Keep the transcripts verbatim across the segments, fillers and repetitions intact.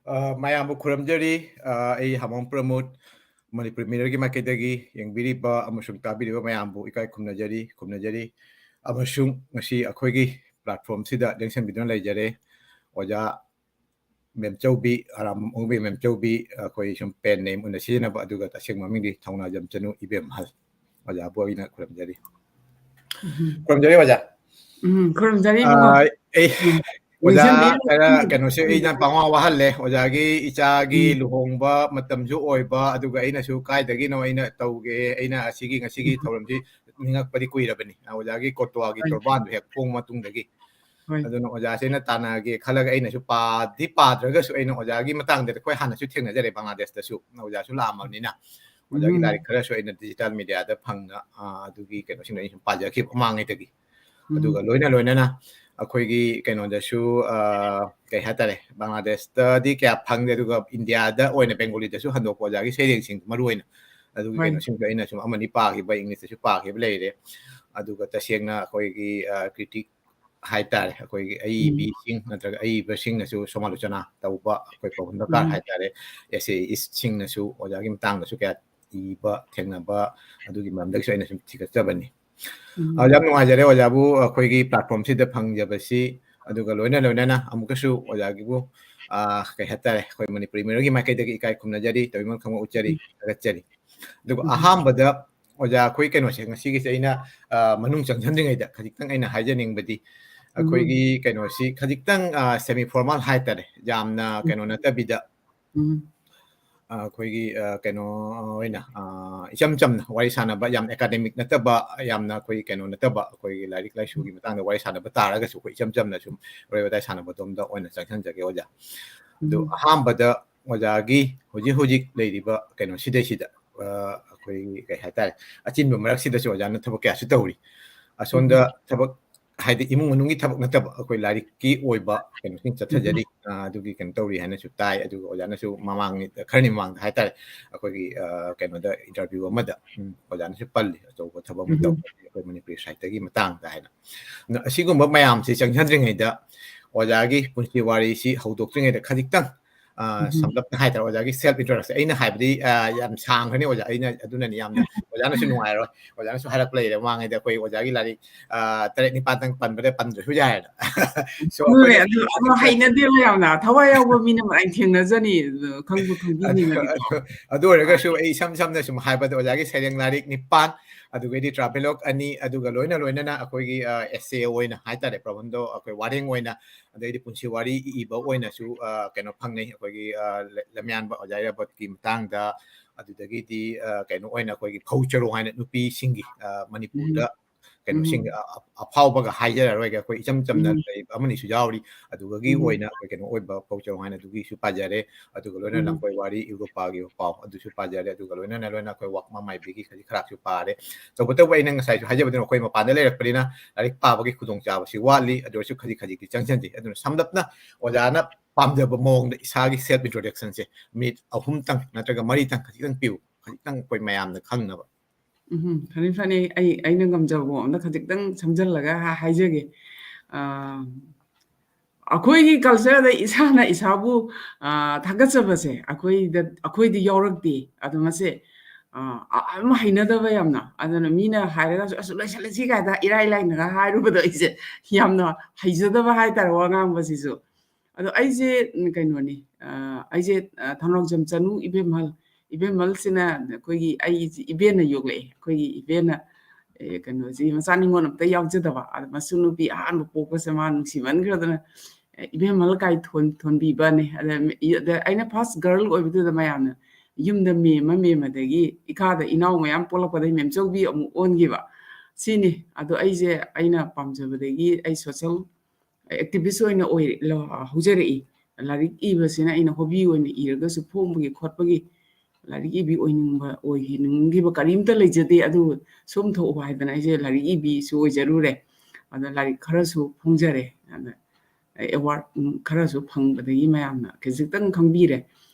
ꯑ, ꯃꯌꯥꯝꯕꯨ ꯈꯨꯔꯨꯝꯖꯔꯤ꯫ ꯑ, ꯑꯩ ꯍꯥꯃꯣꯝ ꯄ꯭ꯔꯃꯣꯗ, ꯃꯅꯤꯄꯨꯔ ꯃꯤꯔꯔꯒꯤ ꯃꯥꯏꯀꯩꯗꯒꯤ ꯌꯦꯡꯕꯤꯔꯤꯕ ꯑꯃꯁꯨꯡ ꯇꯥꯕꯤꯔꯤꯕ ꯃꯌꯥꯝꯕꯨ ꯏꯀꯥꯏ ꯈꯨꯝꯅꯖꯔꯤ, ꯈꯨꯝꯅꯖꯔꯤ꯫ ꯑꯃꯁꯨꯡ ꯉꯁꯤ ꯑꯩꯈꯣꯏꯒꯤ platformꯁꯤꯗ ꯂꯦꯡꯁꯤꯟꯕꯤꯗꯨꯅ ꯂꯩꯖꯔꯦ ꯑꯣꯖꯥ ꯃꯦꯝꯆꯧꯕꯤ, ꯑꯔꯥꯝꯕꯝ ꯑꯣꯡꯕꯤ ꯃꯦꯝꯆꯧꯕꯤ, ꯑꯩꯈꯣꯏ ꯁꯨꯝ pen name ꯑꯣꯏꯅ ꯁꯤꯖꯤꯟꯅꯕ, ꯑꯗꯨꯒ ꯇꯁꯦꯡꯕ ꯃꯃꯤꯡꯗꯤ ꯊꯧꯅꯥꯖꯝ ꯆꯅꯨ ꯏꯕꯦꯝꯍꯜ꯫ ꯑꯣꯖꯥꯕꯨ ꯑꯩꯅ ꯈꯨꯔꯨꯝꯖꯔꯤ꯫ ꯎꯝ꯫ ꯈꯨꯔꯨꯝꯖꯔꯤ ꯑꯣꯖꯥ꯫ ꯎꯝ, ꯈꯨꯔꯨꯝꯖꯔꯤ ꯑ, ꯏꯕꯨꯡꯉꯣ꯫ ꯑꯩ, ꯎꯝ꯫ ꯑꯣꯖꯥ, ꯂꯦꯡꯁꯤꯟꯕꯤꯔꯣ꯫ ꯑ, ꯀꯩꯅꯣꯁꯦ ꯑꯩꯅ ꯄꯪꯋꯥ ꯋꯥꯍꯜꯂꯦ꯫ ꯑꯣꯖꯥꯒꯤ ꯏꯆꯥꯒꯤ ꯎꯝ꯫ ꯂꯨꯍꯣꯡꯕ ꯃꯇꯝꯁꯨ ꯑꯣꯏꯕ, ꯑꯗꯨꯒ ꯑꯩꯅꯁꯨ ꯀꯥꯏꯗꯒꯤꯅꯣ ꯑꯩꯅ ꯇꯧꯒꯦ, ꯑꯩꯅ ꯑꯁꯤꯒꯤ ꯉꯁꯤꯒꯤ ꯎꯝ꯫ ꯊꯧꯔꯝꯁꯤ ꯅꯤꯡꯉꯛꯄꯗꯤ ꯀꯨꯏꯔꯕꯅꯤ꯫ ꯑꯣꯖꯥꯒꯤ ꯀꯣꯇꯣꯋꯥꯒꯤ ꯍꯣꯏ꯫ ꯇꯣꯔꯕꯥꯟꯗꯣ ꯍꯦꯛ ꯐꯣꯡꯕ ꯃꯇꯨꯡꯗꯒꯤ꯫ ꯍꯣꯏ꯫ ꯑꯗꯨꯅ ꯑꯣꯖꯥꯁꯦ ꯑꯩꯅ ꯇꯥꯟꯅꯒꯦ ꯈꯜꯂꯒ ꯑꯩꯅꯁꯨ ꯄꯥꯗꯤ ꯄꯥꯗ꯭ꯔꯒꯁꯨ ꯑꯩꯅ ꯑꯣꯖꯥꯒꯤ ꯃꯇꯥꯡꯗꯗꯤ ꯑꯩꯈꯣꯏ ꯍꯥꯟꯅꯁꯨ ꯊꯦꯡꯅꯖꯔꯦ ꯕꯪꯒ꯭ꯂꯥꯗꯦꯁꯇꯁꯨ꯫ ꯑꯣꯖꯥꯁꯨ ꯂꯥꯛꯑꯝꯃꯕꯅꯤꯅ ꯑꯣꯖꯥꯒꯤ ꯎꯝ꯫ ꯂꯥꯏꯔꯤꯛ ꯈꯔꯁꯨ ꯑꯩꯅ digital mediaꯗ ꯐꯪꯅ, ꯑ, ꯑꯗꯨꯒꯤ ꯀꯩꯅꯣꯁꯤꯡꯗꯣ ꯑꯩꯅ ꯁꯨꯝ ꯄꯥꯖꯈꯤꯕ ꯃꯃꯥꯡꯉꯩꯗꯒꯤ꯫ ꯎꯝ꯫ ꯑꯗꯨꯒ ꯂꯣꯏꯅ ꯂꯣꯏꯅꯅ ꯑꯩꯈꯣꯏꯒꯤ ꯀꯩꯅꯣꯗꯁꯨ, ꯑ, ꯀꯩ ꯍꯥꯏꯇꯥꯔꯦ, ꯕꯪꯒ꯭ꯂꯥꯗꯦꯁꯇꯗꯤ ꯀꯌꯥ ꯐꯪꯗꯦ, ꯑꯗꯨꯒ ꯏꯟꯗꯤꯌꯥꯗ ꯑꯣꯏꯅ ꯕꯦꯡꯒꯣꯂꯤꯗꯁꯨ ꯍꯟꯗꯣꯛꯄ ꯑꯣꯖꯥꯒꯤ ꯁꯩꯔꯦꯡꯁꯤꯡ ꯃꯔꯨ ꯑꯣꯏꯅ ꯑꯗꯨꯒꯤ ꯍꯣꯏ꯫ ꯀꯩꯅꯣꯁꯤꯡꯗꯣ ꯑꯩꯅ ꯁꯨꯝ ꯑꯃꯅꯤ ꯄꯥꯈꯤꯕ, ꯏꯪꯂꯤꯁꯇꯁꯨ ꯄꯥꯈꯤꯕ ꯂꯩꯔꯦ꯫ ꯑꯗꯨꯒ ꯇꯁꯦꯡꯅ ꯑꯩꯈꯣꯏꯒꯤ, ꯑ, critic ꯍꯥꯏꯇꯥꯔꯦ, ꯑꯩꯈꯣꯏꯒꯤ ꯎꯝ꯫ ꯑꯏꯕꯤꯁꯤꯡ ꯅꯠꯇ꯭ꯔꯒ ꯑꯏꯕꯁꯤꯡꯅꯁꯨ ꯁꯃꯥꯂꯣꯆꯅꯥ ꯇꯧꯕ, ꯑꯩꯈꯣꯏ ꯄ꯭ꯔꯕꯟꯙꯀꯥꯔ ꯎꯝ꯫ ꯍꯥꯏꯇꯥꯔꯦ, essayistꯁꯤꯡꯅꯁꯨ ꯑꯣꯖꯥꯒꯤ ꯃꯇꯥꯡꯗꯁꯨ ꯀꯌꯥ ꯏꯕ ꯊꯦꯡꯅꯕ, ꯑꯗꯨꯒꯤ ꯃꯔꯝꯗꯒꯤꯁꯨ ꯑꯩꯅ ꯁꯨꯝ ꯊꯤꯒꯠꯆꯕꯅꯤ꯫ ꯎꯝ꯫ ꯑ, ꯌꯥꯝ ꯅꯨꯡꯉꯥꯏꯖꯔꯦ ꯑꯣꯖꯥꯕꯨ ꯑꯩꯈꯣꯏꯒꯤ platformꯁꯤꯗ ꯐꯪꯖꯕꯁꯤ, ꯑꯗꯨꯒ ꯂꯣꯏꯅ ꯂꯣꯏꯅꯅ ꯑꯃꯨꯛꯀꯁꯨ ꯑꯣꯖꯥꯒꯤꯕꯨ, ꯑ, ꯀꯩ ꯍꯥꯏꯇꯥꯔꯦ, ꯑꯩꯈꯣꯏ ꯃꯅꯤꯄꯨꯔꯤ ꯃꯤꯔꯔꯒꯤ ꯃꯥꯏꯀꯩꯗꯒꯤ ꯏꯀꯥꯏ ꯈꯨꯝꯅꯖꯔꯤ, ꯇꯧꯏꯃꯜ ꯈꯪꯕ ꯎꯠꯆꯔꯤ, ꯎꯝ꯫ ꯊꯥꯒꯠꯆꯔꯤ꯫ ꯑꯗꯨꯒ ꯎꯝ꯫ ꯑꯍꯥꯟꯕꯗ ꯑꯣꯖꯥ, ꯑꯩꯈꯣꯏ ꯀꯩꯅꯣꯁꯦ ꯉꯁꯤꯒꯤꯁꯦ ꯑꯩꯅ, ꯑ, ꯃꯅꯨꯡ ꯆꯪꯁꯤꯟꯗ꯭ꯔꯤꯉꯩꯗ ꯈꯖꯤꯛꯇꯪ ꯑꯩꯅ ꯍꯥꯏꯖꯅꯤꯡꯕꯗꯤ, ꯎꯝ꯫ ꯑꯩꯈꯣꯏꯒꯤ ꯀꯩꯅꯣꯁꯤ ꯈꯖꯤꯛꯇꯪ, ꯑ, semi formal ꯍꯥꯏꯇꯥꯔꯦ, ꯌꯥꯝꯅ ꯎꯝ꯫ ꯀꯩꯅꯣ ꯅꯠꯇꯕꯤꯗ, ꯎꯝ꯫ ꯑ, ꯑꯩꯈꯣꯏꯒꯤ, ꯑ, ꯀꯩꯅꯣ ꯑꯣꯏꯅ, ꯑ, ꯏꯆꯝ ꯆꯝꯅ ꯋꯥꯔꯤ ꯁꯥꯟꯅꯕ, ꯌꯥꯝ academic ꯅꯠꯇꯕ, ꯌꯥꯝꯅ ꯑꯩꯈꯣꯏ ꯀꯩꯅꯣ ꯅꯠꯇꯕ, ꯑꯩꯈꯣꯏꯒꯤ ꯂꯥꯏꯔꯤꯛ ꯂꯥꯏꯁꯨꯒꯤ ꯃꯇꯥꯡꯗ ꯋꯥꯔꯤ ꯁꯥꯟꯅꯕ ꯇꯥꯔꯒꯁꯨ ꯑꯩꯈꯣꯏ ꯏꯆꯝ ꯆꯝꯅ ꯁꯨꯝ ꯋꯥꯔꯤ ꯋꯥꯇꯥꯏ ꯁꯥꯟꯅꯕꯗꯣꯝꯗ ꯑꯣꯏꯅ ꯆꯪꯁꯤꯟꯖꯒꯦ ꯑꯣꯖꯥ꯫ ꯑꯗꯨ ꯎꯝ꯫ ꯑꯍꯥꯟꯕꯗ ꯑꯣꯖꯥꯒꯤ ꯍꯧꯖꯤꯛ ꯍꯧꯖꯤꯛ ꯂꯩꯔꯤꯕ ꯀꯩꯅꯣꯁꯤꯗꯩꯁꯤꯗ, ꯑ, ꯑꯩꯈꯣꯏꯒꯤ ꯀꯩ ꯍꯥꯏꯇꯥꯔꯦ, ꯑꯆꯤꯟꯕ ꯃꯔꯛꯁꯤꯗꯁꯨ ꯑꯣꯖꯥꯅ ꯊꯕꯛ ꯀꯌꯥꯁꯨ ꯇꯧꯔꯤ꯫ ꯑꯁꯣꯝꯗ ꯎꯝ꯫ ꯊꯕꯛ ꯍꯥꯏꯗꯤ ꯏꯃꯨꯡ ꯃꯅꯨꯡꯒꯤ ꯊꯕꯛ ꯅꯠꯇꯕ ꯑꯩꯈꯣꯏ ꯂꯥꯏꯔꯤꯛꯀꯤ ꯑꯣꯏꯕ ꯀꯩꯅꯣꯁꯤꯡ ꯆꯠꯊꯖꯔꯤ꯫ ꯎꯝ꯫ ꯑ, ꯑꯗꯨꯒꯤ ꯀꯩꯅꯣ ꯇꯧꯔꯤ ꯍꯥꯏꯅꯁꯨ ꯇꯥꯏ꯫ ꯑꯗꯨꯒ ꯑꯣꯖꯥꯅꯁꯨ ꯃꯃꯥꯡ ꯈꯔꯅꯤ ꯃꯃꯥꯡꯗ ꯍꯥꯏꯇꯥꯔꯦ, ꯑꯩꯈꯣꯏꯒꯤ, ꯑ, ꯀꯩꯅꯣꯗ interview ꯑꯃꯗ, ꯎꯝ, ꯑꯣꯖꯥꯅꯁꯨ ꯄꯜꯂꯤ, ꯑꯆꯧꯕ ꯊꯕꯛ ꯑꯃ ꯎꯝ꯫ ꯇꯧꯔꯤ ꯑꯩꯈꯣꯏ ꯃꯅꯤꯄꯨꯔꯤ ꯁꯥꯍꯤꯇ꯭ꯌꯒꯤ ꯃꯇꯥꯡꯗ ꯍꯥꯏꯅ꯫ ꯑꯗꯣ ꯑꯁꯤꯒꯨꯝꯕ ꯃꯌꯥꯝꯁꯤ ꯆꯪꯁꯤꯟꯗ꯭ꯔꯤꯉꯩꯗ, ꯑꯣꯖꯥꯒꯤ ꯄꯨꯟꯁꯤ ꯋꯥꯔꯤꯁꯤ ꯍꯧꯗꯣꯛꯇ꯭ꯔꯤꯉꯩꯗ ꯈꯖꯤꯛꯇꯪ, ꯑ, ꯎꯝ꯫ ꯁꯝꯂꯞꯅ ꯍꯥꯏꯇꯥꯔꯦ, ꯑꯣꯖꯥꯒꯤ self introduction꯫ ꯑꯩꯅ ꯍꯥꯏꯕꯗꯤ, ꯑ, ꯌꯥꯝ ꯁꯥꯡꯈ꯭ꯔꯅꯤ ꯑꯣꯖꯥ, ꯑꯩꯅ ꯑꯗꯨꯅꯅꯤ ꯌꯥꯝꯅ꯫ ꯑꯣꯖꯥꯅꯁꯨ ꯅꯨꯡꯉꯥꯏꯔꯣꯏ꯫ ꯑꯣꯖꯥꯅꯁꯨ ꯍꯥꯏꯔꯛꯄ ꯂꯩꯔꯦ ꯃꯃꯥꯡꯉꯩꯗ, ꯑꯩꯈꯣꯏ ꯑꯣꯖꯥꯒꯤ ꯂꯥꯏꯔꯤꯛ, ꯑ, ꯇꯔꯦꯠ ꯅꯤꯄꯥꯜꯗꯪ ꯄꯟꯕꯗ ꯄꯟꯗ꯭ꯔꯁꯨ ꯌꯥꯏꯗꯅ꯫ So, ꯑꯗꯨꯅꯦ, ꯑꯩꯈꯣꯏꯅ ꯑꯗꯨ, ꯑꯗꯨ ꯍꯩꯅꯗꯦꯕ ꯌꯥꯝꯅ꯫ ꯊꯋꯥꯏ ꯌꯥꯎꯕ ꯃꯤꯅ ꯃꯥꯏ ꯊꯦꯡꯅꯖꯅꯤ, ꯑ, ꯈꯪꯕꯨ ꯑꯗꯨ, ꯈꯪꯕꯤꯅꯤꯡꯉꯗꯤꯀꯣ꯫ ꯑꯗꯨ, ꯑꯗꯨ ꯑꯣꯏꯔꯒꯁꯨ ꯑꯥ꯫ ꯑꯩ ꯏꯁꯝ ꯁꯝꯅ ꯁꯨꯝ ꯍꯥꯏꯕꯗ, ꯑꯣꯖꯥꯒꯤ ꯁꯩꯔꯦꯡ ꯂꯥꯏꯔꯤꯛ ꯅꯤꯄꯥꯟ, ꯑꯗꯨꯒꯩꯗꯤ travelogue ꯑꯅꯤ, ꯑꯗꯨꯒ ꯂꯣꯏꯅ ꯂꯣꯏꯅꯅ ꯑꯩꯈꯣꯏꯒꯤ, ꯑ, essay ꯑꯣꯏꯅ ꯍꯥꯏꯇꯥꯔꯦ, ꯄ꯭ꯔꯕꯟꯙ, ꯑꯩꯈꯣꯏ ꯋꯥꯔꯦꯡ ꯑꯣꯏꯅ, ꯑꯗꯩꯗꯤ ꯄꯨꯟꯁꯤ ꯋꯥꯔꯤ ꯏꯕ ꯑꯣꯏꯅꯁꯨ, ꯑ, ꯀꯩꯅꯣ ꯐꯪꯅꯩ꯫ ꯑꯩꯈꯣꯏꯒꯤ, ꯑ, ꯂ-, ꯂꯝꯌꯥꯟꯕ ꯑꯣꯖꯥ ꯏꯔꯥꯕꯣꯠꯀꯤ ꯃꯇꯥꯡꯗ, ꯑꯗꯨꯗꯒꯤꯗꯤ, ꯑ, ꯀꯩꯅꯣ ꯑꯣꯏꯅ ꯑꯩꯈꯣꯏꯒꯤ ꯐꯧ ꯆꯔꯣꯡ ꯍꯥꯏꯅ ꯅꯨꯄꯤꯁꯤꯡꯒꯤ, ꯑ, ꯎꯝ꯫ ꯃꯅꯤꯄꯨꯔꯗ ꯀꯩꯅꯣꯁꯤꯡ, ꯎꯝ꯫ ꯑ-, ꯑ-, ꯑꯐꯥꯎꯕꯒ ꯍꯥꯏꯖꯔꯔꯣꯏꯒꯦ, ꯑꯩꯈꯣꯏ ꯏꯆꯝ ꯆꯝꯅ ꯎꯝ꯫ ꯂꯩꯕ ꯑꯃꯅꯤꯁꯨ ꯌꯥꯎꯔꯤ꯫ ꯑꯗꯨꯗꯒꯤ ꯎꯝ꯫ ꯑꯣꯏꯅ ꯑꯩꯈꯣꯏ ꯀꯩꯅꯣ ꯑꯣꯏꯕ ꯐꯧ ꯆꯔꯣꯡ ꯍꯥꯏꯅ ꯑꯗꯨꯒꯤꯁꯨ ꯄꯥꯖꯔꯦ꯫ ꯑꯗꯨꯒ ꯂꯣꯏꯅ ꯎꯝ꯫ ꯂꯝꯀꯣꯏ ꯋꯥꯔꯤ, ꯌꯨꯔꯣꯄꯥꯒꯤ ꯄꯥꯎ ꯑꯗꯨꯁꯨ ꯄꯥꯖꯔꯦ꯫ ꯑꯗꯨꯒ ꯂꯣꯏꯅꯅ ꯂꯣꯏꯅ ꯑꯩꯈꯣꯏ ꯋꯥꯛꯃ ꯃꯥꯏꯕꯤꯒꯤ ꯈꯖꯤꯛ ꯈꯔꯥꯛꯁꯨ ꯄꯥꯔꯦ꯫ ꯇꯧꯕꯇꯕꯨ ꯑꯩꯅ ꯉꯁꯥꯏꯁꯨ ꯍꯥꯏꯖꯕꯗꯨꯅ ꯑꯩꯈꯣꯏ ꯃꯄꯥꯟꯗ ꯂꯩꯔꯛꯄꯅꯤꯅ ꯂꯥꯏꯔꯤꯛ ꯄꯥꯕꯒꯤ ꯈꯨꯗꯣꯡꯆꯥꯕꯁꯤ ꯋꯥꯠꯂꯤ꯫ ꯑꯗꯨ ꯑꯣꯏꯔꯁꯨ ꯈꯖꯤꯛ ꯈꯖꯤꯛꯇꯤ ꯆꯪꯁꯤꯟꯖꯩ꯫ ꯑꯗꯨꯅ ꯁꯝꯂꯞꯅ ꯑꯣꯖꯥꯅ ꯄꯥꯝꯖꯕ ꯃꯑꯣꯡꯗ ꯏꯁꯥꯒꯤ self introductionꯁꯦ minute ꯑꯍꯨꯝꯇꯪ ꯅꯠꯇ꯭ꯔꯒ ꯃꯔꯤꯇꯪ ꯈꯖꯤꯛꯇꯪ ꯄꯤꯌꯨ, ꯈꯖꯤꯛꯇꯪ ꯑꯩꯈꯣꯏ ꯃꯌꯥꯝꯅ ꯈꯪꯅꯕ꯫ ꯎꯝ, ꯐꯅꯤ, ꯐꯅꯤ꯫ ꯑꯩ, ꯑꯩꯅ ꯉꯝꯖꯕ ꯃꯑꯣꯡꯗ ꯈꯖꯤꯛꯇꯪ ꯁꯝꯖꯜꯂꯒ ꯍꯥ-, ꯍꯥꯏꯖꯒꯦ꯫ ꯑ, ꯑꯩꯈꯣꯏꯒꯤ cultureꯗ ꯏꯁꯥꯅ ꯏꯁꯥꯕꯨ, ꯑ, ꯊꯥꯒꯠꯆꯕꯁꯦ ꯑꯩꯈꯣꯏꯗ, ꯑꯩꯈꯣꯏꯗꯤ ꯌꯥꯎꯔꯛꯇꯦ꯫ ꯑꯗꯣ ꯃꯁꯦ, ꯑ, ꯑ-, ꯑꯗꯨꯝ ꯍꯩꯅꯗꯕ ꯌꯥꯝꯅ꯫ ꯑꯗꯨꯅ ꯃꯤꯅ ꯍꯥꯏꯔꯒꯁꯨ, "ꯑꯁ, ꯂꯣꯏꯁꯜꯂꯁꯤ" ꯀꯥꯏꯗ ꯏꯔꯥꯏ ꯂꯥꯏꯅꯒ ꯍꯥꯏꯔꯨꯕꯗꯣ ꯑꯩꯁꯦ ꯌꯥꯝꯅ ꯍꯩꯖꯗꯕ ꯍꯥꯏꯇꯥꯔꯦ ꯋꯥ ꯉꯥꯡꯕꯁꯤꯁꯨ꯫ ꯑꯗꯣ ꯑꯩꯁꯦ, ꯎꯝ, ꯀꯩꯅꯣꯅꯤ, ꯑ, ꯑꯩꯁꯦ, ꯑ, ꯊꯧꯅꯥꯎꯖꯝ ꯆꯅꯨ ꯏꯕꯦꯝꯍꯜ, ꯏꯕꯦꯝꯍꯜꯁꯤꯅ ꯑꯩꯈꯣꯏꯒꯤ, ꯑꯩꯁꯦ ꯏꯕꯦꯟꯅ ꯌꯣꯛꯂꯛꯑꯦ꯫ ꯑꯩꯈꯣꯏꯒꯤ ꯏꯕꯦꯟꯅ, ꯑꯦ, ꯀꯩꯅꯣꯁꯤ ꯃꯆꯥ ꯅꯤꯉꯣꯜ ꯑꯝꯇ ꯌꯥꯎꯖꯗꯕ꯫ ꯑꯗ ꯃꯁꯨ ꯅꯨꯄꯤ ꯑꯍꯥꯟꯕ ꯄꯣꯛꯄꯁꯦ ꯃꯥ ꯅꯨꯡꯁꯤꯃꯟꯈ꯭ꯔꯗꯅ, ꯑꯦ, ꯏꯕꯦꯝꯍꯜ ꯀꯥꯏ ꯊꯣꯟ-, ꯊꯣꯟꯕꯤꯕꯅꯦ꯫ ꯑꯗ ꯃꯤ-, ꯑꯗ ꯑꯩꯅ first girl ꯑꯣꯏꯕꯗꯨꯗ ꯃꯌꯥꯝꯅ ꯌꯨꯝꯗ ꯃꯦꯝꯃ ꯃꯦꯝꯃꯗꯒꯤ ꯏꯈꯥꯗ ꯏꯅꯥꯎ ꯃꯌꯥꯝ ꯄꯣꯛꯂꯛꯄꯗꯒꯤ ꯃꯦꯝꯆꯧꯕꯤ ꯑꯃꯨꯛ ꯑꯣꯟꯈꯤꯕ꯫ ꯁꯤꯅꯤ꯫ ꯑꯗꯣ ꯑꯩꯁꯦ ꯑꯩꯅ ꯄꯥꯝꯖꯕꯗꯒꯤ ꯑꯩ social activist ꯑꯣꯏꯅ ꯑꯣꯏ-, ꯂ-, ꯍꯧꯖꯔꯛꯏ꯫ ꯂꯥꯏꯔꯤꯛ ꯏꯕꯁꯤꯅ ꯑꯩꯅ hobby ꯑꯣꯏꯅ ꯏꯔꯒꯁꯨ ꯐꯣꯡꯕꯒꯤ ꯈꯣꯠꯄꯒꯤ ꯂꯥꯏꯔꯤꯛ ꯏꯕꯤ ꯑꯣꯏꯅꯤꯡꯕ, ꯑꯣꯏꯍꯟꯅꯤꯡꯈꯤꯕ ꯀꯔꯤꯝꯇ ꯂꯩꯖꯗꯦ꯫ ꯑꯗꯨ ꯁꯣꯝ ꯊꯣꯛꯎ ꯍꯥꯏꯗꯅ ꯑꯩꯁꯦ ꯂꯥꯏꯔꯤꯛ ꯏꯕꯤꯁꯨ ꯑꯣꯏꯖꯔꯨꯔꯦ꯫ ꯑꯗ ꯂꯥꯏꯔꯤꯛ ꯈꯔꯁꯨ ꯐꯣꯡꯖꯔꯦ꯫ ꯑꯗ award, ꯎꯝ, ꯈꯔꯁꯨ ꯐꯪꯕꯗꯒꯤ ꯃꯌꯥꯝꯅ ꯈꯖꯤꯛꯇꯪ ꯈꯪꯕꯤꯔꯦ꯫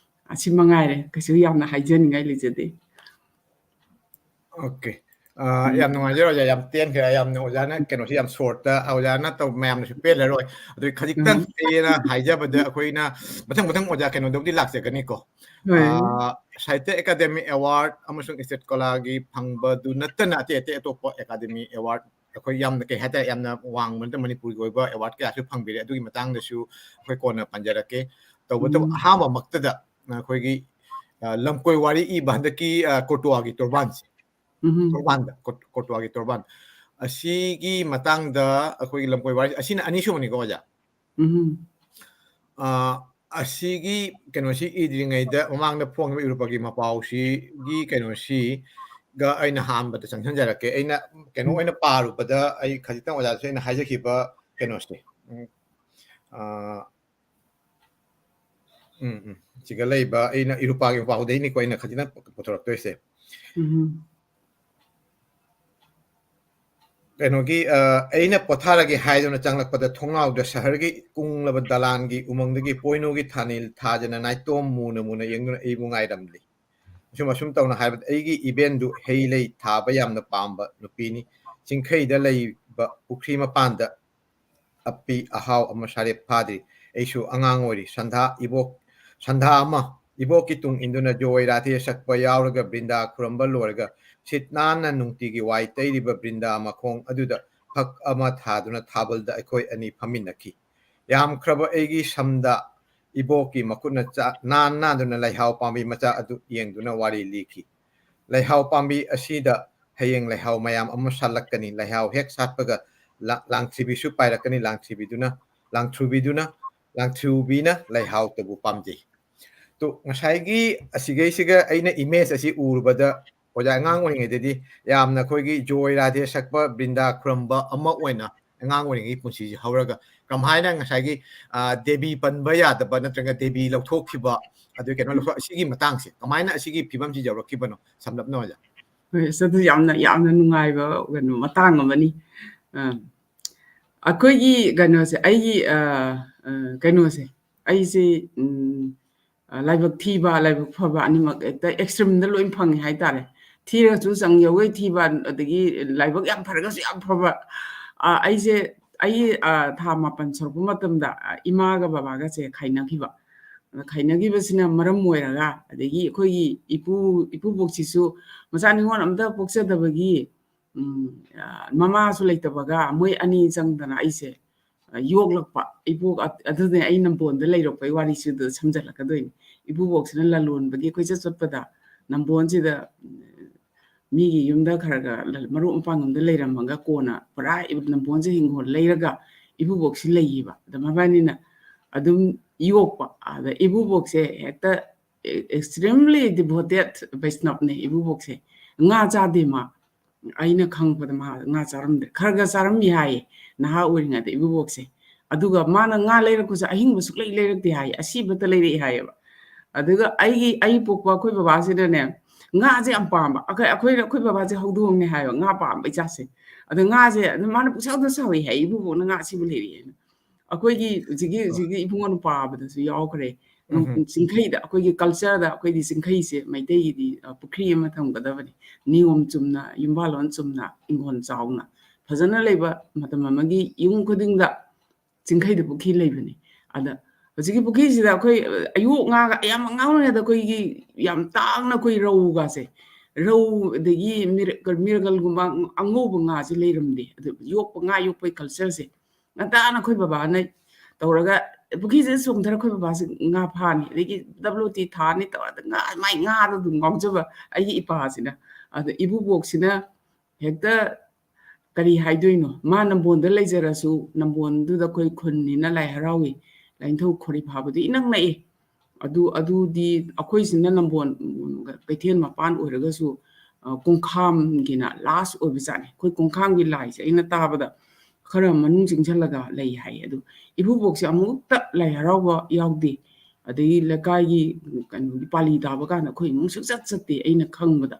ꯑꯁꯤ ꯃꯉꯥꯏꯔꯦ, ꯀꯩꯁꯨ ꯌꯥꯝꯅ ꯍꯥꯏꯖꯅꯤꯡꯉꯥꯏ ꯂꯩꯖꯗꯦ꯫ Okay꯫ ꯑ, ꯌꯥꯝ ꯅꯨꯡꯉꯥꯏꯖꯔꯦ ꯑꯣꯖꯥ, ꯌꯥꯝ ꯇꯦꯟꯈ꯭ꯔꯦ, ꯌꯥꯝꯅ ꯑꯣꯖꯥꯅ ꯀꯩꯅꯣꯁꯤ ꯌꯥꯝ short, ꯑꯣꯖꯥꯅ ꯇꯧ ꯃꯌꯥꯝꯅꯁꯨ ꯄꯦꯜꯂꯔꯣꯏ꯫ ꯑꯗꯨ ꯈꯖꯤꯛꯇꯪ ꯎꯝ꯫ ꯑꯩꯅ ꯍꯥꯏꯖꯕꯗ ꯑꯩꯈꯣꯏꯅ ꯃꯊꯪ ꯃꯊꯪ ꯑꯣꯖꯥ ꯀꯩꯅꯣꯗꯕꯨꯗꯤ ꯂꯥꯛꯆꯒꯅꯤꯀꯣ꯫ ꯍꯣꯏ꯫ ꯑ, ꯁꯥꯍꯤꯇ꯭ꯌ ꯑꯦꯀꯥꯗꯦꯃꯤ award ꯑꯃꯁꯨꯡ state ꯀꯂꯥꯒꯤ ꯐꯪꯕꯗꯨ ꯅꯠꯇꯅ ꯑꯇꯩ ꯑꯇꯩ ꯑꯇꯣꯞꯄ ꯑꯦꯀꯥꯗꯦꯃꯤ award ꯑꯩꯈꯣꯏ ꯌꯥꯝꯅ ꯀꯩ ꯍꯥꯏꯇꯥꯔꯦ, ꯌꯥꯝꯅ ꯋꯥꯡꯕ ꯅꯠꯇ ꯃꯅꯤꯄꯨꯔꯒꯤ ꯑꯣꯏꯕ award ꯀꯌꯥꯁꯨ ꯐꯪꯕꯤꯔꯦ꯫ ꯑꯗꯨꯒꯤ ꯃꯇꯥꯡꯗꯁꯨ ꯑꯩꯈꯣꯏ ꯀꯣꯟꯅ ꯄꯟꯖꯔꯛꯀꯦ꯫ ꯇꯧꯕꯇꯕꯨ ꯎꯝ꯫ ꯑꯍꯥꯟꯕꯃꯛꯇꯗ ꯑꯩꯈꯣꯏꯒꯤ, ꯑ, ꯂꯝꯀꯣꯏ ꯋꯥꯔꯤ ꯏꯕ ꯍꯟꯗꯛꯀꯤ, ꯑ, ꯀꯣꯔꯇꯣꯋꯥꯒꯤ ꯇꯣꯔꯕꯥꯟꯁꯦ꯫ ꯎꯝ꯫ ꯇꯣꯔꯕꯥꯟꯗ, ꯀꯣꯔ-, ꯀꯣꯔꯇꯣꯋꯥꯒꯤ ꯇꯣꯔꯕꯥꯟ꯫ ꯑꯁꯤꯒꯤ ꯃꯇꯥꯡꯗ ꯑꯩꯈꯣꯏꯒꯤ ꯂꯝꯀꯣꯏ ꯋꯥꯔꯤ, ꯑꯁꯤꯅ ꯑꯅꯤꯁꯨꯕꯅꯤꯀꯣ, ꯑꯣꯖꯥ? ꯎꯝ꯫ ꯑ, ꯑꯁꯤꯒꯤ ꯀꯩꯅꯣꯁꯤ ꯏꯗ꯭ꯔꯤꯉꯩꯗ ꯃꯃꯥꯡꯗ ꯐꯣꯡꯈꯤꯕ ꯏꯔꯨꯄꯥꯒꯤ ꯃꯄꯥꯎꯁꯤꯒꯤ ꯀꯩꯅꯣꯁꯤꯒ ꯑꯩꯅ ꯑꯍꯥꯟꯕꯗ ꯆꯪꯁꯤꯟꯖꯔꯛꯀꯦ꯫ ꯑꯩꯅ ꯀꯩꯅꯣ ꯎꯝ꯫ ꯑꯣꯏꯅ ꯄꯥꯔꯨꯕꯗ ꯑꯩ ꯈꯖꯤꯛꯇꯪ ꯑꯣꯖꯥꯗꯁꯨ ꯑꯩꯅ ꯍꯥꯏꯖꯈꯤꯕ ꯀꯩꯅꯣꯁꯦ꯫ ꯎꯝ, ꯑ, ꯎꯝ, ꯎꯝ꯫ ꯁꯤꯒ ꯂꯩꯕ ꯑꯩꯅ ꯏꯔꯨꯄꯥꯒꯤ ꯃꯄꯥꯎꯗꯩꯅꯤꯀꯣ ꯑꯩꯅ ꯈꯖꯤꯛꯇꯪ ꯄꯨꯊꯣꯔꯛꯇꯣꯏꯁꯦ꯫ ꯎꯝ꯫ ꯀꯩꯅꯣꯒꯤ, ꯑ, ꯑꯩꯅ ꯄꯣꯊꯥꯔꯒꯦ ꯍꯥꯏꯗꯨꯅ ꯆꯪꯂꯛꯄꯗ ꯊꯣꯡꯅꯥꯎꯗ ꯁꯍꯔꯒꯤ ꯀꯨꯡꯂꯕ ꯗꯂꯥꯟꯒꯤ ꯎꯃꯪꯗꯒꯤ ꯄꯣꯏꯅꯨꯒꯤ ꯊꯥꯅꯤꯜ ꯊꯥꯖꯅ ꯅꯥꯏꯇꯣꯝ ꯃꯨꯅ ꯃꯨꯅ ꯌꯦꯡꯗꯨꯅ ꯑꯩꯕꯨ ꯉꯥꯏꯔꯝꯂꯤ꯫ ꯑꯁꯨꯝ ꯑꯁꯨꯝ ꯇꯧꯅ ꯍꯥꯏꯕꯗ ꯑꯩꯒꯤ ꯏꯕꯦꯟꯗꯨ ꯍꯩ ꯂꯩ ꯊꯥꯕ ꯌꯥꯝꯅ ꯄꯥꯝꯕ ꯅꯨꯄꯤꯅꯤ꯫ ꯆꯤꯡꯈꯩꯗ ꯂꯩꯕ ꯄꯨꯈ꯭ꯔꯤ ꯃꯄꯥꯟꯗ ꯑꯄꯤ ꯑꯍꯥꯎ ꯑꯃ ꯁꯥꯔꯦꯞ ꯐꯥꯗ꯭ꯔꯤ꯫ ꯑꯩꯁꯨ ꯑꯉꯥꯡ ꯑꯣꯏꯔꯤ꯫ ꯁꯟꯙꯥ ꯏꯕꯣꯛ, ꯁꯟꯙꯥ ꯑꯃ ꯏꯕꯣꯛꯀꯤ ꯇꯨꯡ ꯏꯟꯗꯨꯅ ꯖꯣꯏ ꯔꯥꯙꯦ ꯁꯛꯄ ꯌꯥꯎꯔꯒ ꯕ꯭ꯔꯤꯟꯗꯥ ꯈꯨꯔꯝꯕ ꯂꯣꯏꯔꯒ ꯁꯤꯠ ꯅꯥꯟꯅ ꯅꯨꯡꯇꯤꯒꯤ ꯋꯥꯏ ꯇꯩꯔꯤꯕ ꯕ꯭ꯔꯤꯟꯗꯥ ꯃꯈꯣꯡ ꯑꯗꯨꯗ ꯐꯛ ꯑꯃ ꯊꯥꯗꯨꯅ ꯊꯥꯕꯜꯗ ꯑꯩꯈꯣꯏ ꯑꯅꯤ ꯐꯝꯃꯤꯟꯅꯈꯤ꯫ ꯌꯥꯝꯈ꯭ꯔꯕ ꯑꯩꯒꯤ ꯁꯝꯗ ꯏꯕꯣꯛꯀꯤ ꯃꯈꯨꯠꯅ ꯆꯥ-, ꯅꯥꯟ ꯅꯥꯟꯗꯨꯅ ꯂꯩꯍꯥꯎ ꯄꯥꯝꯕꯤ ꯃꯆꯥ ꯑꯗꯨ ꯌꯦꯡꯗꯨꯅ ꯋꯥꯔꯤ ꯂꯤꯈꯤ꯫ ꯂꯩꯍꯥꯎ ꯄꯥꯝꯕꯤ ꯑꯁꯤꯗ ꯍꯌꯦꯡ ꯂꯩꯍꯥꯎ ꯃꯌꯥꯝ ꯑꯃ ꯁꯥꯠꯂꯛꯀꯅꯤ꯫ ꯂꯩꯍꯥꯎ ꯍꯦꯛ ꯁꯥꯠꯄꯒ ꯂꯥ-, ꯂꯥꯡꯊ꯭ꯔꯤꯕꯤꯁꯨ ꯄꯥꯏꯔꯛꯀꯅꯤ꯫ ꯂꯥꯡꯊ꯭ꯔꯤꯕꯤꯗꯨꯅ, ꯂꯥꯡꯊ꯭ꯔꯨꯕꯤꯗꯨꯅ, ꯂꯥꯡꯊ꯭ꯔꯨꯕꯤꯅ ꯂꯩꯍꯥꯎꯇꯕꯨ ꯄꯥꯝꯖꯩ꯫ ꯇꯣ, ꯉꯁꯥꯏꯒꯤ ꯑꯁꯤꯒꯩꯁꯤꯒ ꯑꯩꯅ image ꯑꯁꯤ ꯎꯔꯨꯕꯗ, ꯑꯣꯖꯥ, ꯑꯉꯥꯡ ꯑꯣꯏꯔꯤꯉꯩꯗꯗꯤ ꯌꯥꯝꯅ ꯑꯩꯈꯣꯏꯒꯤ ꯖꯣꯏ ꯔꯥꯙꯦ ꯁꯛꯄ ꯕ꯭ꯔꯤꯟꯗꯥ ꯈꯨꯔꯝꯕ ꯑꯃ ꯑꯣꯏꯅ ꯑꯉꯥꯡ ꯑꯣꯏꯔꯤꯉꯩꯒꯤ ꯄꯨꯟꯁꯤꯁꯦ ꯍꯧꯔꯒ, ꯀꯃꯥꯏꯅ ꯉꯁꯥꯏꯒꯤ, ꯑ, ꯗꯦꯕꯤ ꯄꯟꯕ ꯌꯥꯗꯕ ꯅꯠꯇ꯭ꯔꯒ ꯗꯦꯕꯤ ꯂꯧꯊꯣꯛꯈꯤꯕ, ꯑꯗꯨ ꯀꯩꯅꯣ ꯂꯧꯊꯣꯛ-, ꯑꯁꯤꯒꯤ ꯃꯇꯥꯡꯁꯦ, ꯀꯃꯥꯏꯅ ꯑꯁꯤꯒꯤ ꯐꯤꯕꯝꯁꯤ ꯌꯧꯔꯛꯈꯤꯕꯅꯣ? ꯁꯝꯂꯞꯅ, ꯑꯣꯖꯥ꯫ ꯍꯣꯏ, ꯑꯁ, ꯑꯗꯨ ꯌꯥꯝꯅ, ꯌꯥꯝꯅ ꯅꯨꯡꯉꯥꯏꯕ ꯀꯩꯅꯣ ꯃꯇꯥꯡ ꯑꯃꯅꯤ꯫ ꯑ, ꯑꯩꯈꯣꯏꯒꯤ ꯀꯩꯅꯣꯁꯦ, ꯑꯩꯒꯤ, ꯑ, ꯑ, ꯀꯩꯅꯣꯁꯦ, ꯑꯩꯁꯦ, ꯎꯝ, ꯑ, ꯂꯥꯏꯕꯛ ꯊꯤꯕ, ꯂꯥꯏꯕꯛ ꯐꯕ ꯑꯅꯤꯃꯛ ꯍꯦꯛꯇ extreme ꯗ ꯂꯣꯏ ꯐꯪꯉꯦ ꯍꯥꯏꯇꯥꯔꯦ꯫ ꯊꯤꯔꯒꯁꯨ ꯆꯪ ꯌꯧꯒꯩ ꯊꯤꯕ, ꯑꯗꯒꯤ ꯂꯥꯏꯕꯛ ꯌꯥꯝ ꯐꯔꯒꯁꯨ ꯌꯥꯝ ꯐꯕ꯫ ꯑ, ꯑꯩꯁꯦ, ꯑꯩ, ꯑ, ꯊꯥ ꯃꯥꯄꯟ ꯁꯨꯔꯛꯄ ꯃꯇꯝꯗ, ꯑ, ꯏꯃꯥꯒ ꯕꯕꯥꯒꯁꯦ ꯈꯥꯏꯅꯈꯤꯕ꯫ ꯑꯗ ꯈꯥꯏꯅꯈꯤꯕꯁꯤꯅ ꯃꯔꯝ ꯑꯣꯏꯔꯒ, ꯑꯗꯒꯤ ꯑꯩꯈꯣꯏꯒꯤ ꯏꯄꯨ, ꯏꯄꯨꯕꯣꯛꯁꯤꯁꯨ ꯃꯆꯥ ꯅꯤꯉꯣꯜ ꯑꯝꯇ ꯄꯣꯛꯆꯗꯕꯒꯤ, ꯎꯝ, ꯑ, ꯃꯃꯥꯁꯨ ꯂꯩꯇꯕꯒ ꯃꯣꯏ ꯑꯅꯤ ꯆꯪꯗꯅ ꯑꯩꯁꯦ, ꯑ, ꯌꯣꯛꯂꯛꯄ꯫ ꯏꯕꯣꯛ ꯑ-, ꯑꯗꯨꯅꯦ ꯑꯩ ꯅꯝꯕꯣꯟꯗ ꯂꯩꯔꯛꯄꯩ ꯋꯥꯔꯤꯁꯤꯗ ꯁꯝꯖꯜꯂꯛꯀꯗꯣꯏꯅꯤ꯫ ꯏꯕꯨꯕꯣꯛꯁꯤꯅ ꯂꯂꯣꯟꯕꯒꯤ ꯀꯣꯏꯆꯠ ꯆꯠꯄꯗ ꯅꯝꯕꯣꯟꯁꯤꯗ, ꯎꯝ, ꯃꯤꯒꯤ ꯌꯨꯝꯗ ꯈꯔ ꯈꯔ ꯂ-, ꯃꯔꯨꯞ ꯃꯄꯥꯡ ꯌꯨꯝꯗ ꯂꯩꯔꯝꯃꯒ ꯀꯣꯟꯅ ꯄꯨꯔꯥ ꯏꯕ-, ꯅꯝꯕꯣꯟꯁꯦ ꯍꯤꯡꯒꯣꯜ ꯂꯩꯔꯒ ꯏꯕꯨꯕꯣꯛꯁꯤ ꯂꯩꯌꯦꯕ꯫ ꯑꯗ ꯃꯕꯥꯅꯤꯅ ꯑꯗꯨꯝ ꯌꯣꯛꯄ꯫ ꯑꯗ ꯏꯕꯨꯕꯣꯛꯁꯦ ꯍꯦꯛꯇ ꯑꯦ-, extremely devoted ꯕꯩꯁꯅꯞꯅꯦ ꯏꯕꯨꯕꯣꯛꯁꯦ꯫ ꯉꯥ ꯆꯥꯗꯦ ꯃꯥ꯫ ꯑꯩꯅ ꯈꯪꯕꯗ ꯃꯥ ꯉꯥ ꯆꯥꯔꯝꯗꯦ꯫ ꯈꯔ ꯈꯔ ꯆꯥꯔꯝꯃꯤ ꯍꯥꯏꯌꯦ ꯅꯍꯥ ꯑꯣꯏꯔꯤꯉꯩꯗ ꯏꯕꯨꯕꯣꯛꯁꯦ꯫ ꯑꯗꯨꯒ ꯃꯥꯅ ꯉꯥ ꯂꯩꯔꯛꯄꯁꯦ ꯑꯍꯤꯡꯕ ꯁꯨꯛꯂꯩ ꯂꯩꯔꯛꯇꯦ ꯍꯥꯏꯌꯦ, ꯑꯁꯤꯕꯇ ꯂꯩꯔꯛꯑꯦ ꯍꯥꯏꯌꯦꯕ꯫ ꯑꯗꯨꯒ ꯑꯩꯒꯤ, ꯑꯩ ꯄꯣꯛꯄ ꯑꯩꯈꯣꯏ ꯕꯕꯥꯁꯤꯅꯅꯦ, ꯉꯥꯁꯦ ꯌꯥꯝ ꯄꯥꯝꯕ꯫ ꯑꯩꯈꯣꯏ, ꯑꯩꯈꯣꯏ, ꯑꯩꯈꯣꯏ ꯕꯕꯥꯁꯦ ꯍꯧꯗꯣꯡꯅꯦ ꯍꯥꯏꯌꯦꯕ, ꯉꯥ ꯄꯥꯝꯕ ꯏꯆꯥꯁꯦ꯫ ꯑꯗ ꯉꯥꯁꯦ ꯑꯗꯨꯝ ꯃꯥꯅ ꯄꯨꯡꯁꯥꯎꯗ ꯁꯥꯎꯏ ꯍꯥꯏ, "ꯏꯕꯨꯕꯣꯛꯅ ꯉꯥ ꯑꯁꯤꯕ ꯂꯩꯔꯛꯑꯦꯅ"꯫ ꯑꯩꯈꯣꯏꯒꯤ ꯍꯧꯖꯤꯛꯀꯤ, ꯑ꯫ ꯍꯧꯖꯤꯛꯀꯤ ꯏꯕꯨꯡꯉꯣ ꯅꯨꯄꯥꯕꯗꯁꯨ ꯌꯥꯎꯈ꯭ꯔꯦ꯫ ꯎꯝ ꯍꯝ꯫ ꯆꯤꯡꯈꯩꯗ, ꯑꯩꯈꯣꯏꯒꯤ cultureꯗ ꯑꯩꯈꯣꯏꯗꯤ ꯆꯤꯡꯈꯩꯁꯦ ꯃꯩꯇꯩꯒꯤꯗꯤ, ꯑ, ꯄꯨꯈ꯭ꯔꯤ ꯑꯃ ꯊꯝꯒꯗꯕꯅꯤ꯫ ꯅꯤꯌꯣꯝ ꯆꯨꯝꯅ, ꯌꯨꯝꯕꯥꯜꯂꯣꯟ ꯆꯨꯝꯅ, ꯏꯪꯈꯣꯜ ꯆꯥꯎꯅ, ꯐꯖꯅ ꯂꯩꯕ ꯃꯇꯝ ꯑꯃꯒꯤ ꯌꯨꯝ ꯈꯨꯗꯤꯡꯗ ꯆꯤꯡꯈꯩꯗ ꯄꯨꯈ꯭ꯔꯤ ꯂꯩꯕꯅꯤ꯫ ꯑꯗ ꯍꯧꯖꯤꯛꯀꯤ ꯄꯨꯈ꯭ꯔꯤꯁꯤꯗ ꯑꯩꯈꯣꯏ, ꯑ, ꯑꯌꯣꯛ ꯉꯥꯒ ꯑꯌꯥꯝꯕ ꯑꯉꯥꯡ ꯑꯣꯏꯔꯤꯉꯩꯗ ꯑꯩꯈꯣꯏꯒꯤ ꯌꯥꯝ ꯇꯥꯡꯅ ꯑꯩꯈꯣꯏ ꯔꯧꯒꯁꯦ, ꯔꯧ ꯑꯗꯒꯤ ꯃꯤꯔ-, ꯃꯤꯔꯒꯜꯒꯨꯝꯕ ꯑꯉꯧꯕ ꯉꯥꯁꯦ ꯂꯩꯔꯝꯗꯦ꯫ ꯑꯗꯨ ꯌꯣꯛꯄ, ꯉꯥ ꯌꯣꯛꯄꯒꯤ cultureꯁꯦ ꯉꯟꯇꯥꯅ ꯑꯩꯈꯣꯏ ꯕꯕꯥꯅ ꯇꯧꯔꯒ ꯄꯨꯈ꯭ꯔꯤꯁꯤꯗ ꯆꯣꯡꯊꯔ ꯑꯩꯈꯣꯏ ꯕꯕꯥꯁꯦ ꯉꯥ ꯐꯥꯅꯤ, ꯑꯗꯒꯤ W T ꯊꯥꯅꯤ ꯇꯧꯔꯒ ꯉꯥ, ꯃꯥꯏ ꯉꯥꯗ ꯑꯗꯨꯝ ꯉꯥꯎꯖꯕ ꯑꯩꯒꯤ ꯏꯄꯥꯁꯤꯅ꯫ ꯑꯗ ꯏꯕꯨꯕꯣꯛꯁꯤꯅ ꯍꯦꯛꯇ ꯀꯔꯤ ꯍꯥꯏꯗꯣꯏꯅꯣ, ꯃꯥ ꯅꯝꯕꯣꯟꯗ ꯂꯩꯖꯔꯁꯨ, ꯅꯝꯕꯣꯟꯗꯨꯗ ꯑꯩꯈꯣꯏ ꯈꯨꯟꯅꯤꯅ ꯂꯥꯏ ꯍꯔꯥꯎꯏ, ꯂꯥꯏꯅꯤꯡꯊꯧ ꯈꯣꯔꯤ ꯐꯥꯕꯗꯨ ꯏꯅꯛ ꯅꯛꯏ꯫ ꯑꯗꯨ, ꯑꯗꯨꯗꯤ ꯑꯩꯈꯣꯏꯁꯤꯅ ꯅꯝꯕꯣꯟ, ꯎꯝ, ꯀꯩꯊꯦꯜ ꯃꯄꯥꯟ ꯑꯣꯏꯔꯒꯁꯨ, ꯑ, ꯀꯣꯡꯈꯥꯝꯒꯤꯅ last ꯑꯣꯏꯕꯖꯥꯠꯅꯤ꯫ ꯑꯩꯈꯣꯏ ꯀꯣꯡꯈꯥꯝꯒꯤ ꯂꯥꯏꯁꯦ ꯑꯩꯅ ꯇꯥꯕꯗ ꯈꯔ ꯃꯅꯨꯡ ꯆꯪꯁꯤꯜꯂꯒ ꯂꯩ ꯍꯥꯏ꯫ ꯑꯗꯨ ꯏꯕꯨꯕꯣꯛꯁꯦ ꯑꯃꯨꯛꯇ ꯂꯥꯏ ꯍꯔꯥꯎꯕ ꯌꯥꯎꯗꯦ꯫ ꯑꯗꯒꯤ ꯂꯩꯀꯥꯏꯒꯤ ꯀꯩꯅꯣꯒꯤ ꯄꯥꯂꯤ ꯇꯥꯕ ꯀꯥꯟꯗ ꯑꯩꯈꯣꯏ ꯏꯃꯨꯡ ꯁꯨꯡꯆꯠ ꯆꯠꯇꯦ ꯑꯩꯅ ꯈꯪꯕꯗ꯫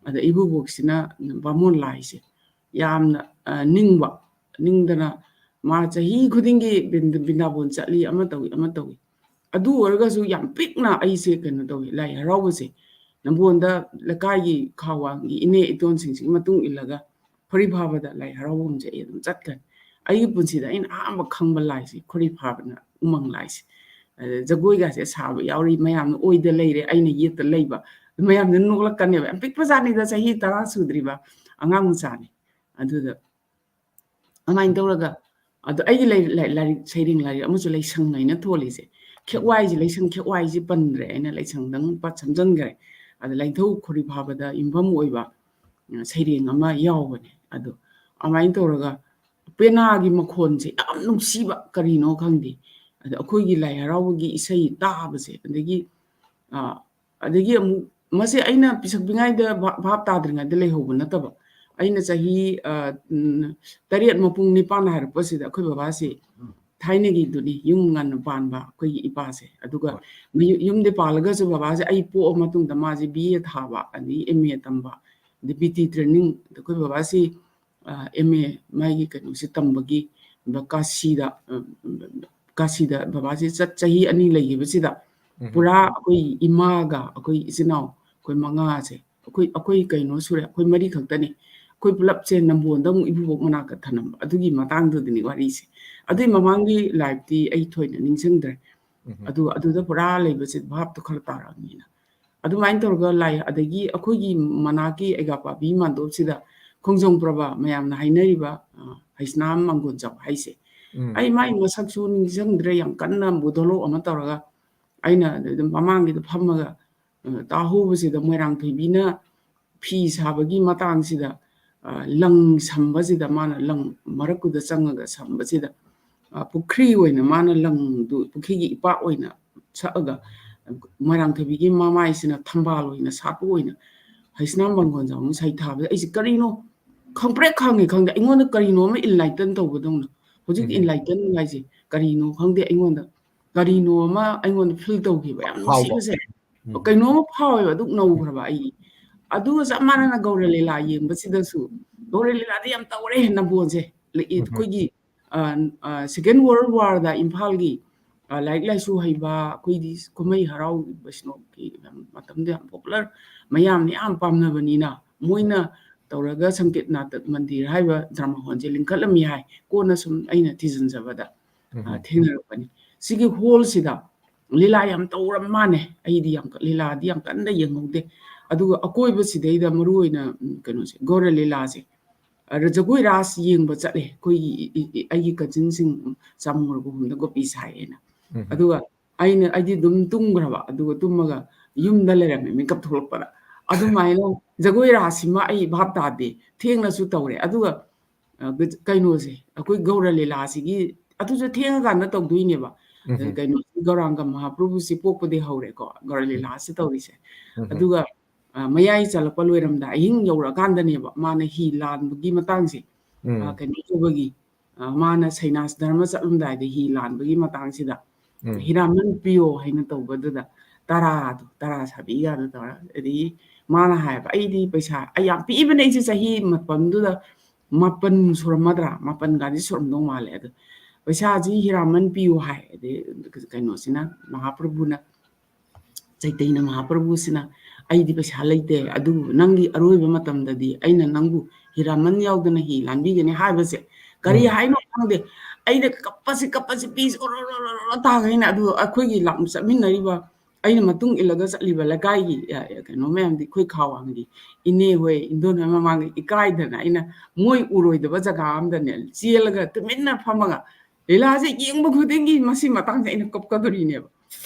ꯑꯗ ꯏꯕꯨꯕꯣꯛꯁꯤꯅ ꯕꯥꯃꯣꯟ ꯂꯥꯏꯁꯦ ꯌꯥꯝꯅ, ꯑ, ꯅꯤꯡꯕ, ꯅꯤꯡꯗꯅ ꯃꯥ ꯆꯍꯤ ꯈꯨꯗꯤꯡꯒꯤ ꯕ꯭ꯔꯤꯟꯗ-, ꯕ꯭ꯔꯤꯟꯗꯥꯕꯣꯟ ꯆꯠꯂꯤ, ꯑꯃ ꯇꯧꯏ, ꯑꯃ ꯇꯧꯏ꯫ ꯑꯗꯨ ꯑꯣꯏꯔꯒꯁꯨ ꯌꯥꯝ ꯄꯤꯛꯅ ꯑꯩꯁꯦ ꯀꯩꯅꯣ ꯇꯧꯏ, ꯂꯥꯏ ꯍꯔꯥꯎꯕꯁꯦ ꯅꯝꯕꯣꯟꯗ ꯂꯩꯀꯥꯏꯒꯤ ꯈꯥ ꯋꯥꯡꯒꯤ ꯏꯅꯦ ꯏꯇꯣꯟꯁꯤꯡꯁꯤꯒꯤ ꯃꯇꯨꯡ ꯏꯜꯂꯒ ꯈꯣꯔꯤ ꯐꯥꯕꯗ ꯂꯥꯏ ꯍꯔꯥꯎꯐꯝꯁꯦ ꯑꯩ ꯑꯗꯨꯝ ꯆꯠꯀꯅꯤ꯫ ꯑꯩꯒꯤ ꯄꯨꯟꯁꯤꯗ ꯑꯩꯅ ꯑꯍꯥꯟꯕ ꯈꯪꯕ ꯂꯥꯏꯁꯤ ꯈꯣꯔꯤ ꯐꯥꯕꯅ ꯎꯃꯪ ꯂꯥꯏꯁꯦ꯫ ꯑꯗ ꯖꯒꯣꯏꯒꯥꯁꯦ ꯁꯥꯕ ꯌꯥꯎꯔꯤ, ꯃꯌꯥꯝꯅ ꯑꯣꯏꯗ ꯂꯩꯔꯦ, ꯑꯩꯅ ꯌꯦꯠꯇ ꯂꯩꯕ꯫ ꯃꯌꯥꯝꯅ ꯅꯣꯛꯂꯛꯀꯅꯦꯕ, ꯌꯥꯝ ꯄꯤꯛꯄ ꯖꯥꯠꯅꯤꯗ, ꯆꯍꯤ ꯇꯔꯥ ꯁꯨꯗ꯭ꯔꯤꯕ ꯑꯉꯥꯡ ꯃꯆꯥꯅꯤ꯫ ꯑꯗꯨꯗ ꯑꯗꯨꯃꯥꯏꯅ ꯇꯧꯔꯒ, ꯑꯗꯣ ꯑꯩꯒꯤ ꯂꯥꯏ-, ꯂꯥꯏ-, ꯂꯥꯏꯔꯤꯛ, ꯁꯩꯔꯦꯡ ꯂꯥꯏꯔꯤꯛ ꯑꯃꯁꯨ ꯂꯩꯁꯪ ꯍꯥꯏꯅ ꯊꯣꯜꯂꯤꯁꯦ꯫ ꯎꯝ꯫ ꯈꯦꯛꯋꯥꯏꯁꯦ, ꯂꯩꯁꯪ ꯈꯦꯛꯋꯥꯏꯁꯦ ꯄꯟꯗ꯭ꯔꯦ, ꯑꯩꯅ ꯂꯩꯁꯪꯗꯪ ꯄꯠ ꯁꯝꯖꯟꯈ꯭ꯔꯦ꯫ ꯑꯗ ꯂꯥꯏꯅꯤꯡꯊꯧ ꯈꯣꯔꯤ ꯐꯥꯕꯗ ꯌꯨꯝꯐꯝ ꯑꯣꯏꯕ, ꯎꯝ, ꯁꯩꯔꯦꯡ ꯑꯃ ꯌꯥꯎꯕꯅꯦ꯫ ꯑꯗꯣ ꯑꯗꯨꯃꯥꯏꯅ ꯇꯧꯔꯒ ꯄꯦꯅꯥꯒꯤ ꯃꯈꯣꯟꯁꯦ ꯌꯥꯝ ꯅꯨꯡꯁꯤꯕ, ꯀꯔꯤꯅꯣ ꯈꯪꯗꯦ꯫ ꯑꯗ ꯑꯩꯈꯣꯏꯒꯤ ꯂꯥꯏ ꯍꯔꯥꯎꯕꯒꯤ ꯏꯁꯩ ꯇꯥꯕꯁꯦ, ꯑꯗꯒꯤ, ꯑ, ꯑꯗꯒꯤ ꯑꯃꯨꯛ ꯃꯁꯦ ꯑꯩꯅ ꯄꯤꯁꯛ ꯄꯤꯛꯉꯩꯗ ꯚꯥꯞ, ꯚꯥꯞ ꯇꯥꯗ꯭ꯔꯤꯉꯩꯗ ꯂꯩꯍꯧꯕ ꯅꯠꯇꯕ꯫ ꯑꯩꯅ ꯆꯍꯤ, ꯑ, ꯎꯝ, ꯇꯔꯦꯠ ꯃꯄꯨꯡ ꯅꯤꯄꯥꯟ ꯍꯥꯏꯔꯛꯄꯁꯤꯗ ꯑꯩꯈꯣꯏ ꯕꯕꯥꯁꯦ, ꯎꯝ꯫ ꯊꯥꯏꯅꯒꯤꯗꯨꯅꯤ, ꯌꯨꯝ ꯉꯟꯅ ꯄꯥꯟꯕ ꯑꯩꯈꯣꯏꯒꯤ ꯏꯄꯥꯁꯦ꯫ ꯑꯗꯨꯒ ꯍꯣꯏ꯫ ꯃꯌꯨ-, ꯌꯨꯝꯗ ꯄꯥꯜꯂꯒꯁꯨ ꯕꯕꯥꯁꯦ ꯑꯩ ꯄꯣꯛꯑ ꯃꯇꯨꯡꯗ ꯃꯥꯁꯦ B A ꯊꯥꯕ, ꯑꯗꯒꯤ M A ꯇꯝꯕ, ꯑꯗꯩ B T training, ꯑꯩꯈꯣꯏ ꯕꯕꯥꯁꯤ, ꯑ, M A ꯃꯥꯒꯤ ꯀꯩꯅꯣꯁꯦ ꯇꯝꯕꯒꯤ ꯕ-, ꯀꯥꯁꯤꯗ, ꯑ, ꯀꯥꯁꯤꯗ ꯕꯕꯥꯁꯦ ꯆꯠ-, ꯆꯍꯤ ꯑꯅꯤ ꯂꯩꯈꯤꯕꯁꯤꯗ ꯎꯝ꯫ ꯄꯨꯔꯥ ꯑꯩꯈꯣꯏ ꯏꯃꯥꯒ ꯑꯩꯈꯣꯏ ꯏꯆꯤꯟ ꯏꯅꯥꯎ ꯑꯩꯈꯣꯏ ꯃꯉꯥꯁꯦ, ꯑꯩꯈꯣꯏ, ꯑꯩꯈꯣꯏ ꯀꯩꯅꯣ ꯁꯨꯔꯦ, ꯑꯩꯈꯣꯏ ꯃꯔꯤ ꯈꯛꯇꯅꯤ꯫ ꯑꯩꯈꯣꯏ ꯄꯨꯂꯞꯁꯦ ꯅꯝꯕꯣꯟꯗ ꯑꯃꯨꯛ ꯏꯕꯨꯕꯣꯛ ꯃꯅꯥꯛꯇ ꯊꯅꯝꯕ꯫ ꯑꯗꯨꯒꯤ ꯃꯇꯥꯡꯗꯨꯗꯅꯤ ꯋꯥꯔꯤꯁꯦ꯫ ꯑꯗꯨꯒꯤ ꯃꯃꯥꯡꯒꯤ life ꯇꯤ ꯑꯩ ꯊꯣꯏꯅ ꯅꯤꯡꯁꯤꯡꯗ꯭ꯔꯦ꯫ ꯎꯝ꯫ ꯑꯗꯨ, ꯑꯗꯨꯗ ꯄꯨꯔꯥ ꯂꯩꯕꯁꯦ ꯚꯥꯞꯇꯣ ꯈꯔ ꯇꯥꯔꯛꯑꯕꯅꯤꯅ꯫ ꯑꯗꯨꯃꯥꯏꯅ ꯇꯧꯔꯒ ꯂꯥꯏ, ꯑꯗꯒꯤ ꯑꯩꯈꯣꯏꯒꯤ ꯃꯅꯥꯛꯀꯤ ꯑꯩꯒꯥꯄꯥꯕꯤ ꯃꯥꯟꯗꯣꯞꯁꯤꯗ ꯈꯣꯡꯖꯣꯝ ꯄ꯭ꯔꯚꯥ ꯃꯌꯥꯝꯅ ꯍꯥꯏꯅꯔꯤꯕ, ꯑ, ꯍꯩꯁꯅꯥꯝ ꯃꯥꯡꯒꯣꯟꯖꯥꯎ ꯍꯥꯏꯁꯦ꯫ ꯎꯝ꯫ ꯑꯩ ꯃꯥꯏ ꯃꯁꯛꯁꯨ ꯅꯤꯡꯁꯤꯡꯗ꯭ꯔꯦ, ꯌꯥꯝ ꯀꯟꯅ ꯕꯨꯙꯣꯂꯣꯛ ꯑꯃ ꯇꯧꯔꯒ ꯑꯩꯅ ꯑꯗꯨꯝ ꯃꯃꯥꯡꯒꯤꯗ ꯐꯝꯃꯒ, ꯑ, ꯇꯥꯍꯧꯕꯁꯤꯗ ꯃꯣꯏꯔꯥꯡꯊꯣꯏꯕꯤꯅ ꯐꯤ ꯁꯥꯕꯒꯤ ꯃꯇꯥꯡꯁꯤꯗ, ꯑ, ꯂꯪ ꯁꯝꯕꯁꯤꯗ, ꯃꯥꯅ ꯂꯪ ꯃꯔꯛꯇꯨꯗ ꯆꯪꯉꯒ ꯁꯝꯕꯁꯤꯗ, ꯑ, ꯄꯨꯈ꯭ꯔꯤ ꯑꯣꯏꯅ ꯃꯥꯅ ꯂꯪꯗꯨ ꯄꯨꯈ꯭ꯔꯤꯒꯤ ꯏꯄꯥꯛ ꯑꯣꯏꯅ ꯁꯛꯑꯒ, ꯃꯣꯏꯔꯥꯡꯊꯣꯏꯕꯤꯒꯤ ꯃꯃꯥꯏꯁꯤꯅ ꯊꯝꯕꯥꯜ ꯑꯣꯏꯅ ꯁꯥꯠꯄ ꯑꯣꯏꯅ ꯍꯩꯁꯅꯥꯝ ꯃꯥꯡꯒꯣꯟꯖꯥꯎꯅ ꯁꯩꯊꯥꯕꯗ ꯑꯩꯁꯦ ꯀꯔꯤꯅꯣ ꯈꯪꯄ꯭ꯔꯦꯛ ꯈꯪꯉꯦ ꯈꯪꯗꯦ, ꯑꯩꯉꯣꯟꯗ ꯀꯔꯤꯅꯣ ꯑꯃ enlighten ꯇꯧꯕꯗꯧꯅ꯫ ꯍꯧꯖꯤꯛ ꯎꯝ꯫ Enlighten ꯍꯥꯏꯁꯦ ꯀꯔꯤꯅꯣ ꯈꯪꯗꯦ, ꯑꯩꯉꯣꯟꯗ ꯀꯔꯤꯅꯣ ꯑꯃ ꯑꯩꯉꯣꯟꯗ feel ꯇꯧꯈꯤꯕ, ꯌꯥꯝ ꯐꯥꯎꯕ꯫ ꯅꯨꯡꯁꯤꯕꯁꯦ꯫ ꯎꯝ꯫ ꯀꯩꯅꯣꯝꯃ ꯐꯥꯎꯋꯦꯕ, ꯑꯗꯨꯛ ꯅꯧꯈ꯭ꯔꯕ ꯑꯩ꯫ ꯑꯗꯨꯒ ꯆꯞ ꯃꯥꯟꯅꯅ ꯒꯧꯔ ꯂꯤꯂꯥ ꯌꯦꯡꯕꯁꯤꯗꯁꯨ, ꯒꯧꯔ ꯂꯤꯂꯥꯗꯤ ꯌꯥꯝ ꯇꯧꯔꯦ ꯅꯝꯕꯣꯟꯁꯦ꯫ ꯂ-, ꯎꯝ꯫ ꯑꯩꯈꯣꯏꯒꯤ, ꯑ, ꯑ, Second World War ꯗ ꯏꯝꯐꯥꯜꯒꯤ ꯑ, ꯂꯥꯏꯔꯤꯛ ꯂꯥꯏꯁꯨ ꯍꯩꯕ, ꯑꯩꯈꯣꯏꯗꯤ ꯀꯨꯝꯍꯩ ꯍꯔꯥꯎ ꯋꯩꯁꯅꯣꯒꯤ ꯌꯥꯝ ꯃꯇꯝꯗ ꯌꯥꯝ popular, ꯃꯌꯥꯝꯅ ꯌꯥꯝ ꯄꯥꯝꯅꯕꯅꯤꯅ, ꯃꯣꯏꯅ ꯇꯧꯔꯒ ꯁꯪꯀꯦꯠ ꯅꯥꯇꯛ ꯃꯟꯗꯤꯔ ꯍꯥꯏꯕ ꯗ꯭ꯔꯃꯥ ꯍꯣꯜꯁꯦ ꯂꯤꯡꯈꯠꯂꯝꯃꯤ ꯍꯥꯏ꯫ ꯀꯣꯟꯅ ꯁꯨꯝ ꯑꯩꯅ ꯊꯤꯖꯤꯟꯖꯕꯗ, ꯑ, ꯎꯝ꯫ ꯊꯦꯡꯅꯔꯛꯄꯅꯤ꯫ ꯁꯤꯒꯤ ꯍꯣꯜꯁꯤꯗ ꯂꯤꯂꯥ ꯌꯥꯝ ꯇꯧꯔꯝ ꯃꯥꯅꯦ꯫ ꯑꯩꯗꯤ ꯌꯥꯝ ꯀ-, ꯂꯤꯂꯥꯗꯤ ꯌꯥꯝ ꯀꯟꯅ ꯌꯦꯡꯍꯧꯗꯦ꯫ ꯑꯗꯨꯒ ꯑꯀꯣꯏꯕꯁꯤꯗꯩꯗ ꯃꯔꯨ ꯑꯣꯏꯅ, ꯎꯝ, ꯀꯩꯅꯣꯁꯦ, ꯒꯧꯔ ꯂꯤꯂꯥꯁꯦ, ꯑ, ꯖꯒꯣꯏ ꯔꯥꯁ ꯌꯦꯡꯕ ꯆꯠꯂꯦ꯫ ꯑꯩꯈꯣꯏꯒꯤ ꯏ-, ꯏ-, ꯑꯩꯒꯤ cousinꯁꯤꯡ ꯆꯥꯃꯨꯔꯒꯨꯝꯗ ꯒꯣꯄꯤ ꯁꯥꯏꯌꯦꯅ꯫ ꯎꯝ꯫ ꯑꯗꯨꯒ ꯑꯩꯅ, ꯑꯩꯗꯤ ꯑꯗꯨꯝ ꯇꯨꯝꯈ꯭ꯔꯕ, ꯑꯗꯨꯒ ꯇꯨꯝꯃꯒ ꯌꯨꯝꯗ ꯂꯩꯔꯝꯃꯦ, ꯃꯤꯀꯞ ꯊꯣꯛꯂꯛꯄꯗ꯫ ꯑꯗꯨꯃꯥꯏꯅ ꯖꯒꯣꯏ ꯔꯥꯁꯁꯤꯃ ꯑꯩ ꯚꯥꯞ ꯇꯥꯗꯦ, ꯊꯦꯡꯅꯁꯨ ꯇꯧꯔꯦ꯫ ꯑꯗꯨꯒ, ꯑ, ꯀꯩꯅꯣꯁꯦ, ꯑꯩꯈꯣꯏ ꯒꯧꯔ ꯂꯤꯂꯥꯁꯤꯒꯤ, ꯑꯗꯨꯁꯨ ꯊꯦꯡꯉꯀꯥꯟꯗ ꯇꯧꯗꯣꯏꯅꯦꯕ꯫ ꯎꯝ꯫ ꯀꯩꯅꯣ, ꯒꯧꯔꯥꯡꯒ ꯃꯍꯥꯄ꯭ꯔꯚꯨꯁꯤ ꯄꯣꯛꯄꯗꯒꯤ ꯍꯧꯔꯦꯀꯣ, ꯒꯧꯔ ꯎꯝ꯫ ꯂꯤꯂꯥꯁꯤ ꯇꯧꯔꯤꯁꯦ꯫ ꯎꯝ꯫ ꯑꯗꯨꯒ, ꯑ, ꯃꯌꯥꯏ ꯆꯜꯂꯛꯄ ꯂꯣꯏꯔꯝꯗꯥꯏ, ꯑꯍꯤꯡ ꯌꯧꯔꯛꯑꯀꯥꯟꯗꯅꯦꯕ ꯃꯥꯅ ꯍꯤ ꯂꯥꯟꯕꯒꯤ ꯃꯇꯥꯡꯁꯦ, ꯑ, ꯎꯝ꯫ ꯀꯩꯅꯣ ꯇꯧꯕꯒꯤ, ꯑ, ꯃꯥꯅ ꯁꯩꯅꯥꯁ ꯙꯔꯃ ꯆꯠꯂꯝꯗꯥꯏꯗ ꯍꯤ ꯂꯥꯟꯕꯒꯤ ꯃꯇꯥꯡꯁꯤꯗ, ꯎꯝ꯫ "ꯍꯤꯔꯥꯃꯟ ꯄꯤꯌꯣ" ꯍꯥꯏꯅ ꯇꯧꯕꯗꯨꯗ, ꯇꯔꯥꯗꯣ, ꯇꯔꯥ ꯁꯥꯕꯤꯒꯗꯣ ꯇꯧꯔ, ꯑꯗꯒꯤ ꯃꯥꯅ ꯍꯥꯏꯕ, "ꯑꯩꯗꯤ ꯄꯩꯁꯥ, ꯑꯩ ꯌꯥꯝ ꯄꯤꯛꯏꯕꯅꯦ, ꯑꯩꯁꯦ ꯆꯍꯤ ꯃꯥꯄꯟꯗꯨꯗ, ꯃꯥꯄꯟ ꯁꯨꯔꯝꯃꯗ꯭ꯔꯥ? ꯃꯥꯄꯟꯒꯗꯤ ꯁꯨꯔꯝꯗꯧ ꯃꯥꯜꯂꯦ꯫ ꯑꯗꯣ ꯄꯩꯁꯥꯁꯤ ꯍꯤꯔꯥꯃꯟ ꯄꯤꯌꯨ" ꯍꯥꯏ꯫ ꯑꯗꯩ ꯀꯩꯅꯣꯁꯤꯅ, ꯃꯍꯥꯄ꯭ꯔꯚꯨꯅ, ꯆꯩꯇꯟꯌ ꯃꯍꯥꯄ꯭ꯔꯚꯨꯁꯤꯅ, "ꯑꯩꯗꯤ ꯄꯩꯁꯥ ꯂꯩꯇꯦ, ꯑꯗꯨꯕꯨ ꯅꯪꯒꯤ ꯑꯔꯣꯏꯕ ꯃꯇꯝꯗꯗꯤ ꯑꯩꯅ ꯅꯪꯕꯨ ꯍꯤꯔꯥꯃꯟ ꯌꯥꯎꯗꯅ ꯍꯤ ꯂꯥꯟꯕꯤꯒꯅꯤ" ꯍꯥꯏꯕꯁꯦ, ꯀꯔꯤ ꯎꯝ꯫ ꯍꯥꯏꯅꯣ ꯈꯪꯗꯦ, ꯑꯩꯅ ꯀꯞꯄꯁꯤ, ꯀꯞꯄꯁꯤ, ꯄꯤꯁꯦ ꯑꯣꯔꯣ, ꯑꯣꯔꯣ, ꯑꯣꯔꯣ, ꯑꯣꯔꯣ ꯇꯥꯈꯩꯅ꯫ ꯑꯗꯨ ꯑꯩꯈꯣꯏꯒꯤ ꯂꯥꯛ-, ꯆꯠꯃꯤꯟꯅꯔꯤꯕ, ꯑꯩꯅ ꯃꯇꯨꯡ ꯏꯜꯂꯒ ꯆꯠꯂꯤꯕ ꯂꯩꯀꯥꯏꯒꯤ, ꯑ, ꯑ, ꯀꯩꯅꯣ ꯃꯌꯥꯝꯗꯤ, ꯑꯩꯈꯣꯏ ꯈꯥ ꯋꯥꯡꯒꯤ ꯏꯅꯦ ꯍꯣꯏ, ꯏꯟꯗꯣꯟ ꯍꯣꯏ ꯃꯃꯥꯡꯗ ꯏꯀꯥꯏꯗꯅ ꯑꯩꯅ ꯃꯣꯏ ꯎꯔꯣꯏꯗꯕ ꯖꯒꯥ ꯑꯝꯗꯅꯦ ꯆꯦꯜꯂꯒ ꯇꯨꯃꯤꯟꯅ ꯐꯝꯃꯒ, ꯂꯤꯂꯥꯁꯦ ꯌꯦꯡꯕ ꯈꯨꯗꯤꯡꯒꯤ ꯃꯁꯤ ꯃꯇꯥꯡꯁꯦ ꯑꯩꯅ ꯀꯞꯀꯗꯣꯔꯤꯅꯦꯕ꯫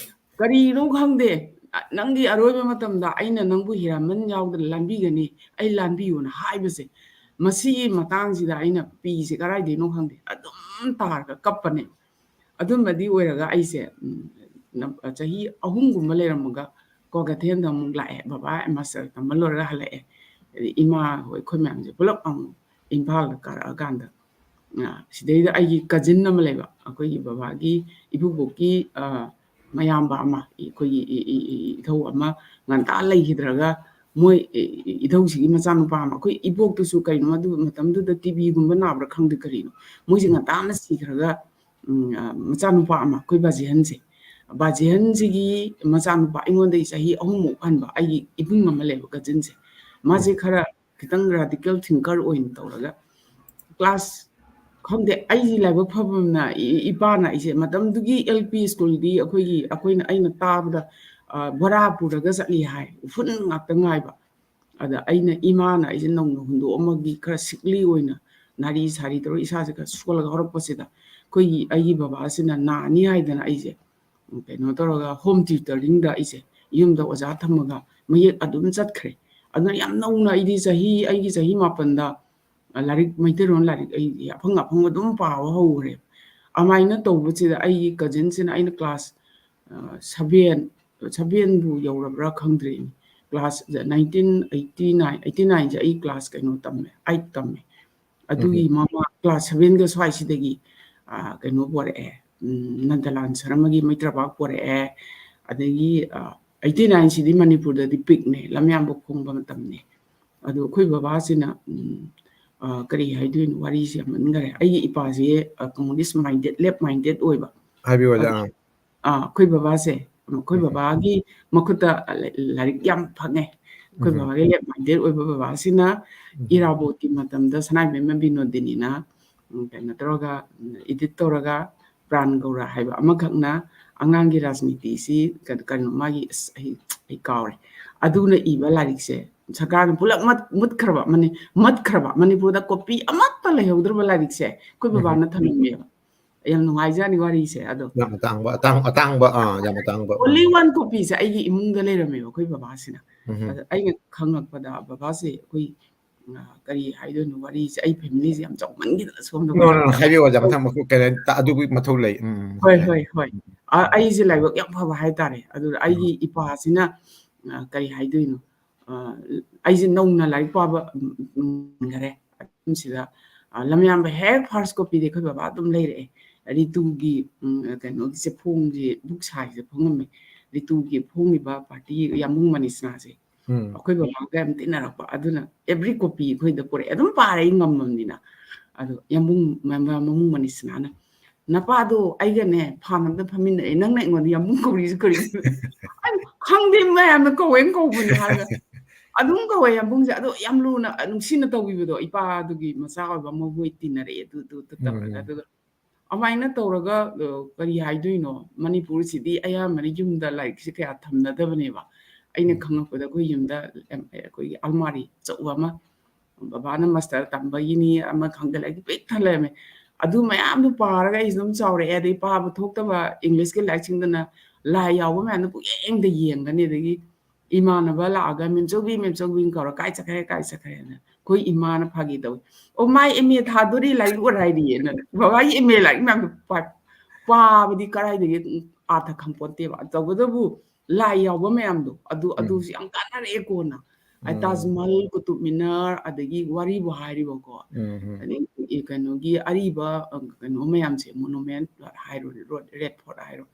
ꯀꯔꯤꯅꯣ ꯈꯪꯗꯦ, ꯑ, ꯅꯪꯒꯤ ꯑꯔꯣꯏꯕ ꯃꯇꯝꯗ ꯑꯩꯅ ꯅꯪꯕꯨ ꯍꯤꯔꯥꯃꯟ ꯌꯥꯎꯗꯅ ꯂꯥꯟꯕꯤꯒꯅꯤ, ꯑꯩ ꯂꯥꯟꯕꯤꯌꯨꯅ ꯍꯥꯏꯕꯁꯦ, ꯃꯁꯤꯒꯤ ꯃꯇꯥꯡꯁꯤꯗ ꯑꯩꯅ ꯄꯤꯁꯦ ꯀꯗꯥꯏꯗꯩꯅꯣ ꯈꯪꯗꯦ, ꯑꯗꯨꯝ ꯇꯥꯔꯒ ꯀꯞꯄꯅꯦ꯫ ꯑꯗꯨꯝꯕꯗꯤ ꯑꯣꯏꯔꯒ ꯑꯩꯁꯦ, ꯎꯝ, ꯅ-, ꯆꯍꯤ ꯑꯍꯨꯝꯒꯨꯝꯕ ꯂꯩꯔꯝꯃꯒ ꯀ꯭ꯋꯥꯀꯩꯊꯦꯜꯗ ꯑꯃꯨꯛ ꯂꯥꯛꯑꯦ꯫ ꯕꯕꯥ master ꯇꯝꯕ ꯂꯣꯏꯔꯒ ꯍꯜꯂꯛꯑꯦ꯫ ꯑꯗꯩ ꯏꯃꯥ ꯍꯣꯏ, ꯑꯩꯈꯣꯏ ꯃꯌꯥꯝꯁꯦ ꯄꯨꯂꯞ ꯑꯃꯨꯛ ꯏꯝꯐꯥꯜꯗ ꯀꯥꯔꯛꯑꯀꯥꯟꯗ, ꯑ, ꯁꯤꯗꯩꯗ ꯑꯩꯒꯤ cousin ꯑꯃ ꯂꯩꯕ, ꯑꯩꯈꯣꯏꯒꯤ ꯕꯕꯥꯒꯤ ꯏꯀꯨꯕꯣꯛꯀꯤ, ꯑ, ꯃꯌꯥꯝꯕ ꯑꯃ, ꯑꯩꯈꯣꯏꯒꯤ ꯏ-, ꯏ-, ꯏ-, ꯏꯙꯧ ꯑꯃ ꯉꯟꯇꯥ ꯂꯩꯈꯤꯗ꯭ꯔꯒ, ꯃꯣꯏ ꯏ-, ꯏ-, ꯏꯙꯧꯁꯤꯒꯤ ꯃꯆꯥꯅꯨꯄꯥ ꯑꯃ, ꯑꯩꯈꯣꯏ ꯏꯕꯣꯛꯇꯨꯁꯨ ꯀꯩꯅꯣ, ꯑꯗꯨ ꯃꯇꯝꯗꯨꯗ TBꯒꯨꯝꯕ ꯅꯥꯕ꯭ꯔꯥ ꯈꯪꯗꯦ ꯀꯔꯤꯅꯣ, ꯃꯣꯏꯁꯦ ꯉꯟꯇꯥꯅ ꯁꯤꯈ꯭ꯔꯒ, ꯎꯝ, ꯑ, ꯃꯆꯥꯅꯨꯄꯥ ꯑꯃ, ꯑꯩꯈꯣꯏ ꯕꯥꯖꯤꯍꯟꯁꯦ꯫ ꯕꯥꯖꯤꯍꯟꯁꯤꯒꯤ ꯃꯆꯥꯅꯨꯄꯥ, ꯑꯩꯉꯣꯟꯗꯒꯤ ꯆꯍꯤ ꯑꯍꯨꯝꯃꯨꯛ ꯍꯟꯕ, ꯑꯩꯒꯤ ꯏꯕꯨꯡ ꯑꯃ ꯂꯩꯕ, cousin ꯁꯦ꯫ ꯃꯥꯁꯦ ꯎꯝ꯫ ꯈꯔ ꯈꯤꯇꯪ radical thinker ꯑꯣꯏꯅ ꯇꯧꯔꯒ, class, ꯈꯪꯗꯦ, ꯑꯩꯒꯤ ꯂꯥꯏꯕꯛ ꯐꯕꯅ ꯏ-, ꯏꯄꯥꯅ ꯑꯩꯁꯦ, ꯃꯇꯝꯗꯨꯒꯤ L P school ꯗꯤ ꯑꯩꯈꯣꯏꯒꯤ, ꯑꯩꯈꯣꯏꯅ, ꯑꯩꯅ ꯇꯥꯕꯗ, ꯑ, ꯕꯣꯔꯥ ꯄꯨꯔꯒ ꯆꯠꯂꯤ ꯍꯥꯏ, ꯎꯐꯨꯟ ꯉꯥꯛꯇ ꯉꯥꯏꯕ꯫ ꯑꯗ ꯑꯩꯅ, ꯏꯃꯥꯅ ꯑꯩꯁꯦ ꯅꯧꯅ ꯍꯨꯟꯗꯣꯛꯑꯝꯃꯒꯤ ꯈꯔ sickly ꯑꯣꯏꯅ, ꯅꯥꯔꯤ ꯁꯥꯔꯤ ꯇꯧꯔ ꯏꯁꯥꯁꯦ ꯈꯔ ꯁꯣꯜꯂꯒ ꯍꯧꯔꯛꯄꯁꯤꯗ, ꯑꯩꯈꯣꯏꯒꯤ, ꯑꯩꯒꯤ ꯕꯕꯥꯁꯤꯅ ꯅꯥꯅꯤ ꯍꯥꯏꯗꯅ ꯑꯩꯁꯦ, ꯎꯝ, ꯀꯩꯅꯣ ꯇꯧꯔꯒ home tutoring ꯗ ꯑꯩꯁꯦ ꯌꯨꯝꯗ ꯑꯣꯖꯥ ꯊꯝꯃꯒ ꯃꯌꯦꯛ ꯑꯗꯨꯝ ꯆꯠꯈ꯭ꯔꯦ꯫ ꯑꯗꯨꯅ ꯌꯥꯝ ꯅꯧꯅ ꯑꯩꯗꯤ ꯆꯍꯤ, ꯑꯩꯒꯤ ꯆꯍꯤ ꯃꯥꯄꯟꯗ, ꯑ, ꯂꯥꯏꯔꯤꯛ, ꯃꯩꯇꯩꯂꯣꯟ ꯂꯥꯏꯔꯤꯛ ꯑꯩ ꯑꯐꯪ ꯑꯐꯪꯕ ꯑꯗꯨꯝ ꯄꯥꯕ ꯍꯧꯈ꯭ꯔꯦ꯫ ꯑꯗꯨꯃꯥꯏꯅ ꯇꯧꯕꯁꯤꯗ ꯑꯩꯒꯤ cousin ꯁꯤꯅ, ꯑꯩꯅ class, ꯑ, seven, seven ꯕꯨ ꯌꯧꯔꯕ꯭ꯔꯥ ꯈꯪꯗ꯭ꯔꯦꯅꯦ꯫ Class nineteen eighty nine, eighty nine ꯁꯦ ꯑꯩ class ꯀꯩꯅꯣ ꯇꯝꯃꯦ, eight ꯇꯝꯃꯦ꯫ ꯑꯗꯨꯒꯤ ꯎꯝ꯫ ꯃꯃꯥ class seven ꯒ ꯁ꯭ꯋꯥꯏꯁꯤꯗꯒꯤ, ꯑ, ꯀꯩꯅꯣ ꯄꯣꯔꯛꯑꯦ, ꯎꯝ, ꯅꯟꯗꯂꯥꯜ ꯁꯔꯃꯒꯤ ꯃꯩꯇ꯭ꯔꯕꯥꯛ ꯄꯣꯔꯛꯑꯦ꯫ ꯑꯗꯒꯤ, ꯑ, eighty nine ꯁꯤꯗꯤ ꯃꯅꯤꯄꯨꯔꯗꯗꯤ peak ꯅꯦ, ꯂꯝꯌꯥꯟꯕ ꯐꯣꯡꯕ ꯃꯇꯝꯅꯦ꯫ ꯑꯗꯣ ꯑꯩꯈꯣꯏ ꯕꯕꯥꯁꯤꯅ, ꯎꯝ, ꯑ, ꯀꯔꯤ ꯍꯥꯏꯗꯣꯏꯅꯣ, ꯋꯥꯔꯤꯁꯦ ꯌꯥꯝꯃꯟꯈꯔꯦ꯫ ꯑꯩꯒꯤ ꯏꯄꯥꯁꯦ, ꯑ, communist minded, left minded ꯑꯣꯏꯕ꯫ ꯍꯥꯏꯕꯤꯌꯨ, ꯑꯣꯖꯥ꯫ ꯑꯗꯣ, ꯑꯥ꯫ ꯑꯥ, ꯑꯩꯈꯣꯏ ꯕꯕꯥꯁꯦ, ꯑꯩꯈꯣꯏ ꯎꯝ꯫ ꯕꯕꯥꯒꯤ ꯃꯈꯨꯠꯇ ꯂꯥꯏ-, ꯂꯥꯏꯔꯤꯛ ꯌꯥꯝ ꯐꯪꯉꯦ꯫ ꯑꯩꯈꯣꯏ ꯎꯝ꯫ ꯕꯕꯥꯒꯤ left minded ꯑꯣꯏꯕ ꯕꯕꯥꯁꯤꯅ ꯎꯝ꯫ ꯏꯔꯥꯕꯣꯠꯀꯤ ꯃꯇꯝꯗ ꯁꯅꯥ ꯏꯕꯦꯝꯃ ꯕꯤꯅꯣꯗꯤꯅꯤꯅ, ꯎꯝ, ꯀꯩꯅꯣ ꯇꯧꯔꯒ, ꯎꯝ, edit ꯇꯧꯔꯒ, ꯄ꯭ꯔꯥꯟ ꯒꯧꯔ ꯍꯥꯏꯕ ꯑꯃꯈꯛꯅ ꯑꯉꯥꯡꯒꯤ ꯔꯥꯖꯅꯤꯇꯤꯁꯤ ꯀ-, ꯀꯩꯅꯣ ꯃꯥꯒꯤ, ꯑꯁ, ꯑꯩ, ꯑꯩ ꯀꯥꯎꯔꯦ꯫ ꯑꯗꯨꯅ ꯏꯕ ꯂꯥꯏꯔꯤꯛꯁꯦ ꯁꯔꯀꯥꯔꯅ ꯄꯨꯂꯞ ꯃꯠ-, ꯃꯨꯠꯈ꯭ꯔꯕ ꯑꯃꯅꯤ, ꯃꯠꯈ꯭ꯔꯕ, ꯃꯅꯤꯄꯨꯔꯗ copy ꯑꯃꯠꯇ ꯂꯩꯍꯧꯗ꯭ꯔꯕ ꯂꯥꯏꯔꯤꯛꯁꯦ ꯑꯩꯈꯣꯏ ꯎꯝ꯫ ꯕꯕꯥꯅ ꯊꯝꯂꯝꯃꯦꯕ꯫ ꯌꯥꯝ ꯅꯨꯡꯉꯥꯏꯖꯥꯠꯅꯤ ꯋꯥꯔꯤꯁꯦ꯫ ꯑꯗꯣ ꯌꯥꯝ ꯑꯇꯥꯡꯕ, ꯑꯇꯥꯡ-, ꯑꯇꯥꯡꯕ, ꯑꯥ, ꯌꯥꯝ ꯑꯇꯥꯡꯕ꯫ Only one copy ꯁꯦ ꯑꯩꯒꯤ ꯏꯃꯨꯡꯗ ꯂꯩꯔꯝꯃꯦꯕ ꯑꯩꯈꯣꯏ ꯕꯕꯥꯁꯤꯅ꯫ ꯎꯝ꯫ ꯑꯗ ꯑꯩꯅ ꯈꯪꯉꯛꯄꯗ ꯕꯕꯥꯁꯦ ꯑꯩꯈꯣꯏ, ꯑ, ꯀꯔꯤ ꯍꯥꯏꯗꯣꯏꯅꯣ, ꯋꯥꯔꯤꯁꯦ ꯑꯩ family ꯁꯦ ꯌꯥꯝ ꯆꯥꯎꯃꯟꯈꯤꯗꯅ ꯁꯣꯝꯗ No, no, no, ꯋꯥꯔꯤ ꯍꯥꯏꯕꯤꯌꯨ, ꯑꯣꯖꯥ, ꯃꯊꯪ ꯃꯈꯨ-, ꯀꯩꯅꯣ, ꯇ-, ꯑꯗꯨꯒꯤ ꯃꯊꯧ ꯂꯩ꯫ ꯎꯝ, ꯎꯝ, ꯍꯣꯏ, ꯍꯣꯏ꯫ ꯍꯣꯏ, ꯍꯣꯏ꯫ ꯑ, ꯑꯩꯁꯦ ꯂꯥꯏꯕꯛ ꯌꯥꯝ ꯐꯕ ꯍꯥꯏꯇꯥꯔꯦ꯫ ꯑꯗꯨꯗ ꯎꯝ꯫ ꯑꯩꯒꯤ ꯏꯄꯥꯁꯤꯅ, ꯑ, ꯀꯔꯤ ꯍꯥꯏꯗꯣꯏꯅꯣ, ꯑ, ꯑꯩꯁꯦ ꯅꯧꯅ ꯂꯥꯏꯔꯤꯛ ꯄꯥꯕ, ꯎꯝ, ꯎꯝ, ꯉꯝꯈꯔꯦ꯫ ꯃꯇꯝꯁꯤꯗ, ꯑ, ꯂꯝꯌꯥꯟꯕ ꯍꯦꯛ first copy ꯗꯤ ꯑꯩꯈꯣꯏ ꯕꯕꯥ ꯑꯗꯨꯝ ꯂꯩꯔꯛꯑꯦ꯫ ꯔꯤꯇꯨꯒꯤ, ꯎꯝ, ꯀꯩꯅꯣꯒꯤꯁꯦ ꯐꯣꯡꯁꯦ, book size ꯁꯦ ꯐꯣꯡꯉꯝꯃꯦ꯫ ꯔꯤꯇꯨꯒꯤ ꯐꯣꯡꯉꯤꯕ party ꯌꯥꯝꯕꯨꯡ ꯃꯅꯤꯁꯅꯥꯁꯦ꯫ ꯎꯝ꯫ ꯑꯩꯈꯣꯏ ꯕꯕꯥꯒ ꯌꯥꯝ ꯇꯤꯟꯅꯔꯛꯄ꯫ ꯑꯗꯨꯅ every copy ꯑꯩꯈꯣꯏꯗ ꯄꯨꯔꯛꯑꯦ꯫ ꯑꯗꯨꯝ ꯄꯥꯔꯦ ꯑꯩ ꯉꯝꯃꯕꯅꯤꯅ꯫ ꯑꯗꯣ ꯌꯥꯝꯕꯨꯡ ꯃ-, ꯃ-, ꯃꯕꯨꯡ ꯃꯅꯤꯁꯅꯥꯅ, "ꯅꯄꯥꯗꯣ ꯑꯩꯒꯅꯦ ꯐꯥꯟ ꯑꯝꯗ ꯐꯝꯃꯤꯟꯅꯔꯦ, ꯅꯪꯅ ꯑꯩꯉꯣꯟꯗ ꯌꯥꯝꯕꯨꯡ ꯀꯧꯔꯤꯁꯦ ꯀꯔꯤꯒꯤꯅꯣ?" ꯑꯩꯅ, "ꯈꯪꯗꯦ, ꯃꯌꯥꯝꯅ ꯀꯧꯋꯦꯅ ꯀꯧꯕꯅꯤ" ꯍꯥꯏꯔꯒ ꯑꯗꯨꯝ ꯀꯧꯋꯦ ꯌꯥꯝꯕꯨꯡꯁꯦ꯫ ꯑꯗꯣ ꯌꯥꯝ ꯂꯨꯅ, ꯅꯨꯡꯁꯤꯅ ꯇꯧꯕꯤꯕꯗꯣ, ꯏꯄꯥꯗꯨꯒꯤ ꯃꯆꯥ ꯑꯣꯏꯕ ꯑꯃ ꯃꯣꯏ ꯇꯤꯟꯅꯔꯛꯑꯦ, ꯑꯗꯨ, ꯑꯗꯨ ꯇꯧꯔꯒ꯫ ꯎꯝ꯫ ꯑꯗꯨꯒ ꯑꯗꯨꯃꯥꯏꯅ ꯇꯧꯔꯒ, ꯑ, ꯀꯔꯤ ꯍꯥꯏꯗꯣꯏꯅꯣ, ꯃꯅꯤꯄꯨꯔꯁꯤꯗꯤ ꯑꯌꯥꯝꯕꯅ ꯌꯨꯝꯗ ꯂꯥꯏꯔꯤꯛꯁꯦ ꯀꯌꯥ ꯊꯝꯅꯗꯕꯅꯦꯕ꯫ ꯑꯩꯅ ꯎꯝ꯫ ꯈꯪꯉꯛꯄꯗ ꯑꯩꯈꯣꯏ ꯌꯨꯝꯗ, ꯑꯦꯝ, ꯑꯩꯈꯣꯏꯒꯤ ꯑꯜꯃꯥꯔꯤ ꯑꯆꯧꯕ ꯑꯃ, ꯕꯕꯥꯅ ꯃꯥꯁꯇꯔ ꯇꯝꯕꯒꯤꯅꯤ, ꯑꯃ ꯈꯪꯗꯦ, ꯂꯥꯏꯔꯤꯛ ꯄꯤꯛ ꯊꯜꯂꯦ ꯂꯩꯔꯝꯃꯦ꯫ ꯑꯗꯨ ꯃꯌꯥꯝꯗꯨ ꯄꯥꯔꯒ ꯑꯩꯁꯨ ꯑꯗꯨꯝ ꯆꯥꯎꯔꯛꯑꯦ꯫ ꯑꯗꯩ ꯄꯥꯕ ꯊꯣꯛꯇꯕ ꯏꯪꯂꯤꯁꯀꯤ ꯂꯥꯏꯔꯤꯛꯁꯤꯡꯗꯨꯅ ꯂꯥꯏ ꯌꯥꯎꯕ ꯃꯌꯥꯝꯗꯣ ꯄꯨꯛꯌꯦꯡꯗ ꯌꯦꯡꯒꯅꯤ꯫ ꯑꯗꯒꯤ ꯏꯃꯥꯟꯅꯕ ꯂꯥꯛꯑꯒ, "ꯃꯦꯝꯆꯧꯕꯤ, ꯃꯦꯝꯆꯧꯕꯤꯅ ꯀꯧꯔ, 'ꯀꯥꯏ ꯆꯠꯈ꯭ꯔꯦ, ꯀꯥꯏ ꯆꯠꯈ꯭ꯔꯦꯅ?" ꯑꯩꯈꯣꯏ ꯏꯃꯥꯅ ꯐꯥꯒꯤ ꯇꯧꯏ, "ꯑꯣ, ꯃꯥꯏ ꯑꯦꯝ ꯑꯦ ꯊꯥꯗꯣꯔꯤ, ꯂꯥꯏꯔꯤꯛ ꯑꯣꯏꯔ ꯍꯥꯏꯔꯤꯌꯦꯅ"꯫ ꯕꯕꯥꯒꯤ ꯑꯦꯝ ꯑꯦ ꯂꯥꯏꯔꯤꯛ ꯃꯌꯥꯝꯗꯣ ꯄꯥ-, ꯄꯥꯕꯗꯤ ꯀꯔꯥꯏꯗꯒꯤ ꯑꯥꯔꯊ ꯈꯪꯄꯣꯟꯇꯦꯕ꯫ ꯇꯧꯕꯇꯕꯨ ꯂꯥꯏ ꯌꯥꯎꯕ ꯃꯌꯥꯝꯗꯣ, ꯑꯗꯨ, ꯎꯝ꯫ ꯑꯗꯨꯁꯨ ꯌꯥꯝ ꯀꯥꯟꯅꯔꯛꯑꯦ ꯀꯣꯟꯅ꯫ ꯑ, ꯎꯝ꯫ ꯇꯥꯖ ꯃꯍꯜ, ꯀꯨꯇꯨꯕ ꯃꯤꯅꯥꯔ, ꯑꯗꯒꯤ ꯋꯥꯔꯤꯕꯨ ꯍꯥꯏꯔꯤꯕꯀꯣ, ꯎꯝ, ꯎꯝ꯫ ꯑꯗꯒꯤ ꯀꯩꯅꯣꯒꯤ ꯑꯔꯤꯕ, ꯑ, ꯀꯩꯅꯣ ꯃꯌꯥꯝꯁꯦ, ꯃꯣꯅꯨꯃꯦꯟꯠ ꯍꯥꯏꯔꯣ, ꯔꯣ-, ꯔꯦꯗ ꯐꯣꯔꯠ ꯍꯥꯏꯔꯣ,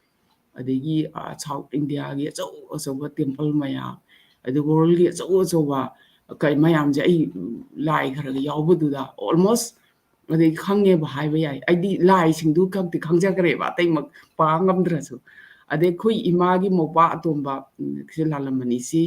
ꯑꯗꯒꯤ, ꯑ, ꯁꯥꯎꯠ ꯏꯟꯗꯤꯌꯥꯒꯤ ꯑꯆꯧ ꯑꯆꯧꯕ ꯇꯦꯝꯄꯜ ꯃꯌꯥꯝ, ꯑꯗꯩ ꯋꯥꯔꯜꯒꯤ ꯑꯆꯧ ꯑꯆꯧꯕ ꯀꯩ ꯃꯌꯥꯝꯁꯦ ꯑꯩ, ꯎꯝ, ꯂꯥꯏ ꯈꯔꯒ ꯌꯥꯎꯕꯗꯨꯗ almost ꯑꯗꯩ ꯈꯪꯉꯦꯕ ꯍꯥꯏꯕ ꯌꯥꯏ꯫ ꯑꯩꯗꯤ ꯂꯥꯏꯁꯤꯡꯗꯨ ꯈꯛꯇꯤ ꯈꯪꯖꯈ꯭ꯔꯦꯕ, ꯑꯇꯩꯃꯛ ꯄꯥ ꯉꯝꯗ꯭ꯔꯁꯨ꯫ ꯑꯗꯩ ꯑꯩꯈꯣꯏ ꯏꯃꯥꯒꯤ ꯃꯧꯄ꯭ꯋꯥ ꯑꯇꯣꯝꯕ, ꯎꯝ, ꯁꯤ ꯂꯥꯜꯂꯝꯃꯅꯤ꯫ ꯁꯤ,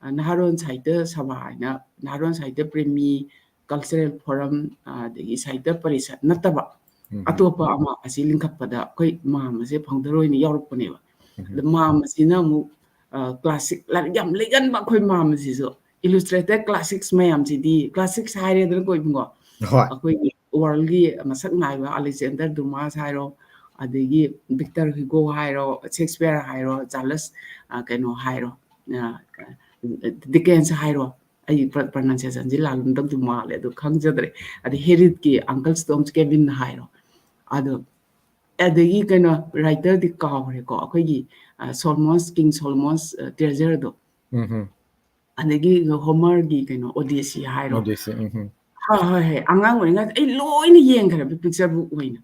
ꯑ, ꯅꯍꯥꯔꯣꯟ ꯁꯥꯍꯤꯇ꯭ꯌ ꯁꯚꯥ ꯍꯥꯏꯅ, ꯅꯍꯥꯔꯣꯟ ꯁꯥꯍꯤꯇ꯭ꯌ ꯄ꯭ꯔꯦꯃꯤ, ꯀꯜꯆꯔꯦꯜ ꯐꯣꯔꯝ, ꯑ, ꯑꯗꯒꯤ ꯁꯥꯍꯤꯇ꯭ꯌ ꯄꯔꯤꯁꯠ ꯅꯠꯇꯕ ꯎꯝ꯫ ꯑꯇꯣꯞꯄ ꯑꯃ ꯑꯁꯤ ꯂꯤꯡꯈꯠꯄꯗ ꯑꯩꯈꯣꯏ ꯃꯥꯝꯃꯁꯦ ꯐꯥꯎꯟꯗꯔ ꯑꯣꯏꯅ ꯌꯥꯎꯔꯛꯄꯅꯦꯕ꯫ ꯎꯝ꯫ ꯑꯗ ꯃꯥꯝꯃꯁꯤꯅ ꯑꯃꯨꯛ, ꯑ, ꯀ꯭ꯂꯥꯁꯤꯛ, ꯂꯥꯏꯔꯤꯛ ꯌꯥꯝ ꯂꯩꯒꯟꯕ ꯑꯩꯈꯣꯏ ꯃꯥꯝꯃꯁꯤꯁꯨ꯫ ꯏꯂꯨꯁꯇ꯭ꯔꯦꯇꯦꯗ ꯀ꯭ꯂꯥꯁꯤꯛꯁ ꯃꯌꯥꯝꯁꯤꯗꯤ, ꯀ꯭ꯂꯥꯁꯤꯛꯁ ꯍꯥꯏꯔꯦꯗꯅꯀꯣ ꯏꯕꯨꯡꯉꯣ꯫ ꯍꯣꯏ꯫ ꯑꯩꯈꯣꯏꯒꯤ ꯋꯥꯔꯜꯒꯤ ꯃꯁꯛ ꯅꯥꯏꯕ ꯑꯂꯦꯛꯖꯦꯟꯗꯔ ꯗꯨꯃꯥꯁ ꯍꯥꯏꯔꯣ, ꯑꯗꯒꯤ ꯚꯤꯛꯇꯔ ꯍ꯭ꯌꯨꯒꯣ ꯍꯥꯏꯔꯣ, ꯁꯦꯛꯁꯄꯤꯌꯔ ꯍꯥꯏꯔꯣ, ꯆꯥꯔꯂꯁ, ꯑ, ꯀꯩꯅꯣ ꯍꯥꯏꯔꯣ, ꯑ, ꯗꯤꯀꯦꯟꯁ ꯍꯥꯏꯔꯣ, ꯑꯩ ꯄ꯭ꯔ-, ꯄ꯭ꯔꯅꯟꯁꯤꯌꯦꯁꯟꯁꯤ ꯂꯥꯜꯂꯝꯗꯧꯗꯤ ꯃꯥꯜꯂꯦ, ꯑꯗꯨ ꯈꯪꯖꯗ꯭ꯔꯦ꯫ ꯑꯗꯩ ꯍꯦꯔꯤꯠꯀꯤ ꯑꯪꯀꯜ ꯁ꯭ꯇꯣꯝꯁ ꯀꯦꯕꯤꯟ ꯍꯥꯏꯔꯣ, ꯑꯗꯣ ꯑꯗꯒꯤ ꯀꯩꯅꯣ, ꯔꯥꯏꯇꯔꯗꯤ ꯀꯥꯎꯈ꯭ꯔꯦꯀꯣ, ꯑꯩꯈꯣꯏꯒꯤ, ꯑ, ꯁꯣꯂꯃꯣꯟꯁ, ꯀꯤꯡ ꯁꯣꯂꯃꯣꯟꯁ, ꯑ, ꯇ꯭ꯔꯦꯖꯔꯗꯣ꯫ ꯎꯝ ꯍꯝ꯫ ꯑꯗꯒꯤ ꯍꯣꯃꯔꯒꯤ ꯀꯩꯅꯣ, ꯑꯣꯗꯦꯁꯤ ꯍꯥꯏꯔꯣ꯫ ꯑꯣꯗꯦꯁꯤ, ꯎꯝ ꯍꯝ꯫ ꯍꯣꯏ, ꯍꯣꯏ, ꯍꯣꯏ꯫ ꯑꯉꯥꯡ ꯑꯣꯏꯔꯤꯉꯩꯗ ꯑꯩ ꯂꯣꯏꯅ ꯌꯦꯡꯈ꯭ꯔꯦꯕ, ꯄꯤꯛꯆꯔ ꯕꯨꯛ ꯑꯣꯏꯅ꯫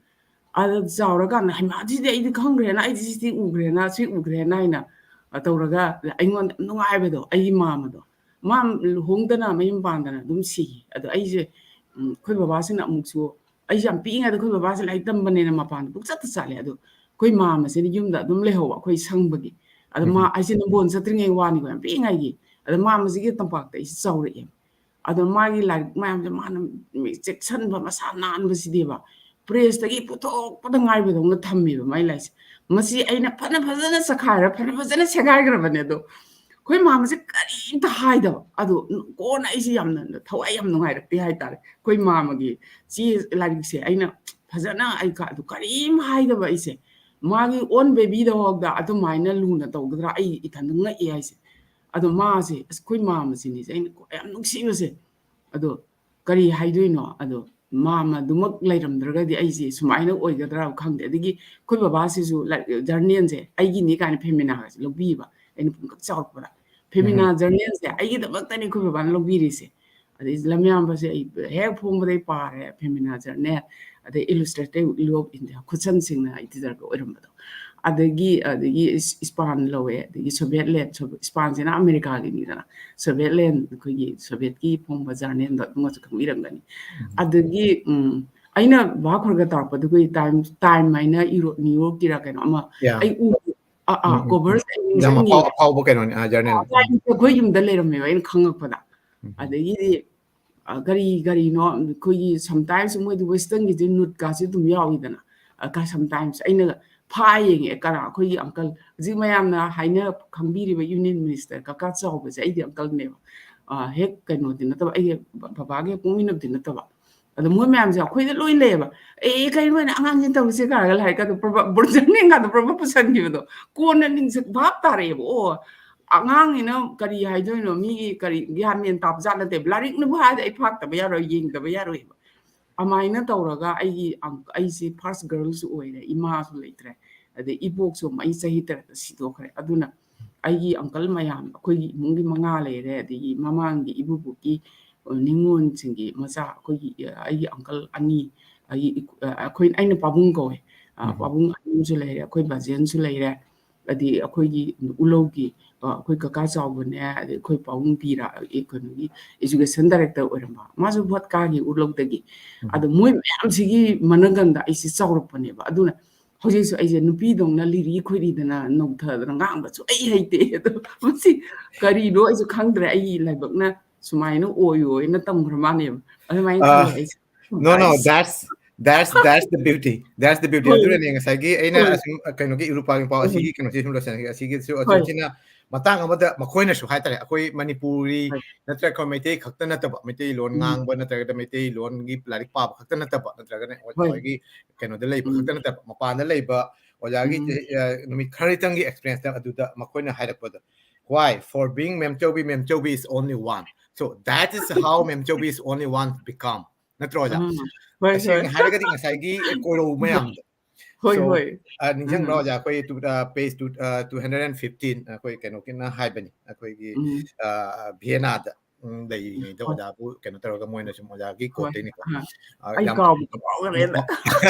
ꯑꯗ ꯆꯥꯎꯔꯀꯥꯟꯗ, "ꯍꯩꯃꯥ, ꯁꯤꯗꯤ ꯑꯩꯗꯤ ꯈꯪꯈ꯭ꯔꯦꯅ, ꯑꯩꯗꯤ ꯁꯤꯗꯤ ꯎꯈ꯭ꯔꯦꯅ, ꯁꯤ ꯎꯈ꯭ꯔꯦꯅ" ꯍꯥꯏꯅ, ꯑ, ꯇꯧꯔꯒ ꯑꯩꯉꯣꯟꯗ ꯌꯥꯝ ꯅꯨꯡꯉꯥꯏꯕꯗꯣ, ꯑꯩꯒꯤ ꯃꯥꯝꯃꯗꯣ꯫ ꯃꯥ ꯂꯨꯍꯣꯡꯗꯅ ꯃꯌꯨꯝ ꯄꯥꯟꯗꯅ ꯑꯗꯨꯝ ꯁꯤ꯫ ꯑꯗꯣ ꯑꯩꯁꯦ, ꯎꯝ, ꯑꯩꯈꯣꯏ ꯕꯕꯥꯁꯤꯅ ꯑꯃꯨꯛꯁꯨ ꯑꯩꯁꯦ ꯌꯥꯝ ꯄꯤꯛꯏꯉꯩꯗ ꯑꯩꯈꯣꯏ ꯕꯕꯥꯁꯦ ꯂꯥꯏꯔꯤꯛ ꯇꯝꯕꯅꯦꯅ ꯃꯄꯥꯟꯗ ꯄꯨꯡꯆꯠꯇ ꯆꯠꯂꯦ꯫ ꯑꯗꯣ ꯑꯩꯈꯣꯏ ꯃꯥꯝꯃꯁꯤꯅ ꯌꯨꯝꯗ ꯑꯗꯨꯝ ꯂꯩꯍꯧꯕ, ꯑꯩꯈꯣꯏ ꯁꯪꯕꯒꯤ꯫ ꯑꯗ ꯃꯥ, ꯎꯝ꯫ ꯑꯩꯁꯦ ꯅꯝꯕꯣꯜ ꯆꯠꯇ꯭ꯔꯤꯉꯩ ꯋꯥꯅꯤꯀꯣ, ꯌꯥꯝ ꯄꯤꯛꯏꯉꯩꯒꯤ꯫ ꯑꯗ ꯃꯥꯝꯃꯁꯤꯒꯤ ꯇꯝꯄꯥꯛꯇ ꯑꯩꯁꯦ ꯆꯥꯎꯔꯛꯑꯦ꯫ ꯑꯗꯣ ꯃꯥꯒꯤ ꯂꯥꯏꯔꯤꯛ ꯃꯌꯥꯝꯁꯦ ꯃꯥꯅ ꯆꯦꯛꯁꯟꯕ, ꯃꯁꯥ ꯅꯥꯟꯕꯁꯤꯗꯤꯕ, ꯄ꯭ꯔꯦꯁꯇꯒꯤ ꯄꯨꯊꯣꯛꯄꯗ ꯉꯥꯏꯕꯗꯧꯅ ꯊꯝꯃꯦꯕ ꯃꯥꯏ ꯂꯥꯏꯔꯤꯛꯁꯦ꯫ ꯃꯁꯤ ꯑꯩꯅ ꯐꯅ ꯐꯖꯅ ꯆꯈꯥꯏꯔ, ꯐꯅ ꯐꯖꯅ ꯁꯦꯒꯥꯏꯈ꯭ꯔꯕꯅꯦ꯫ ꯑꯗꯣ ꯑꯩꯈꯣꯏ ꯃꯥꯝꯃꯁꯦ ꯀꯔꯤꯝꯇ ꯍꯥꯏꯗꯕ꯫ ꯑꯗꯣ ꯀꯣꯟꯅ ꯑꯩꯁꯦ ꯌꯥꯝꯅ ꯊꯋꯥꯏ ꯌꯥꯝ ꯅꯨꯡꯉꯥꯏꯔꯛꯇꯦ ꯍꯥꯏꯇꯥꯔꯦ꯫ ꯑꯩꯈꯣꯏ ꯃꯥꯝꯃꯒꯤ ꯆꯦ ꯂꯥꯏꯔꯤꯛꯁꯦ ꯑꯩꯅ ꯐꯖꯅ ꯑꯩ ꯀ-, ꯑꯗꯨ ꯀꯔꯤꯝ ꯍꯥꯏꯗꯕ ꯑꯩꯁꯦ꯫ ꯃꯥꯒꯤ own babyꯗ ꯐꯥꯎꯗ ꯑꯗꯨꯃꯥꯏꯅ ꯂꯨꯅ ꯇꯧꯒꯗ꯭ꯔꯥ? ꯑꯩ ꯏꯊꯟꯇ ꯉꯛꯑꯦ ꯍꯥꯏꯁꯦ꯫ ꯑꯗꯣ ꯃꯥꯁꯦ, ꯑꯁ, ꯑꯩꯈꯣꯏ ꯃꯥꯝꯃꯁꯤꯅꯤꯁꯦ ꯑꯩꯅ ꯈ꯭ꯋꯥꯏ ꯌꯥꯝ ꯅꯨꯡꯁꯤꯕꯁꯦ꯫ ꯑꯗꯣ ꯀꯔꯤ ꯍꯥꯏꯗꯣꯏꯅꯣ? ꯑꯗꯣ ꯃꯥꯝꯃꯗꯨꯃꯛ ꯂꯩꯔꯝꯗ꯭ꯔꯒꯗꯤ ꯑꯩꯁꯦ ꯁꯨꯃꯥꯏꯅ ꯑꯣꯏꯒꯗ꯭ꯔꯥ ꯈꯪꯗꯦ꯫ ꯑꯗꯒꯤ ꯑꯩꯈꯣꯏ ꯕꯕꯥꯁꯤꯁꯨ ꯂꯥꯏ-, journalꯁꯦ ꯑꯩꯒꯤꯅꯤ ꯀꯥꯏꯅ ꯐꯦꯃꯤꯅꯥꯒꯁꯦ ꯂꯧꯕꯤꯕ꯫ ꯑꯩꯅ ꯄꯨꯡꯀꯛ ꯆꯥꯎꯔꯛꯄꯗ꯫ ꯐꯦꯃꯤꯅꯥ ꯎꯝ꯫ Journalꯁꯦ ꯑꯩꯒꯤꯗꯃꯛꯇꯅꯤ ꯑꯩꯈꯣꯏ ꯕꯕꯥꯅ ꯂꯧꯕꯤꯔꯤꯁꯦ꯫ ꯑꯗꯩ ꯂꯝꯌꯥꯟꯕꯁꯦ ꯑꯩ ꯍꯦꯛ ꯐꯣꯡꯕꯗꯩ ꯄꯥꯔꯦ, ꯐꯦꯃꯤꯅꯥ Journal, ꯑꯗꯩ Illustrated Review of India, ꯈꯨꯠꯁꯝꯁꯤꯡꯅ editorꯒ ꯑꯣꯏꯔꯝꯕꯗꯣ꯫ ꯑꯗꯒꯤ, ꯑꯗꯒꯤ ꯏꯁ-, ꯏꯁꯄꯥꯟ ꯂꯧꯋꯦ, ꯑꯗꯒꯤ ꯁꯣꯚꯤꯌꯦꯠ ꯂꯦꯟ, ꯁꯣꯚꯤ-, ꯏꯁꯄꯥꯟꯁꯤꯅ ꯑꯃꯦꯔꯤꯀꯥꯒꯤꯅꯤꯗꯅ, ꯁꯣꯚꯤꯌꯦꯠ ꯂꯦꯟ, ꯑꯩꯈꯣꯏꯒꯤ ꯁꯣꯚꯤꯌꯦꯠꯀꯤ ꯐꯣꯡꯕ journalꯗꯣ ꯑꯗꯨꯃꯁꯨ ꯈꯪꯕꯤꯔꯝꯒꯅꯤ꯫ ꯎꯝ꯫ ꯑꯗꯒꯤ, ꯎꯝ, ꯑꯩꯅ ꯚꯥꯕ ꯈꯔ ꯈꯔ ꯇꯥꯔꯛꯄꯗ ꯑꯩꯈꯣꯏ Time, Time ꯍꯥꯏꯅ ꯏꯔꯣ-, ꯅ꯭ꯌꯨ ꯌꯣꯔꯛꯀꯤꯔ ꯀꯩꯅꯣ ꯑꯃ ꯌꯥ꯫ ꯑꯩ ꯎ-, ꯑ, ꯑ, ꯎꯝ, ꯎꯝ, ꯎꯝ꯫ Coverꯁꯦ ꯑꯩ ꯌꯥꯝ ꯑꯐꯥꯎ-, ꯅꯤꯡꯁꯤꯡꯉꯦ꯫ ꯑꯐꯥꯎꯕ ꯀꯩꯅꯣꯅꯦ, ꯑ, journal꯫ ꯑ, Time ꯑꯩꯈꯣꯏ ꯌꯨꯝꯗ ꯂꯩꯔꯝꯃꯦꯕ ꯑꯩꯅ ꯈꯪꯉꯛꯄꯗ꯫ ꯎꯝ꯫ ꯑꯗꯒꯤꯗꯤ, ꯑ, ꯀꯔꯤ ꯀꯔꯤꯅꯣ ꯑꯩꯈꯣꯏꯒꯤ sometimes ꯃꯣꯏꯗꯤ westernꯒꯤꯁꯦ nudeꯀꯥꯁꯦ ꯑꯗꯨꯝ ꯌꯥꯎꯏꯗꯅ꯫ ꯑ, ꯀ-, sometimes ꯑꯩꯅ ꯐꯥ ꯌꯦꯡꯉꯦ, ꯀꯅꯥ, ꯑꯩꯈꯣꯏꯒꯤ uncle, ꯍꯧꯖꯤꯛ ꯃꯌꯥꯝꯅ ꯍꯥꯏꯅ ꯈꯪꯕꯤꯔꯤꯕ Union Minister ꯀꯀꯥ ꯆꯥꯎꯕꯁꯦ ꯑꯩꯗꯤ uncleꯅꯦꯕ꯫ ꯑ, ꯍꯦꯛ ꯀꯩꯅꯣꯗꯤ ꯅꯠꯇꯕ, ꯑꯩꯒꯤ ꯕ-, ꯕꯕꯥꯒ ꯍꯦꯛ ꯄꯣꯛꯃꯤꯟꯅꯕꯗꯤ ꯅꯠꯇꯕ꯫ ꯑꯗꯣ ꯃꯣꯏ ꯃꯌꯥꯝꯁꯦ ꯑꯩꯈꯣꯏꯗ ꯂꯣꯏ ꯂꯩꯌꯦꯕ꯫ "ꯑꯦ, ꯀꯩꯅꯣ ꯅꯣꯏꯅ ꯑꯉꯥꯡꯁꯤꯅ ꯇꯧꯔꯤꯁꯦ?" ꯀꯥꯏꯅꯒ ꯂꯥꯏꯔꯤꯛꯀꯗꯣ ꯄ꯭ꯔꯣꯕ-, ꯕꯣꯔꯗꯤꯡꯒꯗꯣ ꯄ꯭ꯔꯣꯕ ꯄꯨꯁꯟꯈꯤꯕꯗꯣ꯫ ꯀꯣꯟꯅ ꯅꯤꯡꯁꯤꯡ-, ꯚꯥꯞ ꯇꯥꯔꯛꯑꯦꯕ꯫ ꯑꯣ, ꯑꯉꯥꯡꯅꯤꯅ ꯀꯔꯤ ꯍꯥꯏꯗꯣꯏꯅꯣ? ꯃꯤꯒꯤ ꯀꯔꯤ ꯒ꯭ꯌꯥꯟ ꯃꯦꯟ ꯇꯥꯕ ꯖꯥꯠ ꯅꯠꯇꯦꯕ꯫ ꯂꯥꯏꯔꯤꯛꯅꯕꯨ ꯍꯥꯏꯔꯗꯤ ꯑꯩ ꯐꯥꯛꯇꯕ ꯌꯥꯔꯣꯏ, ꯌꯦꯡꯗꯕ ꯌꯥꯔꯣꯏꯕ꯫ ꯑꯃꯥꯏꯅ ꯇꯧꯔꯒ ꯑꯩꯒꯤ ꯑꯪ-, ꯑꯩꯁꯦ first girlꯁꯨ ꯑꯣꯏꯔꯦ, ꯏꯃꯥꯁꯨ ꯂꯩꯇ꯭ꯔꯦ꯫ ꯑꯗꯩ ꯏꯕꯣꯛꯁꯨ ꯑꯃꯨꯛ ꯑꯩ ꯆꯍꯤ ꯇꯔꯦꯠꯇ ꯁꯤꯗꯣꯛꯈ꯭ꯔꯦ꯫ ꯑꯗꯨꯅ ꯑꯩꯒꯤ uncle ꯃꯌꯥꯝ, ꯑꯩꯈꯣꯏꯒꯤ ꯏꯃꯨꯡꯒꯤ ꯃꯉꯥ ꯂꯩꯔꯦ, ꯑꯗꯒꯤ ꯃꯃꯥꯡꯒꯤ ꯏꯕꯨꯕꯣꯛꯀꯤ, ꯑ, ꯅꯤꯉꯣꯜꯁꯤꯡꯒꯤ ꯃꯆꯥ, ꯑꯩꯈꯣꯏꯒꯤ, ꯑ, ꯑꯩꯒꯤ uncle ꯑꯅꯤ, ꯑꯩꯒꯤ ꯏꯛ-, ꯑ, ꯑꯩꯈꯣꯏ, ꯑꯩꯅ ꯄꯥꯕꯨꯡ ꯀꯧꯋꯦ꯫ ꯑ, ꯎꯝ꯫ ꯄꯥꯕꯨꯡ ꯑꯅꯤ ꯑꯃꯁꯨ ꯂꯩꯔꯦ, ꯑꯩꯈꯣꯏ ꯕꯥꯖꯦꯟꯁꯨ ꯂꯩꯔꯦ, ꯍꯥꯏꯗꯤ ꯑꯩꯈꯣꯏꯒꯤ ꯎꯂꯧꯒꯤ ꯑ, ꯑꯩꯈꯣꯏ ꯀꯀꯥ ꯆꯥꯎꯕꯅꯦ, ꯑꯗꯩ ꯑꯩꯈꯣꯏ ꯄꯥꯕꯨꯡ ꯄꯤꯔ-, ꯑꯦ, ꯀꯩꯅꯣꯒꯤ education director ꯑꯣꯏꯔꯝꯕ, ꯃꯥꯁꯨ ꯚꯣꯠꯀꯥꯒꯤ ꯎꯂꯧꯗꯒꯤ꯫ ꯎꯝ꯫ ꯑꯗꯣ ꯃꯣꯏ ꯃꯌꯥꯝꯁꯤꯒꯤ ꯃꯅꯪꯒꯟꯗ ꯑꯩꯁꯦ ꯆꯥꯎꯔꯛꯄꯅꯦꯕ꯫ ꯑꯗꯨꯅ ꯍꯧꯖꯤꯛꯁꯨ ꯑꯩꯁꯦ ꯅꯨꯄꯤꯗꯧꯅ ꯂꯤꯔꯤ ꯈꯣꯏꯔꯤꯗꯅ ꯅꯧꯊꯗꯅ ꯉꯥꯡꯕꯁꯨ ꯑꯩ ꯍꯩꯇꯦ꯫ ꯑꯗꯣ ꯃꯁꯤ ꯀꯔꯤꯅꯣ ꯑꯩꯁꯨ ꯈꯪꯗ꯭ꯔꯦ꯫ ꯑꯩꯒꯤ ꯂꯥꯏꯕꯛꯅ ꯁꯨꯃꯥꯏꯅ ꯑꯣꯏꯌꯣꯅ ꯇꯝꯈ꯭ꯔ ꯃꯥꯜꯂꯦꯕ꯫ ꯑꯗꯨꯃꯥꯏꯅ ꯑ, ꯈꯜꯂꯦ ꯑꯩꯁꯦ꯫ No, no, H. That's, that's, that's the beauty. That's the beauty. ꯍꯣꯏ꯫ ꯑꯗꯨꯅꯅꯦ ꯉꯁꯥꯏꯒꯤ ꯑꯩꯅ ꯍꯣꯏ꯫ ꯑꯁꯨꯝ, ꯑ, ꯀꯩꯅꯣꯒꯤ ꯏꯔꯨꯄꯥ ꯏꯄꯥ ꯍꯣꯏ, ꯍꯣꯏ꯫ ꯑꯁꯤꯒꯤ ꯀꯩꯅꯣꯁꯦ ꯁꯨꯝ ꯂꯣꯏꯁꯤꯟꯅꯈꯤꯒꯦ꯫ ꯑꯁꯤꯒꯤꯁꯨ ꯍꯣꯏ꯫ ꯑꯁꯤꯁꯤꯅ ꯃꯇꯥꯡ ꯑꯃꯗ ꯃꯈꯣꯏꯅꯁꯨ ꯍꯥꯏꯇꯥꯔꯦ, ꯑꯩꯈꯣꯏ ꯃꯅꯤꯄꯨꯔꯤ ꯍꯣꯏ꯫ ꯅꯠꯇ꯭ꯔꯒ ꯑꯩꯈꯣꯏ ꯃꯩꯇꯩ ꯈꯛꯇ ꯅꯠꯇꯕ, ꯃꯩꯇꯩꯂꯣꯟ ꯎꯝ꯫ ꯉꯥꯡꯕ ꯅꯠꯇ꯭ꯔꯒꯅ ꯃꯩꯇꯩꯂꯣꯟꯒꯤ ꯂꯥꯏꯔꯤꯛ ꯄꯥꯕ ꯈꯛꯇ ꯅꯠꯇꯕ, ꯅꯠꯇ꯭ꯔꯒꯅ ꯍꯣꯏ꯫ ꯑꯩꯈꯣꯏꯒꯤ ꯀꯩꯅꯣꯗ ꯂꯩꯕ ꯎꯝ꯫ ꯈꯛꯇ ꯅꯠꯇꯕ, ꯃꯄꯥꯟꯗ ꯂꯩꯕ ꯑꯣꯖꯥꯒꯤ, ꯎꯝ꯫ ꯑ, ꯅꯨꯃꯤꯠ ꯈꯔꯇꯪꯒꯤ experience ꯑꯗꯨꯗ ꯃꯈꯣꯏꯅ ꯍꯥꯏꯔꯛꯄꯗ, "Why? For being ꯃꯦꯝꯆꯧꯕꯤ, ꯃꯦꯝꯆꯧꯕꯤ is only one." So that is how ꯃꯦꯝꯆꯧꯕꯤ is only one become. ꯅꯠꯇ꯭ꯔꯣ, ꯑꯣꯖꯥ? ꯎꯝ꯫ ꯍꯣꯏ, ꯇꯁꯦꯡꯅ ꯍꯣꯏ꯫ ꯍꯥꯏꯔꯒꯗꯤ ꯉꯁꯥꯏꯒꯤ ꯀꯣꯏꯔꯧ ꯃꯌꯥꯝꯗꯣ꯫ ꯍꯣꯏ, So, ꯍꯣꯏ꯫ ꯑ, ꯅꯤꯡꯁꯤꯡꯕ꯭ꯔꯣ, ꯎꯝ꯫ ꯑꯣꯖꯥ? ꯑꯩꯈꯣꯏ ꯇꯨ-, ꯑ, page two, ꯑ, two hundred and fifteen, ꯑꯩꯈꯣꯏ ꯀꯩꯅꯣꯒꯤꯅ ꯍꯥꯏꯕꯅꯤ, ꯑꯩꯈꯣꯏꯒꯤ, ꯎꯝ꯫ ꯑ, ꯚꯤꯌꯦꯅꯥꯗ, ꯎꯝ, ꯂꯩꯔꯤꯉꯩꯗ ꯍꯣꯏ꯫ ꯑꯣꯖꯥꯕꯨ ꯀꯩꯅꯣ ꯇꯧꯔꯒ ꯃꯣꯏꯅ ꯁꯨꯝ ꯑꯣꯖꯥꯒꯤ ꯍꯣꯏ꯫ ꯀꯣꯛꯇꯩꯅꯤꯀꯣ꯫ ꯑ, ꯑꯩ ꯌꯥꯝ ꯀꯥꯎꯕꯨ ꯀꯥꯎꯈ꯭ꯔꯦꯗ꯫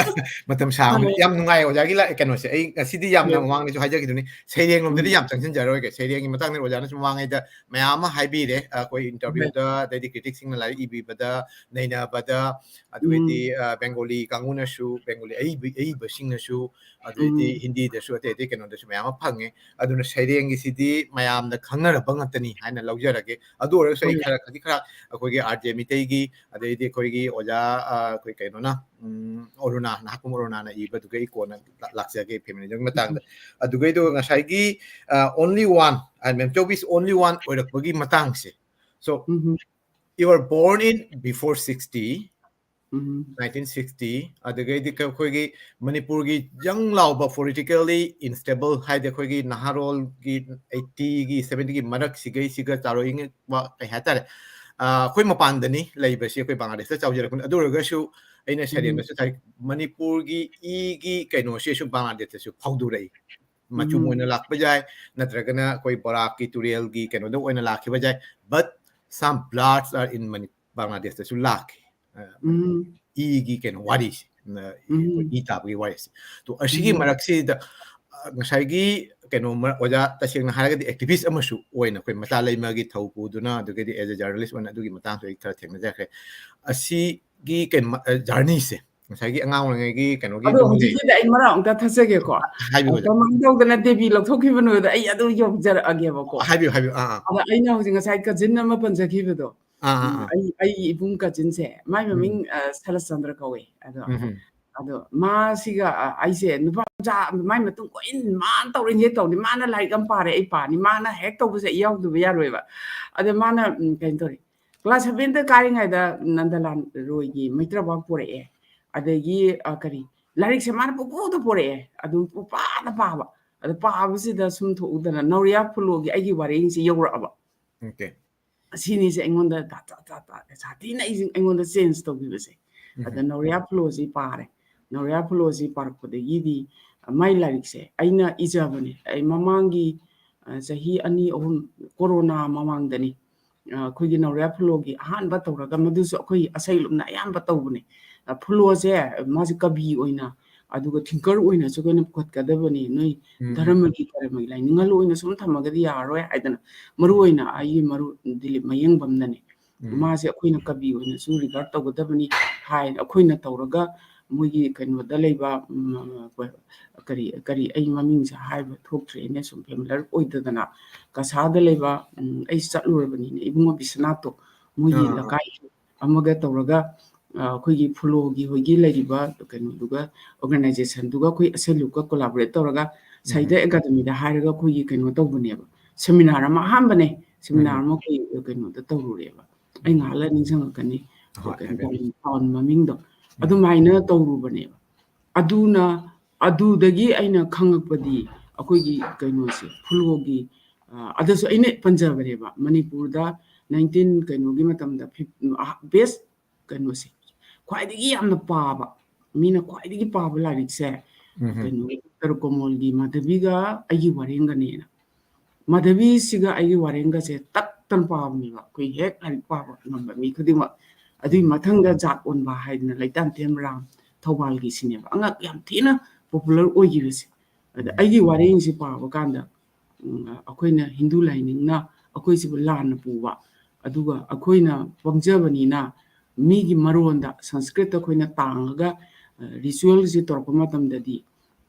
ꯃꯇꯝ ꯁꯥꯡꯕꯅꯤ꯫ ꯍꯣꯏ꯫ ꯌꯥꯝ ꯅꯨꯡꯉꯥꯏ ꯑꯣꯖꯥꯒꯤ ꯂꯥꯏ-, ꯀꯩꯅꯣꯁꯦ꯫ ꯑꯩ ꯉꯁꯤꯗꯤ ꯌꯥꯝꯅ ꯍꯣꯏ꯫ ꯃꯃꯥꯡꯗꯁꯨ ꯍꯥꯏꯖꯈꯤꯗꯨꯅꯤ, ꯁꯩꯔꯦꯡ ꯂꯣꯝꯗꯗꯤ ꯎꯝ꯫ ꯌꯥꯝ ꯆꯪꯁꯤꯟꯖꯔꯔꯣꯏꯒꯦ꯫ ꯁꯩꯔꯦꯡꯒꯤ ꯃꯇꯥꯡꯗ ꯑꯣꯖꯥꯅꯁꯨ ꯃꯃꯥꯡꯉꯩꯗ ꯃꯌꯥꯝ ꯑꯃ ꯍꯥꯏꯕꯤꯔꯦ꯫ ꯑꯩꯈꯣꯏ ꯍꯣꯏ꯫ Interview ꯗ, ꯑꯗꯩꯗꯤ critic ꯁꯤꯡꯅ ꯂꯥꯏꯔꯤꯛ ꯏꯕꯤꯕꯗ, ꯅꯩꯅꯕꯗ, ꯑꯗꯨꯗꯩꯗꯤ, ꯎꯝ꯫ ꯑ, Bengali ꯀꯥꯡꯕꯨꯅꯁꯨ, Bengali ꯑꯏꯕ-, ꯑꯏꯕꯁꯤꯡꯅꯁꯨ, ꯑꯗꯨꯗꯩꯗꯤ ꯎꯝ꯫ ꯍꯤꯟꯗꯤꯗꯁꯨ, ꯑꯇꯩ ꯑꯇꯩ ꯀꯩꯅꯣꯗꯁꯨ ꯃꯌꯥꯝ ꯑꯃ ꯐꯪꯉꯦ꯫ ꯑꯗꯨꯅ ꯁꯩꯔꯦꯡꯒꯤꯁꯤꯗꯤ ꯃꯌꯥꯝꯅ ꯈꯪꯅꯔꯕ ꯉꯥꯛꯇꯅꯤ ꯍꯥꯏꯅ ꯂꯧꯖꯔꯒꯦ꯫ ꯑꯗꯨ ꯑꯣꯏꯔꯒꯁꯨ ꯑꯩ ꯍꯣꯏ꯫ ꯈꯔ, ꯈꯖꯤꯛ ꯈꯔ ꯑꯩꯈꯣꯏꯒꯤ R J ꯃꯤꯇꯩꯒꯤ, ꯑꯗꯩꯗꯤ ꯑꯩꯈꯣꯏꯒꯤ ꯑꯣꯖꯥ, ꯑ, ꯑꯩꯈꯣꯏ ꯀꯩꯅꯣꯅ, ꯎꯝ, ꯑꯔꯨꯅꯥ, ꯅꯍꯥꯛꯀꯨꯝ ꯑꯔꯨꯅꯥꯅ ꯏꯕꯗꯨꯒ ꯑꯩ ꯀꯣꯟꯅ ꯂꯥ-, ꯂꯥꯛꯆꯒꯦ ꯐꯦꯃꯤꯅꯤꯖꯝꯒꯤ ꯃꯇꯥꯡꯗ꯫ ꯎꯝ꯫ ꯑꯗꯨꯒꯩꯗꯣ ꯉꯁꯥꯏꯒꯤ, ꯑ, only one, ꯑ, ꯃꯦꯝꯆꯧꯕꯤꯁ only one ꯑꯣꯏꯔꯛꯄꯒꯤ ꯃꯇꯥꯡꯁꯦ꯫ So, um. You were born in before sixty, um. nineteen sixty, ꯑꯗꯨꯗꯒꯤꯗꯤ ꯀ-, ꯑꯩꯈꯣꯏꯒꯤ ꯃꯅꯤꯄꯨꯔꯒꯤ ꯌꯪ ꯂꯥꯎꯕ politically unstable ꯍꯥꯏꯗꯤ ꯑꯩꯈꯣꯏꯒꯤ ꯅꯍꯥꯔꯣꯜꯒꯤ eighty ꯒꯤ, seventy ꯒꯤ ꯃꯔꯛꯁꯤꯒꯩꯁꯤꯒ ꯆꯥꯎꯔꯛꯏꯉꯩ ꯋꯥ-, ꯀꯩ ꯍꯥꯏꯇꯥꯔꯦ, ꯑ, ꯑꯩꯈꯣꯏ ꯃꯄꯥꯟꯗꯅꯤ ꯂꯩꯕꯁꯤ, ꯑꯩꯈꯣꯏ ꯕꯪꯒ꯭ꯂꯥꯗꯦꯁꯇ ꯆꯥꯎꯖꯔꯛꯄꯅꯤ꯫ ꯑꯗꯨ ꯑꯣꯏꯔꯒꯁꯨ ꯑꯩꯅ ꯎꯝ꯫ ꯁꯩꯔꯦꯡꯗꯁꯨ ꯊꯥꯏ, ꯃꯅꯤꯄꯨꯔꯒꯤ ꯏꯒꯤ ꯀꯩꯅꯣꯁꯤꯁꯨ ꯕꯪꯒ꯭ꯂꯥꯗꯦꯁꯇꯁꯨ ꯐꯥꯎꯗꯣꯔꯛꯏ꯫ ꯃꯆꯨꯝ ꯎꯝ꯫ ꯑꯣꯏꯅ ꯂꯥꯛꯄ ꯌꯥꯏ, ꯅꯠꯇ꯭ꯔꯒꯅ ꯑꯩꯈꯣꯏ ꯕꯣꯔꯥꯛꯀꯤ ꯇꯨꯔꯦꯜꯒꯤ ꯀꯩꯅꯣꯗ ꯑꯣꯏꯅ ꯂꯥꯛꯈꯤꯕ ꯌꯥꯏ, but some bloods are in Mani-, ꯕꯪꯒ꯭ꯂꯥꯗꯦꯁꯇꯁꯨ ꯂꯥꯛꯈꯤ꯫ ꯑ, ꯎꯝ꯫ ꯏꯒꯤ ꯀꯩꯅꯣ ꯋꯥꯔꯤꯁꯦ, ꯑ, ꯎꯝ꯫ ꯑꯩꯈꯣꯏ ꯏ ꯇꯥꯕꯒꯤ ꯋꯥꯔꯤꯁꯦ꯫ ꯇꯣ, ꯑꯁꯤꯒꯤ ꯎꯝ꯫ ꯃꯔꯛꯁꯤꯗ, ꯑ, ꯉꯁꯥꯏꯒꯤ ꯀꯩꯅꯣ ꯑꯣꯖꯥ ꯇꯁꯦꯡꯅ ꯍꯥꯏꯔꯒꯗꯤ activist ꯑꯃꯁꯨ ꯑꯣꯏꯅ ꯑꯩꯈꯣꯏ ꯃꯆꯥ ꯂꯩꯃꯒꯤ ꯊꯧ ꯄꯨꯗꯨꯅ, ꯑꯗꯨꯒꯗꯤ as a journalist ꯑꯣꯏꯅ ꯑꯗꯨꯒꯤ ꯃꯇꯥꯡꯁꯨ ꯑꯩ ꯈꯔ ꯊꯦꯡꯅꯖꯈ꯭ꯔꯦ꯫ ꯑꯁꯤꯒꯤ ꯀꯩꯅꯣ journeyꯁꯦ ꯉꯁꯥꯏꯒꯤ ꯑꯉꯥꯡ ꯑꯣꯏꯔꯤꯉꯩꯒꯤ ꯀꯩꯅꯣꯒꯤ ꯑꯗꯣ ꯑꯗꯨꯝ ꯂꯩ꯫ ꯍꯧꯖꯤꯛꯀꯤꯗ ꯑꯩ ꯃꯔꯛ ꯑꯃꯨꯛꯇ ꯊꯠꯆꯒꯦꯀꯣ꯫ ꯍꯥꯏꯕꯤꯌꯨ, ꯍꯥꯏꯕꯤꯌꯨ꯫ ꯀꯃꯥꯏꯅ ꯇꯧꯗꯅ ꯗꯦꯕꯤ ꯂꯧꯊꯣꯛꯈꯤꯕꯅꯣꯗ ꯑꯩ ꯑꯗꯨ ꯌꯧꯖꯔꯛꯑꯒꯦꯕꯀꯣ꯫ ꯍꯥꯏꯕꯤꯌꯨ, ꯍꯥꯏꯕꯤꯌꯨ꯫ ꯑꯥ, ꯑꯥ꯫ ꯑꯗ ꯑꯩꯅ ꯍꯧꯖꯤꯛ ꯉꯁꯥꯏ cousin ꯑꯃ ꯄꯟꯖꯈꯤꯕꯗꯣ, ꯑꯥ, ꯑꯥ, ꯎꯝ, ꯑꯥ꯫ ꯑꯩ, ꯑꯩꯒꯤ ꯏꯕꯨꯡ cousinꯁꯦ, ꯃꯥꯏ ꯎꯝ꯫ ꯃꯃꯤꯡ, ꯑ, ꯁꯔꯠꯆꯟꯗ꯭ꯔ ꯀꯧꯋꯦ꯫ ꯑꯗꯣ, ꯎꯝ, ꯎꯝ꯫ ꯑꯗꯣ ꯃꯥꯁꯤꯒ, ꯑ, ꯑꯩꯁꯦ ꯅꯨꯄꯥ ꯃꯆꯥ ꯃꯥꯏ ꯃꯇꯨꯡ ꯀꯣꯏꯅ ꯃꯥꯅ ꯇꯧꯔꯤꯅꯤ ꯍꯦꯛ ꯇꯧꯔꯅꯤ, ꯃꯥꯅ ꯂꯥꯏꯔꯤꯛ ꯑꯃ ꯄꯥꯔꯦ ꯑꯩ ꯄꯥꯅꯤ, ꯃꯥꯅ ꯍꯦꯛ ꯇꯧꯕꯁꯦ ꯑꯩ ꯌꯥꯎꯗꯕ ꯌꯥꯔꯣꯏꯕ꯫ ꯑꯗ ꯃꯥꯅ, ꯎꯝ, ꯀꯩꯅꯣ ꯇꯧꯔꯦ, class sevenꯗ ꯀꯥꯔꯤꯉꯩꯗ ꯅꯟꯗꯂꯥꯜ ꯔꯣꯏꯒꯤ ꯃꯩꯇ꯭ꯔꯕꯥꯛ ꯄꯣꯔꯛꯑꯦ, ꯑꯗꯒꯤ, ꯑ, ꯀꯔꯤ, ꯂꯥꯏꯔꯤꯛꯁꯦ ꯃꯥꯅ ꯄꯨꯄꯨꯗ ꯄꯣꯔꯛꯑꯦ, ꯑꯗꯨꯝ ꯄꯨꯄꯥꯗ ꯄꯥꯕ꯫ ꯑꯗ ꯄꯥꯕꯁꯤꯗ ꯁꯨꯝ ꯊꯣꯛꯎꯗꯅ ꯅꯧꯔꯤꯌꯥ ꯐꯨꯂꯣꯒꯤ ꯑꯩꯒꯤ ꯋꯥꯔꯦꯡꯁꯦ ꯌꯧꯔꯛꯑꯕ꯫ Okay꯫ ꯑꯁꯤꯅꯤꯁꯦ ꯑꯩꯉꯣꯟꯗ ꯇꯥ-, ꯇꯥ-, ꯇꯥ-, ꯇꯥ-, ꯁꯥꯊꯤꯅ ꯑꯩꯁꯦ, ꯑꯩꯉꯣꯟꯗ change ꯇꯧꯈꯤꯕꯁꯦ꯫ ꯎꯝ꯫ ꯑꯗ ꯅꯧꯔꯤꯌꯥ ꯐꯨꯂꯣꯁꯤ ꯄꯥꯔꯦ꯫ ꯅꯧꯔꯤꯌꯥ ꯐꯨꯂꯣꯁꯤ ꯄꯥꯔꯛꯄꯗꯒꯤꯗꯤ ꯃꯥꯏ ꯂꯥꯏꯔꯤꯛꯁꯦ ꯑꯩꯅ ꯏꯖꯕꯅꯦ꯫ ꯑꯩ ꯃꯃꯥꯡꯒꯤ, ꯑ, ꯆꯍꯤ ꯑꯅꯤ ꯑꯍꯨꯝ, ꯀꯣꯔꯣꯅꯥ ꯃꯃꯥꯡꯗꯅꯤ꯫ ꯑ, ꯑꯩꯈꯣꯏꯒꯤ ꯅꯧꯔꯤꯌꯥ ꯐꯨꯂꯣꯒꯤ ꯑꯍꯥꯟꯕ ꯇꯧꯔꯒ, ꯃꯗꯨꯁꯨ ꯑꯩꯈꯣꯏ ꯑꯁꯩꯂꯨꯞꯅ ꯑꯌꯥꯝꯕ ꯇꯧꯕꯅꯦ꯫ ꯑ, ꯐꯨꯂꯣꯁꯦ ꯃꯥꯁꯦ ꯀꯕꯤ ꯑꯣꯏꯅ, ꯑꯗꯨꯒ thinker ꯑꯣꯏꯅꯁꯨ ꯑꯩꯈꯣꯏꯅ ꯄꯨꯈꯠꯀꯗꯕꯅꯤ꯫ ꯅꯣꯏ ꯎꯝ, ꯎꯝ꯫ ꯙꯔꯃꯒꯤ, ꯀꯔꯃꯒꯤ ꯂꯥꯏꯅꯤꯡ ꯂꯣꯏꯅ ꯁꯨꯝ ꯊꯝꯃꯒꯗꯤ ꯌꯥꯔꯔꯣꯏ ꯍꯥꯏꯗꯅ, ꯃꯔꯨ ꯎꯝ꯫ ꯑꯣꯏꯅ ꯑꯩꯒꯤ ꯃꯔꯨꯞ ꯗꯤꯂꯤꯞ ꯃꯌꯦꯡꯕꯝꯅꯅꯦ꯫ ꯎꯝ꯫ ꯃꯥꯁꯦ ꯑꯩꯈꯣꯏꯅ ꯀꯕꯤ ꯑꯣꯏꯅꯁꯨ regard ꯇꯧꯒꯗꯕꯅꯤ ꯍꯥꯏ꯫ ꯑꯩꯈꯣꯏꯅ ꯇꯧꯔꯒ ꯃꯣꯏꯒꯤ ꯀꯩꯅꯣꯗ ꯂꯩꯕ, ꯎꯝ, ꯀꯔꯤ, ꯀꯔꯤ, ꯑꯩ ꯃꯃꯤꯡꯁꯦ ꯍꯥꯏꯕ ꯊꯣꯛꯇ꯭ꯔꯦꯅꯦ, ꯁꯨꯝ familiar ꯑꯣꯏꯗꯗꯅ꯫ ꯀꯁꯥꯗ ꯂꯩꯕ, ꯎꯝ, ꯑꯩ ꯆꯠꯂꯨꯔꯕꯅꯤꯅꯦ, ꯏꯕꯨꯡꯉꯣ ꯕꯤꯁ꯭ꯋꯥꯅꯥꯊꯇꯣ, ꯃꯣꯏꯒꯤ ꯑꯥ, ꯑꯥ꯫ ꯂꯩꯀꯥꯏ ꯑꯃꯒ ꯇꯧꯔꯒ, ꯑ, ꯑꯩꯈꯣꯏꯒꯤ ꯐꯨꯂꯣꯒꯤ ꯍꯣꯏꯒꯤ ꯂꯩꯔꯤꯕ ꯀꯩꯅꯣꯗꯨꯒ, organizationꯗꯨꯒ ꯑꯩꯈꯣꯏ ꯑꯁꯩꯂꯨꯞꯀ collaborate ꯇꯧꯔꯒ ꯎꯝ꯫ ꯁꯥꯍꯤꯇ꯭ꯌ ꯑꯦꯀꯥꯗꯃꯤꯗ ꯍꯥꯏꯔꯒ ꯑꯩꯈꯣꯏꯒꯤ ꯀꯩꯅꯣ ꯇꯧꯕꯅꯦꯕ, seminar ꯑꯃ, ꯑꯍꯥꯟꯕꯅꯦ, seminar ꯎꯝ꯫ ꯑꯃ ꯑꯩꯈꯣꯏ ꯀꯩꯅꯣꯗ ꯇꯧꯔꯨꯔꯦꯕ꯫ ꯑꯩ ꯎꯝ꯫ ꯉꯥꯏꯍꯥꯛ ꯂꯩꯔ ꯅꯤꯡꯁꯤꯡꯉꯛꯀꯅꯤ꯫ ꯍꯣꯏ, ꯀꯩꯅꯣ, ꯍꯥꯏꯕꯤꯌꯨ꯫ Town ꯃꯃꯤꯡꯗꯣ꯫ ꯎꯝ꯫ ꯑꯗꯨꯃꯥꯏꯅ ꯇꯧꯔꯨꯕꯅꯦꯕ꯫ ꯑꯗꯨꯅ, ꯑꯗꯨꯗꯒꯤ ꯑꯩꯅ ꯈꯪꯉꯛꯄꯗꯤ ꯑꯩꯈꯣꯏꯒꯤ ꯀꯩꯅꯣꯁꯦ, ꯐꯨꯂꯣꯒꯤ, ꯑ, ꯑꯗꯨꯁꯨ ꯑꯩꯅ ꯄꯟꯖꯕꯅꯦꯕ, ꯃꯅꯤꯄꯨꯔꯗ nineteen ꯀꯩꯅꯣꯒꯤ ꯃꯇꯝꯗ ꯐꯤꯞ-, ꯑ, best ꯀꯩꯅꯣꯁꯦ, ꯈ꯭ꯋꯥꯏꯗꯒꯤ ꯌꯥꯝꯅ ꯄꯥꯕ, ꯃꯤꯅ ꯈ꯭ꯋꯥꯏꯗꯒꯤ ꯄꯥꯕ ꯂꯥꯏꯔꯤꯛꯁꯦ, ꯎꯝ꯫ ꯀꯩꯅꯣ, ꯗꯣꯛꯇꯔ ꯀꯣꯃꯣꯜꯒꯤ ꯃꯥꯙꯕꯤꯒ ꯑꯩꯒꯤ ꯋꯥꯔꯦꯡꯒꯅꯦꯅ꯫ ꯃꯥꯙꯕꯤꯁꯤꯒ ꯑꯩꯒꯤ ꯋꯥꯔꯦꯡꯒꯁꯦ ꯇꯠꯇꯅ ꯄꯥꯕꯅꯦꯕ꯫ ꯑꯩꯈꯣꯏ ꯍꯦꯛ ꯂꯥꯏꯔꯤꯛ ꯄꯥꯕ ꯉꯝꯕ ꯃꯤ ꯈꯨꯗꯤꯡꯃꯛ꯫ ꯑꯗꯨꯒꯤ ꯎꯝ꯫ ꯃꯊꯪꯗ ꯖꯥꯠ ꯑꯣꯟꯕ ꯍꯥꯏꯗꯅ ꯂꯩꯇꯥꯝꯊꯦꯝ ꯔꯥꯝ ꯊꯧꯕꯥꯜꯒꯤꯁꯤꯅꯦꯕ꯫ ꯑꯉꯛ ꯌꯥꯝ ꯊꯤꯅ popular ꯑꯣꯏꯈꯤꯕꯁꯦ꯫ ꯑꯗ ꯑꯩꯒꯤ ꯋꯥꯔꯦꯡꯁꯤ ꯄꯥꯕ ꯀꯥꯟꯗ, ꯎꯝ, ꯑꯩꯈꯣꯏꯅ ꯍꯤꯟꯗꯨ ꯂꯥꯏꯅꯤꯡꯅ ꯑꯩꯈꯣꯏꯁꯤꯕꯨ ꯂꯥꯟꯅ ꯄꯨꯕ, ꯑꯗꯨꯒ ꯑꯩꯈꯣꯏꯅ ꯄꯪꯖꯕꯅꯤꯅ ꯃꯤꯒꯤ ꯃꯔꯣꯟꯗ, ꯁꯪꯁꯀ꯭ꯔꯤꯠꯇ ꯑꯩꯈꯣꯏꯅ ꯇꯥꯡꯉꯒ, ꯑ, ritualꯁꯤ ꯇꯧꯔꯛꯄ ꯃꯇꯝꯗꯗꯤ,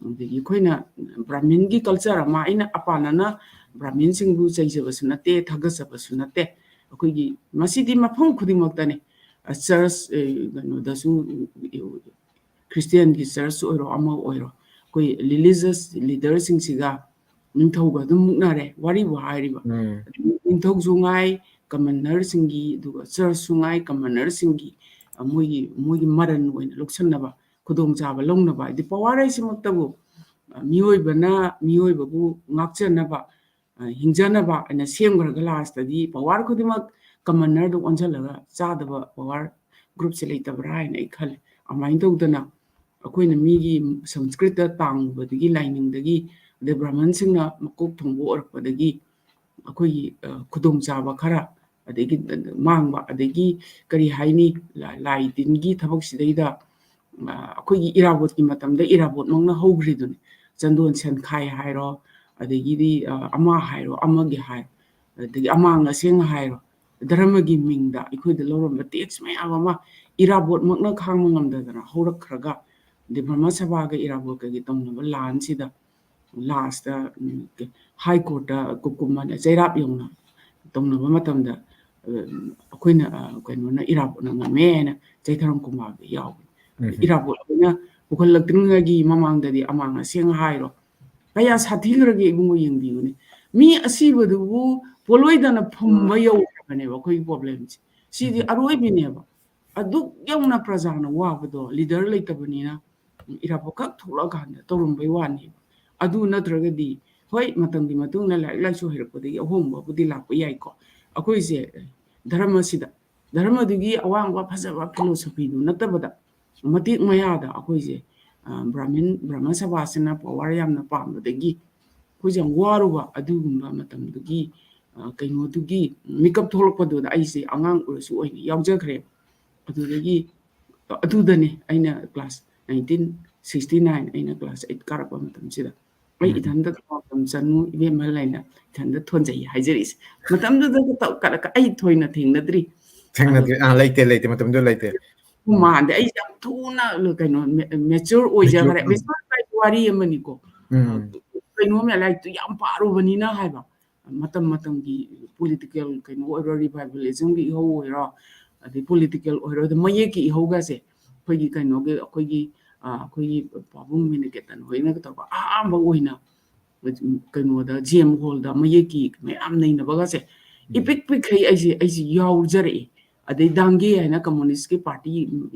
ꯑꯗꯒꯤ ꯑꯩꯈꯣꯏꯅ ꯕ꯭ꯔꯥꯍꯃꯤꯟꯒꯤ culture ꯑꯃ, ꯑꯩꯅ ꯑꯄꯥꯅꯅ ꯕ꯭ꯔꯥꯍꯃꯤꯟꯁꯤꯡꯕꯨ ꯆꯩꯖꯕꯁꯨ ꯅꯠꯇꯦ, ꯊꯥꯒꯠꯆꯕꯁꯨ ꯅꯠꯇꯦ꯫ ꯑꯩꯈꯣꯏꯒꯤ ꯃꯁꯤꯗꯤ ꯃꯐꯝ ꯈꯨꯗꯤꯡꯃꯛꯇꯅꯤ꯫ ꯑ, church, ꯑ, ꯀꯩꯅꯣꯗꯁꯨ, Christianꯒꯤ church ꯑꯣꯏꯔꯣ, ꯑꯃ ꯑꯣꯏꯔꯣ, ꯑꯩꯈꯣꯏ religious leaderꯁꯤꯡꯁꯤꯒ ꯅꯤꯡꯊꯧꯒ ꯑꯗꯨꯝ ꯃꯨꯛꯅꯔꯦ, ꯋꯥꯔꯤꯕꯨ ꯍꯥꯏꯔꯤꯕ꯫ ꯎꯝ꯫ ꯅꯤꯡꯊꯧꯁꯨ ꯉꯥꯏ, commonerꯁꯤꯡꯒꯤ, ꯑꯗꯨꯒ churchꯁꯨ ꯉꯥꯏ, commonerꯁꯤꯡꯒꯤ, ꯑ, ꯃꯣꯏꯒꯤ, ꯃꯣꯏꯒꯤ ꯃꯔꯟ ꯑꯣꯏꯅ ꯂꯧꯁꯟꯅꯕ, ꯈꯨꯗꯣꯡꯆꯥꯕ ꯂꯧꯅꯕ ꯍꯥꯏꯗꯤ, power ꯍꯥꯏꯁꯤꯃꯛꯇꯕꯨ, ꯑ, ꯃꯤꯑꯣꯏꯕꯅ ꯃꯤꯑꯣꯏꯕꯕꯨ ꯉꯥꯛꯆꯅꯕ, ꯑ, ꯍꯤꯡꯖꯅꯕ ꯍꯥꯏꯅ ꯁꯦꯝꯈ꯭ꯔꯒ lastꯇꯗꯤ power ꯈꯨꯗꯤꯡꯃꯛ commonerꯗ ꯑꯣꯟꯁꯤꯜꯂꯒ ꯆꯥꯗꯕ power groupꯁꯦ ꯂꯩꯇꯕ꯭ꯔꯥ ꯍꯥꯏꯅ ꯑꯩ ꯈꯜꯂꯦ꯫ ꯑꯗꯨꯃꯥꯏꯅ ꯇꯧꯗꯅ ꯑꯩꯈꯣꯏꯅ ꯃꯤꯒꯤ ꯁꯪꯁꯀ꯭ꯔꯤꯠꯇ ꯇꯥꯡꯉꯨꯕꯗꯒꯤ, ꯂꯥꯏꯅꯤꯡꯗꯒꯤ, ꯑꯗꯩ ꯕ꯭ꯔꯥꯍꯃꯟꯁꯤꯡꯅ ꯃꯀꯣꯛ ꯊꯣꯡꯕ ꯑꯣꯏꯔꯛꯄꯗꯒꯤ ꯑꯩꯈꯣꯏꯒꯤ, ꯑ, ꯈꯨꯗꯣꯡꯆꯥꯕ ꯈꯔ, ꯑꯗꯒꯤ ꯃꯥꯡꯕ, ꯑꯗꯒꯤ ꯀꯔꯤ ꯍꯥꯏꯅꯤ, ꯂꯥ-, ꯂꯥꯏ ꯇꯤꯟꯒꯤ ꯊꯕꯛꯁꯤꯗꯩꯗ, ꯑ, ꯑꯩꯈꯣꯏꯒꯤ ꯏꯔꯥꯕꯣꯠꯀꯤ ꯃꯇꯝꯗ ꯏꯔꯥꯕꯣꯠꯃꯛꯅ ꯍꯧꯈ꯭ꯔꯤꯗꯨꯅꯤ꯫ ꯆꯟꯗꯣꯟ ꯁꯦꯟꯈꯥꯏ ꯍꯥꯏꯔꯣ, ꯑꯗꯒꯤꯗꯤ, ꯑ, ꯑꯃ ꯍꯥꯏꯔꯣ, ꯑꯃꯒꯤ ꯍꯥꯏꯔꯣ, ꯑꯗꯒꯤ ꯑꯃꯥꯡ ꯑꯁꯦꯡ ꯍꯥꯏꯔꯣ, ꯙꯔꯃꯒꯤ ꯃꯤꯡꯗ ꯑꯩꯈꯣꯏꯗ ꯂꯧꯔꯝꯕ tax ꯃꯌꯥꯝ ꯑꯃ ꯏꯔꯥꯕꯣꯠꯃꯛꯅ ꯈꯥꯡꯕ ꯉꯝꯗꯗꯅ ꯍꯧꯔꯛꯈ꯭ꯔꯒ, ꯑꯗꯩ ꯕ꯭ꯔꯍꯃ ꯁꯚꯥꯒ ꯏꯔꯥꯕꯣꯠꯀꯒꯤ ꯇꯧꯅꯕ ꯂꯥꯟꯁꯤꯗ lastꯇ, ꯎꯝ, High Courtꯇ ꯀꯨꯀꯨꯃꯅ ꯆꯩꯔꯥꯛ ꯌꯧꯅ ꯇꯧꯅꯕ ꯃꯇꯝꯗ, ꯑ, ꯑꯩꯈꯣꯏꯅ, ꯑ, ꯀꯩꯅꯣꯅ, ꯏꯔꯥꯕꯣꯠꯅ ꯉꯝꯃꯦ ꯍꯥꯏꯅ ꯆꯩꯊꯥꯔꯣꯜ ꯀꯨꯝꯕꯥꯕꯗ ꯌꯥꯎꯕꯅꯤ꯫ ꯎꯝ꯫ ꯏꯔꯥꯕꯣꯠ ꯑꯩꯈꯣꯏꯅ ꯄꯨꯈꯠꯂꯛꯇ꯭ꯔꯤꯉꯩꯒꯤ ꯃꯃꯥꯡꯗꯗꯤ ꯑꯃꯥꯡ ꯑꯁꯦꯡ ꯍꯥꯏꯔꯣ, ꯀꯌꯥ ꯁꯥꯊꯤꯈ꯭ꯔꯒꯦ ꯏꯕꯨꯡꯉꯣ, ꯌꯦꯡꯕꯤꯌꯨꯅꯦ꯫ ꯃꯤ ꯑꯁꯤꯕꯗꯨꯕꯨ ꯄꯣꯠꯂꯣꯏꯗꯅ ꯐꯨꯝꯕ ꯌꯧꯈ꯭ꯔꯕꯅꯦꯕ ꯑꯩꯈꯣꯏꯒꯤ problemꯁꯦ꯫ ꯁꯤꯗꯤ ꯎꯝ꯫ ꯑꯔꯣꯏꯕꯤꯅꯦꯕ꯫ ꯑꯗꯨꯛ ꯌꯧꯅ ꯄ꯭ꯔꯖꯥꯅ ꯋꯥꯕꯗꯣ leader ꯂꯩꯇꯕꯅꯤꯅ ꯏꯔꯥꯕꯣꯠ ꯈꯛ ꯊꯣꯛꯂꯛꯑꯀꯥꯟꯗ ꯇꯧꯔꯝꯕꯩ ꯋꯥꯅꯦꯕ꯫ ꯑꯗꯨ ꯅꯠꯇ꯭ꯔꯒꯗꯤ, ꯍꯣꯏ, ꯃꯇꯝꯒꯤ ꯃꯇꯨꯡ ꯏꯟꯅ ꯂꯥꯏꯔꯤꯛ ꯂꯥꯏꯁꯨ ꯍꯩꯔꯛꯄꯗꯒꯤ ꯑꯍꯣꯡꯕꯕꯨꯗꯤ ꯂꯥꯛꯄ ꯌꯥꯏꯀꯣ꯫ ꯑꯩꯈꯣꯏꯁꯦ ꯙꯔꯃꯁꯤꯗ, ꯙꯔꯃꯗꯨꯒꯤ ꯑꯋꯥꯡꯕ ꯐꯖꯕ philosophyꯗꯨ ꯅꯠꯇꯕꯗ, ꯃꯇꯦꯛ ꯃꯌꯥꯗ ꯑꯩꯈꯣꯏꯁꯦ, ꯑ, ꯕ꯭ꯔꯥꯍꯃꯤꯟ, ꯕ꯭ꯔꯍꯃ ꯁꯚꯥꯁꯤꯅ power ꯌꯥꯝꯅ ꯄꯥꯝꯕꯗꯒꯤ ꯑꯩꯈꯣꯏꯁꯦ ꯌꯥꯝ ꯋꯥꯔꯨꯕ ꯑꯗꯨꯒꯨꯝꯕ ꯃꯇꯝꯗꯨꯒꯤ, ꯑ, ꯀꯩꯅꯣꯗꯨꯒꯤ ꯃꯤꯀꯞ ꯊꯣꯛꯂꯛꯄꯗꯨꯗ ꯑꯩꯁꯦ ꯑꯉꯥꯡ ꯑꯣꯏꯔꯁꯨ ꯑꯣꯏꯅ ꯌꯥꯎꯖꯈ꯭ꯔꯦ꯫ ꯑꯗꯨꯗꯒꯤ, ꯑꯗꯨꯗꯅꯦ ꯑꯩꯅ class nineteen sixty nine, ꯑꯩꯅ class eight ꯀꯥꯔꯛꯄ ꯃꯇꯝꯁꯤꯗ ꯑꯩ ꯎꯝ꯫ ꯏꯊꯟꯗ ꯈꯣꯡ ꯑꯗꯨꯝ ꯆꯅꯨ, ꯏꯕꯦꯝꯃ ꯂꯩꯅ ꯏꯊꯟꯗ ꯊꯣꯟꯖꯩ ꯍꯥꯏꯖꯔꯤꯁꯦ꯫ ꯃꯇꯝꯗꯨꯗ ꯇꯧ-, ꯀ-, ꯀ-, ꯑꯩ ꯊꯣꯏꯅ ꯊꯦꯡꯅꯗ꯭ꯔꯤ꯫ ꯑꯗꯣ ꯊꯦꯡꯅꯗ꯭ꯔꯤ꯫ ꯑꯥ, ꯂꯩꯇꯦ, ꯂꯩꯇꯦ, ꯃꯇꯝꯗꯨ ꯂꯩꯇꯦ꯫ ꯎꯝ꯫ ꯃꯥꯟꯗꯦ, ꯑꯩꯁꯦ ꯌꯥꯝ ꯊꯨꯅ ꯀꯩꯅꯣ, ꯃꯦ-, mature ꯑꯣꯏꯖꯈ꯭ꯔꯦ꯫ Mature, ꯎꯝ꯫ Mature ꯍꯥꯏꯕ ꯋꯥꯔꯤ ꯑꯃꯅꯤꯀꯣ꯫ ꯎꯝ꯫ ꯑ, ꯀꯩꯅꯣꯝ ꯂꯥꯏꯔꯤꯛꯇꯨ ꯌꯥꯝ ꯄꯥꯔꯨꯕꯅꯤꯅ ꯍꯥꯏꯕ꯫ ꯃꯇꯝ ꯃꯇꯝꯒꯤ political ꯀꯩꯅꯣ ꯑꯣꯏꯔꯣ, revivalismꯒꯤ ꯏꯍꯧ ꯑꯣꯏꯔꯣ, ꯑꯗꯩ political ꯑꯣꯏꯔꯣ, ꯑꯗ ꯃꯌꯦꯛꯀꯤ ꯏꯍꯧꯒꯁꯦ ꯑꯩꯈꯣꯏꯒꯤ ꯀꯩꯅꯣꯒꯤ, ꯑꯩꯈꯣꯏꯒꯤ, ꯑ, ꯑꯩꯈꯣꯏꯒꯤ ꯄꯥꯕꯨꯡ ꯃꯤꯅꯀꯦꯇꯟ ꯍꯣꯏꯅꯒ ꯇꯧꯕ ꯑꯍꯥꯟꯕ ꯑꯣꯏꯅ ꯀꯩꯅꯣꯗ, J M Hallꯗ ꯃꯌꯦꯛꯀꯤ ꯃꯌꯥꯝ ꯅꯩꯅꯕꯒꯁꯦ ꯎꯝ꯫ ꯏꯄꯤꯛ ꯄꯤꯛꯈꯩ ꯑꯩꯁꯦ, ꯑꯩꯁꯦ ꯌꯥꯎꯖꯔꯛꯑꯦ꯫ ꯑꯗꯩ ꯗꯥꯡꯒꯦ ꯍꯥꯏꯅ Communistꯀꯤ Party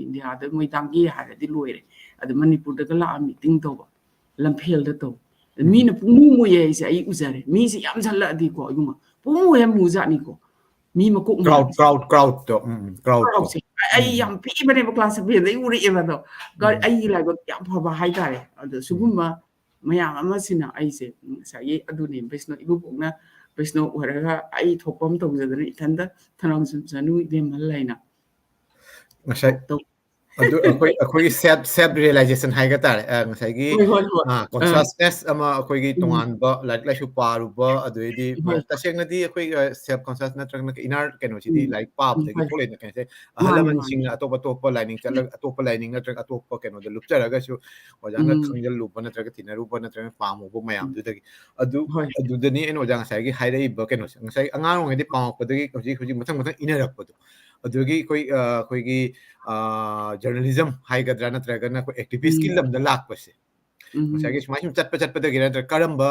ꯏꯟꯗꯤꯌꯥꯗ ꯃꯣꯏ ꯗꯥꯡꯒꯦ ꯍꯥꯏꯔꯗꯤ ꯂꯣꯏꯔꯦ꯫ ꯑꯗ ꯃꯅꯤꯄꯨꯔꯗꯒ ꯂꯥꯛꯑ meeting ꯇꯧꯕ, ꯂꯝꯐꯦꯜꯗ ꯇꯧꯕ꯫ ꯎꯝ꯫ ꯃꯤꯅ ꯄꯨꯡꯃꯨ ꯃꯨꯏꯌꯦ ꯑꯩꯁꯦ, ꯑꯩ ꯎꯖꯔꯦ꯫ ꯃꯤꯁꯦ ꯌꯥꯝꯖꯜꯂꯛꯑꯗꯤꯀꯣ, ꯏꯕꯨꯡꯉꯣ, ꯄꯨꯡꯃꯨ ꯍꯦꯛ ꯃꯨꯖꯥꯠꯅꯤꯀꯣ꯫ ꯃꯤ ꯃꯀꯣꯛ crowd, ꯃꯌꯥꯝꯁꯦ꯫ Crowdꯇꯣ, ꯎꯝ, ꯎꯝ, crowdꯗꯣ꯫ Crowdꯁꯦ꯫ ꯑꯩ ꯎꯝ꯫ ꯌꯥꯝ ꯄꯤꯛꯏꯕꯅꯦꯕ, class sevenꯗꯒꯤ ꯎꯔꯛꯑꯦꯕ ꯑꯗꯣ꯫ ꯎꯝ꯫ ꯑꯩꯒꯤ ꯂꯥꯏꯕꯛ ꯌꯥꯝ ꯐꯕ ꯍꯥꯏꯇꯥꯔꯦ꯫ ꯑꯗꯣ ꯎꯝ꯫ ꯁꯤꯒꯨꯝꯕ ꯃꯌꯥꯝ ꯑꯃꯁꯤꯅ ꯑꯩꯁꯦ, ꯎꯝ, ꯉꯁꯥꯏꯒꯤ ꯑꯗꯨꯅꯦ, ꯕꯩꯁꯅꯣ, ꯏꯕꯣꯛꯅ ꯕꯩꯁꯅꯣ ꯑꯣꯏꯔꯒ ꯑꯩ ꯊꯣꯛꯄ ꯑꯃ ꯇꯧꯖꯗꯅ ꯏꯊꯟꯗ ꯊꯅꯥꯎꯖꯝ ꯆꯅꯨ ꯏꯕꯦꯝꯃ ꯂꯩꯅ ꯉꯁꯥꯏ ꯇꯧ-, ꯑꯗꯨ ꯑꯩꯈꯣꯏ, ꯑꯩꯈꯣꯏꯒꯤ self, self realization ꯍꯥꯏꯒ ꯇꯥꯔꯦ꯫ ꯑ, ꯉꯁꯥꯏꯒꯤ, ꯍꯣꯏ, ꯍꯣꯏ, ꯍꯣꯏ꯫ ꯑ, ꯑ꯫ Consciousness ꯑꯃ ꯑꯩꯈꯣꯏꯒꯤ ꯎꯝ꯫ ꯇꯣꯉꯥꯟꯕ ꯂꯥꯏꯔꯤꯛ ꯂꯥꯏꯁꯨ ꯄꯥꯔꯨꯕ, ꯑꯗꯨꯗꯩꯗꯤ ꯍꯣꯏ, ꯍꯣꯏ꯫ ꯇꯁꯦꯡꯅꯗꯤ ꯑꯩꯈꯣꯏ, ꯑ, self conscious ꯅꯠꯇ꯭ꯔꯒꯅ inner ꯀꯩꯅꯣꯁꯤꯗꯤ ꯎꯝ꯫ ꯂꯥꯏꯔꯤꯛ ꯎꯝ, ꯄꯥꯕꯗꯒꯤ ꯍꯣꯏ꯫ ꯊꯣꯛꯂꯛꯏꯅ ꯀꯩ ꯍꯥꯏꯁꯦ꯫ ꯑꯍꯜ ꯃꯥꯅꯤ, ꯂꯃꯟꯁꯤꯡꯅ ꯃꯥꯅꯤ꯫ ꯑꯇꯣꯞ ꯑꯇꯣꯞꯄ ꯂꯥꯏꯅꯤꯡ ꯆꯠꯂꯒ, ꯑꯇꯣꯞꯄ ꯂꯥꯏꯅꯤꯡ ꯅꯠꯇ꯭ꯔꯒ ꯑꯇꯣꯞꯄ ꯀꯩꯅꯣꯗ ꯂꯨꯞꯆꯔꯒꯁꯨ ꯑꯣꯖꯥꯅ ꯎꯝ꯫ ꯈꯪꯖꯤꯜꯂꯨꯕ ꯅꯠꯇ꯭ꯔꯒ ꯇꯤꯟꯅꯔꯨꯕ ꯅꯠꯇ꯭ꯔꯒ ꯄꯥꯝꯃꯨꯕ ꯎꯝ꯫ ꯃꯌꯥꯝꯗꯨꯗꯒꯤ꯫ ꯑꯗꯨ, ꯍꯣꯏ꯫ ꯑꯗꯨꯗꯅꯤ ꯑꯩꯅ ꯑꯣꯖꯥ ꯉꯁꯥꯏꯒꯤ ꯍꯥꯏꯔꯛꯏꯕ ꯀꯩꯅꯣꯁꯦ꯫ ꯉꯁꯥꯏ ꯑꯉꯥꯡ ꯑꯣꯏꯔꯤꯉꯩꯗꯒꯤ ꯄꯥꯝꯃꯛꯄꯗꯒꯤ ꯍꯧꯖꯤꯛ, ꯍꯧꯖꯤꯛ ꯃꯊꯪ ꯃꯊꯪ ꯏꯟꯅꯔꯛꯄꯗꯣ꯫ ꯑꯗꯨꯗꯒꯤ ꯑꯩꯈꯣꯏ, ꯑ, ꯑꯩꯈꯣꯏꯒꯤ, ꯑ, journalism ꯍꯥꯏꯒꯗ꯭ꯔꯥ ꯅꯠꯇ꯭ꯔꯒꯅ ꯑꯩꯈꯣꯏ activistꯀꯤ ꯎꯝ꯫ ꯂꯝꯗ ꯂꯥꯛꯄꯁꯦ꯫ ꯎꯝ꯫ ꯉꯁꯥꯏꯒꯤ ꯁꯨꯃꯥꯏꯅ ꯁꯨꯝ ꯆꯠꯄ ꯆꯠꯄꯗꯒꯤꯔ ꯅꯠꯇ꯭ꯔꯒ ꯀꯔꯝꯕ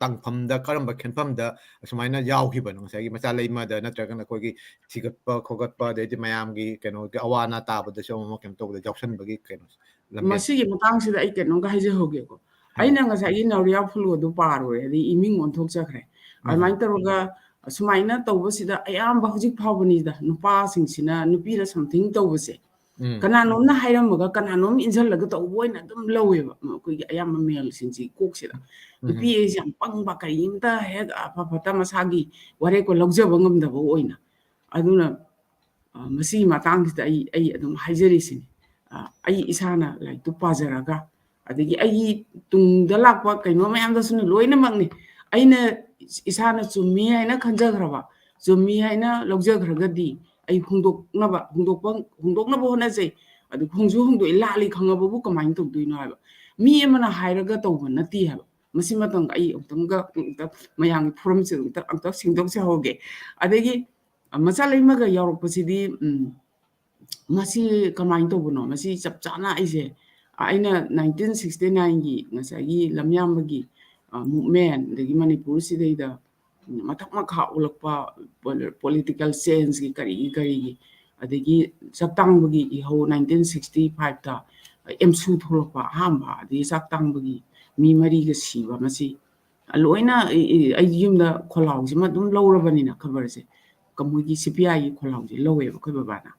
ꯇꯥꯡꯐꯝꯗ, ꯀꯔꯝꯕ ꯈꯦꯟꯐꯝꯗ ꯑꯁꯨꯃꯥꯏꯅ ꯌꯥꯎꯈꯤꯕꯅꯣ? ꯉꯁꯥꯏꯒꯤ ꯃꯆꯥ ꯂꯩꯃꯗ ꯅꯠꯇ꯭ꯔꯒꯅ ꯑꯩꯈꯣꯏꯒꯤ ꯊꯤꯒꯠꯄ ꯈꯣꯒꯠꯄ, ꯑꯗꯩꯗꯤ ꯃꯌꯥꯝꯒꯤ ꯀꯩꯅꯣꯒꯤ ꯑꯋꯥ ꯑꯅꯥ ꯇꯥꯕꯗꯁꯨ ꯑꯃ ꯑꯃ ꯀꯩꯅꯣ ꯇꯧꯕꯗ ꯌꯥꯎꯁꯟꯕꯒꯤ ꯀꯩꯅꯣꯁꯦ, ꯂꯝꯕꯦꯟ꯫ ꯃꯁꯤꯒꯤ ꯃꯇꯥꯡꯁꯤꯗ ꯑꯩ ꯀꯩꯅꯣꯝꯒ ꯍꯥꯏꯖꯍꯧꯒꯦꯀꯣ꯫ ꯍꯥꯏꯌꯣ꯫ ꯑꯩꯅ ꯉꯁꯥꯏꯒꯤ ꯅꯥꯎꯔꯤꯌꯥ ꯐꯨꯂꯣꯗꯣ ꯄꯥꯔꯨꯔꯦ, ꯑꯗꯩ ꯏꯃꯤꯡ ꯑꯣꯟꯊꯣꯛꯆꯈ꯭ꯔꯦ꯫ ꯎꯝ꯫ ꯑꯗꯨꯃꯥꯏꯅ ꯇꯧꯔꯒ ꯁꯨꯃꯥꯏꯅ ꯇꯧꯕꯁꯤꯗ ꯑꯌꯥꯝꯕ ꯍꯧꯖꯤꯛ ꯐꯥꯎꯕꯅꯤꯗ ꯅꯨꯄꯥꯁꯤꯡꯁꯤꯅ ꯅꯨꯄꯤꯗ something ꯇꯧꯕꯁꯦ꯫ ꯎꯝ꯫ ꯀꯅꯥꯅꯣꯝꯅ ꯍꯥꯏꯔꯝꯃꯒ ꯀꯅꯥꯅꯣꯝ ꯏꯟꯁꯤꯜꯂꯒ ꯇꯧꯕ ꯑꯣꯏꯅ ꯑꯗꯨꯝ ꯂꯧꯋꯦꯕ ꯑꯩꯈꯣꯏꯒꯤ ꯑꯌꯥꯝꯕ maleꯁꯤꯡꯁꯤ ꯀꯣꯛꯁꯤꯗ꯫ ꯎꯝ꯫ ꯅꯨꯄꯤ ꯑꯩꯁꯦ ꯌꯥꯝ ꯄꯪꯕ, ꯀꯔꯤꯝꯇ ꯍꯦꯛ ꯑꯐ ꯐꯠꯇ ꯃꯁꯥꯒꯤ ꯋꯥꯔꯦꯞꯀ ꯂꯧꯖꯕ ꯉꯝꯗꯕ ꯑꯣꯏꯅ꯫ ꯑꯗꯨꯅ, ꯑ, ꯃꯁꯤꯒꯤ ꯃꯇꯥꯡꯁꯤꯗ ꯑꯩ, ꯑꯩ ꯑꯗꯨꯝ ꯍꯥꯏꯖꯔꯤꯁꯤꯅꯤ꯫ ꯑ, ꯑꯩ ꯏꯁꯥꯅ ꯂꯥꯏꯔꯤꯛꯇꯨ ꯄꯥꯖꯔꯒ ꯑꯗꯒꯤ ꯑꯩꯒꯤ ꯇꯨꯡꯗ ꯂꯥꯛꯄ ꯀꯩꯅꯣ ꯃꯌꯥꯝꯗꯁꯨꯅ ꯂꯣꯏꯅꯃꯛꯅꯤ꯫ ꯑꯩꯅ ꯏꯁꯥꯅ ꯆꯨꯝꯃꯤ ꯍꯥꯏꯅ ꯈꯟꯖꯈ꯭ꯔꯕ, ꯆꯨꯝꯃꯤ ꯍꯥꯏꯅ ꯂꯧꯖꯈ꯭ꯔꯒꯗꯤ ꯑꯩ ꯍꯣꯡꯗꯣꯛꯅꯕ, ꯍꯣꯡꯗꯣꯛꯄ, ꯍꯣꯡꯗꯣꯛꯅꯕ ꯍꯣꯠꯅꯖꯩ꯫ ꯑꯗꯨ ꯍꯣꯡꯁꯨ ꯍꯣꯡꯗꯣꯛꯏ, ꯂꯥꯜꯂꯤ ꯈꯪꯉꯕꯕꯨ ꯀꯃꯥꯏꯅ ꯇꯧꯗꯣꯏꯅꯣ ꯍꯥꯏꯕ꯫ ꯃꯤ ꯑꯃꯅ ꯍꯥꯏꯔꯒ ꯇꯧꯕ ꯅꯠꯇꯦ ꯍꯥꯏꯕ꯫ ꯃꯁꯤꯃꯇꯪꯒ ꯑꯩ ꯑꯃꯨꯛꯇꯪꯒ, ꯑꯃꯨꯛꯇ ꯃꯌꯥꯝꯒꯤ ꯐꯣꯔꯝꯁꯦ ꯑꯃꯨꯛꯇ, ꯑꯃꯨꯛꯇ ꯁꯦꯡꯗꯣꯛꯆꯍꯧꯒꯦ꯫ ꯑꯗꯒꯤ ꯃꯆꯥ ꯂꯩꯃꯒ ꯌꯥꯎꯔꯛꯄꯁꯤꯗꯤ, ꯎꯝ, ꯃꯁꯤ ꯀꯃꯥꯏꯅ ꯇꯧꯕꯅꯣ? ꯃꯁꯤ ꯆꯞ ꯆꯥꯅ ꯑꯩꯁꯦ, ꯑꯩꯅ nineteen sixty nineꯒꯤ ꯉꯁꯥꯏꯒꯤ ꯂꯝꯌꯥꯝꯕꯒꯤ, ꯑ, movement, ꯑꯗꯒꯤ ꯃꯅꯤꯄꯨꯔꯁꯤꯗꯩꯗ ꯃꯊꯛ ꯃꯈꯥ ꯑꯣꯜꯂꯛꯄ, ꯄꯣꯂꯤ-, political changeꯀꯤ ꯀꯔꯤꯒꯤ ꯀꯔꯤꯒꯤ, ꯑꯗꯒꯤ ꯆꯥꯛꯇꯥꯡꯕꯒꯤ ꯏꯍꯧ nineteen sixty fiveꯇ ꯑꯦꯝꯁꯨ ꯊꯣꯛꯂꯛꯄ ꯑꯍꯥꯟꯕ, ꯑꯗꯒꯤ ꯆꯥꯛꯇꯥꯡꯕꯒꯤ ꯃꯤ ꯃꯔꯤꯒ ꯁꯤꯕ, ꯃꯁꯤ ꯂꯣꯏꯅ ꯑꯩ, ꯑꯩ, ꯑꯩ ꯌꯨꯝꯗ ꯈꯣꯜꯂꯥꯎꯁꯤꯃ ꯑꯗꯨꯝ ꯂꯧꯔꯕꯅꯤꯅ ꯈꯕꯔꯁꯦ, ꯀ-, ꯃꯣꯏꯒꯤ CPIꯒꯤ ꯈꯣꯜꯂꯥꯎꯁꯦ ꯂꯧꯋꯦꯕ ꯑꯩꯈꯣꯏ ꯕꯕꯥꯅ꯫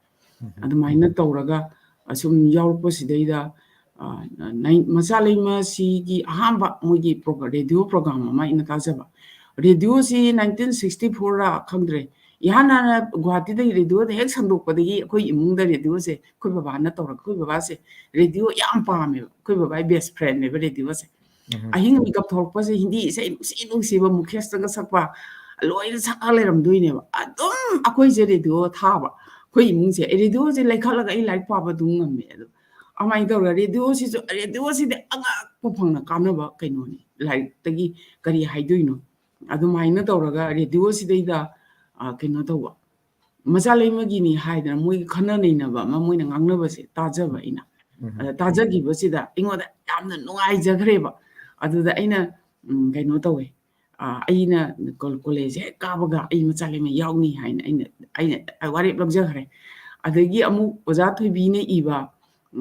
ꯎꯝ꯫ ꯑꯗꯨꯃꯥꯏꯅ ꯇꯧꯔꯒ ꯑꯁꯨꯝ ꯌꯥꯎꯔꯛꯄꯁꯤꯗꯩꯗ, ꯑ, ꯅꯥꯏꯟ-, ꯃꯆꯥ ꯂꯩꯃꯁꯤꯒꯤ ꯑꯍꯥꯟꯕ ꯃꯣꯏꯒꯤ ꯄ꯭ꯔꯣꯒ-, radio program ꯑꯃ ꯑꯩꯅ ꯇꯥꯖꯕ꯫ Radioꯁꯤ nineteen sixty fourꯔ ꯈꯪꯗ꯭ꯔꯦ, ꯏꯍꯥꯟ ꯍꯥꯟꯅ ꯒꯨꯍꯥꯇꯤꯗꯒꯤ radioꯗ ꯍꯦꯛ ꯁꯟꯗꯣꯛꯄꯗꯒꯤ ꯑꯩꯈꯣꯏ ꯏꯃꯨꯡꯗ radioꯁꯦ ꯑꯩꯈꯣꯏ ꯕꯕꯥꯅ ꯇꯧꯔꯒ, ꯑꯩꯈꯣꯏ ꯕꯕꯥꯁꯦ radio ꯌꯥꯝ ꯄꯥꯝꯃꯦꯕ, ꯑꯩꯈꯣꯏ ꯕꯕꯥꯒꯤ best friendꯅꯦꯕ radioꯁꯦ꯫ ꯎꯝ꯫ ꯑꯍꯤꯡ ꯃꯤꯀꯞ ꯊꯣꯛꯂꯛꯄꯁꯦ ꯍꯤꯟꯗꯤ ꯏꯁꯩ ꯅꯨꯡꯁꯤ ꯅꯨꯡꯁꯤꯕ ꯃꯨꯈꯦꯁꯇꯒ ꯁꯛꯄ ꯂꯣꯏꯅ ꯁꯛꯑ ꯂꯩꯔꯝꯗꯣꯏꯅꯦꯕ꯫ ꯑꯗꯨꯝ ꯑꯩꯈꯣꯏꯁꯦ radio ꯊꯥꯕ꯫ ꯑꯩꯈꯣꯏ ꯏꯃꯨꯡꯁꯦ radioꯁꯦ ꯂꯩꯈꯠꯂꯒ ꯑꯩ ꯂꯥꯏꯔꯤꯛ ꯄꯥꯕ ꯑꯗꯨꯝ ꯉꯝꯃꯦ꯫ ꯑꯗꯣ ꯑꯗꯨꯃꯥꯏꯅ ꯇꯧꯔꯒ radioꯁꯤꯁꯨ, radioꯁꯤꯗꯤ ꯑꯉꯛꯄ ꯐꯪꯅ ꯀꯥꯟꯅꯕ ꯀꯩꯅꯣꯅꯤ꯫ ꯂꯥꯏꯔꯤꯛꯇꯒꯤ ꯀꯔꯤ ꯍꯥꯏꯗꯣꯏꯅꯣ? ꯑꯗꯨꯃꯥꯏꯅ ꯇꯧꯔꯒ radioꯁꯤꯗꯩꯗ, ꯑ, ꯀꯩꯅꯣ ꯇꯧꯕ꯫ ꯃꯆꯥ ꯂꯩꯃꯒꯤꯅꯤ ꯍꯥꯏꯗꯅ ꯃꯣꯏꯒꯤ ꯈꯟꯅ ꯅꯩꯅꯕ ꯑꯃ ꯃꯣꯏꯅ ꯉꯥꯡꯅꯕꯁꯦ ꯇꯥꯖꯕ ꯑꯩꯅ꯫ ꯎꯝ꯫ ꯑꯗ ꯇꯥꯖꯈꯤꯕꯁꯤꯗ ꯑꯩꯉꯣꯟꯗ ꯌꯥꯝꯅ ꯅꯨꯡꯉꯥꯏꯖꯈ꯭ꯔꯦꯕ꯫ ꯑꯗꯨꯗ ꯑꯩꯅ, ꯎꯝ, ꯀꯩꯅꯣ ꯇꯧꯋꯦ꯫ ꯑ, ꯑꯩꯅ ꯀꯣ-, ꯀꯣꯂꯦꯖꯁꯦ ꯍꯦꯛ ꯀꯥꯕꯒ ꯑꯩ ꯃꯆꯥ ꯂꯩꯃ ꯌꯥꯎꯅꯤ ꯍꯥꯏꯅ ꯑꯩꯅ, ꯑꯩꯅ ꯋꯥꯔꯦꯞ ꯂꯧꯖꯈ꯭ꯔꯦ꯫ ꯑꯗꯒꯤ ꯑꯃꯨꯛ ꯑꯣꯖꯥ ꯊꯣꯏꯕꯤꯅ ꯏꯕ,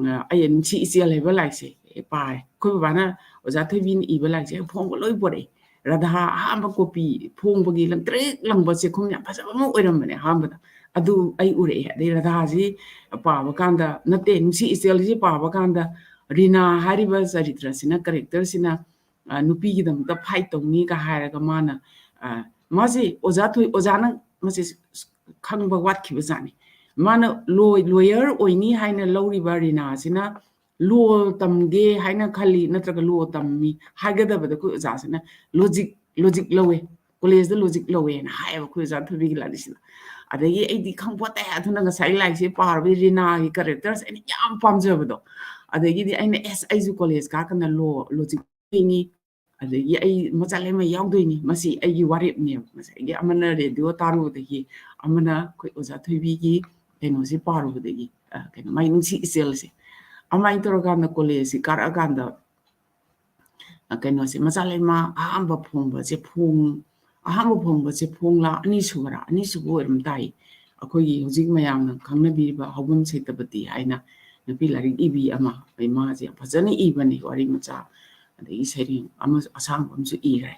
ꯑ, ꯑꯩ ꯅꯨꯡꯁꯤ ꯏꯆꯦꯜ ꯍꯥꯏꯕ ꯂꯥꯏꯔꯤꯛꯁꯦ ꯄꯥꯔꯦ꯫ ꯑꯩꯈꯣꯏ ꯕꯕꯥꯅ ꯑꯣꯖꯥ ꯊꯣꯏꯕꯤꯅ ꯏꯕ ꯂꯥꯏꯔꯤꯛꯁꯦ ꯍꯦꯛ ꯐꯣꯡꯕ ꯂꯣꯏ ꯄꯣꯔꯛꯑꯦ꯫ ꯔꯥꯙꯥ ꯑꯍꯥꯟꯕ copy ꯐꯣꯡꯕꯒꯤ ꯂꯪꯇ꯭ꯔꯤꯛ ꯂꯪꯕ ꯆꯦꯈꯨꯝ ꯌꯥꯝ ꯐꯖꯕ ꯑꯃ ꯑꯣꯏꯔꯝꯕꯅꯦ ꯑꯍꯥꯟꯕꯗ꯫ ꯑꯗꯨ ꯑꯩ ꯎꯔꯛꯑꯦ꯫ ꯑꯗꯩ ꯔꯥꯙꯥꯁꯤ ꯄꯥꯕ ꯀꯥꯟꯗ, ꯅꯠꯇꯦ, ꯅꯨꯡꯁꯤ ꯏꯆꯦꯜꯁꯤ ꯄꯥꯕ ꯀꯥꯟꯗ ꯔꯤꯅꯥ ꯍꯥꯏꯔꯤꯕ ꯆꯔꯤꯇ꯭ꯔꯁꯤꯅ, characterꯁꯤꯅ, ꯑ, ꯅꯨꯄꯤꯒꯤꯗꯃꯛꯇ fight ꯇꯧꯅꯤꯒ ꯍꯥꯏꯔꯒ ꯃꯥꯅ, ꯑ, ꯃꯥꯁꯦ ꯑꯣꯖꯥ ꯊꯣꯏ-, ꯑꯣꯖꯥꯅ ꯃꯁꯤ ꯈꯪꯕ ꯋꯥꯠꯈꯤꯕ ꯖꯥꯠꯅꯤ꯫ ꯃꯥꯅ ꯂꯣ-, lawyer ꯑꯣꯏꯅꯤ ꯍꯥꯏꯅ ꯂꯧꯔꯤꯕ ꯔꯤꯅꯥꯁꯤꯅ ꯂꯣ ꯇꯝꯒꯦ ꯍꯥꯏꯅ ꯈꯜꯂꯤ, ꯅꯠꯇ꯭ꯔꯒ ꯂꯣ ꯇꯝꯃꯤ ꯍꯥꯏꯒꯗꯕꯗ ꯑꯩꯈꯣꯏ ꯑꯣꯖꯥꯁꯤꯅ ꯂꯣꯖꯤꯛ, ꯂꯣꯖꯤꯛ ꯂꯧꯋꯦ, ꯀꯣꯂꯦꯖꯇ ꯂꯣꯖꯤꯛ ꯂꯧꯋꯦꯅ ꯍꯥꯏꯌꯦꯕ ꯑꯩꯈꯣꯏ ꯑꯣꯖꯥ ꯊꯣꯏꯕꯤꯒꯤ ꯂꯥꯏꯔꯤꯛꯁꯤꯗ꯫ ꯑꯗꯒꯤ ꯑꯩꯗꯤ ꯈꯪꯄꯣꯠꯇꯦ, ꯑꯗꯨꯅ ꯉꯁꯥꯏ ꯂꯥꯏꯔꯤꯛꯁꯦ ꯄꯥꯔꯨꯕꯩ ꯔꯤꯅꯥꯒꯤ ꯀꯦꯔꯦꯛꯇꯔꯁꯦ ꯑꯩꯅ ꯌꯥꯝ ꯄꯥꯝꯖꯕꯗꯣ꯫ ꯑꯗꯒꯤꯗꯤ ꯑꯩꯅ, "ꯑꯦꯁ, ꯑꯩꯁꯨ ꯀꯣꯂꯦꯖ ꯀꯥꯔꯀꯥꯟꯗ ꯂꯣ, ꯂꯣꯖꯤꯛ ꯌꯦꯡꯉꯤ, ꯑꯗꯒꯤ ꯑꯩ ꯃꯆꯥ ꯂꯩꯃ ꯌꯥꯎꯗꯣꯏꯅꯤ, ꯃꯁꯤ ꯑꯩꯒꯤ ꯋꯥꯔꯦꯞꯅꯦꯕ"꯫ ꯉꯁꯥꯏꯒꯤ ꯑꯃꯅ ꯔꯦꯗꯤꯑꯣ ꯇꯥꯔꯨꯕꯗꯒꯤ, ꯑꯃꯅ ꯑꯩꯈꯣꯏ ꯑꯣꯖꯥ ꯊꯣꯏꯕꯤꯒꯤ ꯀꯩꯅꯣꯁꯦ ꯄꯥꯔꯨꯕꯗꯒꯤ, ꯑ, ꯀꯩꯅꯣ, ꯃꯥꯏ ꯅꯨꯡꯁꯤ ꯏꯆꯦꯜꯁꯦ꯫ ꯑꯗꯨꯃꯥꯏꯅ ꯇꯧꯔꯀꯥꯟꯗ ꯀꯣꯂꯦꯖꯁꯤ ꯀꯥꯔꯛꯑꯀꯥꯟꯗ, ꯑ, ꯀꯩꯅꯣꯁꯦ, ꯃꯆꯥ ꯂꯩꯃ ꯑꯍꯥꯟꯕ ꯐꯣꯡꯕꯁꯦ ꯐꯣꯡ-, ꯑꯍꯥꯟꯕ ꯐꯣꯡꯕꯁꯦ ꯐꯣꯡꯂꯥ, ꯑꯅꯤꯁꯨꯕꯔꯥ? ꯑꯅꯤꯁꯨꯕ ꯑꯣꯏꯔꯝ ꯇꯥꯏ꯫ ꯑꯩꯈꯣꯏꯒꯤ ꯍꯧꯖꯤꯛ ꯃꯌꯥꯝꯅ ꯈꯪꯅꯕꯤꯔꯤꯕ ꯍꯧꯕꯝ ꯁꯦꯇꯄꯇꯤ ꯍꯥꯏꯅ ꯅꯨꯄꯤ ꯂꯥꯏꯔꯤꯛ ꯏꯕꯤ ꯑꯃ, ꯃꯥꯁꯦ ꯌꯥꯝ ꯐꯖꯅ ꯏꯕꯅꯤ, ꯋꯥꯔꯤ ꯃꯆꯥ, ꯑꯗꯒꯤ ꯁꯩꯔꯦꯡ ꯑꯃ, ꯑꯁꯥꯡꯕ ꯑꯃꯁꯨ ꯏꯈ꯭ꯔꯦ꯫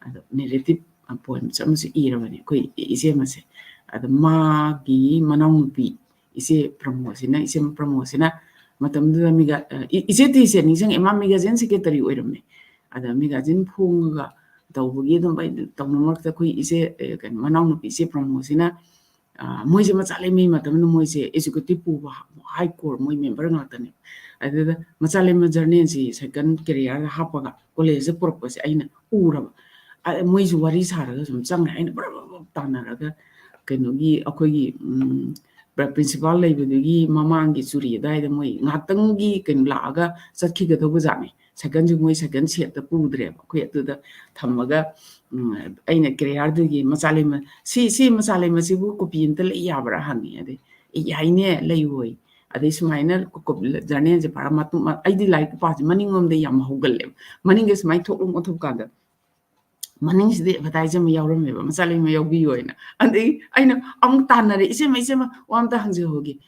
ꯑꯗꯣ narrative poems ꯑꯃꯁꯨ ꯏꯔꯕꯅꯤ ꯑꯩꯈꯣꯏ ꯏꯆꯦ ꯑꯃꯁꯦ꯫ ꯑꯗꯣ ꯃꯥꯒꯤ ꯃꯅꯥꯎꯅꯨꯄꯤ ꯏꯆꯦ ꯄ꯭ꯔꯃꯣꯁꯤꯅ, ꯏꯆꯦ ꯄ꯭ꯔꯃꯣꯁꯤꯅ ꯃꯇꯝꯗꯨꯗ ꯃꯤꯒ-, ꯑ, ꯏ-, ꯏꯆꯦ ꯇꯤꯁꯦ ꯅꯤꯡꯁꯤꯡꯉꯦ, ꯃꯥ magazine secretary ꯑꯣꯏꯔꯝꯃꯦ꯫ ꯑꯗ magazine ꯐꯣꯡꯉꯒ ꯇꯧꯕꯒꯤ ꯑꯗꯨꯝ ꯑꯩ ꯇꯧꯅ ꯃꯔꯛꯇ ꯑꯩꯈꯣꯏ ꯏꯆꯦ, ꯑ, ꯀꯩꯅꯣ, ꯃꯅꯥꯎꯅꯨꯄꯤ ꯏꯆꯦ ꯄ꯭ꯔꯃꯣꯁꯤꯅ, ꯑ, ꯃꯣꯏꯁꯦ ꯃꯆꯥ ꯂꯩꯃꯩ ꯃꯇꯝꯗ ꯃꯣꯏꯁꯦ executive ꯄꯨꯕ high court ꯃꯣꯏ member ꯉꯥꯛꯇꯅꯦ꯫ ꯑꯗꯨꯗ ꯃꯆꯥ ꯂꯩꯃ journalꯁꯤ second careerꯗ ꯍꯥꯞꯄꯒ ꯀꯣꯂꯦꯖꯇ ꯄꯨꯔꯛꯄꯁꯦ ꯑꯩꯅ ꯎꯔꯕ꯫ ꯑ, ꯃꯣꯏꯁꯨ ꯋꯥꯔꯤ ꯁꯥꯔꯒ ꯁꯨꯝ ꯆꯪꯉꯦ꯫ ꯑꯩꯅ ꯕ꯭ꯔ ꯕ꯭ꯔ ꯕ꯭ꯔ ꯇꯥꯟꯅꯔꯒ ꯀꯩꯅꯣꯒꯤ ꯑꯩꯈꯣꯏꯒꯤ, ꯎꯝ, ꯄ꯭ꯔ-, principal ꯂꯩꯕꯗꯨꯒꯤ ꯃꯃꯥꯡꯒꯤ ꯆꯨꯔꯤ ꯑꯗꯨꯋꯥꯏꯗ ꯃꯣꯏ ꯉꯥꯛꯇꯪꯒꯤ ꯀꯩꯅꯣ ꯂꯥꯛꯑꯒ ꯆꯠꯈꯤꯒꯗꯧꯕ ꯖꯥꯠꯅꯤ꯫ Secondꯁꯨ ꯃꯣꯏ second setꯇ ꯄꯨꯗ꯭ꯔꯦꯕ꯫ ꯑꯩꯈꯣꯏ ꯑꯗꯨꯗ ꯊꯝꯃꯒ, ꯎꯝ, ꯑꯩꯅ careerꯗꯨꯒꯤ ꯃꯆꯥ ꯂꯩꯃ, "ꯁꯤ, ꯁꯤ ꯃꯆꯥ ꯂꯩꯃꯁꯤꯕꯨ copy ꯑꯝꯇ ꯂꯩ ꯌꯥꯕ꯭ꯔꯥ?" ꯍꯪꯉꯤ꯫ ꯑꯗꯩ, "ꯑꯦ, ꯌꯥꯏꯅꯦ, ꯂꯩꯌꯣꯏ꯫" ꯑꯗꯩ ꯁꯨꯃꯥꯏꯅ ꯀꯣ-, ꯀꯣ-, journalꯁꯦ ꯄꯥꯔ ꯃꯇꯨꯡ, ꯑꯩꯗꯤ ꯂꯥꯏꯔꯤꯛ ꯄꯥꯁꯦ ꯃꯅꯤꯡꯂꯣꯝꯗ ꯌꯥꯝ ꯍꯧꯒꯜꯂꯦꯕ꯫ ꯃꯅꯤꯡꯒ ꯁꯨꯃꯥꯏꯅ ꯊꯣꯛꯂꯛ ꯑꯣꯟꯊꯣꯛ ꯀꯥꯟꯗ ꯃꯅꯤꯡꯁꯤꯗ advertise ꯑꯃ ꯌꯥꯎꯔꯝꯃꯦꯕ, "ꯃꯆꯥ ꯂꯩꯃ ꯌꯥꯎꯕꯤꯌꯣ" ꯍꯥꯏꯅ꯫ ꯑꯗꯩ ꯑꯩꯅ ꯑꯃꯨꯛ ꯇꯥꯟꯅꯔꯦ, "ꯏꯆꯦꯃ, ꯏꯆꯦꯃ, ꯋꯥ ꯑꯝꯇ ꯍꯪꯖꯍꯧꯒꯦ꯫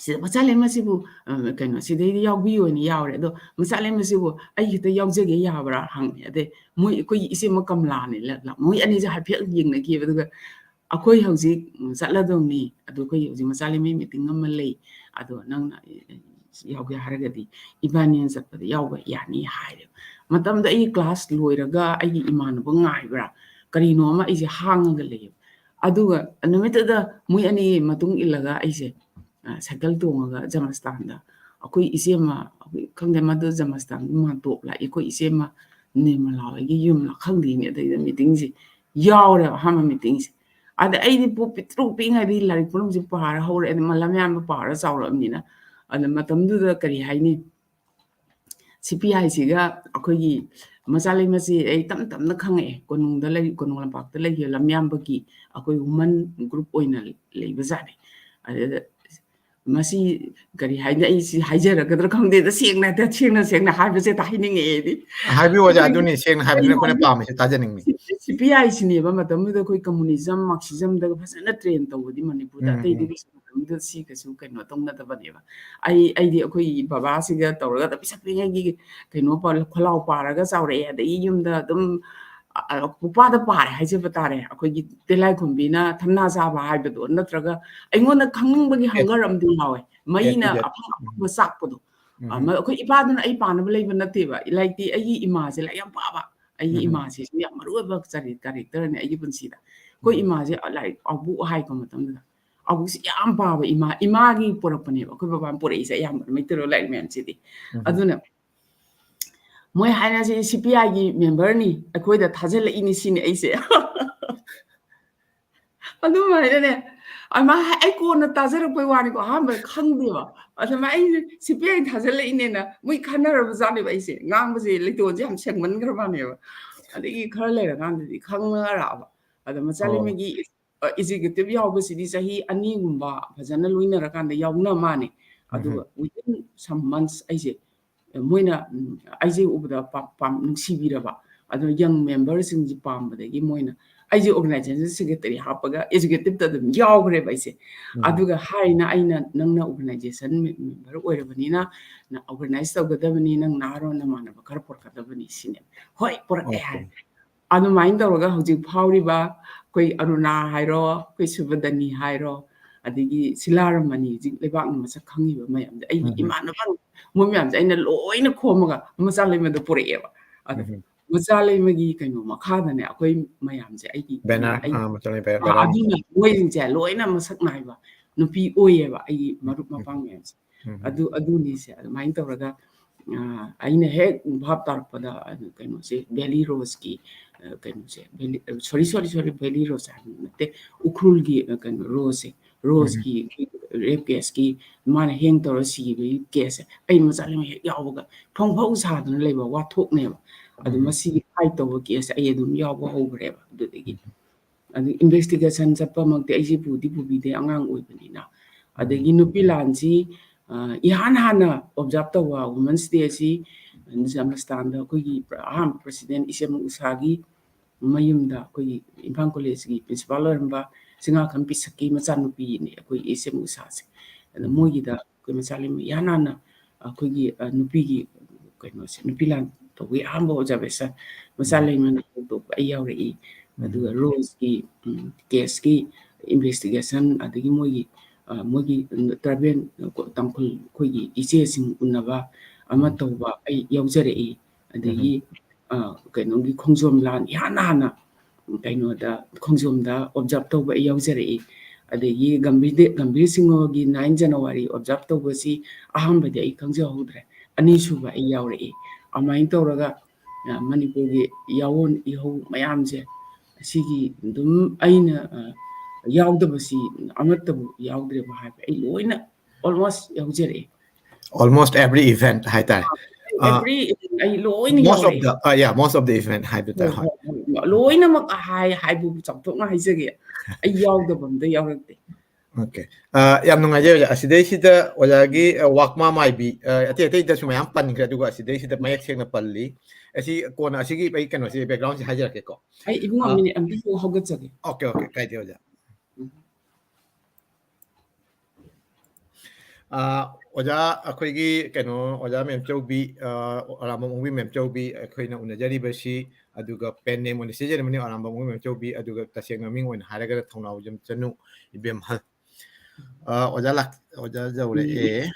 ꯁꯤꯗ ꯃꯆꯥ ꯂꯩꯃꯁꯤꯕꯨ, ꯑ, ꯀꯩꯅꯣ, ꯁꯤꯗꯩꯗ ꯌꯥꯎꯕꯤꯌꯣꯅ ꯌꯥꯎꯔꯦ꯫ ꯑꯗꯣ ꯃꯆꯥ ꯂꯩꯃꯁꯤꯕꯨ ꯑꯩ ꯈꯤꯇ ꯌꯥꯎꯖꯒꯦ ꯌꯥꯕ꯭ꯔꯥ ꯍꯪꯉꯦ꯫ ꯑꯗꯩ ꯃꯣꯏ, ꯑꯩꯈꯣꯏꯒꯤ ꯏꯆꯦꯃ ꯀꯃꯂꯥꯅꯦ, ꯂ-, ꯂ-, ꯃꯣꯏ ꯑꯅꯤꯁꯦ ꯍꯥꯏꯐꯦꯠ ꯌꯦꯡꯅꯈꯤꯕ꯫ ꯑꯗꯨꯒ ꯑꯩꯈꯣꯏ ꯍꯧꯖꯤꯛ, ꯎꯝ, ꯆꯠꯂꯗꯧꯅꯤ꯫ ꯑꯗꯣ ꯑꯩꯈꯣꯏꯒꯤ ꯍꯧꯖꯤꯛ ꯃꯆꯥ ꯂꯩꯃꯩ meeting ꯑꯃ ꯂꯩ꯫ ꯑꯗꯣ ꯅꯪꯅ, ꯑ, ꯌꯥꯎꯒꯦ ꯍꯥꯏꯔꯒꯗꯤ ꯏꯕꯥꯅꯤꯅ ꯆꯠꯄꯗ ꯌꯥꯎꯕ ꯌꯥꯅꯤ ꯍꯥꯏꯔꯦ꯫ ꯃꯇꯝꯗ ꯑꯩ class ꯂꯣꯏꯔꯒ ꯑꯩꯒꯤ ꯏꯃꯥꯟꯅꯕ ꯉꯥꯏꯕ꯭ꯔꯥ ꯀꯔꯤꯅꯣ ꯑꯃ ꯑꯩꯁꯦ ꯍꯥꯡꯉꯒ ꯂꯩꯌꯦꯕ꯫ ꯑꯗꯨꯒ ꯅꯨꯃꯤꯠꯇꯨꯗ ꯃꯣꯏ ꯑꯅꯤ ꯃꯇꯨꯡ ꯏꯜꯂꯒ ꯑꯩꯁꯦ, ꯑ, ꯁꯥꯏꯀꯜ ꯇꯣꯡꯉꯒ ꯖꯃꯁꯇꯥꯟꯗ ꯑꯩꯈꯣꯏ ꯏꯆꯦ ꯑꯃ, ꯑꯩꯈꯣꯏ ꯈꯪꯗꯦ, ꯃꯗꯨ ꯖꯃꯁꯇꯥꯟꯒꯤ ꯃꯥꯟꯇꯣꯞꯂ, ꯑꯩꯈꯣꯏ ꯏꯆꯦ ꯑꯃ ꯅꯤꯔꯃꯂꯥ ꯍꯣꯏꯒꯤ ꯌꯨꯝꯂ ꯈꯪꯗꯦꯅꯦ, ꯑꯗꯩꯗ meetingꯁꯦ ꯌꯥꯎꯔꯦꯕ, ꯑꯍꯥꯟꯕ meetingꯁꯦ꯫ ꯑꯗ ꯑꯩꯗꯤ ꯄꯣ-, ꯄꯤꯛꯇ꯭ꯔꯨ ꯄꯤꯛꯏꯉꯩꯗꯒꯤ ꯂꯥꯏꯔꯤꯛ ꯄꯨꯝꯅꯃꯛꯁꯦ ꯄꯥꯔ ꯍꯧꯔꯛꯑꯦ, ꯑꯗ ꯃꯂꯝ ꯌꯥꯝꯅ ꯄꯥꯔ ꯆꯥꯎꯔꯛꯑꯕꯅꯤꯅ꯫ ꯑꯗ ꯃꯇꯝꯗꯨꯗ ꯀꯔꯤ ꯍꯥꯏꯅꯤ, ꯁꯤꯄꯤꯑꯥꯏꯁꯤꯒ ꯑꯩꯈꯣꯏꯒꯤ ꯃꯆꯥ ꯂꯩꯃꯁꯤ ꯑꯩ ꯇꯞ ꯇꯞꯅ ꯈꯪꯉꯛꯑꯦ꯫ ꯀꯣꯅꯨꯡꯗ ꯂꯩ-, ꯀꯣꯅꯨꯡ ꯂꯝꯄꯥꯛꯇ ꯂꯩꯈꯤꯕ ꯂꯝꯌꯥꯝꯕꯒꯤ ꯑꯩꯈꯣꯏ women group ꯑꯣꯏꯅ ꯂꯩꯕꯖꯥꯠꯅꯤ꯫ ꯑꯗꯨꯗ ꯃꯁꯤ ꯀꯔꯤ ꯍꯥꯏꯅꯤ, ꯑꯩ ꯁꯤ ꯍꯥꯏꯖꯔꯒꯗ꯭ꯔꯥ ꯈꯪꯗꯦꯗ, ꯁꯦꯡꯅ, ꯁꯦꯡꯅ, ꯁꯦꯡꯅ ꯍꯥꯏꯕꯁꯦ ꯍꯦꯛꯇ ꯍꯥꯏꯅꯤꯡꯉꯛꯑꯦ ꯑꯩꯗꯤ꯫ ꯍꯥꯏꯕꯤꯌꯨ ꯑꯣꯖꯥ, ꯑꯩꯈꯣꯏꯒꯤ ꯑꯗꯨꯅꯤ ꯁꯦꯡꯅ ꯍꯥꯏꯕꯗꯨꯅ ꯑꯩꯈꯣꯏꯅ ꯄꯥꯝꯃꯤꯁꯦ, ꯇꯥꯖꯅꯤꯡꯉꯤ꯫ ꯁꯤ-, ꯁꯤꯄꯤꯑꯥꯏꯁꯤꯅꯦꯕ ꯃꯇꯝꯗꯨꯗ ꯑꯩꯈꯣꯏ communism, Marxismꯗꯒ ꯐꯖꯅ train ꯇꯧꯕꯗꯤ ꯃꯅꯤꯄꯨꯔꯗ, ꯎꯝ, ꯑꯇꯩꯗꯤ ꯎꯝ꯫ ꯀꯩꯁꯨ ꯃꯇꯝꯗꯨꯗ ꯁꯤ ꯀꯩꯁꯨ ꯀꯩꯅꯣ ꯇꯧꯅꯗꯕꯅꯦꯕ꯫ ꯑꯩ, ꯑꯩꯗꯤ ꯑꯩꯈꯣꯏ ꯕꯕꯥꯁꯤꯒ ꯇꯧꯔꯒ ꯑꯗꯨꯝ ꯄꯤꯁꯛ ꯄꯤꯛꯏꯉꯩꯒꯤ ꯀꯩꯅꯣ ꯄꯥ-, ꯈꯣꯜꯂꯥꯎ ꯄꯥꯔꯒ ꯆꯥꯎꯔꯛꯑꯦ꯫ ꯑꯗꯒꯤ ꯌꯨꯝꯗ ꯑꯗꯨꯝ, ꯑ, ꯑ, ꯄꯨꯄꯥꯗ ꯄꯥꯔꯦ ꯍꯥꯏꯖꯕ ꯇꯥꯔꯦ꯫ ꯑꯩꯈꯣꯏꯒꯤ ꯇꯤꯜꯂꯥꯏꯈꯨꯝꯕꯤꯅ ꯊꯝꯅꯥ ꯆꯥꯕ ꯍꯥꯏꯕꯗꯣ, ꯅꯠꯇ꯭ꯔꯒ ꯑꯩꯉꯣꯟꯗ ꯈꯪꯅꯤꯡꯕꯒꯤ ꯑꯦ, hunger ꯑꯃꯗꯤ ꯌꯥꯎꯋꯦ꯫ ꯑꯦ, ꯃꯩꯅ ꯇꯤꯖꯦ꯫ ꯑꯐꯪ ꯑꯐꯪꯕ ꯆꯥꯛꯄꯗꯣ꯫ ꯎꯝ꯫ ꯑ, ꯃ-, ꯑꯩꯈꯣꯏ ꯏꯄꯥꯗꯨꯅ ꯑꯩ ꯄꯥꯅꯕ ꯂꯩꯕ ꯅꯠꯇꯦꯕ꯫ ꯂꯥꯏꯔꯤꯛꯇꯤ ꯑꯩꯒꯤ ꯏꯃꯥꯁꯦ ꯂꯥꯏꯔꯤꯛ ꯌꯥꯝ ꯄꯥꯕ꯫ ꯑꯩꯒꯤ ꯎꯝ꯫ ꯏꯃꯥꯁꯤꯁꯨ ꯌꯥꯝ ꯃꯔꯨ ꯑꯣꯏꯕ ꯆꯔꯤ-, characterꯅꯦ ꯑꯩꯒꯤ ꯄꯨꯟꯁꯤꯗ꯫ ꯑꯩꯈꯣꯏ ꯎꯝ꯫ ꯏꯃꯥꯁꯦ ꯂꯥꯏꯔꯤꯛ ꯑꯕꯣꯛ ꯍꯥꯏꯀꯣ ꯃꯇꯝꯗꯨꯗ꯫ ꯑꯕꯣꯛꯁꯤ ꯌꯥꯝ ꯄꯥꯕ ꯏꯃꯥ, ꯏꯃꯥꯒꯤ ꯄꯣꯔꯛꯄꯅꯦꯕ꯫ ꯑꯩꯈꯣꯏ ꯕꯕꯥꯅ ꯄꯣꯔꯛꯏꯁꯦ ꯑꯌꯥꯝꯕꯅ ꯃꯩꯇꯩꯂꯣꯟ ꯂꯥꯏꯔꯤꯛ ꯃꯌꯥꯝꯁꯤꯗꯤ꯫ ꯎꯝ꯫ ꯑꯗꯨꯅ ꯃꯣꯏ ꯍꯥꯏꯅ ꯁꯤ ꯁꯤꯄꯤꯑꯥꯏꯒꯤ memberꯅꯤ, ꯑꯩꯈꯣꯏꯗ ꯊꯥꯖꯤꯜꯂꯛꯏꯅꯤ ꯁꯤꯅꯤ ꯑꯩꯁꯦ꯫ ꯑꯗꯨꯃꯥꯏꯅꯅꯦ, ꯑꯗꯨꯃꯥꯏꯅ ꯍꯥꯏ-, ꯑꯩ ꯀꯣꯟꯅ ꯇꯥꯖꯔꯛꯄꯩ ꯋꯥꯅꯤꯀꯣ, ꯑꯍꯥꯟꯕꯗ ꯈꯪꯗꯦꯕ꯫ ꯑꯗꯨꯃꯥꯏꯅ ꯑꯩꯁꯦ ꯁꯤꯄꯤꯑꯥꯏ ꯊꯥꯖꯤꯜꯂꯛꯏꯅꯦꯅ ꯃꯣꯏ ꯈꯟꯅꯔꯕ ꯖꯥꯠꯅꯦꯕ ꯑꯩꯁꯦ꯫ ꯉꯥꯡꯕꯁꯦ, ꯂꯩꯇꯣꯟꯁꯦ ꯌꯥꯝ ꯁꯦꯡꯃꯟꯈ꯭ꯔ ꯃꯥꯜꯅꯦꯕ꯫ ꯑꯗꯒꯤ ꯈꯔ ꯂꯩꯔꯀꯥꯟꯗꯗꯤ ꯈꯪꯅꯔꯛꯑꯕ꯫ ꯑꯗ ꯃꯆꯥ ꯑꯣ꯫ ꯂꯩꯃꯒꯤ ꯑ, executive ꯌꯥꯎꯕꯁꯤꯗꯤ ꯆꯍꯤ ꯑꯅꯤꯒꯨꯝꯕ ꯐꯖꯅ ꯂꯣꯏꯅꯔꯀꯥꯟꯗ ꯌꯥꯎꯅ ꯃꯥꯅꯦ꯫ ꯎꯝ꯫ ꯑꯗꯨꯒ within some months ꯑꯩꯁꯦ, ꯑ, ꯃꯣꯏꯅ, ꯎꯝ, ꯑꯩꯁꯦ ꯎꯕꯗ ꯄꯥꯝ-, ꯄꯥꯝ-, ꯅꯨꯡꯁꯤꯕꯤꯔꯕ꯫ ꯑꯗꯨꯅ young memberꯁꯤꯡꯁꯦ ꯄꯥꯝꯕꯗꯒꯤ ꯃꯣꯏꯅ ꯑꯩꯁꯦ organization secretary ꯍꯥꯞꯄꯒ executiveꯇ ꯑꯗꯨꯝ ꯌꯥꯎꯈ꯭ꯔꯦꯕ ꯑꯩꯁꯦ꯫ ꯎꯝ꯫ ꯑꯗꯨꯒ ꯍꯥꯏꯅ ꯑꯩꯅ, "ꯅꯪꯅ organization member ꯑꯣꯏꯔꯕꯅꯤꯅ ꯅꯪ organize ꯇꯧꯒꯗꯕꯅꯤ, ꯅꯪ ꯅꯍꯥꯔꯣꯟ ꯅꯃꯥꯟꯅꯕ ꯈꯔ ꯄꯨꯔꯛꯀꯗꯕꯅꯤ" ꯁꯤꯅꯦ꯫ "ꯍꯣꯏ, ꯄꯨꯔꯛꯀꯦ" ꯑꯣꯀꯦ꯫ ꯍꯥꯏꯔꯦ꯫ ꯑꯗꯨꯃꯥꯏꯅ ꯇꯧꯔꯒ ꯍꯧꯖꯤꯛ ꯐꯥꯎꯔꯤꯕ ꯑꯩꯈꯣꯏ ꯑꯔꯨꯅꯥ ꯍꯥꯏꯔꯣ, ꯑꯩꯈꯣꯏ ꯁꯨꯕꯗꯅꯤ ꯍꯥꯏꯔꯣ, ꯑꯗꯒꯤ ꯁꯤꯂꯥꯔꯃꯅꯤ, ꯍꯧꯖꯤꯛ ꯂꯩꯕꯥꯛꯅ ꯃꯁꯛ ꯈꯪꯉꯤꯕ ꯃꯌꯥꯝꯁꯦ, ꯑꯩꯒꯤ ꯎꯝ꯫ ꯏꯃꯥꯟꯅꯕ, ꯃꯣꯏ ꯃꯌꯥꯝꯁꯦ ꯑꯩꯅ ꯂꯣꯏꯅ ꯈꯣꯝꯃꯒ ꯃꯆꯥ ꯂꯩꯃꯗ ꯄꯨꯔꯛꯑꯦꯕ꯫ ꯑꯗꯣ ꯎꯝ꯫ ꯃꯆꯥ ꯂꯩꯃꯒꯤ ꯀꯩꯅꯣ ꯃꯈꯥꯗꯅꯦ ꯑꯩꯈꯣꯏ ꯃꯌꯥꯝꯁꯦ, ꯑꯩꯒꯤ banner, ꯑꯩ-, ꯑꯥ, ꯃꯆꯥ ꯂꯩꯃ banner ꯑꯥ, ꯑꯗꯨꯅ ꯃꯣꯏꯁꯤꯡꯁꯦ ꯂꯣꯏꯅ ꯃꯁꯛ ꯅꯥꯏꯕ ꯅꯨꯄꯤ ꯑꯣꯏꯌꯦꯕ, ꯑꯩꯒꯤ ꯃꯔꯨꯞ ꯎꯝ꯫ ꯃꯄꯥꯡ ꯃꯌꯥꯝꯁꯦ꯫ ꯎꯝ꯫ ꯑꯗꯨ, ꯑꯗꯨꯅꯤꯁꯦ꯫ ꯑꯗꯨꯃꯥꯏꯅ ꯇꯧꯔꯒ, ꯑ, ꯑꯩꯅ ꯍꯦꯛ ꯚꯥꯞ ꯇꯥꯔꯛꯄꯗ, ꯑ, ꯀꯩꯅꯣꯁꯦ, valley roseꯀꯤ, ꯑ, ꯀꯩꯅꯣꯁꯦ, valley, ꯑ, sorry, sorry, sorry, valley rose ꯍꯥꯏꯕ ꯅꯠꯇꯦ, ꯎꯈ꯭ꯔꯨꯜꯒꯤ, ꯑ, ꯀꯩꯅꯣ, roseꯁꯦ, ꯎꯝ꯫ Roseꯀꯤ rape caseꯀꯤ ꯃꯥꯅ hang ꯇꯧꯔ ꯁꯤꯈꯤꯕꯒꯤ caseꯁꯦ, ꯑꯩ ꯃꯆꯥ ꯂꯩꯃ ꯍꯦꯛ ꯌꯥꯎꯕꯒ ꯐꯣꯡ ꯐꯣꯡ ꯁꯥꯗꯅ ꯂꯩꯕ ꯋꯥꯊꯣꯛꯅꯦꯕ꯫ ꯑꯗꯨ ꯎꯝ꯫ ꯃꯁꯤꯒꯤ fight ꯇꯧꯕ caseꯁꯦ ꯑꯩ ꯑꯗꯨꯝ ꯌꯥꯎꯕ ꯍꯧꯈ꯭ꯔꯦꯕ ꯑꯗꯨꯗꯒꯤ꯫ ꯎꯝ꯫ ꯑꯗꯨ investigation ꯆꯠꯄꯃꯛꯇꯤ ꯑꯩꯁꯦ ꯄꯨꯗꯤ ꯄꯨꯕꯤꯗꯦ, ꯑꯉꯥꯡ ꯑꯣꯏꯕꯅꯤꯅ꯫ ꯎꯝ꯫ ꯑꯗꯒꯤ ꯅꯨꯄꯤ ꯂꯥꯟꯁꯤ, ꯑ, ꯏꯍꯥꯟ ꯍꯥꯟꯅ observe ꯇꯧꯕ Women's Day ꯑꯁꯤ ꯖꯃꯁꯇꯥꯟꯗ ꯑꯩꯈꯣꯏꯒꯤ ꯑꯍꯥꯟꯕ president ꯏꯆꯦꯃ ꯎꯁꯥꯒꯤ ꯃꯌꯨꯝꯗ, ꯑꯩꯈꯣꯏꯒꯤ ꯏꯝꯐꯥꯜ collegeꯀꯤ principal ꯑꯣꯏꯔꯝꯕ ꯆꯤꯡꯉꯥꯈꯝ ꯄꯤꯁꯛꯀꯤ ꯃꯆꯥꯅꯨꯄꯤꯅꯤ ꯑꯩꯈꯣꯏ ꯏꯆꯦꯃ ꯎꯁꯥꯁꯦ꯫ ꯑꯗ ꯎꯝ꯫ ꯃꯣꯏꯒꯤꯗ ꯑꯩꯈꯣꯏ ꯃꯆꯥ ꯂꯩꯃ ꯏꯍꯥꯟ ꯍꯥꯟꯅ ꯑꯩꯈꯣꯏꯒꯤ, ꯑ, ꯅꯨꯄꯤꯒꯤ ꯀꯩꯅꯣꯁꯦ, ꯅꯨꯄꯤ ꯂꯥꯟ ꯇꯧꯕꯒꯤ ꯑꯍꯥꯟꯕ observation ꯃꯆꯥ ꯎꯝ꯫ ꯂꯩꯃꯅ ꯍꯧꯗꯣꯛꯄ ꯑꯩ ꯌꯥꯎꯔꯛꯏ꯫ ꯎꯝ꯫ ꯑꯗꯨꯒ Roseꯀꯤ, ꯎꯝ, caseꯀꯤ investigation, ꯑꯗꯒꯤ ꯃꯣꯏꯒꯤ, ꯑ, ꯃꯣꯏꯒꯤ, ꯎꯝ, tribal, ꯇꯥꯡꯈꯨꯜ ꯑꯩꯈꯣꯏꯒꯤ ꯏꯆꯦꯁꯤꯡ ꯎꯅꯕ ꯑꯃ ꯎꯝ꯫ ꯇꯧꯕ ꯑꯩ ꯌꯥꯎꯖꯔꯛꯏ꯫ ꯑꯗꯒꯤ, ꯎꯝ꯫ ꯑ, ꯀꯩꯅꯣꯒꯤ ꯈꯣꯡꯖꯣꯝ ꯂꯥꯟ ꯏꯍꯥꯟ ꯍꯥꯟꯅ ꯀꯩꯅꯣꯗ, ꯈꯣꯡꯖꯣꯝꯗ observe ꯇꯧꯕ ꯑꯩ ꯌꯥꯎꯖꯔꯛꯏ꯫ ꯑꯗꯒꯤ ꯒꯝꯚꯤꯔ ꯗꯦ-, ꯒꯝꯚꯤꯔ ꯁꯤꯡꯍꯒꯤ nine January observe ꯇꯧꯕꯁꯤ ꯑꯍꯥꯟꯕꯗꯤ ꯑꯩ ꯈꯪꯖꯍꯧꯗ꯭ꯔꯦ, ꯑꯅꯤꯁꯨꯕ ꯑꯩ ꯌꯥꯎꯔꯛꯏ꯫ ꯑꯗꯨꯃꯥꯏꯅ ꯇꯧꯔꯒ, ꯑ, ꯃꯅꯤꯄꯨꯔꯒꯤ ꯌꯥꯑꯣꯟ ꯏꯍꯧ ꯃꯌꯥꯝꯁꯦ, ꯑꯁꯤꯒꯤ ꯑꯗꯨꯝ ꯑꯩꯅ, ꯑ, ꯌꯥꯎꯗꯕꯁꯤ ꯑꯃꯠꯇꯕꯨ ꯌꯥꯎꯗ꯭ꯔꯦꯕ ꯍꯥꯏꯕ, ꯑꯩ ꯂꯣꯏꯅ almost ꯌꯥꯎꯖꯔꯛꯑꯦ꯫ Almost every event ꯍꯥꯏꯇꯥꯔꯦ꯫ ꯑ, every event ꯑꯩ ꯂꯣꯏꯅ most of ꯌꯥꯎꯔꯛꯑꯦ꯫ The, uh, yeah, most of the event ꯍꯥꯏꯕ ꯇꯥꯔꯦ꯫ ꯍꯣꯏ, ꯍꯣꯏ꯫ ꯍꯣꯏ, ꯍꯣꯏ, ꯍꯣꯏ꯫ ꯂꯣꯏꯅꯃꯛ ꯍꯥꯏ, ꯍꯥꯏꯕꯕꯨ ꯆꯥꯎꯊꯣꯛꯅ ꯍꯥꯏꯖꯒꯦ, ꯑꯩ ꯌꯥꯎꯗꯕ ꯑꯝꯇ ꯌꯥꯎꯔꯛꯇꯦ꯫ Okay. ꯑ, ꯌꯥꯝ ꯅꯨꯡꯉꯥꯏꯖꯩ ꯑꯣꯖꯥ꯫ ꯑꯁꯤꯗꯩꯁꯤꯗ ꯑꯣꯖꯥꯒꯤ, ꯑ, ꯋꯥꯛꯃꯥ ꯃꯥꯏꯕꯤ, ꯑ, ꯑꯇꯩ ꯑꯇꯩꯗꯁꯨ ꯃꯌꯥꯝ ꯄꯟꯈ꯭ꯔꯦ, ꯑꯗꯨꯒ ꯑꯁꯤꯗꯩꯁꯤꯗ ꯃꯌꯦꯛ ꯁꯦꯡꯅ ꯄꯜꯂꯤ꯫ ꯑꯁꯤ ꯀꯣꯟꯅ ꯑꯁꯤꯒꯤ ꯑꯩ ꯀꯩꯅꯣꯁꯦ, backgroundꯁꯦ ꯍꯥꯏꯖꯔꯛꯀꯦꯀꯣ꯫ ꯑꯩ ꯏꯕꯨꯡꯉꯣ, ꯑ, minute ꯑꯝꯇ ꯍꯧꯒꯠꯆꯒꯦ꯫ Okay, okay, ꯀꯥꯏꯗꯦ ꯑꯣꯖꯥ꯫ ꯎꯝ꯫ ꯑ, ꯑꯣꯖꯥ, ꯑꯩꯈꯣꯏꯒꯤ ꯀꯩꯅꯣ, ꯑꯣꯖꯥ ꯃꯦꯝꯆꯧꯕꯤ, ꯑ, ꯑꯔꯥꯝꯕꯝ ꯑꯣꯡꯕꯤ ꯃꯦꯝꯆꯧꯕꯤ, ꯑꯩꯈꯣꯏꯅ ꯎꯅꯖꯔꯤꯕꯁꯤ, ꯑꯗꯨꯒ pen name ꯑꯣꯏꯅ ꯁꯤꯖꯤꯟꯅꯕꯅꯤ ꯑꯔꯥꯝꯕꯝ ꯑꯣꯡꯕꯤ ꯃꯦꯝꯆꯧꯕꯤ, ꯑꯗꯨꯒ ꯇꯁꯦꯡꯅ ꯃꯤꯡ ꯑꯣꯏꯅ ꯍꯥꯏꯔꯒꯅ ꯊꯧꯅꯥꯎꯖꯝ ꯆꯅꯨ ꯏꯕꯦꯝꯍꯜ꯫ ꯑ, ꯑꯣꯖꯥ ꯂꯥꯛ-, ꯑꯣꯖꯥ ꯌꯧꯔꯛꯑꯦ꯫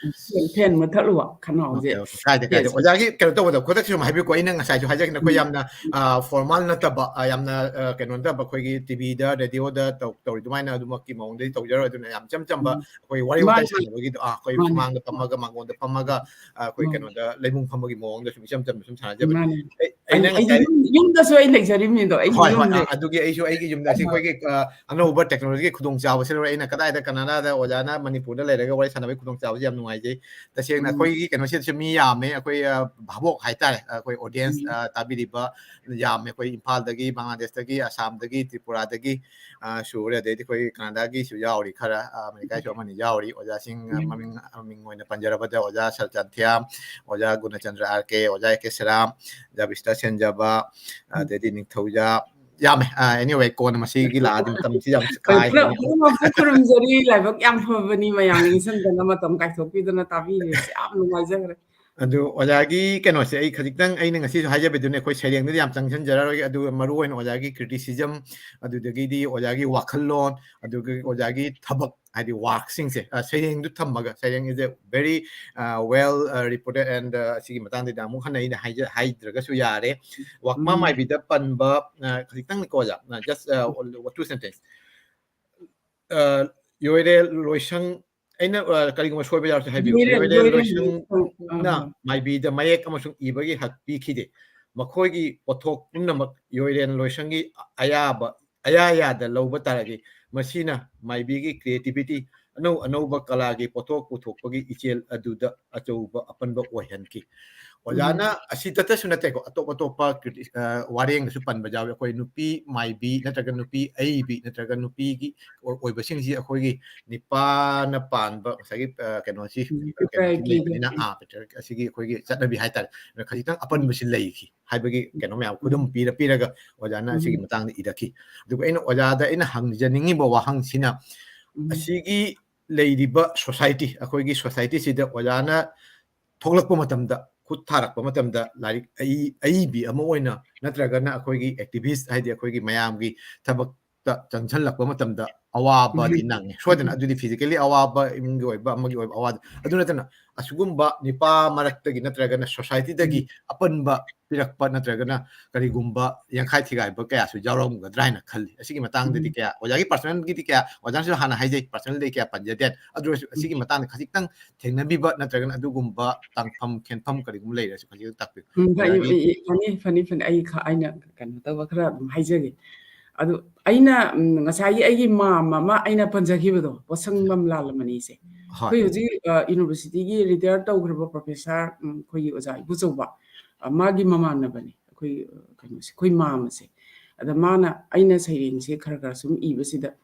ꯐꯦꯟ ꯃꯨꯠꯊꯠꯂꯨꯕ ꯈꯅꯥꯎꯁꯦ꯫ Okay, okay. ꯀꯥꯏꯗꯦ, ꯀꯥꯏꯗꯦ꯫ ꯑꯣꯖꯥꯒꯤ ꯀꯩꯅꯣ ꯇꯧꯕꯗꯣ, ꯈꯨꯗꯛꯁꯤ ꯁꯨꯝ ꯍꯥꯏꯕꯤꯌꯨꯀꯣ, ꯑꯩꯅ ꯉꯁꯥꯏꯁꯨ ꯍꯥꯏꯖꯈꯤꯕ, ꯑꯩꯈꯣꯏ ꯌꯥꯝꯅ, ꯑ, formal ꯅꯠꯇꯕ, ꯑ, ꯌꯥꯝꯅ, ꯑ, ꯀꯩꯅꯣ ꯅꯠꯇꯕ, ꯑꯩꯈꯣꯏꯒꯤ ꯇꯤꯚꯤꯗ, ꯔꯦꯗꯤꯑꯣꯗ ꯇꯧ-, ꯇꯧꯔꯤ ꯑꯗꯨꯃꯥꯏꯅ ꯑꯗꯨꯃꯛꯀꯤ ꯃꯑꯣꯡꯗꯗꯤ ꯇꯧꯖꯔꯣꯏ꯫ ꯑꯗꯨꯅ ꯌꯥꯝ ꯏꯆꯝ ꯆꯝꯕ, ꯎꯝ꯫ ꯑꯩꯈꯣꯏ ꯋꯥꯔꯤ ꯃꯥꯅꯦ, ꯋꯥꯇꯥꯏ ꯃꯥꯅꯦ꯫ ꯁꯥꯟꯅꯕꯒꯤꯗꯣ, ꯑ, ꯑꯩꯈꯣꯏ ꯃꯥꯅꯦ꯫ ꯁꯨꯃꯥꯡꯗ ꯐꯝꯃꯒ, ꯃꯥꯡꯒꯣꯟꯗ ꯐꯝꯃꯒ, ꯑ, ꯑꯩꯈꯣꯏ ꯃꯥꯅꯦ꯫ ꯀꯩꯅꯣꯗ ꯂꯩꯕꯨꯡ ꯐꯝꯕꯒꯤ ꯃꯑꯣꯡꯗ ꯁꯨꯝ ꯏꯆꯝ ꯆꯝꯅ ꯁꯨꯝ ꯁꯥꯟꯅꯖꯕꯅꯤ꯫ ꯃꯥꯅꯦ꯫ ꯑꯩ, ꯑꯩ, ꯑꯩꯅ ꯑꯩꯗꯤ ꯉꯁꯥꯏ ꯌꯨꯝ-, ꯌꯨꯝꯗꯁꯨ ꯑꯩ ꯂꯩꯖꯔꯤꯕꯅꯤꯗꯣ, ꯑꯩꯒꯤ ꯍꯣꯏ, ꯍꯣꯏ, ꯌꯨꯝꯗ꯫ ꯑ, ꯑꯗꯨꯒꯤ ꯑꯩꯁꯨ ꯑꯩꯒꯤ ꯌꯨꯝꯗ ꯑꯁꯤ ꯑꯍꯣꯏ꯫ ꯑꯩꯈꯣꯏꯒꯤ, ꯑ, ꯑꯅꯧꯕ technologyꯒꯤ ꯈꯨꯗꯣꯡꯆꯥꯕꯁꯦ ꯂꯧꯔꯦ꯫ ꯑꯩꯅ ꯀꯗꯥꯏꯗ ꯀꯅꯥꯗꯥꯗ ꯑꯣꯖꯥꯅ ꯃꯅꯤꯄꯨꯔꯗ ꯂꯩꯔꯒ ꯋꯥꯔꯤ ꯁꯥꯟꯅꯕꯒꯤ ꯈꯨꯗꯣꯡꯆꯥꯕꯁꯦ ꯌꯥꯝ ꯅꯨꯡꯉꯥꯏꯖꯩ꯫ ꯇꯁꯦꯡꯅ ꯎꯝ꯫ ꯑꯩꯈꯣꯏꯒꯤ ꯀꯩꯅꯣꯁꯤꯗꯁꯨ ꯃꯤ ꯌꯥꯝꯃꯦ, ꯑꯩꯈꯣꯏ, ꯑ, ꯚꯥꯕꯣꯛ ꯍꯥꯏꯇꯥꯔꯦ, ꯑꯩꯈꯣꯏ audience, ꯎꯝ꯫ ꯑ, ꯇꯥꯕꯤꯔꯤꯕ ꯌꯥꯝꯃꯦ꯫ ꯑꯩꯈꯣꯏ ꯏꯝꯐꯥꯜꯗꯒꯤ, ꯕꯪꯒ꯭ꯂꯥꯗꯦꯁꯇꯒꯤ, ꯑꯁꯥꯝꯗꯒꯤ, ꯇ꯭ꯔꯤꯄꯨꯔꯥꯗꯒꯤ, ꯑ, ꯁꯨꯔꯦ꯫ ꯑꯗꯩꯗꯤ ꯑꯩꯈꯣꯏ ꯀꯅꯥꯗꯥꯒꯤꯁꯨ ꯌꯥꯎꯔꯤ ꯈꯔ, ꯑ, ꯑꯃꯦꯔꯤꯀꯥꯁꯨ ꯑꯃꯅꯤ ꯌꯥꯎꯔꯤ꯫ ꯑꯣꯖꯥꯁꯤꯡ, ꯑ, ꯎꯝ꯫ ꯃꯃꯤꯡ, ꯃꯃꯤꯡ ꯑꯣꯏꯅ ꯄꯟꯖꯔꯕꯗ ꯑꯣꯖꯥ ꯁꯔꯆꯟ ꯊꯤꯌꯥꯝ, ꯑꯣꯖꯥ ꯒꯨꯅꯆꯟꯗ꯭ꯔ ꯑꯥꯔ ꯀꯦ, ꯑꯣꯖꯥ ꯑꯦ ꯀꯦ ꯁꯦꯔꯥꯝ, ꯑꯣꯖꯥ ꯕꯤꯁꯇ ꯁꯦꯟꯖꯕ, ꯎꯝ꯫ ꯑꯗꯩꯗꯤ ꯅꯤꯡꯊꯧꯖꯥ, ꯌꯥꯝꯃꯦ꯫ ꯑ, anyway, ꯀꯣꯟꯅ ꯃꯁꯤꯒꯤ ꯂꯥꯛꯑꯗꯤ ꯃꯇꯝꯁꯤ ꯌꯥꯝ ꯀꯥ ꯍꯣꯏ, ꯍꯦꯟꯅ ꯄꯨꯂꯞ, ꯄꯨꯝꯅꯃꯛꯄꯨ ꯈꯨꯔꯨꯝꯖꯔꯤ꯫ ꯂꯥꯏꯕꯛ ꯌꯥꯝ ꯐꯕꯅꯤ ꯃꯌꯥꯝ ꯅꯤꯡꯁꯤꯡꯗꯅ ꯃꯇꯝ ꯀꯥꯏꯊꯣꯛꯄꯤꯗꯅ ꯇꯥꯕꯤꯔꯤꯕꯁꯦ꯫ ꯌꯥꯝ ꯅꯨꯡꯉꯥꯏꯖꯈ꯭ꯔꯦ꯫ ꯑꯗꯨ ꯑꯣꯖꯥꯒꯤ ꯀꯩꯅꯣꯁꯦ ꯑꯩ ꯈꯖꯤꯛꯇꯪ, ꯑꯩꯅ ꯉꯁꯤꯁꯨ ꯍꯥꯏꯖꯕꯗꯨꯅꯦ, ꯑꯩꯈꯣꯏ ꯁꯩꯔꯦꯡꯗꯨꯗꯤ ꯌꯥꯝ ꯆꯪꯁꯤꯟꯖꯔꯔꯣꯏꯒꯦ꯫ ꯑꯗꯨꯒ ꯃꯔꯨ ꯑꯣꯏꯅ ꯑꯣꯖꯥꯒꯤ criticism, ꯑꯗꯨꯗꯒꯤꯗꯤ ꯑꯣꯖꯥꯒꯤ ꯋꯥꯈꯜꯂꯣꯟ, ꯑꯗꯨꯒ ꯑꯣꯖꯥꯒꯤ ꯊꯕꯛ, ꯍꯥꯏꯗꯤ workꯁꯤꯡꯁꯦ, ꯑ, ꯁꯩꯔꯦꯡꯗꯨ ꯊꯝꯃꯒ, ꯁꯩꯔꯦꯡ is a very, ꯑ, well, ꯑ, reported and, ꯑ, ꯑꯁꯤꯒꯤ ꯃꯇꯥꯡꯗꯗꯤ ꯑꯃꯨꯛ ꯍꯟꯅ ꯑꯩꯅ ꯍꯥꯏꯖ-, ꯍꯥꯏꯗ꯭ꯔꯒꯁꯨ ꯌꯥꯔꯦ꯫ ꯋꯥꯛꯃꯥ ꯎꯝ꯫ ꯃꯥꯏꯕꯤꯗ ꯄꯟꯕ, ꯑ, ꯈꯖꯤꯛꯇꯪꯅꯤꯀꯣ ꯑꯣꯖꯥ, ꯑ, just, ꯑ, two sentence꯫ ꯑ, ꯌꯣꯏꯔꯦꯜ ꯂꯣꯏꯁꯪ, ꯑꯩꯅ, ꯑ, ꯀꯔꯤꯒꯨꯝꯕ ꯁꯣꯏꯕ ꯌꯥꯎꯔꯁꯨ ꯍꯥꯏꯕꯤꯌꯨ꯫ ꯌꯣꯏꯔꯦꯟ, ꯌꯣꯏꯔꯦꯟ ꯌꯣꯏꯔꯦꯟ ꯂꯣꯏꯁꯪꯅ ꯂꯣꯏꯁꯪ, ꯑ, ꯍꯣꯏ꯫ ꯃꯥꯏꯕꯤꯗ ꯃꯌꯦꯛ ꯑꯃꯁꯨꯡ ꯏꯕꯒꯤ ꯍꯛ ꯄꯤꯈꯤꯗꯦ꯫ ꯃꯈꯣꯏꯒꯤ ꯄꯣꯠꯊꯣꯛ ꯄꯨꯝꯅꯃꯛ ꯌꯣꯏꯔꯦꯟ ꯂꯣꯏꯁꯪꯒꯤ ꯑꯌꯥꯕ, ꯑꯌꯥ ꯌꯥꯗ ꯂꯧꯕ ꯇꯥꯔꯗꯤ, ꯃꯁꯤꯅ ꯃꯥꯏꯕꯤꯒꯤ creativity, ꯑꯅꯧ ꯑꯅꯧꯕ ꯀꯂꯥꯒꯤ ꯄꯣꯠꯊꯣꯛ ꯄꯨꯊꯣꯛꯄꯒꯤ ꯏꯆꯦꯜ ꯑꯗꯨꯗ ꯑꯆꯧꯕ ꯑꯄꯟꯕ ꯑꯣꯏꯍꯟꯈꯤ꯫ ꯑꯣꯖꯥꯅ ꯎꯝ꯫ ꯑꯁꯤꯗꯇꯁꯨ ꯅꯠꯇꯦꯀꯣ, ꯑꯇꯣꯞ ꯑꯇꯣꯞꯄ criti-, ꯑ, ꯋꯥꯔꯦꯡꯗꯁꯨ ꯄꯟꯕ ꯌꯥꯎꯏ꯫ ꯑꯩꯈꯣꯏ ꯅꯨꯄꯤ ꯃꯥꯏꯕꯤ ꯅꯠꯇ꯭ꯔꯒ ꯅꯨꯄꯤ ꯑꯏꯕꯤ ꯅꯠꯇ꯭ꯔꯒ ꯅꯨꯄꯤꯒꯤ ꯑꯣꯏ-, ꯑꯣꯏꯕꯁꯤꯡꯁꯤ ꯑꯩꯈꯣꯏꯒꯤ ꯅꯤꯄꯥꯅ ꯄꯥꯟꯕ ꯉꯁꯥꯏꯒꯤ, ꯑ, ꯀꯩꯅꯣꯁꯤ, ꯎꯝ, ꯑ, ꯀꯩꯅꯣꯁꯤ patriarchyꯒꯤ꯫ ꯂꯩꯕꯅꯤꯅ, ꯑ, patriarchy ꯑꯁꯤꯒꯤ ꯑꯩꯈꯣꯏꯒꯤ ꯆꯠꯅꯕꯤ ꯍꯥꯏꯇꯥꯔꯦ꯫ ꯑꯗꯨꯅ ꯈꯖꯤꯛꯇꯪ ꯎꯝ꯫ ꯑꯄꯟꯕꯁꯤ ꯂꯩꯈꯤ ꯍꯥꯏꯕꯒꯤ ꯀꯩꯅꯣ ꯃꯌꯥꯝ ꯈꯨꯗꯝ ꯎꯝ꯫ ꯄꯤꯔ ꯄꯤꯔꯒ ꯑꯣꯖꯥꯅ ꯑꯁꯤꯒꯤ ꯎꯝ꯫ ꯃꯇꯥꯡꯗ ꯏꯔꯛꯈꯤ꯫ ꯑꯗꯨꯒ ꯑꯩꯅ ꯑꯣꯖꯥꯗ ꯑꯩꯅ ꯍꯪꯖꯅꯤꯡꯉꯤꯕ ꯋꯥꯍꯪꯁꯤꯅ, ꯎꯝ꯫ ꯑꯁꯤꯒꯤ ꯂꯩꯔꯤꯕ society, ꯑꯩꯈꯣꯏꯒꯤ societyꯁꯤꯗ ꯑꯣꯖꯥꯅ ꯊꯣꯛꯂꯛꯄ ꯃꯇꯝꯗ, ꯈꯨꯠ ꯊꯥꯔꯛꯄ ꯃꯇꯝꯗ ꯂꯥꯏꯔꯤꯛ ꯑꯏ-, ꯑꯏꯕꯤ ꯑꯃ ꯑꯣꯏꯅ ꯅꯠꯇ꯭ꯔꯒꯅ ꯑꯩꯈꯣꯏꯒꯤ activist, ꯍꯥꯏꯗꯤ ꯑꯩꯈꯣꯏꯒꯤ ꯃꯌꯥꯝꯒꯤ ꯊꯕꯛ ꯇ ꯆꯪꯁꯤꯜꯂꯛꯄ ꯃꯇꯝꯗ ꯑꯋꯥꯕꯗꯤ ꯎꯝ꯫ ꯅꯪꯉꯦ꯫ ꯁꯣꯏꯗꯅ ꯎꯝ꯫ ꯑꯗꯨꯗꯤ physically ꯑꯋꯥꯕ, ꯏꯃꯨꯡꯒꯤ ꯑꯣꯏꯕ, ꯑꯃꯒꯤ ꯑꯣꯏꯕ ꯑꯋꯥꯕ꯫ ꯑꯗꯨ ꯅꯠꯇꯅ ꯑꯁꯤꯒꯨꯝꯕ ꯅꯤꯄꯥ ꯃꯔꯛꯇꯒꯤ ꯅꯠꯇ꯭ꯔꯒꯅ societyꯗꯒꯤ ꯎꯝ꯫ ꯑꯄꯟꯕ ꯄꯤꯔꯛꯄ ꯅꯠꯇ꯭ꯔꯒꯅ ꯀꯔꯤꯒꯨꯝꯕ ꯌꯥꯡꯈꯥꯏ ꯊꯤꯒꯥꯏꯕ ꯀꯌꯥꯁꯨ ꯌꯥꯎꯔꯝꯒꯗ꯭ꯔꯥ ꯍꯥꯏꯅ ꯈꯜꯂꯤ꯫ ꯑꯁꯤꯒꯤ ꯃꯇꯥꯡꯗꯗꯤ ꯎꯝ꯫ ꯀꯌꯥ, ꯑꯣꯖꯥꯒꯤ personalꯒꯤꯗꯤ ꯀꯌꯥ, ꯑꯣꯖꯥꯅꯁꯨ ꯍꯥꯟꯅ ꯍꯥꯏꯖꯩ, personalꯗꯤ ꯀꯌꯥ ꯄꯟꯖꯗꯦ꯫ ꯑꯗꯨ ꯑꯣꯏꯔꯁꯨ ꯎꯝ꯫ ꯑꯁꯤꯒꯤ ꯃꯇꯥꯡꯗ ꯈꯖꯤꯛꯇꯪ ꯊꯦꯡꯅꯕꯤꯕ ꯅꯠꯇ꯭ꯔꯒꯅ ꯑꯗꯨꯒꯨꯝꯕ ꯇꯥꯡꯐꯝ, ꯈꯦꯟꯐꯝ ꯀꯔꯤꯒꯨꯝꯕ ꯂꯩꯔꯁꯨ ꯈꯖꯤꯛꯇꯪ ꯇꯥꯛꯄꯤꯌꯨ꯫ ꯎꯝ, ꯐꯅꯤ, ꯑꯣꯖꯥꯒꯤ ꯐꯅꯤ, ꯐꯅꯤ, ꯐꯅꯤ꯫ ꯑꯩ ꯈ-, ꯑꯩꯅ ꯀꯩꯅꯣ ꯇꯧꯕ ꯈꯔ ꯑꯗꯨꯝ ꯍꯥꯏꯖꯒꯦ꯫ ꯑꯗꯨ ꯑꯩꯅ, ꯎꯝ, ꯉꯁꯥꯏꯒꯤ ꯑꯩꯒꯤ ꯃꯥꯝ ꯑꯃ ꯑꯩꯅ ꯄꯟꯖꯈꯤꯕꯗꯣ, ꯄꯣꯠꯁꯪꯕꯝ ꯂꯥꯜꯂꯃꯅꯤꯁꯦ꯫ ꯍꯣꯏ꯫ ꯑꯩꯈꯣꯏ ꯍꯧꯖꯤꯛ, ꯑ, universityꯒꯤ retire ꯇꯧꯈ꯭ꯔꯕ professor, ꯎꯝ, ꯑꯩꯈꯣꯏꯒꯤ ꯑꯣꯖꯥ ꯏꯕꯣꯆꯧꯕ, ꯑ, ꯃꯥꯒꯤ ꯃꯃꯥꯟꯅꯕꯅꯤ꯫ ꯑꯩꯈꯣꯏ, ꯑ, ꯀꯩꯅꯣꯁꯦ, ꯑꯩꯈꯣꯏ ꯃꯥꯝ ꯑꯁꯦ꯫ ꯑꯗ ꯃꯥꯅ, ꯑꯩꯅ ꯁꯩꯔꯦꯡꯁꯦ ꯈꯔ ꯈꯔ ꯁꯨꯝ ꯏꯕꯁꯤꯗ,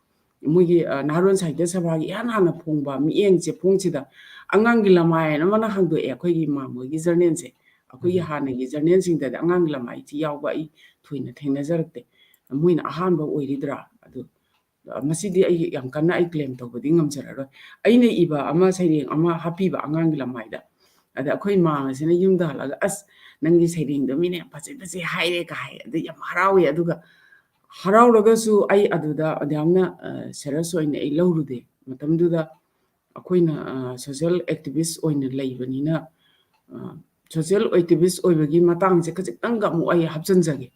ꯃꯣꯏꯒꯤ, ꯑ, ꯅꯍꯥꯔꯣꯜ ꯁꯥꯍꯤꯇ꯭ꯌ ꯁꯚꯥꯒꯤ ꯏꯍꯥꯟ ꯍꯥꯟꯅ ꯐꯣꯡꯕ ꯃꯤꯠꯌꯦꯡ ꯆꯦꯐꯣꯡꯁꯤꯗ ꯑꯉꯥꯡꯒꯤ ꯂꯃꯥꯏ ꯍꯥꯏꯅ ꯑꯃꯅ ꯍꯥꯡꯗꯣꯛꯑꯦ, ꯑꯩꯈꯣꯏꯒꯤ ꯃꯥꯝ ꯍꯣꯏꯒꯤ journalꯁꯦ꯫ ꯑꯩꯈꯣꯏꯒꯤ ꯎꯝ꯫ ꯍꯥꯟꯅꯒꯤ journalꯁꯤꯡꯗꯗꯤ ꯑꯉꯥꯡꯒꯤ ꯂꯃꯥꯏꯁꯤ ꯌꯥꯎꯕ ꯑꯩ ꯊꯣꯏꯅ ꯊꯦꯡꯅꯖꯔꯛꯇꯦ꯫ ꯃꯣꯏꯅ ꯑꯍꯥꯟꯕ ꯑꯣꯏꯔꯤꯗ꯭ꯔꯥ? ꯑꯗꯨ, ꯑ, ꯃꯁꯤꯗꯤ ꯑꯩ ꯌꯥꯝ ꯀꯟꯅ ꯑꯩ claim ꯇꯧꯕꯗꯤ ꯉꯝꯖꯔꯔꯣꯏ꯫ ꯑꯩꯅ ꯏꯕ ꯑꯃ, ꯁꯩꯔꯦꯡ ꯑꯃ ꯍꯥꯞꯄꯤꯕ ꯑꯉꯥꯡꯒꯤ ꯂꯃꯥꯏꯗ꯫ ꯑꯗ ꯑꯩꯈꯣꯏ ꯃꯥꯝ ꯑꯁꯤꯅ ꯌꯨꯝꯗ ꯍꯜꯂꯛꯑꯒ, "ꯑꯁ, ꯅꯪꯒꯤ ꯁꯩꯔꯦꯡꯗꯣ ꯃꯤꯅ ꯌꯥꯝ ꯐꯖꯩ, ꯐꯖꯩ ꯍꯥꯏꯔꯦ" ꯀꯥꯏ꯫ ꯑꯗ ꯌꯥꯝ ꯍꯔꯥꯎꯋꯦ꯫ ꯑꯗꯨꯒ ꯍꯔꯥꯎꯔꯒꯁꯨ ꯑꯩ ꯑꯗꯨꯗ ꯑꯗꯨꯌꯥꯝꯅ, ꯑ, serious ꯑꯣꯏꯅ ꯑꯩ ꯂꯧꯔꯨꯗꯦ꯫ ꯃꯇꯝꯗꯨꯗ ꯑꯩꯈꯣꯏꯅ, ꯑ, social activist ꯑꯣꯏꯅ ꯂꯩꯕꯅꯤꯅ, ꯑ, social activist ꯑꯣꯏꯕꯒꯤ ꯃꯇꯥꯡꯁꯦ ꯈꯖꯤꯛꯇꯪꯒ ꯑꯃꯨꯛ ꯑꯩ ꯍꯥꯞꯆꯤꯟꯖꯒꯦ꯫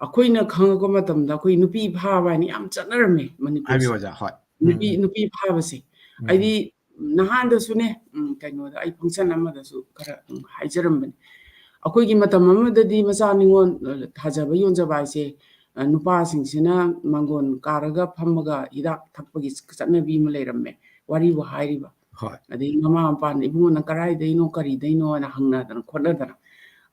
ꯑꯩꯈꯣꯏꯅ ꯈꯪꯉꯛꯄ ꯃꯇꯝꯗ ꯑꯩꯈꯣꯏ ꯅꯨꯄꯤ ꯐꯥꯕ ꯍꯥꯏꯅ ꯌꯥꯝ ꯆꯠꯅꯔꯝꯃꯦ ꯍꯥꯏꯕꯤꯌꯨ ꯃꯅꯤꯄꯨꯔꯁꯦ꯫ ꯑꯣꯖꯥ, ꯍꯣꯏ꯫ ꯎꯝ, ꯅꯨꯄꯤ, ꯎꯝ꯫ ꯅꯨꯄꯤ ꯐꯥꯕꯁꯦ꯫ ꯎꯝ꯫ ꯑꯩꯗꯤ ꯅꯍꯥꯟꯗꯁꯨꯅꯦ, ꯎꯝ, ꯀꯩꯅꯣꯗ ꯑꯩ function ꯑꯃꯗꯁꯨ ꯈꯔ, ꯎꯝ, ꯍꯥꯏꯖꯔꯝꯕꯅꯤ꯫ ꯑꯩꯈꯣꯏꯒꯤ ꯃꯇꯝ ꯑꯃꯗꯗꯤ ꯃꯆꯥ ꯅꯤꯉꯣꯜ, ꯑ, ꯊꯥꯖꯕ ꯌꯣꯟꯖꯕ ꯍꯥꯏꯁꯦ, ꯑ, ꯅꯨꯄꯥꯁꯤꯡꯁꯤꯅ ꯃꯥꯡꯒꯣꯟ ꯀꯥꯔꯒ ꯐꯝꯃꯒ ꯍꯤꯗꯥꯛ ꯊꯛꯄꯒꯤ ꯆꯠꯅꯕꯤ ꯑꯃ ꯂꯩꯔꯝꯃꯦ, ꯋꯥꯔꯤꯕꯨ ꯍꯥꯏꯔꯤꯕ꯫ ꯍꯣꯏ꯫ ꯑꯗꯩ ꯃꯃꯥ ꯃꯄꯥꯅ, "ꯏꯕꯨꯡꯉꯣ, ꯅꯪ ꯀꯔꯥꯏꯗꯩꯅꯣ, ꯀꯔꯤꯗꯩꯅꯣ?" ꯍꯥꯏꯅ ꯍꯪꯅꯗꯅ ꯈꯣꯠꯅꯗꯅ꯫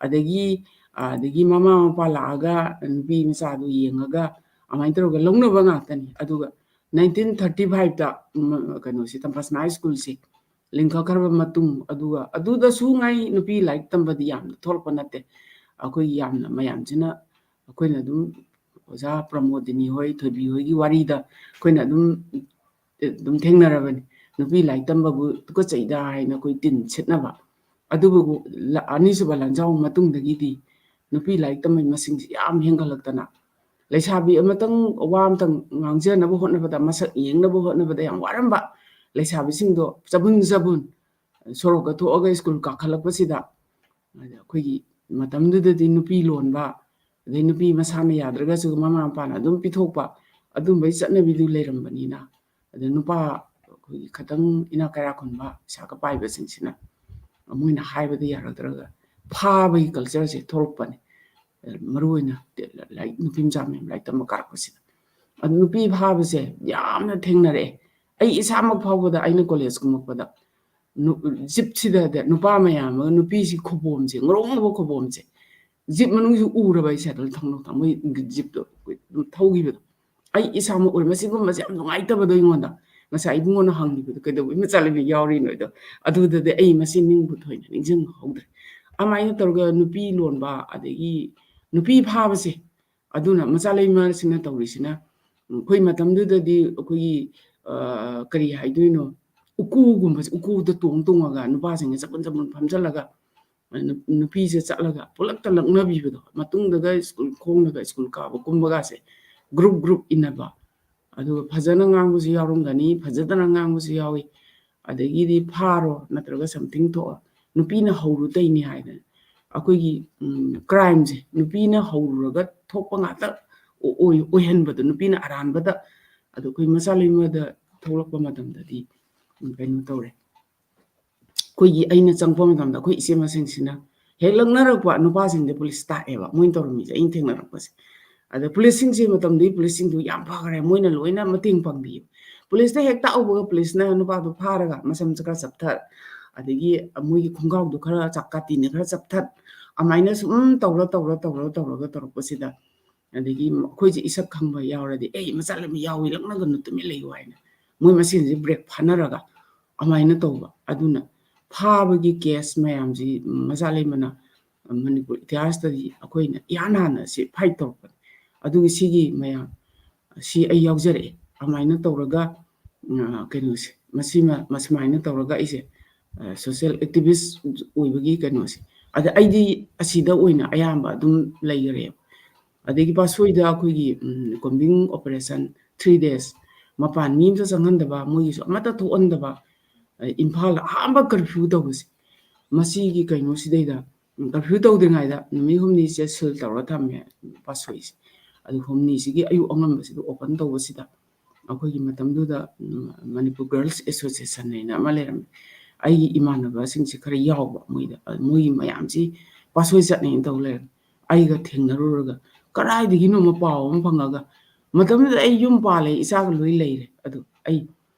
ꯑꯗꯒꯤ, ꯑ, ꯑꯗꯒꯤ ꯃꯃꯥ ꯃꯄꯥ ꯂꯥꯛꯑꯒ ꯅꯨꯄꯤ ꯃꯆꯥꯗꯨ ꯌꯦꯡꯉꯒ ꯑꯗꯨꯃꯥꯏꯅ ꯇꯧꯔꯒ ꯂꯧꯅꯕ ꯉꯥꯛꯇꯅꯤ꯫ ꯑꯗꯨꯒ nineteen thirty fiveꯇ, ꯎꯝ, ꯀꯩꯅꯣꯁꯦ, ꯇꯝꯐꯥꯁꯅꯥ ꯍꯥꯏ ꯁ꯭ꯀꯨꯜꯁꯦ ꯂꯤꯡꯈꯠꯈ꯭ꯔꯕ ꯃꯇꯨꯡ, ꯑꯗꯨꯒ ꯑꯗꯨꯗꯁꯨ ꯉꯥꯏ ꯅꯨꯄꯤ ꯂꯥꯏꯔꯤꯛ ꯇꯝꯕꯗꯤ ꯌꯥꯝꯅ ꯊꯣꯛꯂꯛꯄ ꯅꯠꯇꯦ꯫ ꯑꯩꯈꯣꯏ ꯌꯥꯝꯅ ꯃꯌꯥꯝꯁꯤꯅ, ꯑꯩꯈꯣꯏꯅ ꯑꯗꯨꯝ ꯑꯣꯖꯥ ꯄ꯭ꯔꯃꯣꯗꯤꯅꯤ ꯍꯣꯏ, ꯊꯣꯏꯕꯤ ꯍꯣꯏꯒꯤ ꯋꯥꯔꯤꯗ ꯑꯩꯈꯣꯏꯅ ꯑꯗꯨꯝ, ꯑꯗꯨꯝ ꯊꯦꯡꯅꯔꯕꯅꯤ꯫ ꯅꯨꯄꯤ ꯂꯥꯏꯔꯤꯛ ꯇꯝꯕꯕꯨ ꯇꯨꯀꯠꯆꯩꯗ ꯍꯥꯏꯅ ꯑꯩꯈꯣꯏ ꯇꯤꯟ ꯁꯤꯠꯅꯕ꯫ ꯑꯗꯨꯕꯨ ꯂ-, ꯑꯅꯤꯁꯨꯕ ꯂꯥꯟꯖꯥꯎ ꯃꯇꯨꯡꯗꯒꯤꯗꯤ ꯅꯨꯄꯤ ꯂꯥꯏꯔꯤꯛ ꯇꯝꯕꯒꯤ ꯃꯁꯤꯡꯁꯤ ꯌꯥꯝ ꯍꯦꯟꯒꯠꯂꯛꯇꯅ, ꯂꯩꯁꯥꯕꯤ ꯑꯃꯇꯪ ꯋꯥ ꯑꯃꯇꯪ ꯉꯥꯡꯖꯅꯕ ꯍꯣꯠꯅꯕꯗ, ꯃꯁꯛ ꯌꯦꯡꯅꯕ ꯍꯣꯠꯅꯕꯗ ꯌꯥꯝ ꯋꯥꯔꯝꯕ ꯂꯩꯁꯥꯕꯤꯁꯤꯡꯗꯣ ꯆꯕꯨꯟ ꯆꯕꯨꯟ ꯁꯣꯔꯣꯛꯇ ꯊꯣꯛꯑꯒ ꯁ꯭ꯀꯨꯜ ꯀꯥꯈꯠꯂꯛꯄꯁꯤꯗ, ꯑꯗ ꯑꯩꯈꯣꯏꯒꯤ ꯃꯇꯝꯗꯨꯗꯗꯤ ꯅꯨꯄꯤ ꯂꯣꯟꯕ, ꯑꯗꯩ ꯅꯨꯄꯤ ꯃꯁꯥꯅ ꯌꯥꯗ꯭ꯔꯒꯁꯨ ꯃꯃꯥ ꯃꯄꯥꯅ ꯑꯗꯨꯝ ꯄꯤꯊꯣꯛꯄ, ꯑꯗꯨꯝꯕꯒꯤ ꯆꯠꯅꯕꯤꯗꯨ ꯂꯩꯔꯝꯕꯅꯤꯅ, ꯑꯗ ꯅꯨꯄꯥ ꯑꯩꯈꯣꯏꯒꯤ ꯈꯇꯪ ꯏꯅꯥꯛ ꯀꯩꯔꯥꯛ ꯈꯨꯟꯕ, ꯄꯩꯁꯥꯒ ꯄꯥꯏꯕꯁꯤꯡꯁꯤꯅ ꯃꯣꯏꯅ ꯍꯥꯏꯕꯗ ꯌꯥꯔꯛꯇ꯭ꯔꯒ ꯐꯥꯕꯒꯤ cultureꯁꯦ ꯊꯣꯛꯂꯛꯄꯅꯤ꯫ ꯃꯔꯨ ꯑꯣꯏꯅ ꯂꯥꯏꯔꯤꯛ, ꯅꯨꯄꯤ ꯃꯆꯥ ꯃꯌꯥꯝ ꯂꯥꯏꯔꯤꯛ ꯇꯝꯕ ꯀꯥꯔꯛꯄꯁꯤꯗ꯫ ꯑꯗꯨ ꯅꯨꯄꯤ ꯐꯥꯕꯁꯦ ꯌꯥꯝꯅ ꯊꯦꯡꯅꯔꯛꯑꯦ꯫ ꯑꯩ ꯏꯁꯥꯃꯛ ꯐꯥꯎꯕꯗ, ꯑꯩꯅ college ꯀꯨꯝꯃꯛꯄꯗ, ꯖꯤꯞꯁꯤꯗ ꯅꯨꯄꯥ ꯃꯌꯥꯝ ꯑꯃꯒ ꯅꯨꯄꯤꯁꯤ ꯈꯨꯕꯣꯝꯁꯦ, ꯉꯧꯔꯣꯛ ꯉꯧꯕ ꯈꯨꯕꯣꯝꯁꯦ, ꯖꯤꯞ ꯃꯅꯨꯡꯁꯤ ꯎꯔꯕ ꯑꯩꯁꯦ, ꯑꯗꯨꯝ ꯊꯧꯅ ꯊꯧ-, ꯃꯣꯏ ꯖꯤꯞꯇꯣ ꯑꯗꯨꯝ ꯊꯧꯈꯤꯕꯗꯣ꯫ ꯑꯩ ꯏꯁꯥꯃꯛ ꯎꯔꯦ꯫ ꯃꯁꯤꯒꯨꯝꯕꯁꯦ ꯌꯥꯝ ꯅꯨꯡꯉꯥꯏꯇꯕꯗꯣ ꯑꯩꯉꯣꯟꯗ꯫ ꯉꯁꯥꯏ ꯏꯕꯨꯡꯉꯣꯅ ꯍꯪꯈꯤꯕꯗꯣ, "ꯀꯩꯗꯧꯕꯩ ꯃꯆꯥ ꯂꯩꯕꯤ ꯌꯥꯎꯔꯤꯅꯣ?" ꯑꯗꯣ ꯑꯗꯨꯗꯗꯤ ꯑꯩ ꯃꯁꯤ ꯅꯤꯡꯕ ꯊꯣꯏꯅ ꯅꯤꯡꯁꯤꯡꯍꯧꯗ꯭ꯔꯦ꯫ ꯑꯗꯨꯃꯥꯏꯅ ꯇꯧꯔꯒ ꯅꯨꯄꯤ ꯂꯣꯟꯕ, ꯑꯗꯒꯤ ꯅꯨꯄꯤ ꯐꯥꯕꯁꯦ, ꯑꯗꯨꯅ ꯃꯆꯥ ꯂꯩꯃꯁꯤꯡꯅ ꯇꯧꯔꯤꯁꯤꯅ, ꯑꯩꯈꯣꯏ ꯃꯇꯝꯗꯨꯗꯗꯤ ꯑꯩꯈꯣꯏꯒꯤ, ꯑ, ꯀꯔꯤ ꯍꯥꯏꯗꯣꯏꯅꯣ, ꯎꯀꯨꯒꯨꯝꯕꯁꯦ, ꯎꯀꯨꯗ ꯇꯣꯡ ꯇꯣꯡꯉꯒ ꯅꯨꯄꯥꯁꯤꯡꯅ ꯆꯄꯨꯟ ꯆꯄꯨꯟ ꯐꯝꯖꯜꯂꯒ, ꯑ, ꯅꯨ-, ꯅꯨꯄꯤꯁꯦ ꯆꯠꯂꯒ ꯄꯨꯂꯞꯇ ꯂꯛꯅꯕꯤꯕꯗꯣ, ꯃꯇꯨꯡꯗꯒ ꯁ꯭ꯀꯨꯜ ꯈꯣꯡꯅꯒ ꯁ꯭ꯀꯨꯜ ꯀꯥꯕ ꯀꯨꯝꯕꯒꯁꯦ group group ꯏꯟꯅꯕ, ꯑꯗꯨꯒ ꯐꯖꯅ ꯉꯥꯡꯕꯁꯨ ꯌꯥꯎꯔꯝꯒꯅꯤ, ꯐꯖꯗꯅ ꯉꯥꯡꯕꯁꯨ ꯌꯥꯎꯏ꯫ ꯑꯗꯒꯤꯗꯤ ꯐꯥꯔꯣ ꯅꯠꯇ꯭ꯔꯒ something ꯊꯣꯛꯑꯣ, ꯅꯨꯄꯤꯅ ꯍꯧꯔꯨ ꯇꯩꯅꯤ ꯍꯥꯏꯗꯅ ꯑꯩꯈꯣꯏꯒꯤ, ꯎꯝ, crimeꯁꯦ ꯅꯨꯄꯤꯅ ꯍꯧꯔꯨꯔꯒ ꯊꯣꯛꯄ ꯉꯥꯛꯇ ꯑꯣꯏ-, ꯑꯣꯏꯍꯟꯕꯗꯣ, ꯅꯨꯄꯤꯅ ꯑꯔꯥꯟꯕꯗ꯫ ꯑꯗꯣ ꯑꯩꯈꯣꯏ ꯃꯆꯥ ꯂꯩꯃꯗ ꯊꯣꯛꯂꯛꯄ ꯃꯇꯝꯗꯗꯤ, ꯎꯝ, ꯀꯩꯅꯣ ꯇꯧꯔꯦ꯫ ꯑꯩꯈꯣꯏꯒꯤ, ꯑꯩꯅ ꯆꯪꯉꯛꯄ ꯃꯇꯝꯗ ꯑꯩꯈꯣꯏ ꯏꯆꯦꯃꯁꯤꯡꯁꯤꯅ ꯍꯦꯛ ꯂꯛꯅꯔꯛꯄ ꯅꯨꯄꯥꯁꯤꯡꯗ police ꯇꯥꯛꯑꯦꯕ, ꯃꯣꯏꯅ ꯇꯧꯔꯝꯃꯤꯁꯦ ꯑꯩꯅ ꯊꯦꯡꯅꯔꯛꯄꯁꯦ꯫ ꯑꯗ policeꯁꯤꯡꯁꯦ ꯃꯇꯝꯗꯨꯒꯤ policeꯁꯤꯡꯗꯨ ꯌꯥꯝ ꯐꯈ꯭ꯔꯦ, ꯃꯣꯏꯅ ꯂꯣꯏꯅ ꯃꯇꯦꯡ ꯄꯥꯡꯕꯤꯌꯦ꯫ Policeꯇ ꯍꯦꯛ ꯇꯥꯛꯎꯕꯒ policeꯅ ꯅꯨꯄꯥꯗꯣ ꯐꯥꯔꯒ ꯃꯁꯝꯁꯦ ꯈꯔ ꯆꯞꯊꯠ, ꯑꯗꯒꯤ ꯃꯣꯏꯒꯤ ꯈꯣꯡꯒ꯭ꯔꯥꯎꯗꯣ ꯈꯔ ꯆꯥꯛ ꯀꯥꯇꯤꯅ ꯈꯔ ꯆꯞꯊꯠ, ꯑꯗꯨꯃꯥꯏꯅ ꯁꯨꯝ ꯇꯧꯔ, ꯇꯧꯔ, ꯇꯧꯔ, ꯇꯧꯔꯒ ꯇꯧꯔꯛꯄꯁꯤꯗ, ꯑꯗꯒꯤ ꯑꯩꯈꯣꯏꯁꯦ ꯏꯁꯛ ꯈꯪꯕ ꯌꯥꯎꯔꯗꯤ, "ꯑꯦ, ꯃꯆꯥ ꯂꯩꯃ ꯌꯥꯎꯏ, ꯂꯛꯅꯒꯅꯨ, ꯇꯨꯃꯤꯟ ꯂꯩꯌꯨ" ꯍꯥꯏꯅ ꯃꯣꯏ ꯃꯁꯦꯟꯁꯦ break ꯐꯥꯅꯔꯒ ꯑꯗꯨꯃꯥꯏꯅ ꯇꯧꯕ꯫ ꯑꯗꯨꯅ ꯐꯥꯕꯒꯤ case ꯃꯌꯥꯝꯁꯤ ꯃꯆꯥ ꯂꯩꯃꯅ ꯃꯅꯤꯄꯨꯔ ꯏꯇꯤꯍꯥꯁꯇꯗꯤ ꯑꯩꯈꯣꯏꯅ ꯏꯍꯥꯟ ꯍꯥꯟꯅ ꯁꯤ fight ꯇꯧꯔꯛꯄꯅꯤ꯫ ꯑꯗꯨꯒꯤ ꯁꯤꯒꯤ ꯃꯌꯥꯝ ꯁꯤ ꯑꯩ ꯌꯥꯎꯖꯔꯛꯑꯦ꯫ ꯑꯗꯨꯃꯥꯏꯅ ꯇꯧꯔꯒ, ꯑ, ꯀꯩꯅꯣꯁꯦ, ꯃꯁꯤꯃ, ꯃꯁꯨꯃꯥꯏꯅ ꯇꯧꯔꯒ ꯑꯩꯁꯦ, ꯑ, social activist ꯑꯣꯏꯕꯒꯤ ꯀꯩꯅꯣꯁꯦ꯫ ꯑꯗ ꯑꯩꯗꯤ ꯑꯁꯤꯗ ꯑꯣꯏꯅ ꯑꯌꯥꯝꯕ ꯑꯗꯨꯝ ꯂꯩꯈꯔꯦꯕ꯫ ꯑꯗꯒꯤ ꯄꯥꯠꯁꯣꯏꯗ ꯑꯩꯈꯣꯏꯒꯤ, ꯎꯝ, combing operation three days, ꯃꯄꯥꯟ ꯃꯤ ꯑꯃꯇ ꯆꯪꯍꯟꯗꯕ, ꯃꯣꯏꯒꯤꯁꯨ ꯑꯃꯠꯇ ꯊꯣꯛꯍꯟꯗꯕ, ꯑ, ꯏꯝꯐꯥꯜꯗ ꯑꯍꯥꯟꯕ curfew ꯇꯧꯕꯁꯦ, ꯃꯁꯤꯒꯤ ꯀꯩꯅꯣꯁꯤꯗꯩꯗ, ꯎꯝ, curfew ꯇꯧꯗ꯭ꯔꯤꯉꯩꯗ ꯅꯨꯃꯤꯠ ꯍꯨꯝꯅꯤꯁꯦ seal ꯇꯧꯔ ꯊꯝꯃꯦ ꯄꯥꯠꯁꯣꯏꯁꯦ꯫ ꯑꯗꯨ ꯍꯨꯝꯅꯤꯁꯤꯒꯤ ꯑꯌꯨꯛ ꯑꯉꯟꯕꯁꯤꯗ open ꯇꯧꯕꯁꯤꯗ ꯑꯩꯈꯣꯏꯒꯤ ꯃꯇꯝꯗꯨꯗ, ꯎꯝ, ꯃꯅꯤꯄꯨꯔ Girls Association ꯍꯥꯏꯅ ꯑꯃ ꯂꯩꯔꯝꯃꯦ꯫ ꯑꯩꯒꯤ ꯏꯃꯥꯟꯅꯕꯁꯤꯡꯁꯦ ꯈꯔ ꯌꯥꯎꯕ ꯃꯣꯏꯗ, ꯑ, ꯃꯣꯏꯒꯤ ꯃꯌꯥꯝꯁꯤ ꯄꯥꯠꯁꯣꯏ ꯆꯠꯅꯩꯅ ꯇꯧ ꯂꯩꯔꯝꯃꯦ꯫ ꯑꯩꯒ ꯊꯦꯡꯅꯔꯨꯔꯒ ꯀꯗꯥꯏꯗꯒꯤꯅꯣꯃ ꯄꯥꯎ ꯑꯃ ꯐꯪꯉꯒ, ꯃꯇꯝꯗꯨꯗ ꯑꯩ ꯌꯨꯝ ꯄꯥꯜꯂꯦ, ꯏꯆꯥꯒ ꯂꯣꯏ ꯂꯩꯔꯦ꯫ ꯑꯗꯨ ꯑꯩ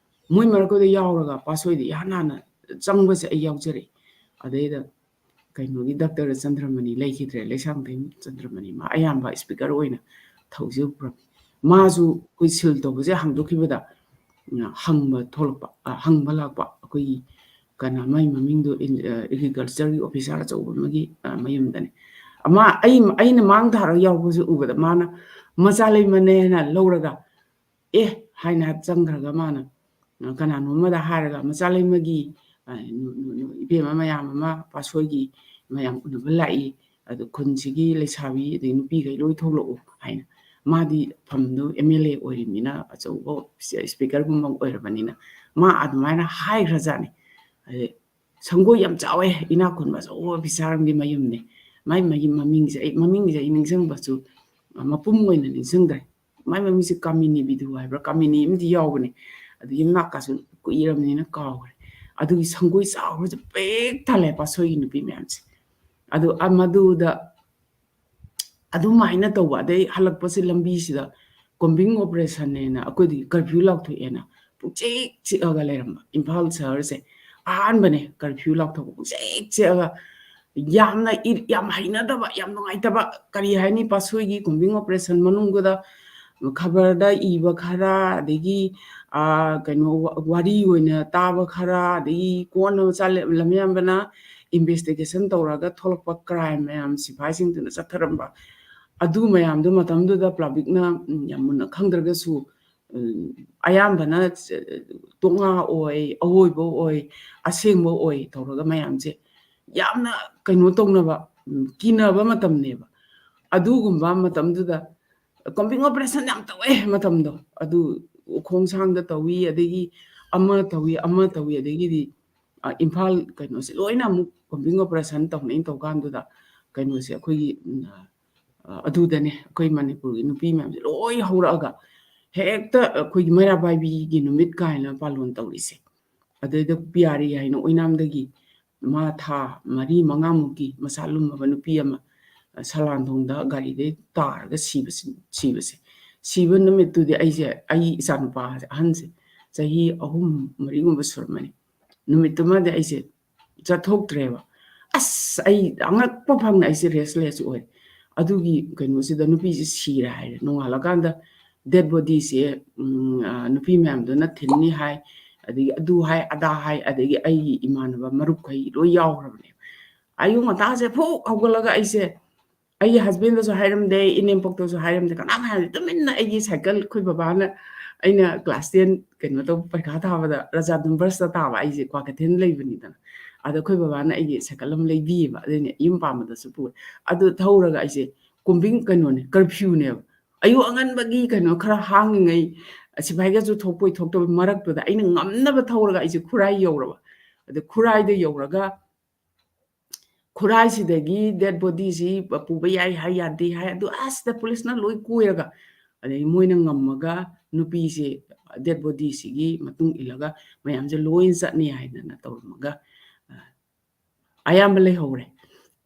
ꯃꯣꯏ ꯃꯔꯛꯇꯨꯗ ꯌꯥꯎꯔꯒ ꯄꯥꯠꯁꯣꯏꯗ ꯏꯍꯥꯟ ꯍꯥꯟꯅ ꯆꯪꯕꯁꯦ ꯑꯩ ꯌꯥꯎꯖꯔꯛꯏ꯫ ꯑꯗꯩꯗ ꯀꯩꯅꯣꯒꯤ ꯗꯥꯛꯇꯔ ꯆꯟꯗ꯭ꯔꯃꯅꯤ ꯂꯩꯈꯤꯗ꯭ꯔꯦ, ꯂꯩꯁꯥꯡꯊꯦꯝ ꯆꯟꯗ꯭ꯔꯃꯅꯤ, ꯃꯥ ꯑꯌꯥꯝꯕ speaker ꯑꯣꯏꯅ ꯊꯧꯖꯤꯜ ꯄꯨꯔꯝꯃꯤ꯫ ꯃꯥꯁꯨ ꯑꯩꯈꯣꯏ seal ꯇꯧꯕꯁꯦ ꯍꯥꯡꯗꯣꯛꯈꯤꯕꯗ, ꯎꯝ, ꯍꯪꯕ ꯊꯣꯛꯂꯛꯄ, ꯑ, ꯍꯪꯕ ꯂꯥꯛꯄ ꯑꯩꯈꯣꯏꯒꯤ ꯀꯅꯥ, ꯃꯥꯏ ꯃꯃꯤꯡꯗꯣ ꯏꯟ-, ꯑ, agricultureꯒꯤ officer ꯑꯆꯧꯕ ꯑꯃꯒꯤ, ꯑ, ꯃꯌꯨꯝꯗꯅꯦ꯫ ꯑꯃ ꯑꯩ, ꯑꯩꯅ ꯃꯥꯡ ꯊꯥꯔꯒ ꯌꯥꯎꯕꯁꯦ ꯎꯕꯗ ꯃꯥꯅ ꯃꯆꯥ ꯂꯩꯃꯅꯦꯅ ꯂꯧꯔꯒ, "ꯑꯦ" ꯍꯥꯏꯅ ꯆꯪꯈ꯭ꯔꯒ ꯃꯥꯅ, ꯑ, ꯀꯅꯥꯅꯣ ꯑꯃꯗ ꯍꯥꯏꯔꯒ, "ꯃꯆꯥ ꯂꯩꯃꯒꯤ, ꯑ, ꯅꯨ-, ꯅꯨ-, ꯅꯨ-, ꯏꯕꯦꯝꯃ ꯃꯌꯥꯝ ꯑꯃ ꯄꯥꯠꯁꯣꯏꯒꯤ ꯃꯌꯥꯝ ꯎꯅꯕ ꯂꯥꯛꯏ, ꯑꯗꯨ ꯈꯨꯟꯁꯤꯒꯤ ꯂꯩꯁꯥꯕꯤ ꯑꯗꯩ ꯅꯨꯄꯤꯈꯩ ꯂꯣꯏ ꯊꯣꯛꯂꯛꯎ" ꯍꯥꯏꯅ꯫ ꯃꯥꯗꯤ ꯐꯝꯗꯨ MLA ꯑꯣꯏꯔꯤꯕꯅꯤꯅ ꯑꯆꯧꯕ speakerꯒꯨꯝꯕ ꯑꯣꯏꯔꯕꯅꯤꯅ ꯃꯥ ꯑꯗꯨꯃꯥꯏꯅ ꯍꯥꯏꯈ꯭ꯔꯖꯥꯠꯅꯤ꯫ ꯑꯗꯩ ꯁꯪꯒꯣꯏ ꯌꯥꯝ ꯆꯥꯎꯋꯦ, ꯏꯅꯥꯛ ꯈꯨꯟꯕ ꯑꯆꯧꯕ officer ꯑꯃꯒꯤ ꯃꯌꯨꯝꯅꯦ꯫ ꯃꯥꯏ, ꯃꯥꯒꯤ ꯃꯃꯤꯡꯁꯦ ꯑꯩ, ꯃꯃꯤꯡꯁꯦ ꯑꯩ ꯅꯤꯡꯁꯤꯡꯕꯁꯨ, ꯑ, ꯃꯄꯨꯝ ꯑꯣꯏꯅ ꯅꯤꯡꯁꯤꯡꯗ꯭ꯔꯦ꯫ ꯃꯥꯏ ꯃꯃꯤꯡꯁꯦ ꯀꯥꯃꯤꯅꯤ ꯕꯤꯗꯨ ꯍꯥꯏꯕ꯭ꯔꯥ, ꯀꯥꯃꯤꯅꯤ ꯑꯃꯗꯤ ꯌꯥꯎꯕꯅꯦ꯫ ꯑꯗꯨ ꯌꯨꯝꯅꯥꯛꯀꯁꯨ ꯀꯨꯏꯔꯕꯅꯤꯅ ꯀꯥꯎꯈ꯭ꯔꯦ꯫ ꯑꯗꯨꯒꯤ ꯁꯪꯒꯣꯏ ꯆꯥꯎꯕꯁꯦ ꯄꯤꯛ ꯊꯜꯂꯦ ꯄꯥꯠꯁꯣꯏꯒꯤ ꯅꯨꯄꯤ ꯃꯌꯥꯝꯁꯦ꯫ ꯑꯗꯨ, ꯑ, ꯃꯗꯨꯗ ꯑꯗꯨꯃꯥꯏꯅ ꯇꯧꯕ꯫ ꯑꯗꯩ ꯍꯜꯂꯛꯄꯁꯦ ꯂꯝꯕꯤꯁꯤꯗ combing operationꯅꯦꯅ ꯑꯩꯈꯣꯏꯗꯤ curfew ꯂꯥꯎꯊꯣꯛꯑꯦꯅ ꯄꯨꯡꯆꯤꯛ ꯆꯤꯛꯑꯒ ꯂꯩꯔꯝꯕ ꯏꯝꯐꯥꯜ ꯁꯍꯔꯁꯦ꯫ ꯑꯍꯥꯟꯕꯅꯦ curfew ꯂꯥꯎꯊꯣꯛꯄ, ꯄꯨꯡꯆꯤꯛ ꯆꯤꯛꯑꯒ꯫ ꯌꯥꯝꯅ ꯏ-, ꯌꯥꯝ ꯍꯩꯅꯗꯕ, ꯌꯥꯝ ꯅꯨꯡꯉꯥꯏꯇꯕ, ꯀꯔꯤ ꯍꯥꯏꯅꯤ, ꯄꯥꯠꯁꯣꯏꯒꯤ combing operation ꯃꯅꯨꯡꯗꯨꯗ ꯈꯕꯔꯗ ꯏꯕ ꯈꯔ, ꯑꯗꯒꯤ, ꯑ, ꯀꯩꯅꯣ, ꯋꯥ-, ꯋꯥꯔꯤ ꯑꯣꯏꯅ ꯇꯥꯕ ꯈꯔ, ꯑꯗꯒꯤ ꯀꯣꯟꯅ ꯃꯆꯥ ꯂꯦ-, ꯂꯝꯌꯥꯟꯕꯅ investigation ꯇꯧꯔꯒ ꯊꯣꯛꯂꯛꯄ crime ꯃꯌꯥꯝ ꯁꯤꯐꯥꯏꯁꯤꯡꯗꯨꯅ ꯆꯠꯊꯔꯝꯕ, ꯑꯗꯨ ꯃꯌꯥꯝꯗꯨ ꯃꯇꯝꯗꯨꯗ publicꯅ, ꯎꯝ, ꯌꯥꯝ ꯃꯨꯟꯅ ꯈꯪꯗ꯭ꯔꯒꯁꯨ, ꯎꯝ, ꯑꯌꯥꯝꯕꯅ, ꯑ, ꯇꯣꯛꯉꯥ ꯑꯣꯏ, ꯑꯋꯣꯏꯕ ꯑꯣꯏ, ꯑꯁꯦꯡꯕ ꯑꯣꯏ ꯇꯧꯔꯒ ꯃꯌꯥꯝꯁꯦ ꯌꯥꯝꯅ ꯀꯩꯅꯣ ꯇꯧꯅꯕ, ꯎꯝ, ꯀꯤꯅꯕ ꯃꯇꯝꯅꯦꯕ꯫ ꯑꯗꯨꯒꯨꯝꯕ ꯃꯇꯝꯗꯨꯗ combing operation ꯌꯥꯝ ꯇꯧꯋꯦ ꯃꯇꯝꯗꯣ꯫ ꯑꯗꯨ ꯎꯈꯣꯡꯁꯥꯡꯗ ꯇꯧꯏ, ꯑꯗꯒꯤ ꯑꯃ ꯇꯧꯏ, ꯑꯃ ꯇꯧꯏ, ꯑꯗꯒꯤꯗꯤ, ꯑ, ꯏꯝꯐꯥꯜ ꯀꯩꯅꯣꯁꯦ ꯂꯣꯏꯅ ꯑꯃꯨꯛ combing operation ꯇꯧꯅꯩ ꯇꯧꯀꯥꯟꯗꯨꯗ ꯀꯩꯅꯣꯁꯦ ꯑꯩꯈꯣꯏꯒꯤ, ꯎꯝ, ꯑ, ꯑꯗꯨꯗꯅꯦ ꯑꯩꯈꯣꯏ ꯃꯅꯤꯄꯨꯔꯒꯤ ꯅꯨꯄꯤ ꯃꯌꯥꯝꯁꯦ ꯂꯣꯏ ꯍꯧꯔꯛꯑꯒ ꯍꯦꯛꯇ ꯑꯩꯈꯣꯏꯒꯤ ꯃꯩꯔꯥ ꯄꯥꯏꯕꯤꯒꯤ ꯅꯨꯃꯤꯠ ꯀꯥꯏꯅ ꯄꯥꯂꯣꯟ ꯇꯧꯔꯤꯁꯦ꯫ ꯑꯗꯩꯗ ꯄꯤꯌꯥꯔꯤ ꯍꯥꯏꯅ ꯑꯣꯏꯅꯥꯝꯗꯒꯤ ꯃꯥ ꯊꯥ ꯃꯔꯤ ꯃꯉꯥꯃꯨꯛꯀꯤ ꯃꯁꯥ ꯂꯨꯝꯃꯕ ꯅꯨꯄꯤ ꯑꯃ, ꯑ, ꯁꯂꯥꯟꯊꯣꯡꯗ ꯒꯥꯔꯤꯗꯩ ꯇꯥꯔꯒ ꯁꯤꯕꯁꯤ-, ꯁꯤꯕꯁꯦ꯫ ꯁꯤꯕ ꯅꯨꯃꯤꯠꯇꯨꯗꯤ ꯑꯩꯁꯦ, ꯑꯩ ꯏꯆꯥꯅꯨꯄꯥ ꯑꯍꯟꯁꯦ ꯆꯍꯤ ꯑꯍꯨꯝ ꯃꯔꯤꯒꯨꯝꯕ ꯁꯨꯔꯝꯃꯅꯤ꯫ ꯅꯨꯃꯤꯠꯇꯨꯃꯗꯤ ꯑꯩꯁꯦ ꯆꯠꯊꯣꯛꯇ꯭ꯔꯦꯕ꯫ ꯑꯁ, ꯑꯩ ꯑꯉꯛꯄ ꯐꯪꯅ ꯑꯩꯁꯦ restless ꯑꯣꯏ꯫ ꯑꯗꯨꯒꯤ ꯀꯩꯅꯣꯁꯤꯗ ꯅꯨꯄꯤꯁꯦ ꯁꯤꯔꯦ ꯍꯥꯏꯔꯦ꯫ ꯅꯣꯡꯉꯥꯜꯂꯀꯥꯟꯗ dead bodyꯁꯦ, ꯎꯝ, ꯑ, ꯅꯨꯄꯤ ꯃꯌꯥꯝꯗꯨꯅ ꯊꯤꯟꯅꯤ ꯍꯥꯏ, ꯑꯗꯒꯤ ꯑꯗꯨ ꯍꯥꯏ, ꯑꯗꯥ ꯍꯥꯏ, ꯑꯗꯒꯤ ꯑꯩꯒꯤ ꯏꯃꯥꯟꯅꯕ ꯃꯔꯨꯞꯈꯩ ꯂꯣꯏ ꯌꯥꯎꯈ꯭ꯔꯕꯅꯦ꯫ ꯑꯌꯨꯛ ꯉꯟꯇꯥꯁꯦ ꯐꯨꯛ ꯍꯧꯒꯠꯂꯒ ꯑꯩꯁꯦ, ꯑꯩꯒꯤ husbandꯗꯁꯨ ꯍꯥꯏꯔꯝꯗꯦ, ꯏꯅꯦꯝꯄꯣꯛꯇꯁꯨ ꯍꯥꯏꯔꯝꯗꯦ, ꯀꯅꯥꯝ ꯍꯥꯏꯔꯝꯗꯦ꯫ ꯇꯨꯃꯤꯟꯅ ꯑꯩꯒꯤ cycle, ꯑꯩꯈꯣꯏ ꯕꯕꯥꯅ, ꯑꯩꯅ class ten ꯀꯩꯅꯣ ꯇꯧꯕ ꯄꯩꯈꯥ ꯊꯥꯕꯗ ꯔꯖꯥꯗꯨꯟ ꯕꯁꯇ ꯇꯥꯕ, ꯑꯩꯁꯦ ꯀ꯭ꯋꯥꯀꯩꯊꯦꯜ ꯂꯩꯕꯅꯤꯗꯅ꯫ ꯑꯗ ꯑꯩꯈꯣꯏ ꯕꯕꯥꯅ ꯑꯩꯒꯤ cycle ꯑꯃ ꯂꯩꯕꯤꯌꯦꯕ, ꯑꯗꯨꯅꯦ ꯌꯨꯝ ꯄꯥꯟꯕꯗꯁꯨ ꯄꯨꯔꯦ꯫ ꯑꯗꯨ ꯊꯧꯔꯒ ꯑꯩꯁꯦ combing ꯀꯩꯅꯣꯅꯦ, curfewꯅꯦꯕ꯫ ꯑꯌꯨꯛ ꯑꯉꯟꯕꯒꯤ ꯀꯩꯅꯣ ꯈꯔ ꯍꯥꯡꯉꯤꯉꯩ, ꯁꯤꯐꯥꯏꯒꯁꯨ ꯊꯣꯛꯄꯣꯏ ꯊꯣꯛꯇꯕꯣꯏ ꯃꯔꯛꯇꯨꯗ ꯑꯩꯅ ꯉꯝꯅꯕ ꯊꯧꯔꯒ ꯑꯩꯁꯦ ꯈꯨꯔꯥꯏ ꯌꯧꯔꯕ꯫ ꯑꯗ ꯈꯨꯔꯥꯏꯗ ꯌꯧꯔꯒ ꯈꯨꯔꯥꯏꯁꯤꯗꯒꯤ dead bodyꯁꯤ ꯄꯨꯕ ꯌꯥꯏ ꯍꯥꯏ, ꯌꯥꯗꯦ ꯍꯥꯏ, ꯑꯗꯨ ꯑꯁꯤꯗ ꯄꯨꯂꯤꯁꯅ ꯂꯣꯏ ꯀꯣꯏꯔꯒ, ꯑꯗꯩ ꯃꯣꯏꯅ ꯉꯝꯃꯒ ꯅꯨꯄꯤꯁꯦ dead bodyꯁꯤꯒꯤ ꯃꯇꯨꯡ ꯏꯜꯂꯒ ꯃꯌꯥꯝꯁꯦ ꯂꯣꯏ ꯆꯠꯅꯤ ꯍꯥꯏꯗꯅ ꯇꯧꯔꯝꯃꯒ, ꯑ, ꯑꯌꯥꯝꯕ ꯂꯩꯍꯧꯔꯦ꯫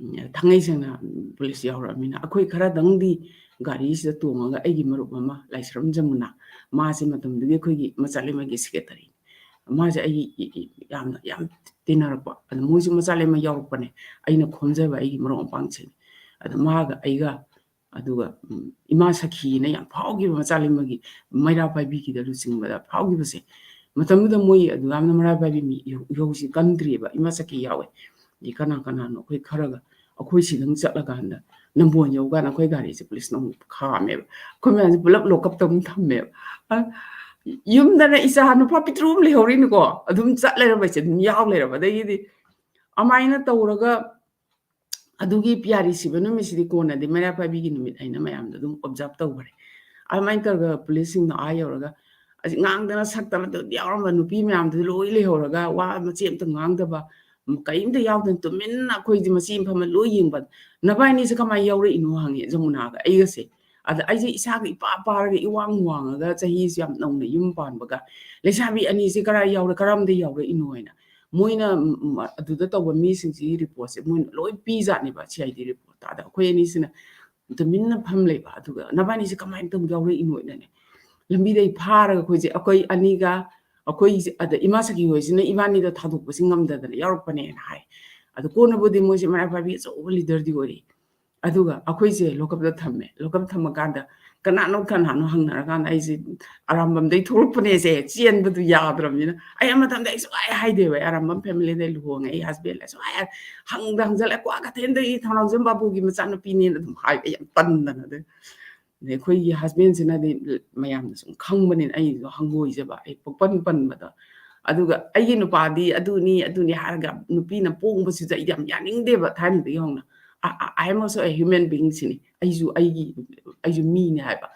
ꯎꯝ, ꯊꯥꯡꯉꯩ ꯁꯦꯡꯅ, ꯎꯝ, ꯄꯨꯂꯤꯁ ꯌꯥꯎꯔꯛꯑꯃꯤꯅ꯫ ꯑꯩꯈꯣꯏ ꯈꯔꯗꯪꯗꯤ ꯒꯥꯔꯤꯁꯤꯗ ꯇꯣꯡꯉꯒ ꯑꯩꯒꯤ ꯃꯔꯨꯞ ꯑꯃ ꯂꯥꯏꯁ꯭ꯔꯝ ꯖꯃꯨꯅꯥ, ꯃꯥꯁꯦ ꯃꯇꯝꯗꯨꯒꯤ ꯑꯩꯈꯣꯏꯒꯤ ꯃꯆꯥ ꯂꯩꯃꯒꯤ secretary꯫ ꯃꯥꯁꯦ ꯑꯩ ꯏ-, ꯏ-, ꯌꯥꯝꯅ, ꯌꯥꯝ ꯇꯤꯟꯅꯔꯛꯄ꯫ ꯑꯗ ꯃꯣꯏꯁꯨ ꯃꯆꯥ ꯂꯩꯃ ꯌꯥꯎꯔꯛꯄꯅꯦ꯫ ꯑꯩꯅ ꯈꯣꯝꯖꯕ ꯑꯩꯒꯤ ꯃꯔꯨꯞ ꯃꯄꯥꯡꯁꯤꯡ꯫ ꯑꯗ ꯃꯥꯒ ꯑꯩꯒ, ꯑꯗꯨꯒ, ꯎꯝ, ꯏꯃꯥ ꯁꯈꯤꯅ ꯌꯥꯝ ꯐꯥꯎꯈꯤꯕ ꯃꯆꯥ ꯂꯩꯃꯒꯤ ꯃꯩꯔꯥ ꯄꯥꯏꯕꯤꯒꯤꯗ ꯂꯨꯆꯤꯡꯕꯗ ꯐꯥꯎꯈꯤꯕꯁꯦ꯫ ꯃꯇꯝꯗꯨꯗ ꯃꯣꯏ ꯑꯗꯨ ꯌꯥꯝꯅ ꯃꯩꯔꯥ ꯄꯥꯏꯕꯤ ꯃꯤ ꯏꯍꯧ-, ꯏꯍꯧꯁꯤ ꯀꯟꯗ꯭ꯔꯤꯑꯕ, ꯏꯃꯥ ꯁꯈꯤ ꯌꯥꯎꯋꯦ꯫ ꯑꯗꯩ ꯀꯅꯥ ꯀꯅꯥꯅꯣ ꯑꯩꯈꯣꯏ ꯈꯔꯒ ꯑꯩꯈꯣꯏ ꯁꯤꯗꯪ ꯆꯠꯂꯀꯥꯟꯗ ꯅꯝꯕꯣꯟ ꯌꯧꯀꯥꯟꯗ ꯑꯩꯈꯣꯏ ꯒꯥꯔꯤꯁꯦ ꯄꯨꯂꯤꯁꯅ ꯑꯃꯨꯛ ꯈꯥꯝꯃꯦꯕ꯫ ꯑꯩꯈꯣꯏ ꯃꯌꯥꯝꯁꯦ ꯄꯨꯂꯞ lock upꯇ ꯑꯃꯨꯛ ꯊꯝꯃꯦꯕ꯫ ꯑ, ꯌꯨꯝꯗꯅ ꯏꯆꯥ ꯅꯨꯄꯥ ꯄꯤꯛꯇ꯭ꯔꯨ ꯑꯃ ꯂꯩꯍꯧꯔꯤꯅꯤꯀꯣ, ꯑꯗꯨꯝ ꯆꯠ ꯂꯩꯔꯕ, ꯑꯩꯁꯦ ꯑꯗꯨꯝ ꯌꯥꯎ ꯂꯩꯔꯕ꯫ ꯑꯗꯒꯤꯗꯤ ꯑꯃꯥꯏꯅ ꯇꯧꯔꯒ ꯑꯗꯨꯒꯤ ꯄꯤꯌꯥꯔꯤ ꯁꯤꯕ ꯅꯨꯃꯤꯠꯁꯤꯗꯤ ꯀꯣꯟꯅꯗꯤ ꯃꯩꯔꯥ ꯄꯥꯏꯕꯤꯒꯤ ꯅꯨꯃꯤꯠ ꯍꯥꯏꯅ ꯃꯌꯥꯝꯗ ꯑꯗꯨꯝ observe ꯇꯧꯈ꯭ꯔꯦ꯫ ꯑꯗꯨꯃꯥꯏꯅ ꯇꯧꯔꯒ ꯄꯨꯂꯤꯁꯁꯤꯡꯅ ꯑꯥ ꯌꯧꯔꯒ, ꯑꯁꯤ ꯉꯥꯡꯗꯅ ꯁꯛꯇꯅ ꯑꯗꯨ ꯌꯥꯎꯔꯝꯕ ꯅꯨꯄꯤ ꯃꯌꯥꯝꯗꯨ ꯂꯣꯏ ꯂꯩꯍꯧꯔꯒ, ꯋꯥ ꯃꯆꯦꯠ ꯑꯝꯇ ꯉꯥꯡꯗꯕ, ꯀꯔꯤꯝꯇ ꯌꯥꯎꯗꯅ ꯇꯨꯃꯤꯟꯅ ꯑꯩꯈꯣꯏꯁꯦ ꯃꯆꯤ ꯃꯐꯝꯗ ꯂꯣꯏ ꯌꯦꯡꯕ꯫ "ꯅꯕꯥꯏꯅꯤꯁꯦ ꯀꯃꯥꯏꯅ ꯌꯥꯎꯔꯛꯏꯅꯣ?" ꯍꯪꯉꯦ ꯖꯃꯨꯅꯥꯒ ꯑꯩꯒꯁꯦ꯫ ꯑꯗ ꯑꯩꯁꯦ ꯏꯁꯥꯒ ꯏꯄꯥ ꯄꯥꯔꯒ, ꯏꯋꯥꯡ ꯋꯥꯡꯉꯒ, ꯆꯍꯤꯁꯨ ꯌꯥꯝ ꯅꯧꯅ ꯌꯨꯝ ꯄꯥꯟꯕꯒ, "ꯂꯩꯁꯥꯕꯤ ꯑꯅꯤꯁꯦ ꯀꯔꯥꯏ ꯌꯥꯎꯔꯦ, ꯀꯔꯝꯗ ꯌꯥꯎꯔꯛꯏꯅꯣ?" ꯍꯥꯏꯅ ꯃꯣꯏꯅ, ꯎꯝ, ꯑꯗꯨꯗ ꯇꯧꯕ ꯃꯤꯁꯤꯡꯁꯤꯒꯤ ꯔꯤꯄꯣꯔꯠꯁꯦ ꯃꯣꯏꯅ ꯂꯣꯏ ꯄꯤꯖꯥꯠꯅꯦꯕ, ꯁꯤ ꯑꯥꯏ ꯗꯤ ꯔꯤꯄꯣꯔꯠꯇ꯫ ꯑꯗ ꯑꯩꯈꯣꯏ ꯑꯅꯤꯁꯤꯅ ꯇꯨꯃꯤꯟꯅ ꯐꯝ ꯂꯩꯕ꯫ ꯑꯗꯨꯒ "ꯅꯕꯥꯅꯤꯁꯦ ꯀꯃꯥꯏꯅ ꯇꯧ ꯌꯥꯎꯔꯛꯏꯅꯣ?" ꯍꯥꯏꯅꯅꯦ, ꯂꯝꯕꯤꯗꯩ ꯐꯥꯔꯒ ꯑꯩꯈꯣꯏꯁꯦ, ꯑꯩꯈꯣꯏ ꯑꯅꯤꯒ, ꯑꯩꯈꯣꯏꯁꯦ, ꯑꯗ ꯏꯃꯥ ꯁꯈꯤ ꯍꯣꯏꯁꯤꯅ ꯏꯕꯥꯅꯤꯗ ꯊꯥꯗꯣꯛꯄꯁꯤ ꯉꯝꯗꯗꯅ ꯌꯥꯎꯔꯛꯄꯅꯦꯅ ꯍꯥꯏ꯫ ꯑꯗ ꯀꯣꯟꯅꯕꯨꯗꯤ ꯃꯣꯏꯁꯦ ꯃꯩꯔꯥ ꯄꯥꯏꯕꯤ ꯑꯆꯧꯕ ꯂꯤꯗꯔꯗꯤ ꯑꯣꯏꯔꯛꯏ꯫ ꯑꯗꯨꯒ ꯑꯩꯈꯣꯏꯁꯦ ꯂꯣꯀꯞꯇ ꯊꯝꯃꯦ꯫ ꯂꯣꯀꯞ ꯊꯝꯃꯀꯥꯟꯗ ꯀꯅꯥꯅꯣ ꯀꯅꯥꯅꯣ ꯍꯪꯅꯔꯀꯥꯟꯗ ꯑꯩꯁꯦ ꯑꯔꯥꯝꯕꯝꯗꯩ ꯊꯣꯛꯂꯛꯄꯅꯦꯁꯦ, ꯆꯦꯟꯕꯗꯨ ꯌꯥꯗ꯭ꯔꯕꯅꯤꯅ꯫ ꯑꯩ ꯑꯃꯇꯪꯗ ꯑꯩ ꯁꯨꯡꯍꯥꯏ ꯍꯥꯏꯗꯦꯕ, ꯑꯩ ꯑꯔꯥꯝꯕꯝ ꯐꯦꯃꯤꯂꯤꯗꯩ ꯂꯨꯍꯣꯡꯉꯦ, ꯑꯩ ꯍꯁꯕꯦꯟ ꯁꯨꯡꯍꯥꯏ ꯍꯥꯏ-, ꯍꯪꯗ ꯍꯪꯖꯜꯂꯦ, "ꯀ꯭ꯋꯥꯀꯩꯊꯦꯜꯗꯒꯤ ꯊꯧꯅꯥꯎꯖꯝ ꯕꯥꯕꯨꯒꯤ ꯃꯆꯥꯅꯨꯄꯤꯅꯦꯅ" ꯑꯗꯨꯝ ꯍꯥꯏꯕ, ꯑꯩ ꯌꯥꯝ ꯇꯟꯗꯅ꯫ ꯑꯗꯩ, ꯑꯗꯩ ꯑꯩꯈꯣꯏꯒꯤ ꯍꯁꯕꯦꯟꯁꯤꯅꯗꯤ ꯃꯌꯥꯝꯅ ꯁꯨꯝ ꯈꯪꯕꯅꯤꯅ ꯑꯩꯁꯨ ꯍꯪꯒꯣꯏꯖꯕ, ꯑꯩ ꯄꯪꯄꯟ ꯄꯟꯕꯗꯣ꯫ ꯑꯗꯨꯒ ꯑꯩꯒꯤ ꯅꯨꯄꯥꯗꯤ ꯑꯗꯨꯅꯤ, ꯑꯗꯨꯅꯤ ꯍꯥꯏꯔꯒ ꯅꯨꯄꯤꯅ ꯄꯣꯡꯕꯁꯤꯁꯨ ꯑꯩ ꯌꯥꯝ ꯌꯥꯅꯤꯡꯗꯦꯕ ꯊꯥꯏꯅꯗꯒꯤ ꯍꯧꯅ꯫ "I, I, I am also a human being" ꯁꯤꯅꯤ꯫ ꯑꯩꯁꯨ ꯑꯩꯒꯤ, ꯑꯩꯁꯨ ꯃꯤꯅꯤ ꯍꯥꯏꯕ꯫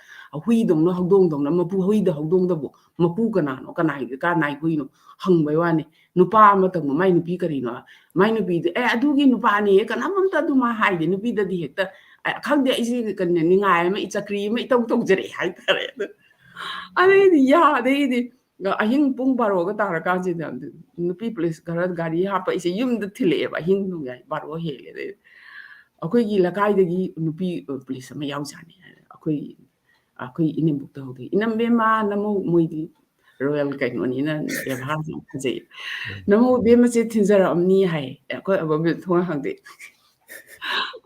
ꯍꯨꯏꯗꯧꯅ ꯍꯧꯗꯣꯡꯗꯧꯅ ꯃꯄꯨ, ꯍꯨꯏꯗ ꯍꯧꯗꯣꯡꯗꯕꯨ ꯃꯄꯨ ꯀꯅꯥꯅꯣ? ꯀꯅꯥꯏ, ꯀꯅꯥꯏ ꯍꯨꯏꯅꯣ? ꯍꯪꯕꯩ ꯋꯥꯅꯤ꯫ ꯅꯨꯄꯥ ꯑꯃꯇꯪꯕꯨ ꯃꯥꯏ ꯅꯨꯄꯤ ꯀꯔꯤꯅꯣ? ꯃꯥꯏ ꯅꯨꯄꯤꯗꯨ, "ꯑꯦ, ꯑꯗꯨꯒꯤ ꯅꯨꯄꯥꯅꯦ, ꯀꯅꯥꯝ ꯑꯝꯇ ꯑꯗꯨ ꯃꯥ ꯍꯥꯏꯗꯦ"꯫ ꯅꯨꯄꯤꯗꯗꯤ ꯍꯦꯛꯇ, ꯑ, ꯈꯪꯗꯦ, ꯑꯩꯁꯦ ꯀꯩꯅꯣ, ꯅꯤꯡꯉꯥꯏ ꯑꯃ, ꯆꯀ꯭ꯔꯤ ꯑꯃ ꯏꯇꯧ ꯇꯧꯖꯔꯛꯑꯦ ꯍꯥꯏꯇꯥꯔꯦ꯫ ꯑꯗꯨ ꯑꯗꯩꯗꯤ ꯌꯥ-, ꯑꯗꯩꯗꯤ ꯑꯍꯤꯡ ꯄꯨꯡ ꯕꯥꯔꯣꯒ ꯇꯥꯔꯀꯥꯟꯁꯤꯗ ꯅꯨꯄꯤ ꯄꯨꯂꯤꯁ ꯈꯔ ꯒꯥꯔꯤ ꯍꯥꯞꯄ ꯑꯩꯁꯦ ꯌꯨꯝꯗ ꯊꯤꯜꯂꯛꯑꯦꯕ, ꯑꯍꯤꯡ ꯅꯣꯡꯌꯥꯏ ꯕꯥꯔꯣ ꯍꯦꯜꯂꯦ꯫ ꯑꯗꯩ ꯑꯩꯈꯣꯏꯒꯤ ꯂꯩꯀꯥꯏꯗꯒꯤ ꯅꯨꯄꯤ, ꯑ, ꯄꯨꯂꯤꯁ ꯑꯃ ꯌꯥꯎꯖꯥꯠꯅꯤ꯫ ꯑꯩꯈꯣꯏ, ꯑꯩꯈꯣꯏ ꯏꯅꯦꯝꯕꯣꯛꯇ ꯍꯧꯗꯣꯛꯑꯦ, "ꯏꯅꯝꯕꯦꯝꯃ, ꯅꯃꯧ", ꯃꯣꯏꯗꯤ ꯔꯣꯌꯦꯜ ꯀꯩꯅꯣꯅꯤꯅ ꯕꯦꯕꯥꯔꯁꯦ ꯌꯥꯝ ꯐꯖꯩ꯫ "ꯎꯝ꯫ "ꯅꯃꯧ ꯏꯕꯦꯝꯃꯁꯦ ꯊꯤꯟꯖꯔꯛꯑꯝꯅꯤ" ꯍꯥꯏ꯫ ꯑꯩꯈꯣꯏ ꯑꯕꯣꯛ ꯊꯣꯡ ꯍꯥꯡꯗꯣꯛꯑꯦ꯫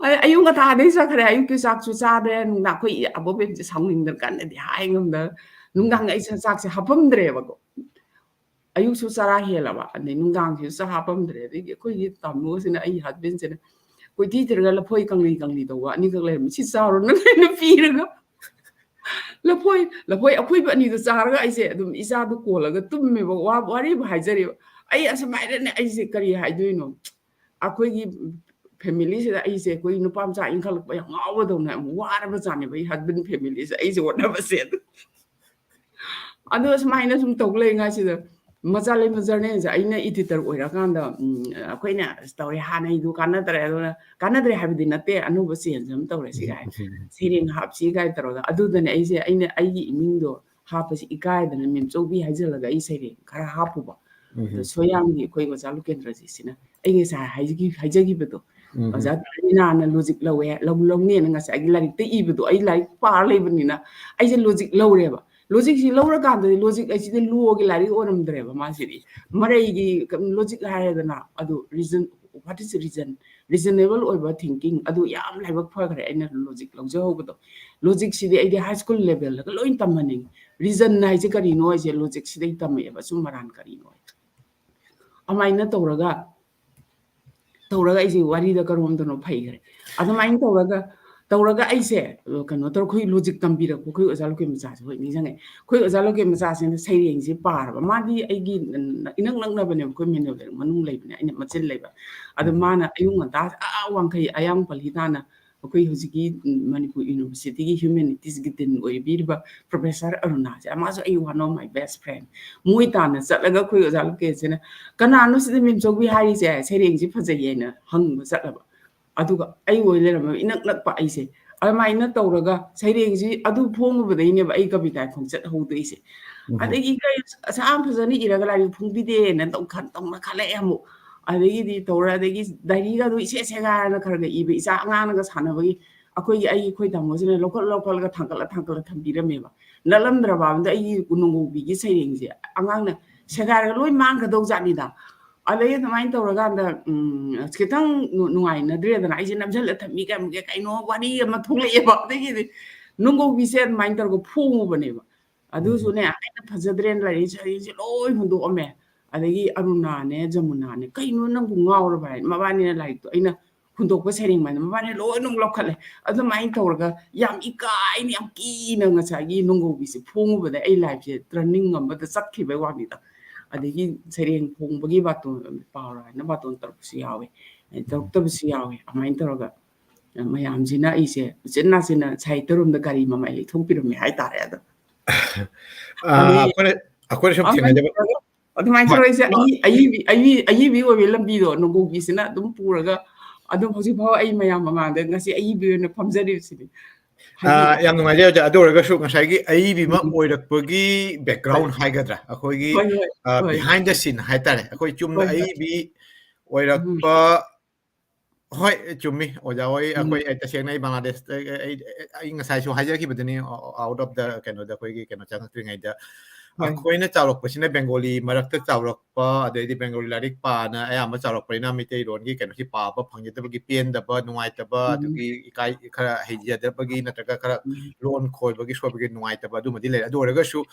ꯑꯩ ꯑꯌꯨꯛ ꯉꯟꯇꯥꯗꯩ ꯆꯠꯈ꯭ꯔꯦ꯫ ꯑꯌꯨꯛꯀꯤ ꯆꯥꯛꯁꯨ ꯆꯥꯗ꯭ꯔꯦ꯫ ꯅꯨꯡꯗꯥꯡ ꯑꯩꯈꯣꯏ ꯑꯕꯣꯛ ꯏꯕꯦꯝꯁꯦ ꯁꯥꯎꯅꯤꯡꯗꯅ ꯀꯟꯅꯗꯤ ꯍꯥꯏ ꯉꯝꯗꯅ ꯎꯝ꯫ ꯅꯨꯡꯗꯥꯡ ꯑꯩ ꯆꯥꯛꯁꯦ ꯍꯥꯞꯄꯝꯗ꯭ꯔꯦꯕꯀꯣ꯫ ꯑꯌꯨꯛꯁꯨ ꯆꯔꯥ ꯍꯦꯜꯂꯕ, ꯑꯗꯩ ꯅꯨꯡꯗꯥꯡꯁꯤꯁꯨ ꯆꯥꯛ ꯍꯥꯞꯄꯝꯗ꯭ꯔꯦ꯫ ꯑꯗꯒꯤ ꯑꯩꯈꯣꯏꯒꯤ ꯇꯥꯃꯣꯁꯤꯅ, ꯑꯩ ꯍꯁꯕꯦꯟꯁꯤꯅ ꯀꯣꯏꯊꯤ ꯊꯤꯔꯒ ꯂꯐꯣꯏ ꯀꯪꯂꯤ ꯀꯪꯂꯤ ꯇꯧꯕ ꯑꯅꯤꯈꯛ ꯂꯩꯔꯝꯃꯤ꯫ "ꯁꯤ ꯆꯥꯔꯣ" ꯅꯪ ꯑꯩꯅ ꯄꯤꯔꯒ꯫ ꯂꯐꯣꯏ, ꯂꯐꯣꯏ ꯑꯈꯨꯏꯕ ꯑꯅꯤꯗꯣ ꯆꯥꯔꯒ ꯑꯩꯁꯦ ꯑꯗꯨꯝ ꯏꯆꯥꯗꯣ ꯀꯣꯜꯂꯒ ꯇꯨꯝꯃꯦꯕ, ꯋꯥ-, ꯋꯥꯔꯤꯕꯨ ꯍꯥꯏꯖꯔꯤꯕ꯫ ꯑꯩ ꯑꯁꯨꯃꯥꯏꯅꯅꯦ, ꯑꯩꯁꯦ ꯀꯔꯤ ꯍꯥꯏꯗꯣꯏꯅꯣ? ꯑꯩꯈꯣꯏꯒꯤ ꯐꯦꯃꯤꯂꯤꯁꯤꯗ ꯑꯩꯁꯦ ꯑꯩꯈꯣꯏ ꯅꯨꯄꯥ ꯃꯆꯥ ꯏꯟꯈꯠꯂꯛꯄ ꯌꯥꯝ ꯉꯥꯎꯕꯗꯧꯅ ꯌꯥꯝ ꯋꯥꯔꯕ ꯖꯥꯠꯅꯦꯕ ꯑꯩ ꯍꯁꯕꯦꯟ ꯐꯦꯃꯤꯂꯤꯁꯦ ꯑꯩꯁꯦ ꯍꯣꯠꯅꯕꯁꯦ꯫ ꯑꯗꯣ ꯁꯨꯃꯥꯏꯅ ꯁꯨꯝ ꯇꯧ ꯂꯩꯉꯥꯏꯁꯤꯗ ꯃꯆꯥ ꯂꯩꯃ ꯖꯔꯅꯦꯜꯁꯦ ꯑꯩꯅ ꯏꯗꯤꯇꯔ ꯑꯣꯏꯔꯀꯥꯟꯗ, ꯎꯝ, ꯑꯩꯈꯣꯏꯅ ꯑꯁ ꯇꯧꯔꯦ, ꯍꯥꯟꯅꯩꯗꯨ ꯀꯥꯟꯅꯗ꯭ꯔꯦ, ꯑꯗꯨꯅ ꯀꯥꯟꯅꯗ꯭ꯔꯦ ꯍꯥꯏꯕꯗꯤ ꯅꯠꯇꯦ, ꯑꯅꯧꯕ ꯆꯦꯟꯖ ꯑꯃ ꯇꯧꯔꯦ ꯁꯤ ꯀꯥꯏ, ꯁꯩꯔꯦꯡ ꯍꯥꯞꯁꯤ ꯀꯥꯏ ꯇꯧꯔꯒ, ꯑꯗꯨꯗꯅꯦ ꯑꯩꯁꯦ, ꯑꯩꯅ ꯑꯩꯒꯤ ꯏꯃꯤꯡꯗꯣ ꯍꯥꯞꯄꯁꯤ ꯏꯀꯥꯏꯗꯅ ꯃꯦꯝꯆꯧꯕꯤ ꯍꯥꯏꯖꯤꯜꯂꯒ ꯑꯩ ꯁꯩꯔꯦꯡ ꯈꯔ ꯍꯥꯞꯄꯨꯕ꯫ ꯑꯗꯣ ꯎꯝ꯫ ꯁꯣꯌꯥꯝꯒꯤ ꯑꯩꯈꯣꯏ ꯑꯣꯖꯥ ꯂꯨꯀꯦꯟꯗ꯭ꯔꯖꯤꯠꯁꯤꯅ ꯑꯩ ꯉꯁꯥꯏ ꯍꯥꯏꯖꯈꯤ-, ꯍꯥꯏꯖꯈꯤꯕꯗꯣ, ꯎꯝ꯫ ꯑꯣꯖꯥ ꯔꯤꯅꯥꯅ ꯂꯣꯖꯤꯛ ꯂꯧꯋꯦ, ꯂꯧ-, ꯂꯧꯅꯦꯅ ꯉꯁꯥꯏꯒꯤ ꯂꯥꯏꯔꯤꯛꯇ ꯏꯕꯗꯣ ꯑꯩ ꯂꯥꯏꯔꯤꯛ ꯄꯥꯔ ꯂꯩꯕꯅꯤꯅ ꯑꯩꯁꯦ ꯂꯣꯖꯤꯛ ꯂꯧꯔꯦꯕ꯫ ꯂꯣꯖꯤꯛꯁꯤ ꯂꯧꯔꯀꯥꯟꯗꯗꯤ ꯂꯣꯖꯤꯛ ꯑꯁꯤꯗꯤ ꯂꯣꯒꯤ ꯂꯥꯏꯔꯤꯛ ꯑꯣꯏꯔꯝꯗ꯭ꯔꯦꯕ ꯃꯥꯁꯤꯗꯤ꯫ ꯃꯔꯩꯒꯤ ꯂꯣꯖꯤꯛ ꯍꯥꯏꯔꯦꯗꯅ, ꯑꯗꯨ reason, what is reason? Reasonable ꯑꯣꯏꯕ thinking, ꯑꯗꯨ ꯌꯥꯝ ꯂꯥꯏꯕꯛ ꯐꯈ꯭ꯔꯦ ꯑꯩꯅ ꯂꯣꯖꯤꯛ ꯂꯧꯖꯍꯧꯕꯗꯣ꯫ ꯂꯣꯖꯤꯛꯁꯤꯗꯤ ꯑꯩꯗꯤ ꯍꯥꯏ ꯁ꯭ꯀꯨꯜ ꯂꯦꯚꯦꯜꯗꯒ ꯂꯣꯏ ꯇꯝꯍꯟꯅꯤꯡꯉꯤ꯫ ꯔꯤꯖꯟ ꯍꯥꯏꯁꯦ ꯀꯔꯤꯅꯣ ꯍꯥꯏꯁꯦ ꯂꯣꯖꯤꯛꯁꯤꯗꯩ ꯇꯝꯃꯛꯑꯦꯕ, ꯑꯆꯨꯝ ꯑꯔꯥꯟ ꯀꯔꯤꯅꯣ ꯍꯥꯏꯁꯦ꯫ ꯑꯗꯨꯃꯥꯏꯅ ꯇꯧꯔꯒ, ꯇꯧꯔꯒ ꯑꯩꯁꯦ ꯋꯥꯔꯤꯗ ꯀꯔꯣꯝꯗꯅꯣ ꯐꯩꯈ꯭ꯔꯦ꯫ ꯑꯗꯨꯃꯥꯏꯅ ꯇꯧꯔꯒ, ꯇꯧꯔꯒ ꯑꯩꯁꯦ, ꯑ, ꯀꯩꯅꯣ ꯇꯧꯔ ꯑꯩꯈꯣꯏ ꯂꯣꯖꯤꯛ ꯇꯝꯕꯤꯔꯛꯄ ꯑꯩꯈꯣꯏ ꯑꯣꯖꯥ ꯂꯣꯀꯦꯟ ꯃꯆꯥꯁꯦ ꯍꯣꯏ ꯅꯤꯡꯁꯤꯡꯉꯦ꯫ ꯑꯩꯈꯣꯏ ꯑꯣꯖꯥ ꯂꯣꯀꯦꯟ ꯃꯆꯥꯁꯤꯅ ꯁꯩꯔꯦꯡꯁꯦ ꯄꯥꯔꯕ꯫ ꯃꯥꯗꯤ ꯑꯩꯒꯤ ꯏꯅꯛ ꯅꯛꯅꯕꯅꯦꯕ, ꯑꯩꯈꯣꯏ ꯃꯦꯅꯨꯋꯦꯜ ꯃꯅꯨꯡ ꯂꯩꯕꯅꯦ, ꯑꯩꯅ ꯃꯆꯤꯟ ꯂꯩꯕ꯫ ꯑꯗꯣ ꯎꯝ꯫ ꯃꯥꯅ ꯑꯌꯨꯛ ꯉꯟꯇꯥ, ꯑꯥ, ꯋꯥꯡꯈꯩ ꯑꯌꯥꯡ ꯄꯜꯂꯤ ꯇꯥꯅ ꯑꯩꯈꯣꯏ ꯍꯧꯖꯤꯛꯀꯤ, ꯎꯝ, ꯃꯅꯤꯄꯨꯔ ꯌꯨꯅꯤꯚꯔꯁꯤꯇꯤꯒꯤ ꯍ꯭ꯌꯨꯃꯦꯅꯤꯇꯤꯁꯀꯤ ꯗꯤꯟ ꯑꯣꯏꯕꯤꯔꯤꯕ ꯄ꯭ꯔꯣꯐꯦꯁꯔ ꯑꯔꯨꯅꯥꯁꯦ, ꯃꯥꯁꯨ ꯑꯩ one of my best friend꯫ ꯃꯣꯏ ꯇꯥꯟꯅ ꯆꯠꯂꯒ ꯑꯩꯈꯣꯏ ꯑꯣꯖꯥ ꯂꯣꯀꯦꯟꯁꯤꯅ, "ꯀꯅꯥꯅꯣ ꯁꯤꯗ ꯃꯦꯝꯆꯧꯕꯤ ꯍꯥꯏꯔꯤꯁꯦ? ꯁꯩꯔꯦꯡꯁꯤ ꯐꯖꯩꯌꯦꯅ" ꯍꯪꯕ ꯆꯠꯂꯕ꯫ ꯑꯗꯨꯒ ꯑꯩ ꯑꯣꯏ ꯂꯩꯔꯝꯃꯦ, ꯏꯅꯛ ꯅꯛꯄ ꯑꯩꯁꯦ꯫ ꯑꯗꯨꯃꯥꯏꯅ ꯇꯧꯔꯒ ꯁꯩꯔꯦꯡꯁꯤ ꯑꯗꯨ ꯐꯣꯡꯉꯨꯕꯗꯩꯅꯦꯕ ꯑꯩ ꯀꯕꯤꯇꯥ ꯈꯣꯡꯆꯠ ꯍꯧꯗꯣꯏꯁꯦ꯫ ꯎꯝ꯫ ꯑꯗꯒꯤ ꯀꯩ ꯑꯁꯥꯝ ꯐꯖꯅ ꯏꯔꯒ ꯂꯥꯏꯔꯤꯛ ꯐꯣꯡꯕꯤꯗꯦꯅ ꯇꯧ-, ꯈꯟ-, ꯇꯧꯅ ꯈꯜꯂꯛꯑꯦ ꯑꯃꯨꯛ꯫ ꯑꯗꯒꯤꯗꯤ ꯇꯧꯔ, ꯑꯗꯒꯤ ꯗꯥꯏꯔꯤꯒꯗꯣ ꯏꯁꯦ ꯁꯦꯒꯥꯏꯔꯅ ꯈꯔ ꯈꯔ ꯏꯕ, ꯏꯆꯥ ꯑꯉꯥꯡꯅꯒ ꯁꯥꯟꯅꯕꯒꯤ ꯑꯩꯈꯣꯏꯒꯤ, ꯑꯩꯒꯤ, ꯑꯩꯈꯣꯏ ꯇꯥꯃꯣꯁꯤꯅ ꯂꯧꯈꯠ ꯂꯧꯈꯠꯂꯒ ꯊꯥꯡꯒꯠꯂ ꯊꯥꯡꯒꯠꯂ ꯊꯝꯕꯤꯔꯝꯃꯦꯕ꯫ ꯅꯠꯂꯝꯗ꯭ꯔꯕ ꯑꯝꯗ ꯑꯩꯒꯤ ꯅꯣꯡꯒꯧꯕꯤꯒꯤ ꯁꯩꯔꯦꯡꯁꯦ ꯑꯉꯥꯡꯅ ꯁꯦꯒꯥꯏꯔꯒ ꯂꯣꯏ ꯃꯥꯡꯒꯗꯧ ꯖꯥꯠꯅꯤꯗ꯫ ꯑꯗꯩ ꯑꯗꯨꯃꯥꯏꯅ ꯇꯧꯔꯀꯥꯟꯗ, ꯎꯝ, ꯈꯤꯇꯪ ꯅꯨ-, ꯅꯨꯡꯉꯥꯏꯅꯗ꯭ꯔꯦꯗꯅ ꯑꯩꯁꯦ ꯅꯝꯁꯤꯜꯂ ꯊꯝꯃꯤ ꯀꯩ ꯑꯃꯨꯛꯀ ꯀꯩꯅꯣ ꯋꯥꯔꯤ ꯑꯃ ꯊꯣꯛꯂꯛꯑꯦꯕ꯫ ꯑꯗꯒꯤꯗꯤ ꯅꯣꯡꯒꯧꯕꯤꯁꯦ ꯑꯗꯨꯃꯥꯏꯅ ꯇꯧꯔꯒ ꯐꯣꯡꯉꯨꯕꯅꯦꯕ꯫ ꯑꯗꯨꯁꯨꯅꯦ, ꯎꯝ꯫ ꯑꯩꯅ ꯐꯖꯗ꯭ꯔꯦꯅ ꯂꯥꯏꯔꯤꯛ ꯁꯩꯔꯦꯡꯁꯦ ꯂꯣꯏ ꯍꯨꯟꯗꯣꯛꯑꯝꯃꯦ꯫ ꯑꯗꯒꯤ ꯑꯔꯨꯅꯥꯅꯦ, ꯖꯃꯨꯅꯥꯅꯦ, "ꯀꯩꯅꯣ ꯅꯪꯕꯨ ꯉꯥꯎꯔꯕ?" ꯍꯥꯏꯅ ꯃꯕꯥꯅꯤꯅ ꯂꯥꯏꯔꯤꯛꯇꯣ ꯑꯩꯅ ꯍꯨꯟꯗꯣꯛꯄ ꯁꯩꯔꯦꯡ ꯃꯥꯟꯅ ꯃꯕꯥꯅꯤ ꯂꯣꯏꯅꯃꯛ ꯂꯧꯈꯠꯂꯦ꯫ ꯑꯗꯨꯃꯥꯏꯅ ꯇꯧꯔꯒ ꯌꯥꯝ ꯏꯀꯥꯏꯅ, ꯌꯥꯝ ꯀꯤꯅ ꯉꯁꯥꯏꯒꯤ ꯅꯣꯡꯒꯧꯕꯤꯁꯦ ꯐꯣꯡꯉꯨꯕꯗ ꯑꯩ ꯂꯥꯏꯐꯁꯦ ꯇꯔꯅꯤꯡ ꯑꯃꯗ ꯆꯠꯈꯤꯕꯩ ꯋꯥꯅꯤꯗ꯫ ꯑꯗꯒꯤ ꯁꯩꯔꯦꯡ ꯐꯣꯡꯕꯒꯤ ꯕꯥꯇꯣꯟ, ꯄꯥꯎꯔ ꯍꯥꯏꯅ ꯕꯥꯇꯣꯟ ꯇꯧꯔꯛꯄꯁꯨ ꯌꯥꯎꯋꯦ꯫ ꯇꯧꯔꯛꯇꯕꯁꯨ ꯌꯥꯎꯋꯦ꯫ ꯑꯗꯨꯃꯥꯏꯅ ꯇꯧꯔꯒ ꯃꯌꯥꯝꯁꯤꯅ ꯑꯩꯁꯦ ꯎꯆꯤꯟ ꯅꯥꯆꯤꯟꯅ ꯁꯥꯍꯤꯇ꯭ꯌꯔꯣꯝꯗ ꯒꯥꯔꯤ ꯃꯃꯥꯏ ꯂꯩꯊꯣꯛꯄꯤꯔꯝꯃꯦ ꯍꯥꯏꯇꯥꯔꯦ꯫ ꯑꯗꯣ ꯑꯥ, ꯑꯩꯈꯣꯏꯅ ꯑꯩꯈꯣꯏꯅ ꯁꯨꯝ ꯑꯗꯨꯃꯥꯏꯅ ꯊꯦꯡꯅꯖꯕ ꯇꯧꯔꯒ ꯑꯗꯨꯃꯥꯏꯅ ꯇꯧꯔꯒ ꯑꯩꯁꯦ ꯑꯏ- ꯑꯏꯕꯤ ꯑꯏ- ꯑꯏꯕꯤ ꯑꯣꯏꯕꯒꯤ ꯂꯝꯕꯤꯗꯣ ꯅꯣꯡꯒꯣꯡꯕꯤꯁꯤꯅ ꯑꯗꯨꯝ ꯄꯨꯔꯒ ꯑꯗꯨꯝ ꯍꯧꯖꯤꯛ ꯐꯥꯎ ꯑꯩ ꯃꯌꯥꯝ ꯃꯃꯥꯡꯗ ꯉꯁꯤ ꯑꯏꯕꯤ ꯑꯣꯏꯅ ꯐꯝꯖꯔꯤꯕꯁꯤꯅꯤ꯫ ꯑꯥ, ꯌꯥꯝ ꯅꯨꯡꯉꯥꯏꯖꯩ ꯑꯣꯖꯥ꯫ ꯑꯗꯨ ꯑꯣꯏꯔꯒꯁꯨ ꯉꯁꯥꯏꯒꯤ ꯑꯏꯕꯤ ꯑꯃ ꯑꯣꯏꯔꯛꯄꯒꯤ background ꯍꯥꯏꯒꯗ꯭ꯔꯥ, ꯑꯩꯈꯣꯏꯒꯤ ꯍꯣꯏ, ꯍꯣꯏ, ꯍꯣꯏ꯫ behind the scene ꯍꯥꯏꯇꯥꯔꯦ, ꯑꯩꯈꯣꯏ ꯆꯨꯝꯅ ꯍꯣꯏ, ꯍꯣꯏ꯫ ꯑꯏꯕꯤ ꯑꯣꯏꯔꯛꯄ, ꯍꯣꯏ, ꯆꯨꯝꯃꯤ ꯑꯣꯖꯥ ꯍꯣꯏ꯫ ꯑꯩꯈꯣꯏ, ꯑꯩ ꯇꯁꯦꯡꯅ ꯑꯩ ꯕꯪꯒ꯭ꯂꯥꯗꯦꯁꯇ, ꯑꯩ, ꯑꯩ, ꯑꯩ ꯉꯁꯥꯏꯁꯨ ꯍꯥꯏꯖꯈꯤꯕꯗꯨꯅꯤ, out of the ꯀꯩꯅꯣꯗ, ꯑꯩꯈꯣꯏꯒꯤ ꯀꯩꯅꯣ ꯆꯪꯉꯛꯇ꯭ꯔꯤꯉꯩꯗ꯫ ꯍꯣꯏ꯫ ꯑꯩꯈꯣꯏꯅ ꯆꯥꯎꯔꯛꯄꯁꯤꯅ ꯕꯦꯡꯒꯣꯂꯤ ꯃꯔꯛꯇ ꯆꯥꯎꯔꯛꯄ, ꯑꯗꯩꯗꯤ ꯕꯦꯡꯒꯣꯂꯤ ꯂꯥꯏꯔꯤꯛ ꯄꯥꯅ ꯑꯌꯥꯝꯕ ꯆꯥꯎꯔꯛꯄꯅꯤꯅ ꯃꯩꯇꯩꯂꯣꯟꯒꯤ ꯀꯩꯅꯣꯁꯤ ꯄꯥꯕ ꯐꯪꯖꯗꯕꯒꯤ ꯄꯦꯟꯗꯕ, ꯅꯨꯡꯉꯥꯏꯇꯕ, ꯑꯗꯨꯒꯤ ꯏꯀꯥꯏ, ꯈꯔ ꯍꯩꯖꯗꯕꯒꯤ ꯅꯠꯇ꯭ꯔꯒ ꯈꯔ ꯂꯣꯟ ꯈꯣꯏꯕꯒꯤ ꯁꯣꯏꯕꯒꯤ ꯅꯨꯡꯉꯥꯏꯇꯕ ꯑꯗꯨꯃꯗꯤ ꯂꯩꯔꯦ꯫ ꯑꯗꯨ ꯑꯣꯏꯔꯒꯁꯨ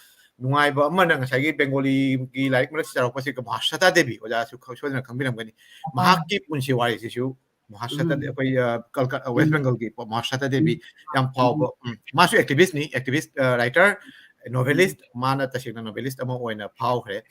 ꯅꯨꯡꯉꯥꯏꯕ ꯑꯃꯅ ꯉꯁꯥꯏꯒꯤ ꯕꯦꯡꯒꯣꯂꯤꯒꯤ ꯂꯥꯏꯔꯤꯛ ꯃꯔꯛꯁꯤ ꯆꯥꯎꯔꯛꯄꯁꯤ ꯃꯍꯥꯁ꯭ꯋꯦꯇꯥ ꯗꯦꯕꯤ, ꯑꯣꯖꯥꯁꯨ ꯈꯪ-, ꯁꯣꯏꯗꯅ ꯈꯪꯕꯤꯔꯝꯒꯅꯤ꯫ ꯃꯍꯥꯛꯀꯤ ꯄꯨꯟꯁꯤ ꯋꯥꯔꯤꯁꯤꯁꯨ ꯃꯍꯥꯁ꯭ꯋꯦꯇꯥ ꯗꯦ-, ꯑꯩꯈꯣꯏ, ꯑ, ꯀꯜꯀ-, ꯑ, West Bengalꯒꯤ ꯃꯍꯥꯁ꯭ꯋꯦꯇꯥ ꯗꯦꯕꯤ ꯌꯥꯝ ꯐꯥꯎꯕ, ꯎꯝ, ꯃꯥꯁꯨ activistꯅꯤ, activist, ꯑ, writer, novelist, ꯃꯥꯅ ꯇꯁꯦꯡꯅ novelist ꯑꯃ ꯑꯣꯏꯅ ꯐꯥꯎꯈ꯭ꯔꯦ꯫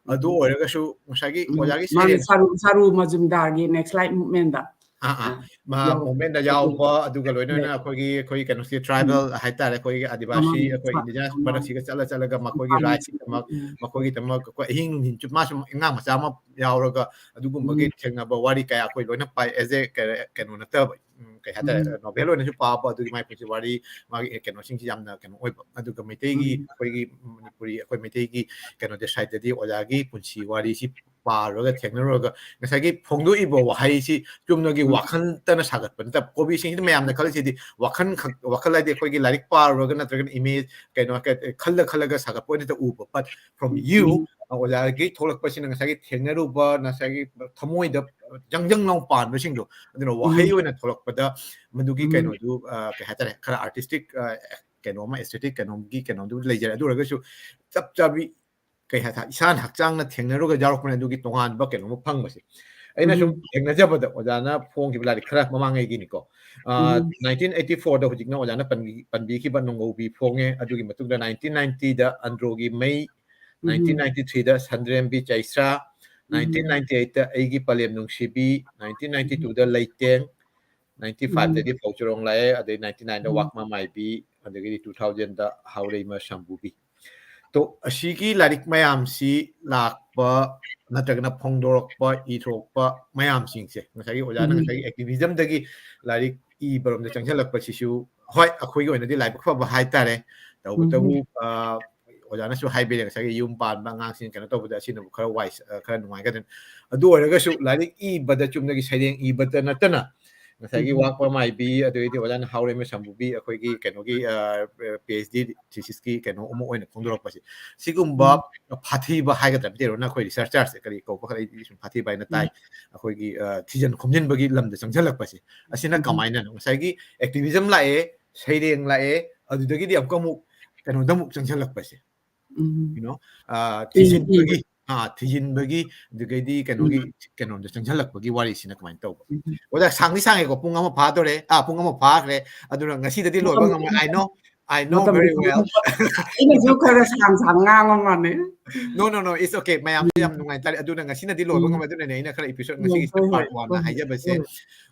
ꯑꯗꯨ ꯑꯣꯏꯔꯒꯁꯨ ꯉꯁꯥꯏꯒꯤ ꯑꯣꯖꯥꯒꯤ ꯃꯥꯅ ꯁꯩꯔꯦꯡ ꯁꯥꯔꯨ, ꯁꯥꯔꯨ ꯃꯖꯨꯝꯗꯥꯔꯒꯤ Next Light Movementꯗ꯫ ꯑꯥ, ꯑꯥ꯫ ꯑꯥ, ꯃꯥ ꯌꯥꯎ-, movementꯗ ꯌꯥꯎꯕ, ꯑꯗꯨꯒ ꯂꯣꯏꯅ ꯂꯣꯏꯅ ꯑꯩꯈꯣꯏꯒꯤ, ꯑꯩꯈꯣꯏ ꯀꯩꯅꯣꯁꯤ tribal ꯍꯥꯏꯇꯥꯔꯦ, ꯑꯩꯈꯣꯏꯒꯤ ꯑꯥꯗꯤꯕꯥꯁꯤ, ꯑꯥ, ꯑꯩꯈꯣꯏ indigenous ꯑꯥ, ꯃꯔꯛꯁꯤꯒ ꯆꯠꯂ ꯆꯠꯂꯒ ꯃꯈꯣꯏꯒꯤ ꯎꯝ, rightꯀꯤꯗꯃꯛ, ꯎꯝ, ꯃꯈꯣꯏꯒꯤꯗꯃꯛ ꯑꯩꯈꯣꯏ ꯑꯍꯤꯡ ꯅꯨꯡꯊꯤꯟ ꯆꯨꯞ-, ꯃꯥꯁꯨ ꯑꯉꯥꯡ ꯃꯆꯥ ꯑꯃ ꯌꯥꯎꯔꯒ ꯑꯗꯨꯒꯨꯝꯕꯒꯤ ꯎꯝ, ꯊꯦꯡꯅꯕ ꯋꯥꯔꯤ ꯀꯌꯥ ꯑꯩꯈꯣꯏ ꯂꯣꯏꯅ ꯄꯥꯏ, as a ꯀꯩ-, ꯀꯩꯅꯣ ꯅꯠꯇꯕ, ꯎꯝ, ꯀꯩ ꯍꯥꯏꯇꯥꯔꯦ, ꯎꯝ, novel ꯑꯣꯏꯅꯁꯨ ꯄꯥꯕ, ꯑꯗꯨꯒꯤ ꯃꯥꯏ ꯄꯨꯟꯁꯤ ꯋꯥꯔꯤ, ꯃꯥꯒꯤ ꯀꯩꯅꯣꯁꯤꯡꯁꯤ ꯌꯥꯝꯅ ꯀꯩꯅꯣ ꯑꯣꯏꯕ꯫ ꯑꯗꯨꯒ ꯃꯩꯇꯩꯒꯤ, ꯎꯝ, ꯑꯩꯈꯣꯏꯒꯤ ꯃꯅꯤꯄꯨꯔꯤ, ꯑꯩꯈꯣꯏ ꯃꯩꯇꯩꯒꯤ ꯀꯩꯅꯣꯗ sideꯇꯗꯤ ꯑꯣꯖꯥꯒꯤ ꯄꯨꯟꯁꯤ ꯋꯥꯔꯤꯁꯤ ꯄꯥꯔꯨꯔꯒ ꯊꯦꯡꯅꯔꯨꯔꯒ ꯉꯁꯥꯏꯒꯤ ꯐꯣꯡꯗꯣꯛꯏꯕ ꯋꯥꯍꯩꯁꯤ ꯆꯨꯝꯅꯒꯤ ꯎꯝ, ꯋꯥꯈꯜꯇꯅ ꯁꯥꯒꯠꯄ ꯅꯠꯇꯕ꯫ ꯀꯣꯕꯤꯁꯤꯡꯁꯤꯗ ꯃꯌꯥꯝꯅ ꯈꯜꯂꯤꯁꯤꯗꯤ ꯋꯥꯈꯜ ꯈꯛ, ꯋꯥꯈꯜ ꯍꯥꯏꯗꯤ ꯑꯩꯈꯣꯏꯒꯤ ꯂꯥꯏꯔꯤꯛ ꯄꯥꯔꯨꯔꯒ ꯅꯠꯇ꯭ꯔꯒꯅ image ꯀꯩꯅꯣ ꯀ-, ꯈꯜꯂ ꯈꯜꯂꯒ ꯁꯥꯒꯠꯄ ꯑꯣꯏꯅ ꯎꯕ, but from you, ꯎꯝ, ꯑꯣꯖꯥꯒꯤ ꯊꯣꯛꯂꯛꯄꯁꯤꯅ ꯉꯁꯥꯏꯒꯤ ꯊꯦꯡꯅꯔꯨꯕ, ꯉꯁꯥꯏꯒꯤ ꯊꯃꯣꯏꯗ ꯖꯪ ꯖꯪ ꯂꯥꯎ ꯄꯥꯟꯕꯁꯤꯡꯗꯣ, ꯑꯗꯨꯅ ꯋꯥꯍꯩ ꯎꯝ, ꯑꯣꯏꯅ ꯊꯣꯛꯂꯛꯄꯗ ꯃꯗꯨꯒꯤ ꯎꯝ, ꯀꯩꯅꯣꯗꯨ, ꯑ, ꯀꯩ ꯍꯥꯏꯇꯥꯔꯦ, ꯈꯔ artistic, ꯑ, ꯀꯩꯅꯣ ꯑꯃ, aesthetic ꯀꯩꯅꯣꯝꯒꯤ ꯀꯩꯅꯣꯗꯨ ꯂꯩꯖꯔꯦ꯫ ꯑꯗꯨ ꯑꯣꯏꯔꯒꯁꯨ ꯆꯞ ꯆꯥꯕꯤ ꯀꯩ ꯍꯥꯏꯇꯥꯔꯦ, ꯏꯁꯥꯅ ꯍꯛꯆꯥꯡꯅ ꯊꯦꯡꯅꯔꯒ ꯌꯥꯎꯔꯛꯄꯅꯦ ꯑꯗꯨꯒꯤ ꯇꯣꯉꯥꯟꯕ ꯀꯩꯅꯣꯝꯃ ꯐꯪꯕꯁꯦ꯫ ꯑꯩꯅ ꯁꯨꯝ ꯎꯝ, ꯊꯦꯡꯅꯖꯕꯗ ꯑꯣꯖꯥꯅ ꯐꯣꯡꯈꯤꯕ ꯂꯥꯏꯔꯤꯛ ꯈꯔ ꯃꯃꯥꯡꯉꯩꯒꯤꯅꯤꯀꯣ꯫ ꯑ, ꯎꯝ, nineteen eighty fourꯗ ꯍꯧꯖꯤꯛꯅ ꯑꯣꯖꯥꯅ ꯄꯟꯕꯤ-, ꯄꯟꯕꯤꯈꯤꯕ ꯅꯣꯡꯒꯧꯕꯤ ꯐꯣꯡꯉꯦ꯫ ꯑꯗꯨꯒꯤ ꯃꯇꯨꯡꯗ nineteen ninetyꯗ ꯑꯟꯗ꯭ꯔꯣꯒꯤ ꯃꯩ, ꯎꯝ, nineteen ninety threeꯗ ꯁꯟꯗ꯭ꯔꯦꯝꯕꯤ ꯆꯩꯁ꯭ꯔꯥ, ꯅꯥꯏꯟꯇꯤꯟ ꯅꯥꯏꯟꯇꯤ ꯑꯩꯠꯇ ꯑꯩꯒꯤ ꯄꯂꯦꯝ ꯅꯨꯡꯁꯤꯕꯤ, ꯅꯥꯏꯟꯇꯤꯟ ꯅꯥꯏꯟꯇꯤ ꯇꯨꯗ ꯂꯩꯇꯦꯡ, ꯅꯥꯏꯟꯇꯤ ꯐꯥꯏꯚꯇꯗꯤ ꯐꯧꯆꯔꯣꯡ ꯂꯥꯛꯑꯦ, ꯑꯗꯩ ꯅꯥꯏꯟꯇꯤ ꯅꯥꯏꯟꯗ ꯋꯥꯛꯃ ꯃꯥꯏꯕꯤ, ꯑꯗꯒꯤꯗꯤ ꯇꯨ ꯊꯥꯎꯖꯟꯗ ꯍꯥꯎꯔꯩꯃ ꯁꯝꯕꯨꯕꯤ꯫ ꯇꯣ, ꯑꯁꯤꯒꯤ ꯂꯥꯏꯔꯤꯛ ꯃꯌꯥꯝꯁꯤ ꯂꯥꯛꯄ ꯅꯠꯇ꯭ꯔꯒꯅ ꯐꯣꯡꯗꯣꯔꯛꯄ, ꯏꯊꯣꯛꯄ ꯃꯌꯥꯝꯁꯤꯡꯁꯦ, ꯉꯁꯥꯏꯒꯤ ꯑꯣꯖꯥꯅ ꯉꯁꯥꯏꯒꯤ activismꯗꯒꯤ ꯂꯥꯏꯔꯤꯛ ꯏꯕꯔꯣꯝꯗ ꯆꯪꯁꯤꯜꯂꯛꯄꯁꯤꯁꯨ, ꯍꯣꯏ, ꯑꯩꯈꯣꯏꯒꯤ ꯑꯣꯏꯅꯗꯤ ꯂꯥꯏꯕꯛ ꯐꯕ ꯍꯥꯏꯇꯥꯔꯦ꯫ ꯇꯧꯕꯇꯕꯨ, ꯑ, ꯑꯣꯖꯥꯅꯁꯨ ꯍꯥꯏꯕꯤꯔꯦ, ꯉꯁꯥꯏꯒꯤ ꯌꯨꯝ ꯄꯥꯟꯕ ꯑꯉꯥꯡꯁꯤꯡ ꯀꯩꯅꯣ ꯇꯧꯕꯗ ꯑꯁꯤꯅꯕꯨ ꯈꯔ ꯋꯥꯏ, ꯑ, ꯈꯔ ꯅꯨꯡꯉꯥꯏꯒꯗ꯭ꯔꯥ꯫ ꯑꯗꯨ ꯑꯣꯏꯔꯒꯁꯨ ꯂꯥꯏꯔꯤꯛ ꯏꯕꯗ ꯆꯨꯝꯅꯒꯤ ꯁꯩꯔꯦꯡ ꯏꯕꯗ ꯅꯠꯇꯅ ꯉꯁꯥꯏꯒꯤ ꯋꯥꯛꯄ ꯃꯥꯏꯕꯤ, ꯑꯗꯨꯗꯩꯗꯤ ꯑꯣꯖꯥꯅ ꯍꯥꯎꯔꯩꯃ ꯁꯝꯕꯨꯕꯤ, ꯑꯩꯈꯣꯏꯒꯤ ꯀꯩꯅꯣꯒꯤ, ꯑ, PhD thesisꯀꯤ ꯀꯩꯅꯣ ꯑꯃ ꯑꯣꯏꯅ ꯐꯣꯡꯗꯣꯔꯛꯄꯁꯦ, ꯁꯤꯒꯨꯝꯕ ꯐꯥꯊꯤꯕ ꯍꯥꯏꯒꯗ꯭ꯔꯥ, ꯃꯩꯇꯩꯂꯣꯟꯅ ꯑꯩꯈꯣꯏ researchersꯁꯦ ꯀꯔꯤ ꯀꯧꯕ, ꯈꯔ ꯑꯩꯗꯤ ꯁꯨꯝ ꯐꯥꯊꯤꯕ ꯍꯥꯏꯅ ꯇꯥꯏ, ꯑꯩꯈꯣꯏꯒꯤ, ꯑ, ꯊꯤꯖꯤꯟ ꯈꯣꯝꯖꯤꯟꯕꯒꯤ ꯂꯝꯗ ꯆꯪꯁꯤꯜꯂꯛꯄꯁꯦ, ꯑꯁꯤꯅ ꯀꯃꯥꯏꯅꯅꯣ? ꯉꯁꯥꯏꯒꯤ activism ꯂꯥꯛꯑꯦ, ꯁꯩꯔꯦꯡ ꯂꯥꯛꯑꯦ, ꯑꯗꯨꯗꯒꯤꯗꯤ ꯑꯃꯨꯛꯀ ꯑꯃꯨꯛ ꯀꯩꯅꯣꯗ ꯑꯃꯨꯛ ꯆꯪꯁꯤꯜꯂꯛꯄꯁꯦ, you know, ꯑ, ꯊꯤꯖꯤꯟꯕꯒꯤ, ꯑ, ꯊꯤꯖꯤꯟꯕꯒꯤ, ꯑꯗꯨꯗꯒꯤꯗꯤ ꯀꯩꯅꯣꯒꯤ, ꯀꯩꯅꯣꯝꯗ ꯆꯪꯁꯤꯜꯂꯛꯄꯒꯤ ꯋꯥꯔꯤꯁꯤꯅ ꯀꯃꯥꯏꯅ ꯇꯧꯕ? ꯑꯣꯖꯥ, ꯁꯥꯡꯗꯤ ꯁꯥꯡꯉꯦꯀꯣ, ꯄꯨꯡ ꯑꯃ ꯐꯥꯗꯣꯔꯦ, ꯑ, ꯄꯨꯡ ꯑꯃ ꯐꯥꯈ꯭ꯔꯦ, ꯑꯗꯨꯅ ꯉꯁꯤꯗꯗꯤ ꯂꯣꯏꯕ ꯉꯝꯃꯣꯏ꯫ I know, I know very well. ꯑꯩꯅꯁꯨ ꯈꯔ ꯁꯥꯡ ꯁꯥꯡ ꯉꯥꯡꯕ ꯃꯥꯜꯂꯦ꯫ No, no, no, it's okay. ꯃꯌꯥꯝꯁꯨ ꯌꯥꯝ ꯅꯨꯡꯉꯥꯏ ꯇꯥꯔꯦ꯫ ꯑꯗꯨꯅ ꯉꯁꯤꯅꯗꯤ ꯂꯣꯏꯕ ꯉꯝꯃꯣꯏ꯫ ꯑꯗꯨꯅꯅꯦ ꯑꯩꯅ ꯈꯔ episode, ꯉꯁꯤꯒꯤꯁꯤꯅ part oneꯅ ꯍꯥꯏꯖꯕꯁꯦ꯫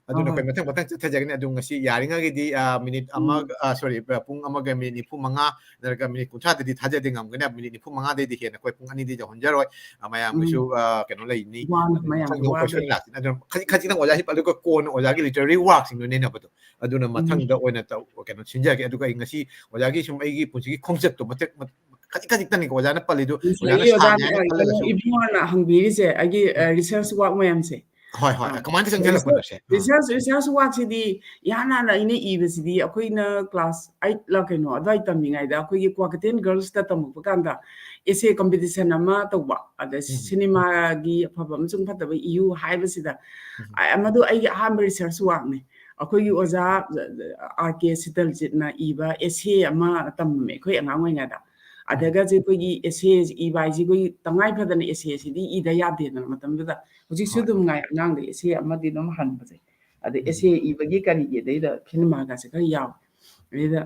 ꯑꯗꯨꯅ ꯑꯩꯈꯣꯏ ꯃꯊꯪ ꯃꯊꯪ ꯆꯠꯊꯖꯒꯅꯤ꯫ ꯑꯗꯨ ꯉꯁꯤ ꯌꯥꯔꯤꯉꯩꯒꯤꯗꯤ, ꯑ, ꯃꯤꯅꯤꯠ ꯑꯃꯒ, ꯑ, sorry, ꯑ, ꯄꯨꯡ ꯑꯃꯒ ꯃꯤꯅꯤꯠ ꯅꯤꯐꯨ ꯃꯉꯥ ꯅꯠꯇ꯭ꯔꯒ ꯃꯤꯅꯤꯠ ꯀꯨꯟꯊ꯭ꯔꯥꯗꯗꯤ ꯊꯥꯖꯗꯦ ꯉꯝꯒꯅꯤ꯫ ꯃꯤꯅꯤꯠ ꯅꯤꯐꯨ ꯃꯉꯥꯗꯩꯗꯤ ꯍꯦꯟꯅ ꯑꯩꯈꯣꯏ ꯄꯨꯡ ꯑꯅꯤꯗꯤ ꯌꯧꯍꯟꯖꯔꯣꯏ꯫ ꯑ, ꯃꯌꯥꯝꯒꯤꯁꯨ, ꯑ, ꯀꯩꯅꯣ ꯂꯩꯅꯤ꯫ ꯃꯊꯪꯗ ꯑꯃꯨꯛ question ꯂꯥꯛꯀꯅꯤ꯫ ꯑꯗꯨꯅ ꯈꯖꯤꯛ ꯈꯖꯤꯛꯇꯪ ꯑꯣꯖꯥ ꯍꯤꯞꯄ, ꯑꯗꯨꯒ ꯀꯣꯟꯅ ꯑꯣꯖꯥꯒꯤ literary workꯁꯤꯡꯗꯣ ꯅꯩꯅꯕꯗꯣ꯫ ꯑꯗꯨꯅ ꯃꯊꯪꯗ ꯑꯣꯏꯅ ꯇꯧ-, ꯀꯩꯅꯣ ꯁꯤꯟꯖꯔꯒꯦ꯫ ꯑꯗꯨꯒ ꯑꯩ ꯉꯁꯤ ꯑꯣꯖꯥꯒꯤ ꯁꯨꯝ ꯑꯩꯒꯤ ꯄꯨꯟꯁꯤꯒꯤ ꯈꯣꯡꯆꯠꯇꯣ ꯃꯇꯦꯛ ꯃ-, ꯈꯖꯤꯛ ꯈꯖꯤꯛꯇꯅꯤꯀꯣ ꯑꯣꯖꯥꯅ ꯄꯜꯂꯤꯗꯣ, ꯑꯣꯖꯥꯅ ꯉꯁꯥꯏꯒꯤ ꯑꯣꯖꯥꯅ, ꯁꯥꯡꯉꯦ ꯍꯥꯏꯅ ꯀꯩꯅꯣ, ꯈꯜꯂꯒꯁꯨ꯫ ꯏꯕꯨꯡꯉꯣꯅ ꯍꯪꯕꯤꯔꯤꯁꯦ, ꯑꯩꯒꯤ, ꯑ, research work ꯃꯌꯥꯝꯁꯦ꯫ ꯍꯣꯏ, ꯍꯣꯏ꯫ ꯑ, ꯀꯃꯥꯏꯅ ꯆꯪꯁꯤꯜꯂꯛꯄꯅꯣ research, ꯁꯦ? ꯑ꯫ Research, research workꯁꯤꯗꯤ ꯏꯍꯥꯟ ꯍꯥꯟꯅ ꯑꯩꯅ ꯏꯕꯁꯤꯗꯤ ꯑꯩꯈꯣꯏꯅ class eightꯂ ꯀꯩꯅꯣ ꯑꯗꯨꯋꯥꯏ ꯇꯝꯃꯤꯉꯩꯗ ꯑꯩꯈꯣꯏꯒꯤ ꯀ꯭ꯋꯥꯀꯩꯊꯦꯜ girlsꯇ ꯇꯝꯃꯛꯄ ꯀꯥꯟꯗ essay competition ꯑꯃ ꯇꯧꯕ, ꯑꯗ cinemaꯒꯤ ꯑꯐꯕ ꯑꯃꯁꯨꯡ ꯐꯠꯇꯕ ꯏꯌꯨ ꯍꯥꯏꯕꯁꯤꯗ, ꯑ, ꯃꯗꯨ ꯑꯩꯒꯤ ꯑꯍꯥꯟꯕ research workꯅꯤ꯫ ꯑꯩꯈꯣꯏꯒꯤ ꯑꯣꯖꯥ, ꯑ, ꯑꯥꯔ ꯀꯦ ꯁꯤꯇꯜꯖꯤꯠꯅ ꯏꯕ essay ꯑꯃ ꯇꯝꯃꯦ ꯑꯩꯈꯣꯏ ꯑꯉꯥꯡ ꯑꯣꯏꯔꯤꯉꯩꯗ꯫ ꯑꯗꯒꯁꯦ ꯑꯩꯈꯣꯏꯒꯤ essay ꯏꯕ ꯍꯥꯏꯁꯦ ꯑꯩꯈꯣꯏꯒꯤ ꯇꯉꯥꯏ ꯐꯗꯅ essayꯁꯤꯗꯤ ꯏꯗ ꯌꯥꯗꯦꯗꯅ ꯃꯇꯝꯗꯨꯗ꯫ ꯍꯧꯖꯤꯛꯁꯨ ꯑꯗꯨꯝ ꯉꯥꯏ ꯑꯉꯥꯡꯗ essay ꯑꯃꯗꯤ ꯑꯗꯨꯝ ꯍꯟꯕꯁꯦ꯫ ꯑꯗ essay ꯏꯕꯒꯤ ꯀꯔꯤꯒꯤ ꯑꯗꯩꯗ cinemaꯒꯁꯦ ꯈꯔ ꯌꯥꯎꯋꯦ꯫ ꯑꯗꯩꯗ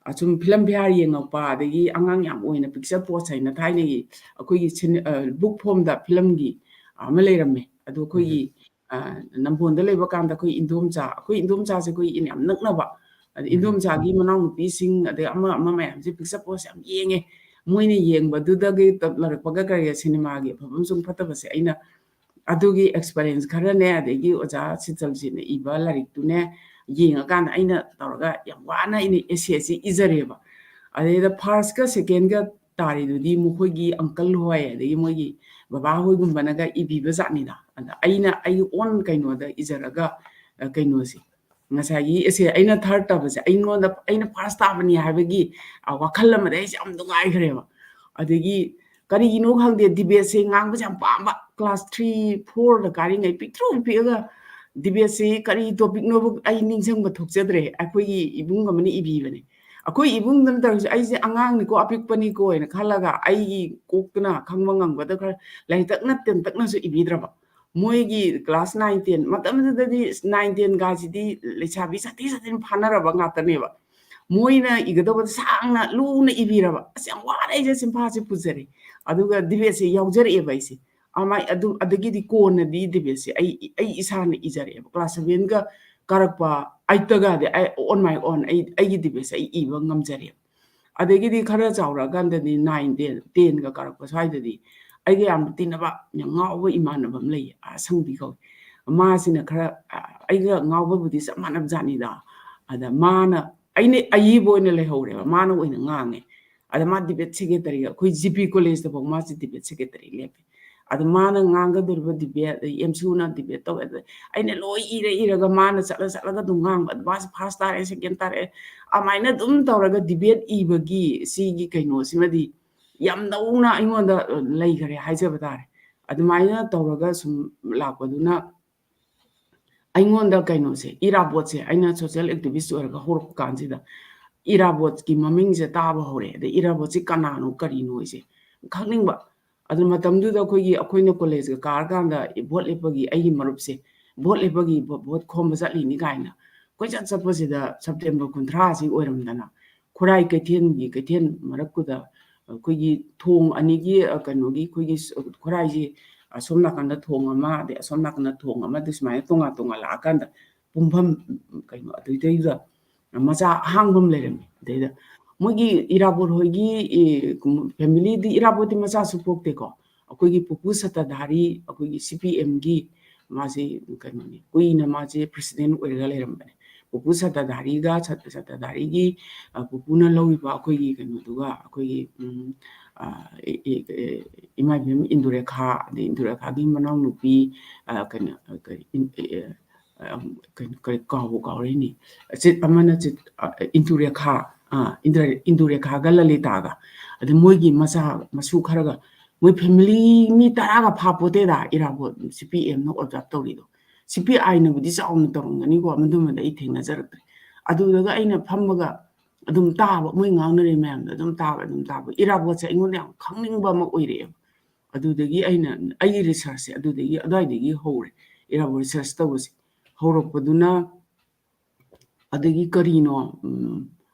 ꯑꯁꯨꯝ film ꯐꯤꯌꯥꯔ ꯌꯦꯡꯉꯛꯄ, ꯑꯗꯒꯤ ꯑꯉꯥꯡ ꯌꯥꯝ ꯑꯣꯏꯅ picture post ꯍꯥꯏꯅ ꯊꯥꯏꯅꯒꯤ ꯑꯩꯈꯣꯏꯒꯤ ꯁꯤꯅꯦ-, ꯑ, book formꯗ filmꯒꯤ, ꯑꯃ ꯂꯩꯔꯝꯃꯦ꯫ ꯑꯗꯨ ꯑꯩꯈꯣꯏꯒꯤ, ꯎꯝ꯫ ꯑ, ꯅꯝꯕꯣꯟꯗ ꯂꯩꯕ ꯀꯥꯟꯗ ꯑꯩꯈꯣꯏ ꯏꯟꯗꯣꯝꯆꯥ, ꯑꯩꯈꯣꯏ ꯏꯟꯗꯣꯝꯆꯥꯁꯦ ꯑꯩꯈꯣꯏ ꯏꯟ ꯌꯥꯝ ꯅꯛꯅꯕ꯫ ꯑꯗ ꯎꯝ꯫ ꯏꯟꯗꯣꯝꯆꯥꯒꯤ ꯃꯅꯥꯎꯅꯨꯄꯤꯁꯤꯡ, ꯑꯗꯩ ꯑꯃ ꯑꯃ ꯃꯌꯥꯝꯁꯦ ꯄꯤꯛꯆ ꯄꯣꯁ ꯌꯥꯝ ꯌꯦꯡꯉꯦ꯫ ꯃꯣꯏꯅ ꯌꯦꯡꯕꯗꯨꯗꯒꯤ ꯇꯞꯅꯔꯛꯄꯒ ꯀꯔꯤꯒ ꯁꯤꯅꯦꯃꯥꯒꯤ ꯑꯐꯕ ꯑꯃꯁꯨꯡ ꯐꯠꯇꯕꯁꯦ ꯑꯩꯅ ꯑꯗꯨꯒꯤ experience ꯈꯔꯅꯦ, ꯑꯗꯒꯤ ꯑꯣꯖꯥ ꯁꯤꯇꯜꯖꯤꯠꯅ ꯏꯕ ꯂꯥꯏꯔꯤꯛꯇꯨꯅꯦ ꯌꯦꯡꯉꯀꯥꯟꯗ ꯑꯩꯅ ꯇꯧꯔꯒ ꯌꯥꯝ ꯋꯥꯅ ꯑꯩꯅ essay ꯁꯤ ꯏꯖꯔꯦꯕ꯫ ꯑꯗꯩꯗ first ꯀ second ꯀ ꯇꯥꯔꯤꯗꯨꯗꯤ ꯃꯈꯣꯏꯒꯤ uncle ꯍꯣꯏ, ꯑꯗꯒꯤ ꯃꯣꯏꯒꯤ ꯕꯕꯥ ꯍꯣꯏꯒꯨꯝꯕꯅꯒ ꯏꯕꯤꯕ ꯖꯥꯠꯅꯤꯗ꯫ ꯑꯗ ꯑꯩꯅ ꯑꯩꯒꯤ own ꯀꯩꯅꯣꯗ ꯏꯖꯔꯒ, ꯑ, ꯀꯩꯅꯣꯁꯦ, ꯉꯁꯥꯏꯒꯤ essay ꯑꯩꯅ third ꯇꯥꯕꯁꯦ ꯑꯩꯉꯣꯟꯗ, ꯑꯩꯅ first ꯇꯥꯕꯅꯤ ꯍꯥꯏꯕꯒꯤ, ꯑ, ꯋꯥꯈꯜ ꯑꯃꯗ ꯑꯩꯁꯦ ꯌꯥꯝ ꯅꯨꯡꯉꯥꯏꯈ꯭ꯔꯦꯕ꯫ ꯑꯗꯒꯤ ꯀꯔꯤꯒꯤꯅꯣ ꯈꯪꯗꯦ, debate ꯁꯦ ꯉꯥꯡꯕꯁꯦ ꯌꯥꯝ ꯄꯥꯝꯕ꯫ Class three, four ꯗ ꯀꯥꯔꯤꯉꯩ ꯄꯤꯛꯇ꯭ꯔꯨ ꯄꯤꯛꯑꯒ debate ꯁꯦ ꯀꯔꯤ topic ꯅꯣꯕꯨ ꯑꯩ ꯅꯤꯡꯁꯤꯡꯕ ꯊꯣꯛꯆꯗ꯭ꯔꯦ꯫ ꯑꯩꯈꯣꯏꯒꯤ ꯏꯕꯨꯡ ꯑꯃꯅ ꯏꯕꯤꯕꯅꯦ꯫ ꯑꯩꯈꯣꯏ ꯏꯕꯨꯡꯗꯨꯅ ꯇꯧꯔꯤꯁꯦ, ꯑꯩꯁꯦ ꯑꯉꯥꯡꯅꯤꯀꯣ, ꯑꯄꯤꯛꯄꯅꯤꯀꯣ ꯍꯥꯏꯅ ꯈꯜꯂꯒ ꯑꯩꯒꯤ ꯀꯣꯛꯇꯨꯅ ꯈꯪꯕ ꯉꯝꯒꯗ꯭ꯔꯥ ꯈꯔ ꯂꯥꯏꯔꯤꯛ ꯇꯛꯅ ꯇꯦꯟꯇꯛꯅꯁꯨ ꯏꯕꯤꯗ꯭ꯔꯕ꯫ ꯃꯣꯏꯒꯤ class nine, ten ꯃꯇꯝꯗꯨꯗꯗꯤ nine, ten ꯒꯥꯁꯤꯗꯤ ꯂꯩꯁꯥꯕꯤ ꯁꯥꯊꯤ ꯁꯥꯊꯤꯅ ꯐꯥꯅꯔꯕ ꯉꯥꯛꯇꯅꯦꯕ꯫ ꯃꯣꯏꯅ ꯏꯒꯗꯧꯕꯗ ꯁꯥꯡꯅ ꯂꯨꯅ ꯏꯕꯤꯔꯕ꯫ ꯑꯁ, ꯌꯥꯝ ꯋꯥꯅ ꯑꯩꯁꯦ ꯆꯤꯟꯐꯥꯁꯦ ꯄꯨꯖꯔꯦ꯫ ꯑꯗꯨꯒ debate ꯁꯦ ꯌꯥꯎꯖꯔꯛꯑꯦꯕ ꯑꯩꯁꯦ꯫ ꯑꯃꯥꯏ-, ꯑꯗꯨ, ꯑꯗꯒꯤꯗꯤ ꯀꯣꯟꯅꯗꯤ debate ꯁꯦ ꯑꯩ, ꯑꯩ ꯏꯁꯥꯅ ꯏꯖꯔꯛꯑꯦꯕ꯫ Class seven ꯒ ꯀꯥꯔꯛꯄ eight ꯇꯒꯗꯤ ꯑꯩ on my own ꯑꯩ, ꯑꯩꯒꯤ debate ꯁꯦ ꯑꯩ ꯏꯕ ꯉꯝꯖꯔꯦꯕ꯫ ꯑꯗꯒꯤꯗꯤ ꯈꯔ ꯆꯥꯎꯔꯛꯑꯀꯥꯟꯗꯗꯤ nine, ten, ten ꯒ ꯀꯥꯔꯛꯄ ꯁ꯭ꯋꯥꯏꯗꯗꯤ ꯑꯩꯒ ꯌꯥꯝ ꯇꯤꯟꯅꯕ, ꯌꯥꯝ ꯉꯥꯎꯕ ꯏꯃꯥꯟꯅꯕ ꯑꯃ ꯂꯩꯌꯦ, ꯑꯁꯪꯕꯤ ꯀꯧꯏ꯫ ꯃꯥꯁꯤꯅ ꯈꯔ, ꯑ, ꯑꯩꯒ ꯉꯥꯎꯕꯕꯨꯗꯤ ꯆꯞ ꯃꯥꯟꯅꯕ ꯖꯥꯠꯅꯤꯗ꯫ ꯑꯗ ꯃꯥꯅ, ꯑꯩꯅ ꯑꯏꯕ ꯑꯣꯏꯅ ꯂꯩꯍꯧꯔꯦꯕ, ꯃꯥꯅ ꯑꯣꯏꯅ ꯉꯥꯡꯉꯦ꯫ ꯑꯗ ꯃꯥ debate secretary ꯒ, ꯑꯩꯈꯣꯏ G P college ꯇ ꯐꯥꯎ ꯃꯥꯁꯦ debate secretary ꯂꯦꯞꯄꯦ꯫ ꯑꯗ ꯃꯥꯅ ꯉꯥꯡꯒꯗꯧꯔꯤꯕ debate, ꯑꯗꯩ M C U ꯅ debate ꯇꯧꯋꯦ, ꯑꯗ ꯑꯩꯅ ꯂꯣꯏ ꯏꯔ ꯏꯔꯒ ꯃꯥꯅ ꯆꯠꯂ ꯆꯠꯂꯒ ꯑꯗꯨꯝ ꯉꯥꯡꯕ, ꯑꯗ ꯃꯥꯁꯦ first ꯇꯥꯔꯛꯑꯦ, second ꯇꯥꯔꯛꯑꯦ, ꯑꯗꯨꯃꯥꯏꯅ ꯑꯗꯨꯝ ꯇꯧꯔꯒ debate ꯏꯕꯒꯤ ꯁꯤꯒꯤ ꯀꯩꯅꯣꯁꯤꯃꯗꯤ ꯌꯥꯝ ꯅꯧꯅ ꯑꯩꯉꯣꯟꯗ, ꯑ, ꯂꯩꯈꯔꯦ ꯍꯥꯏꯖꯕ ꯇꯥꯔꯦ꯫ ꯑꯗꯨꯃꯥꯏꯅ ꯇꯧꯔꯒ ꯁꯨꯝ ꯂꯥꯛꯄꯗꯨꯅ ꯑꯩꯉꯣꯟꯗ ꯀꯩꯅꯣꯁꯦ, ꯏꯔꯥꯕꯣꯠꯁꯦ ꯑꯩꯅ social activist ꯑꯣꯏꯔꯒ ꯍꯧꯔꯛꯄ ꯀꯥꯟꯁꯤꯗ ꯏꯔꯥꯕꯣꯠꯀꯤ ꯃꯃꯤꯡꯁꯦ ꯇꯥꯕ ꯍꯧꯔꯦ꯫ ꯑꯗꯩ ꯏꯔꯥꯕꯣꯠꯁꯤ ꯀꯅꯥꯅꯣ, ꯀꯔꯤꯅꯣ ꯑꯩꯁꯦ ꯈꯪꯅꯤꯡꯕ꯫ ꯑꯗꯨ ꯃꯇꯝꯗꯨꯗ ꯑꯩꯈꯣꯏꯒꯤ, ꯑꯩꯈꯣꯏꯅ college ꯀ ꯀꯥꯔꯀꯥꯟꯗ vote ꯂꯦꯞꯄꯒꯤ ꯑꯩꯒꯤ ꯃꯔꯨꯞꯁꯦ vote ꯂꯦꯞꯄꯒꯤ ꯚꯣ-, vote ꯈꯣꯝꯕ ꯆꯠꯂꯤꯅꯤ ꯀꯥꯏꯅ ꯀꯣꯏꯆꯠ ꯆꯠꯄꯁꯤꯗ September ꯀꯨꯟꯊ꯭ꯔꯥꯁꯤ ꯑꯣꯏꯔꯝꯗꯅ ꯈꯨꯔꯥꯏ ꯀꯩꯊꯦꯜꯒꯤ, ꯀꯩꯊꯦꯜ ꯃꯔꯛꯇꯨꯗ ꯑꯩꯈꯣꯏꯒꯤ ꯊꯣꯡ ꯑꯅꯤꯒꯤ, ꯑ, ꯀꯩꯅꯣꯒꯤ ꯑꯩꯈꯣꯏꯒꯤ ꯁ-, ꯈꯨꯔꯥꯏꯁꯤ, ꯑꯁꯣꯝ ꯅꯥꯀꯟꯗ ꯊꯣꯡ ꯑꯃ, ꯑꯗꯩ ꯑꯁꯣꯝ ꯅꯥꯀꯟꯗ ꯊꯣꯡ ꯑꯃ, ꯑꯗꯨ ꯁꯨꯃꯥꯏꯅ ꯇꯣꯉꯥꯟ ꯇꯣꯉꯥꯟ ꯂꯥꯛꯑꯀꯥꯟꯗ ꯄꯨꯡꯐꯝ, ꯎꯝ, ꯀꯩꯅꯣ, ꯑꯗꯨꯏꯗꯩꯗꯨꯗ ꯃꯆꯥ ꯑꯍꯥꯡꯕ ꯑꯃ ꯂꯩꯔꯝꯃꯦ꯫ ꯑꯗꯩꯗ ꯃꯣꯏꯒꯤ ꯏꯔꯥꯕꯣꯠ ꯍꯣꯏꯒꯤ, ꯑꯦ, ꯀꯨꯝ-, family ꯗꯤ, ꯏꯔꯥꯕꯣꯠꯇꯤ ꯃꯆꯥꯁꯨ ꯄꯣꯛꯇꯦꯀꯣ꯫ ꯑꯩꯈꯣꯏꯒꯤ ꯄꯨꯄꯨ ꯁꯇꯗꯥꯔꯤ, ꯑꯩꯈꯣꯏꯒꯤ C P M ꯒꯤ ꯃꯥꯁꯦ ꯀꯩꯅꯣꯅꯤ, ꯀꯨꯏꯅ ꯃꯥꯁꯦ president ꯑꯣꯏꯔꯒ ꯂꯩꯔꯝꯕꯅꯦ꯫ ꯄꯨꯄꯨ ꯁꯇꯗꯥꯔꯤꯒ, ꯁꯠ-, ꯁꯇꯗꯥꯔꯤꯒꯤ, ꯑ, ꯄꯨꯄꯨꯅ ꯂꯧꯔꯤꯕ ꯑꯩꯈꯣꯏꯒꯤ ꯀꯩꯅꯣꯗꯨꯒ, ꯑꯩꯈꯣꯏꯒꯤ, ꯎꯝ, ꯑ, ꯏ-, ꯏ-, ꯑꯦ, ꯏꯃꯥ ꯏꯕꯦꯝ ꯏꯟꯗꯨꯔꯦꯈꯥ, ꯑꯗꯩ ꯏꯟꯗꯨꯔꯦꯈꯥꯒꯤ ꯃꯅꯥꯎꯅꯨꯄꯤ, ꯑ, ꯀꯩꯅꯣ, ꯑ, ꯀꯔꯤ, ꯏꯟ-, ꯑꯦ, ꯑꯦ, ꯑ, ꯀꯩꯅꯣ, ꯀꯔꯤ, ꯀꯥꯎꯕꯨ ꯀꯥꯎꯔꯦꯅꯦ꯫ ꯆꯤꯠ-, ꯑꯃꯅ ꯆꯤꯠ-, ꯑ, ꯏꯟꯗꯨꯔꯦꯈꯥ, ꯑ, ꯏꯟꯗꯨꯔꯦ-, ꯏꯟꯗꯨꯔꯦꯈꯥꯒ ꯂꯂꯤꯇꯥꯒ, ꯑꯗꯩ ꯃꯣꯏꯒꯤ ꯃꯆꯥ ꯃꯁꯨ ꯈꯔꯒ, ꯃꯣꯏ family ꯃꯤ ꯇꯔꯥꯒ ꯐꯥꯄꯣꯠꯇꯦꯗ ꯏꯔꯥꯕꯣꯠ C P M ꯅ observe ꯇꯧꯔꯤꯗꯣ꯫ C P I ꯅꯕꯨꯗꯤ ꯆꯥꯎꯅ ꯇꯧꯔꯝꯒꯅꯤꯀꯣ, ꯃꯗꯨꯃꯗꯤ ꯑꯩ ꯊꯦꯡꯅꯖꯔꯛꯇ꯭ꯔꯦ꯫ ꯑꯗꯨꯗꯒ ꯑꯩꯅ ꯐꯝꯃꯒ ꯑꯗꯨꯝ ꯇꯥꯕ, ꯃꯣꯏ ꯉꯥꯡꯅꯔꯤ ꯃꯌꯥꯝꯗꯣ ꯑꯗꯨꯝ ꯇꯥꯕ, ꯑꯗꯨꯝ ꯇꯥꯕ꯫ ꯏꯔꯥꯕꯣꯠꯁꯦ ꯑꯩꯉꯣꯟꯗ ꯌꯥꯝ ꯈꯪꯅꯤꯡꯕ ꯑꯃ ꯑꯣꯏꯔꯛꯑꯦꯕ꯫ ꯑꯗꯨꯗꯒꯤ ꯑꯩꯅ ꯑꯩꯒꯤ research ꯁꯦ ꯑꯗꯨꯗꯒꯤ, ꯑꯗꯨꯋꯥꯏꯗꯒꯤ ꯍꯧꯔꯦ꯫ ꯏꯔꯥꯕꯣꯠ research ꯇꯧꯕꯁꯦ ꯍꯧꯔꯛꯄꯗꯨꯅ, ꯑꯗꯒꯤ ꯀꯔꯤꯅꯣ, ꯎꯝ,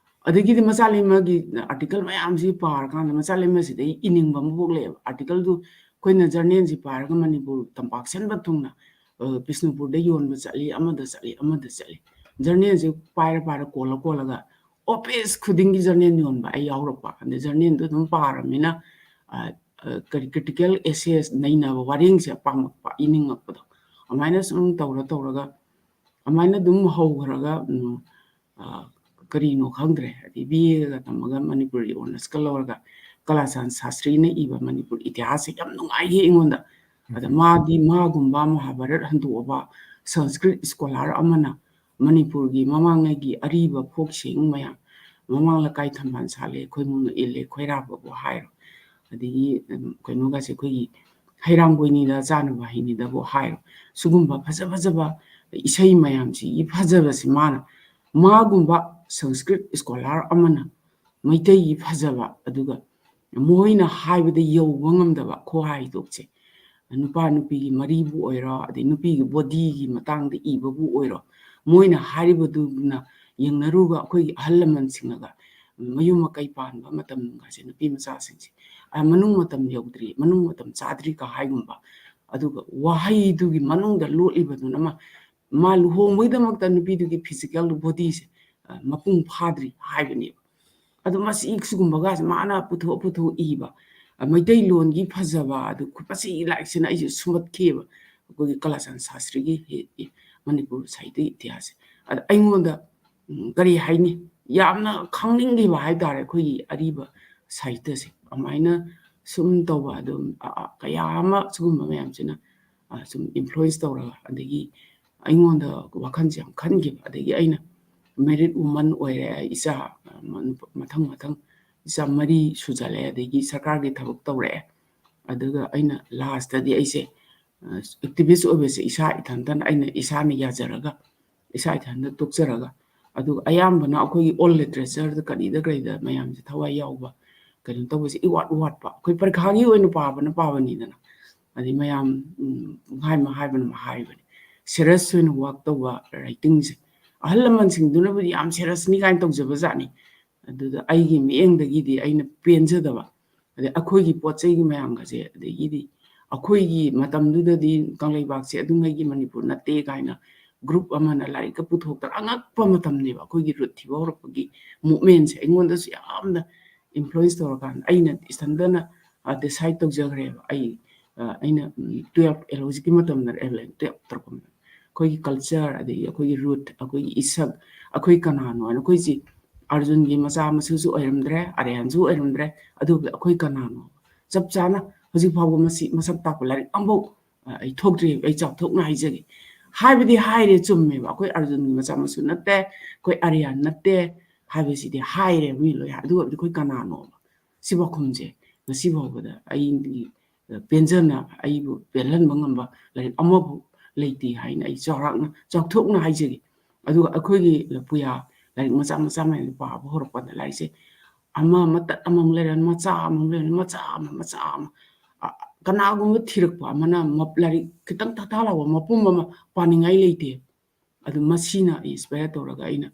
ꯑꯗꯒꯤꯗꯤ ꯃꯆꯥ ꯂꯩꯃꯒꯤ article ꯃꯌꯥꯝꯁꯤ ꯄꯥꯔꯀꯥꯟꯗ ꯃꯆꯥ ꯂꯩꯃꯁꯤꯗꯩ ꯏꯅꯤꯡꯕ ꯑꯃ ꯄꯣꯛꯂꯛꯑꯦꯕ꯫ Article ꯗꯨ ꯑꯩꯈꯣꯏꯅ journal ꯁꯤ ꯄꯥꯔꯒ ꯃꯅꯤꯄꯨꯔ ꯇꯝꯄꯥꯛ ꯁꯤꯟꯕ ꯊꯨꯡꯅ, ꯑ, ꯕꯤꯁꯅꯨꯄꯨꯔꯗ ꯌꯣꯟꯕ ꯆꯠꯂꯤ, ꯑꯃꯗ ꯆꯠꯂꯤ, ꯑꯃꯗ ꯆꯠꯂꯤ꯫ Journal ꯁꯦ ꯄꯥꯏꯔ ꯄꯥꯏꯔ, ꯀꯣꯜꯂ ꯀꯣꯜꯂꯒ, office ꯈꯨꯗꯤꯡꯒꯤ journal ꯌꯣꯟꯕ ꯑꯩ ꯌꯥꯎꯔꯛꯄ꯫ ꯑꯗ journal ꯗꯨ ꯑꯗꯨꯝ ꯄꯥꯔꯃꯤꯅ, ꯑ, ꯑ, ꯀꯔꯤ, critical essays, ꯅꯩꯅꯕ ꯋꯥꯔꯦꯡꯁꯦ ꯄꯥꯝꯃꯛꯄ, ꯏꯅꯤꯡꯉꯛꯄꯗꯣ꯫ ꯑꯗꯨꯃꯥꯏꯅ ꯁꯨꯝ ꯇꯧꯔ ꯇꯧꯔꯒ ꯑꯗꯨꯃꯥꯏꯅ ꯑꯗꯨꯝ ꯍꯧꯈ꯭ꯔꯒ, ꯎꯝ, ꯑ, ꯀꯔꯤꯅꯣ ꯈꯪꯗ꯭ꯔꯦ꯫ ꯍꯥꯏꯗꯤ B A ꯒ ꯇꯝꯃꯒ ꯃꯅꯤꯄꯨꯔꯤ honours ꯀ ꯂꯧꯔꯒ ꯀꯂꯥꯆꯥꯟ ꯁꯥꯁꯇ꯭ꯔꯤꯅ ꯏꯕ ꯃꯅꯤꯄꯨꯔ ꯏꯇꯤꯍꯥꯁꯁꯦ ꯌꯥꯝ ꯅꯨꯡꯉꯥꯏꯈꯤ ꯑꯩꯉꯣꯟꯗ꯫ ꯑꯗ ꯎꯝ꯫ ꯃꯥꯗꯤ, ꯃꯥꯒꯨꯝꯕ ꯃꯍꯥꯚꯥꯔꯠ ꯍꯟꯗꯣꯛꯑꯕ ꯁꯪꯁꯀ꯭ꯔꯤꯠ scholar ꯑꯃꯅ ꯃꯅꯤꯄꯨꯔꯒꯤ ꯃꯃꯥꯡꯉꯩꯒꯤ ꯑꯔꯤꯕ folk ꯁꯤꯡ ꯃꯌꯥꯝ, ꯃꯃꯥꯡ ꯂꯩꯀꯥꯏ ꯊꯝꯕꯥꯜ ꯁꯥꯠꯂꯦ, ꯈꯣꯏꯃꯨꯅ ꯏꯜꯂꯦ, ꯈꯣꯏꯔꯥꯕꯕꯨ ꯍꯥꯏꯔꯣ, ꯑꯗꯒꯤ, ꯎꯝ, ꯀꯩꯅꯣꯒꯁꯦ ꯑꯩꯈꯣꯏꯒꯤ ꯍꯩꯔꯥꯡ ꯕꯣꯏꯅꯤꯗ ꯆꯥꯅꯕ ꯍꯩꯅꯤꯗꯕꯨ ꯍꯥꯏꯔꯣ, ꯁꯤꯒꯨꯝꯕ ꯐꯖ ꯐꯖꯕ ꯏꯁꯩ ꯃꯌꯥꯝꯁꯤꯒꯤ ꯐꯖꯕꯁꯤ ꯃꯥꯅ, ꯃꯥꯒꯨꯝꯕ ꯁꯪꯁꯀ꯭ꯔꯤꯠ scholar ꯑꯃꯅ ꯃꯩꯇꯩꯒꯤ ꯐꯖꯕ, ꯑꯗꯨꯒ ꯃꯣꯏꯅ ꯍꯥꯏꯕꯗ ꯌꯧꯕ ꯉꯝꯗꯕ ꯈꯨꯍꯥꯏꯗꯣꯛꯁꯦ, ꯅꯨꯄꯥ ꯅꯨꯄꯤꯒꯤ ꯃꯔꯤꯕꯨ ꯑꯣꯏꯔꯣ, ꯑꯗꯩ ꯅꯨꯄꯤꯒꯤ body ꯒꯤ ꯃꯇꯥꯡꯗ ꯏꯕꯕꯨ ꯑꯣꯏꯔꯣ, ꯃꯣꯏꯅ ꯍꯥꯏꯔꯤꯕꯗꯨꯅ ꯌꯦꯡꯅꯔꯨꯕ ꯑꯩꯈꯣꯏꯒꯤ ꯑꯍꯜ ꯂꯃꯟꯁꯤꯡꯅꯒ ꯃꯌꯨꯝ ꯃꯀꯩ ꯄꯥꯟꯕ ꯃꯇꯝꯒꯁꯦ ꯅꯨꯄꯤ ꯃꯆꯥꯁꯤꯡꯁꯦ, ꯑ, ꯃꯅꯨꯡ ꯃꯇꯝ ꯌꯧꯗ꯭ꯔꯤ, ꯃꯅꯨꯡ ꯃꯇꯝ ꯆꯥꯗ꯭ꯔꯤꯒ ꯍꯥꯏꯒꯨꯝꯕ, ꯑꯗꯨꯒ ꯋꯥꯍꯩꯗꯨꯒꯤ ꯃꯅꯨꯡꯗ ꯂꯣꯠꯂꯤꯕꯗꯨꯅ ꯃꯥ, ꯃꯥ ꯂꯨꯍꯣꯡꯕꯒꯤꯗꯃꯛꯇ ꯅꯨꯄꯤꯗꯨꯒꯤ physical bodyꯁꯦ, ꯑ, ꯃꯄꯨꯡ ꯐꯥꯗ꯭ꯔꯤ ꯍꯥꯏꯕꯅꯦꯕ꯫ ꯑꯗꯣ ꯃꯁꯤ ꯁꯤꯒꯨꯝꯕꯒꯁꯦ ꯃꯥꯅ ꯄꯨꯊꯣꯛ ꯄꯨꯊꯣꯛ ꯏꯕ, ꯑ, ꯃꯩꯇꯩꯂꯣꯟꯒꯤ ꯐꯖꯕ ꯑꯗꯨ ꯈꯨ-, ꯃꯁꯤ ꯂꯥꯏꯔꯤꯛꯁꯤꯅ ꯑꯩꯁꯦ ꯁꯨꯝꯍꯠꯈꯤꯑꯕ꯫ ꯑꯩꯈꯣꯏꯒꯤ ꯀꯂꯥꯆꯥꯟ ꯁꯥꯁꯇ꯭ꯔꯤꯒꯤ ꯍꯦ-, ꯍꯦ-, ꯃꯅꯤꯄꯨꯔ ꯁꯥꯍꯤꯇ꯭ꯌ ꯏꯇꯤꯍꯥꯁꯁꯦ꯫ ꯑꯗ ꯑꯩꯉꯣꯟꯗ, ꯎꯝ, ꯀꯔꯤ ꯍꯥꯏꯅꯤ, ꯌꯥꯝꯅ ꯈꯪꯅꯤꯡꯈꯤꯕ ꯍꯥꯏꯇꯥꯔꯦ ꯑꯩꯈꯣꯏꯒꯤ ꯑꯔꯤꯕ ꯁꯥꯍꯤꯇ꯭ꯌꯁꯦ꯫ ꯑꯗꯨꯃꯥꯏꯅ ꯁꯨꯝ ꯇꯧꯕ ꯑꯗꯨꯝ, ꯑ, ꯑ, ꯀꯌꯥ ꯑꯃ ꯁꯤꯒꯨꯝꯕ ꯃꯌꯥꯝꯁꯤꯅ, ꯑ, ꯁꯨꯝ influence ꯇꯧꯔꯒ, ꯑꯗꯒꯤ ꯑꯩꯉꯣꯟꯗ ꯋꯥꯈꯜꯁꯦ ꯌꯥꯝ ꯈꯟꯈꯤꯕ꯫ ꯑꯗꯒꯤ ꯑꯩꯅ married woman ꯑꯣꯏꯔꯦ, ꯏꯆꯥ, ꯑ, ꯃ-, ꯃꯊꯪ ꯃꯊꯪ ꯏꯆꯥ ꯃꯔꯤ ꯁꯨꯖꯜꯂꯛꯑꯦ, ꯑꯗꯒꯤ ꯁꯔꯀꯥꯔꯒꯤ ꯊꯕꯛ ꯇꯧꯔꯛꯑꯦ꯫ ꯑꯗꯨꯒ ꯑꯩꯅ lastꯇꯗꯤ ꯑꯩꯁꯦ, ꯑ, activist ꯑꯣꯏꯕꯁꯦ ꯏꯁꯥ ꯏꯊꯟꯇꯅ, ꯑꯩꯅ ꯏꯁꯥꯅ ꯌꯥꯖꯔꯒ, ꯏꯁꯥ ꯏꯊꯟꯇ ꯇꯣꯛꯆꯔꯒ, ꯑꯗꯨꯒ ꯑꯌꯥꯝꯕꯅ ꯑꯩꯈꯣꯏꯒꯤ oral literatureꯗ ꯀꯔꯤꯗ ꯀꯔꯤꯗ ꯃꯌꯥꯝꯁꯦ ꯊꯋꯥꯏ ꯌꯥꯎꯕ, ꯀꯩꯅꯣ ꯇꯧꯕꯁꯦ ꯏꯋꯥꯠ ꯋꯥꯠꯄ꯫ ꯑꯩꯈꯣꯏ ꯄꯔꯤꯈꯥꯒꯤ ꯑꯣꯏꯅ ꯄꯥꯕꯅ ꯄꯥꯕꯅꯤꯗꯅ, ꯑꯗꯩ ꯃꯌꯥꯝ, ꯎꯝ, ꯄꯨꯡꯍꯥꯏ ꯑꯃ ꯍꯥꯏꯕꯅ ꯑꯃ ꯍꯥꯏꯕꯅꯤ꯫ Serious ꯑꯣꯏꯅ work ꯇꯧꯕ writingꯁꯦ꯫ ꯑꯍꯜ ꯂꯃꯟꯁꯤꯡꯗꯨꯅꯕꯨꯗꯤ ꯌꯥꯝ seriousꯅꯤ ꯀꯥꯏꯅ ꯇꯧꯖꯕ ꯖꯥꯠꯅꯤ꯫ ꯑꯗꯨꯗ ꯑꯩꯒꯤ ꯃꯤꯠꯌꯦꯡꯗꯒꯤꯗꯤ ꯑꯩꯅ ꯄꯦꯟꯖꯗꯕ꯫ ꯑꯗꯩ ꯑꯩꯈꯣꯏꯒꯤ ꯄꯣꯠ ꯆꯩꯒꯤ ꯃꯌꯥꯝꯒꯁꯦ, ꯑꯗꯒꯤꯗꯤ ꯑꯩꯈꯣꯏꯒꯤ ꯃꯇꯝꯗꯨꯗꯗꯤ ꯀꯪꯂꯩꯕꯥꯛꯁꯦ ꯑꯗꯨꯉꯩꯒꯤ ꯃꯅꯤꯄꯨꯔ ꯅꯠꯇꯦ ꯀꯥꯏꯅ group ꯑꯃꯅ ꯂꯥꯏꯔꯤꯛꯀ ꯄꯨꯊꯣꯛꯇꯅ ꯑꯉꯛꯄ ꯃꯇꯝꯅꯦꯕ꯫ ꯑꯩꯈꯣꯏꯒꯤ ꯔꯨꯠ ꯊꯤꯕ ꯍꯧꯔꯛꯄꯒꯤ movementꯁꯦ ꯑꯩꯉꯣꯟꯗꯁꯨ ꯌꯥꯝꯅ influence ꯇꯧꯔꯀꯥꯟꯗ ꯑꯩꯅ ꯏꯊꯟꯇꯅ, ꯑ, decide ꯇꯧꯖꯈ꯭ꯔꯦꯕ꯫ ꯑꯩ, ꯑ, ꯑꯩꯅ, ꯎꯝ, twelve ꯍꯧꯖꯤꯛꯀꯤ ꯃꯇꯝꯗ eleven, twelve ꯇꯧꯔꯛꯄ ꯃꯇꯝꯗ ꯑꯩꯈꯣꯏꯒꯤ culture, ꯑꯗꯒꯤ ꯑꯩꯈꯣꯏꯒꯤ root, ꯑꯩꯈꯣꯏꯒꯤ ꯏꯁꯛ, ꯑꯩꯈꯣꯏ ꯀꯅꯥꯅꯣ ꯍꯥꯏꯅ, ꯑꯩꯈꯣꯏꯁꯤ ꯑꯥꯔꯖꯨꯟꯒꯤ ꯃꯆꯥ ꯃꯁꯨꯁꯨ ꯑꯣꯏꯔꯝꯗ꯭ꯔꯦ, ꯑꯥꯔꯌꯥꯟꯁꯨ ꯑꯣꯏꯔꯝꯗ꯭ꯔꯦ, ꯑꯗꯨꯕꯨ ꯑꯩꯈꯣꯏ ꯀꯅꯥꯅꯣ? ꯆꯞ ꯆꯥꯅ ꯍꯧꯖꯤꯛ ꯐꯥꯎꯕ ꯃꯁꯤ ꯃꯁꯛ ꯇꯥꯛꯄ ꯂꯥꯏꯔꯤꯛ ꯑꯃꯐꯥꯎ, ꯑ, ꯑꯩ ꯊꯣꯛꯇ꯭ꯔꯤ, ꯑꯩ ꯆꯥꯎꯊꯣꯛꯅ ꯍꯥꯏꯖꯒꯦ꯫ ꯍꯥꯏꯕꯗꯤ ꯍꯥꯏꯔꯦ, ꯆꯨꯝꯃꯦꯕ, ꯑꯩꯈꯣꯏ ꯑꯥꯔꯖꯨꯟꯒꯤ ꯃꯆꯥ ꯃꯁꯨ ꯅꯠꯇꯦ, ꯑꯩꯈꯣꯏ ꯑꯥꯔꯌꯥꯟ ꯅꯠꯇꯦ ꯍꯥꯏꯕꯁꯤꯗꯤ ꯍꯥꯏꯔꯦ ꯃꯤ ꯂꯣꯏ꯫ ꯑꯗꯨ ꯑꯣꯏꯔꯗꯤ ꯑꯩꯈꯣꯏ ꯀꯅꯥꯅꯣꯕ? ꯁꯤ ꯄꯥꯎꯈꯨꯝꯁꯦ ꯉꯁꯤ ꯐꯥꯎꯕꯗ ꯑꯩꯒꯤ, ꯑ, ꯄꯦꯟꯖꯅ ꯑꯩꯕꯨ ꯄꯦꯜꯍꯟꯕ ꯉꯝꯕ ꯂꯥꯏꯔꯤꯛ ꯑꯃꯐꯥꯎ ꯂꯩꯇꯦ ꯍꯥꯏꯅ ꯑꯩ ꯆꯥꯎꯔꯥꯛꯅ, ꯆꯥꯎꯊꯣꯛꯅ ꯍꯥꯏꯖꯒꯦ꯫ ꯑꯗꯨꯒ ꯑꯩꯈꯣꯏꯒꯤ ꯂꯐꯨꯌꯥ ꯂꯥꯏꯔꯤꯛ ꯃꯆꯥ ꯃꯆꯥ ꯃꯌꯥꯝꯗꯣ ꯄꯥꯕ ꯍꯧꯔꯛꯄꯗ ꯂꯥꯏꯔꯤꯛꯁꯦ ꯑꯃ ꯑꯃ ꯇꯠ ꯑꯃꯃꯨꯛ ꯂꯩꯔꯅꯤ, ꯃꯆꯥ ꯑꯃꯃꯨꯛ ꯂꯩꯔꯅꯤ, ꯃꯆꯥ ꯑꯃ, ꯃꯆꯥ ꯑꯃ꯫ ꯑ, ꯀꯅꯥꯒꯨꯝꯕ ꯊꯤꯔꯛꯄ ꯑꯃꯅ ꯃꯞ-, ꯂꯥꯏꯔꯤꯛ ꯈꯤꯇꯪ ꯊꯥ ꯊꯥ ꯂꯥꯎꯕ ꯃꯄꯨꯝ ꯑꯃ ꯄꯥꯅꯤꯡꯉꯥꯏ ꯂꯩꯇꯦ꯫ ꯑꯗꯨ ꯃꯁꯤꯅ inspire ꯇꯧꯔꯒ ꯑꯩꯅ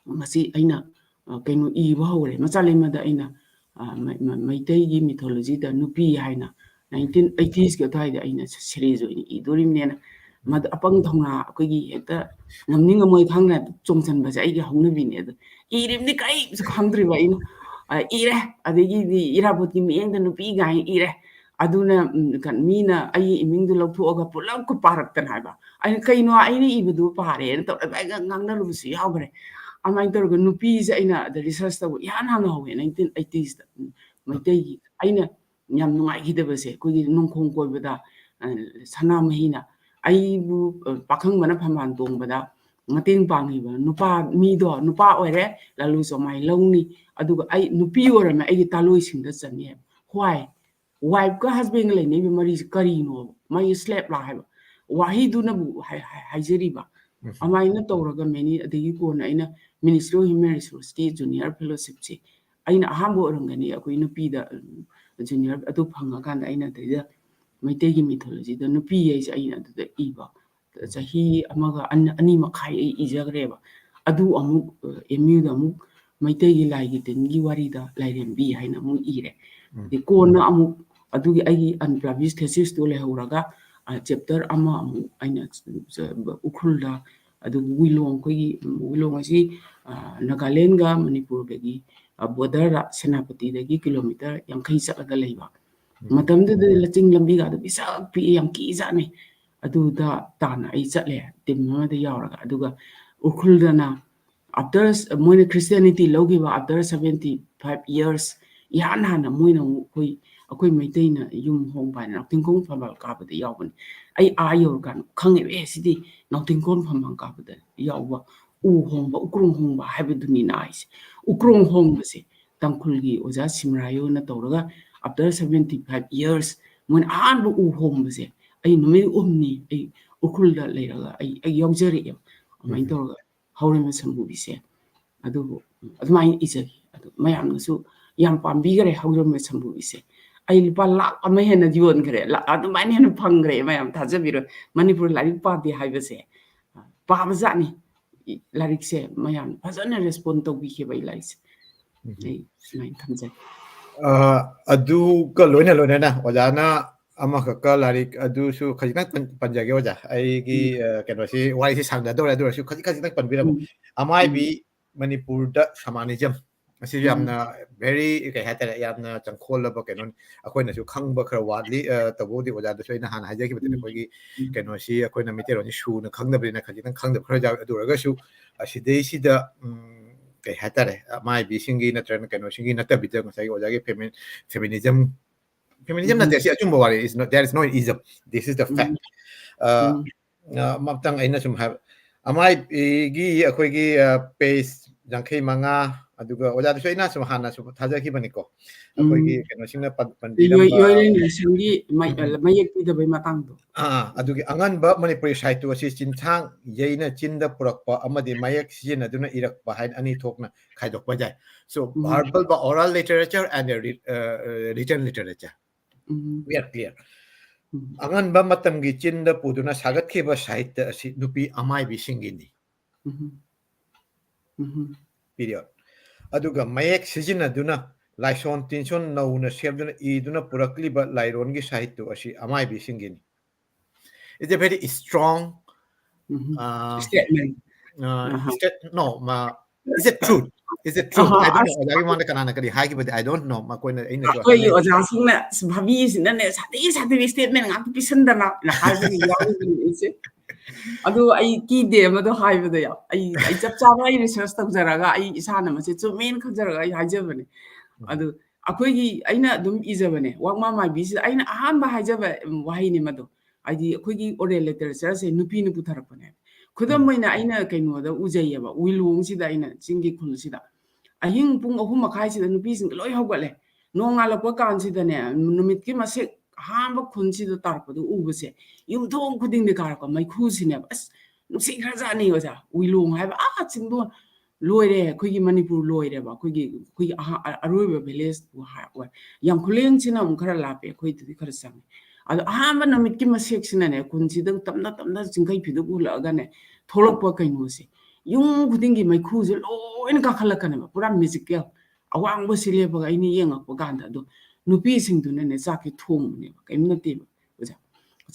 ꯃꯁꯤ ꯑꯩꯅ, ꯑ, ꯀꯩꯅꯣ ꯏꯕ ꯍꯧꯔꯦ꯫ ꯃꯆꯥ ꯂꯩꯃꯗ ꯑꯩꯅ, ꯑ, ꯃ-, ꯃ-, ꯃꯩꯇꯩꯒꯤ mythologyꯗ ꯅꯨꯄꯤ ꯍꯥꯏꯅ ꯅꯥꯏꯟꯇꯤꯟ ꯑꯩꯇꯤꯁꯀꯤ ꯑꯗꯨꯋꯥꯏꯗ ꯑꯩꯅ ꯁꯦꯔꯤꯁ ꯑꯣꯏꯅ ꯏꯗꯣꯔꯤꯕꯅꯦꯅ꯫ ꯃꯗꯨ ꯑꯄꯪ ꯊꯧꯅꯥ ꯑꯩꯈꯣꯏꯒꯤ ꯍꯦꯛꯇ ꯉꯝꯅꯤꯡ ꯉꯝꯃꯣꯏ ꯈꯪꯅ ꯆꯣꯡꯁꯤꯟꯕꯁꯦ ꯑꯩꯒꯤ ꯍꯧꯅꯕꯤꯅꯦ꯫ ꯑꯗꯣ ꯏꯔꯤꯕꯅꯤ ꯀꯔꯤꯁꯨ ꯈꯪꯗ꯭ꯔꯤꯕ ꯑꯩꯅ꯫ ꯑ, ꯏꯔꯦ꯫ ꯑꯗꯒꯤꯗꯤ ꯏꯔꯥꯕꯣꯠꯀꯤ ꯃꯤꯠꯌꯦꯡꯗ ꯅꯨꯄꯤ ꯀꯥꯏꯅ ꯏꯔꯦ꯫ ꯑꯗꯨꯅ, ꯎꯝ, ꯀ-, ꯃꯤꯅ ꯑꯩꯒꯤ ꯏꯃꯤꯡꯗꯨ ꯂꯧꯊꯣꯛꯑꯒ ꯄꯨꯂꯞꯀ ꯄꯥꯔꯛꯇꯅ ꯍꯥꯏꯕ꯫ ꯑꯩꯅ, "ꯀꯩꯅꯣ ꯑꯩꯅ ꯏꯕꯗꯨ ꯄꯥꯔꯦꯅ?" ꯇꯧꯔꯒ ꯑꯗꯨꯃꯥꯏꯅ ꯉꯥꯡꯅꯔꯨꯕꯁꯨ ꯌꯥꯎꯈ꯭ꯔꯦ꯫ ꯑꯗꯨꯃꯥꯏꯅ ꯇꯧꯔꯒ ꯅꯨꯄꯤꯁꯦ ꯑꯩꯅ ꯑꯗ ꯔꯤꯁꯔꯁ ꯇꯧꯕ ꯏꯍꯥꯟ ꯍꯥꯟꯅ ꯍꯧꯋꯦ ꯅꯥꯏꯟꯇꯤꯟ ꯑꯩꯇꯤꯁꯇ꯫ ꯎꯝ, ꯃꯩꯇꯩꯒꯤ ꯑꯩꯅ ꯌꯥꯝ ꯅꯨꯡꯉꯥꯏꯈꯤꯗꯕꯁꯦ ꯑꯩꯈꯣꯏꯒꯤ ꯅꯣꯡꯈꯣꯡ ꯀꯣꯏꯕꯗ, ꯑ, ꯁꯅꯥꯃꯍꯤꯅ ꯑꯩꯕꯨ, ꯑ, ꯄꯥꯈꯪꯕꯅ ꯐꯝꯕꯥꯜ ꯇꯣꯡꯕꯗ ꯃꯇꯦꯡ ꯄꯥꯡꯉꯤꯕ ꯅꯨꯄꯥ ꯃꯤꯗꯣ, ꯅꯨꯄꯥ ꯑꯣꯏꯔꯦ, ꯂꯥꯂꯨ ꯆꯣꯃꯥꯏ ꯂꯧꯅꯤ, ꯑꯗꯨꯒ ꯑꯩ ꯅꯨꯄꯤ ꯑꯣꯏꯔꯝꯃꯦ, ꯑꯩꯒꯤ ꯇꯥꯂꯣꯏꯁꯤꯡꯗ ꯆꯟꯅꯤ ꯍꯥꯏꯕ꯫ ꯋꯥꯏ? ꯋꯥꯏꯐꯀ ꯍꯁꯕꯦꯟꯒ ꯂꯩꯅꯔꯤꯕ ꯃꯔꯤꯁꯤ ꯀꯔꯤꯅꯣꯕ? ꯃꯥꯒꯤ ꯁ꯭ꯂꯦꯞꯂꯥ ꯍꯥꯏꯕ? ꯋꯥꯍꯩꯗꯨꯅꯕꯨ ꯍꯥꯏ-, ꯍꯥꯏ-, ꯍꯥꯏꯖꯔꯤꯕ꯫ ꯎꯝ꯫ ꯑꯗꯨꯃꯥꯏꯅ ꯇꯧꯔꯒ ꯃꯦꯅꯤ, ꯑꯗꯒꯤ ꯀꯣꯟꯅ ꯑꯩꯅ Ministry of Human Resourceꯀꯤ Junior Fellowshipꯁꯦ ꯑꯩꯅ ꯑꯍꯥꯟꯕ ꯑꯣꯏꯔꯝꯒꯅꯤ ꯑꯩꯈꯣꯏ ꯅꯨꯄꯤꯗ, ꯎꯝ, Junior ꯑꯗꯨ ꯐꯪꯉꯀꯥꯟꯗ ꯑꯩꯅ ꯑꯗꯩꯗ ꯃꯩꯇꯩꯒꯤ mythologyꯗ ꯅꯨꯄꯤ ꯍꯥꯏꯁꯦ ꯑꯩꯅ ꯑꯗꯨꯗ ꯏꯕ꯫ ꯆꯍꯤ ꯑꯃꯒ ꯑꯟ-, ꯑꯅꯤ ꯃꯈꯥꯏ ꯑꯩ ꯏꯖꯈ꯭ꯔꯦꯕ꯫ ꯑꯗꯨ ꯑꯃꯨꯛ, ꯑ, MUꯗ ꯑꯃꯨꯛ ꯃꯩꯇꯩꯒꯤ ꯂꯥꯏꯒꯤ ꯇꯤꯟꯒꯤ ꯋꯥꯔꯤꯗ ꯂꯥꯏꯔꯦꯝꯕꯤ ꯍꯥꯏꯅ ꯑꯃꯨꯛ ꯏꯔꯦ꯫ ꯎꯝ꯫ ꯑꯗꯩ ꯀꯣꯟꯅ ꯑꯃꯨꯛ ꯑꯗꯨꯒꯤ ꯑꯩꯒꯤ unpublished thesisꯇꯨ ꯂꯩꯍꯧꯔꯒ, ꯑ, chapter ꯑꯃ ꯑꯃꯨꯛ ꯑꯩꯅ, ꯑ, ꯎꯈ꯭ꯔꯨꯜꯗ, ꯑꯗꯨꯒ ꯋꯤꯂꯣꯡ, ꯑꯩꯈꯣꯏꯒꯤ, ꯎꯝ, ꯋꯤꯂꯣꯡ ꯑꯁꯤ, ꯑ, ꯅꯥꯒꯥꯂꯦꯟꯒ ꯃꯅꯤꯄꯨꯔꯒꯒꯤ, ꯑ, borderꯗ ꯁꯦꯅꯥꯄꯇꯤꯗꯒꯤ kilometre ꯌꯥꯡꯈꯩ ꯆꯠꯂꯒ ꯂꯩꯕ꯫ ꯎꯝ꯫ ꯃꯇꯝꯗꯨꯗ ꯂꯆꯤꯡ ꯂꯝꯕꯤꯒꯗꯣ ꯄꯤꯁꯛ ꯄꯤꯛꯏ, ꯌꯥꯝ ꯀꯤꯖꯥꯠꯅꯤ꯫ ꯑꯗꯨꯗ ꯇꯥꯅ ꯑꯩ ꯆꯠꯂꯦ, team ꯑꯃꯗ ꯌꯥꯎꯔꯒ꯫ ꯑꯗꯨꯒ ꯎꯈ꯭ꯔꯨꯜꯗꯅ after, ꯃꯣꯏꯅ Christianity ꯂꯧꯈꯤꯕ after seventy five years, ꯏꯍꯥꯟ ꯍꯥꯟꯅ ꯃꯣꯏꯅ ꯑꯃꯨꯛ ꯑꯩꯈꯣꯏ, ꯑꯩꯈꯣꯏ ꯃꯩꯇꯩꯅ ꯌꯨꯝ ꯍꯣꯡꯕ ꯍꯥꯏꯅ ꯅꯥꯎꯊꯤꯡꯈꯣꯡ ꯐꯝꯕꯥꯜ ꯀꯥꯕꯗ ꯌꯥꯎꯕꯅꯤ꯫ ꯑꯩ ꯑꯥ ꯌꯧꯔꯀꯥꯟꯗ ꯈꯪꯉꯦꯕ, "ꯑꯦ, ꯁꯤꯗꯤ ꯅꯥꯎꯊꯤꯡꯈꯣꯡ ꯐꯝꯕꯥꯜ ꯀꯥꯕꯗ ꯌꯥꯎꯕ ꯎ ꯍꯣꯡꯕ, ꯎꯀ꯭ꯔꯣꯡ ꯍꯣꯡꯕ ꯍꯥꯏꯕꯗꯨꯅꯤꯅ" ꯍꯥꯏꯁꯦ꯫ ꯎꯀ꯭ꯔꯣꯡ ꯍꯣꯡꯕꯁꯦ ꯇꯥꯡꯈꯨꯜꯒꯤ ꯑꯣꯖꯥ ꯁꯤꯃꯔꯥꯌꯣꯅ ꯇꯧꯔꯒ after seventy five years ꯃꯣꯏꯅ ꯑꯍꯥꯟꯕ ꯎ ꯍꯣꯡꯕꯁꯦ ꯑꯩ ꯅꯨꯃꯤꯠ ꯍꯨꯝꯅꯤ ꯑꯩ ꯎꯈ꯭ꯔꯨꯜꯗ ꯂꯩꯔꯒ ꯑꯩ, ꯑꯩ ꯌꯥꯎꯖꯔꯛꯑꯦꯕ꯫ ꯑꯗꯨꯃꯥꯏꯅ ꯎꯝ꯫ ꯇꯧꯔꯒ ꯍꯧꯔꯦꯝꯕ ꯁꯝꯕꯨꯕꯤꯁꯦ꯫ ꯑꯗꯨꯕꯨ ꯑꯗꯨꯃꯥꯏꯅ ꯏꯖꯈꯤ꯫ ꯑꯗꯨ ꯃꯌꯥꯝꯅꯁꯨ ꯌꯥꯝ ꯄꯥꯝꯕꯤꯈꯔꯦ ꯍꯧꯔꯦꯝꯕ ꯁꯝꯕꯨꯕꯤꯁꯦ꯫ ꯑꯩ ꯂꯨꯄꯥ ꯂꯥꯈ ꯑꯃ ꯍꯦꯟꯅ ꯌꯣꯟꯈ꯭ꯔꯦ꯫ ꯂꯥ-, ꯑꯗꯨꯃꯥꯏꯅ ꯍꯦꯟꯅ ꯐꯪꯈ꯭ꯔꯦ꯫ ꯃꯌꯥꯝ ꯊꯥꯖꯕꯤꯔꯣ꯫ ꯃꯅꯤꯄꯨꯔ ꯂꯥꯏꯔꯤꯛ ꯄꯥꯗꯦ ꯍꯥꯏꯕꯁꯦ, ꯑ, ꯄꯥꯕꯖꯥꯠꯅꯤ꯫ ꯏ-, ꯂꯥꯏꯔꯤꯛꯁꯦ ꯃꯌꯥꯝ ꯐꯖꯅ respond ꯇꯧꯕꯤꯈꯤꯕ ꯑꯩ ꯂꯥꯏꯔꯤꯛꯁꯦ꯫ ꯎꯝ꯫ ꯑꯩ ꯁꯨꯃꯥꯏꯅ ꯊꯝꯖꯒꯦ꯫ ꯑ, ꯑꯗꯨꯒ ꯂꯣꯏꯅ ꯂꯣꯏꯅꯅ ꯑꯣꯖꯥꯅ ꯑꯃꯈꯛꯀ ꯂꯥꯏꯔꯤꯛ ꯑꯗꯨꯁꯨ ꯈꯖꯤꯛꯇꯪ ꯄꯟ-, ꯄꯟꯖꯒꯦ ꯑꯣꯖꯥ꯫ ꯑꯩꯒꯤ, ꯎꯝ꯫ ꯑ, ꯀꯩꯅꯣꯁꯤ, ꯋꯥꯔꯤꯁꯤ ꯁꯥꯡꯅꯗꯧꯔꯦ, ꯑꯗꯨ ꯑꯣꯏꯔꯁꯨ ꯈꯖꯤꯛ ꯈꯖꯤꯛꯇꯪ ꯄꯟꯕꯤꯔꯝꯃꯨ꯫ ꯎꯝ꯫ ꯑꯃꯥꯏꯕꯤ ꯎꯝ꯫ ꯃꯅꯤꯄꯨꯔꯗ shamanism ꯑꯁꯤ ꯎꯝ꯫ ꯌꯥꯝꯅ very, ꯀꯩ ꯍꯥꯏꯇꯥꯔꯦ, ꯌꯥꯝꯅ ꯆꯪꯈꯣꯜꯂꯕ ꯀꯩꯅꯣꯅꯤ꯫ ꯑꯩꯈꯣꯏꯅꯁꯨ ꯈꯪꯕ ꯈꯔ ꯋꯥꯠꯂꯤ꯫ ꯑ, ꯇꯧꯕꯕꯨꯗꯤ ꯑꯣꯖꯥꯗꯁꯨ ꯑꯩꯅ ꯍꯥꯟꯅ ꯍꯥꯏꯖꯈꯤꯕꯗꯨꯅꯤ, ꯎꯝ꯫ ꯑꯩꯈꯣꯏꯒꯤ ꯎꯝ꯫ ꯀꯩꯅꯣꯁꯤ, ꯑꯩꯈꯣꯏꯅ ꯃꯩꯇꯩꯂꯣꯟꯁꯤ ꯁꯨꯅ ꯈꯪꯗꯕꯅꯤꯅ ꯈꯖꯤꯛꯇꯪ ꯈꯪꯗꯕ ꯈꯔ ꯌꯥꯎꯏ꯫ ꯑꯗꯨ ꯑꯣꯏꯔꯒꯁꯨ, ꯑ, ꯁꯤꯗꯩꯁꯤꯗ, ꯎꯝ, ꯀꯩ ꯍꯥꯏꯇꯥꯔꯦ, ꯑꯃꯥꯏꯕꯤꯁꯤꯡꯒꯤ ꯅꯠꯇ꯭ꯔꯒꯅ ꯀꯩꯅꯣꯁꯤꯡꯒꯤ ꯅꯠꯇꯕꯤꯗ ꯉꯁꯥꯏꯒꯤ ꯑꯣꯖꯥꯒꯤ femi-, feminism, feminism ꯎꯝ꯫ ꯅꯠꯇꯦ, ꯁꯤ ꯑꯆꯨꯝꯕ ꯋꯥꯔꯤ, is not, there is no ism, this is the fact꯫ ꯎꯝ꯫ ꯑ, ꯎꯝ꯫ ꯑ, ꯑꯃꯇꯪ ꯑꯩꯅ ꯁꯨꯝ ꯍꯥꯏꯕ, ꯑꯃꯥꯏꯕꯤꯒꯤ ꯑꯩꯈꯣꯏꯒꯤ, ꯑ, page ꯌꯥꯡꯈꯩ ꯃꯉꯥ, ꯑꯗꯨꯒ ꯑꯣꯖꯥꯗꯁꯨ ꯑꯩꯅ ꯁꯨꯝ ꯍꯥꯟꯅ ꯁꯨꯝ ꯊꯥꯖꯈꯤꯕꯅꯤꯀꯣ, ꯑꯩꯈꯣꯏꯒꯤ ꯎꯝ꯫ ꯀꯩꯅꯣꯁꯤꯡꯅ ꯄꯟ-, ꯌꯣꯏ-, ꯄꯟꯕꯤꯔꯝꯕ, ꯌꯣꯏꯔꯦꯟ ꯂꯥꯏꯁ꯭ꯔꯝꯒꯤ ꯃꯩ-, ꯎꯝ꯫ ꯃꯌꯦꯛ ꯄꯤꯗꯕꯩ ꯃꯇꯥꯡꯗꯣ꯫ ꯑꯥ, ꯑꯗꯨꯒꯤ ꯑꯉꯟꯕ ꯃꯅꯤꯄꯨꯔꯤ ꯁꯥꯍꯤꯇ꯭ꯌ ꯑꯁꯤ ꯆꯤꯟꯁꯥꯡ ꯌꯩꯅ ꯆꯤꯟꯗ ꯄꯨꯔꯛꯄ ꯑꯃꯗꯤ ꯃꯌꯦꯛ ꯁꯤꯖꯤꯟꯅꯗꯨꯅ ꯏꯔꯛꯄ ꯍꯥꯏꯅ ꯑꯅꯤ ꯊꯣꯛꯅ ꯈꯥꯏꯗꯣꯛꯄ ꯌꯥꯏ꯫ So, ꯎꯝ꯫ Verbal ꯕ oral literature and the writ-, ꯑ, written literature꯫ Um. We are clear꯫ ꯎꯝ꯫ ꯑꯉꯟꯕ ꯃꯇꯝꯒꯤ ꯆꯤꯟꯗ ꯄꯨꯗꯨꯅ ꯁꯥꯒꯠꯈꯤꯕ ꯁꯥꯍꯤꯇ꯭ꯌ ꯑꯁꯤ ꯅꯨꯄꯤ ꯑꯃꯥꯏꯕꯤꯁꯤꯡꯒꯤꯅꯤ꯫ ꯎꯝ꯫ ꯎꯝ꯫ Period꯫ ꯑꯗꯨꯒ ꯃꯌꯦꯛ ꯁꯤꯖꯤꯟꯅꯗꯨꯅ ꯂꯥꯏꯁꯣꯟ ꯇꯤꯟꯁꯣꯟ ꯅꯧꯅ ꯁꯦꯝꯗꯨꯅ ꯏꯗꯨꯅ ꯄꯨꯔꯛꯂꯤꯕ ꯂꯥꯏꯔꯣꯟꯒꯤ ꯁꯥꯍꯤꯇ꯭ꯌ ꯑꯁꯤ ꯑꯃꯥꯏꯕꯤꯁꯤꯡꯒꯤꯅꯤ꯫ It's a very strong, ꯎꯝ꯫ ꯑ, statement꯫ ꯑ, ꯑꯍꯥ꯫ State-, no, ꯃ-, is it true? Is it true? ꯑꯍꯥ, I don't know. ꯑꯁ, ꯑꯣꯖꯥꯒꯤ ꯃꯃꯥꯡꯗ ꯀꯅꯥꯅ ꯀꯔꯤ ꯍꯥꯏꯈꯤꯕꯗꯤ I don't know꯫ ꯃꯈꯣꯏꯅ, ꯑꯩꯅꯁꯨ ꯑꯩꯈꯣꯏꯒꯤ ꯍꯥꯏꯅꯤꯡ- ꯑꯣꯖꯥꯁꯤꯡꯅ, "ꯑꯁ, ꯚꯥꯕꯤꯁꯤꯅꯅꯦ ꯁꯥꯊꯤ ꯁꯥꯊꯤꯕ statement ꯉꯥꯛꯇ ꯄꯤꯁꯟꯗꯅ" ꯍꯥꯏꯕꯒꯤ ꯌꯥꯎꯔꯤꯕꯅꯤ ꯑꯩꯁꯦ꯫ ꯑꯗꯨ ꯑꯩ ꯀꯤꯗꯦ ꯃꯗꯨ ꯍꯥꯏꯕꯗ ꯌꯥꯝ꯫ ꯑꯩ, ꯑꯩ ꯆꯞ ꯆꯥꯕ ꯑꯩ research ꯇꯧꯖꯔꯒ ꯑꯩ ꯏꯁꯥꯅ ꯃꯁꯤ ꯆꯨꯝꯃꯦꯅ ꯈꯟꯖꯔꯒ ꯑꯩ ꯍꯥꯏꯖꯕꯅꯦ꯫ ꯎꯝ꯫ ꯑꯗꯨ ꯑꯩꯈꯣꯏꯒꯤ, ꯑꯩꯅ ꯑꯗꯨꯝ ꯏꯖꯕꯅꯦ꯫ ꯋꯥꯡꯃ ꯃꯥꯏꯕꯤꯁꯤꯗ ꯑꯩꯅ ꯑꯍꯥꯟꯕ ꯍꯥꯏꯖꯕ, ꯎꯝ, ꯋꯥꯍꯩꯅꯤ ꯃꯗꯨ꯫ ꯍꯥꯏꯗꯤ ꯑꯩꯈꯣꯏꯒꯤ oral literature ꯁꯦ ꯅꯨꯄꯤꯅ ꯄꯨꯊꯔꯛꯄꯅꯦ꯫ ꯈꯨꯗꯝ ꯎꯝ꯫ ꯑꯣꯏꯅ ꯑꯩꯅ ꯀꯩꯅꯣꯗ ꯎꯖꯩꯌꯦꯕ, ꯋꯤꯂꯣꯡꯁꯤꯗ ꯑꯩꯅ ꯆꯤꯡꯒꯤ ꯈꯨꯜꯁꯤꯗ ꯑꯍꯤꯡ ꯄꯨꯡ ꯑꯍꯨꯝ ꯃꯈꯥꯏꯁꯤꯗ ꯅꯨꯄꯤꯁꯤꯡ ꯂꯣꯏ ꯍꯧꯒꯠꯂꯦ꯫ ꯅꯣꯡꯉꯥꯜꯂꯛꯄ ꯀꯥꯟꯁꯤꯗꯅꯦ, ꯅꯨꯃꯤꯠꯀꯤ ꯃꯁꯦꯛ ꯑꯍꯥꯟꯕ ꯈꯨꯟꯁꯤꯗ ꯇꯥꯔꯛꯄꯗꯣ ꯎꯕꯁꯦ, ꯌꯨꯝꯊꯣꯡ ꯈꯨꯗꯤꯡꯗ ꯀꯥꯔꯛꯄ ꯃꯩꯈꯨꯁꯤꯅꯦꯕ꯫ ꯑꯁ, ꯅꯨꯡꯁꯤꯈ꯭ꯔꯖꯥꯠꯅꯤ ꯑꯣꯖꯥ꯫ ꯋꯤꯂꯣꯡ ꯍꯥꯏꯕ ꯑꯥ ꯆꯤꯡꯗꯣꯟ ꯂꯣꯏꯔꯦ, ꯑꯩꯈꯣꯏꯒꯤ ꯃꯅꯤꯄꯨꯔ ꯂꯣꯏꯔꯦꯕ꯫ ꯑꯩꯈꯣꯏꯒꯤ, ꯑꯩꯈꯣꯏꯒꯤ ꯑꯍꯥ-, ꯑ-, ꯑꯔꯣꯏꯕ village ꯇꯨ ꯍꯥꯏ-, ꯑꯣꯏ꯫ ꯌꯥꯡꯈꯨꯂꯦꯟꯁꯤꯅ ꯑꯃꯨꯛ ꯈꯔ ꯂꯥꯞꯄꯦ, ꯑꯩꯈꯣꯏꯗꯨꯗꯤ ꯈꯔ ꯆꯪꯉꯦ꯫ ꯑꯗꯣ ꯑꯍꯥꯟꯕ ꯅꯨꯃꯤꯠꯀꯤ ꯃꯁꯦꯛꯁꯤꯅꯅꯦ, ꯈꯨꯟꯁꯤꯗ ꯇꯞꯅ ꯇꯞꯅ ꯆꯤꯡꯈꯩ ꯐꯤꯗꯨ ꯎꯠꯂꯛꯑꯒꯅꯦ, ꯊꯣꯛꯂꯛꯄ ꯀꯩꯅꯣꯁꯦ, ꯌꯨꯝ ꯈꯨꯗꯤꯡꯒꯤ ꯃꯩꯈꯨꯁꯦ ꯂꯣꯏꯅ ꯀꯥꯈꯠꯂꯛꯀꯅꯦꯕ, ꯄꯨꯔꯥ magical꯫ ꯑꯋꯥꯡꯕꯁꯤ ꯂꯦꯞꯄꯒ ꯑꯩꯅ ꯌꯦꯡꯉꯛꯄ ꯀꯥꯟꯗ ꯑꯗꯣ ꯅꯨꯄꯤꯁꯤꯡꯗꯨꯅꯅꯦ ꯆꯥꯛꯁꯦ ꯊꯣꯡꯕꯅꯦꯕ, ꯀꯩꯝ ꯅꯠꯇꯦꯕ꯫ ꯑꯣꯖꯥ,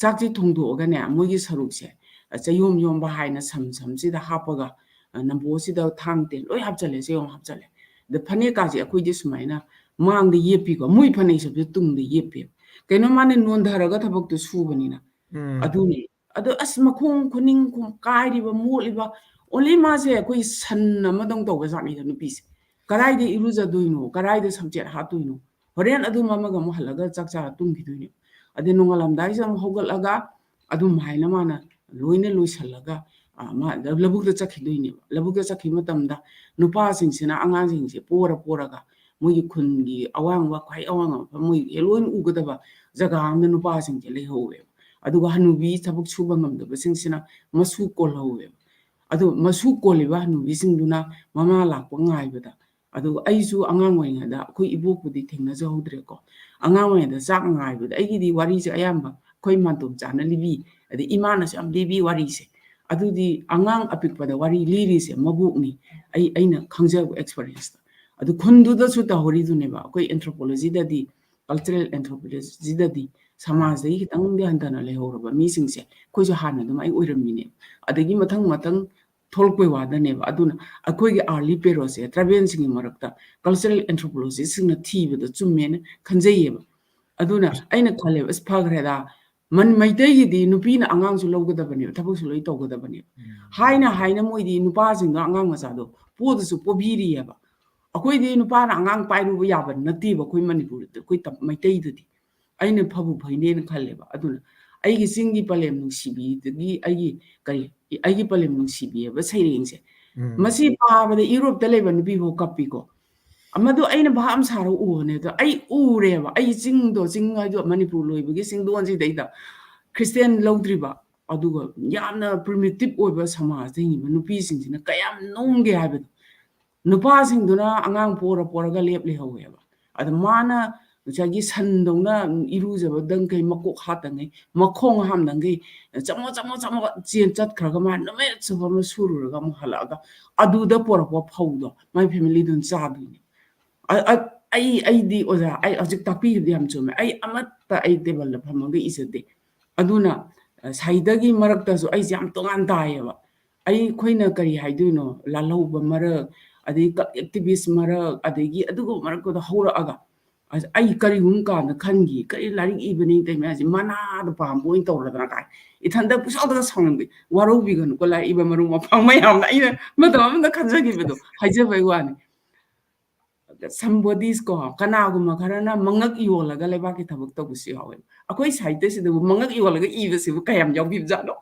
ꯆꯥꯛꯁꯦ ꯊꯣꯡꯗꯣꯛꯑꯒꯅꯦ ꯃꯣꯏꯒꯤ ꯁꯔꯨꯛꯁꯦ, ꯑ, ꯆꯌꯣꯝ ꯌꯣꯝꯕ ꯍꯥꯏꯅ ꯁꯝ ꯁꯝꯁꯤꯗ ꯍꯥꯞꯄꯒ, ꯑ, ꯅꯝꯕꯣꯁꯤꯗ ꯊꯥꯡ ꯇꯦꯟ ꯂꯣꯏ ꯍꯥꯞꯆꯜꯂꯦ, ꯆꯌꯣꯝ ꯍꯥꯞꯆꯜꯂꯦ꯫ ꯑꯗ ꯐꯅꯦꯛꯀꯥꯁꯦ ꯑꯩꯈꯣꯏꯗꯤ ꯁꯨꯃꯥꯏꯅ ꯃꯥꯡꯗ ꯌꯦꯞꯄꯤꯀꯣ, ꯃꯣꯏ ꯐꯅꯦꯛ ꯁꯔꯨꯛꯁꯦ ꯇꯨꯡꯗ ꯌꯦꯞꯄꯦꯕ꯫ ꯀꯩꯅꯣ ꯃꯥꯅ ꯅꯣꯟꯊꯔꯒ ꯊꯕꯛꯇꯣ ꯁꯨꯕꯅꯤꯅ꯫ ꯎꯝ꯫ ꯑꯗꯨꯅꯤ꯫ ꯑꯗꯣ ꯑꯁ ꯃꯈꯣꯡ ꯈꯨꯅꯤꯡ ꯈꯣꯡ ꯀꯥꯏꯔꯤꯕ ꯃꯣꯠꯂꯤꯕ, only ꯃꯥꯁꯦ ꯑꯩꯈꯣꯏ ꯁꯟ ꯑꯃꯗꯧ ꯇꯧꯕ ꯖꯥꯠꯅꯤꯗ ꯅꯨꯄꯤꯁꯦ꯫ ꯀꯗꯥꯏꯗ ꯏꯔꯨꯖꯗꯣꯏꯅꯣ? ꯀꯗꯥꯏꯗ ꯁꯝꯆꯦꯠ ꯍꯥꯠꯇꯣꯏꯅꯣ? ꯍꯣꯔꯦꯟ ꯑꯗꯨꯝ ꯑꯃꯒ ꯑꯃꯨꯛ ꯍꯜꯂꯒ ꯆꯥꯛ ꯆꯥꯔ ꯇꯨꯝꯈꯤꯗꯣꯏꯅꯦ꯫ ꯑꯗꯩ ꯅꯣꯡꯉꯥꯜꯂꯝꯗꯥꯏꯁꯤꯗ ꯑꯃꯨꯛ ꯍꯧꯒꯠꯂꯒ ꯑꯗꯨꯝ ꯍꯥꯏꯅ ꯃꯥꯅ ꯂꯣꯏꯅ ꯂꯣꯏꯁꯤꯜꯂꯒ, ꯑ, ꯃꯥ ꯂꯧꯕꯨꯛꯇ ꯆꯠꯈꯤꯗꯣꯏꯅꯦꯕ꯫ ꯂꯧꯕꯨꯛꯇ ꯆꯠꯈꯤꯕ ꯃꯇꯝꯗ ꯅꯨꯄꯥꯁꯤꯡꯁꯤꯅ ꯑꯉꯥꯡꯁꯤꯡꯁꯦ ꯄꯣꯔ ꯄꯣꯔꯒ ꯃꯣꯏꯒꯤ ꯈꯨꯟꯒꯤ ꯑꯋꯥꯡꯕ, ꯈ꯭ꯋꯥꯏ ꯑꯋꯥꯡꯕ ꯃꯐꯝ, ꯃꯣꯏ ꯂꯣꯏꯅ ꯎꯒꯗꯕ ꯖꯒꯥ ꯑꯃꯗ ꯅꯨꯄꯥꯁꯤꯡꯁꯦ ꯂꯩꯍꯧꯋꯦꯕ꯫ ꯑꯗꯨꯒ ꯍꯅꯨꯕꯤ ꯊꯕꯛ ꯁꯨꯕ ꯉꯝꯗꯕꯁꯤꯡꯁꯤꯅ ꯃꯁꯨ ꯀꯣꯜꯍꯧꯋꯦꯕ꯫ ꯑꯗꯨ ꯃꯁꯨ ꯀꯣꯜꯂꯤꯕ ꯍꯅꯨꯕꯤꯁꯤꯡꯗꯨꯅ ꯃꯃꯥ ꯂꯥꯛꯄ ꯉꯥꯏꯕꯗ, ꯑꯗꯨꯒ ꯑꯩꯁꯨ ꯑꯉꯥꯡ ꯑꯣꯏꯔꯤꯉꯩꯗ, ꯑꯩꯈꯣꯏ ꯏꯕꯣꯛꯄꯨꯗꯤ ꯊꯦꯡꯅꯖꯍꯧꯗ꯭ꯔꯦꯀꯣ, ꯑꯉꯥꯡ ꯑꯣꯏꯔꯤꯉꯩꯗ ꯆꯥꯛ ꯉꯥꯏꯕꯗ, ꯑꯩꯒꯤꯗꯤ ꯋꯥꯔꯤꯁꯦ ꯑꯌꯥꯝꯕ ꯑꯩꯈꯣꯏ ꯃꯥꯟꯇꯣꯞ ꯆꯥꯅ ꯂꯤꯕꯤ, ꯑꯗꯩ ꯏꯃꯥꯅꯁꯨ ꯌꯥꯝ ꯂꯤꯕꯤ ꯋꯥꯔꯤꯁꯦ꯫ ꯑꯗꯨꯗꯤ ꯑꯉꯥꯡ ꯑꯄꯤꯛꯄꯗ ꯋꯥꯔꯤ ꯂꯤꯔꯤꯁꯦ ꯃꯕꯣꯛꯅꯤ, ꯑꯩ, ꯑꯩꯅ ꯈꯪꯖꯕ experience ꯇ꯫ ꯑꯗꯨ ꯈꯨꯟꯗꯨꯗꯁꯨ ꯇꯧꯍꯧꯔꯤꯗꯨꯅꯦꯕ꯫ ꯑꯩꯈꯣꯏ anthropology ꯗꯗꯤ, cultural anthropology ꯗꯗꯤ, ꯁꯃꯥꯖꯇꯒꯤ ꯈꯤꯇꯪꯗꯤ ꯍꯟꯊꯅ ꯂꯩꯍꯧꯔꯕ ꯃꯤꯁꯤꯡꯁꯦ ꯑꯩꯈꯣꯏꯁꯨ ꯍꯥꯟꯅ ꯑꯗꯨꯝ ꯑꯩ ꯑꯣꯏꯔꯝꯃꯤꯅꯦꯕ꯫ ꯑꯗꯒꯤ ꯃꯊꯪ ꯃꯊꯪ ꯊꯣꯛꯂꯛꯄꯩ ꯋꯥꯗꯅꯦꯕ꯫ ꯑꯗꯨꯅ ꯑꯩꯈꯣꯏꯒꯤ early period ꯁꯦ tribal ꯁꯤꯡꯒꯤ ꯃꯔꯛꯇ cultural anthropologist ꯁꯤꯡꯅ ꯊꯤꯕꯗ ꯆꯨꯝꯃꯦꯅ ꯈꯟꯖꯩꯌꯦꯕ꯫ ꯑꯗꯨꯅ ꯑꯩꯅ ꯈꯜꯂꯦꯕ, "ꯑꯁ, ꯐꯈ꯭ꯔꯦꯗ, ꯃꯟ-, ꯃꯩꯇꯩꯒꯤꯗꯤ ꯅꯨꯄꯤꯅ ꯑꯉꯥꯡꯁꯨ ꯂꯧꯒꯗꯕꯅꯦꯕ, ꯊꯕꯛꯁꯨ ꯂꯣꯏ ꯇꯧꯒꯗꯕꯅꯦꯕ"꯫ ꯎꯝ꯫ ꯍꯥꯏꯅ ꯍꯥꯏꯅ ꯃꯣꯏꯗꯤ ꯅꯨꯄꯥꯁꯤꯡꯗꯣ ꯑꯉꯥꯡ ꯃꯆꯥꯗꯣ ꯄꯣꯗꯁꯨ ꯄꯣꯕꯤꯔꯤꯑꯕ꯫ ꯑꯩꯈꯣꯏꯗꯤ ꯅꯨꯄꯥꯅ ꯑꯉꯥꯡ ꯄꯥꯏꯔꯨꯕ ꯌꯥꯕ ꯅꯠꯇꯦꯕ, ꯑꯩꯈꯣꯏ ꯃꯅꯤꯄꯨꯔꯗ, ꯑꯩꯈꯣꯏ ꯇ-, ꯃꯩꯇꯩꯗꯗꯤ꯫ ꯑꯩꯅ ꯐꯕꯨ ꯐꯩꯅꯦꯅ ꯈꯜꯂꯦꯕ꯫ ꯑꯗꯨꯅ ꯑꯩꯒꯤ ꯆꯤꯡꯒꯤ ꯄꯂꯦꯝ ꯅꯨꯡꯁꯤꯕꯤꯗꯒꯤ ꯑꯩꯒꯤ, ꯀꯔꯤ, ꯑꯩꯒꯤ ꯄꯂꯦꯝ ꯅꯨꯡꯁꯤꯕꯤ ꯍꯥꯏꯕ ꯁꯩꯔꯦꯡꯁꯦ, ꯎꯝ꯫ ꯃꯁꯤ ꯄꯥꯕꯗ ꯏꯔꯣꯞꯇ ꯂꯩꯕ ꯅꯨꯄꯤꯐꯥꯎ ꯀꯞꯄꯤꯀꯣ꯫ ꯃꯗꯨ ꯑꯩꯅ ꯚꯥꯞ ꯑꯃ ꯁꯥꯔꯒ ꯎꯕꯅꯦ꯫ ꯑꯗꯣ ꯑꯩ ꯎꯔꯦꯕ, ꯑꯩ ꯆꯤꯡꯗꯣ, ꯆꯤꯡ ꯍꯥꯏꯗꯣ ꯃꯅꯤꯄꯨꯔ ꯂꯣꯏꯕꯒꯤ ꯆꯤꯡꯗꯣꯟꯁꯤꯗꯩꯗ Christian ꯂꯧꯗ꯭ꯔꯤꯕ, ꯑꯗꯨꯒ ꯌꯥꯝꯅ primitive ꯑꯣꯏꯕ ꯁꯃꯥꯖꯇ ꯍꯤꯡꯉꯤꯕ ꯅꯨꯄꯤꯁꯤꯡꯁꯤꯅ ꯀꯌꯥꯝ ꯅꯣꯝꯒꯦ ꯍꯥꯏꯕꯗꯣ꯫ ꯅꯨꯄꯥꯁꯤꯡꯗꯨꯅ ꯑꯉꯥꯡ ꯄꯣꯔ ꯄꯣꯔꯒ ꯂꯦꯞ ꯂꯩꯍꯧꯋꯦꯕ꯫ ꯑꯗ ꯃꯥꯅ ꯉꯁꯥꯏꯒꯤ ꯁꯟꯗꯧꯅ ꯏꯔꯨꯖꯕ ꯗꯪꯈꯩ, ꯃꯀꯣꯛ ꯍꯥꯠꯇꯉꯩ, ꯃꯈꯣꯡ ꯍꯥꯝꯗꯉꯩ, ꯆꯃꯣ, ꯆꯃꯣ, ꯆꯃꯣ ꯆꯦꯟ ꯆꯠꯈ꯭ꯔꯒ ꯃꯥ ꯅꯨꯃꯤꯠ ꯆꯨꯞꯄ ꯑꯃ ꯁꯨꯔꯨꯔꯒ ꯑꯃꯨꯛ ꯍꯜꯂꯛꯑꯒ ꯑꯗꯨꯗ ꯄꯣꯔꯛꯄ ꯐꯧꯗꯣ ꯃꯥꯏ family ꯗꯨꯅ ꯆꯥꯗꯣꯏꯅꯦ꯫ ꯑ- ꯑ- ꯑꯩ ꯑꯩꯗꯤ ꯑꯣꯖꯥ, ꯑꯩ ꯍꯧꯖꯤꯛ ꯇꯥꯛꯄꯤꯈꯤꯕꯗꯤ ꯌꯥꯝ ꯆꯨꯝꯃꯦ꯫ ꯑꯩ ꯑꯃꯠꯇ ꯑꯩ ꯇꯦꯕꯜꯗ ꯐꯝꯃꯒ ꯏꯖꯗꯦ꯫ ꯑꯗꯨꯅ ꯑ, ꯁꯥꯍꯤꯇꯒꯤ ꯃꯔꯛꯇꯁꯨ ꯑꯩꯁꯦ ꯌꯥꯝ ꯇꯣꯉꯥꯟ ꯇꯥꯏꯌꯦꯕ꯫ ꯑꯩꯈꯣꯏꯅ ꯀꯔꯤ ꯍꯥꯏꯗꯣꯏꯅꯣ, ꯂꯥꯜꯍꯧꯕ ꯃꯔꯛ, ꯑꯗꯩ ꯑꯦꯛꯇꯤꯚꯤꯁ ꯃꯔꯛ, ꯑꯗꯒꯤ ꯑꯗꯨꯒꯨꯝꯕ ꯃꯔꯛꯇꯨꯗ ꯍꯧꯔꯛꯑꯒ ꯑꯁ, ꯑꯩ ꯀꯔꯤꯒꯨꯝꯕ ꯀꯥꯟꯗ ꯈꯟꯈꯤ, ꯀꯔꯤ ꯂꯥꯏꯔꯤꯛ ꯏꯕꯅꯤ ꯇꯩ ꯃꯌꯥꯝꯁꯦ ꯃꯅꯥꯗ ꯄꯥꯝꯕ ꯑꯣꯏꯅ ꯇꯧꯔꯗꯅ ꯀꯥꯏ, ꯏꯊꯟꯗ ꯄꯨꯁꯥꯎꯗꯒ ꯁꯥꯎꯅꯤꯡꯕꯤ꯫ ꯋꯥꯔꯧꯕꯤꯒꯅꯨꯀꯣ, ꯂꯥꯏꯔꯤꯛ ꯏꯕ ꯃꯔꯨꯞ ꯃꯄꯥꯡ ꯃꯌꯥꯝꯅ, ꯑꯩꯅ ꯃꯇꯝ ꯑꯃꯗ ꯈꯟꯖꯈꯤꯕꯗꯣ ꯍꯥꯏꯖꯕꯩ ꯋꯥꯅꯤ꯫ Somebody's ꯀꯣ, ꯀꯅꯥꯒꯨꯝꯕ ꯈꯔꯅ ꯃꯉꯛ ꯌꯣꯜꯂꯒ ꯂꯩꯕꯥꯛꯀꯤ ꯊꯕꯛ ꯇꯧꯕꯁꯨ ꯌꯥꯎꯋꯦ꯫ ꯑꯩꯈꯣꯏ ꯁꯥꯍꯤꯇ꯭ꯌꯁꯤꯗꯕꯨ ꯃꯉꯛ ꯌꯣꯜꯂꯒ ꯏꯕꯁꯤꯕꯨ ꯀꯌꯥꯝ ꯌꯥꯎꯕꯤꯕꯖꯥꯠꯅꯣ?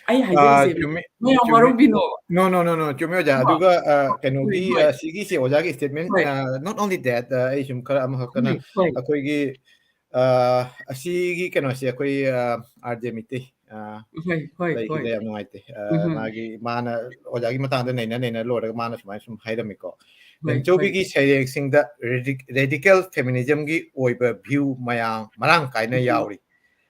ꯑꯩ ꯍꯥꯏꯖꯔꯤꯁꯦ, ꯆꯨꯝꯃꯤ, ꯃꯌꯥꯝ ꯆꯨꯝꯃꯤ꯫ ꯋꯥꯔꯧꯕꯤꯅꯣ꯫ No, no, no, no, ꯆꯨꯝꯃꯤ ꯑꯣꯖꯥ꯫ ꯍꯣꯏ꯫ ꯑꯗꯨꯒ, ꯑ, ꯀꯩꯅꯣꯒꯤ, ꯍꯣꯏ꯫ ꯑ, ꯁꯤꯒꯤꯁꯦ ꯑꯣꯖꯥꯒꯤ statement, ꯍꯣꯏ꯫ ꯑ, not only that, ꯑ, ꯑꯩ ꯁꯨꯝ ꯈꯔ ꯑꯃꯈꯛ ꯀꯟꯅ ꯍꯣꯏ, ꯍꯣꯏ꯫ ꯑꯩꯈꯣꯏꯒꯤ, ꯑ, ꯑꯁꯤꯒꯤ ꯀꯩꯅꯣꯁꯦ ꯑꯩꯈꯣꯏ, ꯑ, RJ ꯃꯤꯇꯩ, ꯑ, ꯍꯣꯏ, ꯍꯣꯏ, ꯂꯩꯈꯤꯗ꯭ꯔꯦ, ꯍꯣꯏ꯫ ꯌꯥꯝ ꯅꯨꯡꯉꯥꯏꯇꯦ꯫ ꯑ, ꯎꯝ꯫ ꯃꯥꯒꯤ, ꯃꯥꯅ ꯑꯣꯖꯥꯒꯤ ꯃꯇꯥꯡꯗ ꯅꯩꯅ ꯅꯩꯅ ꯂꯣꯏꯔꯒ ꯃꯥꯅ ꯁꯨꯃꯥꯏꯅ ꯁꯨꯝ ꯍꯥꯏꯔꯝꯃꯤꯀꯣ꯫ ꯍꯣꯏ, ꯂꯟꯆꯧꯕꯤꯒꯤ ꯍꯣꯏ꯫ ꯁꯩꯔꯦꯡꯁꯤꯡꯗ radic-, radical feminismꯒꯤ ꯑꯣꯏꯕ view ꯃꯌꯥꯝ ꯃꯔꯥꯡ ꯀꯥꯏꯅ ꯎꯝ꯫ ꯌꯥꯎꯔꯤ꯫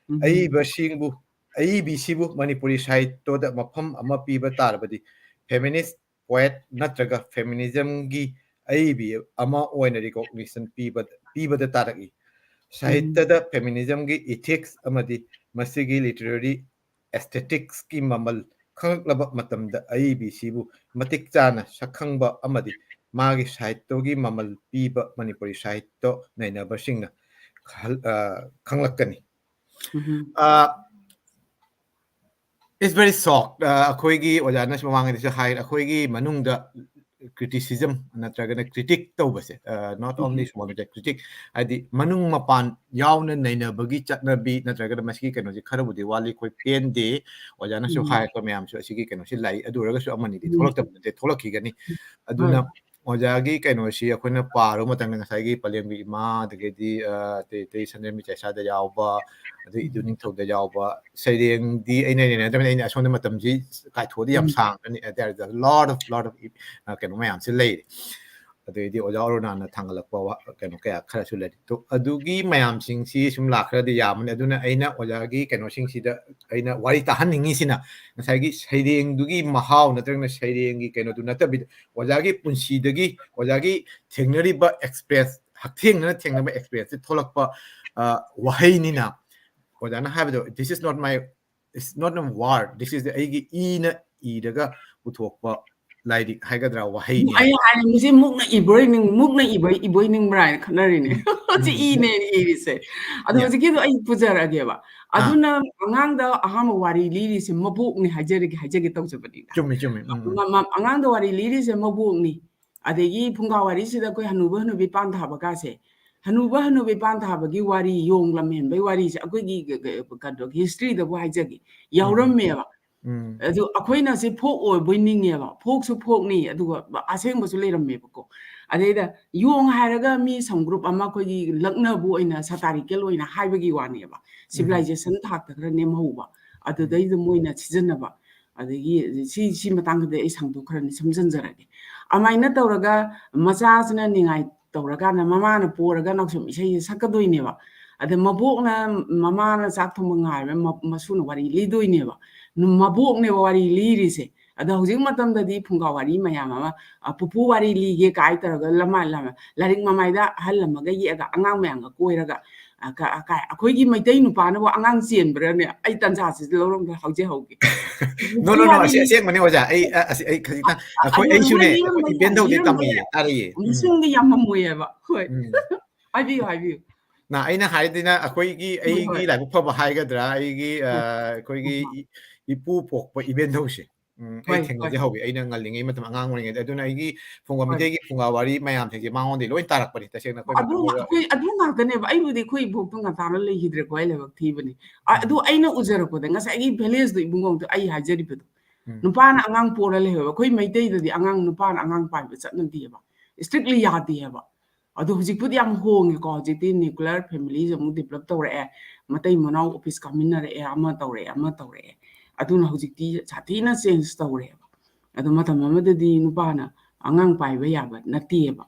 ꯎꯝ꯫ ꯑꯏꯕꯁꯤꯡꯕꯨ, ꯑꯏꯕꯤꯁꯤꯕꯨ ꯃꯅꯤꯄꯨꯔꯤ ꯁꯥꯍꯤꯇ꯭ꯌꯗ ꯃꯐꯝ ꯑꯃ ꯄꯤꯕ ꯇꯥꯔꯕꯗꯤ feminist poet ꯅꯠꯇ꯭ꯔꯒ feminismꯒꯤ ꯑꯏꯕꯤ ꯑꯃ ꯑꯣꯏꯅ recognition ꯄꯤꯕ, ꯄꯤꯕꯗ ꯇꯥꯔꯛꯏ꯫ ꯎꯝ꯫ ꯁꯥꯍꯤꯇ꯭ꯌꯗ feminismꯒꯤ ethics ꯑꯃꯗꯤ ꯃꯁꯤꯒꯤ literary aestheticsꯀꯤ ꯃꯃꯜ ꯈꯪꯂꯛꯂꯕ ꯃꯇꯝꯗ ꯑꯏꯕꯤꯁꯤꯕꯨ ꯃꯇꯤꯛ ꯆꯥꯅ ꯁꯛꯈꯪꯕ ꯑꯃꯗꯤ ꯃꯥꯒꯤ ꯁꯥꯍꯤꯇ꯭ꯌꯒꯤ ꯃꯃꯜ ꯄꯤꯕ ꯃꯅꯤꯄꯨꯔꯤ ꯁꯥꯍꯤꯇ꯭ꯌ ꯅꯩꯅꯕꯁꯤꯡꯅ ꯈꯜ-, ꯑ, ꯈꯪꯂꯛꯀꯅꯤ꯫ ꯎꯝ꯫ ꯑ, it's very soft. ꯑ, ꯑꯩꯈꯣꯏꯒꯤ ꯑꯣꯖꯥꯅꯁꯨ ꯃꯃꯥꯡꯉꯩꯗꯁꯨ ꯍꯥꯏ, ꯑꯩꯈꯣꯏꯒꯤ ꯃꯅꯨꯡꯗ criticism ꯅꯠꯇ꯭ꯔꯒꯅ critic ꯇꯧꯕꯁꯦ, ꯑ, not only um. Small critic, ꯍꯥꯏꯗꯤ ꯃꯅꯨꯡ ꯃꯄꯥꯟ ꯌꯥꯎꯅ ꯅꯩꯅꯕꯒꯤ ꯆꯠꯅꯕꯤ ꯅꯠꯇ꯭ꯔꯒꯅ ꯃꯁꯤꯒꯤ ꯀꯩꯅꯣꯁꯦ ꯈꯔꯕꯨꯗꯤ ꯋꯥꯠꯂꯤ, ꯑꯩꯈꯣꯏ ꯄꯦꯟꯗꯦ꯫ ꯑꯣꯖꯥꯅꯁꯨ ꯎꯝ꯫ ꯍꯥꯏ, ꯑꯩꯈꯣꯏ ꯃꯌꯥꯝꯁꯨ ꯑꯁꯤꯒꯤ ꯀꯩꯅꯣꯁꯦ ꯂꯩ꯫ ꯑꯗꯨ ꯑꯣꯏꯔꯒꯁꯨ ꯑꯃꯅꯤꯗꯤ ꯎꯝ꯫ ꯊꯣꯛꯂꯛꯇꯕ ꯅꯠꯇꯦ, ꯊꯣꯛꯂꯛꯈꯤꯒꯅꯤ꯫ ꯑꯗꯨꯅ ꯍꯣꯏ꯫ ꯑꯣꯖꯥꯒꯤ ꯀꯩꯅꯣꯁꯤ ꯑꯩꯈꯣꯏꯅ ꯄꯥꯔꯨꯕ ꯃꯇꯝꯗ ꯉꯁꯥꯏꯒꯤ ꯄꯂꯦꯝꯒꯤ ꯏꯃꯥ, ꯑꯗꯒꯤꯗꯤ, ꯑ, ꯑꯇꯩ ꯑꯇꯩ ꯁꯟꯗ꯭ꯔꯦꯝꯕꯤ ꯆꯩꯁꯥꯗ ꯌꯥꯎꯕ, ꯑꯗꯩ ꯏꯗꯨ ꯎꯝ꯫ ꯅꯤꯡꯊꯧꯗ ꯌꯥꯎꯕ ꯁꯩꯔꯦꯡꯗꯤ ꯑꯩꯅ ꯅꯩꯅꯗꯕꯅꯤꯅ ꯑꯩꯅ ꯑꯁꯣꯝꯗ ꯃꯇꯝꯁꯤ ꯀꯥꯏꯊꯣꯛꯑꯗꯤ ꯌꯥꯝ ꯎꯝ꯫ ꯁꯥꯡꯒꯅꯤ꯫ There is a lot of, lot of, ꯑ, ꯀꯩꯅꯣ ꯃꯌꯥꯝꯁꯦ ꯂꯩꯔꯦ꯫ ꯑꯗꯩꯗꯤ ꯑꯣꯖꯥ ꯑꯔꯨꯅꯥꯅ ꯊꯥꯡꯒꯠꯂꯛꯄ ꯋꯥ-, ꯀꯩꯅꯣ ꯀꯌꯥ ꯈꯔꯁꯨ ꯂꯩꯔꯤ꯫ ꯑꯗꯨ, ꯑꯗꯨꯒꯤ ꯃꯌꯥꯝꯁꯤꯡꯁꯤ ꯁꯨꯝ ꯂꯥꯛꯈ꯭ꯔꯗꯤ ꯌꯥꯝꯕꯅꯤ꯫ ꯑꯗꯨꯅ ꯑꯩꯅ ꯑꯣꯖꯥꯒꯤ ꯀꯩꯅꯣꯁꯤꯡꯁꯤꯗ ꯑꯩꯅ ꯋꯥꯔꯤ ꯇꯥꯍꯟꯅꯤꯡꯉꯤꯁꯤꯅ ꯉꯁꯥꯏꯒꯤ ꯁꯩꯔꯦꯡꯗꯨꯒꯤ ꯃꯍꯥꯎ ꯅꯠꯇ꯭ꯔꯒꯅ ꯁꯩꯔꯦꯡꯒꯤ ꯀꯩꯅꯣꯗꯨ ꯅꯠꯇꯕꯤꯗ ꯑꯣꯖꯥꯒꯤ ꯄꯨꯟꯁꯤꯗꯒꯤ, ꯑꯣꯖꯥꯒꯤ ꯊꯦꯡꯅꯔꯤꯕ experience, ꯍꯛꯊꯦꯡꯅꯅ ꯊꯦꯡꯅꯕ experienceꯇ ꯊꯣꯛꯂꯛꯄ, ꯑ, ꯋꯥꯍꯩꯅꯤꯅ꯫ ꯑꯣꯖꯥꯅ ꯍꯥꯏꯕꯗꯣ, "This is not my, it's not a word, this is the," ꯑꯩꯒꯤ ꯏꯅ ꯏꯔꯒ ꯄꯨꯊꯣꯛꯄ ꯂꯥꯏꯔꯤꯛ ꯍꯥꯏꯒꯗ꯭ꯔꯥ, ꯋꯥꯍꯩꯅꯤ꯫ ꯑꯩ ꯍꯥꯏꯅꯤꯡꯕꯁꯦ, ꯃꯨꯛꯅ ꯏꯕꯣꯏ ꯅꯤꯡ-, ꯃꯨꯛꯅ ꯏꯕꯣꯏ, ꯏꯕꯣꯏ ꯅꯤꯡꯕ꯭ꯔꯥ ꯍꯥꯏꯅ ꯈꯟꯅꯔꯤꯅꯦ꯫ ꯎꯝ, ꯁꯤ ꯎꯝ, ꯏꯅꯦ ꯏꯔꯤꯁꯦ꯫ ꯑꯗꯣ ꯌꯥ꯫ ꯍꯧꯖꯤꯛꯀꯤꯗꯣ ꯑꯩ ꯄꯨꯖꯔꯛꯑꯒꯦꯕ꯫ ꯑꯥ꯫ ꯑꯗꯨꯅ ꯑꯉꯥꯡꯗ ꯑꯍꯥꯟꯕ ꯋꯥꯔꯤ ꯂꯤꯔꯤꯁꯦ ꯃꯕꯣꯛꯅꯤ ꯍꯥꯏꯖꯔꯒꯦ, ꯍꯥꯏꯖꯒꯦ ꯇꯧꯖꯕꯅꯤꯗ꯫ ꯆꯨꯝꯃꯤ, ꯆꯨꯝꯃꯤ꯫ ꯎꯝ, ꯎꯝ꯫ ꯃ-, ꯃ-, ꯑꯉꯥꯡꯗ ꯋꯥꯔꯤ ꯂꯤꯔꯤꯁꯦ ꯃꯕꯣꯛꯅꯤ꯫ ꯑꯗꯒꯤ ꯐꯨꯡꯒꯥ ꯋꯥꯔꯤꯁꯤꯗ ꯑꯩꯈꯣꯏ ꯍꯅꯨꯕ ꯍꯅꯨꯕꯤ ꯄꯥꯟ ꯊꯥꯕ ꯀꯥꯁꯦ, ꯍꯅꯨꯕ ꯍꯅꯨꯕꯤ ꯄꯥꯟ ꯊꯥꯕꯒꯤ ꯋꯥꯔꯤ, ꯌꯣꯡ ꯂꯝꯍꯦꯟꯕꯩ ꯋꯥꯔꯤꯁꯦ ꯑꯩꯈꯣꯏꯒꯤ ꯒ-, ꯒ-, ꯀꯩꯅꯣꯒꯤ historyꯗꯕꯨ ꯍꯥꯏꯖꯒꯦ, ꯎꯝ, ꯎꯝ꯫ ꯌꯥꯎꯔꯝꯃꯦꯕ꯫ ꯎꯝ꯫ ꯑꯗꯨ ꯑꯩꯈꯣꯏꯅ ꯁꯤ folk ꯑꯣꯏꯕꯣꯏ ꯅꯤꯡꯉꯦꯕ, folkꯁꯨ folkꯅꯤ, ꯑꯗꯨꯒ ꯑꯁꯦꯡꯕꯁꯨ ꯂꯩꯔꯝꯃꯦꯕꯀꯣ꯫ ꯑꯗꯩꯗ ꯌꯣꯡ ꯍꯥꯏꯔꯒ ꯃꯤ some group ꯑꯃ ꯑꯩꯈꯣꯏꯒꯤ ꯂꯛꯅꯕ ꯑꯣꯏꯅ, satirical ꯑꯣꯏꯅ ꯍꯥꯏꯕꯒꯤ ꯋꯥꯅꯦꯕ꯫ ꯎꯝ꯫ Civilization ꯊꯥꯛꯇ ꯈꯔ ꯅꯦꯝꯍꯧꯕ, ꯎꯝ꯫ ꯑꯗꯨꯗꯩꯗ ꯃꯣꯏꯅ ꯁꯤꯖꯤꯟꯅꯕ꯫ ꯑꯗꯒꯤ ꯁꯤ, ꯁꯤ ꯃꯇꯥꯡꯗꯗꯤ ꯑꯩ ꯁꯥꯡꯗꯣꯛꯈ꯭ꯔꯅꯤ, ꯁꯝꯖꯤꯟꯖꯔꯒꯦ꯫ ꯑꯗꯨꯃꯥꯏꯅ ꯇꯧꯔꯒ ꯃꯆꯥꯁꯤꯅ ꯅꯤꯡꯉꯥꯏ ꯇꯧꯔꯀꯥꯟꯗ ꯃꯃꯥꯅ ꯄꯣꯔꯒ ꯅꯥꯎꯁꯨꯝ ꯏꯁꯩꯁꯦ ꯁꯛꯀꯗꯣꯏꯅꯦꯕ꯫ ꯑꯗ ꯃꯕꯣꯛꯅ, ꯃꯃꯥꯅ ꯆꯥꯛ ꯊꯣꯡꯕ ꯉꯥꯏꯕ, ꯃ-, ꯃꯁꯨꯅ ꯋꯥꯔꯤ ꯂꯤꯗꯣꯏꯅꯦꯕ꯫ ꯅꯨ-, ꯃꯕꯣꯛꯅꯦꯕ ꯋꯥꯔꯤ ꯂꯤꯔꯤꯁꯦ꯫ ꯑꯗꯣ ꯍꯧꯖꯤꯛ ꯃꯇꯝꯗꯗꯤ ꯐꯨꯡꯒꯥ ꯋꯥꯔꯤ ꯃꯌꯥꯝ ꯑꯃ, ꯑ, ꯄꯨꯄꯨ ꯋꯥꯔꯤ ꯂꯤꯒꯦ ꯀꯥꯏ ꯇꯧꯔꯒ ꯂꯃꯥꯏ ꯂꯃ-, ꯂꯥꯏꯔꯤꯛ ꯃꯃꯥꯏꯗ ꯑꯍꯜ ꯑꯃꯒ ꯌꯦꯛꯑꯒ ꯑꯉꯥꯡ ꯃꯌꯥꯝꯒ ꯀꯣꯏꯔꯒ, ꯑ, ꯀ-, ꯑ, ꯀꯥꯏ, ꯑꯩꯈꯣꯏꯒꯤ ꯃꯩꯇꯩ ꯅꯨꯄꯥꯅꯕꯨ ꯑꯉꯥꯡ ꯆꯦꯟꯕ꯭ꯔꯥꯅꯦ? ꯑꯩ ꯇꯟꯖꯥꯁꯤꯗ ꯂꯧꯔꯝꯒ ꯍꯧꯖꯍꯧꯒꯦ꯫ No, no, no, ꯋꯥꯔꯤ ꯑꯁꯤ ꯂꯤ-, ꯑꯁꯦꯡꯕꯅꯦ, ꯑꯣꯖꯥ꯫ ꯑꯩ, ꯑ, ꯑꯁꯤ, ꯑꯩ ꯈꯖꯤꯛꯇꯪ, ꯑ, ꯑꯩꯈꯣꯏ, ꯑꯩ, ꯑꯩꯁꯨꯅꯦ, ꯋꯥꯔꯤ ꯑꯩꯈꯣꯏ ꯂꯤꯔꯝꯕ ꯏꯕꯦꯟꯗꯧꯗꯤ ꯌꯥꯏ, ꯇꯝꯃꯤꯌꯦ, ꯂꯤꯔꯝꯕ ꯌꯥꯏ꯫ ꯇꯥꯔꯤꯌꯦ꯫ ꯎꯝ꯫ ꯃꯤꯁꯤꯡꯗꯤ ꯌꯥꯝ ꯃꯝꯃꯣꯏꯌꯦꯕ꯫ ꯍꯣꯏ꯫ ꯎꯝ꯫ ꯍꯥꯏꯕꯤꯌꯨ, ꯍꯥꯏꯕꯤꯌꯨ꯫ ꯅ, ꯑꯩꯅ ꯍꯥꯏꯗꯤꯅ ꯑꯩꯈꯣꯏꯒꯤ, ꯍꯣꯏ, ꯑꯩꯒꯤ ꯍꯣꯏ꯫ ꯂꯥꯏꯕꯛ ꯐꯕ ꯍꯥꯏꯒꯗ꯭ꯔꯥ, ꯑꯩꯒꯤ, ꯑ, ꯍꯣꯏ꯫ ꯑꯩꯈꯣꯏꯒꯤ ꯍꯣꯏ, ꯍꯣꯏ꯫ ꯏ-, ꯏꯄꯨ ꯄꯣꯛꯄ ꯏꯕꯦꯟꯗꯧꯁꯦ꯫ ꯎꯝ, ꯑꯩ ꯍꯣꯏ, ꯊꯦꯡꯅꯖꯍꯧꯋꯤ, ꯍꯣꯏ꯫ ꯑꯩꯅ ꯉꯜꯂꯤꯉꯩ ꯃꯇꯝ, ꯑꯉꯥꯡ ꯑꯣꯏꯔꯤꯉꯩꯗ꯫ ꯑꯗꯨꯅ ꯑꯩꯒꯤ ꯐꯨꯡꯒꯥ ꯍꯣꯏ꯫ ꯃꯩꯇꯩꯒꯤ ꯐꯨꯡꯒꯥ ꯋꯥꯔꯤ ꯃꯌꯥꯝꯁꯤꯡꯁꯦ ꯃꯉꯣꯟꯗꯒꯤ ꯂꯣꯏ ꯇꯥꯔꯛꯄꯅꯤ, ꯇꯁꯦꯡꯅ ꯑꯩꯈꯣꯏ ꯑꯗꯨ, ꯃꯇꯝꯗꯨꯗ꯫ ꯑꯩꯈꯣꯏ ꯑꯗꯨ ꯉꯥꯛꯇꯅꯦꯕ꯫ ꯑꯩꯕꯨꯗꯤ ꯑꯩꯈꯣꯏ ꯏꯕꯣꯛꯇꯣ ꯉꯟꯇꯥꯅ ꯂꯩꯈꯤꯗ꯭ꯔꯦꯀꯣ, ꯑꯩ ꯂꯥꯏꯕꯛ ꯊꯤꯕꯅꯤ꯫ ꯑ, ꯑꯗꯨ ꯎꯝ꯫ ꯑꯩꯅ ꯎꯖꯔꯛꯄꯗ ꯉꯁꯥꯏꯒꯤ villageꯗꯣ ꯏꯕꯨꯡꯉꯣꯗꯣ ꯑꯩ ꯍꯥꯏꯖꯔꯤꯕꯗꯣ꯫ ꯎꯝ꯫ ꯅꯨꯄꯥꯅ ꯑꯉꯥꯡ ꯄꯣꯔ ꯂꯩꯍꯧꯋꯦꯕ꯫ ꯑꯩꯈꯣꯏ ꯃꯩꯇꯩꯗꯗꯤ ꯑꯉꯥꯡ, ꯅꯨꯄꯥꯅ ꯑꯉꯥꯡ ꯄꯥꯏꯕ ꯆꯠꯅꯗꯦꯕ꯫ Strictly ꯌꯥꯗꯦ ꯍꯥꯏꯕ꯫ ꯑꯗꯣ ꯍꯧꯖꯤꯛꯄꯨꯗꯤ ꯌꯥꯝ ꯍꯣꯡꯉꯦꯀꯣ꯫ ꯍꯧꯖꯤꯛꯇꯤ nuclear familyꯁꯦ ꯑꯃꯨꯛ develop ꯇꯧꯔꯛꯑꯦ꯫ ꯃꯇꯩ ꯃꯅꯥꯎ office ꯀꯥꯃꯤꯟꯅꯔꯛꯑꯦ, ꯑꯃ ꯇꯧꯔꯛꯑꯦ, ꯑꯃ ꯇꯧꯔꯛꯑꯦ꯫ ꯑꯗꯨꯅ ꯍꯧꯖꯤꯛꯇꯤ ꯁꯥꯊꯤꯅ change ꯇꯧꯔꯦꯕ꯫ ꯑꯗꯣ ꯃꯇꯝ ꯑꯃꯗꯗꯤ ꯅꯨꯄꯥꯅ ꯑꯉꯥꯡ ꯄꯥꯏꯕ ꯌꯥꯕ ꯅꯠꯇꯦꯕ꯫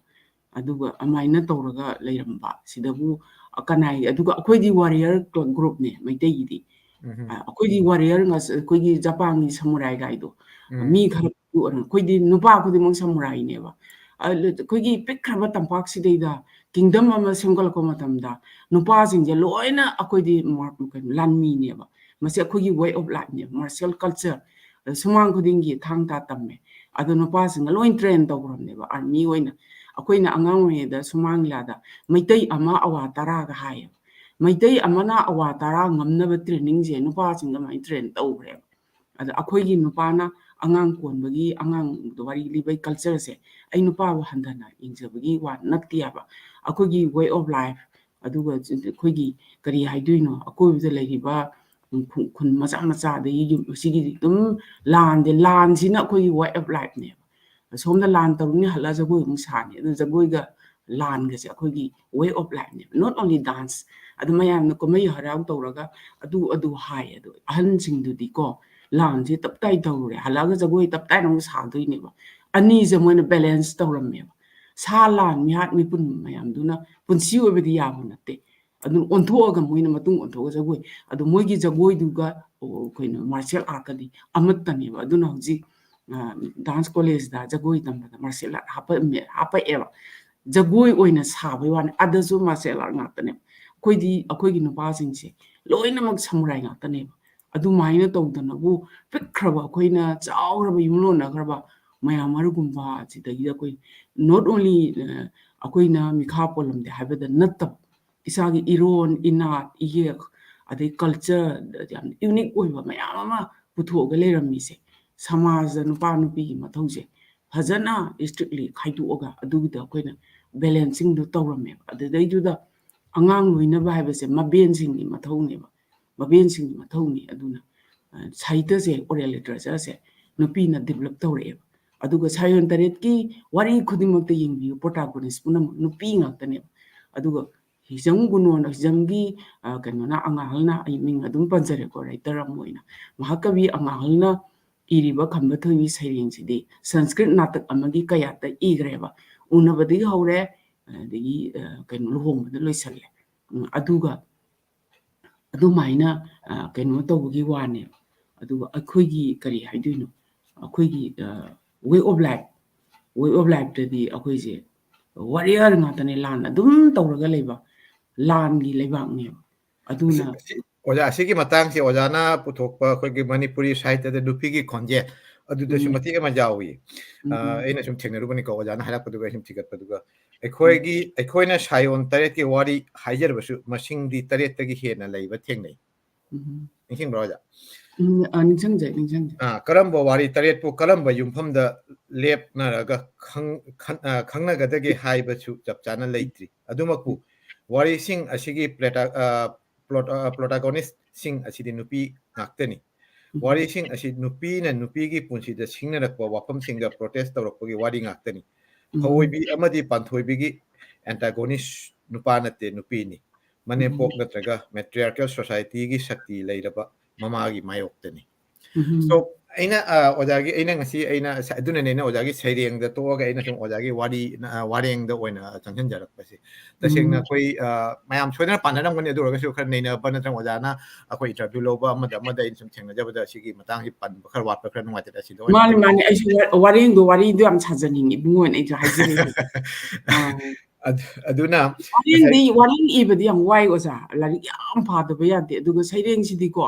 ꯑꯗꯨꯒ ꯑꯗꯨꯃꯥꯏꯅ ꯇꯧꯔꯒ ꯂꯩꯔꯝꯕ ꯁꯤꯗꯕꯨ ꯀꯅꯥꯏ, ꯑꯗꯨꯒ ꯑꯩꯈꯣꯏꯗꯤ warrior groupꯅꯦ ꯃꯩꯇꯩꯒꯤꯗꯤ꯫ ꯎꯝ꯫ ꯑ, ꯑꯩꯈꯣꯏꯗꯤ warrior ꯉꯥꯛ-, ꯑꯩꯈꯣꯏꯒꯤ ꯖꯄꯥꯟꯒꯤ samurai ꯒꯥꯏꯗꯣ, ꯎꯝ꯫ ꯃꯤ ꯈꯔ, ꯑꯩꯈꯣꯏꯗꯤ ꯅꯨꯄꯥ ꯈꯨꯗꯤꯡꯃꯛ samuraiꯅꯦꯕ꯫ ꯑ, ꯑꯩꯈꯣꯏꯒꯤ ꯄꯤꯛꯈ꯭ꯔꯕ ꯇꯝꯄꯥꯛꯁꯤꯗꯩꯗ kingdom ꯑꯃ ꯁꯦꯝꯒꯠꯂꯛꯄ ꯃꯇꯝꯗ ꯅꯨꯄꯥꯁꯤꯡꯁꯦ ꯂꯣꯏꯅ ꯑꯩꯈꯣꯏꯗꯤ mar-, ꯀꯩꯅꯣ, ꯂꯥꯟꯃꯤꯅꯦꯕ꯫ ꯃꯁꯤ ꯑꯩꯈꯣꯏꯒꯤ way of lifeꯅꯦꯕ, martial culture꯫ ꯑꯗ ꯁꯨꯃꯥꯡ ꯈꯨꯗꯤꯡꯒꯤ ꯊꯥꯡ ꯇꯥ ꯇꯝꯃꯦ꯫ ꯑꯗꯣ ꯅꯨꯄꯥꯁꯤꯡꯅ ꯂꯣꯏ train ꯇꯧꯈ꯭ꯔꯕꯅꯦꯕ army ꯑꯣꯏꯅ꯫ ꯑꯩꯈꯣꯏꯅ ꯑꯉꯥꯡ ꯑꯣꯏꯔꯤꯉꯩꯗ ꯁꯨꯃꯥꯡ ꯂꯤꯂꯥꯗ ꯃꯩꯇꯩ ꯑꯃ ꯑꯋꯥ ꯇꯔꯥꯒ ꯍꯥꯏꯌꯦꯕ꯫ ꯃꯩꯇꯩ ꯑꯃꯅ ꯑꯋꯥ ꯇꯔꯥ ꯉꯝꯅꯕ trainingꯁꯦ ꯅꯨꯄꯥꯁꯤꯡꯗ ꯑꯗꯨꯃꯥꯏꯅ train ꯇꯧꯈ꯭ꯔꯦꯕ꯫ ꯑꯗ ꯑꯩꯈꯣꯏꯒꯤ ꯅꯨꯄꯥꯅ ꯑꯉꯥꯡ ꯀꯣꯟꯕꯒꯤ, ꯑꯉꯥꯡ ꯋꯥꯔꯤ ꯂꯤꯕꯒꯤ cultureꯁꯦ ꯑꯩ ꯅꯨꯄꯥꯕꯨ ꯍꯟꯊꯅ ꯌꯦꯡꯖꯕꯒꯤ ꯋꯥ ꯅꯠꯇꯦ ꯍꯥꯏꯕ꯫ ꯑꯩꯈꯣꯏꯒꯤ way of life, ꯑꯗꯨꯒ ꯑꯩꯈꯣꯏꯒꯤ ꯀꯔꯤ ꯍꯥꯏꯗꯣꯏꯅꯣ, ꯑꯀꯣꯏꯕꯗ ꯂꯩꯔꯤꯕ ꯈꯨꯟ, ꯈꯨꯟ ꯃꯆꯥ ꯃꯆꯥ, ꯑꯗꯒꯤ ꯌꯨꯝ, ꯁꯤꯒꯤꯗꯤ ꯑꯗꯨꯝ ꯂꯥꯟꯁꯦ, ꯂꯥꯟꯁꯤꯅ ꯑꯩꯈꯣꯏꯒꯤ way of lifeꯅꯦꯕ꯫ ꯑꯁꯣꯝꯗ ꯂꯥꯟ ꯇꯧꯔꯨꯅꯤ, ꯍꯜꯂꯛꯑ ꯖꯒꯣꯏ ꯑꯃꯨꯛ ꯁꯥꯅꯤ꯫ ꯑꯗꯨꯅ ꯖꯒꯣꯏꯒ ꯂꯥꯟꯒꯁꯦ ꯑꯩꯈꯣꯏꯒꯤ way of lifeꯅꯦꯕ, not only dance꯫ ꯑꯗꯨ ꯃꯌꯥꯝꯅ ꯀꯨꯝꯍꯩ ꯍꯔꯥꯎ ꯇꯧꯔꯒ ꯑꯗꯨ, ꯑꯗꯨ ꯍꯥꯏ, ꯑꯗꯣ ꯑꯍꯟꯁꯤꯡꯗꯨꯗꯤꯀꯣ, ꯂꯥꯟꯁꯦ ꯇꯞ ꯇꯥꯏ ꯇꯧꯔꯨꯔꯦ, ꯍꯜꯂꯛꯑꯒ ꯖꯒꯣꯏ ꯇꯞ ꯇꯥꯏꯅ ꯑꯃꯨꯛ ꯁꯥꯗꯣꯏꯅꯦꯕ꯫ ꯑꯅꯤꯁꯦ ꯃꯣꯏꯅ balance ꯇꯧꯔꯝꯃꯦꯕ꯫ ꯁꯥ ꯂꯥꯟ ꯃꯤꯍꯥꯠ ꯃꯤꯄꯨꯟ ꯃꯌꯥꯝꯗꯨꯅ ꯄꯨꯟꯁꯤ ꯑꯣꯏꯕꯗꯤ ꯌꯥꯕ ꯅꯠꯇꯦ꯫ ꯑꯗꯨꯅ ꯑꯣꯟꯊꯣꯛꯑꯒ ꯃꯣꯏꯅ ꯃꯇꯨꯡ ꯑꯣꯟꯊꯣꯛꯑꯒ ꯖꯒꯣꯏ, ꯑꯗꯣ ꯃꯣꯏꯒꯤ ꯖꯒꯣꯏꯗꯨꯒ, ꯑꯣ, ꯀꯩꯅꯣ, martial artꯀꯗꯤ ꯑꯃꯠꯇꯅꯦꯕ꯫ ꯑꯗꯨꯅ ꯍꯧꯖꯤꯛ, ꯑ, dance collegeꯇ ꯖꯒꯣꯏ ꯇꯝꯕꯗ martial art ꯍꯥꯞꯄꯛꯑꯝꯃꯦ-, ꯍꯥꯞꯄꯛꯑꯦꯕ꯫ ꯖꯒꯣꯏ ꯑꯣꯏꯅ ꯁꯥꯕꯩ ꯋꯥꯅꯤ, ꯑꯗꯁꯨ martial art ꯉꯥꯛꯇꯅꯦꯕ꯫ ꯑꯩꯈꯣꯏꯗꯤ, ꯑꯩꯈꯣꯏꯒꯤ ꯅꯨꯄꯥꯁꯤꯡꯁꯦ ꯂꯣꯏꯅꯃꯛ samurai ꯉꯥꯛꯇꯅꯦꯕ꯫ ꯑꯗꯨꯃꯥꯏꯅ ꯇꯧꯗꯅꯕꯨ ꯄꯤꯛꯈ꯭ꯔꯕ ꯑꯩꯈꯣꯏꯅ ꯆꯥꯎꯔꯕ ꯌꯨꯝꯂꯣꯟꯅꯈ꯭ꯔꯕ ꯃꯌꯥꯝ ꯃꯔꯒꯨꯝꯕ ꯑꯁꯤꯗꯒꯤꯗ ꯑꯩꯈꯣꯏ not only, ꯑ, ꯑꯩꯈꯣꯏꯅ ꯃꯤꯈꯥ ꯄꯣꯜꯂꯝꯗꯦ ꯍꯥꯏꯕꯗ ꯅꯠꯇꯕ, ꯏꯁꯥꯒꯤ ꯏꯔꯣꯟ, ꯏꯅꯥꯠ, ꯏꯌꯦꯛ, ꯑꯗꯩ culture, ꯌꯥꯝ unique ꯑꯣꯏꯕ ꯃꯌꯥꯝ ꯑꯃ ꯄꯨꯊꯣꯛꯑꯒ ꯂꯩꯔꯝꯃꯤꯁꯦ, ꯁꯃꯥꯖꯗ ꯅꯨꯄꯥ ꯅꯨꯄꯤꯒꯤ ꯃꯊꯧꯁꯦ ꯐꯖꯅ strictly ꯈꯥꯏꯗꯣꯛꯑꯒ ꯑꯗꯨꯒꯤꯗ ꯑꯩꯈꯣꯏꯅ balancingꯗꯨ ꯇꯧꯔꯝꯃꯦꯕ꯫ ꯑꯗꯨꯗꯩꯗꯨꯗ ꯑꯉꯥꯡ ꯂꯣꯏꯅꯕ ꯍꯥꯏꯕꯁꯦ ꯃꯕꯦꯟꯁꯤꯡꯒꯤ ꯃꯊꯧꯅꯦꯕ, ꯃꯕꯦꯟꯁꯤꯡꯒꯤ ꯃꯊꯧꯅꯤ꯫ ꯑꯗꯨꯅ, ꯑ, ꯁꯥꯍꯤꯇ꯭ꯌꯁꯦ, oral literatureꯁꯦ ꯅꯨꯄꯤꯅ develop ꯇꯧꯔꯛꯑꯦꯕ꯫ ꯑꯗꯨꯒ ꯁꯥꯌꯣꯟ ꯇꯔꯦꯠꯀꯤ ꯋꯥꯔꯤ ꯈꯨꯗꯤꯡꯃꯛꯇ ꯌꯦꯡꯕꯤꯌꯨ, protagonist ꯄꯨꯝꯅꯃꯛ ꯅꯨꯄꯤ ꯉꯥꯛꯇꯅꯦꯕ꯫ ꯑꯗꯨꯒ ꯍꯤꯖꯝ ꯒꯨꯅꯣꯟ, ꯍꯤꯖꯝꯒꯤ, ꯑ, ꯀꯩꯅꯣꯅ, ꯑꯉꯥꯡꯍꯜꯅ, ꯑꯩ ꯃꯤꯡ ꯑꯗꯨꯝ ꯄꯟꯖꯔꯦꯀꯣ, writer ꯑꯃ ꯑꯣꯏꯅ, ꯃꯍꯥꯀꯕꯤ ꯑꯉꯥꯡꯍꯜꯅ ꯏꯔꯤꯕ ꯈꯝꯕ ꯊꯣꯏꯕꯤ ꯁꯩꯔꯦꯡꯁꯤꯗꯤ ꯁꯪꯁꯀ꯭ꯔꯤꯠ ꯅꯥꯇꯛ ꯑꯃꯒꯤ ꯀꯌꯥꯠꯇ ꯏꯈ꯭ꯔꯦꯕ꯫ ꯎꯅꯕꯗꯒꯤ ꯍꯧꯔꯦ, ꯑꯗꯒꯤ, ꯑ, ꯀꯩꯅꯣ, ꯂꯨꯍꯣꯡꯕꯗ ꯂꯣꯏꯁꯜꯂꯦ꯫ ꯎꯝ, ꯑꯗꯨꯒ ꯑꯗꯨꯃꯥꯏꯅ, ꯑ, ꯀꯩꯅꯣ ꯇꯧꯕꯒꯤ ꯋꯥꯅꯦꯕ꯫ ꯑꯗꯨꯒ ꯑꯩꯈꯣꯏꯒꯤ, ꯀꯔꯤ ꯍꯥꯏꯗꯣꯏꯅꯣ, ꯑꯩꯈꯣꯏꯒꯤ, ꯑ, way of life, way of lifeꯇꯗꯤ ꯑꯩꯈꯣꯏꯁꯦ warrior ꯉꯥꯛꯇꯅꯦ, ꯂꯥꯟ ꯑꯗꯨꯝ ꯇꯧꯔꯒ ꯂꯩꯕ ꯂꯥꯟꯒꯤ ꯂꯩꯕꯥꯛꯅꯦꯕ꯫ ꯑꯗꯨꯅ ꯑꯁꯤ, ꯑꯁꯤ, ꯑꯣꯖꯥ, ꯑꯁꯤꯒꯤ ꯃꯇꯥꯡꯁꯦ ꯑꯣꯖꯥꯅ ꯄꯨꯊꯣꯛꯄ ꯑꯩꯈꯣꯏꯒꯤ ꯃꯅꯤꯄꯨꯔꯤ ꯁꯥꯍꯤꯇ꯭ꯌꯗ ꯅꯨꯄꯤꯒꯤ ꯈꯣꯟꯖꯦꯜ ꯑꯗꯨꯗꯁꯨ ꯎꯝ꯫ ꯃꯇꯦꯛ ꯑꯃ ꯌꯥꯎꯏ꯫ ꯎꯝ, ꯑ, ꯎꯝ꯫ ꯑꯩꯅ ꯁꯨꯝ ꯊꯦꯡꯅꯔꯨꯕꯅꯤꯀꯣ, ꯑꯣꯖꯥꯅ ꯍꯥꯏꯔꯛꯄꯗꯨꯒ ꯑꯩ ꯁꯨꯝ ꯊꯤꯒꯠꯄꯗꯨꯒ꯫ ꯑꯩꯈꯣꯏꯒꯤ, ꯎꯝ꯫ ꯑꯩꯈꯣꯏꯅ ꯁꯥꯏꯑꯣꯟ ꯇꯔꯦꯠꯀꯤ ꯋꯥꯔꯤ ꯍꯥꯏꯖꯔꯕꯁꯨ ꯃꯁꯤꯡꯗꯤ ꯇꯔꯦꯠꯇꯒꯤ ꯍꯦꯟꯅ ꯂꯩꯕ ꯊꯦꯡꯅꯩ꯫ ꯎꯝ꯫ ꯅꯤꯡꯁꯤꯡꯕ꯭ꯔꯥ, ꯑꯣꯖꯥ? ꯎꯝ, ꯑ, ꯅꯤꯡꯁꯤꯡꯖꯩ, ꯅꯤꯡꯁꯤꯡꯖꯩ꯫ ꯑ, ꯀꯔꯝꯕ ꯋꯥꯔꯤ ꯇꯔꯦꯠꯄꯨ ꯀꯔꯝꯕ ꯌꯨꯝꯐꯝꯗ ꯂꯦꯞꯅꯔꯒ ꯈꯪ-, ꯈꯟ-, ꯑ, ꯈꯪꯅꯒꯗꯒꯦ ꯍꯥꯏꯕꯁꯨ ꯆꯞ ꯆꯥꯅ ꯂꯩꯇ꯭ꯔꯤ꯫ ꯑꯗꯨꯃꯛꯄꯨ, ꯎꯝ꯫ ꯋꯥꯔꯤꯁꯤꯡ ꯑꯁꯤꯒꯤ plota-, ꯑ, plot-, ꯑ, protagonistꯁꯤꯡ ꯑꯁꯤꯗꯤ ꯅꯨꯄꯤ ꯉꯥꯛꯇꯅꯤ꯫ ꯎꯝ꯫ ꯋꯥꯔꯤꯁꯤꯡ ꯑꯁꯤ ꯅꯨꯄꯤꯅ ꯅꯨꯄꯤꯒꯤ ꯄꯨꯟꯁꯤꯗ ꯁꯤꯡꯅꯔꯛꯄ ꯋꯥꯐꯝꯁꯤꯡꯗ protest ꯇꯧꯔꯛꯄꯒꯤ ꯋꯥꯔꯤ ꯉꯥꯛꯇꯅꯤ꯫ ꯎꯝ꯫ ꯊꯑꯣꯏꯕꯤ ꯑꯃꯗꯤ ꯄꯥꯟꯊꯣꯏꯕꯤꯒꯤ antagonist ꯅꯨꯄꯥ ꯅꯠꯇꯦ, ꯅꯨꯄꯤꯅꯤ꯫ ꯃꯅꯦꯝꯄꯣꯛ ꯎꯝ꯫ ꯅꯠꯇ꯭ꯔꯒ matriarchal societyꯒꯤ ꯁꯛꯇꯤ ꯂꯩꯔꯕ ꯃꯃꯥꯒꯤ ꯃꯥꯌꯣꯛꯇꯅꯤ꯫ ꯎꯝ꯫ So, ꯑꯩꯅ, ꯑ, ꯑꯣꯖꯥꯒꯤ, ꯑꯩꯅ ꯉꯁꯤ, ꯑꯩꯅ ꯁ-, ꯑꯗꯨꯅꯅꯦ ꯑꯩꯅ ꯑꯣꯖꯥꯒꯤ ꯁꯩꯔꯦꯡꯗ ꯇꯣꯛꯑꯒ ꯑꯩꯅ ꯁꯨꯝ ꯑꯣꯖꯥꯒꯤ ꯋꯥꯔꯤ, ꯑ, ꯋꯥꯔꯦꯡꯗ ꯑꯣꯏꯅ ꯆꯪꯁꯤꯟꯖꯔꯛꯄꯁꯦ꯫ ꯇꯁꯦꯡꯅ ꯎꯝ꯫ ꯑꯩꯈꯣꯏ, ꯑ, ꯃꯌꯥꯝ ꯁꯣꯏꯗꯅ ꯄꯥꯟꯅꯔꯝꯒꯅꯤ, ꯑꯗꯨ ꯑꯣꯏꯔꯒꯁꯨ ꯈꯔ ꯅꯩꯅꯕ ꯅꯠꯇ꯭ꯔꯒ ꯑꯣꯖꯥꯅ ꯑꯩꯈꯣꯏ interview ꯂꯧꯕ ꯑꯃꯗ ꯑꯃꯗ ꯑꯩꯅ ꯁꯨꯝ ꯊꯦꯡꯅꯖꯕꯗ ꯁꯤꯒꯤ ꯃꯇꯥꯡꯁꯤ ꯄꯟꯕ ꯈꯔ ꯋꯥꯠꯄ, ꯈꯔ ꯅꯨꯡꯉꯥꯏꯇꯦ꯫ ꯑꯁꯤꯗ ꯑꯣꯏꯅ ꯃꯥꯅꯤ, ꯃꯥꯅꯤ꯫ ꯑꯩꯁꯨ ꯋꯥ-, ꯋꯥꯔꯦꯡꯗꯣ, ꯋꯥꯔꯤꯗꯣ ꯌꯥꯝ ꯁꯥꯖꯅꯤꯡꯉꯤ, ꯏꯕꯨꯡꯉꯣꯅ ꯑꯩꯁꯨ ꯍꯥꯏꯖꯔꯤꯅꯦ꯫ ꯑꯥ꯫ ꯑꯗꯨ-, ꯑꯗꯨꯅ ꯋꯥꯔꯦꯡꯗꯤ, ꯉꯁꯥꯏ ꯋꯥꯔꯦꯡ ꯏꯕꯗꯤ ꯌꯥꯝ ꯋꯥꯏ, ꯑꯣꯖꯥ꯫ ꯂꯥꯏꯔꯤꯛ ꯌꯥꯝ ꯄꯥꯗꯕ ꯌꯥꯗꯦ꯫ ꯑꯗꯨꯒ ꯁꯩꯔꯦꯡꯁꯤꯗꯤꯀꯣ,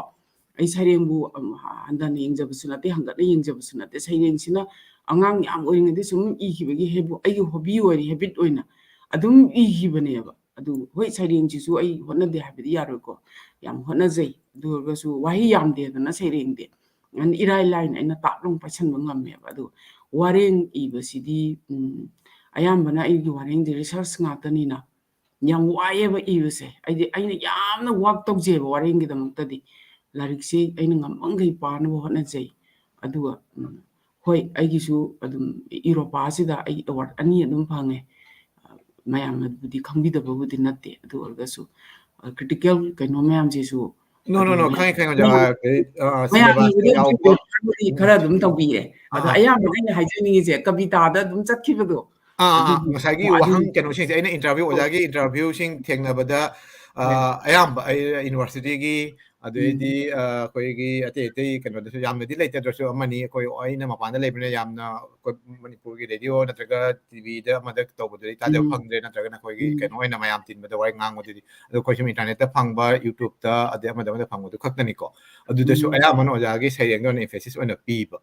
ꯑꯩ ꯁꯩꯔꯦꯡꯕꯨ, ꯑꯝ, ꯍꯟꯊꯅ ꯌꯦꯡꯖꯕꯁꯨ ꯅꯠꯇꯦ, ꯍꯪꯒꯠꯅ ꯌꯦꯡꯖꯕꯁꯨ ꯅꯠꯇꯦ꯫ ꯁꯩꯔꯦꯡꯁꯤꯅ ꯑꯉꯥꯡ ꯌꯥꯝ ꯑꯣꯏꯔꯤꯉꯩꯗ ꯁꯨꯝ ꯏꯈꯤꯕꯒꯤ ꯍꯦꯕꯨ-, ꯑꯩꯒꯤ hobby ꯑꯣꯏꯅ, habit ꯑꯣꯏꯅ ꯑꯗꯨꯝ ꯏꯈꯤꯕꯅꯦꯕ꯫ ꯑꯗꯨ ꯍꯣꯏ, ꯁꯩꯔꯦꯡꯁꯤꯁꯨ ꯑꯩ ꯍꯣꯠꯅꯗꯦ ꯍꯥꯏꯕꯗꯤ ꯌꯥꯔꯣꯏꯀꯣ, ꯌꯥꯝ ꯍꯣꯠꯅꯖꯩ꯫ ꯑꯗꯨ ꯑꯣꯏꯔꯒꯁꯨ ꯋꯥꯍꯩ ꯌꯥꯝꯗꯦꯗꯅ ꯁꯩꯔꯦꯡꯗꯤ꯫ ꯑꯗꯨꯅ ꯏꯔꯥꯏ ꯂꯥꯏꯅ ꯑꯩꯅ ꯇꯥꯞ ꯂꯥꯎ ꯄꯥꯏꯁꯟꯕ ꯉꯝꯃꯦꯕ꯫ ꯑꯗꯨ ꯋꯥꯔꯦꯡ ꯏꯕꯁꯤꯗꯤ, ꯎꯝ, ꯑꯌꯥꯝꯕꯅ ꯑꯩꯒꯤ ꯋꯥꯔꯦꯡꯗꯤ research ꯉꯥꯛꯇꯅꯤꯅ ꯌꯥꯝ ꯋꯥꯏꯑꯦꯕ ꯏꯕꯁꯦ꯫ ꯍꯥꯏꯗꯤ ꯑꯩꯅ ꯌꯥꯝꯅ work ꯇꯧꯖꯩꯕ ꯋꯥꯔꯦꯡꯒꯤꯗꯃꯛꯇꯗꯤ꯫ ꯂꯥꯏꯔꯤꯛꯁꯤ ꯑꯩꯅ ꯉꯝꯃꯈꯩ ꯄꯥꯅꯕ ꯍꯣꯠꯅꯖꯩ꯫ ꯑꯗꯨꯒ, ꯎꯝ, ꯍꯣꯏ, ꯑꯩꯒꯤꯁꯨ ꯑꯗꯨꯝ ꯏꯔꯣꯄꯥꯁꯤꯗ ꯑꯩ award ꯑꯅꯤ ꯑꯗꯨꯝ ꯐꯪꯉꯦ꯫ ꯃꯌꯥꯝꯅꯕꯨꯗꯤ ꯈꯪꯕꯤꯗꯕꯕꯨꯗꯤ ꯅꯠꯇꯦ, ꯑꯗꯨ ꯑꯣꯏꯔꯒꯁꯨ, ꯑ, critical ꯀꯩꯅꯣ ꯃꯌꯥꯝꯁꯤꯁꯨ, No, no, no, ꯑꯗꯨꯗꯤ ꯈꯪꯉꯦ, ꯈꯪꯉꯦ, ꯑꯣꯖꯥ꯫ ꯃꯌꯥꯝ ꯑ, ꯀꯔꯤ, ꯑ, ꯃꯌꯥꯝ syllabus ꯏꯕꯗ ꯌꯥꯎꯕ꯫ ꯈꯔꯗꯤ ꯈꯔ ꯑꯗꯨꯝ ꯇꯧꯕꯤꯔꯦ꯫ ꯑꯗꯣ ꯑꯥ꯫ ꯑꯌꯥꯝꯕꯅ ꯑꯩꯅ ꯍꯥꯏꯖꯅꯤꯡꯉꯤꯁꯦ ꯀꯕꯤꯇꯥꯗ ꯑꯗꯨꯝ ꯆꯠꯈꯤꯕꯗꯣ꯫ ꯑꯥ, ꯑꯥ, ꯑꯥ, ꯑꯗꯨꯗꯤ ꯉꯁꯥꯏꯒꯤ ꯋꯥꯍꯩ ꯋꯥꯍꯪ ꯀꯩꯅꯣꯁꯤꯡꯁꯦ ꯑꯩꯅ interview, ꯑꯣꯖꯥꯒꯤ interviewꯁꯤꯡ ꯊꯦꯡꯅꯕꯗ, ꯑ, ꯎꯝ꯫ ꯑꯌꯥꯝꯕ ꯑꯩ universityꯒꯤ, ꯑꯗꯩꯗꯤ, ꯎꯝ꯫ ꯑ, ꯑꯩꯈꯣꯏꯒꯤ ꯑꯇꯩ ꯑꯇꯩ ꯀꯩꯅꯣꯗꯁꯨ ꯌꯥꯝꯅꯗꯤ ꯂꯩꯇꯗ꯭ꯔꯁꯨ ꯑꯃꯅꯤ, ꯑꯩꯈꯣꯏ, ꯑꯩꯅ ꯃꯄꯥꯟꯗ ꯂꯩꯕꯅꯤꯅ ꯌꯥꯝꯅ ꯑꯩꯈꯣꯏ ꯃꯅꯤꯄꯨꯔꯒꯤ radio ꯅꯠꯇ꯭ꯔꯒ TVꯗ ꯑꯃꯗ ꯇꯧꯕꯗꯨꯗꯤ ꯇꯥꯖꯕ ꯎꯝ꯫ ꯐꯪꯗ꯭ꯔꯦ, ꯅꯠꯇ꯭ꯔꯒꯅ ꯑꯩꯈꯣꯏꯒꯤ ꯎꯝ꯫ ꯀꯩꯅꯣ ꯑꯣꯏꯅ ꯃꯌꯥꯝ ꯇꯤꯟꯕꯗ ꯋꯥꯔꯤ ꯉꯥꯡꯕꯗꯨꯗꯤ꯫ ꯑꯗꯣ ꯑꯩꯈꯣꯏ ꯁꯨꯝ internetꯇ ꯐꯪꯕ, YouTubeꯇ, ꯑꯗꯩ ꯑꯃꯗ ꯑꯃꯗ ꯐꯪꯕꯗꯨ ꯈꯛꯇꯅꯤꯀꯣ꯫ ꯑꯗꯨꯗꯁꯨ ꯎꯝ꯫ ꯑꯌꯥꯝꯕꯅ ꯑꯣꯖꯥꯒꯤ ꯁꯩꯔꯦꯡꯗ ꯑꯣꯏꯅ emphasis ꯑꯣꯏꯅ ꯄꯤꯕ꯫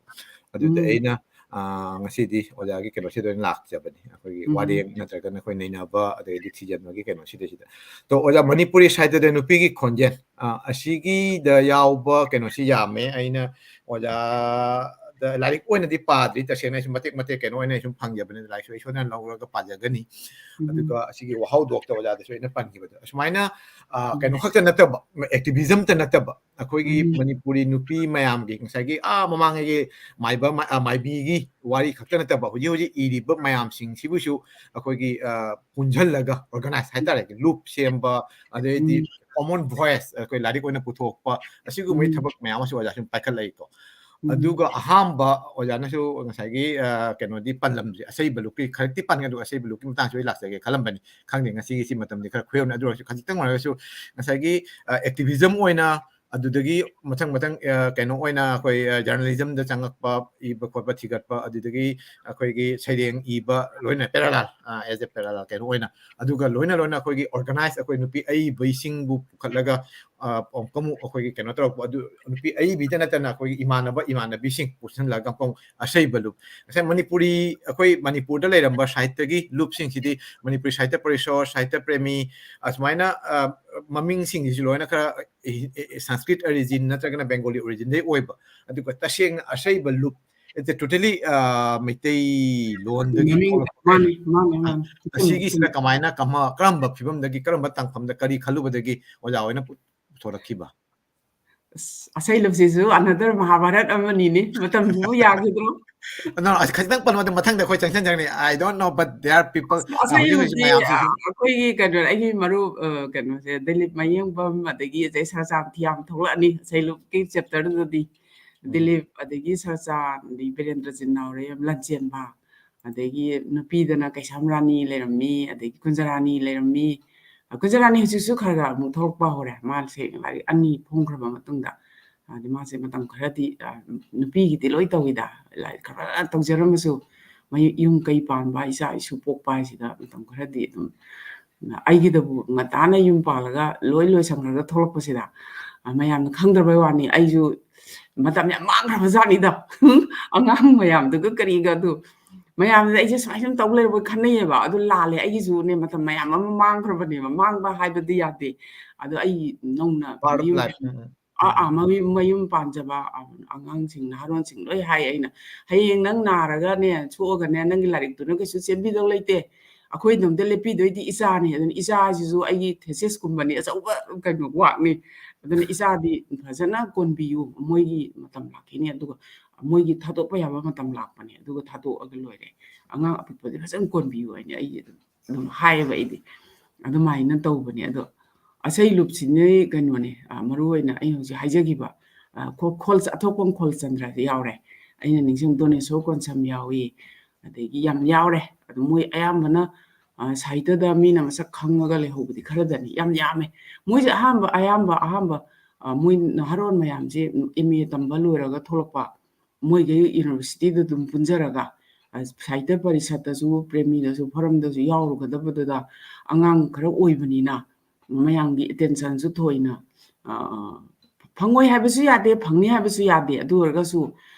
ꯑꯗꯨꯗ ꯎꯝ꯫ ꯑꯩꯅ, ꯑ, ꯉꯁꯤꯗꯤ ꯑꯣꯖꯥꯒꯤ ꯀꯩꯅꯣꯁꯤꯗ ꯑꯣꯏꯅ ꯂꯥꯛꯆꯕꯅꯤ꯫ ꯑꯩꯈꯣꯏꯒꯤ ꯎꯝ꯫ ꯋꯥꯔꯦꯡ ꯅꯠꯇ꯭ꯔꯒꯅ ꯑꯩꯈꯣꯏ ꯅꯩꯅꯕ, ꯑꯗꯩꯗꯤ ꯊꯤꯖꯤꯟꯕꯒꯤ ꯀꯩꯅꯣꯁꯤꯗꯩꯁꯤꯗ꯫ ꯇꯣ, ꯑꯣꯖꯥ, ꯃꯅꯤꯄꯨꯔꯤ ꯁꯥꯍꯤꯇ꯭ꯌꯗ ꯅꯨꯄꯤꯒꯤ ꯈꯣꯟꯖꯦꯜ, ꯑ, ꯑꯁꯤꯒꯤꯗ ꯌꯥꯎꯕ ꯀꯩꯅꯣꯁꯤ ꯌꯥꯝꯃꯦ꯫ ꯑꯩꯅ ꯑꯣꯖꯥꯗ ꯂꯥꯏꯔꯤꯛ ꯑꯣꯏꯅꯗꯤ ꯄꯥꯗ꯭ꯔꯤ, ꯇꯁꯦꯡꯅ ꯑꯩꯁꯨ ꯃꯇꯦꯛ ꯃꯇꯦꯛ ꯀꯩꯅꯣ ꯑꯣꯏꯅ ꯑꯩ ꯁꯨꯝ ꯐꯪꯖꯕꯅꯤ, ꯂꯥꯏꯔꯤꯛꯁꯨ ꯑꯩ ꯁꯣꯏꯗꯅ ꯂꯧꯔꯒ ꯄꯥꯖꯒꯅꯤ꯫ ꯎꯝ꯫ ꯑꯗꯨꯒ ꯑꯁꯤꯒꯤ ꯋꯥꯍꯧꯗꯣꯛꯇ ꯑꯣꯖꯥꯗꯁꯨ ꯑꯩꯅ ꯄꯟꯈꯤꯕꯗꯣ, ꯑꯁꯨꯃꯥꯏꯅ, ꯑ, ꯎꯝ꯫ ꯀꯩꯅꯣ ꯈꯛꯇ ꯅꯠꯇꯕ, activismꯇ ꯅꯠꯇꯕ, ꯑꯩꯈꯣꯏꯒꯤ ꯎꯝ꯫ ꯃꯅꯤꯄꯨꯔꯤ ꯅꯨꯄꯤ ꯃꯌꯥꯝꯒꯤ ꯉꯁꯥꯏꯒꯤ, ꯑꯥ, ꯃꯃꯥꯡꯉꯩꯒꯤ ꯃꯥꯏꯕ ꯃ-, ꯑ, ꯃꯥꯏꯕꯤꯒꯤ ꯋꯥꯔꯤ ꯈꯛꯇ ꯅꯠꯇꯕ, ꯍꯧꯖꯤꯛ ꯍꯧꯖꯤꯛ ꯏꯔꯤꯕ ꯃꯌꯥꯝꯁꯤꯡꯁꯤꯕꯨꯁꯨ ꯑꯩꯈꯣꯏꯒꯤ, ꯑ, ꯄꯨꯟꯁꯤꯜꯂꯒ organize ꯍꯥꯏꯇꯥꯔꯦ, ꯂꯨꯞ ꯁꯦꯝꯕ, ꯑꯗꯩꯗꯤ ꯎꯝ꯫ common voice ꯑꯩꯈꯣꯏ ꯂꯥꯏꯔꯤꯛ ꯑꯣꯏꯅ ꯄꯨꯊꯣꯛꯄ, ꯑꯁꯤꯒꯨꯝꯕꯒꯤ ꯎꯝ꯫ ꯊꯕꯛ ꯃꯌꯥꯝ ꯑꯃꯁꯨ ꯑꯣꯖꯥ ꯁꯨꯝ ꯄꯥꯏꯈꯠꯂꯛꯏꯀꯣ꯫ ꯎꯝ꯫ ꯑꯗꯨꯒ ꯑꯍꯥꯟꯕ ꯑꯣꯖꯥꯅꯁꯨ ꯉꯁꯥꯏꯒꯤ, ꯑ, ꯀꯩꯅꯣꯗꯤ ꯄꯜꯂꯝꯗ꯭ꯔꯤ, ꯑꯁꯩꯕ ꯂꯨꯞꯀꯤ ꯈꯔꯗꯤ ꯄꯟꯒꯦ, ꯑꯗꯨꯒ ꯑꯁꯩꯕ ꯂꯨꯞꯀꯤ ꯃꯇꯥꯡꯁꯨ ꯑꯩ ꯂꯥꯛꯆꯒꯦ ꯈꯜꯂꯝꯕꯅꯤ꯫ ꯈꯪꯗꯦ, ꯉꯁꯤꯒꯤꯁꯤ ꯃꯇꯝꯗꯤ ꯈꯔ ꯈꯨꯌꯧꯅ, ꯑꯗꯨ ꯑꯣꯏꯔꯁꯨ ꯈꯖꯤꯛꯇꯪ ꯑꯣꯏꯔꯒꯁꯨ ꯉꯁꯥꯏꯒꯤ, ꯑ, activism ꯑꯣꯏꯅ, ꯑꯗꯨꯗꯒꯤ ꯃꯊꯪ ꯃꯊꯪ, ꯑ, ꯀꯩꯅꯣ ꯑꯣꯏꯅ ꯑꯩꯈꯣꯏ, ꯑ, journalismꯗ ꯆꯪꯉꯛꯄ, ꯏꯕ ꯈꯣꯠꯄ ꯊꯤꯒꯠꯄ, ꯑꯗꯨꯗꯒꯤ ꯑꯩꯈꯣꯏꯒꯤ ꯁꯩꯔꯦꯡ ꯏꯕ ꯂꯣꯏꯅ parallel, ꯑ, as a parallel ꯀꯩꯅꯣ ꯑꯣꯏꯅ, ꯑꯗꯨꯒ ꯂꯣꯏꯅ ꯂꯣꯏꯅ ꯑꯩꯈꯣꯏꯒꯤ organize ꯑꯩꯈꯣꯏ ꯅꯨꯄꯤ ꯑꯏꯕꯁꯤꯡꯕꯨ ꯄꯨꯈꯠꯂꯒ, ꯑ, ꯑꯃꯨꯛꯀ ꯑꯃꯨꯛ ꯑꯩꯈꯣꯏꯒꯤ ꯀꯩꯅꯣ ꯇꯧꯔꯛꯄ, ꯑꯗꯨ ꯅꯨꯄꯤ ꯑꯏꯕꯤꯗ ꯅꯠꯇꯅ ꯑꯩꯈꯣꯏꯒꯤ ꯏꯃꯥꯟꯅꯕ ꯏꯃꯥꯟꯅꯕꯤꯁꯤꯡ ꯄꯨꯟꯁꯤꯜꯂꯒ ꯑꯃꯨꯛꯀ ꯑꯃꯨꯛ ꯑꯁꯩꯕ ꯂꯨꯞ, ꯉꯁꯥꯏ ꯃꯅꯤꯄꯨꯔꯤ, ꯑꯩꯈꯣꯏ ꯃꯅꯤꯄꯨꯔꯗ ꯂꯩꯔꯝꯕ ꯁꯥꯍꯤꯇ꯭ꯌꯒꯤ ꯂꯨꯞꯁꯤꯡꯁꯤꯗꯤ ꯃꯅꯤꯄꯨꯔꯤ ꯁꯥꯍꯤꯇ꯭ꯌ ꯄꯔꯤꯁꯣꯗ, ꯁꯥꯍꯤꯇ꯭ꯌ ꯄ꯭ꯔꯦꯃꯤ, ꯑꯁꯨꯃꯥꯏꯅ, ꯑ, ꯃꯃꯤꯡꯁꯤꯡꯁꯤꯁꯨ ꯂꯣꯏꯅ ꯈꯔ, ꯑꯦ, ꯑꯦ, ꯑꯦ, Sanskrit origin ꯅꯠꯇ꯭ꯔꯒꯅ Bengali originꯗꯩ ꯑꯣꯏꯕ, ꯑꯗꯨꯒ ꯇꯁꯦꯡꯅ ꯑꯁꯩꯕ ꯂꯨꯞ, it's a totally, ꯑ, ꯃꯩꯇꯩꯂꯣꯟꯗꯒꯤ ꯃꯃꯤꯡ, ꯊꯣꯛꯂꯛꯄ ꯃꯥꯅꯤ, ꯀꯩꯅꯣ꯫ ꯃꯥꯅꯤ, ꯃꯥꯅꯤ꯫ ꯑ, ꯑꯁꯤꯒꯤꯁꯤꯅ ꯀꯃꯥꯏꯅ, ꯀꯃ-, ꯀꯔꯝꯕ ꯐꯤꯕꯝꯗꯒꯤ, ꯀꯔꯝꯕ ꯇꯥꯡꯐꯝꯗ, ꯀꯔꯤ ꯈꯜꯂꯨꯕꯗꯒꯤ ꯑꯣꯖꯥ ꯍꯣꯏꯅ ꯄꯨ-, ꯄꯨꯊꯣꯔꯛꯈꯤꯕ? ꯑꯁ, ꯑꯁꯩ ꯂꯨꯞꯁꯤꯁꯨ another ꯃꯍꯥꯚꯥꯔꯠ ꯑꯃꯅꯤꯅꯦ꯫ ꯃꯇꯝꯁꯤꯕꯨ ꯌꯥꯈꯤꯗ꯭ꯔꯣ? No, no, ꯈꯤꯇꯪ ꯄꯜꯂꯣ, ꯑꯗꯨ ꯃꯊꯪꯗ ꯑꯩꯈꯣꯏ ꯆꯪꯁꯤꯟꯖꯔꯅꯤ꯫ I don't know, but there are people, ꯑꯁ, ꯑ, ꯑꯁ, ꯑꯩ ꯍꯧꯖꯤꯛ ꯍꯧꯖꯤꯛ ꯍꯧꯖꯤꯛ, ꯃꯌꯥꯝꯁꯦ ꯑ, ꯑꯩꯈꯣꯏꯒꯤ ꯀꯩꯅꯣ, ꯑꯩꯒꯤ ꯃꯔꯨꯞ, ꯑ, ꯀꯩꯅꯣꯁꯦ, ꯗꯤꯂꯤꯞ ꯃꯌꯦꯡꯕꯝ, ꯑꯗꯒꯤ ꯑꯖꯩ ꯁꯔꯆꯥꯟ ꯊꯤꯌꯥꯝ ꯊꯣꯛꯂꯛꯑꯅꯤ ꯁꯩꯂꯨꯞꯀꯤ chapterꯗꯨꯗꯗꯤ꯫ ꯎꯝ꯫ ꯗꯤꯂꯤꯞ, ꯑꯗꯒꯤ ꯁꯔꯆꯥꯟ, ꯑꯗꯩ ꯕꯤꯔꯦꯟꯗ꯭ꯔꯖꯤꯠ ꯅꯥꯎꯔꯦꯝ, ꯂꯟꯆꯦꯟꯕ, ꯑꯗꯒꯤ ꯅꯨꯄꯤꯗꯅ ꯀꯩꯁꯥꯝ ꯔꯥꯅꯤ ꯂꯩꯔꯝꯃꯤ, ꯑꯗꯒꯤ ꯀꯨꯟꯖꯔꯥꯅꯤ ꯂꯩꯔꯝꯃꯤ꯫ ꯑ, ꯀꯨꯟꯖꯔꯥꯅꯤ ꯍꯧꯖꯤꯛꯁꯨ ꯈꯔ ꯈꯔ ꯑꯃꯨꯛ ꯊꯣꯛꯂꯛꯄ ꯍꯧꯔꯦ, ꯃꯥꯁꯦ ꯂꯥꯏꯔꯤꯛ ꯑꯅꯤ ꯐꯣꯡꯈ꯭ꯔꯕ ꯃꯇꯨꯡꯗ꯫ ꯍꯥꯏꯗꯤ ꯃꯥꯁꯦ ꯃꯇꯝ ꯈꯔꯗꯤ, ꯑ, ꯅꯨꯄꯤꯒꯤꯗꯤ ꯂꯣꯏ ꯇꯧꯋꯤꯗ, ꯂꯥꯏꯔꯤꯛ ꯈꯔ ꯇꯧꯖꯔꯝꯃꯁꯨ, ꯃꯌꯨ-, ꯌꯨꯝ ꯀꯩ ꯄꯥꯟꯕ, ꯏꯆꯥ ꯏꯁꯨ ꯄꯣꯛꯄ ꯍꯥꯏꯁꯤꯗ ꯃꯇꯝ ꯈꯔꯗꯤ ꯑꯗꯨꯝ, ꯑꯩꯒꯤꯗꯕꯨ ꯉꯟꯇꯥꯅ ꯌꯨꯝ ꯄꯥꯜꯂꯒ ꯂꯣꯏ ꯂꯣꯏꯁꯟꯈ꯭ꯔꯒ ꯊꯣꯛꯂꯛꯄꯁꯤꯗ, ꯑ, ꯃꯌꯥꯝꯅ ꯈꯪꯗ꯭ꯔꯕꯩ ꯋꯥꯅꯤ, ꯑꯩꯁꯨ ꯃꯇꯝ ꯌꯥꯝ ꯃꯥꯡꯈ꯭ꯔꯕ ꯖꯥꯠꯅꯤꯗ꯫ ꯑꯉꯥꯡ ꯃꯌꯥꯝꯗꯨꯒ ꯀꯔꯤꯒ ꯑꯗꯨ ꯃꯌꯥꯝꯁꯤꯗ ꯑꯩꯁꯦ ꯁꯨꯃꯥꯏꯅ ꯁꯨꯝ ꯇꯧ ꯂꯩꯔꯕꯣꯏ ꯈꯟꯅꯩꯌꯦꯕ꯫ ꯑꯗꯨ ꯂꯥꯜꯂꯦ, ꯑꯩꯒꯤꯁꯨꯅꯦ ꯃꯇꯝ ꯃꯌꯥꯝ ꯑꯃ ꯃꯥꯡꯈ꯭ꯔꯕꯅꯦꯕ꯫ ꯃꯥꯡꯕ ꯍꯥꯏꯕꯗꯤ ꯌꯥꯗꯦ꯫ ꯑꯗꯣ ꯑꯩ ꯅꯧꯅ part of ꯃꯌꯨꯝ life. ꯎꯝ, ꯎꯝ꯫ ꯑꯥ, ꯑꯥ, ꯃꯌꯨꯝ, ꯃꯌꯨꯝ ꯄꯥꯟꯖꯕ, ꯑ, ꯑꯉꯥꯡꯁꯤꯡ, ꯅꯍꯥꯔꯣꯟꯁꯤꯡ ꯂꯣꯏ ꯍꯥꯏ ꯑꯩꯅ꯫ "ꯍꯌꯦꯡ ꯅꯪ ꯅꯥꯔꯒꯅꯦ, ꯁꯣꯛꯑꯒꯅꯦ, ꯅꯪꯒꯤ ꯂꯥꯏꯔꯤꯛꯇꯨꯅ ꯀꯩꯁꯨ ꯆꯦꯟꯕꯤꯗꯧ ꯂꯩꯇꯦ꯫ ꯑꯩꯈꯣꯏꯗꯃꯛꯇ ꯂꯦꯞꯄꯤꯗꯣꯏꯗꯤ ꯏꯆꯥꯅꯤ꯫ ꯑꯗꯨꯅ ꯏꯆꯥꯁꯤꯁꯨ ꯑꯩꯒꯤ thesis ꯀꯨꯝꯕꯅꯤ, ꯑꯆꯧꯕ ꯀꯩꯅꯣ workꯅꯤ꯫ ꯑꯗꯨꯅ ꯏꯆꯥꯗꯤ ꯐꯖꯅ ꯀꯣꯟꯕꯤꯌꯨ, ꯃꯣꯏꯒꯤ ꯃꯇꯝ ꯂꯥꯛꯈꯤꯅꯤ, ꯑꯗꯨꯒ ꯃꯣꯏꯒꯤ ꯊꯥꯗꯣꯛꯄ ꯌꯥꯕ ꯃꯇꯝ ꯂꯥꯛꯄꯅꯦ, ꯑꯗꯨꯒ ꯊꯥꯗꯣꯛꯑꯒ ꯂꯣꯏꯔꯦ꯫ ꯑꯉꯥꯡ ꯑꯄꯤꯛꯄꯗꯤ ꯐꯖꯅ ꯀꯣꯟꯕꯤꯌꯨ" ꯍꯥꯏꯅ ꯑꯩ ꯑꯗꯨꯝ, ꯑꯗꯨꯝ ꯍꯥꯏꯌꯦꯕ ꯑꯩꯗꯤ꯫ ꯑꯗꯨꯃꯥꯏꯅ ꯇꯧꯕꯅꯦ꯫ ꯑꯗꯣ ꯑꯁꯩ ꯂꯨꯞꯁꯤꯅ ꯀꯩꯅꯣꯅꯦ, ꯑ, ꯃꯔꯨ ꯑꯣꯏꯅ ꯑꯩ ꯍꯧꯖꯤꯛ ꯍꯥꯏꯖꯈꯤꯕ, ꯑ, ꯈꯣ-, ꯈꯣꯜ-, ꯑꯊꯣꯛꯄꯝ ꯈꯣꯜꯆꯟꯗ꯭ꯔꯁꯦ ꯌꯥꯎꯔꯦ꯫ ꯑꯩꯅ ꯅꯤꯡꯁꯤꯡ ꯗꯣꯅꯦꯁꯣꯔ ꯀꯣꯟꯁꯝ ꯌꯥꯎꯏ, ꯑꯗꯒꯤ ꯌꯥꯝ ꯌꯥꯎꯔꯦ꯫ ꯑꯗꯨ ꯃꯣꯏ ꯑꯌꯥꯝꯕꯅ, ꯑ, ꯁꯥꯍꯤꯇꯗ ꯃꯤꯅ ꯃꯁꯛ ꯈꯪꯉꯒ ꯂꯩꯍꯧꯕꯗꯤ ꯈꯔꯗꯅꯤ, ꯌꯥꯝ ꯌꯥꯝꯃꯦ꯫ ꯃꯣꯏꯁꯦ ꯑꯍꯥꯟꯕ, ꯑꯌꯥꯝꯕ, ꯑꯍꯥꯟꯕ, ꯑ, ꯃꯣꯏ ꯅꯍꯥꯔꯣꯟ ꯃꯌꯥꯝꯁꯦ M A ꯇꯝꯕ ꯂꯣꯏꯔꯒ ꯊꯣꯛꯂꯛꯄ, ꯃꯣꯏꯒꯩ universityꯗ ꯑꯗꯨꯝ ꯄꯨꯟꯖꯔꯒ, ꯑ, ꯁꯥꯍꯤꯇ꯭ꯌ ꯄꯔꯤꯁꯠꯇꯁꯨ, ꯄ꯭ꯔꯦꯃꯤꯗꯁꯨ, ꯐꯣꯔꯝꯗꯁꯨ ꯌꯥꯎꯔꯨꯒꯗꯕꯗꯨꯗ ꯑꯉꯥꯡ ꯈꯔ ꯑꯣꯏꯕꯅꯤꯅ ꯃꯌꯥꯝꯒꯤ attentionꯁꯨ ꯊꯣꯏꯅ, ꯑ, ꯐꯪꯉꯣꯏ ꯍꯥꯏꯕꯁꯨ ꯌꯥꯗꯦ, ꯐꯪꯅꯤ ꯍꯥꯏꯕꯁꯨ ꯌꯥꯗꯦ꯫ ꯑꯗꯨ ꯑꯣꯏꯔꯒꯁꯨ,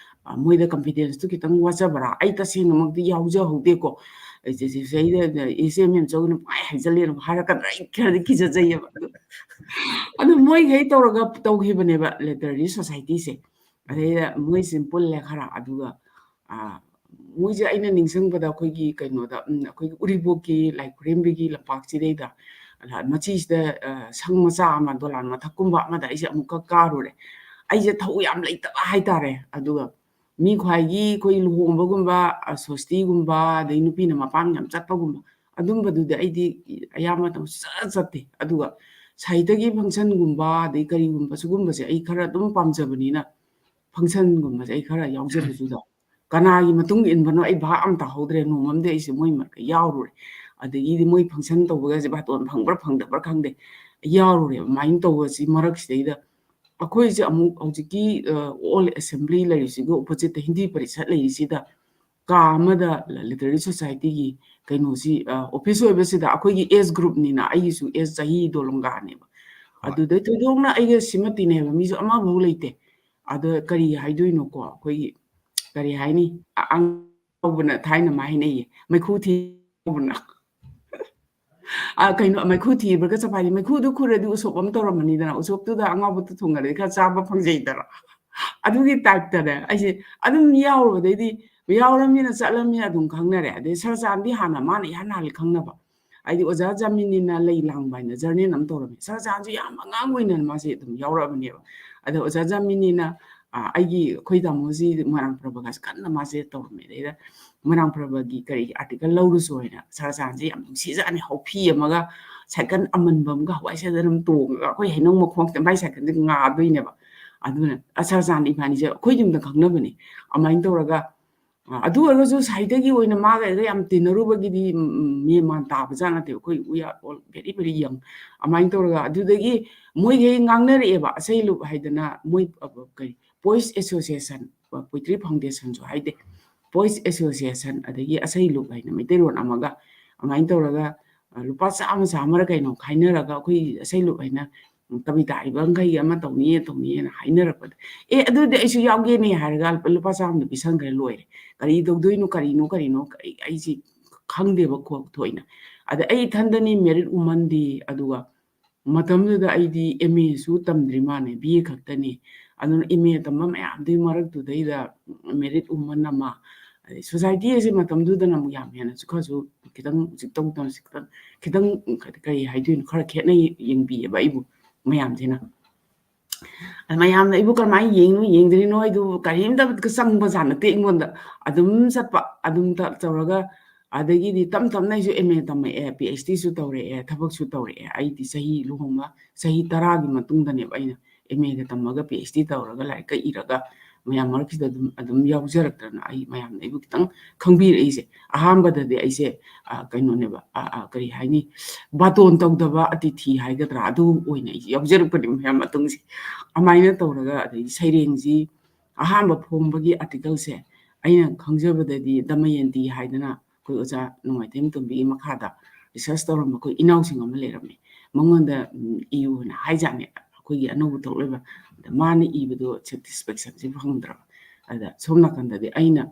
ꯑ, ꯃꯣꯏꯗ confidenceꯇꯨ ꯈꯤꯇꯪ ꯋꯥꯠꯆꯕ꯭ꯔꯥ? ꯑꯩ ꯇꯁꯦꯡꯅꯃꯛꯇꯤ ꯌꯥꯎꯖꯍꯧꯗꯦꯀꯣ꯫ ꯑꯩ ꯆꯦ-, ꯆꯦ-, ꯆꯦ-, ꯏꯆꯦ ꯃꯦꯝꯆꯧꯒꯤꯅ ꯄꯪꯍꯥꯏ ꯍꯥꯏꯖꯜꯂꯦꯅ ꯍꯥꯏꯔꯛꯀꯗ꯭ꯔꯥ? ꯑꯩ ꯈꯔꯗꯤ ꯀꯤꯖꯖꯩꯌꯦꯕ꯫ ꯑꯗꯨ, ꯑꯗꯨ ꯃꯣꯏꯈꯩ ꯇꯧꯔꯒ ꯇꯧꯈꯤꯕꯅꯦꯕ literary societyꯁꯦ꯫ ꯎꯝ꯫ ꯑꯗꯩꯗ ꯃꯣꯏꯁꯤ ꯄꯨꯜꯂꯦ ꯈꯔ, ꯑꯗꯨꯒ, ꯑ, ꯃꯣꯏꯁꯦ ꯑꯩꯅ ꯅꯤꯡꯁꯤꯡꯕꯗ ꯑꯩꯈꯣꯏꯒꯤ ꯀꯩꯅꯣꯗ, ꯎꯝ, ꯑꯩꯈꯣꯏꯒꯤ ꯎꯔꯤꯄꯣꯛꯀꯤ ꯂꯥꯏ ꯈꯨꯔꯦꯝꯕꯤꯒꯤ ꯂꯝꯄꯥꯛꯁꯤꯗꯩꯗ, ꯑ, ꯃꯆꯤꯁꯤꯗ, ꯑ, ꯁꯪ ꯃꯆꯥ ꯑꯃ, ꯗꯣꯂꯥꯟ ꯃꯊꯛꯀꯨꯝꯕ ꯑꯃꯗ ꯑꯩꯁꯦ ꯑꯃꯨꯛꯀ ꯀꯥꯔꯨꯔꯦ꯫ ꯑꯩꯁꯦ ꯊꯧ ꯌꯥꯝ ꯂꯩꯇꯕ ꯍꯥꯏꯇꯥꯔꯦ꯫ ꯑꯗꯨꯒ ꯃꯤ ꯈ꯭ꯋꯥꯏꯒꯤ ꯑꯩꯈꯣꯏ ꯂꯨꯍꯣꯡꯕꯒꯨꯝꯕ, ꯑ, ꯁꯣꯁꯇꯤꯒꯨꯝꯕ, ꯑꯗꯩ ꯅꯨꯄꯤꯅ ꯃꯄꯥꯝ ꯌꯥꯝ ꯆꯠꯄꯒꯨꯝꯕ, ꯑꯗꯨꯝꯕꯗꯨꯗꯤ ꯑꯩꯗꯤ ꯑꯌꯥꯝꯕ ꯃꯇꯝ ꯁꯨꯡꯆꯠ ꯆꯠꯇꯦ꯫ ꯑꯗꯨꯒ ꯁꯥꯍꯤꯇ꯭ꯌꯒꯤ functionꯒꯨꯝꯕ, ꯑꯗꯩ ꯀꯔꯤꯒꯨꯝꯕ ꯁꯤꯒꯨꯝꯕꯁꯦ ꯑꯩ ꯈꯔ ꯑꯗꯨꯝ ꯄꯥꯝꯖꯕꯅꯤꯅ, functionꯒꯨꯝꯕꯁꯦ ꯑꯩ ꯈꯔ ꯌꯥꯎꯖꯕꯗꯨꯗ ꯀꯅꯥꯒꯤ ꯃꯇꯨꯡ ꯏꯟꯕꯅꯣ ꯑꯩ ꯚꯥꯞ ꯑꯃ ꯇꯥꯍꯧꯗ꯭ꯔꯦ꯫ ꯅꯣꯡꯃ ꯑꯃꯗꯤ ꯑꯩꯁꯦ ꯃꯣꯏ ꯃꯔꯛꯇ ꯌꯥꯎꯔꯨꯔꯦ꯫ ꯑꯗꯒꯤꯗꯤ ꯃꯣꯏ function ꯇꯧꯕꯒꯁꯦ ꯕꯥꯇꯣꯟ ꯐꯪꯕ꯭ꯔꯥ ꯐꯪꯗꯕ꯭ꯔꯥ ꯈꯪꯗꯦ, ꯌꯥꯎꯔꯨꯔꯦꯕ꯫ ꯑꯗꯨꯃꯥꯏꯅ ꯇꯧꯕꯁꯤ ꯃꯔꯛꯁꯤꯗꯩꯗ ꯑꯩꯈꯣꯏꯁꯦ ꯑꯃꯨꯛ ꯍꯧꯖꯤꯛꯀꯤ, ꯑ, ꯑꯣꯜ ꯑꯦꯁꯦꯝꯕ꯭ꯂꯤ ꯂꯩꯔꯤꯁꯤꯒꯤ oppositeꯇ ꯍꯤꯟꯗꯤ ꯄꯔꯤꯁꯠ ꯂꯩꯔꯤꯁꯤꯗ ꯀꯥ ꯑꯃꯗ ꯂꯤꯇꯔꯦꯔꯤ ꯁꯣꯁꯥꯏꯇꯤꯒꯤ ꯀꯩꯅꯣꯁꯤ, ꯑ, ꯑꯣꯐꯤꯁ ꯑꯣꯏꯕꯁꯤꯗ ꯑꯩꯈꯣꯏꯒꯤ age groupꯅꯤꯅ ꯑꯩꯒꯤꯁꯨ age ꯆꯍꯤꯗꯣ ꯂꯣꯡꯒꯥꯅꯦꯕ꯫ ꯍꯣꯏ꯫ ꯑꯗꯨꯗꯩ ꯊꯣꯏꯗꯣꯛꯅ ꯑꯩꯒ ꯁꯤꯃ ꯇꯤꯟꯅꯩꯕ ꯃꯤꯁꯨ ꯑꯃꯐꯥꯎ ꯂꯩꯇꯦ꯫ ꯑꯗ ꯀꯔꯤ ꯍꯥꯏꯗꯣꯏꯅꯣꯀꯣ, ꯑꯩꯈꯣꯏꯒꯤ ꯀꯔꯤ ꯍꯥꯏꯅꯤ? ꯑ-, ꯑꯉꯥꯎꯕꯅ ꯊꯥꯏꯅ ꯃꯥ ꯍꯥꯏꯅꯩꯌꯦ, "ꯃꯩꯈꯨ ꯊꯤ ꯉꯥꯎꯕꯅ"꯫ ꯑ, ꯀꯩꯅꯣ, ꯃꯩꯈꯨ ꯊꯤꯕ꯭ꯔꯥꯒ ꯆꯞ ꯃꯥꯟꯅꯩ꯫ ꯃꯩꯈꯨꯗꯨ ꯈꯨꯔꯗꯤ ꯎꯁꯣꯞ ꯑꯃ ꯇꯧꯔꯝꯃꯅꯤꯗꯅ, ꯎꯁꯣꯞꯇꯨꯗ ꯑꯉꯥꯎꯕꯗꯨ ꯊꯣꯡꯒꯠꯂꯗꯤ ꯈꯔ ꯆꯥꯕ ꯐꯪꯖꯩꯗꯅ꯫ ꯑꯗꯨꯒꯤ typeꯇꯅꯦ ꯑꯩꯁꯦ ꯑꯗꯨꯝ ꯌꯥꯎꯔꯨꯕꯗꯩꯗꯤ, ꯌꯥꯎꯔꯝꯅꯤꯅ ꯆꯠꯂꯝꯅꯤꯅ ꯑꯗꯨꯝ ꯈꯪꯅꯔꯦ꯫ ꯑꯗꯩ ꯁꯔꯆꯥꯟꯗꯤ ꯍꯥꯟꯅ ꯃꯥꯅ ꯏꯍꯥꯟ ꯍꯥꯜꯂꯤ ꯈꯪꯅꯕ꯫ ꯍꯥꯏꯗꯤ ꯑꯣꯖꯥ ꯖꯥꯃꯤꯅꯤꯅ ꯂꯩ ꯂꯥꯡꯕ ꯍꯥꯏꯅ journal ꯑꯃ ꯇꯧꯔꯝꯃꯤ꯫ ꯁꯔꯆꯥꯟꯁꯨ ꯌꯥꯝ ꯑꯉꯥꯡ ꯑꯣꯏꯅ ꯃꯥꯁꯦ ꯑꯗꯨꯝ ꯌꯥꯎꯔꯛꯑꯕꯅꯦꯕ꯫ ꯑꯗ ꯑꯣꯖꯥ ꯖꯥꯃꯤꯅꯤꯅ, ꯑ, ꯑꯩꯒꯤ, ꯑꯩꯈꯣꯏ ꯇꯥꯃꯣꯁꯤ ꯃꯣꯏꯔꯥꯡ ꯄ꯭ꯔꯕꯒꯥꯁꯦ ꯀꯟꯅ ꯃꯥꯁꯦ ꯇꯧꯔꯝꯃꯦ꯫ ꯑꯗꯩꯗ ꯃꯣꯏꯔꯥꯡ ꯄ꯭ꯔꯕꯒꯤ ꯀꯔꯤꯒꯤ article ꯂꯧꯔꯨꯁꯣ ꯍꯥꯏꯅ ꯁꯔꯆꯥꯟꯁꯦ ꯌꯥꯝ ꯅꯨꯡꯁꯤꯖꯥꯠꯅꯤ꯫ ꯍꯥꯎꯐꯤ ꯑꯃꯒ ꯁꯥꯏꯀꯜ ꯑꯃꯟꯕ ꯑꯃꯒ ꯍꯋꯥꯏ ꯁꯦꯗꯔ ꯑꯃ ꯇꯣꯡꯉꯒ ꯑꯩꯈꯣꯏ ꯍꯩꯅꯧ ꯃꯈꯣꯡꯁꯤꯗ ꯃꯥꯏ ꯁꯥꯏꯀꯜꯁꯦ ꯉꯥꯗꯣꯏꯅꯦꯕ꯫ ꯑꯗꯨꯅ ꯑ, ꯁꯔꯆꯥꯟ ꯏꯕꯥꯅꯤꯁꯦ ꯑꯩꯈꯣꯏ ꯌꯨꯝꯗ ꯈꯪꯅꯕꯅꯦ꯫ ꯑꯗꯨꯃꯥꯏꯅ ꯇꯧꯔꯒ, ꯑ, ꯑꯗꯨ ꯑꯣꯏꯔꯒꯁꯨ ꯁꯥꯍꯤꯇ꯭ꯌꯒꯤ ꯑꯣꯏꯅ ꯃꯥꯒ ꯑꯩꯒ ꯌꯥꯝ ꯇꯤꯟꯅꯔꯨꯕꯒꯤꯗꯤ, ꯎꯝ, ꯎꯝ, ꯃꯦꯟ ꯃꯥꯟ ꯇꯥꯕꯖꯥꯠ ꯅꯠꯇꯦ꯫ ꯑꯩꯈꯣꯏ we are all very, very young꯫ ꯑꯗꯨꯃꯥꯏꯅ ꯇꯧꯔꯒ ꯑꯗꯨꯗꯒꯤ ꯃꯣꯏꯒꯩ ꯉꯥꯡꯅꯔꯛꯑꯦꯕ, ꯑꯁꯩ ꯂꯨꯞ ꯍꯥꯏꯗꯅ ꯃꯣꯏ, ꯑ, ꯀꯔꯤ, Poets Association, ꯑ, Poetry Foundationꯁꯨ ꯍꯥꯏꯗꯦ, Poets Association, ꯑꯗꯒꯤ ꯑꯁꯩ ꯂꯨꯞ ꯍꯥꯏꯅ ꯃꯩꯇꯩꯂꯣꯟ ꯑꯃꯒ, ꯑꯗꯨꯃꯥꯏꯅ ꯇꯧꯔꯒ, ꯑ, ꯂꯨꯄꯥ ꯆꯥꯝꯃ, ꯆꯥꯝꯃꯔ ꯀꯩꯅꯣ ꯈꯥꯏꯅꯔꯒ ꯑꯩꯈꯣꯏ ꯑꯁꯩ ꯂꯨꯞ ꯍꯥꯏꯅ, ꯎꯝ, ꯀꯕꯤꯇꯥ ꯏꯕ ꯃꯈꯩꯒꯤ ꯑꯃ ꯇꯧꯅꯤꯌꯦ, ꯇꯧꯅꯤꯌꯦꯅ ꯍꯥꯏꯅꯔꯛꯄꯗ, "ꯑꯦ, ꯑꯗꯨꯗꯤ ꯑꯩꯁꯨ ꯌꯥꯎꯒꯦꯅꯦ" ꯍꯥꯏꯔꯒ ꯂꯨꯄꯥ, ꯂꯨꯄꯥ ꯆꯥꯝꯃꯗ ꯄꯤꯁꯟꯈ꯭ꯔꯦ, ꯂꯣꯏꯔꯦ꯫ ꯀꯔꯤ ꯇꯧꯗꯣꯏꯅꯣ, ꯀꯔꯤꯅꯣ, ꯀꯔꯤꯅꯣ, ꯑꯩ, ꯑꯩꯁꯤ ꯈꯪꯗꯦꯕ ꯈꯣ-, ꯊꯣꯏꯅ꯫ ꯑꯗ ꯑꯩ ꯏꯊꯟꯗꯅꯤ, married womanꯗꯤ, ꯑꯗꯨꯒ ꯃꯇꯝꯗꯨꯗ ꯑꯩꯗꯤ MAꯁꯨ ꯇꯝꯗ꯭ꯔꯤ ꯃꯥꯅꯦ, BA ꯈꯛꯇꯅꯤ꯫ ꯑꯗꯨꯅ MA ꯇꯝꯕ ꯃꯌꯥꯝꯗꯨꯒꯤ ꯃꯔꯛꯇꯨꯗꯩꯗ married woman ꯑꯃ, ꯑꯗꯩ society ꯑꯁꯤ ꯃꯇꯝꯗꯨꯗꯅ ꯑꯃꯨꯛ ꯌꯥꯝ ꯍꯦꯟꯅꯁꯨ ꯈꯔꯁꯨ ꯈꯤꯇꯪ ꯍꯧꯖꯤꯛ ꯇꯧꯗꯅ ꯈꯤꯇꯪ, ꯈꯤꯇꯪ ꯀꯔꯤ ꯍꯥꯏꯗꯣꯏꯅꯣ, ꯈꯔ ꯈꯦꯠꯅ ꯌꯦꯡꯕꯤꯌꯦꯕ ꯑꯩꯕꯨ ꯃꯌꯥꯝꯁꯤꯅ꯫ ꯑꯗ ꯃꯌꯥꯝꯅ ꯑꯩꯕꯨ ꯀꯔꯝꯍꯥꯏꯅ ꯌꯦꯡꯅꯣ ꯌꯦꯡꯗ꯭ꯔꯤꯅꯣ, ꯑꯩꯗꯨ ꯀꯔꯤꯝꯇ ꯆꯪꯕ ꯖꯥꯠ ꯅꯠꯇꯦ ꯑꯩꯉꯣꯟꯗ꯫ ꯑꯗꯨꯝ ꯆꯠꯄ, ꯑꯗꯨꯝ ꯇ-, ꯇꯧꯔꯒ, ꯑꯗꯒꯤꯗꯤ ꯇꯞ ꯇꯞꯅ ꯑꯩꯁꯨ M A ꯇꯝꯃꯛꯑꯦ, PhD ꯁꯨ ꯇꯧꯔꯛꯑꯦ, ꯊꯕꯛꯁꯨ ꯇꯧꯔꯛꯑꯦ꯫ ꯑꯩꯗꯤ ꯆꯍꯤ ꯂꯨꯍꯣꯡꯕ ꯆꯍꯤ ꯇꯔꯥꯒꯤ ꯃꯇꯨꯡꯗꯅꯦꯕ ꯑꯩꯅ M A ꯒ ꯇꯝꯃꯒ PhD ꯇꯧꯔꯒ ꯂꯥꯏꯔꯤꯛꯀ ꯏꯔꯒ ꯃꯌꯥꯝ ꯃꯔꯛꯁꯤꯗ ꯑꯗꯨꯝ, ꯑꯗꯨꯝ ꯌꯥꯎꯖꯔꯛꯇꯅ ꯑꯩ ꯃꯌꯥꯝꯅ ꯑꯩꯕꯨ ꯈꯤꯇꯪ ꯈꯪꯕꯤꯔꯛꯏꯁꯦ꯫ ꯑꯍꯥꯟꯕꯗꯗꯤ ꯑꯩꯁꯦ, ꯑ, ꯀꯩꯅꯣꯅꯦꯕ, ꯑ, ꯑ, ꯀꯔꯤ ꯍꯥꯏꯅꯤ, ꯕꯥꯇꯣꯟ ꯇꯧꯗꯕ ꯑꯇꯤꯊꯤ ꯍꯥꯏꯒꯗ꯭ꯔꯥ, ꯑꯗꯨ ꯑꯣꯏꯅ ꯑꯩꯁꯦ ꯌꯥꯎꯖꯔꯛꯄꯅꯦ ꯃꯌꯥꯝ ꯃꯇꯨꯡꯁꯦ꯫ ꯑꯗꯨꯃꯥꯏꯅ ꯇꯧꯔꯒ ꯑꯗꯩ ꯁꯩꯔꯦꯡꯁꯤ ꯑꯍꯥꯟꯕ ꯐꯣꯡꯕꯒꯤ article ꯁꯦ ꯑꯩꯅ ꯈꯪꯖꯕꯗꯗꯤ ꯗꯃꯌꯟꯇꯤ ꯍꯥꯏꯗꯅ ꯑꯩꯈꯣꯏ ꯑꯣꯖꯥ ꯅꯣꯡꯃꯥꯏꯊꯦꯝ ꯇꯣꯝꯕꯤꯒꯤ ꯃꯈꯥꯗ research ꯇꯧꯔꯝꯕ ꯑꯩꯈꯣꯏ ꯏꯅꯥꯎꯁꯤꯡ ꯑꯃ ꯂꯩꯔꯝꯃꯦ꯫ ꯃꯉꯣꯟꯗ, ꯎꯝ, ꯏꯌꯨꯅ ꯍꯥꯏꯖꯥꯠꯅꯦ ꯑꯩꯈꯣꯏꯒꯤ ꯑꯅꯧꯕ ꯊꯣꯛꯂꯛꯏꯕ꯫ ꯑꯗ ꯃꯥꯅ ꯏꯕꯗꯣ satisfaction ꯁꯦ ꯐꯪꯗ꯭ꯔꯕ꯫ ꯑꯗ ꯁꯣꯝ ꯅꯥꯀꯟꯗꯗꯤ ꯑꯩꯅ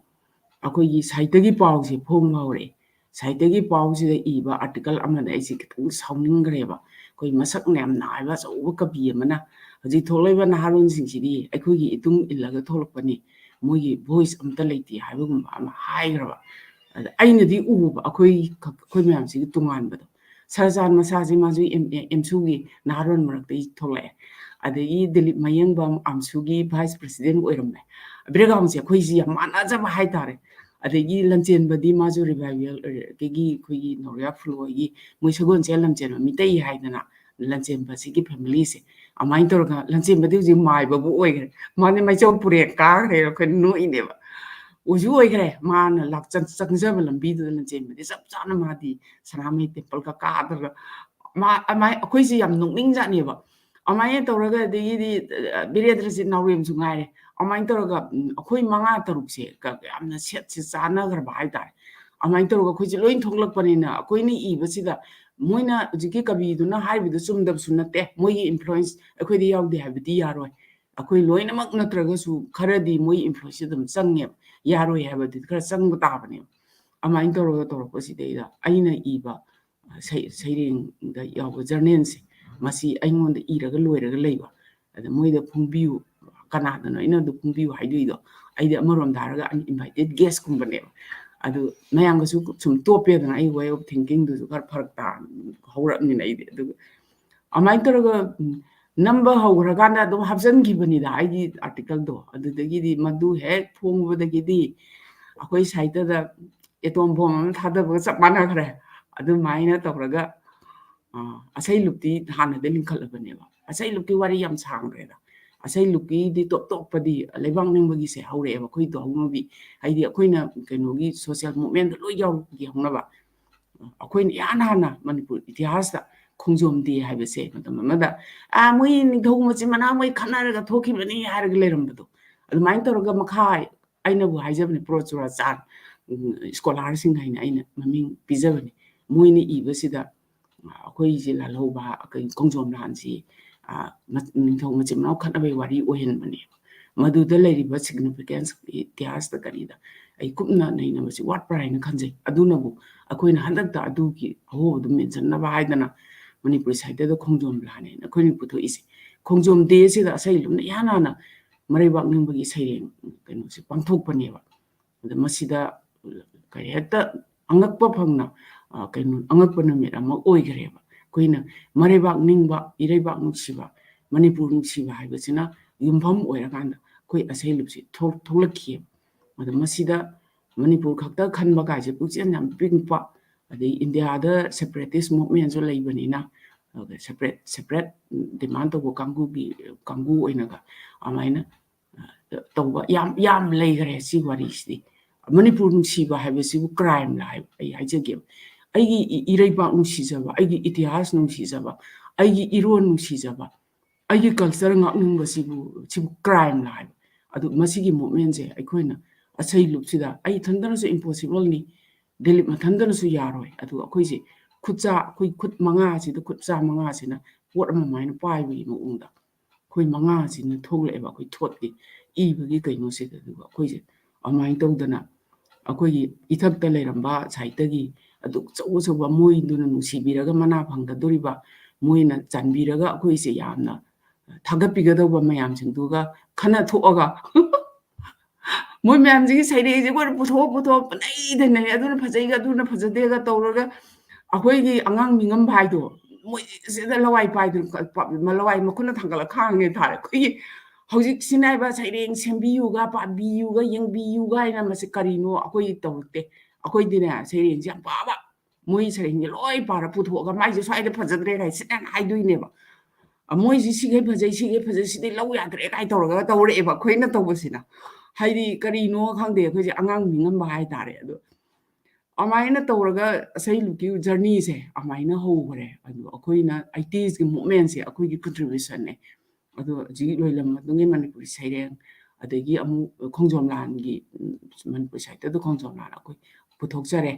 ꯑꯩꯈꯣꯏꯒꯤ ꯁꯥꯍꯤꯇ꯭ꯌꯒꯤ ꯄꯥꯎꯁꯦ ꯐꯣꯡꯕ ꯍꯧꯔꯛꯑꯦ꯫ ꯁꯥꯍꯤꯇ꯭ꯌꯒꯤ ꯄꯥꯎꯁꯤꯗ ꯏꯕ article ꯑꯃꯗ ꯑꯩꯁꯦ ꯈꯤꯇꯪ ꯁꯥꯎꯅꯤꯡꯈ꯭ꯔꯦꯕ꯫ ꯑꯩꯈꯣꯏ ꯃꯁꯛ ꯃꯌꯥꯝ ꯅꯥꯏꯕ ꯑꯆꯧꯕ ꯀꯕꯤ ꯑꯃꯅ ꯍꯧꯖꯤꯛ ꯊꯣꯛꯂꯛꯏꯕ ꯅꯍꯥꯔꯣꯟꯁꯤꯡꯁꯤꯗꯤ ꯑꯩꯈꯣꯏꯒꯤ ꯏꯇꯨꯡ ꯏꯜꯂꯒ ꯊꯣꯛꯂꯛꯄꯅꯤ, ꯃꯣꯏꯒꯤ voice ꯑꯝꯇ ꯂꯩꯇꯦ ꯍꯥꯏꯕꯒꯨꯝꯕ ꯑꯃ ꯍꯥꯏꯈ꯭ꯔꯕ꯫ ꯑꯗ ꯑꯩꯅꯗꯤ ꯎꯕ ꯑꯩꯈꯣꯏ ꯈꯛ-, ꯑꯩꯈꯣꯏ ꯃꯌꯥꯝꯁꯤꯒꯤ ꯇꯣꯉꯥꯟꯕꯗꯣ꯫ ꯁꯔꯖꯥꯟ ꯃꯁꯥꯁꯦ ꯃꯥꯁꯨ ꯑꯦꯝ-, ꯑꯦꯝꯁꯨꯒꯤ ꯅꯍꯥꯔꯣꯟ ꯃꯔꯛꯇꯒꯤ ꯊꯣꯛꯂꯛꯑꯦ꯫ ꯑꯗꯒꯤ ꯗꯤꯂꯤꯞ ꯃꯌꯦꯡꯕꯝ ꯑꯝꯁꯨꯒꯤ vice president ꯑꯣꯏꯔꯝꯃꯦ꯫ Background ꯁꯦ ꯑꯩꯈꯣꯏꯁꯤ ꯌꯥꯝ ꯃꯥꯟꯅꯖꯕ ꯍꯥꯏꯇꯥꯔꯦ꯫ ꯑꯗꯒꯤ ꯂꯟꯆꯦꯟꯕꯗꯤ ꯃꯥꯁꯨ Revival, ꯑꯗꯒꯤ ꯑꯩꯈꯣꯏꯒꯤ ꯅꯧꯔꯤꯌꯥ ꯐꯨꯜ ꯍꯣꯏꯒꯤ ꯃꯣꯏ ꯁꯒꯣꯜꯁꯦꯜ ꯂꯟꯆꯦꯟꯕ ꯃꯤꯇꯩ ꯍꯥꯏꯗꯅ ꯂꯟꯆꯦꯟꯕꯁꯤꯒꯤ family ꯁꯦ꯫ ꯑꯗꯨꯃꯥꯏꯅ ꯇꯧꯔꯒ ꯂꯟꯆꯦꯟꯕꯗꯤ ꯍꯧꯖꯤꯛ ꯃꯥꯏꯕꯕꯨ ꯑꯣꯏꯈ꯭ꯔꯦ꯫ ꯃꯥꯗꯤ ꯃꯩꯆꯧ ꯄꯨꯔꯦꯟ ꯀꯥꯈ꯭ꯔꯦ, ꯑꯩꯈꯣꯏ ꯅꯣꯛꯏꯅꯦꯕ꯫ ꯑꯣꯏꯁꯨ ꯑꯣꯏꯈ꯭ꯔꯦ꯫ ꯃꯥꯅ ꯂꯥꯛꯆ-, ꯆꯪꯖꯕ ꯂꯝꯕꯤꯗꯨꯗ ꯂꯟꯆꯦꯟꯕꯗꯤ ꯆꯞ ꯆꯥꯅ ꯃꯥꯗꯤ ꯁꯅꯥꯃꯍꯤ temple ꯒ ꯀꯥꯗ꯭ꯔꯒ ꯃꯥ-, ꯑꯃꯥꯏ-, ꯑꯩꯈꯣꯏꯁꯦ ꯌꯥꯝ ꯅꯣꯛꯅꯤꯡꯖꯥꯠꯅꯦꯕ꯫ ꯑꯗꯨꯃꯥꯏꯅ ꯇꯧꯔꯒ ꯑꯗꯒꯤꯗꯤ, ꯑ, ꯕꯤꯔꯦꯟꯗ꯭ꯔꯖꯤꯠ ꯅꯥꯎꯔꯦꯝꯁꯨ ꯉꯥꯏꯔꯦ꯫ ꯑꯗꯨꯃꯥꯏꯅ ꯇꯧꯔꯒ, ꯎꯝ, ꯑꯩꯈꯣꯏ ꯃꯉꯥ ꯇꯔꯨꯛꯁꯦ ꯀ-, ꯌꯥꯝꯅ ꯁꯦꯠꯁꯦ ꯆꯥꯟꯅꯈ꯭ꯔꯕ ꯍꯥꯏꯇꯥꯔꯦ꯫ ꯑꯗꯨꯃꯥꯏꯅ ꯇꯧꯔꯒ ꯑꯩꯈꯣꯏꯁꯦ ꯂꯣꯏ ꯊꯣꯛꯂꯛꯄꯅꯤꯅ ꯑꯩꯈꯣꯏꯅ ꯏꯕꯁꯤꯗ ꯃꯣꯏꯅ ꯍꯧꯖꯤꯛꯀꯤ ꯀꯕꯤꯗꯨꯅ ꯍꯥꯏꯔꯤꯕꯗꯨ ꯆꯨꯝꯗꯕꯁꯨ ꯅꯠꯇꯦ, ꯃꯣꯏꯒꯤ influence ꯑꯩꯈꯣꯏꯗ ꯌꯥꯎꯗꯦ ꯍꯥꯏꯕꯗꯤ ꯌꯥꯔꯣꯏ꯫ ꯑꯩꯈꯣꯏ ꯂꯣꯏꯅꯃꯛ ꯅꯠꯇ꯭ꯔꯒꯁꯨ ꯈꯔꯗꯤ ꯃꯣꯏ influence ꯑꯗꯨꯝ ꯆꯪꯉꯦꯕ, ꯌꯥꯔꯣꯏ ꯍꯥꯏꯕꯗꯤ ꯈꯔ ꯆꯪꯕ ꯇꯥꯕꯅꯦꯕ꯫ ꯑꯗꯨꯃꯥꯏꯅ ꯇꯧꯔꯒ ꯇꯧꯔꯛꯄꯁꯤꯗꯩꯗ ꯑꯩꯅ ꯏꯕ ꯁꯩ-, ꯁꯩꯔꯦꯡꯗ ꯌꯥꯎꯕ journal ꯁꯦ, ꯃꯁꯤ ꯑꯩꯉꯣꯟꯗ ꯏꯔꯒ ꯂꯣꯏꯔꯒ ꯂꯩꯕ꯫ ꯑꯗ ꯃꯣꯏꯗ ꯐꯣꯡꯕꯤꯌꯨ, ꯀꯅꯥꯗꯅꯣ ꯑꯩꯅ ꯑꯗꯨ ꯐꯣꯡꯕꯤꯌꯨ ꯍꯥꯏꯗꯣꯏꯗꯣ? ꯑꯩꯗꯤ ꯑꯃꯔꯣꯝꯗ ꯍꯥꯏꯔꯒ uninvited guest ꯀꯨꯝꯕꯅꯦꯕ꯫ ꯑꯗꯨ ꯃꯌꯥꯝꯒꯁꯨ ꯁꯨꯝ ꯇꯣꯞꯄꯦꯗꯅ, ꯑꯩ way of thinking ꯗꯨꯁꯨ ꯈꯔ ꯐꯔꯛ ꯇꯥ ꯍꯧꯔꯛꯑꯕꯅꯤꯅ ꯑꯩꯗꯤ꯫ ꯑꯗꯨꯒ ꯑꯗꯨꯃꯥꯏꯅ ꯇꯧꯔꯒ, ꯎꯝ, ꯅꯝꯕ ꯍꯧꯈ꯭ꯔꯀꯥꯟꯗ ꯑꯗꯨꯝ ꯍꯥꯞꯆꯤꯟꯈꯤꯕꯅꯤꯗ ꯑꯩꯒꯤ ꯑꯥꯔꯇꯤꯀꯜꯗꯣ꯫ ꯑꯗꯨꯗꯒꯤꯗꯤ ꯃꯗꯨ ꯍꯦꯛ ꯐꯣꯡꯕꯗꯒꯤꯗꯤ ꯑꯩꯈꯣꯏ ꯁꯥꯍꯤꯇ꯭ꯌꯗ ꯑꯦꯇꯣꯝ ꯕꯣꯝ ꯑꯃ ꯊꯥꯗꯕꯒ ꯆꯞ ꯃꯥꯟꯅꯈ꯭ꯔꯦ꯫ ꯑꯗꯨꯃꯥꯏꯅ ꯇꯧꯔꯒ ꯑ, ꯑꯁꯩ ꯂꯨꯞꯇꯤ ꯍꯥꯟꯅꯗꯤ ꯂꯤꯡꯈꯠꯂꯕꯅꯦꯕ꯫ ꯑꯁꯩ ꯂꯨꯞꯀꯤ ꯋꯥꯔꯤ ꯌꯥꯝ ꯁꯥꯡꯈ꯭ꯔꯦꯗ꯫ ꯑꯁꯩ ꯂꯨꯞꯀꯤꯗꯤ ꯇꯣꯞ ꯇꯣꯞꯄꯗꯤ ꯂꯩꯕꯥꯛ ꯅꯤꯡꯕꯒꯤꯁꯦ ꯍꯧꯔꯛꯑꯦꯕ ꯑꯩꯈꯣꯏꯗꯣ ꯍꯧꯅꯕꯤ꯫ ꯍꯥꯏꯗꯤ ꯑꯩꯈꯣꯏꯅ ꯀꯩꯅꯣꯒꯤ ꯁꯣꯁꯤꯌꯦꯜ ꯃꯨꯚꯃꯦꯟꯗ ꯂꯣꯏ ꯌꯥꯎꯔꯛꯄꯒꯤ ꯍꯧꯅꯕ꯫ ꯑꯩꯈꯣꯏꯅ ꯏꯍꯥꯟ ꯍꯥꯟꯅ ꯃꯅꯤꯄꯨꯔ ꯏꯇꯤꯍꯥꯁꯇ ꯈꯣꯡꯖꯣꯝ ꯗꯦ ꯍꯥꯏꯕꯁꯦ ꯃꯇꯝ ꯑꯃꯗ, "ꯑꯥ, ꯃꯣꯏ ꯅꯤꯡꯊꯧ ꯃꯆꯤꯟ ꯃꯅꯥꯎ ꯃꯣꯏ ꯈꯠꯅꯔꯒ ꯊꯣꯛꯈꯤꯕꯅꯤ" ꯍꯥꯏꯔꯒ ꯂꯩꯔꯝꯕꯗꯣ꯫ ꯑꯗꯨꯃꯥꯏꯅ ꯇꯧꯔꯒ ꯃꯈꯥ ꯑꯩꯅꯕꯨ ꯍꯥꯏꯖꯕꯅꯤ, ꯄ꯭ꯔꯣ ꯆꯨꯔꯥꯆꯥꯟ, ꯎꯝ, ꯁ꯭ꯀꯣꯂꯥꯔꯁꯤꯡ ꯍꯥꯏꯅ ꯑꯩꯅ ꯃꯃꯤꯡ ꯄꯤꯖꯕꯅꯤ꯫ ꯃꯣꯏꯅ ꯏꯕꯁꯤꯗ ꯑꯩꯈꯣꯏꯁꯦ ꯂꯥꯜꯍꯧꯕ, ꯑꯩꯈꯣꯏ ꯈꯣꯡꯖꯣꯝ ꯂꯥꯟꯁꯤ, ꯑ, ꯃ-, ꯅꯤꯡꯊꯧ ꯃꯆꯤꯟ ꯃꯅꯥꯎ ꯈꯠꯅꯕꯩ ꯋꯥꯔꯤ ꯑꯣꯏꯍꯟꯕꯅꯦꯕ꯫ ꯃꯗꯨꯗ ꯂꯩꯔꯤꯕ ꯁꯤꯒꯅꯤꯐꯤꯀꯦꯟꯁ ꯏꯇꯤꯍꯥꯁꯇ ꯀꯔꯤꯗ ꯑꯩ ꯀꯨꯞꯅ ꯅꯩꯅꯕꯁꯤ ꯋꯥꯠꯄ꯭ꯔꯥ ꯍꯥꯏꯅ ꯈꯟꯖꯩ꯫ ꯑꯗꯨꯅꯕꯨ ꯑꯩꯈꯣꯏꯅ ꯍꯟꯗꯛꯇ ꯑꯗꯨꯒꯤ ꯑꯍꯣꯕꯗꯨ ꯃꯦꯟꯁꯤꯟꯅꯕ ꯍꯥꯏꯗꯅ ꯃꯅꯤꯄꯨꯔꯤ ꯁꯥꯍꯤꯇ꯭ꯌꯗ ꯈꯣꯡꯖꯣꯝ ꯂꯥꯟ ꯍꯥꯏꯅ ꯑꯩꯈꯣꯏꯅ ꯄꯨꯊꯣꯛꯏꯁꯦ꯫ ꯈꯣꯡꯖꯣꯝ ꯗꯦꯁꯤꯗ ꯑꯁꯩ ꯂꯨꯞꯅ ꯏꯍꯥꯟ ꯍꯥꯟꯅ ꯃꯔꯩꯕꯥꯛ ꯅꯤꯡꯕꯒꯤ ꯁꯩꯔꯦꯡ ꯀꯩꯅꯣꯁꯦ ꯄꯥꯡꯊꯣꯛꯄꯅꯦꯕ꯫ ꯑꯗ ꯃꯁꯤꯗ ꯀꯔꯤ ꯍꯦꯛꯇ ꯑꯉꯛꯄ ꯐꯪꯅ, ꯑ, ꯀꯩꯅꯣ, ꯑꯉꯛꯄ ꯅꯨꯃꯤꯠ ꯑꯃ ꯑꯣꯏꯈ꯭ꯔꯦꯕ꯫ ꯑꯩꯈꯣꯏꯅ ꯃꯔꯩꯕꯥꯛ ꯅꯤꯡꯕ, ꯏꯔꯩꯕꯥꯛ ꯅꯨꯡꯁꯤꯕ, ꯃꯅꯤꯄꯨꯔ ꯅꯨꯡꯁꯤꯕ ꯍꯥꯏꯕꯁꯤꯅ ꯌꯨꯝꯐꯝ ꯑꯣꯏꯔꯀꯥꯟꯗ ꯑꯩꯈꯣꯏ ꯑꯁꯩ ꯂꯨꯞꯁꯤ ꯊꯣꯛ-, ꯊꯣꯛꯂꯛꯈꯤꯑꯕ꯫ ꯑꯗ ꯃꯁꯤꯗ ꯃꯅꯤꯄꯨꯔ ꯈꯛꯇ ꯈꯟꯕ ꯀꯥꯏꯁꯦ ꯄꯨꯛꯆꯦꯜ ꯌꯥꯝ ꯄꯤꯛꯄ, ꯑꯗꯩ ꯏꯟꯗꯤꯌꯥꯗ ꯁꯦꯄꯔꯦꯇꯤꯁ ꯃꯨꯚꯃꯦꯟꯁꯨ ꯂꯩꯕꯅꯤꯅ, ꯑꯗꯨꯒ ꯁꯦꯄꯔꯦꯠ, ꯁꯦꯄꯔꯦꯠ ꯗꯤꯃꯥꯟ ꯇꯧꯕ ꯀꯥꯡꯕꯨꯒꯤ, ꯀꯥꯡꯕꯨ ꯑꯣꯏꯅꯒ ꯑꯗꯨꯃꯥꯏꯅ ꯇꯧꯕ ꯌꯥꯝ, ꯌꯥꯝ ꯂꯩꯈ꯭ꯔꯦ ꯁꯤ ꯋꯥꯔꯤꯁꯤꯗꯤ꯫ ꯃꯅꯤꯄꯨꯔ ꯅꯨꯡꯁꯤꯕ ꯍꯥꯏꯕꯁꯤꯕꯨ ꯀ꯭ꯔꯥꯏꯝꯂ ꯍꯥꯏꯕ ꯑꯩ ꯍꯥꯏꯖꯒꯦꯕ꯫ ꯑꯩꯒꯤ ꯏ-, ꯏꯔꯩꯕꯥꯛ ꯅꯨꯡꯁꯤꯖꯕ, ꯑꯩꯒꯤ ꯏꯇꯤꯍꯥꯁ ꯅꯨꯡꯁꯤꯖꯕ, ꯑꯩꯒꯤ ꯏꯔꯣꯟ ꯅꯨꯡꯁꯤꯖꯕ, ꯑꯩꯒꯤ ꯀꯜꯆꯔ ꯉꯥꯛꯅꯤꯡꯕꯁꯤꯕꯨ, ꯁꯤꯕꯨ ꯀ꯭ꯔꯥꯏꯝꯂ ꯍꯥꯏꯕ꯫ ꯑꯗꯨ ꯃꯁꯤꯒꯤ ꯃꯨꯚꯃꯦꯟꯁꯦ ꯑꯩꯈꯣꯏꯅ ꯑꯁꯩ ꯂꯨꯞꯁꯤꯗ ꯑꯩ ꯏꯊꯟꯇꯅꯁꯨ ꯏꯝꯄꯣꯁꯤꯕꯜꯅꯤ, ꯗꯤꯂꯤꯞ ꯃꯊꯟꯇꯅꯁꯨ ꯌꯥꯔꯣꯏ꯫ ꯑꯗꯨ ꯑꯩꯈꯣꯏꯁꯦ ꯈꯨꯠꯁꯥ, ꯑꯩꯈꯣꯏ ꯈꯨꯠ ꯃꯉꯥꯁꯤꯗ, ꯈꯨꯠꯁꯥ ꯃꯉꯥꯁꯤꯅ ꯄꯣꯠ ꯑꯃꯃꯥꯏꯅ ꯄꯥꯏꯕꯒꯤ ꯃꯑꯣꯡꯗ ꯑꯩꯈꯣꯏ ꯃꯉꯥꯁꯤꯅ ꯊꯣꯛꯂꯛꯑꯦꯕ ꯑꯩꯈꯣꯏ ꯊꯣꯠꯀꯤ ꯏꯕꯒꯤ ꯀꯩꯅꯣꯁꯤꯗ꯫ ꯑꯗꯨꯒ ꯑꯩꯈꯣꯏꯁꯦ ꯑꯗꯨꯃꯥꯏꯅ ꯇꯧꯗꯅ ꯑꯩꯈꯣꯏꯒꯤ ꯏꯊꯛꯇ ꯂꯩꯔꯝꯕ ꯁꯥꯍꯤꯇ꯭ꯌꯒꯤ ꯑꯗꯨꯛ ꯑꯆꯧ ꯑꯆꯧꯕ ꯃꯣꯏꯗꯨꯅ ꯅꯨꯡꯁꯤꯕꯤꯔꯒ ꯃꯅꯥ ꯐꯪꯒꯗꯣꯔꯤꯕ, ꯃꯣꯏꯅ ꯆꯥꯟꯕꯤꯔꯒ ꯑꯩꯈꯣꯏꯁꯦ ꯌꯥꯝꯅ ꯊꯥꯒꯠꯄꯤꯒꯗꯧꯕ ꯃꯌꯥꯝꯁꯤꯡꯗꯨꯒ ꯈꯟꯅ ꯊꯣꯛꯑꯒ ꯃꯣꯏ ꯃꯌꯥꯝꯁꯤꯒꯤ ꯁꯩꯔꯦꯡꯁꯦ ꯑꯩꯈꯣꯏꯅ ꯄꯨꯊꯣꯛ ꯄꯨꯊꯣꯛ ꯄꯨꯅꯩꯗ ꯅꯩ, ꯑꯗꯨꯅ ꯐꯖꯩꯒ ꯑꯗꯨꯅ ꯐꯖꯗꯦꯒ ꯇꯧꯔꯒ ꯑꯩꯈꯣꯏꯒꯤ ꯑꯉꯥꯡ ꯃꯤꯉꯝ ꯍꯥꯏꯗꯣ ꯃꯣꯏꯁꯤꯗ ꯂꯋꯥꯏ ꯄꯥꯏꯗꯅ ꯂꯋꯥꯏ ꯃꯈꯨꯠꯅ ꯊꯥꯡꯒꯠꯂ ꯈꯥꯡꯉꯦ ꯊꯥꯔꯦ꯫ ꯑꯩꯈꯣꯏꯒꯤ ꯍꯧꯖꯤꯛ ꯁꯤꯅꯥꯏꯕ ꯁꯩꯔꯦꯡ ꯁꯦꯝꯕꯤꯌꯨꯒ, ꯄꯥꯕꯤꯌꯨꯒ, ꯌꯦꯡꯕꯤꯌꯨꯒ ꯍꯥꯏꯅ ꯃꯁꯤ ꯀꯔꯤꯅꯣ ꯑꯩꯈꯣꯏ ꯇꯧꯔꯛꯇꯦ꯫ ꯑꯩꯈꯣꯏꯗꯤꯅꯦ ꯁꯩꯔꯦꯡꯁꯦ ꯌꯥꯝ ꯄꯥꯕ, ꯃꯣꯏ ꯁꯩꯔꯦꯡꯁꯦ ꯂꯣꯏ ꯄꯥꯔ ꯄꯨꯊꯣꯛꯑꯒ ꯃꯥꯏꯁꯦ ꯁ꯭ꯋꯥꯏꯗ ꯐꯖꯗ꯭ꯔꯦ ꯀꯥꯏ ꯁꯤꯠ ꯍꯥꯏꯅ ꯍꯥꯏꯗꯣꯏꯅꯦꯕ꯫ "ꯑ, ꯃꯣꯏꯁꯤ ꯁꯤꯈꯩ ꯐꯖꯩ, ꯁꯤꯈꯩ ꯐꯖꯩ, ꯁꯤꯗꯤ ꯂꯧ ꯌꯥꯗ꯭ꯔꯦ" ꯀꯥꯏ ꯇꯧꯔꯒ ꯇꯧꯔꯛꯑꯦꯕ ꯑꯩꯈꯣꯏꯅ ꯇꯧꯕꯁꯤꯅ꯫ ꯍꯥꯏꯗꯤ ꯀꯔꯤꯅꯣ ꯈꯪꯗꯦ, ꯑꯩꯈꯣꯏꯁꯦ ꯑꯉꯥꯡ ꯅꯤꯡꯉꯝꯕ ꯍꯥꯏꯇꯥꯔꯦ꯫ ꯑꯗꯣ ꯑꯗꯨꯃꯥꯏꯅ ꯇꯧꯔꯒ ꯑꯁꯩ ꯂꯨꯀꯤ journeyꯁꯦ ꯑꯗꯨꯃꯥꯏꯅ ꯍꯧꯈ꯭ꯔꯦ꯫ ꯑꯗꯣ ꯑꯩꯈꯣꯏꯅ eightiesꯀꯤ movementꯁꯦ ꯑꯩꯈꯣꯏꯒꯤ contributionꯅꯦ꯫ ꯑꯗꯣ ꯍꯧꯖꯤꯛ ꯂꯣꯏꯂꯝ ꯃꯇꯨꯡꯒꯤ ꯃꯅꯤꯄꯨꯔꯤ ꯁꯩꯔꯦꯡ, ꯑꯗꯒꯤ ꯑꯃꯨꯛ ꯈꯣꯡꯖꯣꯝ ꯂꯥꯟꯒꯤ, ꯎꯝ, ꯃꯅꯤꯄꯨꯔꯤ ꯁꯥꯍꯤꯇ꯭ꯌꯗ ꯈꯣꯡꯖꯣꯝ ꯂꯥꯟ ꯑꯩꯈꯣꯏ ꯄꯨꯊꯣꯛꯆꯔꯦ꯫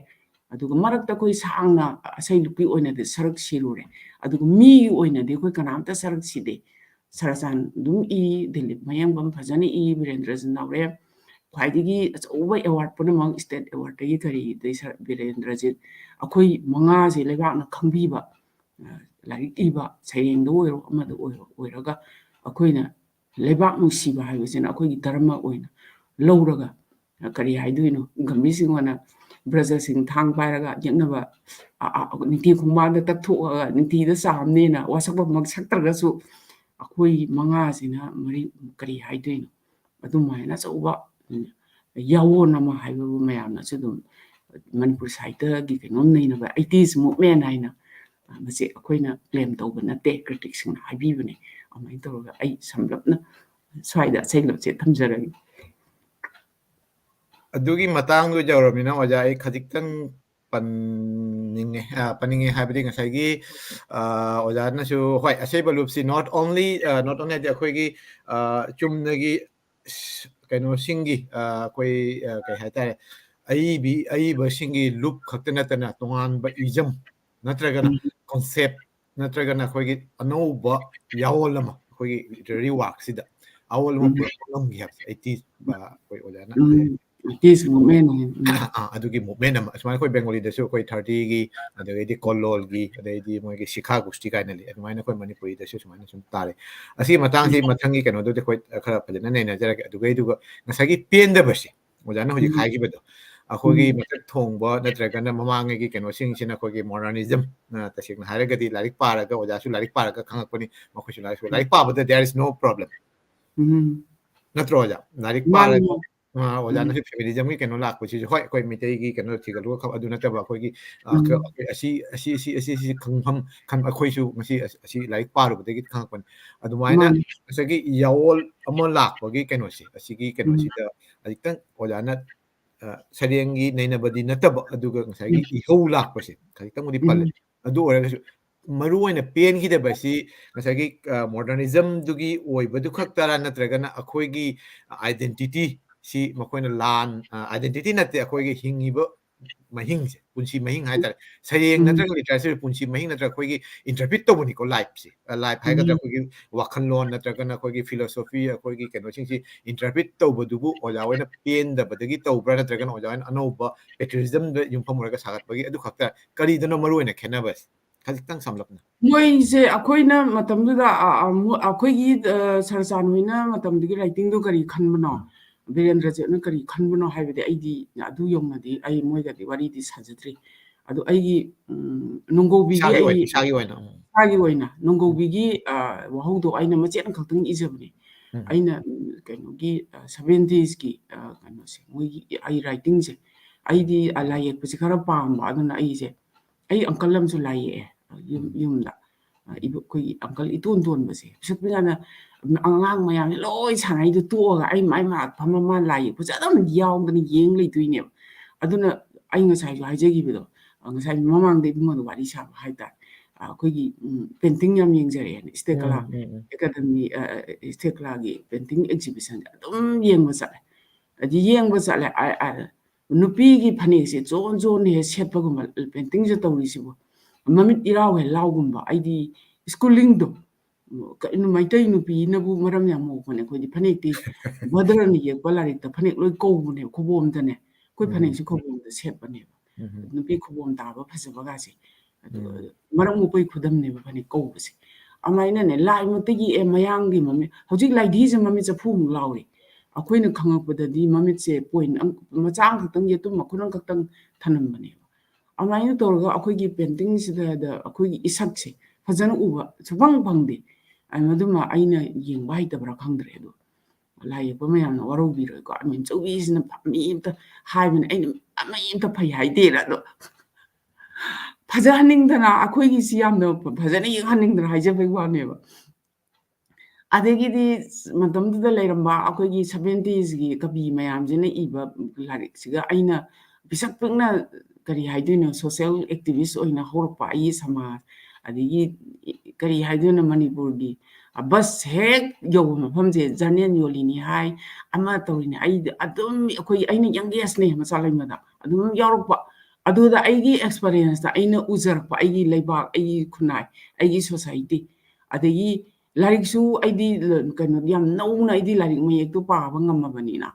ꯑꯗꯨꯒ ꯃꯔꯛꯇ ꯑꯩꯈꯣꯏ ꯁꯥꯡꯅ ꯑꯁꯩ ꯂꯨꯀꯤ ꯑꯣꯏꯅꯗꯤ ꯁꯔꯨꯛ ꯁꯤꯔꯨꯔꯦ꯫ ꯑꯗꯨꯒ ꯃꯤꯒꯤ ꯑꯣꯏꯅꯗꯤ ꯑꯩꯈꯣꯏ ꯀꯅꯥꯝꯇ ꯁꯔꯨꯛ ꯁꯤꯗꯦ꯫ ꯁꯔꯆꯥꯟ ꯑꯗꯨꯝ ꯏ, ꯗꯤꯂꯤꯞ ꯃꯌꯦꯡꯕꯝ ꯐꯖꯅ ꯏ, ꯕꯤꯔꯦꯟꯗ꯭ꯔꯖꯤꯠ ꯅꯥꯎꯔꯦꯝ, ꯈ꯭ꯋꯥꯏꯗꯒꯤ ꯑꯆꯧꯕ award ꯄꯨꯝꯅꯃꯛ, state awardꯇꯒꯤ ꯀꯔꯤꯗꯒꯤ ꯁꯔ-, ꯕꯤꯔꯦꯟꯗ꯭ꯔꯖꯤꯠ, ꯑꯩꯈꯣꯏ ꯃꯉꯥꯁꯦ ꯂꯩꯕꯥꯛꯅ ꯈꯪꯕꯤꯕ, ꯑ, ꯂꯥꯏꯔꯤꯛ ꯏꯕ, ꯁꯩꯔꯦꯡꯗ ꯑꯣꯏꯔꯣ, ꯑꯃꯗ ꯑꯣꯏꯔꯣ, ꯑꯣꯏꯔꯒ ꯑꯩꯈꯣꯏꯅ ꯂꯩꯕꯥꯛ ꯅꯨꯡꯁꯤꯕ ꯍꯥꯏꯕꯁꯤꯅ ꯑꯩꯈꯣꯏꯒꯤ ꯙꯔꯃ ꯑꯣꯏꯅ ꯂꯧꯔꯒ, ꯑ, ꯀꯔꯤ ꯍꯥꯏꯗꯣꯏꯅꯣ, ꯒꯝꯚꯤꯔ ꯁꯤꯡꯍꯅ ꯕ꯭ꯔꯖꯁꯤꯡ ꯊꯥꯡ ꯄꯥꯏꯔꯒ ꯌꯦꯛꯅꯕ, ꯑ, ꯑ, ꯅꯤꯡꯊꯤ ꯈꯣꯡꯕꯥꯟꯗ ꯇꯛꯊꯣꯛꯑꯒ ꯅꯤꯡꯊꯤꯗ ꯆꯥꯝꯅꯦꯅ ꯋꯥꯁꯛꯄ ꯃꯛ ꯁꯛꯇ꯭ꯔꯒꯁꯨ, ꯑꯩꯈꯣꯏ ꯃꯉꯥꯁꯤꯅ ꯃꯔꯤ ꯀꯔꯤ ꯍꯥꯏꯗꯣꯏꯅꯣ? ꯑꯗꯨꯃꯥꯏꯅ ꯑꯆꯧꯕ, ꯎꯝ, ꯌꯥꯑꯣꯟ ꯑꯃ ꯍꯥꯏꯕꯕꯨ ꯃꯌꯥꯝꯅꯁꯨ ꯑꯗꯨꯝ ꯃꯅꯤꯄꯨꯔ ꯁꯥꯍꯤꯇ꯭ꯌꯒꯤ ꯀꯩꯅꯣꯝ ꯅꯩꯅꯕ eighties movement ꯍꯥꯏꯅ, ꯑ, ꯃꯁꯤ ꯑꯩꯈꯣꯏꯅ claim ꯇꯧꯕ ꯅꯠꯇꯦ, criticꯁꯤꯡꯅ ꯍꯥꯏꯕꯤꯕꯅꯦ꯫ ꯑꯗꯨꯃꯥꯏꯅ ꯇꯧꯔꯒ ꯑꯩ ꯁꯝꯂꯞꯅ ꯁ꯭ꯋꯥꯏꯗ ꯑꯁꯩꯂꯞꯁꯦ ꯊꯝꯖꯔꯒꯦ꯫ ꯑꯗꯨꯒꯤ ꯃꯇꯥꯡꯗꯣ ꯌꯧꯔꯕꯅꯤꯅ ꯑꯣꯖꯥ, ꯑꯩ ꯈꯖꯤꯛꯇꯪ ꯄꯟꯅꯤꯡꯉꯦ꯫ ꯑ, ꯄꯟꯅꯤꯡꯉꯦ ꯍꯥꯏꯕꯗꯤ ꯉꯁꯥꯏꯒꯤ, ꯑ, ꯑꯣꯖꯥꯅꯁꯨ, ꯍꯣꯏ, ꯑꯁꯩꯕ ꯂꯨꯞꯁꯤ not only, ꯑ, not only ꯍꯥꯏꯗꯤ ꯑꯩꯈꯣꯏꯒꯤ, ꯑ, ꯆꯨꯝꯅꯒꯤ ꯁ-, ꯀꯩꯅꯣꯁꯤꯡꯒꯤ, ꯑ, ꯑꯩꯈꯣꯏ, ꯑ, ꯀꯩ ꯍꯥꯏꯇꯥꯔꯦ, ꯑꯏꯕꯤ-, ꯑꯏꯕꯁꯤꯡꯒꯤ ꯂꯨꯞ ꯈꯛꯇ ꯅꯠꯇꯅ ꯇꯣꯉꯥꯟꯕ ism ꯅꯠꯇ꯭ꯔꯒꯅ ꯎꯝ꯫ Concept ꯅꯠꯇ꯭ꯔꯒꯅ ꯑꯩꯈꯣꯏꯒꯤ ꯑꯅꯧꯕ ꯌꯥꯑꯣꯜ ꯑꯃ ꯑꯩꯈꯣꯏꯒꯤ literary workꯁꯤꯗ ꯑꯥꯑꯣꯜ ꯑꯃ ꯎꯝ꯫ ꯄꯨꯔꯛꯄ ꯉꯝꯒꯦ ꯍꯥꯏꯕꯁꯦ eighties, ꯑ, ꯑꯩꯈꯣꯏ ꯑꯣꯖꯥꯅ ꯎꯝ꯫ ꯍꯥꯏ꯫ Eighties movement ꯍꯥꯏ꯫ ꯎꯝ꯫ ꯑ, ꯑꯗꯨꯒꯤ movement ꯑꯃ, ꯑꯁꯨꯃꯥꯏꯅ ꯑꯩꯈꯣꯏ ꯕꯦꯡꯒꯣꯂꯤꯗꯁꯨ ꯑꯩꯈꯣꯏ thirtyꯒꯤ, ꯑꯗꯩꯗꯤ ꯀꯣꯜꯂꯣꯜꯒꯤ, ꯑꯗꯩꯗꯤ ꯃꯣꯏꯒꯤ ꯁꯤꯈꯥ ꯒꯨꯁꯇꯤ ꯀꯥꯏꯅ ꯂꯩ, ꯑꯗꯨꯃꯥꯏꯅ ꯑꯩꯈꯣꯏ ꯃꯅꯤꯄꯨꯔꯤꯗꯁꯨ ꯁꯨꯃꯥꯏꯅ ꯁꯨꯝ ꯇꯥꯔꯦ꯫ ꯑꯁꯤꯒꯤ ꯃꯇꯥꯡꯁꯤ ꯎꯝ꯫ ꯃꯊꯪꯒꯤ ꯀꯩꯅꯣꯗꯨꯗꯤ ꯑꯩꯈꯣꯏ ꯈꯔ ꯐꯖꯅ ꯅꯩꯅꯖꯔꯒꯦ꯫ ꯑꯗꯨꯒꯩꯗꯨꯒ ꯉꯁꯥꯏꯒꯤ ꯄꯦꯟꯗꯕꯁꯦ, ꯑꯣꯖꯥꯅ ꯍꯧꯖꯤꯛ ꯎꯝ꯫ ꯍꯥꯏꯈꯤꯕꯗꯣ, ꯑꯩꯈꯣꯏꯒꯤ ꯎꯝ꯫ ꯃꯊꯛ ꯊꯣꯡꯕ ꯅꯠꯇ꯭ꯔꯒꯅ ꯃꯃꯥꯡꯉꯩꯒꯤ ꯀꯩꯅꯣꯁꯤꯡꯁꯤꯅ ꯑꯩꯈꯣꯏꯒꯤ modernism, ꯑ, ꯇꯁꯦꯡꯅ ꯍꯥꯏꯔꯒꯗꯤ ꯂꯥꯏꯔꯤꯛ ꯄꯥꯔꯒ, ꯑꯣꯖꯥꯁꯨ ꯂꯥꯏꯔꯤꯛ ꯄꯥꯔꯒ ꯈꯪꯉꯛꯄꯅꯤ, ꯃꯈꯣꯏꯁꯨ ꯂꯥꯏꯔꯤꯛ, ꯎꯝ꯫ ꯂꯥꯏꯔꯤꯛ ꯄꯥꯕꯗ there is no problem꯫ ꯎꯝ꯫ ꯅꯠꯇ꯭ꯔꯣ ꯑꯣꯖꯥ? ꯂꯥꯏꯔꯤꯛ ꯃꯥꯅꯤ, ꯄꯥꯔꯒ, ꯃꯥꯅꯤ꯫ ꯑ, ꯎꯝ꯫ ꯑꯣꯖꯥꯅꯁꯨ feminismꯒꯤ ꯀꯩꯅꯣ ꯂꯥꯛꯄꯁꯤꯁꯨ, ꯍꯣꯏ, ꯑꯩꯈꯣꯏ ꯃꯤꯇꯩꯒꯤ ꯀꯩꯅꯣ ꯊꯤꯒꯠꯂꯨꯔꯒ ꯈꯪ-, ꯑꯗꯨ ꯅꯠꯇꯕ ꯑꯩꯈꯣꯏꯒꯤ, ꯑ, ꯎꯝ꯫ ꯈ-, ꯑꯩꯈꯣꯏ ꯑꯁꯤ, ꯑꯁꯤ, ꯑꯁꯤ, ꯑꯁꯤ, ꯑꯁꯤ ꯈꯪꯐꯝ, ꯈꯟ-, ꯑꯩꯈꯣꯏꯁꯨ ꯉꯁꯤ ꯑꯁ-, ꯑꯁꯤ ꯂꯥꯏꯔꯤꯛ ꯄꯥꯔꯨꯕꯗꯒꯤ ꯈꯪꯉꯛꯄꯅꯤ꯫ ꯑꯗꯨꯃꯥꯏꯅ ꯃꯥꯅꯤ꯫ ꯉꯁꯥꯏꯒꯤ ꯌꯥꯑꯣꯜ ꯑꯃ ꯂꯥꯛꯄꯒꯤ ꯀꯩꯅꯣꯁꯦ, ꯑꯁꯤꯒꯤ ꯎꯝ꯫ ꯀꯩꯅꯣꯁꯤꯗ ꯈꯖꯤꯛꯇꯪ ꯑꯣꯖꯥꯅ, ꯑ, ꯁꯩꯔꯦꯡꯒꯤ ꯅꯩꯅꯕꯗꯤ ꯅꯠꯇꯕ, ꯑꯗꯨꯒ ꯉꯁꯥꯏꯒꯤ ꯎꯝ꯫ ꯏꯍꯧ ꯂꯥꯛꯄꯁꯦ ꯈꯖꯤꯛꯇꯪꯕꯨꯗꯤ ꯎꯝ꯫ ꯄꯜꯂꯦ꯫ ꯑꯗꯨ ꯑꯣꯏꯔꯒꯁꯨ ꯃꯔꯨ ꯑꯣꯏꯅ ꯄꯦꯟꯈꯤꯗꯕꯁꯤ ꯉꯁꯥꯏꯒꯤ, ꯑ, modernismꯗꯨꯒꯤ ꯑꯣꯏꯕꯗꯨ ꯈꯛꯇꯔꯥ, ꯅꯠꯇ꯭ꯔꯒꯅ ꯑꯩꯈꯣꯏꯒꯤ identity ꯁꯤ ꯃꯈꯣꯏꯅ ꯂꯥꯟ-, ꯑ, identity ꯅꯠꯇꯦ, ꯑꯩꯈꯣꯏꯒꯤ ꯍꯤꯡꯉꯤꯕ ꯃꯍꯤꯡꯁꯦ, ꯄꯨꯟꯁꯤ ꯃꯍꯤꯡ ꯍꯥꯏꯇꯥꯔꯦ, ꯁꯩꯔꯦꯡ ꯎꯝ꯫ ꯅꯠꯇ꯭ꯔꯒ literature ꯄꯨꯟꯁꯤ ꯃꯍꯤꯡ ꯅꯠꯇ꯭ꯔꯒ ꯑꯩꯈꯣꯏꯒꯤ interpret ꯇꯧꯕꯅꯤꯀꯣ, lifeꯁꯦ꯫ ꯑ, life ꯍꯥꯏꯒꯗ꯭ꯔꯥ, ꯎꯝ꯫ ꯑꯩꯈꯣꯏꯒꯤ ꯋꯥꯈꯜꯂꯣꯟ ꯅꯠꯇ꯭ꯔꯒꯅ ꯑꯩꯈꯣꯏꯒꯤ philosophy, ꯑꯩꯈꯣꯏꯒꯤ ꯀꯩꯅꯣꯁꯤꯡꯁꯤ interpret ꯇꯧꯕꯗꯨꯕꯨ ꯑꯣꯖꯥ ꯍꯣꯏꯅ ꯄꯦꯟꯗꯕꯗꯒꯤ ꯇꯧꯕ꯭ꯔꯥ, ꯅꯠꯇ꯭ꯔꯒꯅ ꯑꯣꯖꯥ ꯍꯣꯏꯅ ꯑꯅꯧꯕ patriotismꯗ ꯌꯨꯝꯐꯝ ꯑꯣꯏꯔꯒ ꯁꯥꯒꯠꯄꯒꯤ ꯑꯗꯨ ꯈꯛꯇ, ꯀꯔꯤꯗꯅꯣ ꯃꯔꯨ ꯑꯣꯏꯅ ꯈꯦꯠꯅꯕꯁꯦ? ꯈꯖꯤꯛꯇꯪ ꯁꯝꯂꯞꯅ꯫ ꯃꯣꯏꯁꯦ ꯑꯩꯈꯣꯏꯅ ꯃꯇꯝꯗꯨꯗ, ꯑ, ꯑ, ꯃꯨ-, ꯑꯩꯈꯣꯏꯒꯤ, ꯑ, ꯁꯔꯆꯥꯟ ꯍꯣꯏꯅ ꯃꯇꯝꯗꯨꯒꯤ writingꯗꯣ ꯀꯔꯤ ꯈꯟꯕꯅꯣ, ꯎꯝ꯫ ꯕꯤꯔꯦꯟꯗ꯭ꯔꯖꯤꯠꯅ ꯀꯔꯤ ꯈꯟꯕꯅꯣ ꯍꯥꯏꯕꯗꯤ ꯑꯩꯗꯤ ꯑꯗꯨ ꯌꯧꯅꯗꯤ ꯑꯩ ꯃꯣꯏꯒꯗꯤ ꯋꯥꯔꯤꯗꯤ ꯁꯥꯖꯗ꯭ꯔꯤ꯫ ꯑꯗꯣ ꯑꯩꯒꯤ, ꯎꯝ, ꯅꯣꯡꯒꯧꯕꯤꯒꯤ ꯏꯁꯥꯒꯤ ꯑꯣꯏꯅ, ꯑꯩꯒꯤ ꯏꯁꯥꯒꯤ ꯑꯣꯏꯅ, ꯎꯝ꯫ ꯏꯁꯥꯒꯤ ꯑꯣꯏꯅ ꯎꯝ꯫ ꯅꯣꯡꯒꯧꯕꯤꯒꯤ, ꯑ, ꯋꯥꯍꯧꯗꯣ ꯑꯩꯅ ꯃꯆꯦꯠ ꯑꯃꯈꯛꯇꯪ ꯏꯖꯕꯅꯦ꯫ ꯎꯝ꯫ ꯑꯩꯅ, ꯎꯝ, ꯀꯩꯅꯣꯒꯤ, ꯑ, seven daysꯀꯤ, ꯑ, ꯀꯩꯅꯣꯁꯦ, ꯃꯣꯏꯒꯤ ꯑꯩ writingꯁꯦ, ꯑꯩꯗꯤ, ꯑ, ꯂꯥꯏ ꯌꯦꯛꯄꯁꯦ ꯈꯔ ꯄꯥꯝꯕ, ꯑꯗꯨꯅ ꯑꯩꯁꯦ, ꯑꯩ uncle ꯑꯃꯁꯨ ꯂꯥꯏ ꯌꯦꯛꯑꯦ, ꯌꯨꯝ-, ꯎꯝ꯫ ꯌꯨꯝꯗ꯫ ꯑ, ꯎꯝ꯫ ꯏꯕꯣ-, ꯑꯩꯈꯣꯏꯒꯤ uncle ꯏꯇꯣꯟ ꯇꯣꯟꯕꯁꯦ, ꯄꯤꯁꯛ ꯄꯤꯛꯑꯅ ꯑꯉꯥꯡ ꯃꯌꯥꯝꯁꯦ ꯂꯣꯏ ꯁꯥꯟꯅꯩꯗꯣ ꯇꯣꯛꯑꯒ ꯑꯩ ꯃꯥꯏ ꯃꯅꯥꯛ ꯐꯝꯃ ꯃꯥ ꯂꯥꯏ ꯌꯦꯛꯄꯁꯦ ꯑꯗꯨꯝ ꯌꯥꯎꯗꯅ ꯌꯦꯡ ꯂꯩꯗꯣꯏꯅꯦꯕ꯫ ꯑꯗꯨꯅ ꯑꯩ ꯉꯁꯥꯏꯁꯨ ꯍꯥꯏꯖꯈꯤꯕꯗꯣ, ꯑ, ꯉꯁꯥꯏ ꯃꯃꯥꯡꯗ ꯏꯕꯨꯡꯉꯣꯗ ꯋꯥꯔꯤ ꯁꯥꯕ ꯍꯥꯏꯇꯥꯔꯦ꯫ ꯑ, ꯑꯩꯈꯣꯏꯒꯤ, ꯎꯝ, painting ꯌꯥꯝ ꯌꯦꯡꯖꯔꯛꯑꯦꯅ, ꯏꯁꯇꯦꯀꯂꯥ ꯎꯝ, ꯎꯝ, ꯎꯝ꯫ ꯑꯦꯀꯥꯗꯃꯤ, ꯑ, ꯑ, ꯏꯁꯇꯦꯀꯂꯥꯒꯤ painting exhibitionꯁꯦ ꯑꯗꯨꯝ ꯌꯦꯡꯕ ꯆꯠꯂꯦ꯫ ꯑꯗꯨ ꯌꯦꯡꯕ ꯆꯠꯂꯦ, ꯑ, ꯑ, ꯅꯨꯄꯤꯒꯤ ꯐꯅꯦꯛꯁꯦ ꯖꯣꯟ ꯖꯣꯟ ꯍꯦꯛ ꯁꯦꯠꯄꯒꯨꯝꯕ paintingꯁꯦ ꯇꯧꯔꯤꯁꯤꯕꯨ꯫ ꯃꯃꯤꯠ ꯏꯔꯥꯎ ꯍꯦꯛ ꯂꯥꯎꯒꯨꯝꯕ꯫ ꯑꯩꯗꯤ schoolingꯗꯣ, ꯀꯩꯅꯣ, ꯃꯩꯇꯩ ꯅꯨꯄꯤꯅꯕꯨ ꯃꯔꯝ ꯌꯥꯝ ꯃꯣꯛꯄꯅꯦ꯫ ꯑꯩꯈꯣꯏꯗꯤ ꯐꯅꯦꯛꯇꯤ ꯕꯗ꯭ꯔꯅ ꯌꯦꯛꯄ ꯂꯥꯏꯔꯤꯛꯇ ꯐꯅꯦꯛ ꯂꯣꯏ ꯀꯧꯕꯅꯦꯕ, ꯈꯨꯕꯣꯝꯗꯅꯦ꯫ ꯑꯩꯈꯣꯏ ꯎꯝ꯫ ꯐꯅꯦꯛꯁꯦ ꯈꯨꯕꯣꯝꯗ ꯁꯦꯠꯄꯅꯦꯕ꯫ ꯎꯝ꯫ ꯅꯨꯄꯤ ꯈꯨꯕꯣꯝ ꯇꯥꯕ ꯐꯖꯕꯒꯁꯦ꯫ ꯑꯗꯨ ꯎꯝ꯫ ꯃꯔꯝ ꯃꯣꯛꯄꯩ ꯈꯨꯗꯝꯅꯦꯕ ꯐꯅꯦꯛ ꯀꯧꯕꯁꯦ꯫ ꯑꯗꯨꯃꯥꯏꯅꯅꯦ, ꯂꯥꯏꯃꯛꯇꯒꯤ, ꯑꯦ, ꯃꯌꯥꯡꯒꯤ ꯃꯃꯤꯠ, ꯍꯧꯖꯤꯛ ꯂꯥꯏꯙꯤꯁꯦ ꯃꯃꯤꯠ ꯆꯐꯨꯃꯨꯛ ꯂꯥꯎꯔꯤ꯫ ꯑꯩꯈꯣꯏꯅ ꯈꯪꯉꯛꯄꯗꯗꯤ ꯃꯃꯤꯠꯁꯦ point ꯑꯝ-, ꯃꯆꯥ ꯑꯃꯈꯛꯇꯪ, ꯌꯦꯇꯨꯝ ꯃꯈꯨꯟ ꯑꯃꯈꯛꯇꯪ ꯊꯅꯝꯕꯅꯦꯕ꯫ ꯑꯗꯨꯃꯥꯏꯅ ꯇꯧꯔꯒ ꯑꯩꯈꯣꯏꯒꯤ paintingꯁꯤꯗ ꯑꯩꯈꯣꯏꯒꯤ ꯏꯁꯛꯁꯦ ꯐꯖꯅ ꯎꯕ ꯁꯨꯐꯪ ꯐꯪꯗꯦ꯫ ꯑ, ꯃꯗꯨꯃ ꯑꯩꯅ ꯌꯦꯡꯕ ꯍꯩꯇꯕ꯭ꯔꯥ ꯈꯪꯗ꯭ꯔꯦ꯫ ꯑꯗꯣ ꯂꯥꯏ ꯌꯦꯛꯄ ꯃꯌꯥꯝꯅ ꯋꯥꯔꯧꯕꯤꯔꯣꯏꯀꯣ꯫ ꯑꯃꯤꯟꯆꯧꯕꯤꯁꯤꯅ ꯃꯤ ꯑꯝꯇ ꯍꯥꯏꯕꯅꯦ, ꯑꯩꯅ ꯑꯃ ꯑꯝꯇ ꯐꯩ ꯍꯥꯏꯗꯦꯅ꯫ ꯑꯗꯣ ꯐꯖꯍꯟꯅꯤꯡꯗꯅ, ꯑꯩꯈꯣꯏꯒꯤꯁꯤ ꯌꯥꯝꯅ ꯐꯖꯅ ꯌꯦꯡꯍꯟꯅꯤꯡꯗꯅ ꯍꯥꯏꯖꯕꯩ ꯋꯥꯅꯦꯕ꯫ ꯑꯗꯒꯤꯗꯤ ꯃꯇꯝꯗꯨꯗ ꯂꯩꯔꯝꯕ ꯑꯩꯈꯣꯏꯒꯤ seventies ꯀꯤ ꯀꯕꯤ ꯃꯌꯥꯝꯁꯤꯅ ꯏꯕ ꯂꯥꯏꯔꯤꯛꯁꯤꯒ ꯑꯩꯅ ꯄꯤꯁꯛ ꯄꯤꯛꯅ, ꯀꯔꯤ ꯍꯥꯏꯗꯣꯏꯅꯣ, social activist ꯑꯣꯏꯅ ꯍꯧꯔꯛꯄ ꯑꯩꯒꯤ ꯁꯃꯥꯖ, ꯑꯗꯒꯤ ꯀꯔꯤ ꯍꯥꯏꯗꯣꯏꯅꯣ, ꯃꯅꯤꯄꯨꯔꯒꯤ, ꯑ, bus ꯍꯦꯛ ꯌꯧꯕ ꯃꯐꯝꯁꯦ journal ꯌꯣꯜꯂꯤꯅꯤ ꯍꯥꯏ, ꯑꯃ ꯇꯧꯔꯤꯅꯤ꯫ ꯑꯩ ꯑꯗꯨꯝ, ꯑꯩꯈꯣꯏ, ꯑꯩꯅ youngest ꯅꯦ ꯃꯆꯥ ꯂꯩꯃꯗ ꯑꯗꯨꯝ ꯌꯥꯎꯔꯛꯄ꯫ ꯑꯗꯨꯗ ꯑꯩꯒꯤ experience ꯇ ꯑꯩꯅ ꯎꯖꯔꯛꯄ ꯑꯩꯒꯤ ꯂꯩꯕꯥꯛ, ꯑꯩꯒꯤ ꯈꯨꯟꯅꯥꯏ, ꯑꯩꯒꯤ society, ꯑꯗꯒꯤ ꯂꯥꯏꯔꯤꯛꯁꯨ ꯑꯩꯗꯤ ꯀꯩꯅꯣ, ꯌꯥꯝ ꯅꯧꯅ ꯑꯩꯗꯤ ꯂꯥꯏꯔꯤꯛ ꯃꯌꯦꯛꯇꯣ ꯄꯥꯕ ꯉꯝꯃꯕꯅꯤꯅ꯫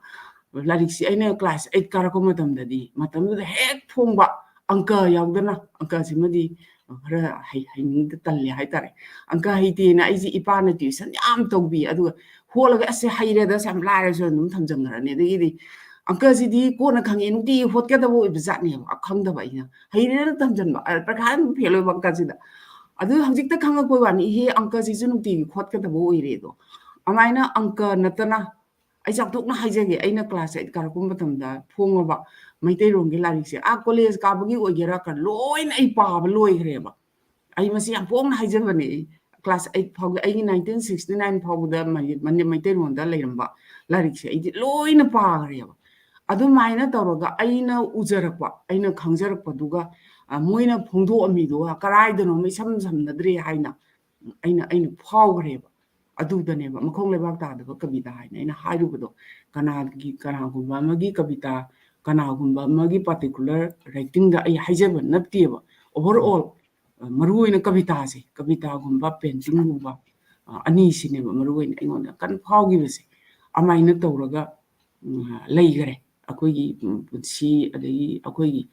ꯂꯥꯏꯔꯤꯛꯁꯤ ꯑꯩꯅ class eight ꯀꯥꯔꯛꯄ ꯃꯇꯝꯗꯗꯤ, ꯃꯇꯝꯗꯨꯗ ꯍꯦꯛ ꯐꯣꯡꯕ ꯑꯪꯀ ꯌꯥꯎꯗꯅ, ꯑꯪꯀꯁꯤꯃꯗꯤ ꯈꯔ ꯍꯩ-, ꯍꯩꯅꯤꯡꯗ ꯇꯜꯂꯦ ꯍꯥꯏꯇꯥꯔꯦ꯫ ꯑꯪꯀ ꯍꯩꯇꯦꯅ ꯑꯩꯁꯦ ꯏꯄꯥꯅ tuition ꯌꯥꯝ ꯇꯧꯕꯤ꯫ ꯑꯗꯨꯒ ꯍꯣꯠꯂꯒ "ꯑꯁ, ꯁꯦ ꯍꯩꯔꯦꯗ, ꯁꯦ ꯌꯥꯝ ꯂꯥꯏꯔꯦ" ꯁꯨ ꯑꯗꯨꯝ ꯊꯝꯖꯟꯈ꯭ꯔꯅꯤ꯫ ꯑꯗꯒꯤꯗꯤ ꯑꯪꯀꯁꯤꯗꯤ ꯀꯣꯟꯅ ꯈꯪꯉꯦ, ꯅꯨꯡꯇꯤꯒꯤ ꯍꯣꯠꯀꯗꯕ ꯑꯣꯏꯕ ꯖꯥꯠꯅꯦꯕ, ꯈꯪꯗꯕ ꯑꯩꯅ꯫ ꯍꯩꯔꯦꯅ ꯊꯝꯖꯟꯕ, ꯑ, ꯄꯔꯤꯈꯥ ꯑꯗꯨꯝ fail ꯑꯣꯏꯕ ꯑꯪꯀꯁꯤꯗ꯫ ꯑꯗꯨ ꯍꯧꯖꯤꯛꯇ ꯈꯪꯉꯛꯄꯩ ꯋꯥꯅꯤ, ꯏꯍꯦ, ꯑꯪꯀꯁꯤꯁꯨ ꯅꯨꯡꯇꯤꯒꯤ ꯍꯣꯠꯀꯗꯕ ꯑꯣꯏꯔꯦ ꯑꯗꯣ꯫ ꯑꯗꯨꯃꯥꯏꯅ ꯑꯪꯀ ꯅꯠꯇꯅ ꯑꯩ ꯆꯥꯎꯊꯣꯛꯅ ꯍꯥꯏꯖꯒꯦ, ꯑꯩꯅ class eight ꯀꯥꯔꯛꯄ ꯃꯇꯝꯗ ꯐꯣꯡꯉꯕ ꯃꯩꯇꯩꯔꯣꯟꯒꯤ ꯂꯥꯏꯔꯤꯛꯁꯦ, ꯑꯥ, college ꯀꯥꯕꯒꯤ ꯑꯣꯏꯒꯦꯔꯥ, ꯀ-, ꯂꯣꯏꯅ ꯑꯩ ꯄꯥꯕ ꯂꯣꯏꯈ꯭ꯔꯦꯕ꯫ ꯑꯩ ꯃꯁꯤ ꯌꯥꯝ ꯐꯣꯡꯅ ꯍꯥꯏꯖꯕꯅꯦ꯫ ꯑꯩ class eight ꯐꯥꯎꯒꯤ, ꯑꯩꯒꯤ nineteen sixty nine ꯐꯥꯎꯕꯗ ꯃꯩ-, ꯃꯅꯤ-, ꯃꯩꯇꯩꯔꯣꯟꯗ ꯂꯩꯔꯝꯕ ꯂꯥꯏꯔꯤꯛꯁꯦ ꯑꯩꯗꯤ ꯂꯣꯏꯅ ꯄꯥꯈ꯭ꯔꯦꯕ꯫ ꯑꯗꯨꯃꯥꯏꯅ ꯇꯧꯔꯒ ꯑꯩꯅ ꯎꯖꯔꯛꯄ, ꯑꯩꯅ ꯈꯪꯖꯔꯛꯄꯗꯨꯒ, ꯑ, ꯃꯣꯏꯅ ꯐꯣꯡꯗꯣꯛꯑꯝꯃꯤꯗꯨꯒ ꯀꯔꯥꯏꯗꯅꯣꯃ ꯏꯁꯝ ꯁꯝꯅꯗ꯭ꯔꯦ ꯍꯥꯏꯅ ꯑꯩꯅ, ꯑꯩꯅ ꯐꯥꯎꯈ꯭ꯔꯦꯕ꯫ ꯑꯗꯨꯗꯅꯦꯕ ꯃꯈꯣꯡ ꯂꯩꯕꯥꯛ ꯇꯥꯗꯕ ꯀꯕꯤꯇꯥ ꯍꯥꯏꯅ ꯑꯩꯅ ꯍꯥꯏꯔꯨꯕꯗꯣ꯫ ꯀꯅꯥꯒꯤ, ꯀꯅꯥꯒꯨꯝꯕ ꯑꯃꯒꯤ ꯀꯕꯤꯇꯥ, ꯀꯅꯥꯒꯨꯝꯕ ꯑꯃꯒꯤ particular writing ꯗ ꯑꯩ ꯍꯥꯏꯖꯕ ꯅꯠꯇꯦꯕ꯫ Overall, ꯑ, ꯃꯔꯨꯑꯣꯏꯅ ꯀꯕꯤꯇꯥꯁꯦ, ꯀꯕꯤꯇꯥꯒꯨꯝꯕ, painting ꯒꯨꯝꯕ, ꯑ, ꯑꯅꯤꯁꯤꯅꯦꯕ ꯃꯔꯨꯑꯣꯏꯅ ꯑꯩꯉꯣꯟꯗ ꯀꯟꯅ ꯐꯥꯎꯈꯤꯕꯁꯦ꯫ ꯑꯗꯨꯃꯥꯏꯅ ꯇꯧꯔꯒ, ꯎꯝ, ꯂꯩꯈꯔꯦ ꯑꯩꯈꯣꯏꯒꯤ, ꯎꯝ, ꯄꯨꯟꯁꯤ, ꯑꯗꯒꯤ ꯑꯩꯈꯣꯏꯒꯤ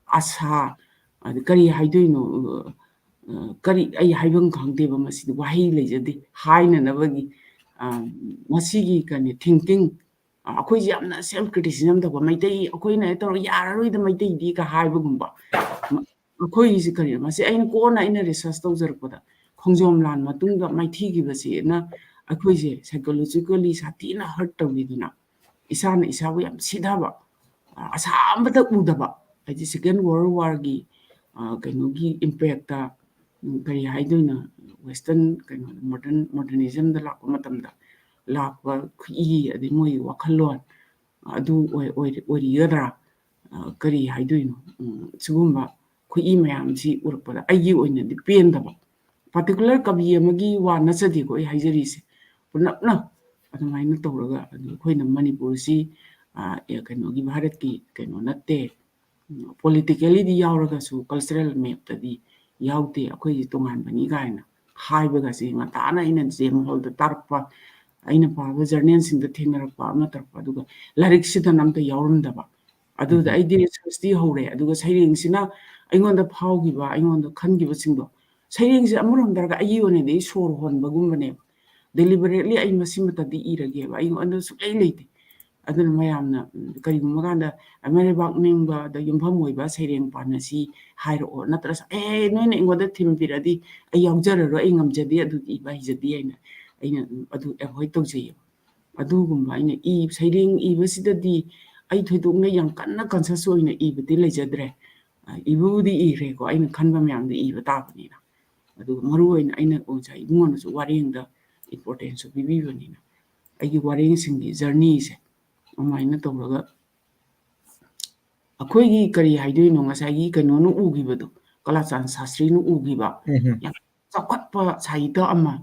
ꯑꯁꯥ, ꯑꯗ ꯀꯔꯤ ꯍꯥꯏꯗꯣꯏꯅꯣ, ꯑ, ꯀꯔꯤ, ꯑꯩ ꯍꯥꯏꯐꯝ ꯈꯪꯗꯦꯕ, ꯃꯁꯤꯗꯤ ꯋꯥꯍꯩ ꯂꯩꯖꯗꯦ ꯍꯥꯏꯅꯅꯕꯒꯤ꯫ ꯑ, ꯃꯁꯤꯒꯤ ꯀꯩꯅꯣ, thinking, ꯑ, ꯑꯩꯈꯣꯏꯁꯦ ꯌꯥꯝꯅ self criticism ꯇꯧꯕ, "ꯃꯩꯇꯩ ꯑꯩꯈꯣꯏꯅ ꯍꯦꯛ ꯇꯧꯔ ꯌꯥꯔꯔꯣꯏꯗ ꯃꯩꯇꯩꯗꯤ"ꯀ ꯍꯥꯏꯕꯒꯨꯝꯕ꯫ ꯃ-, ꯑꯩꯈꯣꯏꯒꯤꯁꯦ ꯀꯔꯤꯅꯣ? ꯃꯁꯤ ꯑꯩꯅ ꯀꯣꯟꯅ ꯑꯩꯅ research ꯇꯧꯖꯔꯛꯄꯗ, ꯈꯣꯡꯖꯣꯝ ꯂꯥꯟ ꯃꯇꯨꯡꯗ ꯃꯥꯏꯊꯤꯈꯤꯕꯁꯤꯅ ꯑꯩꯈꯣꯏꯁꯦ psychologically ꯁꯥꯊꯤꯅ hurt ꯇꯧꯈꯤꯗꯅ, ꯏꯁꯥꯅ ꯏꯁꯥꯕꯨ ꯌꯥꯝ ꯁꯤꯊꯕ, ꯑ, ꯑꯁꯥꯝꯕꯗ ꯎꯗꯕ, ꯍꯥꯏꯗꯤ Second World Warꯒꯤ, ꯑ, ꯀꯩꯅꯣꯒꯤ impactꯇ, ꯎꯝ, ꯀꯔꯤ ꯍꯥꯏꯗꯣꯏꯅꯣ, Western ꯀꯩꯅꯣ, modern, modernismꯗ ꯂꯥꯛꯄ ꯃꯇꯝꯗ ꯂꯥꯛꯄ ꯈꯨꯠꯏ, ꯑꯗꯩ ꯃꯣꯏꯒꯤ ꯋꯥꯈꯜꯂꯣꯟ, ꯑꯗꯨ ꯑꯣꯏ-, ꯑꯣꯏ-, ꯑꯣꯏꯔꯤꯒꯗ꯭ꯔꯥ? ꯑ, ꯀꯔꯤ ꯍꯥꯏꯗꯣꯏꯅꯣ? ꯎꯝ, ꯁꯤꯒꯨꯝꯕ ꯈꯨꯠꯏ ꯃꯌꯥꯝꯁꯤ ꯎꯔꯛꯄꯗ ꯑꯩꯒꯤ ꯑꯣꯏꯅꯗꯤ ꯄꯦꯟꯗꯕ꯫ Particular ꯀꯕꯤ ꯑꯃꯒꯤ ꯋꯥ ꯅꯠꯆꯗꯦꯀꯣ ꯑꯩ ꯍꯥꯏꯖꯔꯤꯁꯦ꯫ ꯄꯨꯂꯞꯅ ꯑꯗꯨꯃꯥꯏꯅ ꯇꯧꯔꯒ, ꯑꯗꯨ ꯑꯩꯈꯣꯏꯅ ꯃꯅꯤꯄꯨꯔꯁꯤ, ꯑ, ꯑꯦ, ꯀꯩꯅꯣꯒꯤ, ꯚꯥꯔꯠꯀꯤ ꯀꯩꯅꯣ ꯅꯠꯇꯦ, ꯎꯝ, politicallyꯗꯤ ꯌꯥꯎꯔꯒꯁꯨ cultural mapꯇꯗꯤ ꯌꯥꯎꯗꯦ, ꯑꯩꯈꯣꯏꯁꯤ ꯇꯣꯉꯥꯟꯕꯅꯤ ꯀꯥꯏꯅ ꯍꯥꯏꯕꯒꯁꯦ ꯉꯟꯇꯥꯅ ꯑꯩꯅ ꯖꯦꯝ ꯍꯣꯜꯗ ꯇꯥꯔꯛꯄ, ꯑꯩꯅ ꯄꯥꯕ journalꯁꯤꯡꯗ ꯊꯦꯡꯅꯔꯛꯄ ꯑꯃ ꯇꯧꯔꯛꯄ, ꯑꯗꯨꯒ ꯂꯥꯏꯔꯤꯛꯁꯤꯗꯅ ꯑꯝꯇ ꯌꯥꯎꯔꯝꯗꯕ꯫ ꯑꯗꯨꯗ ꯎꯝ꯫ ꯑꯩꯗꯤ researchꯇꯤ ꯍꯧꯔꯦ, ꯑꯗꯨꯒ ꯁꯩꯔꯦꯡꯁꯤꯅ ꯑꯩꯉꯣꯟꯗ ꯐꯥꯎꯈꯤꯕ, ꯑꯩꯉꯣꯟꯗ ꯈꯟꯈꯤꯕꯁꯤꯡꯗꯣ, ꯁꯩꯔꯦꯡꯁꯦ ꯑꯃꯔꯣꯝꯗ ꯍꯥꯏꯔꯒ ꯑꯩꯒꯤ ꯑꯣꯏꯅꯗꯤ ꯑꯩ ꯁꯣꯔ ꯍꯣꯟꯕꯒꯨꯝꯕꯅꯦꯕ꯫ Deliberately ꯑꯩ ꯃꯁꯤꯃꯇꯗꯤ ꯏꯔꯒꯦꯕ, ꯑꯩꯉꯣꯟꯗ ꯁꯨꯛꯂꯩ ꯂꯩꯇꯦ꯫ ꯑꯗꯨꯅ ꯃꯌꯥꯝꯅ, ꯎꯝ, ꯀꯔꯤꯒꯨꯝꯕ ꯀꯥꯟꯗ ꯃꯩꯔꯩꯕꯥꯛ ꯅꯤꯡꯕꯗ ꯌꯨꯝꯐꯝ ꯑꯣꯏꯕ ꯁꯩꯔꯦꯡ ꯄꯥꯟꯅꯁꯤ ꯍꯥꯏꯔꯛꯑꯣ, ꯅꯠꯇ꯭ꯔꯁꯨ, "ꯑꯦ, ꯅꯣꯏꯅ ꯑꯩꯉꯣꯟꯗ ꯊꯤꯝ ꯄꯤꯔꯛꯑꯗꯤ ꯑꯩ ꯌꯥꯎꯖꯔꯔꯣꯏ, ꯑꯩ ꯉꯝꯖꯗꯦ, ꯑꯗꯨꯗꯤ ꯏꯕ ꯍꯩꯖꯗꯦ" ꯍꯥꯏꯅ ꯑꯩꯅ ꯑꯗꯨꯝ ꯑꯗꯨ avoid ꯇꯧꯖꯩꯌꯦꯕ꯫ ꯑꯗꯨꯒꯨꯝꯕ ꯑꯩꯅ ꯏ-, ꯁꯩꯔꯦꯡ ꯏꯕꯁꯤꯗꯗꯤ ꯑꯩ ꯊꯣꯏꯗꯣꯛꯅ ꯌꯥꯝ ꯀꯟꯅ conscious ꯑꯣꯏꯅ ꯏꯕꯗꯤ ꯂꯩꯖꯗ꯭ꯔꯦ꯫ ꯑ, ꯏꯕꯕꯨꯗꯤ ꯏꯈ꯭ꯔꯦꯀꯣ, ꯑꯩꯅ ꯈꯟꯕ ꯃꯌꯥꯝꯗꯣ ꯏꯕ ꯇꯥꯕꯅꯤꯅ꯫ ꯑꯗꯨꯒ ꯃꯔꯨ ꯑꯣꯏꯅ ꯑꯩꯅ ꯑꯣꯖꯥ ꯏꯕꯨꯡꯉꯣꯅꯁꯨ ꯋꯥꯔꯦꯡꯗ importanceꯁꯨ ꯄꯤꯕꯤꯕꯅꯤꯅ, ꯑꯩꯒꯤ ꯋꯥꯔꯦꯡꯁꯤꯡꯒꯤ journeyꯁꯦ ꯑꯗꯨꯃꯥꯏꯅ ꯇꯧꯔꯒ ꯑꯩꯈꯣꯏꯒꯤ ꯀꯔꯤ ꯍꯥꯏꯗꯣꯏꯅꯣ, ꯉꯁꯥꯏꯒꯤ ꯀꯩꯅꯣꯅ ꯎꯈꯤꯕꯗꯣ, ꯀꯂꯥꯆꯥꯟ ꯁꯥꯁꯇ꯭ꯔꯤꯅ ꯎꯈꯤꯕ, ꯎꯝ ꯍꯝ꯫ ꯌꯥꯝ ꯆꯥꯎꯈꯠꯄ ꯁꯥꯍꯤꯇ꯭ꯌ ꯑꯃ,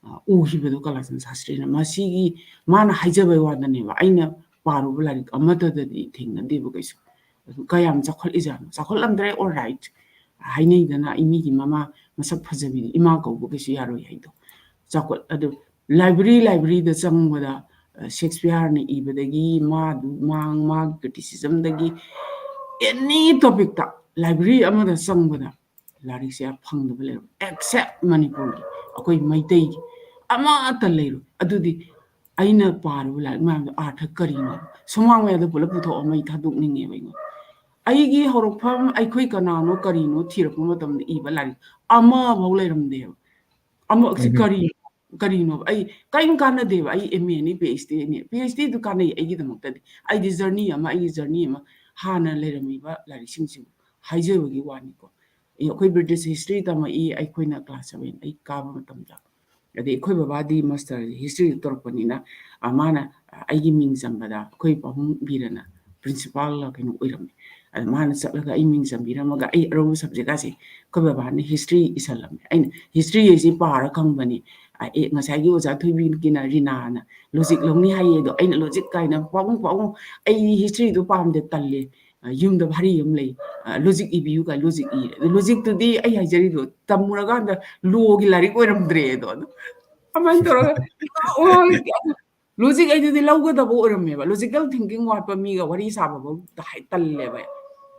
ꯑ, ꯎꯈꯤꯕꯗꯣ ꯀꯂꯥꯆꯥꯟ ꯁꯥꯁꯇ꯭ꯔꯤꯅ꯫ ꯃꯁꯤꯒꯤ ꯃꯥꯅ ꯍꯥꯏꯖꯕꯩ ꯋꯥꯗꯅꯦꯕ, ꯑꯩꯅ ꯄꯥꯔꯨꯕ ꯂꯥꯏꯔꯤꯛ ꯑꯃꯠꯇꯗꯗꯤ ꯊꯦꯡꯅꯗꯦꯕ ꯀꯩꯁꯨ꯫ ꯑꯗꯨ ꯀꯌꯥꯝ ꯆꯥꯎꯈꯠꯂꯤꯖꯥꯠꯅꯣ? ꯆꯥꯎꯈꯠꯂꯝꯗ꯭ꯔꯦ, all right, ꯍꯥꯏꯅꯩꯗꯅ, ꯃꯤꯒꯤ ꯃꯃꯥ ꯃꯁꯛ ꯐꯖꯕꯤꯗꯤ ꯏꯃꯥ ꯀꯧꯕ ꯀꯩꯁꯨ ꯌꯥꯔꯣꯏ ꯍꯥꯏꯗꯣ꯫ ꯆꯥꯎꯈꯠ-, ꯑꯗꯨ library, libraryꯗ ꯆꯪꯕꯗ, ꯑ, ꯁꯦꯛꯁꯄꯤꯌꯔꯅ ꯏꯕꯗꯒꯤ ꯃꯥꯗꯨ, ꯃꯥ-, ꯃꯥꯒꯤ criticismꯗꯒꯤ any topicꯇ library ꯑꯃꯗ ꯆꯪꯕꯗ ꯂꯥꯏꯔꯤꯛꯁꯦ ꯐꯪꯗꯕ ꯂꯩꯔꯣꯏ, except ꯃꯅꯤꯄꯨꯔꯒꯤ, ꯑꯩꯈꯣꯏ ꯃꯩꯇꯩꯒꯤ ꯑꯃꯠꯇ ꯂꯩꯔꯣꯏ꯫ ꯑꯗꯨꯗꯤ ꯑꯩꯅ ꯄꯥꯔꯨꯕ ꯂꯥꯏꯔꯤꯛ ꯃꯌꯥꯝꯗꯣ ꯑꯥꯔꯊ ꯀꯔꯤꯅꯣ? ꯁꯨꯃꯥꯡ ꯃꯌꯥꯗ ꯄꯨꯂꯞ ꯄꯨꯊꯣꯛꯑꯝꯃ ꯑꯩ ꯊꯥꯗꯣꯛꯅꯤꯡꯉꯦꯕ ꯑꯩꯉꯣꯟꯗ꯫ ꯑꯩꯒꯤ ꯍꯧꯔꯛꯐꯝ ꯑꯩꯈꯣꯏ ꯀꯅꯥꯅꯣ ꯀꯔꯤꯅꯣ ꯊꯤꯔꯛꯄ ꯃꯇꯝꯗ ꯏꯕ ꯂꯥꯏꯔꯤꯛ ꯑꯃꯐꯥꯎ ꯂꯩꯔꯝꯗꯦꯕ꯫ ꯑꯃ ꯁꯤ ꯎꯝ꯫ ꯀꯔꯤ, ꯀꯔꯤꯅꯣꯕ? ꯑꯩ ꯀꯔꯤꯝ ꯀꯥꯟꯅꯗꯦꯕ꯫ ꯑꯩ M A ꯅꯤ, P H D ꯅꯤ꯫ P H D ꯗꯨ ꯀꯥꯟꯅꯩ ꯑꯩꯒꯤꯗꯃꯛꯇꯗꯤ꯫ ꯑꯩꯗꯤ journey ꯑꯃ, ꯑꯩꯒꯤ journey ꯑꯃ ꯍꯥꯟꯅ ꯂꯩꯔꯝꯃꯤꯕ ꯂꯥꯏꯔꯤꯛꯁꯤꯡꯁꯤꯕꯨ ꯍꯥꯏꯖꯕꯒꯤ ꯋꯥꯅꯤꯀꯣ꯫ ꯑꯦ, ꯑꯩꯈꯣꯏ British history ꯇꯝꯃꯛꯏ ꯑꯩꯈꯣꯏꯅ class seven, eight ꯀꯥꯕ ꯃꯇꯝꯗ꯫ ꯑꯗꯩ ꯑꯩꯈꯣꯏ ꯕꯕꯥꯗꯤ master history ꯇꯧꯔꯛꯄꯅꯤꯅ, ꯑ, ꯃꯥꯅ ꯑꯩꯒꯤ ꯃꯤꯡ ꯆꯟꯕꯗ ꯑꯩꯈꯣꯏ ꯄꯥꯕꯨꯡ ꯕꯤꯔꯅ principal ꯂ ꯀꯩꯅꯣ ꯑꯣꯏꯔꯝꯃꯦ꯫ ꯑꯗ ꯃꯥꯅ ꯆꯠꯂꯒ ꯑꯩ ꯃꯤꯡ ꯆꯟꯕꯤꯔꯝꯃꯒ ꯑꯩ ꯑꯔꯧꯕ subject ꯀꯥꯁꯦ ꯑꯩꯈꯣꯏ ꯕꯕꯥꯅ history ꯏꯁꯜꯂꯝꯃꯦ꯫ ꯑꯩꯅ history ꯍꯥꯏꯁꯦ ꯄꯥꯔ ꯈꯪꯕꯅꯤ꯫ ꯑ, ꯑꯦ, ꯉꯁꯥꯏꯒꯤ ꯑꯣꯖꯥ ꯊꯣꯏꯕꯤꯒꯤꯅ ꯔꯤꯅꯥꯅ logic ꯂꯧꯅꯤ ꯍꯥꯏꯌꯦ, ꯑꯗꯣ ꯑꯩꯅ logic ꯀꯥꯏꯅ, "ꯄꯥꯕꯨꯡ, ꯄꯥꯕꯨꯡ, ꯑꯩ history ꯗꯣ ꯄꯥꯝꯗꯦ, ꯇꯜꯂꯦ, ꯑ, ꯌꯨꯝꯗ ꯚꯥꯔꯤ ꯑꯃ ꯂꯩ, ꯑ, logic ꯏꯕꯤꯌꯨ" ꯀꯥꯏ logic ꯏꯔꯦ꯫ ꯑꯗꯣ logic ꯇꯨꯗꯤ ꯑꯩ ꯍꯥꯏꯖꯔꯤꯗꯣ ꯇꯝꯃꯨꯔꯀꯥꯟꯗ law ꯒꯤ ꯂꯥꯏꯔꯤꯛ ꯑꯣꯏꯔꯝꯗ꯭ꯔꯦ ꯑꯗꯣ꯫ ꯑꯗꯨ ꯑꯗꯨꯃꯥꯏꯅ ꯇꯧꯔꯒ logic ꯑꯩꯗꯨꯗꯤ ꯂꯧꯒꯗꯕ ꯑꯣꯏꯔꯝꯃꯦꯕ꯫ Logical thinking ꯋꯥꯠꯄ ꯃꯤꯒ ꯋꯥꯔꯤ ꯁꯥꯕꯐꯧ ꯍꯥꯏ ꯇꯜꯂꯦꯕ ꯑꯩ꯫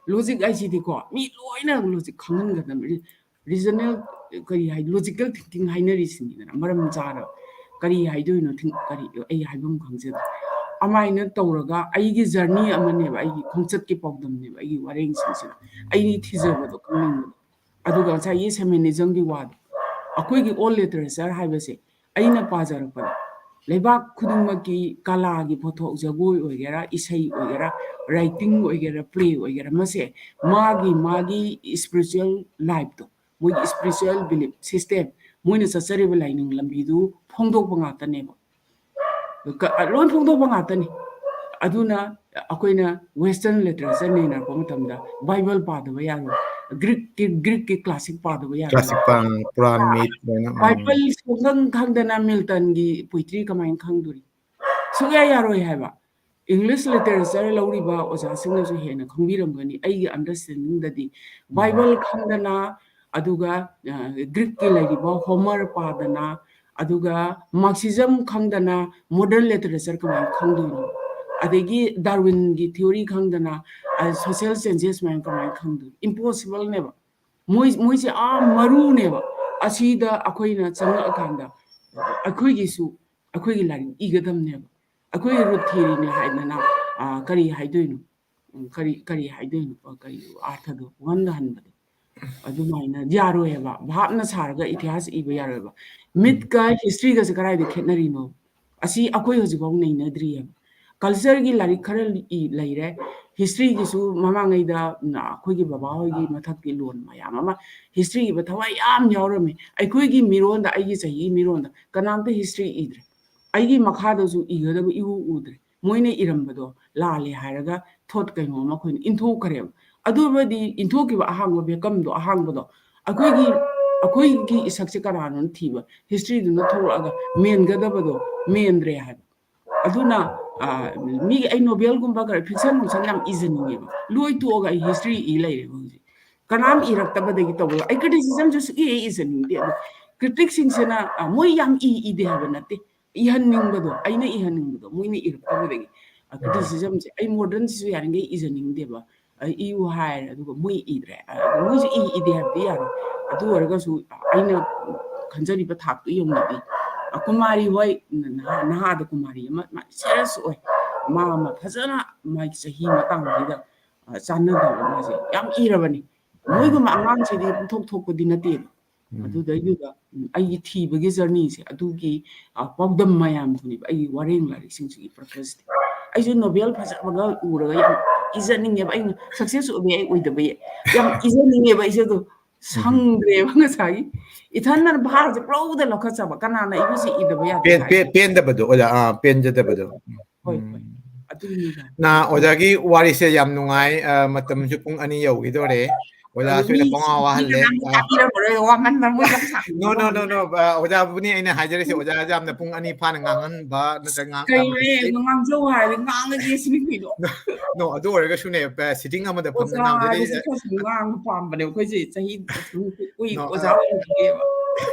Logic ꯍꯥꯏꯁꯤꯗꯤꯀꯣ, ꯃꯤ ꯂꯣꯏꯅ logic ꯈꯪꯍꯟꯒꯗꯕꯅꯤ꯫ Reasonal, ꯀꯔꯤ ꯍꯥꯏ, logical thinking ꯍꯥꯏꯅꯔꯤꯁꯤꯅꯤꯗꯅ, ꯃꯔꯝ ꯆꯥꯔ ꯀꯔꯤ ꯍꯥꯏꯗꯣꯏꯅꯣ, ꯊꯤꯡ-, ꯀꯔꯤ, ꯑꯩ ꯍꯥꯏꯐꯝ ꯈꯪꯖꯗ꯭ꯔꯦ꯫ ꯑꯗꯨꯃꯥꯏꯅ ꯇꯧꯔꯒ ꯑꯩꯒꯤ journey ꯑꯃꯅꯦꯕ, ꯑꯩꯒꯤ ꯈꯣꯡꯆꯠꯀꯤ ꯄꯥꯎꯗꯝꯅꯦꯕ, ꯑꯩꯒꯤ ꯋꯥꯔꯦꯡꯁꯤꯡꯁꯤꯗ ꯑꯩ ꯊꯤꯖꯕꯗꯣ, ꯈꯪꯅꯤꯡꯕꯗꯣ꯫ ꯑꯗꯨꯒ ꯉꯁꯥꯏꯒꯤ shamanism ꯒꯤ ꯋꯥꯗꯣ, ꯑꯩꯈꯣꯏꯒꯤ oral literature ꯍꯥꯏꯕꯁꯦ ꯑꯩꯅ ꯄꯥꯖꯔꯛꯄꯗ ꯂꯩꯕꯥꯛ ꯈꯨꯗꯤꯡꯃꯛꯀꯤ ꯀꯂꯥꯒꯤ ꯄꯣꯠꯊꯣꯛ, ꯖꯒꯣꯏ ꯑꯣꯏꯒꯦꯔꯥ, ꯏꯁꯩ ꯑꯣꯏꯒꯦꯔꯥ, writing ꯑꯣꯏꯒꯦꯔꯥ, play ꯑꯣꯏꯒꯦꯔꯥ, ꯃꯁꯦ ꯃꯥꯒꯤ, ꯃꯥꯒꯤ spiritual life ꯇꯣ, ꯃꯣꯏꯒꯤ spiritual belief system, ꯃꯣꯏꯅ ꯆꯠꯆꯔꯤꯕ ꯂꯥꯏꯅꯤꯡ ꯂꯝꯕꯤꯗꯨ ꯐꯣꯡꯗꯣꯛꯄ ꯉꯥꯛꯇꯅꯦꯕ꯫ ꯀ-, ꯂꯣꯏ ꯐꯣꯡꯗꯣꯛꯄ ꯉꯥꯛꯇꯅꯤ꯫ ꯑꯗꯨꯅ ꯑꯩꯈꯣꯏꯅ western literature ꯅꯩꯅꯔꯛꯄ ꯃꯇꯝꯗ Bible ꯄꯥꯗꯕ ꯌꯥꯔꯣꯏ, Greek ꯀꯤ, Greek ꯀꯤ classic ꯄꯥꯗꯕ ꯌꯥꯔꯣꯏ꯫ Classic ꯄꯥ-, ꯄꯨꯔꯥꯟ, ꯑꯥ, myth ꯂꯣꯏꯅ, ꯎꯝ꯫ Bible ꯁꯨꯡꯈꯪ ꯈꯪꯗꯅ Milton ꯒꯤ poetry ꯀꯃꯥꯏꯅ ꯈꯪꯗꯣꯔꯤ? ꯁꯨꯡꯌꯥ ꯌꯥꯔꯣꯏ ꯍꯥꯏꯕ꯫ English literature ꯂꯧꯔꯤꯕ ꯑꯣꯖꯥꯁꯤꯡꯅꯁꯨ ꯍꯦꯟꯅ ꯈꯪꯕꯤꯔꯝꯒꯅꯤ꯫ ꯑꯩꯒꯤ understanding ꯗꯗꯤ ꯎꯝ꯫ Bible ꯈꯪꯗꯅ, ꯑꯗꯨꯒ, ꯑ, Greek ꯀꯤ ꯂꯩꯔꯤꯕ Homer ꯄꯥꯗꯅ, ꯑꯗꯨꯒ Marxism ꯈꯪꯗꯅ modern literature ꯀꯃꯥꯏꯅ ꯈꯪꯗꯣꯏꯅꯣ? ꯑꯗꯒꯤ Darwin ꯒꯤ theory ꯈꯪꯗꯅ, ꯑ, social changes ꯃꯌꯥꯝ ꯀꯃꯥꯏꯅ ꯈꯪꯗꯣꯏꯅꯣ? Impossible ꯅꯦꯕ꯫ ꯃꯣꯏ, ꯃꯣꯏꯁꯦ ꯑꯥ ꯃꯔꯨꯅꯦꯕ꯫ ꯑꯁꯤꯗ ꯑꯩꯈꯣꯏꯅ ꯆꯪꯉꯛꯑꯀꯥꯟꯗ ꯑꯩꯈꯣꯏꯒꯤꯁꯨ ꯑꯩꯈꯣꯏꯒꯤ ꯂꯥꯏꯔꯤꯛ ꯏꯒꯗꯕꯅꯦꯕ꯫ ꯑꯩꯈꯣꯏꯒꯤ ꯔꯨꯠ ꯊꯤꯔꯤꯅꯦ ꯍꯥꯏꯗꯅ, ꯑ, ꯀꯔꯤ ꯍꯥꯏꯗꯣꯏꯅꯣ? ꯎꯝ, ꯀꯔꯤ, ꯀꯔꯤ ꯍꯥꯏꯗꯣꯏꯅꯣ? ꯑ, ꯀꯔꯤ ꯑꯥꯔꯊꯗꯣ ꯄꯨꯡꯍꯟꯗ ꯍꯟꯕꯗꯣ꯫ ꯑꯗꯨꯃꯥꯏꯅ ꯌꯥꯔꯣꯏ ꯍꯥꯏꯕ꯫ ꯚꯥꯞꯅ ꯁꯥꯔꯒ ꯏꯇꯤꯍꯥꯁ ꯏꯕ ꯌꯥꯔꯣꯏꯕ꯫ ꯎꯝ꯫ ꯃꯤꯠꯀ ꯍꯤꯁꯇ꯭ꯔꯤꯒꯁꯦ ꯀꯗꯥꯏꯗ ꯈꯦꯠꯅꯔꯤꯅꯣ? ꯑꯁꯤ ꯑꯩꯈꯣꯏ ꯍꯧꯖꯤꯛꯐꯥꯎ ꯅꯩꯅꯗ꯭ꯔꯤ ꯍꯥꯏꯕ꯫ ꯀꯜꯆꯔꯒꯤ ꯂꯥꯏꯔꯤꯛ ꯈꯔ ꯏ-, ꯂꯩꯔꯦ꯫ ꯍꯤꯁꯇ꯭ꯔꯤꯒꯤꯁꯨ ꯃꯃꯥꯡꯉꯩꯗ, ꯎꯝ, ꯑꯩꯈꯣꯏꯒꯤ ꯕꯕꯥ ꯍꯣꯏꯒꯤ ꯃꯊꯛꯀꯤ ꯂꯣꯟ ꯃꯌꯥꯝ ꯑꯃ ꯍꯤꯁꯇ꯭ꯔꯤ ꯏꯕ ꯊꯋꯥꯏ ꯌꯥꯝ ꯌꯥꯎꯔꯝꯃꯤ꯫ ꯑꯩꯈꯣꯏꯒꯤ ꯃꯤꯔꯣꯟꯗ, ꯑꯩꯒꯤ ꯆꯍꯤꯒꯤ ꯃꯤꯔꯣꯟꯗ ꯀꯅꯥꯝꯇ ꯍꯤꯁꯇ꯭ꯔꯤ ꯏꯗ꯭ꯔꯦ꯫ ꯑꯩꯒꯤ ꯃꯈꯥꯗꯁꯨ ꯏꯒꯗꯕ ꯏꯎ ꯎꯗ꯭ꯔꯦ꯫ ꯃꯣꯏꯅ ꯏꯔꯝꯕꯗꯣ ꯂꯥꯜꯂꯦ ꯍꯥꯏꯔꯒ ꯊꯣꯠ ꯀꯩꯅꯣ ꯑꯃ ꯑꯩꯈꯣꯏꯅ ꯏꯟꯊꯣꯛꯈ꯭ꯔꯦꯕ꯫ ꯑꯗꯨ ꯑꯣꯏꯔꯗꯤ ꯏꯟꯊꯣꯛꯈꯤꯕ ꯑꯍꯥꯡꯕ ꯚꯦꯀꯝꯗꯣ, ꯑꯍꯥꯡꯕꯗꯣ, ꯑꯩꯈꯣꯏꯒꯤ, ꯑꯩꯈꯣꯏꯒꯤ ꯏꯁꯛꯁꯦ ꯀꯅꯥꯅꯣꯅ ꯊꯤꯕ, ꯍꯤꯁꯇ꯭ꯔꯤꯗꯨꯅ ꯊꯣꯛꯂꯛꯑꯒ ꯃꯦꯟꯒꯗꯕꯗꯣ ꯃꯦꯟꯗ꯭ꯔꯦ ꯍꯥꯏꯕ꯫ ꯑꯗꯨꯅ, ꯑ, ꯃꯤꯒꯤ ꯑꯩ ꯅꯣꯕꯦꯜꯒꯨꯝꯕ ꯈꯔ ꯐꯤꯛꯁꯟ ꯅꯨꯡꯁꯟ ꯌꯥꯝ ꯏꯖꯅꯤꯡꯉꯦꯕ꯫ ꯂꯣꯏ ꯇꯣꯛꯑꯒ ꯑꯩ ꯍꯤꯁꯇ꯭ꯔꯤ ꯏ ꯂꯩꯔꯦꯕ ꯍꯧꯖꯤꯛ꯫ ꯀꯅꯥꯝ ꯏꯔꯛꯇꯕꯗꯒꯤ ꯇꯧꯕ꯫ ꯑꯩ ꯀ꯭ꯔꯤꯇꯤꯁꯤꯖꯝꯁꯨ ꯁꯨꯛꯏ ꯍꯦꯛ ꯏꯖꯅꯤꯡꯗꯦ꯫ ꯑꯗꯣ ꯀ꯭ꯔꯤꯇꯤꯛꯁꯤꯡꯁꯤꯅ, ꯑ, ꯃꯣꯏ ꯌꯥꯝ ꯏ ꯏꯗꯦ ꯍꯥꯏꯕ ꯅꯠꯇꯦ꯫ ꯏꯍꯟꯅꯤꯡꯕꯗꯣ, ꯑꯩꯅ ꯏꯍꯟꯅꯤꯡꯕꯗꯣ ꯃꯣꯏꯅ ꯏꯔꯛꯇꯕꯗꯒꯤ꯫ ꯑ, ꯎꯝ꯫ ꯀ꯭ꯔꯤꯇꯤꯁꯤꯖꯝꯁꯦ ꯑꯩ ꯃꯣꯗꯔꯟꯁꯤꯁꯨ ꯌꯥꯔꯤꯈꯩ ꯏꯖꯅꯤꯡꯗꯦꯕ꯫ ꯑ, ꯏꯌꯨ ꯍꯥꯏꯔꯦ, ꯑꯗꯨꯒ ꯃꯣꯏ ꯏꯗ꯭ꯔꯦ꯫ ꯑ, ꯃꯣꯏꯁꯨ ꯏ ꯏꯗꯦ ꯍꯥꯏꯕꯗꯤ ꯌꯥꯔꯣꯏ꯫ ꯑꯗꯨ ꯑꯣꯏꯔꯒꯁꯨ ꯑꯩꯅ ꯈꯟꯖꯔꯤꯕ ꯊꯥꯛꯇꯨ ꯌꯧꯅꯕꯤ꯫ ꯑ, ꯀꯨꯃꯥꯔꯤ ꯍꯣꯏ, ꯅꯍꯥ, ꯅꯍꯥꯗ ꯀꯨꯃꯥꯔꯤ ꯑꯃ, ꯃꯥ ꯁꯤꯔꯤꯌꯁ ꯑꯣꯏ꯫ ꯃꯥ ꯑꯃ ꯐꯖꯅ ꯃꯥꯒꯤ ꯆꯍꯤ ꯃꯇꯥꯡꯁꯤꯗ, ꯑ, ꯆꯥꯟꯅꯗꯕ ꯃꯥꯁꯦ ꯌꯥꯝ ꯏꯔꯕꯅꯤ꯫ ꯃꯣꯏꯒꯨꯝꯕ ꯑꯉꯥꯡꯁꯤꯗꯤ ꯄꯨꯊꯣꯛ ꯊꯣꯛꯄꯗꯤ ꯅꯠꯇꯦꯕ꯫ ꯎꯝ꯫ ꯑꯗꯨꯗꯩꯗꯨꯗ, ꯎꯝ, ꯑꯩꯒꯤ ꯊꯤꯕꯒꯤ ꯖꯔꯅꯤꯁꯦ ꯑꯗꯨꯒꯤ, ꯑ, ꯄꯥꯎꯗꯝ ꯃꯌꯥꯝꯗꯨꯅꯦꯕ ꯑꯩꯒꯤ ꯋꯥꯔꯦꯡ ꯂꯥꯏꯔꯤꯛꯁꯤꯡꯁꯤꯒꯤ ꯄꯔꯄꯁꯇꯤ꯫ ꯑꯩꯁꯨ ꯅꯣꯕꯦꯜ ꯐꯖꯕꯒ ꯎꯔꯒ ꯌꯥꯝ ꯏꯖꯅꯤꯡꯉꯦꯕ꯫ ꯑꯩꯅ ꯁꯛꯁꯦꯁ ꯑꯣꯏꯕ ꯌꯥꯏ ꯑꯣꯏꯗꯕ ꯌꯥꯏ꯫ ꯌꯥꯝ ꯏꯖꯅꯤꯡꯉꯦꯕ ꯑꯩꯁꯨ ꯑꯗꯣ꯫ ꯎꯝ꯫ ꯁꯪꯗ꯭ꯔꯦꯕ ꯉꯁꯥꯏꯒꯤ꯫ ꯏꯊꯟꯅ ꯚꯥꯔꯁꯦ ꯄꯨꯂꯧꯗ ꯂꯧꯈꯠꯆꯕ꯫ ꯀꯅꯥꯅ ꯑꯩꯕꯨ ꯁꯤ ꯏꯗꯕ ꯌꯥꯗꯦ ꯄꯦꯟ-, ꯄꯦ-, ꯍꯥꯏꯒꯦ? ꯄꯦꯟꯗꯕꯗꯣ, ꯑꯣꯖꯥ, ꯑꯥ, ꯄꯦꯟꯖꯗꯕꯗꯣ꯫ ꯍꯣꯏ, ꯍꯣꯏ꯫ ꯎꯝ꯫ ꯑꯗꯨꯒꯤꯅꯤꯗ꯫ ꯅ ꯑꯣꯖꯥꯒꯤ ꯋꯥꯔꯤꯁꯦ ꯌꯥꯝ ꯅꯨꯡꯉꯥꯏ꯫ ꯑ, ꯃꯇꯝꯁꯨ ꯄꯨꯡ ꯑꯅꯤ ꯌꯧꯈꯤꯗꯧꯔꯦ꯫ ꯑꯣꯖꯥꯁꯨ ꯑꯩꯅ ꯃꯤ ꯄꯪꯋꯥ ꯋꯥꯍꯜꯂꯦ꯫ ꯀꯅꯥꯝ ꯑ, ꯇꯥꯕꯤꯔꯝꯃꯔꯣꯏ, ꯋꯥꯃꯟꯗꯅ ꯃꯣꯏ ꯌꯥꯝ ꯁꯥꯡꯅ No, no, no, ꯋꯥꯍꯜꯂꯦ꯫ No, ꯑ, ꯑꯣꯖꯥꯕꯨꯅꯤ ꯑꯩꯅ ꯍꯥꯏꯖꯔꯤꯁꯦ꯫ ꯑꯣꯖꯥꯁꯦ ꯌꯥꯝꯅ ꯄꯨꯡ ꯑꯅꯤ ꯐꯥꯅ ꯉꯥꯡꯍꯟꯕ ꯅꯠꯇ꯭ꯔꯒ ꯉꯥꯡ-, ꯀꯩꯅꯣꯍꯦ, ꯉꯥꯡꯍꯟꯕ ꯉꯥꯡꯖꯧ ꯍꯥꯏꯔꯗꯤ ꯉꯥꯡꯉꯒꯦ ꯁꯤꯅꯤ ꯀꯩꯅꯣ꯫ No, no, ꯑꯗꯨ ꯑꯣꯏꯔꯒꯁꯨꯅꯦ, ꯄ-, sitting ꯑꯃꯗ ꯐꯝꯅ ꯑꯣꯖꯥ ꯉꯥꯡꯖꯔꯤ꯫ ꯍꯥꯏꯕꯁꯤ ꯈꯔꯁꯨ ꯉꯥꯡꯕ ꯄꯥꯝꯕꯅꯦ ꯑꯩꯈꯣꯏꯁꯦ꯫ ꯆꯍꯤ ꯀꯨꯏ No, ꯑꯣꯖꯥ ꯑ, ꯑꯣꯏꯔꯨꯗ꯭ꯔꯦꯕ꯫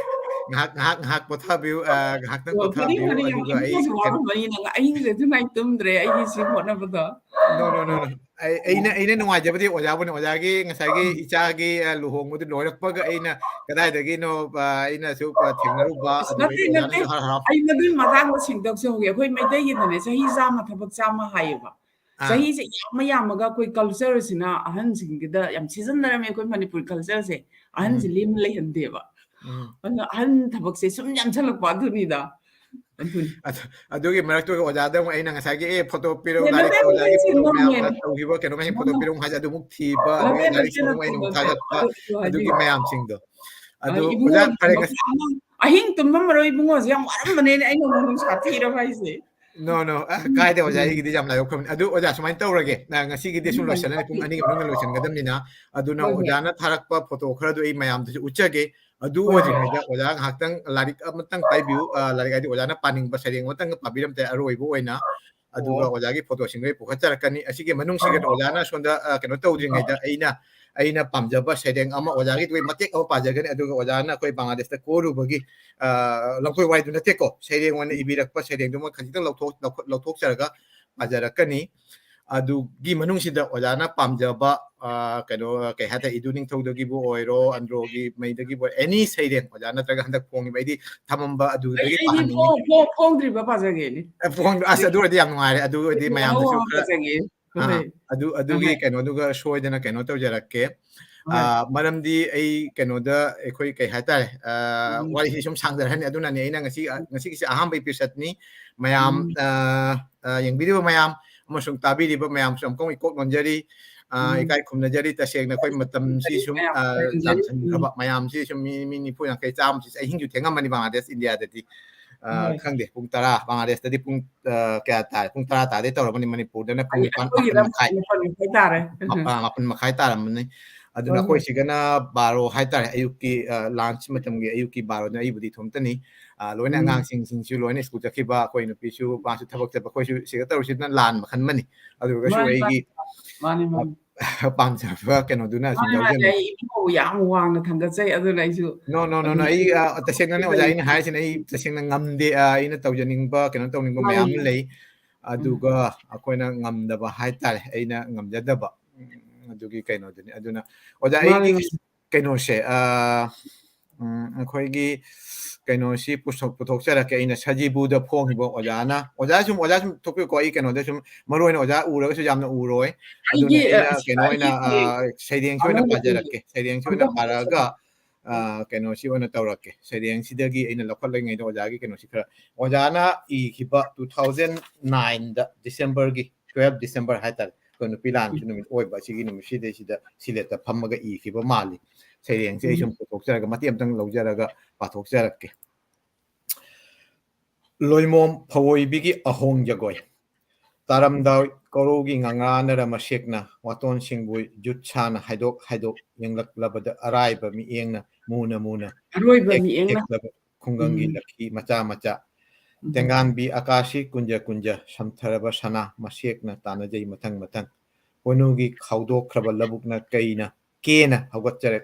ꯉꯥꯏꯍꯥꯛ, ꯉꯥꯏꯍꯥꯛ, ꯉꯥꯏꯍꯥꯛ ꯄꯣꯊꯥꯕꯤꯌꯨ, ꯑ, ꯉꯥꯏꯍꯥꯛꯇꯪ ꯑꯣ, ꯐꯅꯤ, ꯄꯣꯊꯥꯕꯤꯌꯨ, ꯐꯅꯤ, ꯌꯥꯝ ꯑꯗꯨꯒ ꯑꯩ ꯏꯪꯅꯁꯨ ꯀꯩꯅꯣ ꯋꯥꯔꯝꯃꯅꯤ ꯅꯪ꯫ ꯑꯍꯤꯡꯁꯦ ꯑꯗꯨꯃꯥꯏꯅ ꯇꯨꯝꯗ꯭ꯔꯦ ꯑꯩꯒꯤ ꯁꯤ ꯍꯣꯠꯅꯕꯗ꯫ No, no, no, no. ꯑꯩ, ꯑꯩꯅ, ꯑꯩꯅ ꯅꯨꯡꯉꯥꯏꯖꯕꯗꯤ ꯑꯣꯖꯥꯕꯨꯅꯤ꯫ ꯑꯣꯖꯥꯒꯤ ꯉꯁꯥꯏꯒꯤ ꯏꯆꯥꯒꯤ, ꯑ, ꯂꯨꯍꯣꯡꯕꯗꯨ ꯂꯣꯏꯔꯛꯄꯒ ꯑꯩꯅ ꯀꯗꯥꯏꯗꯒꯤꯅꯣ, ꯑ, ꯑꯩꯅꯁꯨ, ꯑ, ꯊꯦꯡꯅꯔꯨꯕ, ꯑꯁ, ꯑꯗꯨꯒ ꯅꯠꯇꯦ, ꯑꯩ ꯑꯣꯖꯥꯅꯁꯨ ꯅꯠꯇꯦ꯫ ꯍꯔꯥꯎ ꯍꯔꯥꯎ꯫ ꯑꯩ ꯃꯗꯨꯒꯤ ꯃꯇꯥꯡꯗ ꯁꯦꯡꯗꯣꯛꯆꯍꯧꯒꯦ꯫ ꯑꯩꯈꯣꯏ ꯃꯩꯇꯩꯒꯤꯗꯅꯦ, ꯆꯍꯤ ꯆꯥꯝꯃ ꯊꯕꯛ ꯆꯥꯝꯃ ꯍꯥꯏꯌꯦꯕ꯫ ꯑꯥ꯫ ꯆꯍꯤꯁꯦ ꯌꯥꯝꯃ ꯌꯥꯝꯃꯒ ꯑꯩꯈꯣꯏ culture ꯁꯤꯅ ꯑꯍꯟꯁꯤꯡꯒꯤꯗ ꯌꯥꯝ ꯁꯤꯖꯤꯟꯅꯔꯝꯃꯦ, ꯑꯩꯈꯣꯏ ꯃꯅꯤꯄꯨꯔ culture ꯁꯦ꯫ ꯑꯍꯟꯁꯦ ꯎꯝ꯫ ꯂꯦꯝꯅ ꯂꯩꯍꯟꯗꯦꯕ꯫ ꯎꯝ꯫ ꯑꯗꯨꯅ ꯑꯍꯟ ꯊꯕꯛꯁꯦ ꯁꯨꯝ ꯌꯥꯝꯁꯜꯂꯛꯄ ꯑꯗꯨꯅꯤꯗ꯫ ꯑꯗꯨꯅꯤ꯫ ꯑꯗꯨ, ꯑꯗꯨꯒꯤ ꯃꯔꯛꯇꯨꯗ ꯑꯣꯖꯥꯗ ꯑꯃꯨꯛ ꯑꯩꯅ ꯉꯁꯥꯏꯒꯤ, "ꯑꯦ, photo ꯄꯤꯔꯛꯎ, ꯅꯠꯇꯦ, ꯂꯥꯏꯔꯤꯛ, ꯅꯠꯇꯦ, ꯑꯣꯖꯥꯒꯤ ꯁꯤ photo ꯃꯌꯥꯝ, ꯅꯣꯔꯃꯦꯜ꯫ ꯑ, ꯇꯧꯈꯤꯕ ꯀꯩꯅꯣ ꯃꯌꯥꯝ photo ꯅꯣꯔꯃꯦꯜ꯫ ꯄꯤꯔꯛꯎ" ꯍꯥꯏꯁꯦ ꯑꯗꯨꯃꯨꯛ ꯊꯤꯕ, ꯅꯠꯇꯦ, ꯑꯗꯨꯒ ꯂꯥꯏꯔꯤꯛ ꯅꯠꯇꯦ, ꯁꯣꯡ ꯅꯠꯇꯦ, ꯑꯩꯅ ꯑꯃꯨꯛ ꯅꯠꯇꯦ꯫ ꯊꯥꯒꯠꯄ, ꯑꯗꯨ, ꯑꯗꯨ ꯑꯗꯨꯒꯤ ꯍꯥꯏꯕꯤꯌꯨ꯫ ꯃꯌꯥꯝꯁꯤꯡꯗꯣ꯫ ꯑ, ꯑꯗꯨ ꯏꯕꯨꯡꯉꯣ ꯑꯣꯖꯥ ꯐꯔꯦ, ꯉꯁꯤ ꯑꯃ ꯑꯍꯤꯡ ꯇꯨꯝꯐꯝ ꯃꯔꯣꯏ ꯏꯕꯨꯡꯉꯣꯁꯦ ꯌꯥꯝ ꯋꯥꯔꯝꯕꯅꯦꯅ ꯑꯩꯅ ꯑꯃꯨꯛ ꯅꯨꯡꯁꯥ ꯊꯤꯔꯕ ꯍꯥꯏꯁꯦ꯫ No, no, ꯑ, ꯎꯝ, ꯀꯥꯏꯗꯦ ꯑꯣꯖꯥ, ꯎꯝ꯫ ꯑꯩꯒꯤꯗꯤ ꯌꯥꯝ ꯂꯥꯏꯕꯛ ꯐꯕꯅꯤ꯫ ꯑꯗꯨ ꯑꯣꯖꯥ, ꯁꯨꯃꯥꯏꯅ ꯇꯧꯔꯒꯦ, ꯑ, ꯉꯁꯤꯒꯤꯗꯤ ꯁꯨꯝ ꯎꯝ, ꯂꯣꯏꯁꯤꯜꯂꯅꯤ, ꯄꯨꯡ ꯎꯝ꯫ ꯑꯅꯤꯒꯤ ꯃꯅꯨꯡꯗ ꯂꯣꯏꯁꯤꯟꯒꯗꯕꯅꯤꯅ꯫ ꯑꯗꯨꯅ ꯍꯣꯏ, ꯍꯣꯏ꯫ ꯑꯣꯖꯥꯅ ꯊꯥꯔꯛꯄ photo ꯈꯔꯗꯨ ꯑꯩ ꯃꯌꯥꯝꯗꯁꯨ ꯎꯠꯆꯒꯦ꯫ ꯑꯗꯨ ꯍꯣꯏ, ꯍꯣꯏ꯫ ꯑꯣꯏꯗ꯭ꯔꯤꯉꯩꯗ ꯑꯣꯖꯥ ꯉꯥꯏꯍꯥꯛꯇꯪ ꯂꯥꯏꯔꯤꯛ ꯑꯃꯇꯪ ꯄꯥꯏꯕꯤꯌꯨ, ꯑ, ꯂꯥꯏꯔꯤꯛ ꯍꯥꯏꯗꯤ ꯑꯣꯖꯥꯅ ꯄꯥꯅꯤꯡꯕ ꯁꯩꯔꯦꯡ ꯑꯃꯇꯪ ꯄꯥꯕꯤꯔꯝꯗꯦ ꯑꯔꯣꯏꯕ ꯑꯣꯏꯅ꯫ ꯑꯗꯨꯒ ꯑꯣ꯫ ꯑꯣꯖꯥꯒꯤ photo ꯁꯤꯡꯗꯣ ꯑꯩ ꯄꯨꯈꯠꯆꯔꯛꯀꯅꯤ꯫ ꯑꯁꯤꯒꯤ ꯃꯅꯨꯡꯁꯤꯒ ꯑꯣ꯫ ꯑꯣꯖꯥꯅ ꯁꯣꯝꯗ, ꯑ, ꯀꯩꯅꯣ ꯇꯧꯗ꯭ꯔꯤꯉꯩꯗ ꯑꯣ꯫ ꯑꯩꯅ, ꯑꯩꯅ ꯄꯥꯝꯖꯕ ꯁꯩꯔꯦꯡ ꯑꯃ ꯑꯣꯖꯥꯒꯤꯗꯨꯒꯤ ꯃꯇꯦꯛ ꯑꯃ ꯄꯥꯖꯒꯅꯤ꯫ ꯑꯗꯨꯒ ꯑꯣꯖꯥꯅ ꯑꯩꯈꯣꯏ ꯕꯪꯒ꯭ꯂꯥꯗꯦꯁꯇ ꯀꯣꯏꯔꯨꯕꯒꯤ, ꯑ, ꯂꯝꯀꯣꯏ ꯋꯥꯔꯤꯗꯨ ꯅꯠꯇꯦꯀꯣ, ꯁꯩꯔꯦꯡ ꯑꯣꯏꯅ ꯎꯝ꯫ ꯏꯕꯤꯔꯛꯄ ꯁꯩꯔꯦꯡꯗꯨꯃ ꯈꯖꯤꯛꯇꯪ ꯂꯧꯊꯣꯛ-, ꯂꯧꯈꯠ-, ꯂꯧꯊꯣꯛꯆꯔꯒ ꯄꯥꯖꯔꯛꯀꯅꯤ꯫ ꯑꯗꯨꯒꯤ ꯃꯅꯨꯡꯁꯤꯗ ꯑꯣꯖꯥꯅ ꯄꯥꯝꯖꯕ, ꯑ, ꯀꯩꯅꯣ, ꯀꯩ ꯍꯥꯏꯇꯥꯔꯦ, ꯏꯗꯨ ꯅꯤꯡꯊꯧꯗꯒꯤꯕꯨ ꯑꯣꯏꯔꯣ, ꯑꯟꯗ꯭ꯔꯣꯒꯤ ꯃꯩꯗꯒꯤꯕꯨ ꯑꯣꯏꯔꯣ, any ꯁꯩꯔꯦꯡ ꯑꯣꯖꯥ ꯅꯠꯇ꯭ꯔꯒ ꯍꯟꯗꯛ ꯐꯣꯡꯉꯤꯕ, ꯑꯩꯗꯤ ꯊꯃꯝꯕ ꯑꯩ, ꯑꯗꯨꯗꯒꯤ ꯑꯩꯗꯤ ꯄꯥꯍꯟꯅꯤꯡꯉꯤ꯫ ꯐꯣꯡ-, ꯐꯣꯡ-, ꯐꯣꯡꯗ꯭ꯔꯤꯕ ꯄꯥꯖꯒꯦꯅꯦ꯫ ꯑ, ꯐꯣꯡ-, ꯑꯁ, ꯑꯗꯨ ꯑꯗꯨ ꯑꯣꯏꯔꯗꯤ ꯌꯥꯝ ꯅꯨꯡꯉꯥꯏꯔꯦ꯫ ꯑꯗꯨ ꯑꯣꯏꯔꯗꯤ ꯑꯗꯨꯗꯤ ꯃꯌꯥꯝꯗꯁꯨ ꯑꯃꯃꯝ ꯈꯔ, ꯄꯥꯖꯒꯦ꯫ ꯑꯥ, ꯍꯣꯏ꯫ ꯑꯗꯨ, ꯑꯗꯨꯒꯤ ꯍꯣꯏ꯫ ꯀꯩꯅꯣꯗꯨꯒ ꯁꯣꯏꯗꯅ ꯀꯩꯅꯣ ꯇꯧꯖꯔꯛꯀꯦ꯫ ꯍꯣꯏ꯫ ꯑ, ꯃꯔꯝꯗꯤ ꯑꯩ ꯀꯩꯅꯣꯗ ꯑꯩꯈꯣꯏ ꯀꯩ ꯍꯥꯏꯇꯥꯔꯦ, ꯑ, ꯎꯝ꯫ ꯋꯥꯔꯤꯁꯤ ꯁꯨꯝ ꯁꯥꯡꯊꯔꯛꯑꯅꯤ꯫ ꯑꯗꯨꯅꯅꯦ ꯑꯩꯅ ꯉꯁꯤ, ꯑ, ꯉꯁꯤꯒꯤꯁꯦ ꯑꯍꯥꯟꯕ episode ꯅꯤ꯫ ꯃꯌꯥꯝ, ꯎꯝ꯫ ꯑ, ꯑ, ꯌꯦꯡꯕꯤꯔꯤꯕ ꯃꯌꯥꯝ ꯑꯃꯁꯨꯡ ꯇꯥꯕꯤꯔꯤꯕ ꯃꯌꯥꯝꯁꯨ ꯑꯃꯨꯛꯀ ꯑꯃꯨꯛ ꯏꯀꯣꯛ ꯅꯣꯟꯖꯔꯤ꯫ ꯑ, ꯎꯝ꯫ ꯏꯀꯥꯏ ꯈꯨꯝꯅꯖꯔꯤ꯫ ꯇꯁꯦꯡꯅ ꯑꯩꯈꯣꯏ ꯃꯇꯝꯁꯤ ꯁꯨꯝ, ꯃꯌꯥꯝ ꯑ, ꯈꯨꯝꯅꯖꯔꯤ꯫ ꯌꯥꯝꯁꯟꯈ꯭ꯔꯕ ꯎꯝ꯫ ꯃꯌꯥꯝꯁꯤ ꯁꯨꯝ ꯃꯤ, ꯃꯤ ꯅꯤꯐꯨ, ꯌꯥꯡꯈꯩ, ꯆꯥꯝꯃꯁꯤ ꯑꯍꯤꯡꯁꯨ ꯊꯦꯡꯉꯝꯃꯅꯤ ꯕꯪꯒ꯭ꯂꯥꯗꯦꯁ, ꯏꯟꯗꯤꯌꯥꯗꯗꯤ꯫ ꯑ, ꯍꯣꯏ꯫ ꯈꯪꯗꯦ, ꯄꯨꯡ ꯇꯔꯥ, ꯕꯪꯒ꯭ꯂꯥꯗꯦꯁꯇꯗꯤ ꯄꯨꯡ, ꯑ, ꯀꯌꯥ ꯇꯥꯔꯦ? ꯄꯨꯡ ꯇꯔꯥ ꯇꯥꯗꯩ ꯇꯧꯔꯝꯃꯅꯤ, ꯃꯅꯤꯄꯨꯔꯗꯅ ꯄꯨꯡ ꯑꯩ-, ꯅꯤꯄꯥꯟ, ꯃꯥꯄꯟ ꯑꯩꯈꯣꯏꯒꯤꯗ ꯃꯈꯥꯏ꯫ ꯃꯥꯄꯟ ꯃꯈꯥꯏ ꯇꯥꯔꯦ꯫ ꯃꯥ-, ꯑ, ꯃꯥꯄꯟ ꯃꯈꯥꯏ ꯇꯥꯔꯝꯃꯅꯤ꯫ ꯑꯗꯨꯅ ꯍꯣꯏ, ꯍꯣꯏ꯫ ꯑꯩꯈꯣꯏ ꯁꯤꯒꯅ ꯕꯥꯔꯣ ꯍꯥꯏꯇꯥꯔꯦ, ꯑꯌꯨꯛꯀꯤ, ꯑ, lunch ꯃꯇꯝꯒꯤ ꯑꯌꯨꯛꯀꯤ ꯕꯥꯔꯣꯗꯅ ꯑꯩꯕꯨꯗꯤ ꯏꯊꯣꯝꯇꯅꯤ꯫ ꯑ, ꯂꯣꯏꯅ ꯎꯝ꯫ ꯑꯉꯥꯡꯁꯤꯡꯁꯤꯡꯁꯨ ꯂꯣꯏꯅ ꯁ꯭ꯀꯨꯜ ꯆꯠꯈꯤꯕ, ꯑꯩꯈꯣꯏ ꯅꯨꯄꯤꯁꯨ, ꯃꯥꯁꯨ ꯊꯕꯛ ꯆꯠꯄ, ꯑꯩꯈꯣꯏꯁꯨ ꯁꯤꯗ ꯇꯧꯔꯤꯁꯤꯅ ꯂꯥꯟ ꯃꯈꯜ ꯑꯃꯅꯤ꯫ ꯑꯗꯨ ꯑꯣꯏꯔꯒꯁꯨ ꯃꯥꯅꯤ, ꯑꯩꯒꯤ, ꯃꯥꯅꯤ, ꯃꯥꯅꯤ, ꯑ, ꯃꯥꯅꯤ꯫ ꯄꯥꯝꯖꯕ ꯀꯩꯅꯣꯗꯨꯅ ꯁꯨꯝ ꯃꯥꯅꯤ, ꯃꯥꯅꯤ, ꯌꯥꯎꯖꯅꯤꯡꯉꯤ꯫ ꯑꯩ ꯏꯕꯨꯡꯉꯣꯕꯨ ꯌꯥꯝ ꯋꯥꯡꯅ ꯊꯥꯡꯒꯠꯆꯩ, ꯑꯗꯨꯅ ꯑꯩꯁꯨ No, no, no, no, ꯑꯗꯨꯝ ꯑꯩ, ꯑ, ꯇꯁꯦꯡꯅꯅꯦ ꯑꯣꯖꯥ, ꯑꯩꯅ ꯍꯥꯏꯔꯤꯁꯤꯅ ꯑꯩ ꯇꯁꯦꯡꯅ ꯉꯝꯗꯦ, ꯑ, ꯑꯩꯅ ꯇꯧꯖꯅꯤꯡꯕ, ꯀꯩꯅꯣ ꯇꯧꯅꯤꯡꯕ ꯃꯥꯅꯤ, ꯃꯌꯥꯝ ꯑꯃ ꯃꯥꯅꯤ꯫ ꯂꯩ꯫ ꯑꯗꯨꯒ ꯑꯩꯈꯣꯏꯅ ꯉꯝꯗꯕ ꯍꯥꯏꯇꯥꯔꯦ, ꯑꯩꯅ ꯉꯝꯖꯗꯕ, ꯎꯝ, ꯑꯗꯨꯒꯤ ꯀꯩꯅꯣꯗꯨꯅꯤ꯫ ꯑꯗꯨꯅ ꯑꯣꯖꯥ, ꯑꯩꯒꯤ ꯃꯥꯅꯦ꯫ ꯀꯩꯅꯣꯁꯦ, ꯑ, ꯎꯝ, ꯑꯩꯈꯣꯏꯒꯤ ꯀꯩꯅꯣꯁꯤ ꯄꯨꯊꯣꯛ-, ꯄꯨꯊꯣꯛꯆꯔꯛꯀꯦ꯫ ꯑꯩꯅ ꯁꯖꯤꯕꯨꯗ ꯐꯣꯡꯈꯤꯕ ꯑꯣꯖꯥꯅ, ꯑꯣꯖꯥ ꯁꯨꯝ, ꯑꯣꯖꯥ ꯁꯨꯝ ꯊꯣꯛꯄꯤꯌꯨꯀꯣ꯫ ꯑꯩ ꯀꯩꯅꯣꯗ ꯁꯨꯝ, ꯃꯔꯨ ꯑꯣꯏꯅ ꯑꯣꯖꯥ ꯎꯔꯒꯁꯨ ꯌꯥꯝꯅ ꯎꯔꯣꯏ꯫ ꯑꯗꯨꯅ ꯑꯩꯒꯤ, ꯑꯩꯅ ꯑ, ꯀꯩꯅꯣ ꯑꯣꯏꯅ, ꯑꯩꯒꯤ ꯑ, ꯁꯩꯔꯦꯡꯁꯤ ꯑꯣꯏꯅ ꯑꯃꯨꯛ ꯄꯥꯖꯔꯛꯀꯦ꯫ ꯁꯩꯔꯦꯡꯁꯤ ꯑꯣꯏꯅ ꯑꯃꯨꯛ ꯄꯥꯔꯛꯑꯒ, ꯑ, ꯀꯩꯅꯣꯁꯤ ꯑꯣꯏꯅ ꯇꯧꯔꯛꯀꯦ꯫ ꯁꯩꯔꯦꯡꯁꯤꯗꯒꯤ ꯑꯩꯅ ꯂꯧꯈꯠꯂꯤꯉꯩꯗ ꯑꯣꯖꯥꯒꯤ ꯀꯩꯅꯣꯁꯤ ꯈꯔ, ꯑꯣꯖꯥꯅ ꯏꯈꯤꯕ two thousand nineꯗ Decemberꯒꯤ, twelve December ꯍꯥꯏꯇꯥꯔꯦ, ꯑꯩꯈꯣꯏ ꯅꯨꯄꯤ ꯂꯥꯟꯒꯤ ꯅꯨꯃꯤꯠ ꯑꯣꯏꯕ ꯑꯁꯤꯒꯤ ꯅꯨꯃꯤꯠꯁꯤꯗꯩꯁꯤꯗ ꯁꯤꯂꯦꯠꯇ ꯐꯝꯃꯒ ꯏꯈꯤꯕ ꯃꯥꯜꯂꯤ꯫ ꯁꯩꯔꯦꯡꯁꯦ ꯑꯩ ꯁꯨꯝ ꯄꯨꯊꯣꯛꯆꯔꯒ, ꯃꯇꯦꯛ ꯑꯃꯇꯪ ꯂꯧꯖꯔꯒ ꯄꯥꯊꯣꯛꯆꯔꯛꯀꯦ꯫ ꯂꯣꯏꯃꯣꯝ ꯐꯋꯣꯏꯕꯤꯒꯤ ꯑꯍꯣꯡ ꯖꯒꯣꯏ꯫ ꯇꯥꯔꯝꯗꯥꯏ ꯀꯣꯔꯧꯒꯤ ꯉꯉꯥꯅꯔ ꯃꯁꯦꯛꯅ ꯋꯥꯇꯣꯟꯁꯤꯡꯕꯨ ꯖꯨꯠ ꯁꯥꯅ ꯍꯥꯏꯗꯣꯛ ꯍꯥꯏꯗꯣꯛ ꯌꯦꯡꯂꯛꯂꯕꯗ ꯑꯔꯥꯏꯕ ꯃꯤꯠꯌꯦꯡꯅ ꯃꯨꯅ ꯃꯨꯅ ꯑꯔꯣꯏꯕ ꯊꯦꯛ ꯃꯤꯠꯌꯦꯡꯅ꯫ ꯊꯦꯛꯂꯕ ꯈꯨꯡꯒꯪꯒꯤ ꯎꯝ꯫ ꯂꯛꯈꯤ ꯃꯆꯥ ꯃꯆꯥ꯫ ꯎꯝ꯫ ꯇꯦꯡꯉꯥꯟꯕꯤ ꯑꯀꯥꯁꯤ ꯀꯨꯟꯖ ꯀꯨꯟꯖ ꯁꯝꯊꯔꯕ ꯁꯅꯥ ꯃꯁꯦꯛꯅ ꯇꯥꯟꯅꯖꯩ ꯃꯊꯪ ꯃꯊꯪ꯫ ꯄꯣꯅꯨꯒꯤ ꯈꯥꯎꯗꯣꯛꯈ꯭ꯔꯕ ꯂꯧꯕꯨꯛꯅ ꯀꯩꯅ ꯀꯦꯅ ꯍꯧꯒꯠꯆꯔꯦ꯫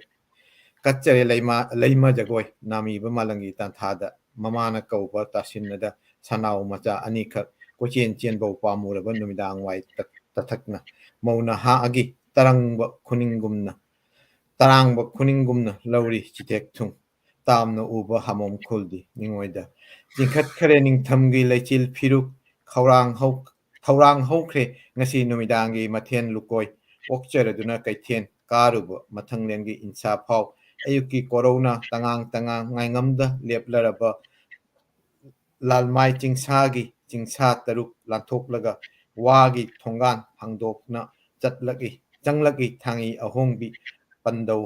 ꯀꯠꯆꯔꯦ ꯂꯩꯃ, ꯂꯩꯃ ꯖꯒꯣꯏ ꯅꯥꯃꯤꯕ ꯃꯥꯂꯪꯒꯤ ꯇꯥꯟꯊꯥꯗ ꯃꯃꯥꯅ ꯀꯧꯕ ꯇꯥꯁꯤꯟꯅꯗ ꯁꯅꯥꯎ ꯃꯆꯥ ꯑꯅꯤꯈꯛ ꯀꯣꯏꯆꯦꯟ ꯆꯦꯟꯕꯧ ꯄꯥꯝꯃꯨꯔꯕ ꯅꯨꯃꯤꯗꯥꯡ ꯋꯥꯏ ꯇ-, ꯇꯊꯛꯅ ꯃꯧ ꯅꯍꯥꯒꯤ ꯇꯔꯪꯕ ꯈꯨꯅꯤꯡꯒꯨꯝꯅ, ꯇꯔꯥꯡꯕ ꯈꯨꯅꯤꯡꯒꯨꯝꯅ ꯂꯧꯔꯤ ꯆꯤꯊꯦꯛ ꯊꯨꯡ꯫ ꯇꯥꯝꯅ ꯎꯕ ꯍꯥꯃꯣꯝ ꯈꯨꯜꯗꯤ ꯅꯤꯡꯉꯣꯏꯗ ꯆꯤꯡꯈꯠꯈ꯭ꯔꯦ ꯅꯤꯡꯊꯝꯒꯤ ꯂꯩꯆꯤꯜ ꯐꯤꯔꯨꯛ ꯈꯧꯔꯥꯡ ꯍꯧ-, ꯊꯧꯔꯥꯡ ꯍꯧꯈ꯭ꯔꯦ ꯉꯁꯤ ꯅꯨꯃꯤꯗꯥꯡꯒꯤ ꯃꯊꯦꯜ ꯂꯨꯀꯣꯏ ꯑꯣꯛꯆꯔꯗꯨꯅ ꯀꯩꯊꯦꯜ ꯀꯥꯔꯨꯕ ꯃꯊꯪꯂꯦꯟꯒꯤ ꯏꯟꯁꯥ ꯐꯥꯎ ꯑꯌꯨꯛꯀꯤ ꯀꯣꯔꯧꯅ ꯇꯉꯥꯡ ꯇꯉꯥꯡ ꯉꯥꯏꯉꯝꯗ ꯂꯦꯞꯂꯔꯕ ꯂꯥꯜꯃꯥꯏ ꯆꯤꯡꯁꯥꯒꯤ ꯆꯤꯡꯁꯥ ꯇꯔꯨꯛ ꯂꯥꯟꯊꯣꯛꯂꯒ ꯋꯥꯒꯤ ꯊꯣꯡꯒꯥꯟ ꯍꯥꯡꯗꯣꯛꯅ ꯆꯠꯂꯛꯏ, ꯆꯪꯂꯛꯏ ꯊꯥꯡꯉꯤ ꯑꯍꯣꯡꯕꯤ ꯄꯟꯗꯧ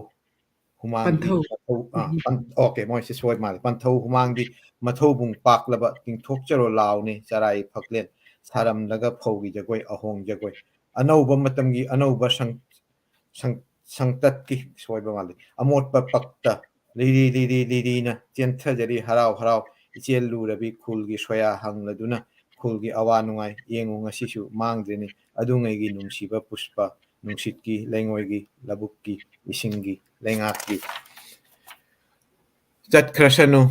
ꯍꯨꯃꯥꯡꯒꯤ ꯄꯟꯊꯧ꯫ ꯃꯊꯧ-, ꯑ, ꯎꯝ꯫ ꯄꯟ-, OK, ꯃꯣꯏꯁꯦ ꯁꯣꯏ ꯃꯥꯜꯂꯦ꯫ ꯄꯟꯊꯧ ꯍꯨꯃꯥꯡꯒꯤ ꯃꯊꯧꯕꯨꯡ ꯄꯥꯛꯂꯕ ꯇꯤꯡꯊꯣꯛꯆꯔꯣ ꯂꯥꯎꯅꯦ ꯆꯔꯥꯏ ꯐꯛꯂꯦꯟ ꯁꯥꯔꯝꯂꯒ ꯐꯧꯒꯤ ꯖꯒꯣꯏ ꯑꯍꯣꯡ ꯖꯒꯣꯏ꯫ ꯑꯅꯧꯕ ꯃꯇꯝꯒꯤ ꯑꯅꯧꯕ ꯁꯪ-, ꯁꯪ-, ꯁꯪꯇꯠꯀꯤ ꯁꯣꯏꯕ ꯃꯥꯜꯂꯤ꯫ ꯑꯃꯣꯠꯄ ꯄꯛꯇ ꯂꯤꯔꯤ ꯂꯤꯔꯤ ꯂꯤꯔꯤꯅ ꯆꯦꯟꯊꯖꯔꯤ ꯍꯔꯥꯎ ꯍꯔꯥꯎ ꯏꯆꯦꯜ ꯂꯨꯔꯕꯤ ꯈꯨꯜꯒꯤ ꯁꯣꯌꯥ ꯍꯪꯂꯗꯨꯅ ꯈꯨꯜꯒꯤ ꯑꯋꯥ ꯅꯨꯡꯉꯥꯏ ꯌꯦꯡꯉꯨ ꯉꯁꯤꯁꯨ ꯃꯥꯡꯗ꯭ꯔꯤꯅꯤ ꯑꯗꯨꯉꯩꯒꯤ ꯅꯨꯡꯁꯤꯕ ꯄꯨꯁꯄ ꯅꯨꯡꯁꯤꯠꯀꯤ ꯂꯩꯉꯣꯏꯒꯤ ꯂꯧꯕꯨꯛꯀꯤ ꯏꯁꯤꯡꯒꯤ ꯂꯩꯉꯥꯛꯀꯤ꯫ ꯆꯠꯈ꯭ꯔꯁꯅꯨ,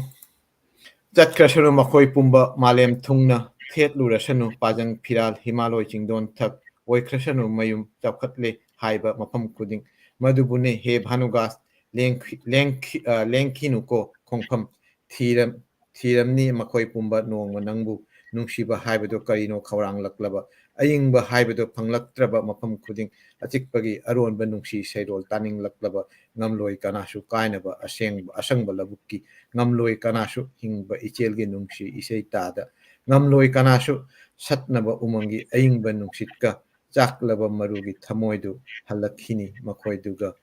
ꯆꯠꯈ꯭ꯔꯁꯅꯨ ꯃꯈꯣꯏ ꯄꯨꯝꯕ ꯃꯥꯂꯦꯝ ꯊꯨꯡꯅ ꯊꯦꯠꯂꯨꯔꯁꯅꯨ ꯄꯥꯖꯪ ꯐꯤꯔꯥꯜ ꯍꯤꯃꯥꯂꯣꯏ ꯆꯤꯡꯗꯣꯟ ꯊꯛ, ꯑꯣꯏꯈ꯭ꯔꯁꯅꯨ ꯃꯌꯨꯝ ꯆꯥꯎꯈꯠꯂꯦ ꯍꯥꯏꯕ ꯃꯐꯝ ꯈꯨꯗꯤꯡ꯫ ꯃꯗꯨꯕꯨꯅꯦ ꯍꯦ ꯚꯥꯅꯨꯒꯥꯁ ꯂꯦꯡꯈꯤ-, ꯂꯦꯡꯈꯤ-, ꯑ, ꯂꯦꯡꯈꯤꯅꯨꯀꯣ ꯈꯣꯡꯐꯝ ꯊꯤꯔꯝ-, ꯊꯤꯔꯝꯅꯤ ꯃꯈꯣꯏ ꯄꯨꯝꯕ ꯅꯣꯡꯃ ꯅꯪꯕꯨ꯫ ꯅꯨꯡꯁꯤꯕ ꯍꯥꯏꯕꯗꯨ ꯀꯔꯤꯅꯣ ꯈꯧꯔꯥꯡꯂꯛꯂꯕ, ꯑꯏꯪꯕ ꯍꯥꯏꯕꯗꯨ ꯐꯪꯂꯛꯇ꯭ꯔꯕ ꯃꯐꯝ ꯈꯨꯗꯤꯡ꯫ ꯑꯆꯤꯛꯄꯒꯤ ꯑꯔꯣꯟꯕ ꯅꯨꯡꯁꯤ ꯁꯩꯔꯣꯜ ꯇꯥꯅꯤꯡꯂꯛꯂꯕ, ꯉꯝꯂꯣꯏ ꯀꯅꯥꯁꯨ ꯀꯥꯏꯅꯕ ꯑꯁꯦꯡꯕ, ꯑꯁꯪꯕ ꯂꯧꯕꯨꯛꯀꯤ꯫ ꯉꯝꯂꯣꯏ ꯀꯅꯥꯁꯨ ꯍꯤꯡꯕ ꯏꯆꯦꯜꯒꯤ ꯅꯨꯡꯁꯤ ꯏꯁꯩ ꯇꯥꯗ꯫ ꯉꯝꯂꯣꯏ ꯀꯅꯥꯁꯨ ꯁꯠꯅꯕ ꯎꯃꯪꯒꯤ ꯑꯏꯪꯕ ꯅꯨꯡꯁꯤꯠꯀ ꯆꯥꯛꯂꯕ ꯃꯔꯨꯒꯤ ꯊꯃꯣꯏꯗꯨ ꯍꯜꯂꯛꯈꯤꯅꯤ ꯃꯈꯣꯏꯗꯨꯒ꯫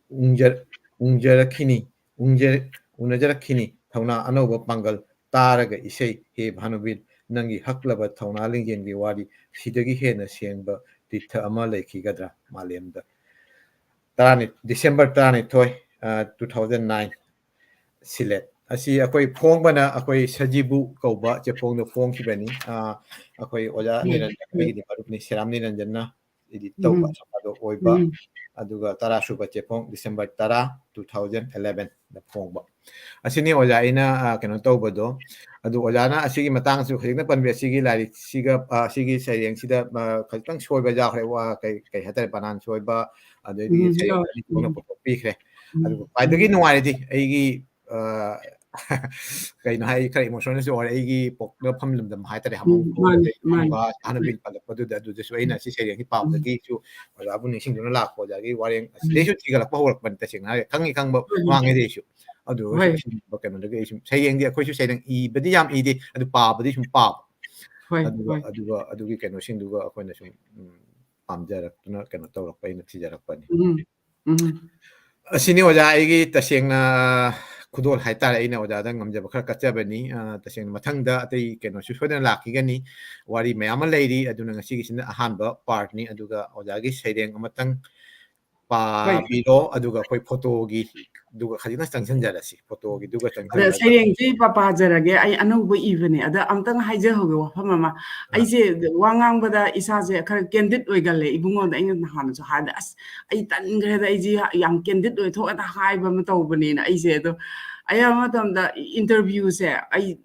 ꯎꯪꯖ-, ꯎꯪꯖꯔꯛꯈꯤꯅꯤ, ꯎꯪꯖ-, ꯎꯅꯖꯔꯛꯈꯤꯅꯤ ꯊꯧꯅꯥ ꯑꯅꯧꯕ ꯄꯥꯡꯒꯜ ꯇꯥꯔꯒ ꯏꯁꯩ꯫ ꯍꯦ ꯚꯥꯅꯨꯕꯤꯔ, ꯅꯪꯒꯤ ꯍꯛꯂꯕ ꯊꯧꯅꯥ ꯂꯤꯡꯖꯦꯜꯒꯤ ꯋꯥꯔꯤ ꯁꯤꯗꯒꯤ ꯍꯦꯟꯅ ꯁꯦꯡꯕ ꯇꯤꯔꯊ ꯑꯃ ꯂꯩꯈꯤꯒꯗ꯭ꯔꯥ ꯃꯥꯂꯦꯝꯗ? ꯇꯔꯥꯅꯤ-, ꯗꯤꯁꯦꯝꯕꯔ ꯇꯔꯥꯅꯤꯊꯣꯏ, ꯑ, two thousand nine, ꯁꯤꯂꯦꯠ꯫ ꯑꯁꯤ ꯑꯩꯈꯣꯏ ꯐꯣꯡꯕꯅ ꯑꯩꯈꯣꯏ ꯁꯖꯤꯕꯨ ꯀꯧꯕ ꯆꯦꯐꯣꯡꯗ ꯐꯣꯡꯈꯤꯕꯅꯤ꯫ ꯑ, ꯑꯩꯈꯣꯏ ꯑꯣꯖꯥ ꯎꯝ꯫ ꯅꯤꯔꯟꯖꯟ, ꯑꯩꯒꯤꯗꯤ ꯃꯔꯨꯞꯅꯤ, ꯁꯦꯔꯥꯝ ꯅꯤꯔꯟꯖꯟꯅ editor ꯇꯧꯕ ꯎꯝ꯫ ꯁꯝꯄꯥꯗꯣ ꯑꯣꯏꯕ꯫ ꯎꯝ꯫ ꯑꯗꯨꯒ ꯇꯔꯥ ꯁꯨꯕ ꯆꯦꯐꯣꯡ ꯗꯤꯁꯦꯝꯕꯔ ꯇꯔꯥ, two thousand elevenꯗ ꯐꯣꯡꯕ꯫ ꯑꯁꯤꯅꯤ ꯑꯣꯖꯥ ꯑꯩꯅ, ꯑ, ꯀꯩꯅꯣ ꯇꯧꯕꯗꯣ꯫ ꯑꯗꯨ ꯑꯣꯖꯥꯅ ꯑꯁꯤꯒꯤ ꯃꯇꯥꯡꯁꯨ ꯍꯧꯖꯤꯛꯅ ꯄꯟꯕꯤ ꯑꯁꯤꯒꯤ ꯂꯥꯏꯔꯤꯛꯁꯤꯒ, ꯑ, ꯑꯁꯤꯒꯤ ꯁꯩꯔꯦꯡꯁꯤꯗ, ꯑ, ꯈꯖꯤꯛꯇꯪ ꯁꯣꯏꯕ ꯌꯥꯎꯈ꯭ꯔꯦ꯫ ꯋꯥ ꯀꯩ, ꯀꯩ ꯍꯥꯏꯇꯥꯔꯦ, ꯕꯅꯥꯟ ꯁꯣꯏꯕ, ꯑꯗꯩꯗꯤ ꯎꯝ, ꯁꯩꯔꯦꯡ ꯌꯥꯎꯔꯦ꯫ ꯑꯅꯤ ꯊꯣꯛꯅ ꯎꯝ꯫ ꯄꯨꯊꯣꯛꯄꯤꯈ꯭ꯔꯦ꯫ ꯎꯝ, ꯑꯗꯨꯒ ꯎꯝ꯫ ꯈ꯭ꯋꯥꯏꯗꯒꯤ ꯅꯨꯡꯉꯥꯏꯔꯗꯤ ꯑꯩꯒꯤ, ꯑ, ꯀꯩꯅꯣ ꯍꯥꯏ, ꯈꯔ emotionalꯁꯨ ꯑꯣꯏꯔꯦ꯫ ꯑꯩꯒꯤ ꯄꯣꯛꯅꯐꯝ ꯂꯝꯗꯝ ꯍꯥꯏꯇꯥꯔꯦ, ꯎꯝ, ꯍꯥꯃꯣꯡ ꯃꯥꯅꯦ, ꯈꯣꯡ, ꯃꯥꯅꯦ꯫ ꯊꯥꯡꯒ, ꯍꯥꯟꯅ ꯍꯣꯏ꯫ ꯕꯤꯜ ꯄꯜꯂꯛꯄꯗꯨꯗ, ꯑꯗꯨꯗꯁꯨ ꯑꯩꯅ ꯎꯝ꯫ ꯁꯤ ꯁꯩꯔꯦꯡꯁꯤ ꯎꯝ꯫ ꯄꯥꯕꯗꯒꯤꯁꯨ ꯑꯣꯖꯥꯕꯨ ꯅꯤꯡꯁꯤꯡꯗꯨꯅ ꯂꯥꯛꯄ, ꯑꯣꯖꯥꯒꯤ ꯋꯥꯔꯦꯡ ꯎꯝ꯫ ꯑꯁꯤꯗꯩꯁꯨ ꯊꯤꯒꯠꯂꯛꯄ ꯍꯧꯔꯛꯄꯅꯤ, ꯇꯁꯦꯡꯅ ꯍꯥꯏꯔꯒ꯫ ꯈꯪꯉꯤ ꯈꯪꯕ ꯍꯣꯏ, ꯍꯣꯏ꯫ ꯋꯥꯉꯩꯗꯩꯁꯨ꯫ ꯑꯗꯨ ꯍꯣꯏ꯫ ꯁꯨꯝ ꯀꯩꯅꯣꯗꯒꯤ ꯑꯩ ꯁꯨꯝ ꯁꯩꯔꯦꯡꯗꯤ ꯑꯩꯈꯣꯏꯁꯨ ꯁꯩꯔꯦꯡ ꯏꯕꯗꯤ ꯌꯥꯝ ꯏꯗꯦ, ꯑꯗꯨ ꯄꯥꯕꯗꯤ ꯁꯨꯝ ꯄꯥꯕ꯫ ꯍꯣꯏ, ꯑꯗꯨꯒ, ꯍꯣꯏ꯫ ꯑꯗꯨꯒ ꯑꯗꯨꯒꯤ ꯀꯩꯅꯣꯁꯤꯡꯗꯨꯒ ꯑꯩꯈꯣꯏꯅ ꯁꯨꯝ, ꯎꯝ, ꯄꯥꯝꯖꯔꯛꯇꯨꯅ ꯀꯩꯅꯣ ꯇꯧꯔꯛꯄ, ꯑꯩꯅ ꯊꯤꯖꯔꯛꯄꯅꯤ꯫ ꯎꯝ, ꯎꯝ꯫ ꯑꯁꯤꯅꯤ ꯑꯣꯖꯥ ꯑꯩꯒꯤ ꯇꯁꯦꯡꯅ ꯈꯨꯗꯣꯜ ꯍꯥꯏꯇꯥꯔꯦ, ꯑꯩꯅ ꯑꯣꯖꯥꯗ ꯉꯝꯖꯕ ꯈꯔ ꯀꯠꯆꯕꯅꯤ꯫ ꯑ, ꯇꯁꯦꯡꯅ ꯃꯊꯪꯗ ꯑꯇꯩ ꯀꯩꯅꯣꯁꯨ ꯁꯣꯏꯗꯅ ꯂꯥꯛꯈꯤꯒꯅꯤ꯫ ꯋꯥꯔꯤ ꯃꯌꯥꯝ ꯑꯃ ꯂꯩꯔꯤ, ꯑꯗꯨꯅ ꯉꯁꯤꯒꯤꯁꯤꯅ ꯑꯍꯥꯟꯕ partꯅꯤ꯫ ꯑꯗꯨꯒ ꯑꯣꯖꯥꯒꯤ ꯁꯩꯔꯦꯡ ꯑꯃꯇꯪ ꯍꯣꯏ꯫ ꯄꯥꯕꯤꯔꯣ, ꯑꯗꯨꯒ ꯑꯩꯈꯣꯏ photoꯒꯤ, ꯑꯗꯨꯒ ꯈꯖꯤꯛꯇꯪ ꯆꯪꯁꯤꯟꯖꯔꯁꯤ, photoꯒꯤꯗꯨꯒ ꯑꯗ ꯆꯪꯁꯤꯜꯂꯒ꯫ ꯁꯩꯔꯦꯡꯁꯤ ꯄꯥ-, ꯄꯥꯖꯔꯒꯦ꯫ ꯑꯩ ꯑꯅꯧꯕ ꯏꯕꯅꯦ꯫ ꯑꯗ ꯑꯝꯇꯪ ꯍꯥꯏꯖꯍꯧꯒꯦ ꯋꯥꯐꯝ ꯑꯃ꯫ ꯑꯥ꯫ ꯑꯩꯁꯦ ꯋꯥ ꯉꯥꯡꯕꯗ ꯏꯁꯥꯁꯦ ꯈꯔ candid ꯑꯣꯏꯒꯜꯂꯦ꯫ ꯏꯕꯨꯡꯉꯣꯗ ꯑꯩꯅ ꯅꯍꯥꯟꯁꯨ ꯍꯥꯏꯕꯗ, "ꯑꯁ, ꯑꯩ ꯇꯟꯈ꯭ꯔꯦꯗ, ꯑꯩꯁꯦ ꯌꯥꯝ candid ꯑꯣꯏ ꯊꯣꯛꯑꯦꯗ" ꯍꯥꯏꯕ ꯑꯃ ꯇꯧꯕꯅꯦꯅ ꯑꯩꯁꯦ꯫ ꯑꯗꯣ ꯑꯌꯥꯝꯕ ꯃꯇꯝꯗ interviewꯁꯦ ꯑꯩ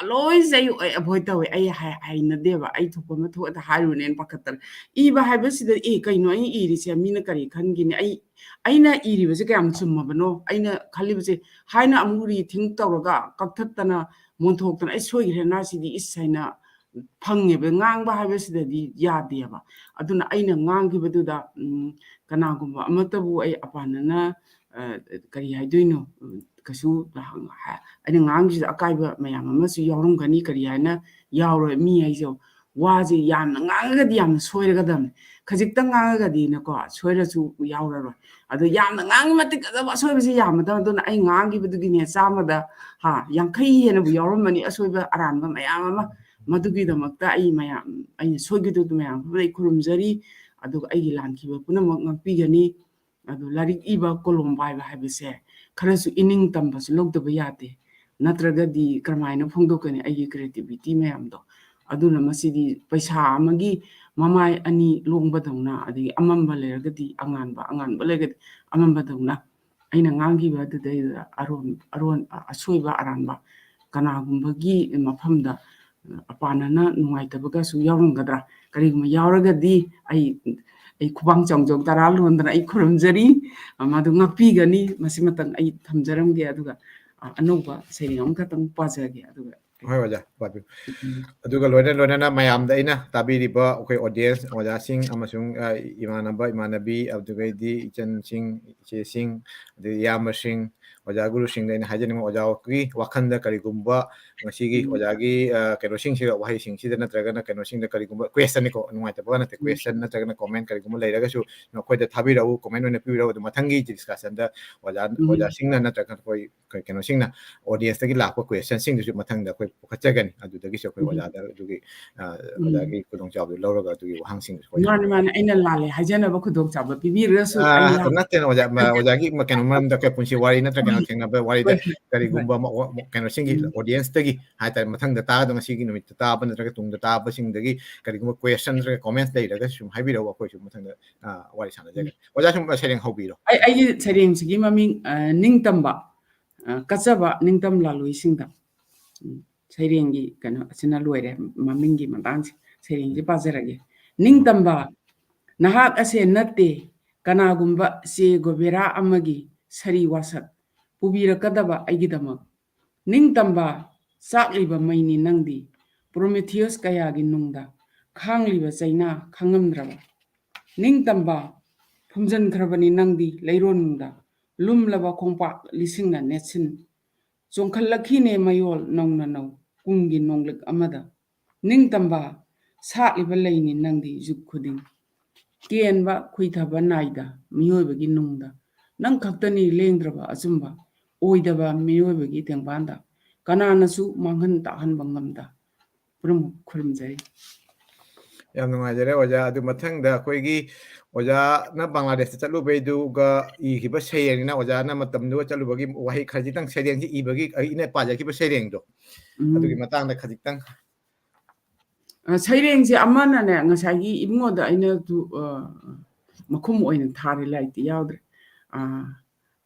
ꯂꯣꯏꯁꯦ ꯑꯩ ꯑꯦꯚꯣꯏꯗ ꯇꯧꯋꯦ꯫ ꯑꯩ ꯍꯥꯏ-, ꯍꯩꯅꯗꯦꯕ꯫ ꯑꯩ ꯊꯣꯛꯄ ꯑꯃ ꯊꯣꯛꯑꯗ ꯍꯥꯏꯔꯨꯅꯦꯅ ꯄꯥꯈꯠꯇꯅ꯫ ꯏꯕ ꯍꯥꯏꯕꯁꯤꯗ, "ꯑꯦ, ꯀꯩꯅꯣ ꯑꯩ ꯏꯔꯤꯁꯦ? ꯃꯤꯅ ꯀꯔꯤ ꯈꯟꯒꯤꯅꯤ? ꯑꯩ, ꯑꯩꯅ ꯏꯔꯤꯕꯁꯦ ꯀꯌꯥꯝ ꯆꯨꯝꯃꯕꯅꯣ? ꯑꯩꯅ ꯈꯜꯂꯤꯕꯁꯦ?" ꯍꯥꯏꯅ ꯑꯃꯨꯛ ꯔꯤꯊꯤꯡ ꯇꯧꯔꯒ ꯀꯛꯊꯠꯇꯅ, ꯃꯣꯟꯊꯣꯛꯇꯅ, "ꯑꯩ ꯁꯣꯏꯈ꯭ꯔꯦꯅ ꯁꯤꯗꯤ, ꯏꯁ" ꯍꯥꯏꯅ ꯐꯪꯉꯦꯕ꯫ ꯉꯥꯡꯕ ꯍꯥꯏꯕꯁꯤꯗꯗꯤ ꯌꯥꯗꯦꯕ꯫ ꯑꯗꯨꯅ ꯑꯩꯅ ꯉꯥꯡꯈꯤꯕꯗꯨꯗ, ꯎꯝ, ꯀꯅꯥꯒꯨꯝꯕ ꯑꯃꯠꯇꯕꯨ ꯑꯩ ꯑꯄꯥꯅꯅ, ꯑ, ꯀꯔꯤ ꯍꯥꯏꯗꯣꯏꯅꯣ? ꯎꯝ, ꯀꯩꯁꯨ ꯍ-, ꯍ-, ꯑꯩꯅ ꯉꯥꯡꯈꯤꯕꯁꯤꯗ ꯑꯀꯥꯏꯕ ꯃꯌꯥꯝ ꯑꯃꯁꯨ ꯌꯥꯎꯔꯝꯒꯅꯤ꯫ ꯀꯔꯤ ꯍꯥꯏꯅ ꯌꯥꯎꯔꯣꯏ? ꯃꯤ ꯍꯥꯏꯁꯦ ꯋꯥꯁꯦ ꯌꯥꯝꯅ ꯉꯥꯡꯉꯒꯗꯤ ꯌꯥꯝꯅ ꯁꯣꯏꯔꯒꯗꯕꯅꯤ꯫ ꯈꯖꯤꯛꯇꯪ ꯉꯥꯡꯉꯒꯗꯤꯅꯀꯣ, ꯁꯣꯏꯔꯁꯨ ꯌꯥꯎꯔꯔꯣꯏ꯫ ꯑꯗꯣ ꯌꯥꯝꯅ ꯉꯥꯡꯉꯤ ꯃꯇꯤꯛ ꯑꯆꯧꯕ ꯑꯁꯣꯏꯕꯁꯦ ꯌꯥꯝꯃꯗꯕ꯫ ꯑꯗꯨꯅ ꯑꯩ ꯉꯥꯡꯈꯤꯕꯗꯨꯒꯤꯅꯦ, ꯆꯥꯝꯃꯗ, ꯍꯥ, ꯌꯥꯡꯈꯩ ꯍꯦꯟꯅꯕꯨ ꯌꯥꯎꯔꯝꯃꯅꯤ ꯑꯁꯣꯏꯕ ꯑꯔꯥꯟꯕ ꯃꯌꯥꯝ ꯑꯃ꯫ ꯃꯗꯨꯒꯤꯗꯃꯛꯇ ꯑꯩ ꯃꯌꯥꯝ, ꯑꯩꯅ ꯁꯣꯏꯈꯤꯗꯕꯗꯨ ꯃꯌꯥꯝ ꯄꯨꯝꯅꯃꯛ ꯑꯩ ꯈꯨꯔꯨꯝꯖꯔꯤ꯫ ꯑꯗꯨꯒ ꯑꯩꯒꯤ ꯂꯥꯟꯈꯤꯕ ꯄꯨꯝꯅꯃꯛ ꯉꯥꯛꯄꯤꯒꯅꯤ꯫ ꯑꯗꯨ ꯂꯥꯏꯔꯤꯛ ꯏꯕ, ꯀꯣꯂꯣꯝ ꯄꯥꯏꯕ ꯍꯥꯏꯕꯁꯦ ꯈꯔꯁꯨ ꯏꯅꯤꯡ ꯇꯝꯕꯁꯨ ꯂꯧꯗꯕ ꯌꯥꯗꯦ꯫ ꯅꯠꯇ꯭ꯔꯒꯗꯤ ꯀꯔꯝꯍꯥꯏꯅ ꯐꯣꯡꯗꯣꯛꯀꯅꯤ ꯑꯩꯒꯤ ꯀ꯭ꯔꯤꯌꯦꯇꯤꯕꯤꯇꯤ ꯃꯌꯥꯝꯗꯣ? ꯑꯗꯨꯅ ꯃꯁꯤꯗꯤ ꯄꯩꯁꯥ ꯑꯃꯒꯤ ꯃꯃꯥꯏ ꯑꯅꯤ ꯂꯣꯡꯕꯗꯧꯅ, ꯑꯗꯒꯤ ꯑꯃꯝꯕ ꯂꯩꯔꯒꯗꯤ ꯑꯉꯥꯟꯕ, ꯑꯉꯥꯟꯕ ꯂꯩꯔꯒꯗꯤ ꯑꯃꯝꯕꯗꯧꯅ, ꯑꯩꯅ ꯉꯥꯡꯈꯤꯕ ꯑꯗꯨꯗꯩꯗꯨꯗ ꯑꯔꯣꯟ-, ꯑꯔꯣꯟ-, ꯑꯁꯣꯏꯕ ꯑꯔꯥꯟꯕ ꯀꯅꯥꯒꯨꯝꯕꯒꯤ ꯃꯐꯝꯗ ꯑꯄꯥꯅꯅ ꯅꯨꯡꯉꯥꯏꯇꯕꯒꯁꯨ ꯌꯥꯎꯔꯝꯒꯗ꯭ꯔꯥ? ꯀꯔꯤꯒꯨꯝꯕ ꯌꯥꯎꯔꯒꯗꯤ ꯑꯩ, ꯑꯩ ꯈꯨꯕꯥꯡ ꯆꯥꯎꯖꯧ ꯇꯔꯥ ꯂꯣꯟꯗꯅ ꯑꯩ ꯈꯨꯔꯨꯝꯖꯔꯤ꯫ ꯃꯗꯨ ꯉꯥꯛꯄꯤꯒꯅꯤ꯫ ꯃꯁꯤꯃꯇꯪ ꯑꯩ ꯊꯝꯖꯔꯝꯒꯦ꯫ ꯑꯗꯨꯒ, ꯑ, ꯑꯅꯧꯕ ꯁꯩꯔꯦꯡ ꯑꯃꯈꯛꯇꯪ ꯄꯥꯖꯒꯦ꯫ ꯑꯗꯨꯒ ꯍꯣꯏ, ꯑꯣꯖꯥ, ꯄꯥꯕꯤꯌꯨ꯫ ꯎꯝ꯫ ꯑꯗꯨꯒ ꯂꯣꯏꯅ ꯂꯣꯏꯅꯅ ꯃꯌꯥꯝꯗ ꯑꯩꯅ ꯇꯥꯕꯤꯔꯤꯕ ꯑꯩꯈꯣꯏ audience, ꯑꯣꯖꯥꯁꯤꯡ ꯑꯃꯁꯨꯡ, ꯑ, ꯏꯃꯥꯟꯅꯕ, ꯏꯃꯥꯟꯅꯕꯤ, ꯑꯗꯨꯒꯩꯗꯤ ꯏꯆꯟꯁꯤꯡ, ꯏꯆꯦꯁꯤꯡ, ꯑꯗꯩ ꯏꯌꯥꯝꯕꯁꯤꯡ, ꯑꯣꯖꯥ ꯒꯨꯔꯨꯁꯤꯡꯗ ꯑꯩꯅ ꯍꯥꯏꯖꯅꯤꯡꯕ, ꯑꯣꯖꯥꯒꯤ ꯋꯥꯈꯜꯗ ꯀꯔꯤꯒꯨꯝꯕ ꯉꯁꯤꯒꯤ ꯎꯝ꯫ ꯑꯣꯖꯥꯒꯤ, ꯑ, ꯀꯩꯅꯣꯁꯤꯡꯁꯤꯗ, ꯋꯥꯍꯩꯁꯤꯡꯁꯤꯗ ꯅꯠꯇ꯭ꯔꯒꯅ ꯀꯩꯅꯣꯁꯤꯡꯗ ꯀꯔꯤꯒꯨꯝꯕ question ꯅꯤꯀꯣ, ꯅꯨꯡꯉꯥꯏꯇꯕ ꯅꯠꯇꯦ, ꯎꯝ꯫ Question ꯅꯠꯇ꯭ꯔꯒꯅ comment ꯀꯔꯤꯒꯨꯝꯕ ꯂꯩꯔꯒꯁꯨ ꯑꯩꯈꯣꯏꯗ ꯊꯥꯕꯤꯔꯛꯎ, comment ꯑꯣꯏꯅ ꯄꯤꯕꯤꯔꯛꯎ꯫ ꯑꯗꯨ ꯃꯊꯪꯒꯤ discussion ꯗ ꯑꯣꯖꯥ, ꯎꯝ꯫ ꯑꯣꯖꯥꯁꯤꯡꯅ ꯅꯠꯇ꯭ꯔꯒ ꯑꯩꯈꯣꯏ ꯀꯩ-, ꯀꯩꯅꯣꯁꯤꯡꯅ, audience ꯇꯒꯤ ꯂꯥꯛꯄ question ꯁꯤꯡꯗꯨꯁꯨ ꯃꯊꯪꯗ ꯑꯩꯈꯣꯏ ꯄꯨꯈꯠꯆꯒꯅꯤ꯫ ꯑꯗꯨꯗꯒꯤꯁꯨ ꯑꯩꯈꯣꯏ ꯎꯝ꯫ ꯑꯣꯖꯥꯗ ꯑꯗꯨꯒꯤ, ꯑ, ꯎꯝ꯫ ꯑꯣꯖꯥꯒꯤ ꯈꯨꯗꯣꯡꯆꯥꯕꯗꯨ ꯂꯧꯔꯒ ꯑꯗꯨꯒꯤ ꯋꯥꯍꯪꯁꯤꯡꯗꯨꯁꯨ ꯑꯩꯈꯣꯏ ꯃꯥꯅꯤ, ꯍꯪꯖꯔꯛꯀꯦ꯫ ꯃꯥꯅꯤ꯫ ꯑꯩꯅ ꯂꯥꯜꯂꯦ ꯍꯥꯏꯖꯅꯕ ꯈꯨꯗꯣꯡꯆꯥꯕ ꯄꯤꯕꯤꯔꯒꯁꯨ ꯑ, ꯑꯩ ꯂꯥꯜ-, ꯅꯠꯇꯦ, ꯑꯣꯖꯥ, ꯃ-, ꯑꯣꯖꯥꯒꯤ ꯃ-, ꯀꯩꯅꯣ ꯃꯔꯝꯗ ꯑꯩꯈꯣꯏ ꯄꯨꯟꯁꯤ ꯋꯥꯔꯤ ꯅꯠꯇ꯭ꯔꯒ ꯀꯩꯅꯣ ꯍꯣꯏ, ꯊꯦꯡꯅꯕ ꯋꯥꯔꯤꯗ ꯍꯣꯏ, ꯍꯣꯏ, ꯍꯣꯏ꯫ ꯀꯔꯤꯒꯨꯝꯕ ꯑꯃ, ꯑꯣ, ꯀꯩꯅꯣꯁꯤꯡꯒꯤ ꯎꯝ꯫ Audience ꯇꯒꯤ ꯍꯥꯏꯇꯥꯔꯦ, ꯃꯊꯪꯗ ꯇꯥꯒꯗꯕ ꯉꯁꯤꯒꯤ ꯅꯨꯃꯤꯠꯇ ꯇꯥꯕ ꯅꯠꯇ꯭ꯔꯒ ꯇꯨꯡꯗ ꯇꯥꯕꯁꯤꯡꯗꯒꯤ ꯀꯔꯤꯒꯨꯝꯕ question ꯅꯠꯇ꯭ꯔꯒ comments ꯂꯩꯔꯒꯁꯨ ꯁꯨꯝ ꯍꯥꯏꯕꯤꯔꯛꯎ, ꯑꯩꯈꯣꯏꯁꯨ ꯃꯊꯪꯗ, ꯑ, ꯋꯥꯔꯤ ꯁꯥꯟꯅꯖꯒꯦ꯫ ꯎꯝ꯫ ꯑꯣꯖꯥ ꯁꯨꯝ ꯁꯩꯔꯦꯡ ꯍꯧꯕꯤꯔꯣ꯫ ꯑꯩ, ꯑꯩꯒꯤ ꯁꯩꯔꯦꯡꯁꯤꯒꯤ ꯃꯃꯤꯡ, ꯑ, ꯅꯤꯡꯇꯝꯕ, ꯑ, ꯀꯠꯆꯕ ꯅꯤꯡꯇꯝ ꯂꯥꯂꯣꯏꯁꯤꯡꯗ꯫ ꯎꯝ꯫ ꯁꯩꯔꯦꯡꯒꯤ ꯀꯩꯅꯣ ꯑꯁꯤꯅ ꯂꯣꯏꯔꯦ, ꯃꯃꯤꯡꯒꯤ ꯃꯇꯥꯡꯁꯦ꯫ ꯁꯩꯔꯦꯡꯁꯦ ꯄꯥꯖꯔꯒꯦ꯫ ꯅꯤꯡꯇꯝꯕ, ꯅꯍꯥꯛ ꯑꯁꯦ ꯅꯠꯇꯦ, ꯀꯅꯥꯒꯨꯝꯕ ꯆꯦ ꯒꯣꯕꯦꯔꯥ ꯑꯃꯒꯤ ꯁꯥꯔꯤ ꯋꯥꯁꯛ ꯄꯨꯕꯤꯔꯛꯀꯗꯕ ꯑꯩꯒꯤꯗꯃꯛ꯫ ꯅꯤꯡꯇꯝꯕ, ꯆꯥꯛꯂꯤꯕ ꯃꯩꯅꯤ ꯅꯪꯗꯤ, ꯄ꯭ꯔꯣꯃꯦꯊꯤꯌꯁ ꯀꯌꯥꯒꯤ ꯅꯨꯡꯗ ꯈꯥꯡꯂꯤꯕ ꯆꯩꯅꯥ ꯈꯥꯡꯉꯝꯗ꯭ꯔꯕ꯫ ꯅꯤꯡꯇꯝꯕ, ꯐꯨꯝꯖꯤꯟꯈ꯭ꯔꯕꯅꯤ ꯅꯪꯗꯤ ꯂꯩꯔꯣꯟꯅꯨꯡꯗ, ꯂꯨꯝꯂꯕ ꯈꯣꯡꯄꯥꯛ ꯂꯤꯁꯤꯡꯅ ꯅꯦꯠꯁꯤꯟ꯫ ꯆꯣꯡꯈꯠꯂꯛꯈꯤꯅꯦ ꯃꯌꯣꯜ ꯅꯧꯅ ꯅꯧ, ꯀꯨꯝꯒꯤ ꯅꯣꯡꯂꯤꯛ ꯑꯃꯗ꯫ ꯅꯤꯡꯇꯝꯕ, ꯁꯥꯠꯂꯤꯕ ꯂꯩꯅꯤ ꯅꯪꯗꯤ ꯖꯨꯒ ꯈꯨꯗꯤꯡ꯫ ꯀꯦꯟꯕ ꯈꯨꯏꯊꯕ ꯅꯥꯏꯗ ꯃꯤꯑꯣꯏꯕꯒꯤ ꯅꯨꯡꯗ꯫ ꯅꯪ ꯈꯛꯇꯅꯤ ꯂꯦꯡꯗ꯭ꯔꯕ ꯑꯆꯨꯝꯕ, ꯑꯣꯏꯗꯕ ꯃꯤꯑꯣꯏꯕꯒꯤ ꯇꯦꯡꯕꯥꯟꯗ꯫ ꯀꯅꯥꯅꯁꯨ ꯃꯥꯡꯍꯟ ꯇꯥꯛꯍꯟꯕ ꯉꯝꯗ꯫ ꯄꯨꯝꯅꯃꯛ ꯈꯨꯔꯨꯝꯖꯔꯤ꯫ ꯌꯥꯝ ꯅꯨꯡꯉꯥꯏꯖꯔꯦ ꯑꯣꯖꯥ꯫ ꯑꯗꯨ ꯃꯊꯪꯗ ꯑꯩꯈꯣꯏꯒꯤ ꯑꯣꯖꯥꯅ ꯕꯪꯒ꯭ꯂꯥꯗꯦꯁꯇ ꯆꯠꯂꯨꯕꯩꯗꯨꯒ ꯏꯈꯤꯕ ꯁꯩꯔꯦꯡꯅꯤꯅ, ꯑꯣꯖꯥꯅ ꯃꯇꯝꯗꯨꯒ ꯆꯠꯂꯨꯕꯒꯤ ꯋꯥꯍꯩ ꯈꯖꯤꯛꯇꯪ, ꯁꯩꯔꯦꯡꯁꯤ ꯏꯕꯒꯤ ꯑꯩꯅ ꯄꯥꯖꯈꯤꯕ ꯁꯩꯔꯦꯡꯗꯣ, ꯎꯝ꯫ ꯑꯗꯨꯒꯤ ꯃꯇꯥꯡꯗ ꯈꯖꯤꯛꯇꯪ꯫ ꯑ, ꯁꯩꯔꯦꯡꯁꯦ ꯑꯃꯅꯅꯦ, ꯉꯁꯥꯏꯒꯤ ꯏꯕꯨꯡꯉꯣꯗ ꯑꯩꯅ ꯇꯨ-, ꯑ, ꯃꯈꯨꯝ ꯑꯣꯏꯅ ꯊꯥꯔꯦ, ꯂꯥꯏꯔꯤꯛꯇꯤ ꯌꯥꯎꯗ꯭ꯔꯦ꯫ ꯑ,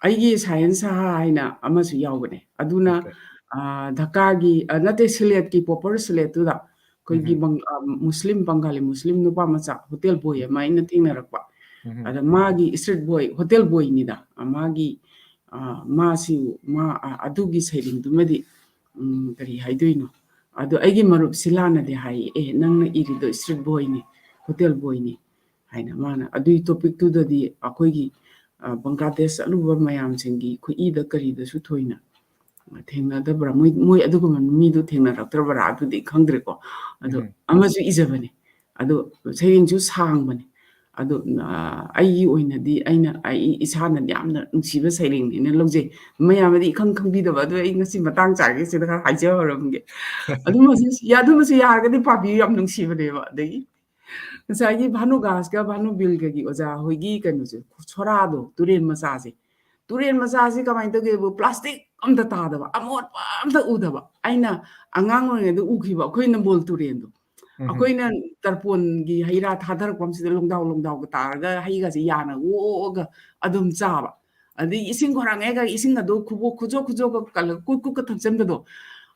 ꯑꯩꯒꯤ ꯁꯥꯌꯦꯟ ꯁꯍꯥ ꯍꯥꯏꯅ ꯑꯃꯁꯨ ꯌꯥꯎꯕꯅꯦ꯫ ꯑꯗꯨꯅ, ꯑꯣꯀꯦ꯫ ꯑ, ꯙꯀꯥꯒꯤ, ꯑ, ꯅꯠꯇꯦ, ꯁꯤꯂꯦꯠꯀꯤ pauper ꯁꯤꯂꯦꯠꯇꯨꯗ ꯑꯩꯈꯣꯏꯒꯤ ꯎꯝ꯫ ꯕꯪ-, ꯑ, ꯃꯨꯁꯂꯤꯝ, ꯕꯪꯒꯥꯂꯤ ꯃꯨꯁꯂꯤꯝ ꯅꯨꯄꯥ ꯃꯆꯥ ꯍꯣꯇꯦꯜ ꯕꯣꯏ ꯎꯝ꯫ ꯑꯃ ꯑꯩꯅ ꯊꯦꯡꯅꯔꯛꯄ꯫ ꯎꯝ꯫ ꯑꯗ ꯃꯥꯒꯤ street boy, ꯍꯣꯇꯦꯜ ꯕꯣꯏꯅꯤꯗ, ꯑ, ꯃꯥꯒꯤ, ꯑ, ꯃꯥꯁꯤ, ꯃꯥ, ꯑ, ꯑꯗꯨꯒꯤ ꯁꯩꯔꯦꯡꯗꯨꯃꯗꯤ, ꯎꯝ, ꯀꯔꯤ ꯍꯥꯏꯗꯣꯏꯅꯣ? ꯑꯗꯣ ꯑꯩꯒꯤ ꯃꯔꯨꯞ ꯁꯤꯂꯥꯅꯗꯤ ꯍꯥꯏꯌꯦ, "ꯑꯦ, ꯅꯪꯅ ꯏꯔꯤꯗꯣ street boyꯅꯤ, ꯍꯣꯇꯦꯜ ꯕꯣꯏꯅꯤ" ꯍꯥꯏꯅ꯫ ꯃꯥꯅ ꯑꯗꯨꯒꯤ topicꯇꯨꯗꯗꯤ ꯑꯩꯈꯣꯏꯒꯤ, ꯑ, ꯕꯪꯒ꯭ꯂꯥꯗꯦꯁ ꯆꯠꯂꯨꯕ ꯃꯌꯥꯝꯁꯤꯡꯒꯤ ꯈꯨꯠꯏꯗ ꯀꯔꯤꯗꯁꯨ ꯊꯣꯏꯅ ꯊꯦꯡꯅꯗꯕ꯭ꯔꯥ? ꯃꯣꯏ, ꯃꯣꯏ ꯑꯗꯨꯒꯨꯝꯕ ꯃꯤꯗꯨ ꯊꯦꯡꯅꯔꯛꯇ꯭ꯔꯕ꯭ꯔꯥ? ꯑꯗꯨꯗꯤ ꯈꯪꯗ꯭ꯔꯦꯀꯣ꯫ ꯑꯗꯣ ꯎꯝ꯫ ꯑꯃꯁꯨ ꯏꯖꯕꯅꯦ꯫ ꯑꯗꯣ ꯁꯩꯔꯦꯡꯁꯨ ꯁꯥꯡꯕꯅꯦ꯫ ꯑꯗꯣ, ꯑ, ꯑꯩꯒꯤ ꯑꯣꯏꯅꯗꯤ ꯑꯩꯅ, ꯑꯩ ꯏꯁꯥꯅ ꯌꯥꯝꯅ ꯅꯨꯡꯁꯤꯕ ꯁꯩꯔꯦꯡꯅꯦꯅ ꯂꯧꯖꯩ꯫ ꯃꯌꯥꯝꯅꯗꯤ ꯏꯈꯪ ꯈꯪꯕꯤꯗꯕ, ꯑꯗꯣ ꯑꯩ ꯉꯁꯤ ꯃꯇꯥꯡ ꯆꯥꯔꯦ ꯁꯤꯗ ꯈꯔ ꯍꯥꯏꯖꯍꯧꯔꯝꯒꯦ꯫ ꯑꯗꯨꯃꯁꯨ, ꯌꯥ-, ꯑꯗꯨꯃꯁꯨ ꯌꯥꯔꯒꯗꯤ ꯄꯥꯕꯤꯌꯨ, ꯌꯥꯝ ꯅꯨꯡꯁꯤꯕꯅꯦꯕ꯫ ꯑꯗꯒꯤ ꯉꯁꯥꯏꯒꯤ ꯚꯥꯅꯨ ꯒꯥꯁꯀ ꯚꯥꯅꯨ ꯕꯤꯜꯒꯒꯤ ꯑꯣꯖꯥ ꯍꯣꯏꯒꯤ ꯀꯩꯅꯣꯁꯦ, ꯁꯣꯔꯥꯗꯣ, ꯇꯨꯔꯦꯟ ꯃꯆꯥꯁꯦ, ꯇꯨꯔꯦꯟ ꯃꯆꯥꯁꯤ ꯀꯃꯥꯏꯅ ꯇꯧꯒꯦꯕꯨ, plastic ꯑꯝꯇ ꯇꯥꯗꯕ, ꯑꯃꯣꯠꯄ ꯑꯝꯇ ꯎꯗꯕ꯫ ꯑꯩꯅ ꯑꯉꯥꯡ ꯑꯣꯏꯔꯤꯉꯩꯗ ꯎꯈꯤꯕ ꯑꯩꯈꯣꯏ ꯅꯝꯕꯣꯜ ꯇꯨꯔꯦꯟꯗꯣ, ꯎꯝ꯫ ꯑꯩꯈꯣꯏꯅ ꯇꯔꯄꯣꯟꯒꯤ ꯍꯩ ꯔꯥ ꯊꯥꯗꯔꯛꯄ ꯑꯃꯁꯤꯗ ꯂꯣꯡꯗꯥꯎ ꯂꯣꯡꯗꯥꯎꯒ ꯇꯥꯔꯒ ꯍꯩꯒꯁꯦ ꯌꯥꯅ ꯑꯣꯛꯑꯒ ꯑꯗꯨꯝ ꯆꯥꯕ꯫ ꯑꯗꯩ ꯏꯁꯤꯡ ꯈꯣꯔꯥꯡꯉꯦꯒ ꯏꯁꯤꯡ ꯑꯗꯣ ꯈꯨꯕꯣꯛ ꯈꯨꯖꯣꯛ ꯈꯨꯖꯣꯛꯀ ꯀꯜꯂꯒ ꯀꯨꯠ ꯀꯨꯠꯀ ꯊꯛꯆꯟꯕꯗꯣ,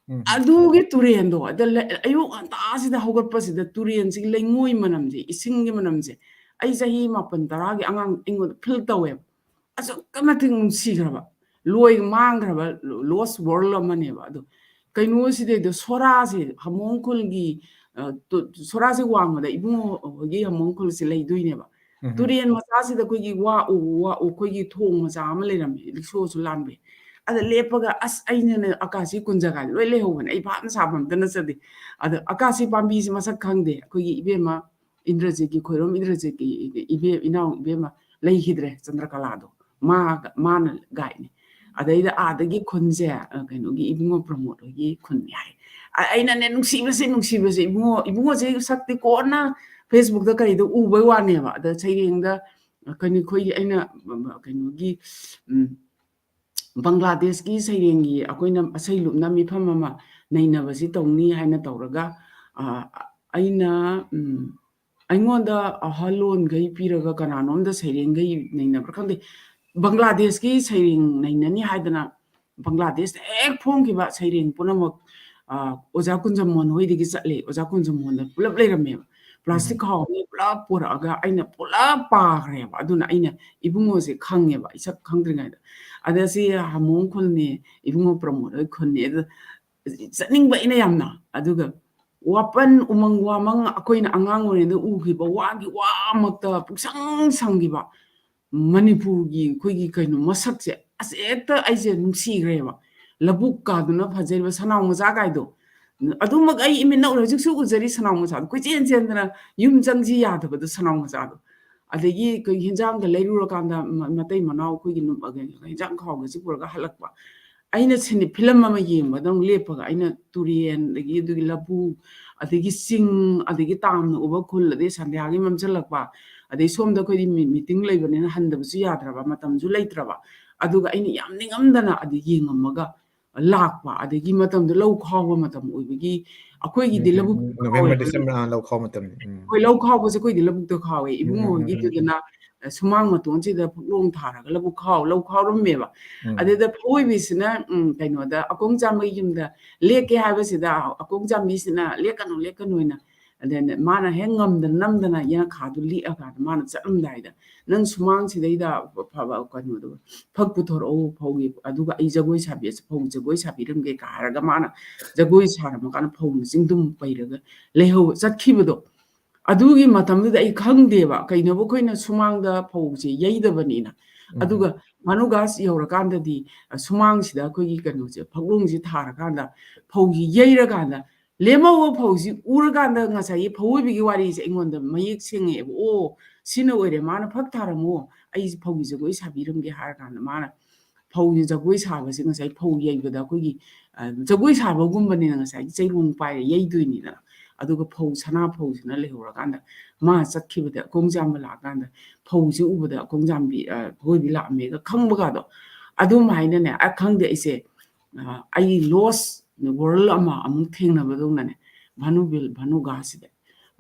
ꯎꯝ, ꯎꯝ꯫ ꯑꯗꯨꯒꯤ ꯇꯨꯔꯦꯟꯗꯣ, ꯑꯗ ꯂꯩ-, ꯑꯌꯨꯛ ꯉꯟꯇꯥꯁꯤꯗ ꯍꯧꯒꯠꯄꯁꯤꯗ ꯇꯨꯔꯦꯟꯁꯤꯒꯤ ꯂꯩꯉꯣꯏ ꯃꯅꯝꯁꯦ, ꯏꯁꯤꯡꯒꯤ ꯃꯅꯝꯁꯦ, ꯑꯩ ꯆꯍꯤ ꯃꯥꯄꯟ ꯇꯔꯥꯒꯤ ꯑꯉꯥꯡ ꯑꯩꯉꯣꯟꯗ feel ꯇꯧꯋꯦꯕ꯫ ꯑꯁꯨꯛꯀꯤ ꯃꯇꯤꯛ ꯅꯨꯡꯁꯤꯈ꯭ꯔꯕ, ꯂꯣꯏ ꯃꯥꯡꯈ꯭ꯔꯕ, lost world ꯑꯃꯅꯦꯕ꯫ ꯑꯗꯣ ꯀꯩꯅꯣꯁꯤꯗꯩꯗ ꯁꯣꯔꯥꯁꯦ, ꯍꯥꯃꯣꯡ ꯈꯨꯜꯒꯤ, ꯑ, ꯇꯨ-, ꯁꯣꯔꯥꯁꯦ ꯋꯥꯡꯃꯗ ꯏꯕꯨꯡꯉꯣ ꯍꯣꯏꯒꯤ ꯍꯥꯃꯣꯡ ꯈꯨꯜꯁꯦ ꯂꯩꯗꯣꯏꯅꯦꯕ꯫ ꯎꯝ, ꯎꯝ꯫ ꯇꯨꯔꯦꯟ ꯃꯆꯥꯁꯤꯗ ꯑꯩꯈꯣꯏꯒꯤ ꯋꯥ ꯎ, ꯋꯥ ꯎ, ꯑꯩꯈꯣꯏꯒꯤ ꯊꯣꯡ ꯃꯆꯥ ꯑꯃ ꯂꯩꯔꯝꯃꯦ, ꯔꯤꯛꯁꯣꯁꯨ ꯂꯥꯟꯕ ꯌꯥꯏ꯫ ꯑꯗ ꯂꯦꯞꯄꯒ ꯑꯁ ꯑꯩꯅꯅꯦ ꯑꯀꯥꯁꯤ ꯀꯨꯟ ꯖꯒꯥꯗꯤ ꯂꯣꯏ ꯂꯩꯍꯧꯕꯅꯦ, ꯑꯩ ꯚꯥꯞꯅ ꯁꯥꯕ ꯑꯝꯇ ꯅꯠꯆꯗꯦ꯫ ꯑꯗ ꯑꯀꯥꯁꯤ ꯄꯥꯝꯕꯤꯁꯤ ꯃꯁꯛ ꯈꯪꯗꯦ, ꯑꯩꯈꯣꯏꯒꯤ ꯏꯕꯦꯝꯃ ꯏꯟꯗ꯭ꯔꯖꯤꯠꯀꯤ, ꯈꯣꯏꯔꯣꯝ ꯏꯟꯗ꯭ꯔꯖꯤꯠꯀꯤ ꯏꯕꯦ-, ꯏꯅꯥꯎ ꯏꯕꯦꯝꯃ ꯂꯩꯈꯤꯗ꯭ꯔꯦ, ꯆꯟꯗ꯭ꯔꯀꯂꯥꯗꯣ꯫ ꯃꯥꯒ-, ꯃꯥꯅ guideꯅꯦ꯫ ꯑꯗꯩꯗ ꯑꯥꯗꯒꯤ ꯈꯨꯟꯁꯦ, ꯑ, ꯀꯩꯅꯣꯒꯤ ꯏꯕꯨꯡꯉꯣ ꯄ꯭ꯔꯃꯣꯗ ꯍꯣꯏꯒꯤ ꯈꯨꯟꯅꯤ ꯍꯥꯏ꯫ ꯑ-, ꯑꯩꯅꯅꯦ ꯅꯨꯡꯁꯤꯕꯁꯦ, ꯅꯨꯡꯁꯤꯕꯁꯦ, ꯏꯕꯨꯡꯉꯣ, ꯏꯕꯨꯡꯉꯣꯁꯦ ꯁꯛꯇꯤ ꯀꯣꯟꯅ Facebookꯇ ꯀꯔꯤꯗ ꯎꯕꯩ ꯋꯥꯅꯦꯕ꯫ ꯑꯗ ꯁꯩꯔꯦꯡꯗ, ꯑ, ꯀꯩꯅꯣ, ꯑꯩꯈꯣꯏꯒꯤ, ꯑꯩꯅ, ꯎꯝ, ꯀꯩꯅꯣꯒꯤ, ꯎꯝ, ꯕꯪꯒ꯭ꯂꯥꯗꯦꯁꯀꯤ ꯁꯩꯔꯦꯡꯒꯤ ꯑꯩꯈꯣꯏꯅ ꯏꯁꯩ ꯂꯨꯞꯅ ꯃꯤꯐꯝ ꯑꯃ ꯅꯩꯅꯕꯁꯤ ꯇꯧꯅꯤ ꯍꯥꯏꯅ ꯇꯧꯔꯒ, ꯑ, ꯑꯩꯅ, ꯎꯝ, ꯑꯩꯉꯣꯟꯗ ꯑꯍꯜꯂꯣꯟꯈꯩ ꯄꯤꯔꯒ ꯀꯅꯥꯅꯣꯝꯗ ꯁꯩꯔꯦꯡꯈꯩ ꯅꯩꯅꯕ꯭ꯔꯥ ꯈꯪꯗꯦ, ꯕꯪꯒ꯭ꯂꯥꯗꯦꯁꯀꯤ ꯁꯩꯔꯦꯡ ꯅꯩꯅꯅꯤ ꯍꯥꯏꯗꯅ ꯕꯪꯒ꯭ꯂꯥꯗꯦꯁꯇ ꯍꯦꯛ ꯐꯣꯡꯈꯤꯕ ꯁꯩꯔꯦꯡ ꯄꯨꯝꯅꯃꯛ, ꯑ, ꯑꯣꯖꯥ ꯀꯨꯟꯖꯝꯃꯣꯍꯟ ꯍꯣꯏꯗꯒꯤ ꯆꯠꯂꯦ꯫ ꯑꯣꯖꯥ ꯀꯨꯟꯖꯝꯃꯣꯍꯟꯗ ꯄꯨꯂꯞ ꯂꯩꯔꯝꯃꯦꯕ꯫ Plastic ꯈꯥꯎ ꯑꯅꯤ ꯄꯨꯂꯞ ꯄꯨꯔꯛꯑꯒ ꯑꯩꯅ ꯄꯨꯂꯞ ꯄꯥꯈ꯭ꯔꯦꯕ꯫ ꯑꯗꯨꯅ ꯑꯩꯅ ꯏꯕꯨꯡꯉꯣꯁꯦ ꯈꯪꯉꯦꯕ, ꯑꯩ ꯁꯛ ꯈꯪꯗ꯭ꯔꯤꯉꯩꯗ꯫ ꯑꯗ ꯁꯤ ꯍꯥꯃꯣꯡ ꯈꯨꯜꯅꯤ, ꯏꯕꯨꯡꯉꯣ ꯄ꯭ꯔꯃꯣꯗ ꯍꯣꯏ ꯈꯨꯜꯅꯤ꯫ ꯑꯗ ꯆꯠꯅꯤꯡꯕ ꯑꯩꯅ ꯌꯥꯝꯅ꯫ ꯑꯗꯨꯒ ꯋꯥꯄꯟ, ꯎꯃꯪ ꯋꯥꯃꯪ, ꯑꯩꯈꯣꯏꯅ ꯑꯉꯥꯡ ꯑꯣꯏꯔꯤꯉꯩꯗ ꯎꯈꯤꯕ ꯋꯥꯒꯤ ꯋꯥꯃꯛꯇ ꯄꯨꯡꯁꯪ ꯁꯪꯈꯤꯕ ꯃꯅꯤꯄꯨꯔꯒꯤ ꯑꯩꯈꯣꯏꯒꯤ ꯀꯩꯅꯣ ꯃꯁꯛꯁꯦ, ꯑꯁ, ꯍꯦꯛꯇ ꯑꯩꯁꯦ ꯅꯨꯡꯁꯤꯈ꯭ꯔꯦꯕ꯫ ꯂꯧꯕꯨꯛ ꯀꯥꯗꯨꯅ ꯐꯖꯔꯤꯕ ꯁꯅꯥꯎ ꯃꯆꯥ ꯀꯥꯏꯗꯣ, ꯑꯗꯨꯃꯛ ꯑꯩ ꯏꯃꯤꯠꯅ ꯎꯔꯦ꯫ ꯍꯧꯖꯤꯛꯁꯨ ꯎꯖꯔꯤ, ꯁꯅꯥꯎ ꯃꯆꯥꯗꯣ ꯀꯣꯏꯆꯦꯟ ꯆꯦꯟꯗꯅ ꯌꯨꯝ ꯆꯪꯁꯤ ꯌꯥꯗꯕꯗꯣ, ꯁꯅꯥꯎ ꯃꯆꯥꯗꯣ꯫ ꯑꯗꯒꯤ ꯑꯩꯈꯣꯏ ꯍꯤꯟꯖꯥꯡꯒ ꯂꯩꯔꯨꯔꯀꯥꯟꯗ ꯃ-, ꯃꯇꯩ ꯃꯅꯥꯎ ꯑꯩꯈꯣꯏꯒꯤ ꯅꯨ-, ꯍꯤꯟꯖꯥꯡ ꯈꯥꯎꯒꯁꯤ ꯄꯨꯔꯒ ꯍꯜꯂꯛꯄ꯫ ꯑꯩꯅ ꯁꯤꯅꯤ ꯐꯤꯂꯝ ꯑꯃ ꯌꯦꯡꯕꯗꯧꯅ ꯂꯦꯞꯄꯒ ꯑꯩꯅ ꯇꯨꯔꯦꯟ, ꯑꯗꯒꯤ ꯑꯗꯨꯒꯤ ꯂꯧꯕꯨꯛ, ꯑꯗꯒꯤ ꯆꯤꯡ, ꯑꯗꯒꯤ ꯇꯥꯝꯅ ꯎꯕ ꯈꯨꯜ, ꯑꯗꯩ ꯁꯟꯙ꯭ꯌꯥꯒꯤ ꯃꯝꯁꯤꯜꯂꯛꯄ, ꯑꯗꯩ ꯁꯣꯝꯗ ꯑꯩꯈꯣꯏꯗꯤ ꯃꯤ-, meeting ꯂꯩꯕꯅꯤꯅ ꯍꯟꯗꯕꯁꯨ ꯌꯥꯗ꯭ꯔꯕ, ꯃꯇꯝꯁꯨ ꯂꯩꯇ꯭ꯔꯕ꯫ ꯑꯗꯨꯒ ꯑꯩꯅ ꯌꯥꯝ ꯅꯤꯡꯉꯝꯗꯅ ꯑꯗꯨ ꯌꯦꯡꯉꯝꯃꯒ ꯂꯥꯛꯄ꯫ ꯑꯗꯒꯤ ꯃꯇꯝꯗꯨ ꯂꯧ ꯈꯥꯎꯕ ꯃꯇꯝ ꯑꯣꯏꯕꯒꯤ ꯑꯩꯈꯣꯏꯒꯤꯗꯤ ꯎꯝ, ꯂꯧꯕꯨꯛ ꯎꯝ, ꯈꯥꯎꯋꯦꯕ꯫ November, December, ꯑꯥ, ꯂꯧ ꯈꯥꯎ ꯃꯇꯝꯅꯤ꯫ ꯎꯝ꯫ ꯍꯣꯏ, ꯂꯧ ꯈꯥꯎꯕꯁꯦ ꯑꯩꯈꯣꯏꯗꯤ ꯂꯧꯕꯨꯛꯇ ꯈꯥꯎꯋꯦ꯫ ꯎꯝ, ꯏꯕꯨꯡꯉꯣ ꯎꯝ, ꯎꯝ, ꯎꯝ꯫ ꯍꯣꯏꯒꯤꯗꯨꯗꯅ ꯑ, ꯁꯨꯃꯥꯡ ꯃꯇꯣꯟꯁꯤꯗ ꯐꯛꯂꯣꯡ ꯊꯥꯔꯒ ꯂꯧꯕꯨꯛ ꯈꯥꯎ, ꯂꯧ ꯈꯥꯎꯔꯝꯃꯦꯕ꯫ ꯎꯝ꯫ ꯑꯗꯨꯗ ꯐꯧꯑꯣꯏꯕꯤꯁꯤꯅ, ꯎꯝ, ꯀꯩꯅꯣꯗ, ꯑꯀꯣꯡ ꯆꯥꯝꯕꯒꯤ ꯌꯨꯝꯗ ꯂꯦꯛꯀꯦ ꯍꯥꯏꯕꯁꯤꯗ, ꯑꯀꯣꯡ ꯆꯥꯝꯕꯤꯁꯤꯅ, "ꯂꯦꯛꯀꯅꯨ, ꯂꯦꯛꯀꯅꯨ" ꯍꯥꯏꯅ, ꯑꯗꯩꯗꯤ ꯃꯥꯅ ꯍꯦꯛ ꯉꯝꯗꯅ ꯅꯝꯗꯅ ꯌꯦꯅꯈꯥꯗꯨ ꯂꯦꯛꯑꯀꯥꯟꯗ ꯃꯥꯅ ꯆꯠꯂꯝꯗꯥꯏꯗ, "ꯅꯪ ꯁꯨꯃꯥꯡꯁꯤꯗꯩꯗ ꯐꯕ ꯀꯩꯅꯣꯗꯣ, ꯐꯛ ꯄꯨꯊꯣꯔꯛꯎ ꯐꯧꯒꯤ, ꯑꯗꯨꯒ ꯑꯩ ꯖꯒꯣꯏ ꯁꯥꯕꯤ-, ꯐꯧ ꯖꯒꯣꯏ ꯁꯥꯕꯤꯔꯝꯒꯦ" ꯀ ꯍꯥꯏꯔꯒ ꯃꯥꯅ ꯖꯒꯣꯏ ꯁꯥꯔꯝꯃꯀꯥꯟꯗ ꯐꯧꯅ ꯆꯤꯡꯗꯨꯝ ꯄꯩꯔꯒ ꯂꯩꯍꯧ-, ꯆꯠꯈꯤꯕꯗꯣ꯫ ꯑꯗꯨꯒꯤ ꯃꯇꯝꯗꯨꯗ ꯑꯩ ꯈꯪꯗꯦꯕ, ꯀꯩꯅꯣꯕꯨ ꯑꯩꯈꯣꯏꯅ ꯁꯨꯃꯥꯡꯗ ꯐꯧꯁꯦ ꯌꯩꯗꯕꯅꯤꯅ꯫ ꯎꯝ꯫ ꯑꯗꯨꯒ ꯚꯥꯅꯨꯒꯥꯁ ꯌꯧꯔꯀꯥꯟꯗꯗꯤ, ꯑ, ꯁꯨꯃꯥꯡꯁꯤꯗ ꯑꯩꯈꯣꯏꯒꯤ ꯀꯩꯅꯣꯁꯦ, ꯐꯛꯂꯣꯡꯁꯦ ꯊꯥꯔꯀꯥꯟꯗ ꯐꯧꯁꯤ ꯌꯩꯔꯀꯥꯟꯗ ꯂꯦꯝꯍꯧꯕ ꯐꯧꯁꯤ ꯎꯔꯀꯥꯟꯗ ꯉꯁꯥꯏꯒꯤ ꯐꯧꯑꯣꯏꯕꯤꯒꯤ ꯋꯥꯔꯤꯁꯦ ꯑꯩꯉꯣꯟꯗ ꯃꯌꯦꯛ ꯁꯦꯡꯉꯛꯑꯦꯕ꯫ "ꯑꯣ, ꯁꯤꯅ ꯑꯣꯏꯔꯦ, ꯃꯥꯅ ꯐꯛ ꯊꯥꯔꯝꯃꯣ, ꯑꯩ ꯐꯧꯒꯤ ꯖꯒꯣꯏ ꯁꯥꯕꯤꯔꯝꯒꯦ" ꯍꯥꯏꯔ ꯀꯥꯟꯗ ꯃꯥꯅ ꯐꯧꯒꯤ ꯖꯒꯣꯏ ꯁꯥꯕꯁꯦ ꯉꯁꯥꯏ ꯐꯧ ꯌꯩꯕꯗ ꯑꯩꯈꯣꯏꯒꯤ, ꯑ, ꯖꯒꯣꯏ ꯁꯥꯕꯒꯨꯝꯕꯅꯤꯅ ꯉꯁꯥꯏꯒꯤ ꯆꯩꯔꯣꯡ ꯄꯥꯏꯔ ꯌꯩꯗꯣꯏꯅꯤꯗꯅ꯫ ꯑꯗꯨꯒ ꯐꯧ, ꯁꯅꯥ ꯐꯧꯁꯤꯅ ꯂꯩꯍꯧꯔꯀꯥꯟꯗ ꯃꯥ ꯆꯠꯈꯤꯕꯗ, ꯀꯣꯡꯖꯥꯝꯕ ꯂꯥꯛꯑꯀꯥꯟꯗ ꯐꯧꯁꯤ ꯎꯕꯗ ꯀꯣꯡꯖꯥꯝꯕꯤ, ꯑ, ꯐꯧꯑꯣꯏꯕꯤ ꯂꯥꯛꯑꯝꯃꯦꯒ ꯈꯪꯕꯒꯗꯣ꯫ ꯑꯗꯨꯝ ꯍꯥꯏꯅꯅꯦ, ꯑ, ꯈꯪꯗꯦ ꯑꯩꯁꯦ, ꯑ, ꯑꯩ lost world ꯑꯃ ꯑꯃꯨꯛ ꯊꯦꯡꯅꯕꯗꯧꯅꯅꯦ꯫ ꯚꯥꯅꯨꯕꯤꯜ, ꯚꯥꯅꯨꯒꯥꯁꯤꯗ꯫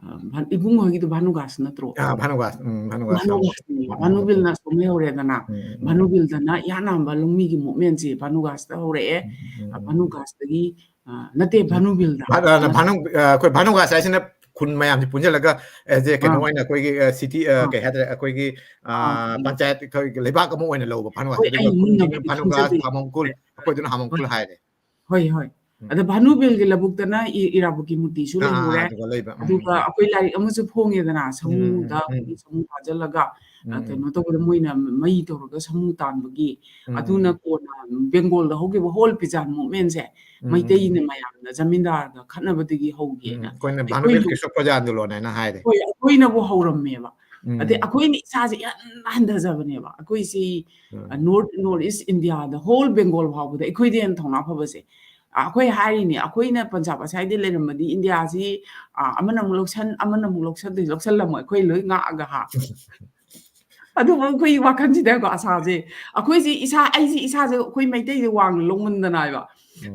ꯑ, ꯚꯥ-, ꯏꯕꯨꯡ ꯍꯣꯏꯒꯤꯗꯣ ꯚꯥꯅꯨꯒꯥꯁ ꯅꯠꯇ꯭ꯔꯣ? ꯑꯥ, ꯚꯥꯅꯨꯒꯥꯁ꯫ ꯎꯝ, ꯚꯥꯅꯨꯒꯥꯁ ꯌꯥꯝ ꯚꯥꯅꯨꯒꯥꯁꯅꯦꯕ꯫ ꯎꯝ, ꯎꯝ꯫ ꯚꯥꯅꯨꯕꯤꯜꯅ ꯑꯁꯣꯝ ꯂꯩꯍꯧꯔꯦꯗꯅ꯫ ꯎꯝ, ꯎꯝ, ꯎꯝ꯫ ꯚꯥꯅꯨꯕꯤꯜꯗꯅ ꯏꯍꯥꯟ ꯍꯥꯟꯕ ꯂꯧꯃꯤꯒꯤ movementꯁꯦ ꯚꯥꯅꯨꯒꯥꯁꯇ ꯍꯧꯔꯛꯑꯦ꯫ ꯎꯝ, ꯎꯝ, ꯑ, ꯎꯝ꯫ ꯚꯥꯅꯨꯒꯥꯁꯇꯒꯤ, ꯑ, ꯅꯠꯇꯦ, ꯎꯝ꯫ ꯚꯥꯅꯨꯕꯤꯜꯗ꯫ ꯚꯥ-, ꯑ, ꯅꯠ- ꯚꯥꯅꯨ-, ꯑ, ꯑꯩꯈꯣꯏ ꯚꯥꯅꯨꯒꯥꯁ ꯍꯥꯏꯁꯤꯅ ꯈꯨꯟ ꯃꯌꯥꯝꯁꯤ ꯄꯨꯟꯁꯤꯜꯂꯒ, ꯑꯦ, ꯁꯦ, ꯀꯩꯅꯣ ꯑꯥ꯫ ꯑꯣꯏꯅ ꯑꯩꯈꯣꯏꯒꯤ, ꯑ, city, ꯑ, ꯑꯥ꯫ ꯀꯩ ꯍꯥꯏꯇꯥꯔꯦ, ꯑꯩꯈꯣꯏꯒꯤ, ꯑ, ꯑꯥ, ꯎꯝ꯫ ꯄꯟꯆꯥꯌꯠ, ꯑꯩꯈꯣꯏꯒꯤ ꯂꯩꯕꯥꯛ ꯑꯃ ꯑꯣꯏꯅ ꯂꯧꯕ ꯚꯥꯅꯨꯒꯥꯁ꯫ ꯍꯣꯏ, ꯑꯗꯨꯒ ꯑꯩ ꯈꯨꯟꯁꯤꯡꯅ ꯃꯨꯟꯅꯕꯨꯗꯤ ꯚꯥꯅꯨꯒꯥꯁ, ꯈꯪꯖꯗꯦ꯫ ꯊꯥꯃꯣꯡꯀꯨꯜ, ꯑꯩꯈꯣꯏꯗꯨꯅ ꯍꯣꯏ꯫ ꯍꯥꯃꯣꯡꯀꯨꯜ ꯍꯥꯏꯔꯦ꯫ ꯍꯣꯏ, ꯍꯣꯏ꯫ ꯎꯝ꯫ ꯑꯗ ꯚꯥꯅꯨꯕꯤꯜꯒꯤ ꯂꯧꯕꯨꯛꯇꯅ ꯏ-, ꯏꯔꯥꯕꯣꯠꯀꯤ ꯃꯨꯔꯇꯤꯁꯨ ꯑꯥ, ꯑꯥ, ꯂꯩꯍꯧꯔꯦ꯫ ꯑꯗꯨꯒ ꯂꯩꯕ꯫ ꯎꯝ, ꯎꯝ, ꯑꯗꯨꯒ ꯎꯝ꯫ ꯑꯩꯈꯣꯏ ꯂꯥꯏꯔꯤꯛ ꯑꯃꯁꯨ ꯐꯣꯡꯉꯦꯗꯅ, ꯎꯝ, ꯎꯝ, ꯁꯥꯃꯨꯗ ꯎꯝ, ꯎꯝ꯫ ꯑꯩꯈꯣꯏꯒꯤ ꯁꯥꯃꯨ ꯐꯥꯖꯤꯜꯂꯒ, ꯑ, ꯎꯝ, ꯎꯝ꯫ ꯀꯩꯅꯣ ꯇꯧꯕꯗ ꯃꯣꯏꯅ ꯃꯩ ꯇꯧꯔꯒ ꯁꯥꯃꯨ ꯇꯥꯟꯕꯒꯤ, ꯎꯝ, ꯑꯗꯨꯅ ꯎꯝ꯫ ꯀꯣꯟꯅ ꯕꯦꯡꯒꯣꯜꯗ ꯍꯧꯈꯤꯕ ꯍꯣꯜ ꯄꯤꯖꯥꯟ movementꯁꯦ ꯎꯝ, ꯎꯝ, ꯃꯩꯇꯩꯅ ꯎꯝ꯫ ꯃꯌꯥꯝꯅ ꯖꯃꯤꯟꯗꯥꯔꯒ ꯈꯠꯅꯕꯗꯒꯤ ꯎꯝ, ꯍꯧꯒꯦꯅ ꯑꯩꯈꯣꯏꯅ ꯑꯩꯈꯣꯏ ꯚꯥꯅꯨꯕꯤꯜ ꯂꯣ-, ꯀ꯭ꯔꯤꯁꯣꯛ ꯄ꯭ꯔꯖꯥ ꯑꯟꯗꯣꯂꯟ ꯍꯥꯏꯅ ꯍꯥꯏꯔꯦ꯫ ꯍꯣꯏ, ꯑꯩꯈꯣꯏꯅꯕꯨ ꯍꯧꯔꯝꯃꯦꯕ꯫ ꯑꯗꯩ ꯎꯝ꯫ ꯑꯩꯈꯣꯏꯅ ꯏꯁꯥꯁꯦ ꯏꯍꯟ ꯍꯟꯊꯖꯕꯅꯦꯕ꯫ ꯑꯩꯈꯣꯏꯁꯤ, ꯎꯝ꯫ ꯑ, North, North East Indiaꯗ, whole Bengal ꯐꯥꯎꯕꯗ ꯑꯩꯈꯣꯏꯗꯩ ꯍꯦꯟꯅ ꯊꯧꯅꯥ ꯐꯕꯁꯦ꯫ ꯑ, ꯑꯩꯈꯣꯏ ꯍꯥꯏꯔꯤꯅꯤ, ꯑꯩꯈꯣꯏꯅ ꯄꯟꯖꯥꯕ ꯑꯁ꯭ꯋꯥꯏꯗ ꯂꯩꯔꯝꯃꯗꯤ ꯏꯟꯗꯤꯌꯥꯁꯤ, ꯑ, ꯑꯃꯅ ꯑꯃꯨꯛ ꯂꯧꯁꯟ, ꯑꯃꯅ ꯑꯃꯨꯛ ꯂꯧꯁꯟ, ꯂꯧꯁꯜꯂꯝꯃꯣꯏ, ꯑꯩꯈꯣꯏ ꯂꯣꯏ ꯉꯥꯛꯑꯒ ꯍꯥ꯫ ꯑꯗꯨꯕꯨ ꯑꯩꯈꯣꯏꯒꯤ ꯋꯥꯈꯜꯁꯤꯗꯀꯣ ꯑꯁꯥꯁꯦ, ꯑꯩꯈꯣꯏꯁꯤ ꯏꯁꯥ, ꯑꯩꯁꯤ ꯏꯁꯥꯁꯦ ꯑꯩꯈꯣꯏ ꯃꯩꯇꯩꯁꯦ ꯋꯥꯡꯅ ꯂꯧꯃꯟꯗꯅ ꯍꯥꯏꯕ꯫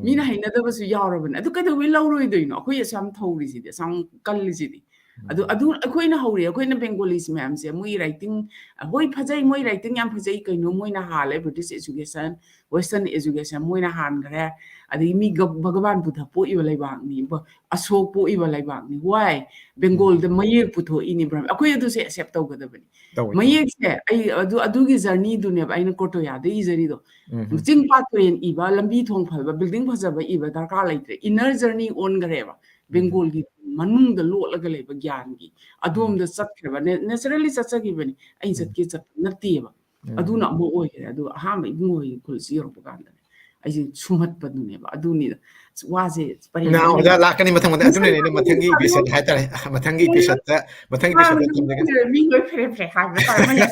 ꯃꯤꯅ ꯎꯝ꯫ ꯍꯩꯅꯗꯕꯁꯨ ꯌꯥꯎꯔꯕꯅꯦ꯫ ꯑꯗꯨ ꯀꯩꯗꯧꯕꯩ ꯂꯧꯔꯣꯏꯗꯣꯏꯅꯣ? ꯑꯩꯈꯣꯏ ꯑꯁꯨꯛ ꯌꯥꯝ ꯊꯧꯔꯤꯁꯤꯗꯤ, ꯑꯁꯨꯛ ꯌꯥꯝ ꯀꯜꯂꯤꯁꯤꯗꯤ꯫ ꯎꯝ꯫ ꯑꯗꯨ ꯑꯗꯨ ꯑꯩꯈꯣꯏꯅ ꯍꯧꯔꯦ, ꯑꯩꯈꯣꯏꯅ Bengalis ꯃꯌꯥꯝꯁꯦ, ꯃꯣꯏ writing, ꯍꯣꯏ, ꯐꯖꯩ, ꯃꯣꯏ writing ꯌꯥꯝ ꯐꯖꯩ, ꯀꯩꯅꯣ ꯃꯣꯏꯅ ꯍꯥꯜꯂꯦ, British education, Western education ꯃꯣꯏꯅ ꯍꯥꯟꯈ꯭ꯔꯦ, ꯑꯗꯒꯤ ꯃꯤ ꯒ-, ꯚꯒꯋꯥꯟ ꯕꯨꯙ ꯄꯣꯛꯏꯕ ꯂꯩꯕꯥꯛꯅꯤ, ꯕ-, ꯑꯁꯣꯛ ꯄꯣꯛꯏꯕ ꯂꯩꯕꯥꯛꯅꯤ, why? Bengalꯗ ꯃꯌꯦꯛ ꯄꯨꯊꯣꯛꯏꯅꯤ, ꯕ꯭ꯔꯍꯃ-, ꯑꯩꯈꯣꯏ ꯑꯗꯨꯁꯦ accept ꯇꯧꯒꯗꯕꯅꯤ꯫ ꯇꯧꯋꯦ, ꯇꯧꯋꯦ꯫ ꯃꯌꯦꯛꯁꯦ, ꯑꯩ ꯑꯗꯨ, ꯑꯗꯨꯒꯤ journeyꯗꯨꯅꯦꯕ ꯑꯩꯅ ꯀꯣꯔꯇꯣꯌꯥꯗ ꯏꯖꯔꯤꯗꯣ꯫ ꯎꯝ ꯍꯝ꯫ ꯆꯤꯡ ꯄꯥꯠ ꯇꯨꯔꯦꯟ ꯏꯕ, ꯂꯝꯕꯤ ꯊꯣꯡ ꯐꯕ, building ꯐꯖꯕ ꯏꯕ ꯗꯔꯀꯥꯔ ꯂꯩꯇ꯭ꯔꯦ꯫ Inner journey ꯑꯣꯟꯈ꯭ꯔꯦꯕ꯫ ꯎꯝ꯫ Bengalꯒꯤ ꯃꯅꯨꯡꯗ ꯂꯣꯠꯂꯒ ꯂꯩꯕ ꯒ꯭ꯌꯥꯟꯒꯤ ꯎꯝ꯫ ꯑꯗꯣꯝꯗ ꯆꯠꯈ꯭ꯔꯦꯕ꯫ ꯅꯦ-, naturally ꯆꯠꯆꯈꯤꯕꯅꯤ꯫ ꯑꯩꯅ ꯎꯝ꯫ ꯆꯠꯀꯦ ꯆꯠꯄ ꯅꯠꯇꯦꯕ꯫ ꯎꯝ꯫ ꯑꯗꯨꯅ ꯑꯃ ꯑꯣꯏꯈ꯭ꯔꯦ꯫ ꯑꯗꯨ ꯑꯍꯥꯟꯕ ꯏꯕꯨꯡꯉꯣꯒꯤ ꯈꯨꯜꯁꯤ ꯌꯧꯔꯛꯄ ꯀꯥꯟꯗꯅꯦ, ꯑꯩꯁꯦ ꯁꯨꯝꯍꯠꯄꯗꯨꯅꯦꯕ꯫ ꯑꯗꯨꯅꯤꯗ꯫ ꯑꯁ, ꯋꯥꯁꯦ ꯄꯔꯦꯡ ꯅꯥ, ꯄꯔꯦꯡ ꯑꯣꯖꯥ ꯂꯥꯛꯀꯅꯤ ꯃꯊꯪ, ꯃꯊꯪ꯫ ꯑꯗꯨꯅꯅꯦ ꯑꯩꯅ ꯃꯊꯪꯒꯤ episode ꯍꯥꯏꯇꯥꯔꯦ꯫ ꯃꯊꯪꯒꯤ episodeꯇ, ꯃꯊꯪꯒꯤ episodeꯇ ꯊꯝꯖꯒꯦ꯫ ꯃꯤ ꯂꯣꯏ ꯐꯦꯔꯦ ꯐꯦꯔꯦ ꯍꯥꯏꯕ ꯇꯥꯔꯦ꯫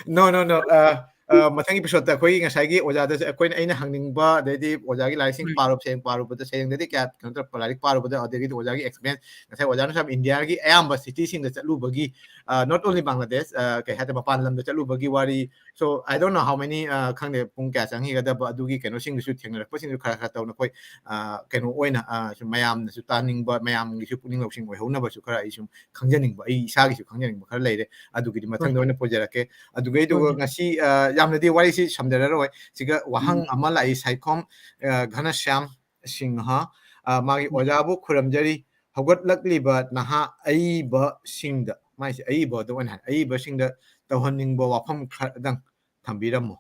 No, no, no. ꯑ, ꯑ, ꯃꯊꯪꯒꯤ episodeꯇ ꯑꯩꯈꯣꯏꯒꯤ ꯉꯁꯥꯏꯒꯤ ꯑꯣꯖꯥꯗꯁꯨ ꯑꯩꯈꯣꯏꯅ, ꯑꯩꯅ ꯍꯪꯅꯤꯡꯕ, ꯑꯗꯩꯗꯤ ꯑꯣꯖꯥꯒꯤ ꯂꯥꯏꯔꯤꯛꯁꯤꯡ ꯎꯝ꯫ ꯄꯥꯔꯨꯕ, ꯁꯦꯡ ꯄꯥꯔꯨꯕꯗ, ꯁꯦꯡꯗꯗꯤ ꯀꯌꯥ ꯀꯩꯅꯣ ꯇꯧꯔꯛꯄ, ꯂꯥꯏꯔꯤꯛ ꯄꯥꯔꯨꯕꯗ, ꯑꯗꯒꯤꯗꯤ ꯑꯣꯖꯥꯒꯤ experience, ꯉꯁꯥꯏ ꯑꯣꯖꯥꯅꯁꯨ ꯌꯥꯝ ꯏꯟꯗꯤꯌꯥꯒꯤ ꯑꯌꯥꯝꯕ cityꯁꯤꯡꯗ ꯆꯠꯂꯨꯕꯒꯤ, ꯑ, not only ꯕꯪꯒ꯭ꯂꯥꯗꯦꯁ, ꯑ, ꯀꯩ ꯍꯥꯏꯇꯥꯔꯦ, ꯃꯄꯥꯟ ꯂꯝꯗ ꯆꯠꯂꯨꯕꯒꯤ ꯋꯥꯔꯤ, so, I don't know how many, ꯑ, ꯈꯪꯗꯦ, ꯄꯨꯡ ꯀꯌꯥ ꯆꯪꯈꯤꯒꯗꯕ, ꯑꯗꯨꯒꯤ ꯀꯩꯅꯣꯁꯤꯡꯗꯨꯁꯨ, ꯊꯦꯡꯅꯔꯛꯄꯁꯤꯡꯗꯨ ꯈꯔ ꯈꯔ ꯇꯧꯅ ꯑꯩꯈꯣꯏ, ꯑ, ꯀꯩꯅꯣ ꯑꯣꯏꯅ, ꯑ, ꯁꯨꯝ ꯃꯌꯥꯝꯅꯁꯨ ꯇꯥꯅꯤꯡꯕ, ꯃꯌꯥꯝꯒꯤꯁꯨ ꯄꯨꯛꯅꯤꯡ ꯂꯧꯁꯤꯡ ꯑꯣꯏꯍꯧꯅꯕꯁꯨ ꯈꯔ ꯑꯩ ꯁꯨꯝ ꯈꯪꯖꯅꯤꯡꯕ, ꯑꯩ ꯏꯁꯥꯒꯤꯁꯨ ꯈꯪꯖꯅꯤꯡꯕ ꯈꯔ ꯂꯩꯔꯦ꯫ ꯑꯗꯨꯒꯤꯗꯤ ꯍꯣꯏ, ꯃꯊꯪꯗ ꯍꯣꯏ꯫ ꯑꯣꯏꯅ ꯄꯨꯖꯔꯛꯀꯦ꯫ ꯑꯗꯨꯒ ꯑꯗꯨꯒ ꯍꯣꯏ꯫ ꯉꯁꯤ, ꯑ, ꯌꯥꯝꯅꯗꯤ ꯋꯥꯔꯤꯁꯤ ꯁꯝꯖꯔꯔꯣꯏ꯫ ꯁꯤꯒ ꯋꯥꯍꯪ ꯎꯝ꯫ ꯑꯃ ꯂꯥꯛꯏ, ꯁꯥꯏꯈꯣꯝ, ꯑ, ꯘꯅꯁ꯭ꯌꯥꯝ ꯁꯤꯡꯍ, ꯑ, ꯃꯥꯒꯤ ꯎꯝ꯫ ꯑꯣꯖꯥꯕꯨ ꯈꯨꯔꯨꯝꯖꯔꯤ, ꯍꯧꯒꯠꯂꯛꯂꯤꯕ ꯅꯍꯥ ꯑꯏꯕꯁꯤꯡꯗ, ꯃꯥꯏꯁꯦ ꯑꯏꯕꯗ ꯑꯣꯏꯅ ꯍꯥꯏ, ꯑꯏꯕꯁꯤꯡꯗ ꯇꯧꯍꯟꯅꯤꯡꯕ ꯋꯥꯐꯝ ꯈꯔꯗꯪ ꯊꯝꯕꯤꯔꯝꯃꯨ꯫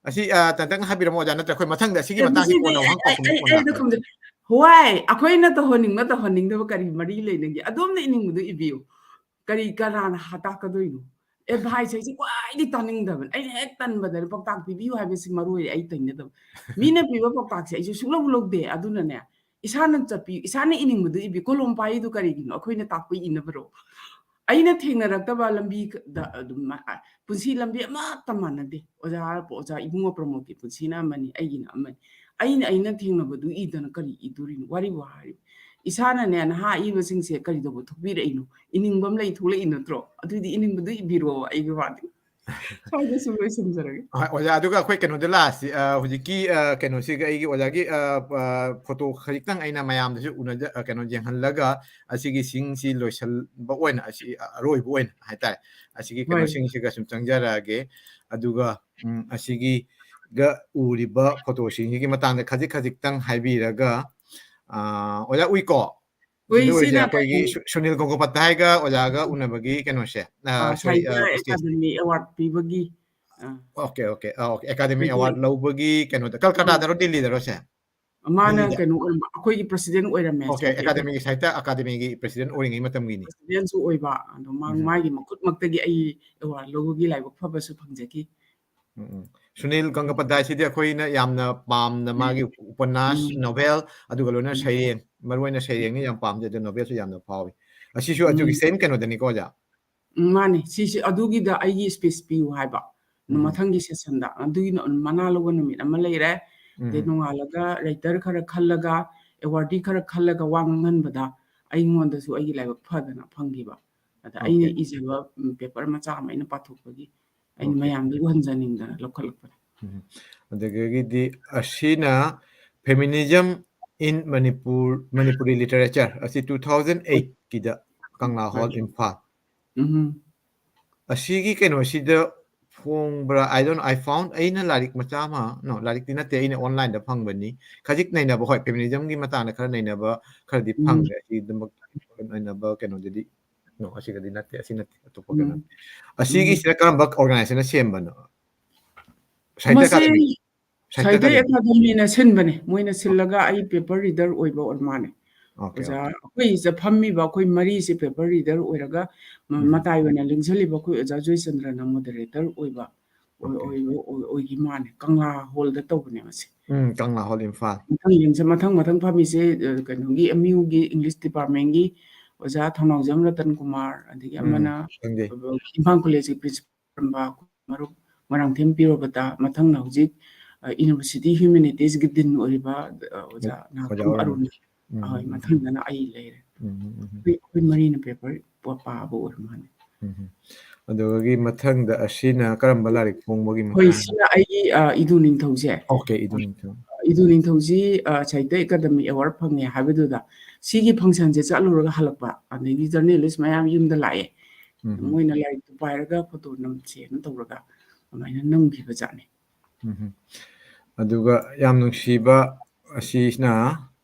ꯑꯁꯤ, ꯑ, ꯇꯪꯇꯪ ꯍꯥꯏꯕꯤꯔꯝꯃꯣ, ꯑꯣꯖꯥ, ꯅꯠꯇ꯭ꯔ ꯑꯩꯈꯣꯏ ꯃꯊꯪꯗ ꯑꯁꯤꯒꯤ ꯑꯦ, ꯃꯇꯥꯡꯁꯤ ꯃꯁꯤꯗꯤ ꯀꯣꯟꯅ ꯑꯩ, ꯋꯥꯍꯪ ꯑꯩ, ꯄꯥꯎꯈꯨꯝꯗ ꯑꯩ, ꯀꯣꯟꯅ ꯑꯩ ꯑꯗ ꯍꯥꯏꯔꯒꯦ꯫ ꯈꯨꯝꯖ-, why? ꯑꯩꯈꯣꯏꯅ ꯇꯧꯍꯟꯅꯤꯡꯕ ꯇꯧꯍꯟꯅꯤꯡꯗꯕ ꯀꯔꯤ ꯃꯔꯤ ꯂꯩꯅꯒꯦ? ꯑꯗꯣꯝꯅ ꯏꯅꯤꯡꯕꯗꯣ ꯏꯕꯤꯌꯨ꯫ ꯀꯔꯤ ꯀꯅꯥꯅ ꯍ-, ꯇꯥꯛꯀꯗꯣꯏꯅꯣ? Advice ꯍꯥꯏꯁꯦ ꯈ꯭ꯋꯥꯏꯗꯒꯤ ꯇꯥꯅꯤꯡꯗꯕꯅꯦ꯫ ꯑꯩꯅ ꯍꯦꯛ ꯇꯟꯕꯗꯅꯦ ꯄꯥꯎꯇꯥꯛ ꯄꯤꯕꯤꯌꯨ ꯍꯥꯏꯕꯁꯤ ꯃꯔꯨ ꯑꯣꯏꯔꯦ ꯑꯩ ꯇꯩꯅꯗꯕ꯫ ꯃꯤꯅ ꯄꯤꯕ ꯄꯥꯎꯇꯥꯛꯁꯦ ꯑꯩꯁꯨ ꯁꯨꯡꯂꯧ ꯂꯧꯗꯦ꯫ ꯑꯗꯨꯅꯅꯦ, ꯏꯁꯥꯅ ꯆꯠꯄꯤ-, ꯏꯁꯥꯅ ꯏꯅꯤꯡꯕꯗꯨ ꯏꯕꯤ꯫ ꯀꯣꯂꯣꯝ ꯄꯥꯏꯔꯤꯗꯨ ꯀꯔꯤꯒꯤꯅꯣ? ꯑꯩꯈꯣꯏꯅ ꯇꯥꯛꯄ ꯏꯅꯕꯔꯣ? ꯑꯩꯅ ꯊꯦꯡꯅꯔꯛꯇꯕ ꯂꯝꯕꯤ ꯈ-, ꯗ ꯑꯗꯨꯝ ꯃ-, ꯑ, ꯄꯨꯟꯁꯤ ꯂꯝꯕꯤ ꯑꯃꯠꯇ ꯃꯥꯟꯅꯗꯦ꯫ ꯑꯣꯖꯥ, ꯑꯣꯖꯥ ꯏꯕꯨꯡꯉꯣ ꯄ꯭ꯔꯃꯣꯗꯀꯤ ꯄꯨꯟꯁꯤꯅ ꯑꯃꯅꯤ, ꯑꯩꯒꯤꯅ ꯑꯃꯅꯤ꯫ ꯑꯩꯅ, ꯑꯩꯅ ꯊꯦꯡꯅꯕꯗꯨ ꯏꯗꯅ ꯀꯔꯤ ꯏꯗꯣꯔꯤꯅꯣ? ꯋꯥꯔꯤꯕꯨ ꯍꯥꯏꯔꯤꯕ꯫ ꯏꯁꯥꯅꯅꯦ, ꯅꯍꯥ ꯑꯏꯕꯁꯤꯡꯁꯦ ꯀꯔꯤꯗꯧꯕ ꯊꯣꯛꯄꯤꯔꯛꯏꯅꯣ? ꯏꯅꯤꯡꯕ ꯑꯃ ꯂꯩ ꯊꯣꯛꯂꯛꯏ ꯅꯠꯇ꯭ꯔꯣ? ꯑꯗꯨꯏꯗꯤ ꯏꯅꯤꯡꯕꯗꯨ ꯏꯕꯤꯔꯣ, ꯑꯩꯒꯤ ꯋꯥꯗꯤ꯫ ꯁ꯭ꯋꯥꯏꯗ ꯁꯨꯝ ꯂꯣꯏꯁꯤꯟꯖꯔꯒꯦ꯫ ꯍꯣꯏ, ꯑꯣꯖꯥ, ꯑꯗꯨꯒ ꯑꯩꯈꯣꯏ ꯀꯩꯅꯣꯗ ꯂꯥꯛꯑꯁꯤ꯫ ꯑ, ꯍꯧꯖꯤꯛꯀꯤ, ꯑ, ꯀꯩꯅꯣꯁꯤꯒ ꯑꯩꯒꯤ ꯑꯣꯖꯥꯒꯤ, ꯑ, ꯑ, ꯐꯣꯇꯣ ꯈꯖꯤꯛꯇꯪ ꯑꯩꯅ ꯃꯌꯥꯝꯗꯁꯨ ꯎꯅꯖ-, ꯑ, ꯀꯩꯅꯣ ꯌꯦꯡꯍꯜꯂꯒ ꯑꯁꯤꯒꯤ ꯁꯤꯡꯁꯤ ꯂꯣꯏꯁꯤꯟꯕ ꯑꯣꯏꯅ, ꯑꯁꯤ, ꯑ, ꯑꯔꯣꯏꯕ ꯑꯣꯏꯅ ꯍꯥꯏꯇꯥꯔꯦ, ꯑꯁꯤꯒꯤ ꯍꯣꯏ꯫ ꯀꯩꯅꯣꯁꯤꯡꯁꯤꯒ ꯁꯨꯝ ꯆꯪꯖꯔꯛꯑꯒꯦ꯫ ꯑꯗꯨꯒ, ꯎꯝ, ꯑꯁꯤꯒꯤꯒ ꯎꯔꯤꯕ ꯐꯣꯇꯣꯁꯤꯡꯁꯤꯒꯤ ꯃꯇꯥꯡꯗ ꯈꯖꯤꯛ ꯈꯖꯤꯛꯇꯪ ꯍꯥꯏꯕꯤꯔꯒ, ꯑ, ꯑꯣꯖꯥ ꯎꯏꯀꯣ? ꯍꯣꯏ, ꯁꯤꯗ ꯑꯣꯏꯔꯤꯁꯦ ꯁꯤꯅ ꯑꯩꯈꯣꯏꯒꯤ ꯀꯩꯅꯣ, ꯁꯨ-, ꯁꯨꯅꯤꯜ ꯒꯣꯡꯒꯣꯄꯇ ꯍꯥꯏꯒ ꯑꯣꯖꯥꯒ ꯎꯅꯕꯒꯤ ꯀꯩꯅꯣꯁꯦ, ꯑ, ꯑ, sorry, ꯑ, ꯁꯥꯍꯤꯇ꯭ꯌ stage. ꯑꯦꯀꯥꯗꯃꯤ ꯑꯦꯋꯥꯔꯗ ꯄꯤꯕꯒꯤ, ꯑ, Okay, okay. ꯑ, okay. ꯑꯦꯀꯥꯗꯃꯤ ꯑꯗꯒꯤ, ꯑꯦꯋꯥꯔꯗ ꯂꯧꯕꯒꯤ ꯀꯩꯅꯣꯗ ꯑ, ꯀꯜꯀꯇꯥꯗꯔꯣ, ꯗꯤꯜꯂꯤꯗꯔꯣ ꯁꯦ? ꯃꯥꯅ ꯗꯤꯜꯂꯤꯗ? ꯀꯩꯅꯣ ꯑꯣꯏꯔꯝꯕ, ꯑꯩꯈꯣꯏꯒꯤ ꯄ꯭ꯔꯁꯤꯗꯦꯟ ꯑꯣꯏꯔꯝꯃꯦ Okay, ꯁꯥꯍꯤꯇ꯭ꯌꯒꯤ꯫ ꯑꯦꯀꯥꯗꯃꯤꯒꯤ, ꯁꯥꯍꯤꯇ꯭ꯌ ꯑꯦꯀꯥꯗꯃꯤꯒꯤ ꯄ꯭ꯔꯁꯤꯗꯦꯟ ꯑꯣꯏꯔꯤꯉꯩ ꯃꯇꯝꯒꯤꯅꯤ꯫ ꯄ꯭ꯔꯁꯤꯗꯦꯟꯁꯨ ꯑꯣꯏꯕ, ꯑꯗꯣ ꯃꯥ-, ꯎꯝ꯫ ꯃꯥꯒꯤ ꯃꯈꯨꯠꯃꯛꯇꯒꯤ ꯑꯩ ꯑꯦꯋꯥꯔꯗ ꯂꯧꯕꯒꯤ ꯂꯥꯏꯕꯛ ꯐꯕꯁꯨ ꯐꯪꯖꯈꯤ꯫ ꯎꯝ, ꯎꯝ꯫ ꯁꯨꯅꯤꯜ ꯒꯪꯒꯄꯗꯥꯏꯁꯤꯗꯤ ꯑꯩꯈꯣꯏꯅ ꯌꯥꯝꯅ ꯄꯥꯝꯅ ꯎꯝ꯫ ꯃꯥꯒꯤ ꯎꯄꯟꯅꯥꯁ, ꯎꯝ꯫ ꯅꯣꯚꯦꯜ, ꯑꯗꯨꯒ ꯂꯣꯏꯅ ꯎꯝ꯫ ꯁꯩꯔꯦꯡ, ꯃꯔꯨꯑꯣꯏꯅ ꯁꯩꯔꯦꯡꯅ ꯌꯥꯝ ꯄꯥꯝꯖꯩ, ꯑꯗꯨ ꯅꯣꯚꯦꯜꯁꯨ ꯌꯥꯝꯅ ꯐꯥꯎꯏ꯫ ꯑꯁꯤꯁꯨ ꯑꯗꯨꯒꯤ ꯎꯝ꯫ Same ꯀꯩꯅꯣꯗꯅꯤꯀꯣ, ꯑꯣꯖꯥ? ꯎꯝ, ꯃꯥꯅꯦ꯫ ꯁꯤꯁꯤ ꯑꯗꯨꯒꯤꯗ ꯑꯩꯒꯤ speech ꯄꯤꯌꯨ ꯍꯥꯏꯕ꯫ ꯎꯝ꯫ ꯃꯊꯪꯒꯤ sessionꯗ꯫ ꯑꯗꯨꯒꯤ ꯅ-, ꯃꯅꯥ ꯂꯧꯕ ꯅꯨꯃꯤꯠ ꯑꯃ ꯂꯩꯔꯦ꯫ ꯑꯗꯩ ꯎꯝ꯫ ꯅꯣꯡꯉꯥꯜꯂꯒ writer ꯈꯔ ꯈꯜꯂꯒ, awardee ꯈꯔ ꯈꯜꯂꯒ ꯋꯥ ꯉꯥꯡꯍꯟꯕꯗ ꯑꯩꯉꯣꯟꯗꯁꯨ ꯑꯩꯒꯤ ꯂꯥꯏꯕꯛ ꯐꯗꯅ ꯐꯪꯈꯤꯕ꯫ ꯑꯗ ꯑꯩꯅ Okay. ꯏꯖꯕ, ꯎꯝ, paper ꯃꯆꯥ ꯑꯃ ꯑꯩꯅ ꯄꯥꯊꯣꯛꯄꯒꯤ ꯑꯩꯅ Okay. ꯃꯌꯥꯝꯗ ꯎꯍꯟꯖꯅꯤꯡꯗꯅ ꯂꯧꯈꯠꯂꯛꯄꯅꯦ꯫ ꯎꯝ꯫ ꯑꯗꯨꯗꯒꯤꯗꯤ ꯑꯁꯤꯅ Feminism in Manipur, Manipuri Literature, ꯑꯁꯤ two thousand eight ꯀꯤꯗ ꯀꯪꯂꯥ ꯍꯣꯜ, ꯍꯣꯏ꯫ ꯏꯝꯐꯥꯜ꯫ ꯎꯝ꯫ ꯑꯁꯤꯒꯤ ꯀꯩꯅꯣꯁꯤꯗ ꯐꯣꯡꯕ꯭ꯔꯥ? I don't, I found, ꯑꯩꯅ ꯂꯥꯏꯔꯤꯛ ꯃꯆꯥ ꯑꯃ, no, ꯂꯥꯏꯔꯤꯛꯇꯤ ꯅꯠꯇꯦ, ꯑꯩꯅ onlineꯗ ꯐꯪꯕꯅꯤ꯫ ꯈꯖꯤꯛ ꯅꯩꯅꯕ, ꯍꯣꯏ, feminismꯒꯤ ꯃꯇꯥꯡꯗ ꯈꯔ ꯅꯩꯅꯕ ꯈꯔꯗꯤ ꯎꯝ꯫ ꯐꯪꯈ꯭ꯔꯦ꯫ ꯑꯁꯤꯗꯃꯛ ꯅꯩꯅꯕ ꯀꯩꯅꯣꯗꯗꯤ, no, ꯑꯁꯤꯒꯗꯤ ꯅꯠꯇꯦ, ꯑꯁꯤ ꯅꯠꯇꯦ, ꯑꯇꯣꯞꯄ ꯎꯝ꯫ ꯀꯩꯅꯣ꯫ ꯎꯝ꯫ ꯑꯁꯤꯒꯤꯁꯤꯅ ꯀꯔꯝꯕ organizationꯅ ꯁꯦꯝꯕꯅꯣ? ꯁꯥꯍꯤꯇ꯭ꯌ ꯃꯁꯤ ꯑꯦꯀꯥꯗꯃꯤ? ꯁꯥꯍꯤꯇ꯭ꯌ ꯁꯥꯍꯤꯇ꯭ꯌ ꯑꯦꯀꯥꯗꯃꯤ꯫ ꯑꯦꯀꯥꯗꯃꯤꯅ ꯁꯤꯟꯕꯅꯦ꯫ ꯃꯣꯏꯅ ꯁꯤꯜꯂꯒ ꯑꯩ paper reader ꯑꯣꯏꯕ ꯑꯣꯏꯔ ꯃꯥꯅꯦ꯫ Okay, ꯑꯣꯖꯥ, okay. ꯑꯩꯈꯣꯏ ꯁꯤꯗ ꯐꯝꯃꯤꯕ ꯑꯩꯈꯣꯏ ꯃꯔꯤꯁꯦ paper reader ꯑꯣꯏꯔꯒ ꯃ-, ꯎꯝ꯫ ꯃꯇꯥꯏ ꯑꯣꯏꯅ ꯂꯦꯡꯁꯤꯜꯂꯤꯕ ꯑꯩꯈꯣꯏ ꯑꯣꯖꯥ ꯖꯣꯏꯆꯟꯗ꯭ꯔꯅ moderator ꯑꯣꯏꯕ, ꯑꯣꯏ-, Okay. ꯑꯣꯏ-, ꯑꯣꯏ-, ꯑꯣꯏꯈꯤ ꯃꯥꯅꯦ꯫ ꯀꯪꯂꯥ ꯍꯣꯜꯗ ꯇꯧꯕꯅꯦ ꯃꯁꯤ꯫ ꯎꯝ, ꯀꯪꯂꯥ ꯍꯣꯜ, ꯏꯝꯐꯥꯜ꯫ ꯃꯊꯪ ꯌꯦꯡꯁꯦ, ꯃꯊꯪ, ꯃꯊꯪ ꯐꯝꯃꯤꯁꯦ, ꯑ, ꯀꯩꯅꯣꯒꯤ, M U ꯒꯤ English departmentꯒꯤ ꯑꯣꯖꯥ ꯊꯧꯅꯥꯎꯖꯝ ꯔꯇꯟ ꯀꯨꯃꯥꯔ, ꯑꯗꯒꯤ ꯎꯝ, ꯑꯃꯅ ꯈꯪꯖꯩ꯫ ꯏꯝꯐꯥꯜ ꯀꯣꯂꯦꯖꯀꯤ principal ꯑꯣꯏꯔꯝꯕ ꯃꯔꯨꯞ ꯃꯣꯏꯔꯥꯡꯊꯦꯝ ꯄꯤꯔꯣꯕꯇ, ꯃꯊꯪꯅ ꯍꯧꯖꯤꯛ, ꯑ, university humanitiesꯀꯤ dean ꯑꯣꯏꯔꯤꯕ, ꯑ, ꯑꯣꯖꯥ ꯅꯥꯎꯇꯣꯝ ꯑꯣꯏꯔꯝꯃꯤ꯫ ꯑꯔꯨꯟ꯫ ꯎꯝ, ꯍꯣꯏ, ꯎꯝ, ꯎꯝ꯫ ꯃꯊꯪꯗꯅ ꯑꯩ ꯂꯩꯔꯦ꯫ ꯎꯝ, ꯎꯝ, ꯎꯝ, ꯎꯝ꯫ ꯑꯩꯈꯣꯏ, ꯑꯩꯈꯣꯏ ꯃꯔꯤꯅ paper ꯄ-, ꯄꯥꯕ ꯑꯣꯏꯔ ꯃꯥꯜꯂꯦ꯫ ꯎꯝ꯫ ꯑꯗꯨꯗꯒꯤ ꯃꯊꯪꯗ ꯑꯁꯤꯅ ꯀꯔꯝꯕ ꯂꯥꯏꯔꯤꯛ ꯐꯣꯡꯕꯒꯤ ꯍꯣꯏ, ꯃꯇꯥꯡ? ꯁꯤꯅ ꯑꯩꯒꯤ, ꯑ, ꯏꯗꯨ ꯅꯤꯡꯊꯧꯁꯦ꯫ ꯑꯣꯀꯦ, ꯏꯗꯨ ꯅꯤꯡꯊꯧ꯫ ꯏꯗꯨ ꯅꯤꯡꯊꯧꯁꯤ, ꯑ, ꯁꯥꯍꯤꯇ꯭ꯌ ꯑꯦꯀꯥꯗꯃꯤ ꯑꯦꯋꯥꯔꯗ ꯐꯪꯉꯦ ꯍꯥꯏꯕꯗꯨꯗ, ꯁꯤꯒꯤ ꯐꯪꯁꯟꯁꯦ ꯆꯠꯂꯨꯔꯒ ꯍꯜꯂꯛꯄ, ꯑꯗꯒꯤ ꯖꯔꯅꯦꯂꯤꯁ ꯃꯌꯥꯝ ꯌꯨꯝꯗ ꯂꯥꯛꯑꯦ꯫ ꯎꯝ꯫ ꯃꯣꯏꯅ ꯂꯥꯏꯔꯤꯛꯇꯨ ꯄꯥꯏꯔꯒ ꯐꯣꯇꯣ ꯅꯝꯁꯦꯅ ꯇꯧꯔꯒ ꯑꯗꯨꯃꯥꯏꯅ ꯅꯝꯈꯤꯕ ꯖꯥꯠꯅꯤ꯫ ꯎꯝ꯫ ꯑꯗꯨꯒ ꯌꯥꯝ ꯅꯨꯡꯁꯤꯕ ꯑꯁꯤꯁꯤꯅ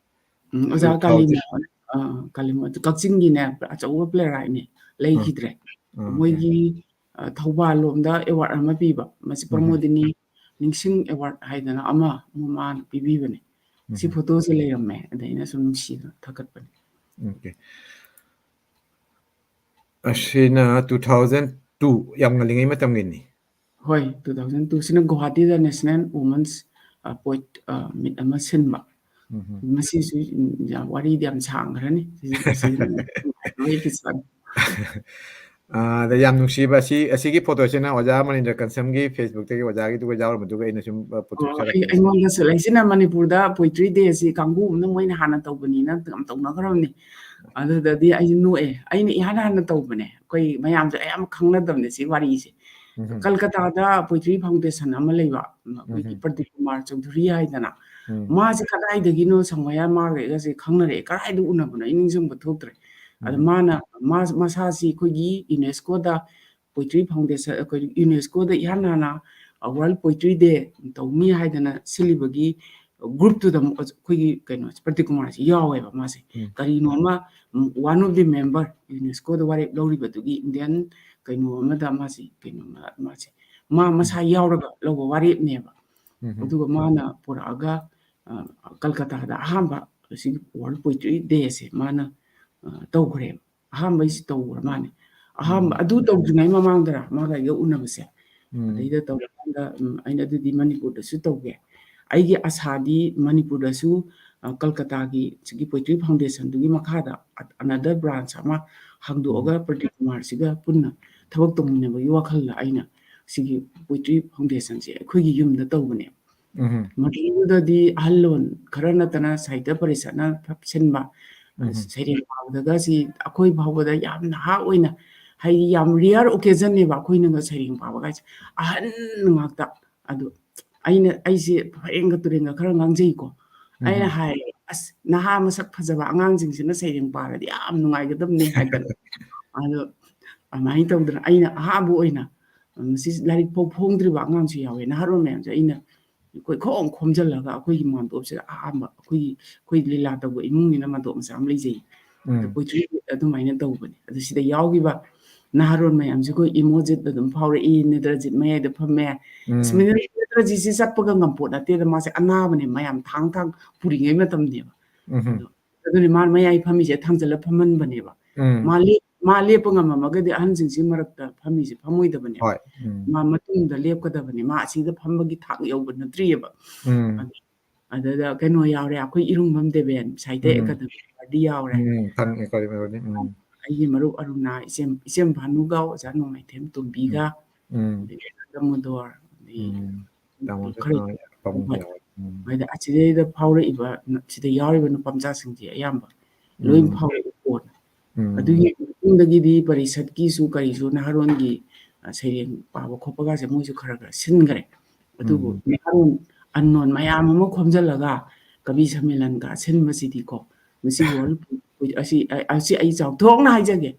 ꯎꯝ, ꯑꯣꯖꯥ two thousand꯫ ꯀꯥꯂꯤꯃꯣꯍꯟ, ꯑ, ꯀꯥꯂꯤꯃꯣꯍꯟ, ꯀꯛꯆꯤꯡꯒꯤꯅꯦ, ꯑꯆꯧꯕ playwrightꯅꯤ, ꯂꯩꯈꯤꯗ꯭ꯔꯦ꯫ ꯑ, ꯑꯣꯀꯦ꯫ ꯃꯣꯏꯒꯤ, ꯑ, ꯊꯧꯕꯥꯜ ꯂꯣꯝꯗ ꯑꯦꯋꯥꯔꯗ ꯑꯃ ꯄꯤꯕ, ꯃꯁꯤ ꯎꯝ꯫ ꯄ꯭ꯔꯃꯣꯗꯤꯅꯤ ꯅꯤꯡꯁꯤꯡ ꯑꯦꯋꯥꯔꯗ ꯍꯥꯏꯗꯅ ꯑꯃ ꯃꯃꯥꯅ ꯄꯤꯕꯤꯕꯅꯦ꯫ ꯁꯤ ꯎꯝ꯫ ꯐꯣꯇꯣꯁꯦ ꯂꯩꯔꯝꯃꯦ, ꯑꯗ ꯑꯩꯅ ꯁꯨꯝ ꯅꯨꯡꯁꯤꯗꯅ ꯊꯥꯒꯠꯄꯅꯦ꯫ ꯑꯣꯀꯦ꯫ ꯑꯁꯤꯅ two thousand two, ꯌꯥꯝ ꯉꯜꯂꯤꯉꯩ ꯃꯇꯝꯒꯤꯅꯤ꯫ ꯍꯣꯏ, two thousand two ꯁꯤꯅ ꯒꯨꯋꯥꯍꯥꯇꯤꯗ National Women's, ꯑ, Poet, ꯑ, Meet ꯑꯃ ꯁꯤꯟꯕ꯫ ꯎꯝ꯫ ꯃꯁꯤꯁꯨ, ꯎꯝ, ꯌꯥꯝ, ꯋꯥꯔꯤꯗꯤ ꯌꯥꯝ ꯁꯥꯡꯈ꯭ꯔꯅꯤ꯫ ꯁꯤꯁꯨ, ꯁꯤꯁꯨ ꯅꯨꯡꯉꯥꯏꯕ episode꯫ ꯑ, ꯑꯗ ꯌꯥꯝ ꯅꯨꯡꯁꯤꯕ ꯑꯁꯤ, ꯑꯁꯤꯒꯤ ꯐꯣꯇꯣꯁꯤꯅ ꯑꯣꯖꯥ ꯃꯅꯤꯟꯗ꯭ꯔ ꯀꯟꯁꯝꯒꯤ Facebookꯇꯒꯤ ꯑꯣꯖꯥꯒꯤꯗꯨꯒ ꯌꯥꯎꯔꯝꯕꯗꯨꯒ ꯑꯩꯅ ꯁꯨꯝ, ꯑ, ꯄꯨꯊꯣꯛꯆꯔꯛꯄꯅꯤ꯫ ꯑꯣ, ꯑꯩ, ꯑꯩꯉꯣꯟꯗꯁꯨ ꯂꯩ꯫ ꯁꯤꯅ ꯃꯅꯤꯄꯨꯔꯗ Poetry Day ꯑꯁꯤ ꯀꯥꯡꯕꯨ ꯑꯃꯅ ꯃꯣꯏꯅ ꯍꯥꯟꯅ ꯇꯧꯕꯅꯤꯅ ꯌꯥꯝ ꯇꯧꯅꯈ꯭ꯔꯕꯅꯤ꯫ ꯑꯗꯨꯗꯗꯤ ꯑꯩꯁꯨ ꯅꯣꯛꯑꯦ꯫ ꯑꯩꯅ ꯏꯍꯥꯟ ꯍꯥꯟꯅ ꯇꯧꯕꯅꯦ꯫ ꯑꯩꯈꯣꯏ ꯃꯌꯥꯝꯁꯨ ꯑꯌꯥꯝꯕ ꯈꯪꯅꯗꯕꯅꯦ ꯁꯤ ꯋꯥꯔꯤꯁꯦ꯫ ꯎꯝ꯫ ꯀꯜꯀꯇꯥꯗ Poetry Foundation ꯑꯃ ꯂꯩꯕ, ꯑꯩꯈꯣꯏꯒꯤ ꯎꯝ꯫ ꯄ꯭ꯔꯗꯤꯞ ꯀꯨꯃꯥꯔ ꯆꯧꯙꯨꯔꯤ ꯍꯥꯏꯗꯅ꯫ ꯎꯝ꯫ ꯃꯥꯁꯦ ꯀꯗꯥꯏꯗꯒꯤꯅꯣ ꯁꯪꯃꯌꯥ ꯃꯥꯒ ꯑꯩꯒꯁꯦ ꯈꯪꯅꯔꯛꯑꯦ꯫ ꯀꯗꯥꯏꯗ ꯎꯅꯕꯅꯣ ꯑꯩ ꯅꯤꯡꯁꯤꯡꯕ ꯊꯣꯛꯇ꯭ꯔꯦ꯫ ꯑꯗ ꯎꯝ꯫ ꯃꯥꯅ, ꯃꯥ-, ꯃꯁꯥꯁꯤ ꯑꯩꯈꯣꯏꯒꯤ UNESCOꯗ Poetry Foundation, ꯑꯩꯈꯣꯏ UNESCOꯗ ꯏꯍꯥꯟ ꯍꯥꯟꯅ, ꯑ, World Poetry Day ꯇꯧꯅꯤ ꯍꯥꯏꯗꯅ ꯁꯤꯜꯂꯤꯕꯒꯤ groupꯇꯨꯗ ꯑꯃꯨꯛ ꯑꯩꯈꯣꯏꯒꯤ ꯀꯩꯅꯣ ꯄ꯭ꯔꯗꯤꯞ ꯀꯨꯃꯥꯔꯁꯤ ꯌꯥꯎꯋꯦꯕ ꯃꯥꯁꯦ꯫ ꯎꯝ꯫ ꯀꯔꯤꯅꯣ ꯑꯃ, ꯎꯝ, one of the member UNESCOꯗ ꯋꯥꯔꯦꯞ ꯂꯧꯔꯤꯕꯗꯨꯒꯤ Indian ꯀꯩꯅꯣ ꯑꯃꯗ ꯃꯥꯁꯤ, ꯀꯩꯅꯣ ꯑꯃ, ꯃꯥꯁꯦ, ꯃꯥ ꯎꯝ꯫ ꯃꯁꯥ ꯌꯥꯎꯔꯒ ꯂꯧꯕ ꯋꯥꯔꯦꯞꯅꯦꯕ꯫ ꯎꯝ꯫ ꯑꯗꯨꯒ ꯃꯥꯅ ꯄꯨꯔꯛꯑꯒ, ꯑ, ꯀꯜꯀꯇꯥꯗ ꯑꯍꯥꯟꯕ ꯁꯤꯒꯤ World Poetry Dayꯁꯦ ꯃꯥꯅ, ꯑ, ꯇꯧꯈ꯭ꯔꯦꯕ꯫ ꯑꯍꯥꯟꯕꯩꯁꯤ ꯇꯧꯈ꯭ꯔ ꯃꯥꯅꯦ꯫ ꯑꯍꯥꯟꯕ, ꯎꯝ꯫ ꯑꯗꯨ ꯇꯧꯗ꯭ꯔꯤꯉꯩ ꯃꯃꯥꯡꯗꯔ ꯃꯥꯒ ꯑꯩꯒ ꯎꯅꯕꯁꯦ꯫ ꯎꯝ꯫ ꯑꯗꯩꯗ ꯇꯧꯔꯀꯥꯟꯗ, ꯎꯝ, ꯑꯩꯅ ꯑꯗꯨꯗꯤ ꯃꯅꯤꯄꯨꯔꯗꯁꯨ ꯇꯧꯒꯦ꯫ ꯑꯩꯒꯤ ꯑꯁꯥꯗꯤ ꯃꯅꯤꯄꯨꯔꯗꯁꯨ, ꯑ, ꯀꯜꯀꯇꯥꯒꯤ ꯁꯤꯒꯤ Poetry Foundationꯗꯨꯒꯤ ꯃꯈꯥꯗ ꯑ-, another branch ꯑꯃ ꯍꯥꯡꯗꯣꯛꯑꯒ ꯎꯝ꯫ ꯄ꯭ꯔꯗꯤꯞ ꯀꯨꯃꯥꯔꯁꯤꯒ ꯄꯨꯟꯅ ꯊꯕꯛ ꯇꯧꯃꯤꯟꯅꯕꯒꯤ ꯋꯥꯈꯜꯗ ꯑꯩꯅ ꯁꯤꯒꯤ Poetry Foundationꯁꯦ ꯑꯩꯈꯣꯏꯒꯤ ꯌꯨꯝꯗ ꯇꯧꯕꯅꯦꯕ꯫ ꯎꯝ꯫ ꯃꯗꯨꯗꯗꯤ ꯑꯍꯜ ꯂꯣꯟ ꯈꯔ ꯅꯠꯇꯅ ꯁꯥꯍꯤꯇ꯭ꯌ ꯄꯔꯤꯁꯠꯅ ꯁꯤꯟꯕ, ꯎꯝ꯫ ꯁꯩꯔꯦꯡ ꯄꯥꯕꯗꯒ ꯁꯤ ꯑꯩꯈꯣꯏ ꯐꯥꯎꯕꯗ ꯌꯥꯝ ꯅꯍꯥ ꯑꯣꯏꯅ ꯍꯥꯏꯗꯤ ꯌꯥꯝ rare occasionꯅꯦꯕ ꯑꯩꯈꯣꯏꯅꯒ ꯁꯩꯔꯦꯡ ꯄꯥꯕ ꯀꯥꯏꯁꯦ꯫ ꯑꯍꯟ ꯉꯥꯛꯇ꯫ ꯑꯗꯨ ꯑꯩꯅ, ꯑꯩꯁꯦ ꯐꯩꯔꯦꯡꯒ ꯇꯨꯔꯦꯡꯒ ꯈꯔ ꯉꯥꯡꯖꯩꯀꯣ꯫ ꯑꯩꯅ ꯎꯝ꯫ ꯍꯥꯏ, "ꯑꯁ, ꯅꯍꯥ ꯃꯁꯛ ꯐꯖꯕ ꯑꯉꯥꯡꯁꯤꯡꯁꯤꯅ ꯁꯩꯔꯦꯡ ꯄꯥꯔꯗꯤ ꯌꯥꯝ ꯅꯨꯡꯉꯥꯏꯒꯗꯕꯅꯦ" ꯍꯥꯏꯗꯅ꯫ ꯑꯗꯣ ꯑꯗꯨꯃꯥꯏꯅ ꯇꯧꯗꯅ ꯑꯩꯅ ꯑꯍꯥꯟꯕ ꯑꯣꯏꯅ, ꯃꯁꯤ ꯂꯥꯏꯔꯤꯛ ꯐꯥꯎ ꯐꯣꯡꯗ꯭ꯔꯤꯕ ꯑꯉꯥꯡꯁꯨ ꯌꯥꯎꯋꯦ꯫ ꯅꯍꯥꯔꯣꯜ ꯃꯌꯥꯝꯁꯦ ꯑꯩꯅ ꯑꯩꯈꯣꯏ ꯈꯣꯝ ꯈꯣꯝꯖꯤꯜꯂꯒ ꯑꯩꯈꯣꯏꯒꯤ ꯃꯥꯟꯗꯣꯞꯁꯤꯗ ꯑꯍꯥꯟꯕ ꯑꯩꯈꯣꯏꯒꯤ, ꯑꯩꯈꯣꯏ ꯂꯤꯂꯥ ꯇꯧꯕ ꯏꯃꯨꯡꯅꯤꯅ ꯃꯥꯟꯗꯣꯞ ꯃꯆꯥ ꯑꯃ ꯂꯩꯖꯩ꯫ ꯑꯗ ꯎꯝ꯫ poetry ꯑꯗꯨꯃꯥꯏꯅ ꯇꯧꯕꯅꯦ꯫ ꯑꯗꯨ ꯁꯤꯗ ꯌꯥꯎꯈꯤꯕ ꯅꯍꯥꯔꯣꯜ ꯃꯌꯥꯝꯁꯦ ꯑꯩꯈꯣꯏ ꯏꯃꯣꯖꯤꯠ ꯑꯗꯨꯝ ꯐꯥꯎꯔꯛꯏ, ꯅꯦꯇ꯭ꯔꯖꯤꯠ ꯃꯌꯥꯏꯗ ꯐꯝꯃꯦ꯫ ꯑꯁ, ꯎꯝ꯫ ꯃꯤꯅ ꯅꯦꯇ꯭ꯔꯖꯤꯠꯁꯤ ꯆꯠꯄꯒ ꯉꯝꯄꯣꯠ ꯅꯠꯇꯦꯗ, ꯃꯥꯁꯦ ꯑꯅꯥꯕꯅꯦ, ꯃꯌꯥꯝ ꯊꯥꯡ ꯊꯥꯡ ꯄꯨꯔꯤꯉꯩ ꯃꯇꯝꯅꯦꯕ꯫ ꯎꯝ꯫ ꯑꯗꯣ ꯑꯗꯨꯅꯤ ꯃꯥꯅ ꯃꯌꯥꯏ ꯐꯝꯃꯤꯁꯦ ꯊꯥꯡꯖꯜꯂ ꯐꯝꯍꯟꯕꯅꯦꯕ꯫ ꯎꯝ꯫ ꯃꯥ ꯂꯦꯞ-, ꯃꯥ ꯂꯦꯞꯄ ꯉꯝꯃꯝꯃꯒꯗꯤ ꯑꯍꯟꯁꯤꯡꯁꯤ ꯃꯔꯛꯇ ꯐꯝꯃꯤꯁꯦ ꯐꯝꯃꯣꯏꯗꯕꯅꯦꯕ꯫ ꯍꯣꯏ꯫ ꯎꯝ꯫ ꯃꯥ ꯃꯇꯨꯡꯗ ꯂꯦꯞꯀꯗꯕꯅꯦ꯫ ꯃꯥ ꯑꯁꯤꯗ ꯐꯝꯕꯒꯤ ꯊꯥꯛ ꯌꯧꯕ ꯅꯠꯇ꯭ꯔꯤꯑꯕ꯫ ꯎꯝ꯫ ꯑꯗ-, ꯑꯗꯨꯗ ꯀꯩꯅꯣ ꯌꯥꯎꯔꯦ, ꯑꯩꯈꯣꯏ ꯏꯔꯨꯡꯕꯝ ꯗꯦꯕꯦꯟ, ꯁꯥꯍꯤꯇ꯭ꯌ ꯎꯝ꯫ ꯑꯦꯀꯥꯗꯃꯤ awardꯗꯤ ꯌꯥꯎꯔꯦ꯫ ꯎꯝ, ꯈꯪꯉꯦ, ꯈꯪꯉꯦ, ꯈꯪꯉꯦ꯫ ꯎꯝ꯫ ꯑꯩꯒꯤ ꯃꯔꯨꯞ ꯑꯔꯨꯅꯥ, ꯏꯆꯦꯝ, ꯏꯆꯦꯝ ꯚꯥꯅꯨꯒ, ꯑꯣꯖꯥ ꯅꯣꯡꯃꯥꯏꯊꯦꯝ ꯎꯝ꯫ ꯇꯣꯝꯕꯤꯒ, ꯎꯝ꯫ ꯑꯗꯒꯤ ꯑꯣꯖꯥ ꯗꯥꯃꯣꯗꯣꯔ, ꯑꯗꯒꯤ ꯎꯝ꯫ ꯗꯥꯃꯣꯗꯣꯔ ꯈꯔ ꯈꯪꯉꯦ, ꯑꯄꯪꯕ ꯍꯣꯏ꯫ ꯌꯥꯎꯋꯦ꯫ ꯎꯝ꯫ ꯑꯗ ꯑꯁꯤꯗꯩꯗ ꯐꯥꯎꯔꯛꯏꯕ, ꯁꯤꯗ ꯌꯥꯎꯔꯤꯕ ꯅꯨꯄꯥ ꯃꯆꯥꯁꯤꯡꯁꯦ ꯑꯌꯥꯝꯕ ꯂꯣꯏ ꯎꯝ꯫ ꯐꯥꯎꯔꯛꯏ ꯀꯣꯟꯅ꯫ ꯎꯝ꯫ ꯑꯗꯨꯒꯤ ꯃꯇꯨꯡꯗꯒꯤꯗꯤ ꯄꯔꯤꯁꯠꯀꯤꯁꯨ ꯀꯔꯤꯁꯨ ꯅꯍꯥꯔꯣꯟꯒꯤ, ꯑ, ꯁꯩꯔꯦꯡ ꯄꯥꯕ ꯈꯣꯠꯄꯒꯁꯦ ꯃꯣꯏꯁꯨ ꯈꯔ ꯈꯔ ꯁꯤꯟꯈ꯭ꯔꯦ꯫ ꯑꯗꯨꯕꯨ ꯎꯝ꯫ ꯅꯍꯥꯔꯣꯟ unknown ꯃꯌꯥꯝ ꯑꯃ ꯈꯣꯝꯖꯤꯜꯂꯒ ꯀꯕꯤ ꯁꯝꯃꯦꯂꯟꯒ ꯁꯤꯟꯕꯁꯤꯗꯤꯀꯣ, ꯃꯁꯤ world poetry, ꯑꯁꯤ, ꯑ-, ꯑꯁꯤ ꯑꯩ ꯆꯥꯎꯊꯣꯛꯅ ꯍꯥꯏꯖꯒꯦ꯫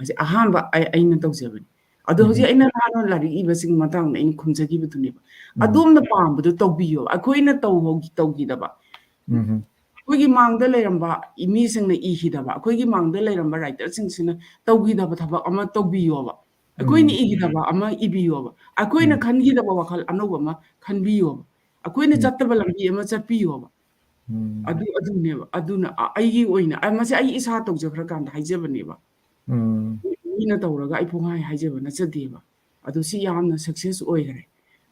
ꯑꯁꯤ ꯑꯍꯥꯟꯕ ꯑꯩ, ꯑꯩꯅ ꯇꯧꯖꯕꯅꯤ꯫ ꯑꯗꯣ ꯍꯧꯖꯤꯛ ꯎꯝ꯫ ꯑꯩꯅ ꯅꯍꯥꯔꯣꯟ ꯂꯥꯏꯔꯤꯛ ꯏꯕꯁꯤꯡꯒꯤ ꯃꯇꯥꯡꯗ ꯑꯩꯅ ꯈꯨꯝꯖꯈꯤꯕꯗꯨꯅꯦꯕ꯫ ꯎꯝ꯫ ꯑꯗꯣꯝꯅ ꯄꯥꯝꯕꯗꯣ ꯇꯧꯕꯤꯌꯣ꯫ ꯑꯩꯈꯣꯏꯅ ꯇꯧꯍꯧ-, ꯇꯧꯈꯤꯗꯕ꯫ ꯎꯝ꯫ ꯑꯩꯈꯣꯏꯒꯤ ꯃꯥꯡꯗ ꯂꯩꯔꯝꯕ ꯃꯤꯁꯤꯡꯅ ꯏꯈꯤꯗꯕ, ꯑꯩꯈꯣꯏꯒꯤ ꯃꯥꯡꯗ ꯂꯩꯔꯝꯕ writerꯁꯤꯡꯁꯤꯅ ꯇꯧꯈꯤꯗꯕ ꯊꯕꯛ ꯑꯃ ꯇꯧꯕꯤꯌꯣꯕ꯫ ꯑꯩꯈꯣꯏꯅ ꯎꯝ꯫ ꯏꯈꯤꯗꯕ ꯑꯃ ꯏꯕꯤꯌꯣꯕ꯫ ꯑꯩꯈꯣꯏꯅ ꯎꯝ꯫ ꯈꯟꯈꯤꯗꯕ ꯋꯥꯈꯜ ꯑꯅꯧꯕ ꯑꯃ ꯈꯟꯕꯤꯌꯣꯕ꯫ ꯑꯩꯈꯣꯏꯅ ꯎꯝ꯫ ꯆꯠꯇꯕ ꯂꯝꯕꯤ ꯑꯃ ꯆꯠꯄꯤꯌꯣꯕ꯫ ꯎꯝ꯫ ꯑꯗꯨ, ꯑꯗꯨꯅꯦꯕ꯫ ꯑꯗꯨꯅ ꯑ-, ꯑꯩꯒꯤ ꯑꯣꯏꯅ, ꯑ, ꯃꯁꯤ ꯑꯩ ꯏꯁꯥ ꯇꯧꯖꯈ꯭ꯔꯀꯥꯟꯗ ꯍꯥꯏꯖꯕꯅꯦꯕ꯫ ꯎꯝ꯫ ꯃꯤꯅ ꯇꯧꯔꯒ ꯑꯩ ꯄꯨꯡꯍꯥꯏ ꯍꯥꯏꯖꯕ ꯅꯠꯆꯗꯦꯕ꯫ ꯑꯗꯨ ꯁꯤ ꯌꯥꯝꯅ success ꯑꯣꯏꯈ꯭ꯔꯦ꯫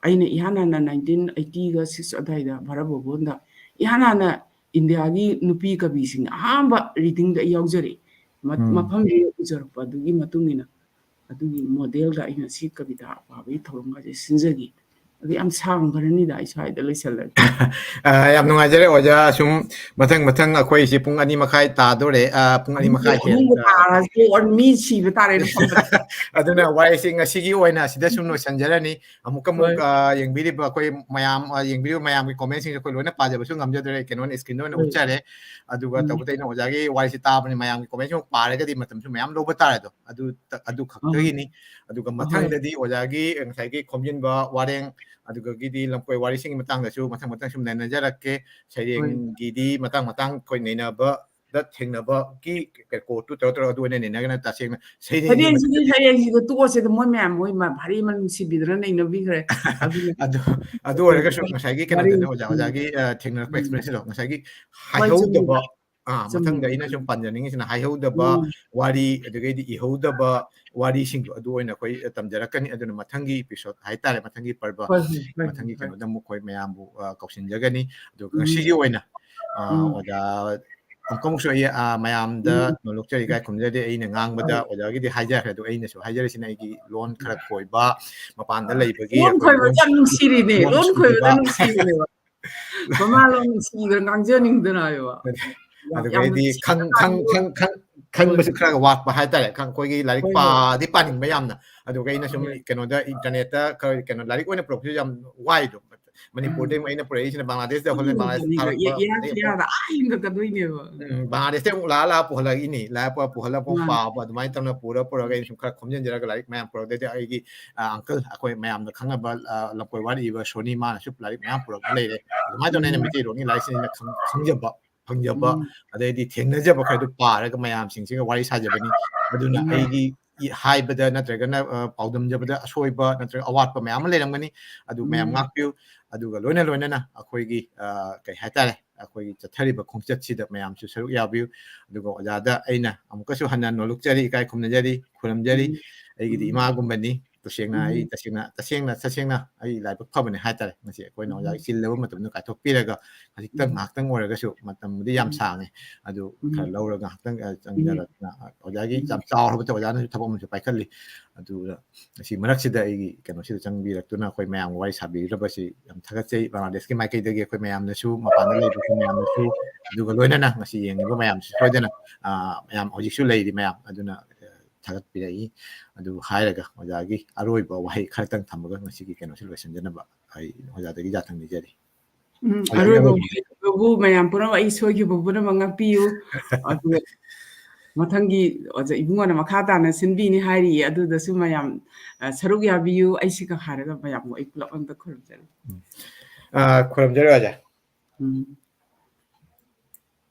ꯑꯩꯅ ꯏꯍꯥꯟ ꯍꯥꯟꯅ nineteen eightyꯒ six ꯑꯗꯥꯏꯗ ꯚꯥꯔꯠ ꯚꯕꯟꯗ ꯏꯍꯥꯟ ꯍꯥꯟꯅ ꯏꯟꯗꯤꯌꯥꯒꯤ ꯅꯨꯄꯤ ꯀꯕꯤꯁꯤꯡ ꯑꯍꯥꯟꯕ readingꯗ ꯑꯩ ꯌꯥꯎꯖꯔꯛꯏ꯫ ꯃ-, ꯎꯝ꯫ ꯃꯐꯝꯗꯨꯗ ꯎꯖꯔꯛꯄ ꯑꯗꯨꯒꯤ ꯃꯇꯨꯡ ꯏꯟꯅ ꯑꯗꯨꯒꯤ modelꯗ ꯑꯩꯅ ꯁꯤ ꯀꯕꯤꯇꯥ ꯄꯥꯕꯒꯤ ꯊꯧꯔꯝꯒꯁꯦ ꯁꯤꯟꯖꯈꯤ꯫ ꯑꯗꯨ ꯌꯥꯝ ꯁꯥꯡꯈ꯭ꯔꯅꯤꯗ, ꯑꯩ ꯁ꯭ꯋꯥꯏꯗ ꯂꯣꯏꯁꯤꯜꯂꯒꯦ꯫ ꯑ, ꯌꯥꯝ ꯅꯨꯡꯉꯥꯏꯖꯔꯦ ꯑꯣꯖꯥ꯫ ꯁꯨꯝ ꯃꯊꯪ ꯃꯊꯪ ꯑꯩꯈꯣꯏꯁꯦ ꯄꯨꯡ ꯑꯅꯤ ꯃꯈꯥꯏ ꯇꯥꯗꯣꯔꯦ꯫ ꯑ, ꯄꯨꯡ ꯑꯅꯤ ꯃꯈꯥꯏ ꯑꯍꯨꯝꯒ ꯍꯦꯟꯅ ꯇꯥꯔꯁꯨ ꯑꯣꯔ ꯃꯤ ꯁꯤꯕ ꯇꯥꯔꯦ ꯑꯩꯅ ꯐꯝꯕꯗ꯫ ꯑꯗꯨꯅ ꯋꯥꯔꯤꯁꯤ ꯉꯁꯤꯒꯤ ꯑꯣꯏꯅ ꯑꯁꯤꯗ ꯁꯨꯝ ꯂꯣꯏꯁꯤꯟꯖꯔꯅꯤ꯫ ꯑꯃꯨꯛꯀ ꯑꯃꯨꯛ ꯍꯣꯏ꯫ ꯑ, ꯌꯦꯡꯕꯤꯔꯤꯕ ꯑꯩꯈꯣꯏ ꯃꯌꯥꯝ, ꯑ, ꯌꯦꯡꯕꯤꯔꯤꯕ ꯃꯌꯥꯝꯒꯤ ꯀꯣꯃꯦꯟꯁꯤꯡꯁꯦ ꯑꯩꯈꯣꯏ ꯂꯣꯏꯅ ꯄꯥꯖꯕꯁꯨ ꯉꯝꯖꯗ꯭ꯔꯦ꯫ ꯀꯩꯅꯣꯅ ꯏꯁꯀ꯭ꯔꯤꯟꯗ ꯑꯣꯏꯅ ꯍꯣꯏ꯫ ꯎꯠꯆꯔꯦ꯫ ꯑꯗꯨꯒ ꯎꯝ꯫ ꯇꯧꯕꯇ ꯑꯩꯅ ꯑꯣꯖꯥꯒꯤ ꯋꯥꯔꯤꯁꯤ ꯇꯥꯕꯅꯤ, ꯃꯌꯥꯝꯒꯤ ꯀꯣꯃꯦꯟꯁꯤꯡ ꯄꯥꯔꯒꯗꯤ ꯃꯇꯝꯁꯨ ꯃꯌꯥꯝ ꯂꯧꯕ ꯇꯥꯔꯦ꯫ ꯑꯗꯣ ꯑꯗꯨ, ꯑꯗꯨ ꯑꯍꯣꯏ꯫ ꯈꯛꯇꯒꯤꯅꯤ꯫ ꯑꯗꯨꯒ ꯑꯍꯣꯏ꯫ ꯃꯊꯪꯗꯗꯤ ꯑꯣꯖꯥꯒꯤ ꯉꯁꯥꯏꯒꯤ ꯈꯣꯝꯖꯤꯟꯕ ꯋꯥꯔꯦꯡ, ꯑꯗꯨꯗꯒꯤꯗꯤ ꯂꯝꯀꯣꯏ ꯋꯥꯔꯤꯁꯤꯡꯒꯤ ꯃꯇꯥꯡꯗꯁꯨ ꯃꯊꯪ ꯃꯊꯪ ꯁꯨꯝ ꯅꯩꯅꯖꯔꯛꯀꯦ꯫ ꯍꯣꯏ꯫ ꯁꯩꯔꯦꯡꯒꯤꯗꯤ ꯃꯇꯥꯡ ꯃꯇꯥꯡ ꯑꯩꯈꯣꯏ ꯅꯩꯅꯕꯗ ꯊꯦꯡꯅꯕꯒꯤ ꯀꯣꯠꯇꯨ ꯇꯧꯔ ꯇꯧꯔꯒ ꯑꯗꯨ ꯑꯣꯏꯅ ꯅꯩꯅꯒꯅ ꯇꯁꯦꯡꯅ ꯁꯩꯔꯦꯡꯒꯤ ꯁꯩꯔꯦꯡꯁꯤꯗꯤ, ꯁꯩꯔꯦꯡꯁꯤꯗ ꯇꯣꯛꯑꯁꯤꯗ ꯃꯣꯏ ꯃꯌꯥꯝ ꯃꯣꯏ ꯃ-, ꯚꯥꯔꯤ ꯑꯃ ꯅꯨꯡꯁꯤꯕꯤꯗꯅ ꯅꯩꯅꯕꯤꯈ꯭ꯔꯦ꯫ ꯑꯗꯨꯅ ꯑꯗꯨ, ꯑꯗꯨ ꯑꯣꯏꯔꯒꯁꯨ ꯍꯣꯏ꯫ ꯉꯁꯥꯏꯒꯤ ꯋꯥꯔꯤ ꯀꯩꯅꯣꯗꯨꯅ ꯑꯣꯖꯥ, ꯎꯝ꯫ ꯑꯣꯖꯥꯒꯤ, ꯑ, ꯊꯦꯡꯅꯔꯛꯄ ꯎꯝ꯫ ꯑꯦꯛꯁꯄꯤꯔꯦꯟꯁꯇꯣ ꯉꯁꯥꯏꯒꯤ ꯍꯣꯏ, ꯆꯨꯝꯃꯤ꯫ ꯍꯥꯏꯍꯧꯗꯕ, ꯑ, ꯆꯨꯝꯃꯤ꯫ ꯃꯊꯪꯗ ꯑꯩꯅ ꯁꯨꯝ ꯄꯟꯖꯅꯤꯡꯉꯤꯁꯤꯅ ꯍꯥꯏꯍꯧꯗꯕ ꯎꯝ꯫ ꯋꯥꯔꯤ, ꯑꯗꯨꯗꯒꯤꯗꯤ ꯏꯍꯧꯗꯕ ꯋꯥꯔꯤꯁꯤꯡꯗꯣ ꯑꯗꯨ ꯑꯣꯏꯅ ꯑꯩꯈꯣꯏ ꯇꯝꯖꯔꯛꯀꯅꯤ꯫ ꯑꯗꯨꯅ ꯃꯊꯪꯒꯤ ꯏꯄꯤꯁꯣꯗ ꯍꯥꯏꯇꯥꯔꯦ, ꯃꯊꯪꯒꯤ ꯄꯔꯕ, ꯍꯣꯏ, ꯍꯣꯏ, ꯍꯣꯏ, ꯃꯊꯪꯒꯤ ꯍꯣꯏ꯫ ꯀꯩꯅꯣꯗ ꯑꯃꯨꯛ ꯑꯩꯈꯣꯏ ꯃꯌꯥꯝꯕꯨ, ꯑ, ꯀꯧꯁꯤꯟꯖꯒꯅꯤ꯫ ꯑꯗꯨꯒ ꯎꯝ꯫ ꯉꯁꯤꯒꯤ ꯑꯣꯏꯅ, ꯑ, ꯎꯝ꯫ ꯑꯣꯖꯥ ꯑꯃꯨꯛꯀ ꯑꯃꯨꯛꯁꯨ ꯑꯩ, ꯑ, ꯃꯌꯥꯝꯗ ꯎꯝ꯫ ꯅꯣꯂꯨꯛꯆꯔꯤ ꯏꯀꯥꯏ ꯈꯨꯝꯖꯔꯤ꯫ ꯑꯩꯅ ꯉꯥꯡꯕꯗ ꯍꯣꯏ꯫ ꯑꯣꯖꯥꯒꯤꯗꯤ ꯍꯥꯏꯖꯈ꯭ꯔꯦ, ꯑꯗꯣ ꯑꯩꯅꯁꯨ ꯍꯥꯏꯖꯔꯤꯁꯤꯅ ꯑꯩꯒꯤ ꯂꯣꯟ ꯈꯔ ꯈꯣꯏꯕ, ꯃꯄꯥꯟꯗ ꯍꯣꯏ꯫ ꯂꯩꯕꯒꯤ ꯂꯣꯟ ꯑꯩꯈꯣꯏ ꯈꯣꯏꯕꯗ ꯂꯣꯟ, ꯌꯥꯝ ꯅꯨꯡꯁꯤꯔꯤꯅꯦ꯫ ꯂꯣꯟ ꯂꯣꯟ ꯈꯣꯏꯕꯗ ꯁꯨꯗꯕ꯫ ꯅꯨꯡꯁꯤꯔꯤꯅꯦꯕ꯫ ꯃꯃꯥ ꯂꯣꯟ ꯅꯨꯡꯁꯤꯕꯗ ꯉꯥꯡꯖꯅꯤꯡꯗꯅ ꯍꯥꯏꯕ꯫ ꯌꯥꯝ, ꯌꯥꯝ ꯑꯗꯨꯒꯩꯗꯤ ꯅꯨꯡꯁꯤꯕ ꯈꯪ-, ꯈꯪ-, ꯇꯥꯔꯤꯕ꯫ ꯈꯪ-, ꯈꯪ-, ꯈꯪꯕꯁꯨ ꯍꯣꯏ꯫ ꯈꯔ ꯋꯥꯠꯄ ꯍꯥꯏꯇꯥꯔꯦ꯫ ꯈꯪ-, ꯑꯩꯈꯣꯏꯒꯤ ꯂꯥꯏꯔꯤꯛ ꯍꯣꯏ, ꯍꯣꯏ꯫ ꯄꯥꯗꯤ ꯄꯥꯅꯤꯡꯕ ꯌꯥꯝꯅ꯫ ꯑꯗꯨꯒ ꯑꯩꯅ ꯁꯨꯝ ꯍꯣꯏ꯫ ꯀꯩꯅꯣꯗ, ꯏꯟꯇꯔꯅꯦꯠꯇ ꯈꯔ ꯀꯩꯅꯣ ꯂꯥꯏꯔꯤꯛ ꯑꯣꯏꯅ ꯄꯨꯔꯛꯄꯁꯨ ꯌꯥꯝ ꯋꯥꯏꯗꯣ꯫ ꯃꯅꯤꯄꯨꯔꯗꯒꯤ ꯎꯝ꯫ ꯑꯃꯨꯛ ꯑꯩꯅ ꯄꯨꯔꯛꯏꯁꯤꯅ ꯕꯪꯒ꯭ꯂꯥꯗꯦꯁꯇ ꯍꯣꯏ, ꯍꯧꯒꯠꯂꯛꯑꯦ, ꯍꯣꯏ, ꯕꯪꯒ꯭ꯂꯥꯗꯦꯁ ꯍꯣꯏ, ꯊꯥꯔꯛꯄ, ꯍꯣꯏ꯫ ꯏꯌꯥ ꯑꯗꯩ ꯊꯤꯌꯥꯗ ꯑꯥ ꯌꯨꯝꯗ ꯀꯗꯣꯏꯅꯦꯕ꯫ ꯎꯝ, ꯕꯪꯒ꯭ꯂꯥꯗꯦꯁꯇ ꯑꯃꯨꯛ ꯂꯥꯛꯑ ꯂꯥꯛꯑ ꯄꯨꯍꯜꯂꯛꯏꯅꯤ꯫ ꯂꯥꯏ ꯄꯨꯔ ꯄꯨꯍꯜꯂꯒ ꯑꯃꯨꯛ ꯃꯥꯅꯤ꯫ ꯄꯥꯕ, ꯑꯗꯨꯃꯥꯏꯅ ꯇꯧꯅ ꯄꯨꯔ ꯄꯨꯔꯒ ꯑꯩꯅ ꯁꯨꯝ ꯈꯔ ꯈꯣꯝꯖꯤꯟꯖꯔꯒ ꯂꯥꯏꯔꯤꯛ ꯃꯌꯥꯝ ꯄꯨꯔꯛꯇꯩꯗꯤ ꯑꯩꯒꯤ, ꯑ, ꯑꯪꯀꯜ, ꯑꯩꯈꯣꯏ ꯃꯌꯥꯝꯅ ꯈꯪꯅꯕ, ꯑ, ꯂꯝꯀꯣꯏ ꯋꯥꯔꯤ ꯏꯕ ꯁꯣꯅꯤ, ꯃꯥꯅꯁꯨ ꯂꯥꯏꯔꯤꯛ ꯃꯌꯥꯝ ꯄꯨꯔꯛꯄ ꯂꯩꯔꯦ꯫ ꯑꯗꯨꯃꯥꯏꯅ ꯇꯧꯅ ꯑꯩꯅ ꯎꯝ꯫ ꯃꯩꯇꯩꯂꯣꯟꯒꯤ ꯂꯥꯏꯔꯤꯛꯁꯤꯡꯁꯤꯅ ꯈꯪ-, ꯈꯪꯖꯕ, ꯐꯪꯖꯕ, ꯎꯝ꯫ ꯑꯗꯩꯗꯤ ꯊꯦꯡꯅꯖꯕ ꯈꯔꯗꯨ ꯄꯥꯔꯒ ꯃꯌꯥꯝꯁꯤꯡꯁꯤꯒ ꯋꯥꯔꯤ ꯁꯥꯖꯕꯅꯤ꯫ ꯑꯗꯨꯅ ꯎꯝ꯫ ꯑꯩꯒꯤ ꯏ-, ꯍꯥꯏꯕꯗ ꯅꯠꯇ꯭ꯔꯒꯅ, ꯑ, ꯄꯥꯎꯗꯝꯖꯕꯗ ꯑꯁꯣꯏꯕ ꯅꯠꯇ꯭ꯔꯒ ꯑꯋꯥꯠꯄ ꯃꯌꯥꯝ ꯑꯃ ꯂꯩꯔꯝꯒꯅꯤ꯫ ꯑꯗꯨ ꯃꯌꯥꯝ ꯎꯝ꯫ ꯉꯥꯛꯄꯤꯌꯨ꯫ ꯑꯗꯨꯒ ꯂꯣꯏꯅ ꯂꯣꯏꯅꯅ ꯑꯩꯈꯣꯏꯒꯤ, ꯑ, ꯀꯩ ꯍꯥꯏꯇꯥꯔꯦ, ꯑꯩꯈꯣꯏꯒꯤ ꯆꯠꯊꯔꯤꯕ ꯈꯣꯡꯆꯠꯁꯤꯗ ꯃꯌꯥꯝꯁꯨ ꯁꯔꯨꯛ ꯌꯥꯕꯤꯌꯨ꯫ ꯑꯗꯨꯒ ꯑꯣꯖꯥꯗ ꯑꯩꯅ ꯑꯃꯨꯛꯀꯁꯨ ꯍꯟꯅ ꯅꯣꯂꯨꯛꯆꯔꯤ, ꯏꯀꯥꯏ ꯈꯨꯝꯅꯖꯔꯤ, ꯈꯨꯔꯨꯝꯖꯔꯤ꯫ ꯎꯝ꯫ ꯑꯩꯒꯤꯗꯤ ꯎꯝ꯫ ꯏꯃꯥꯒꯨꯝꯕꯅꯤ꯫ ꯇꯁꯦꯡꯅ ꯑꯩ ꯎꯝ꯫ ꯇꯁꯦꯡꯅ ꯇꯁꯦꯡꯅ ꯇꯁꯦꯡꯅ ꯑꯩ ꯂꯥꯏꯕꯛ ꯐꯕꯅꯦ ꯍꯥꯏꯇꯥꯔꯦ꯫ ꯉꯁꯤ ꯑꯩꯈꯣꯏꯅ ꯑꯣꯖꯥꯒꯤ ꯎꯝ꯫ ꯆꯤꯜꯂꯕ ꯃꯇꯝꯗꯣ ꯀꯥꯏꯊꯣꯛꯄꯤꯔꯒ ꯈꯖꯤꯛꯇꯪ ꯎꯝ꯫ ꯉꯥꯏꯍꯥꯛꯇꯪ ꯑꯣꯏꯔꯒꯁꯨ, ꯃꯇꯝꯕꯨꯗꯤ ꯌꯥꯝ ꯎꯝ꯫ ꯁꯥꯡꯉꯦ, ꯑꯗꯨ ꯈꯔ ꯎꯝ꯫ ꯂꯧꯔꯒ ꯉꯥꯏꯍꯥꯛꯇꯪ, ꯑ, ꯎꯝ꯫ ꯆꯪꯖꯔꯛꯇꯅ, ꯑ, ꯑꯣꯖꯥꯒꯤ ꯎꯝ꯫ ꯌꯥꯝ ꯆꯥꯎꯔꯕ ꯊꯕꯛ, ꯑꯣꯖꯥꯅꯁꯨ ꯊꯕꯛ ꯑꯃꯁꯨ ꯄꯥꯏꯈꯠꯂꯤ꯫ ꯑꯗꯨꯗ ꯉꯁꯤ ꯃꯔꯛꯁꯤꯗ ꯑꯩꯒꯤ ꯀꯩꯅꯣꯁꯤꯗ ꯆꯪꯕꯤꯔꯛꯇꯨꯅ ꯑꯩꯈꯣꯏ ꯃꯌꯥꯝꯒ ꯋꯥꯔꯤ ꯁꯥꯕꯤꯔꯕꯁꯤ ꯌꯥꯝ ꯊꯥꯒꯠꯆꯩ꯫ ꯕꯪꯒ꯭ꯂꯥꯗꯦꯁꯀꯤ ꯃꯥꯏꯀꯩꯗꯒꯤ ꯑꯩꯈꯣꯏ ꯃꯌꯥꯝꯅꯁꯨ, ꯃꯄꯥꯟꯗ ꯂꯩꯕ ꯑꯩꯈꯣꯏ ꯃꯌꯥꯝꯅꯁꯨ, ꯑꯗꯨꯒ ꯂꯣꯏꯅꯅ ꯉꯁꯤ ꯌꯦꯡꯉꯤꯕ ꯃꯌꯥꯝꯁꯨ ꯁꯣꯏꯗꯅ, ꯑ, ꯃꯌꯥꯝ ꯍꯧꯖꯤꯛꯁꯨ ꯂꯩꯔꯤ ꯃꯌꯥꯝ ꯑꯗꯨꯅ, ꯑ, ꯊꯥꯒꯠꯄꯤꯔꯛꯏ꯫ ꯑꯗꯨ ꯍꯥꯏꯔꯒ ꯑꯣꯖꯥꯒꯤ ꯑꯔꯣꯏꯕ ꯋꯥꯍꯩ ꯈꯔꯇꯪ ꯊꯝꯃꯒ ꯉꯁꯤꯒꯤ ꯀꯩꯅꯣꯁꯤ ꯂꯣꯏꯁꯤꯟꯖꯅꯕ ꯑꯩ ꯑꯣꯖꯥꯒꯤ ꯌꯥꯊꯪ ꯅꯤꯖꯔꯤ꯫ ꯎꯝ, ꯑꯣꯖꯥꯒꯤ ꯑꯔꯣꯏꯕ ꯑꯔꯣꯏꯕ ꯋꯥꯍꯩ꯫ ꯋꯥꯍꯩꯕꯨ ꯃꯌꯥꯝ ꯄꯨꯝꯅꯃꯛ ꯑꯩ ꯁꯣꯏꯈꯤꯕ ꯄꯨꯝꯅꯃꯛ ꯉꯥꯛꯄꯤꯌꯨ꯫ ꯑꯗꯨꯒ ꯃꯊꯪꯒꯤ ꯑꯣꯖꯥ ꯏꯕꯨꯡꯉꯣꯅ ꯃꯈꯥ ꯇꯥꯅ ꯁꯤꯟꯕꯤꯅꯤ ꯍꯥꯏꯔꯤꯌꯦ, ꯑꯗꯨꯗꯁꯨ ꯃꯌꯥꯝ, ꯑ, ꯁꯔꯨꯛ ꯌꯥꯕꯤꯌꯨ꯫ ꯑꯩ ꯁꯤꯒ ꯍꯥꯏꯔꯒ ꯃꯌꯥꯝꯕꯨ ꯑꯩ ꯄꯨꯂꯞ ꯑꯝꯇ ꯈꯨꯔꯨꯝꯖꯔꯤ꯫ ꯎꯝ꯫ ꯑ, ꯈꯨꯔꯨꯝꯖꯔꯤ ꯑꯣꯖꯥ꯫ ꯎꯝ꯫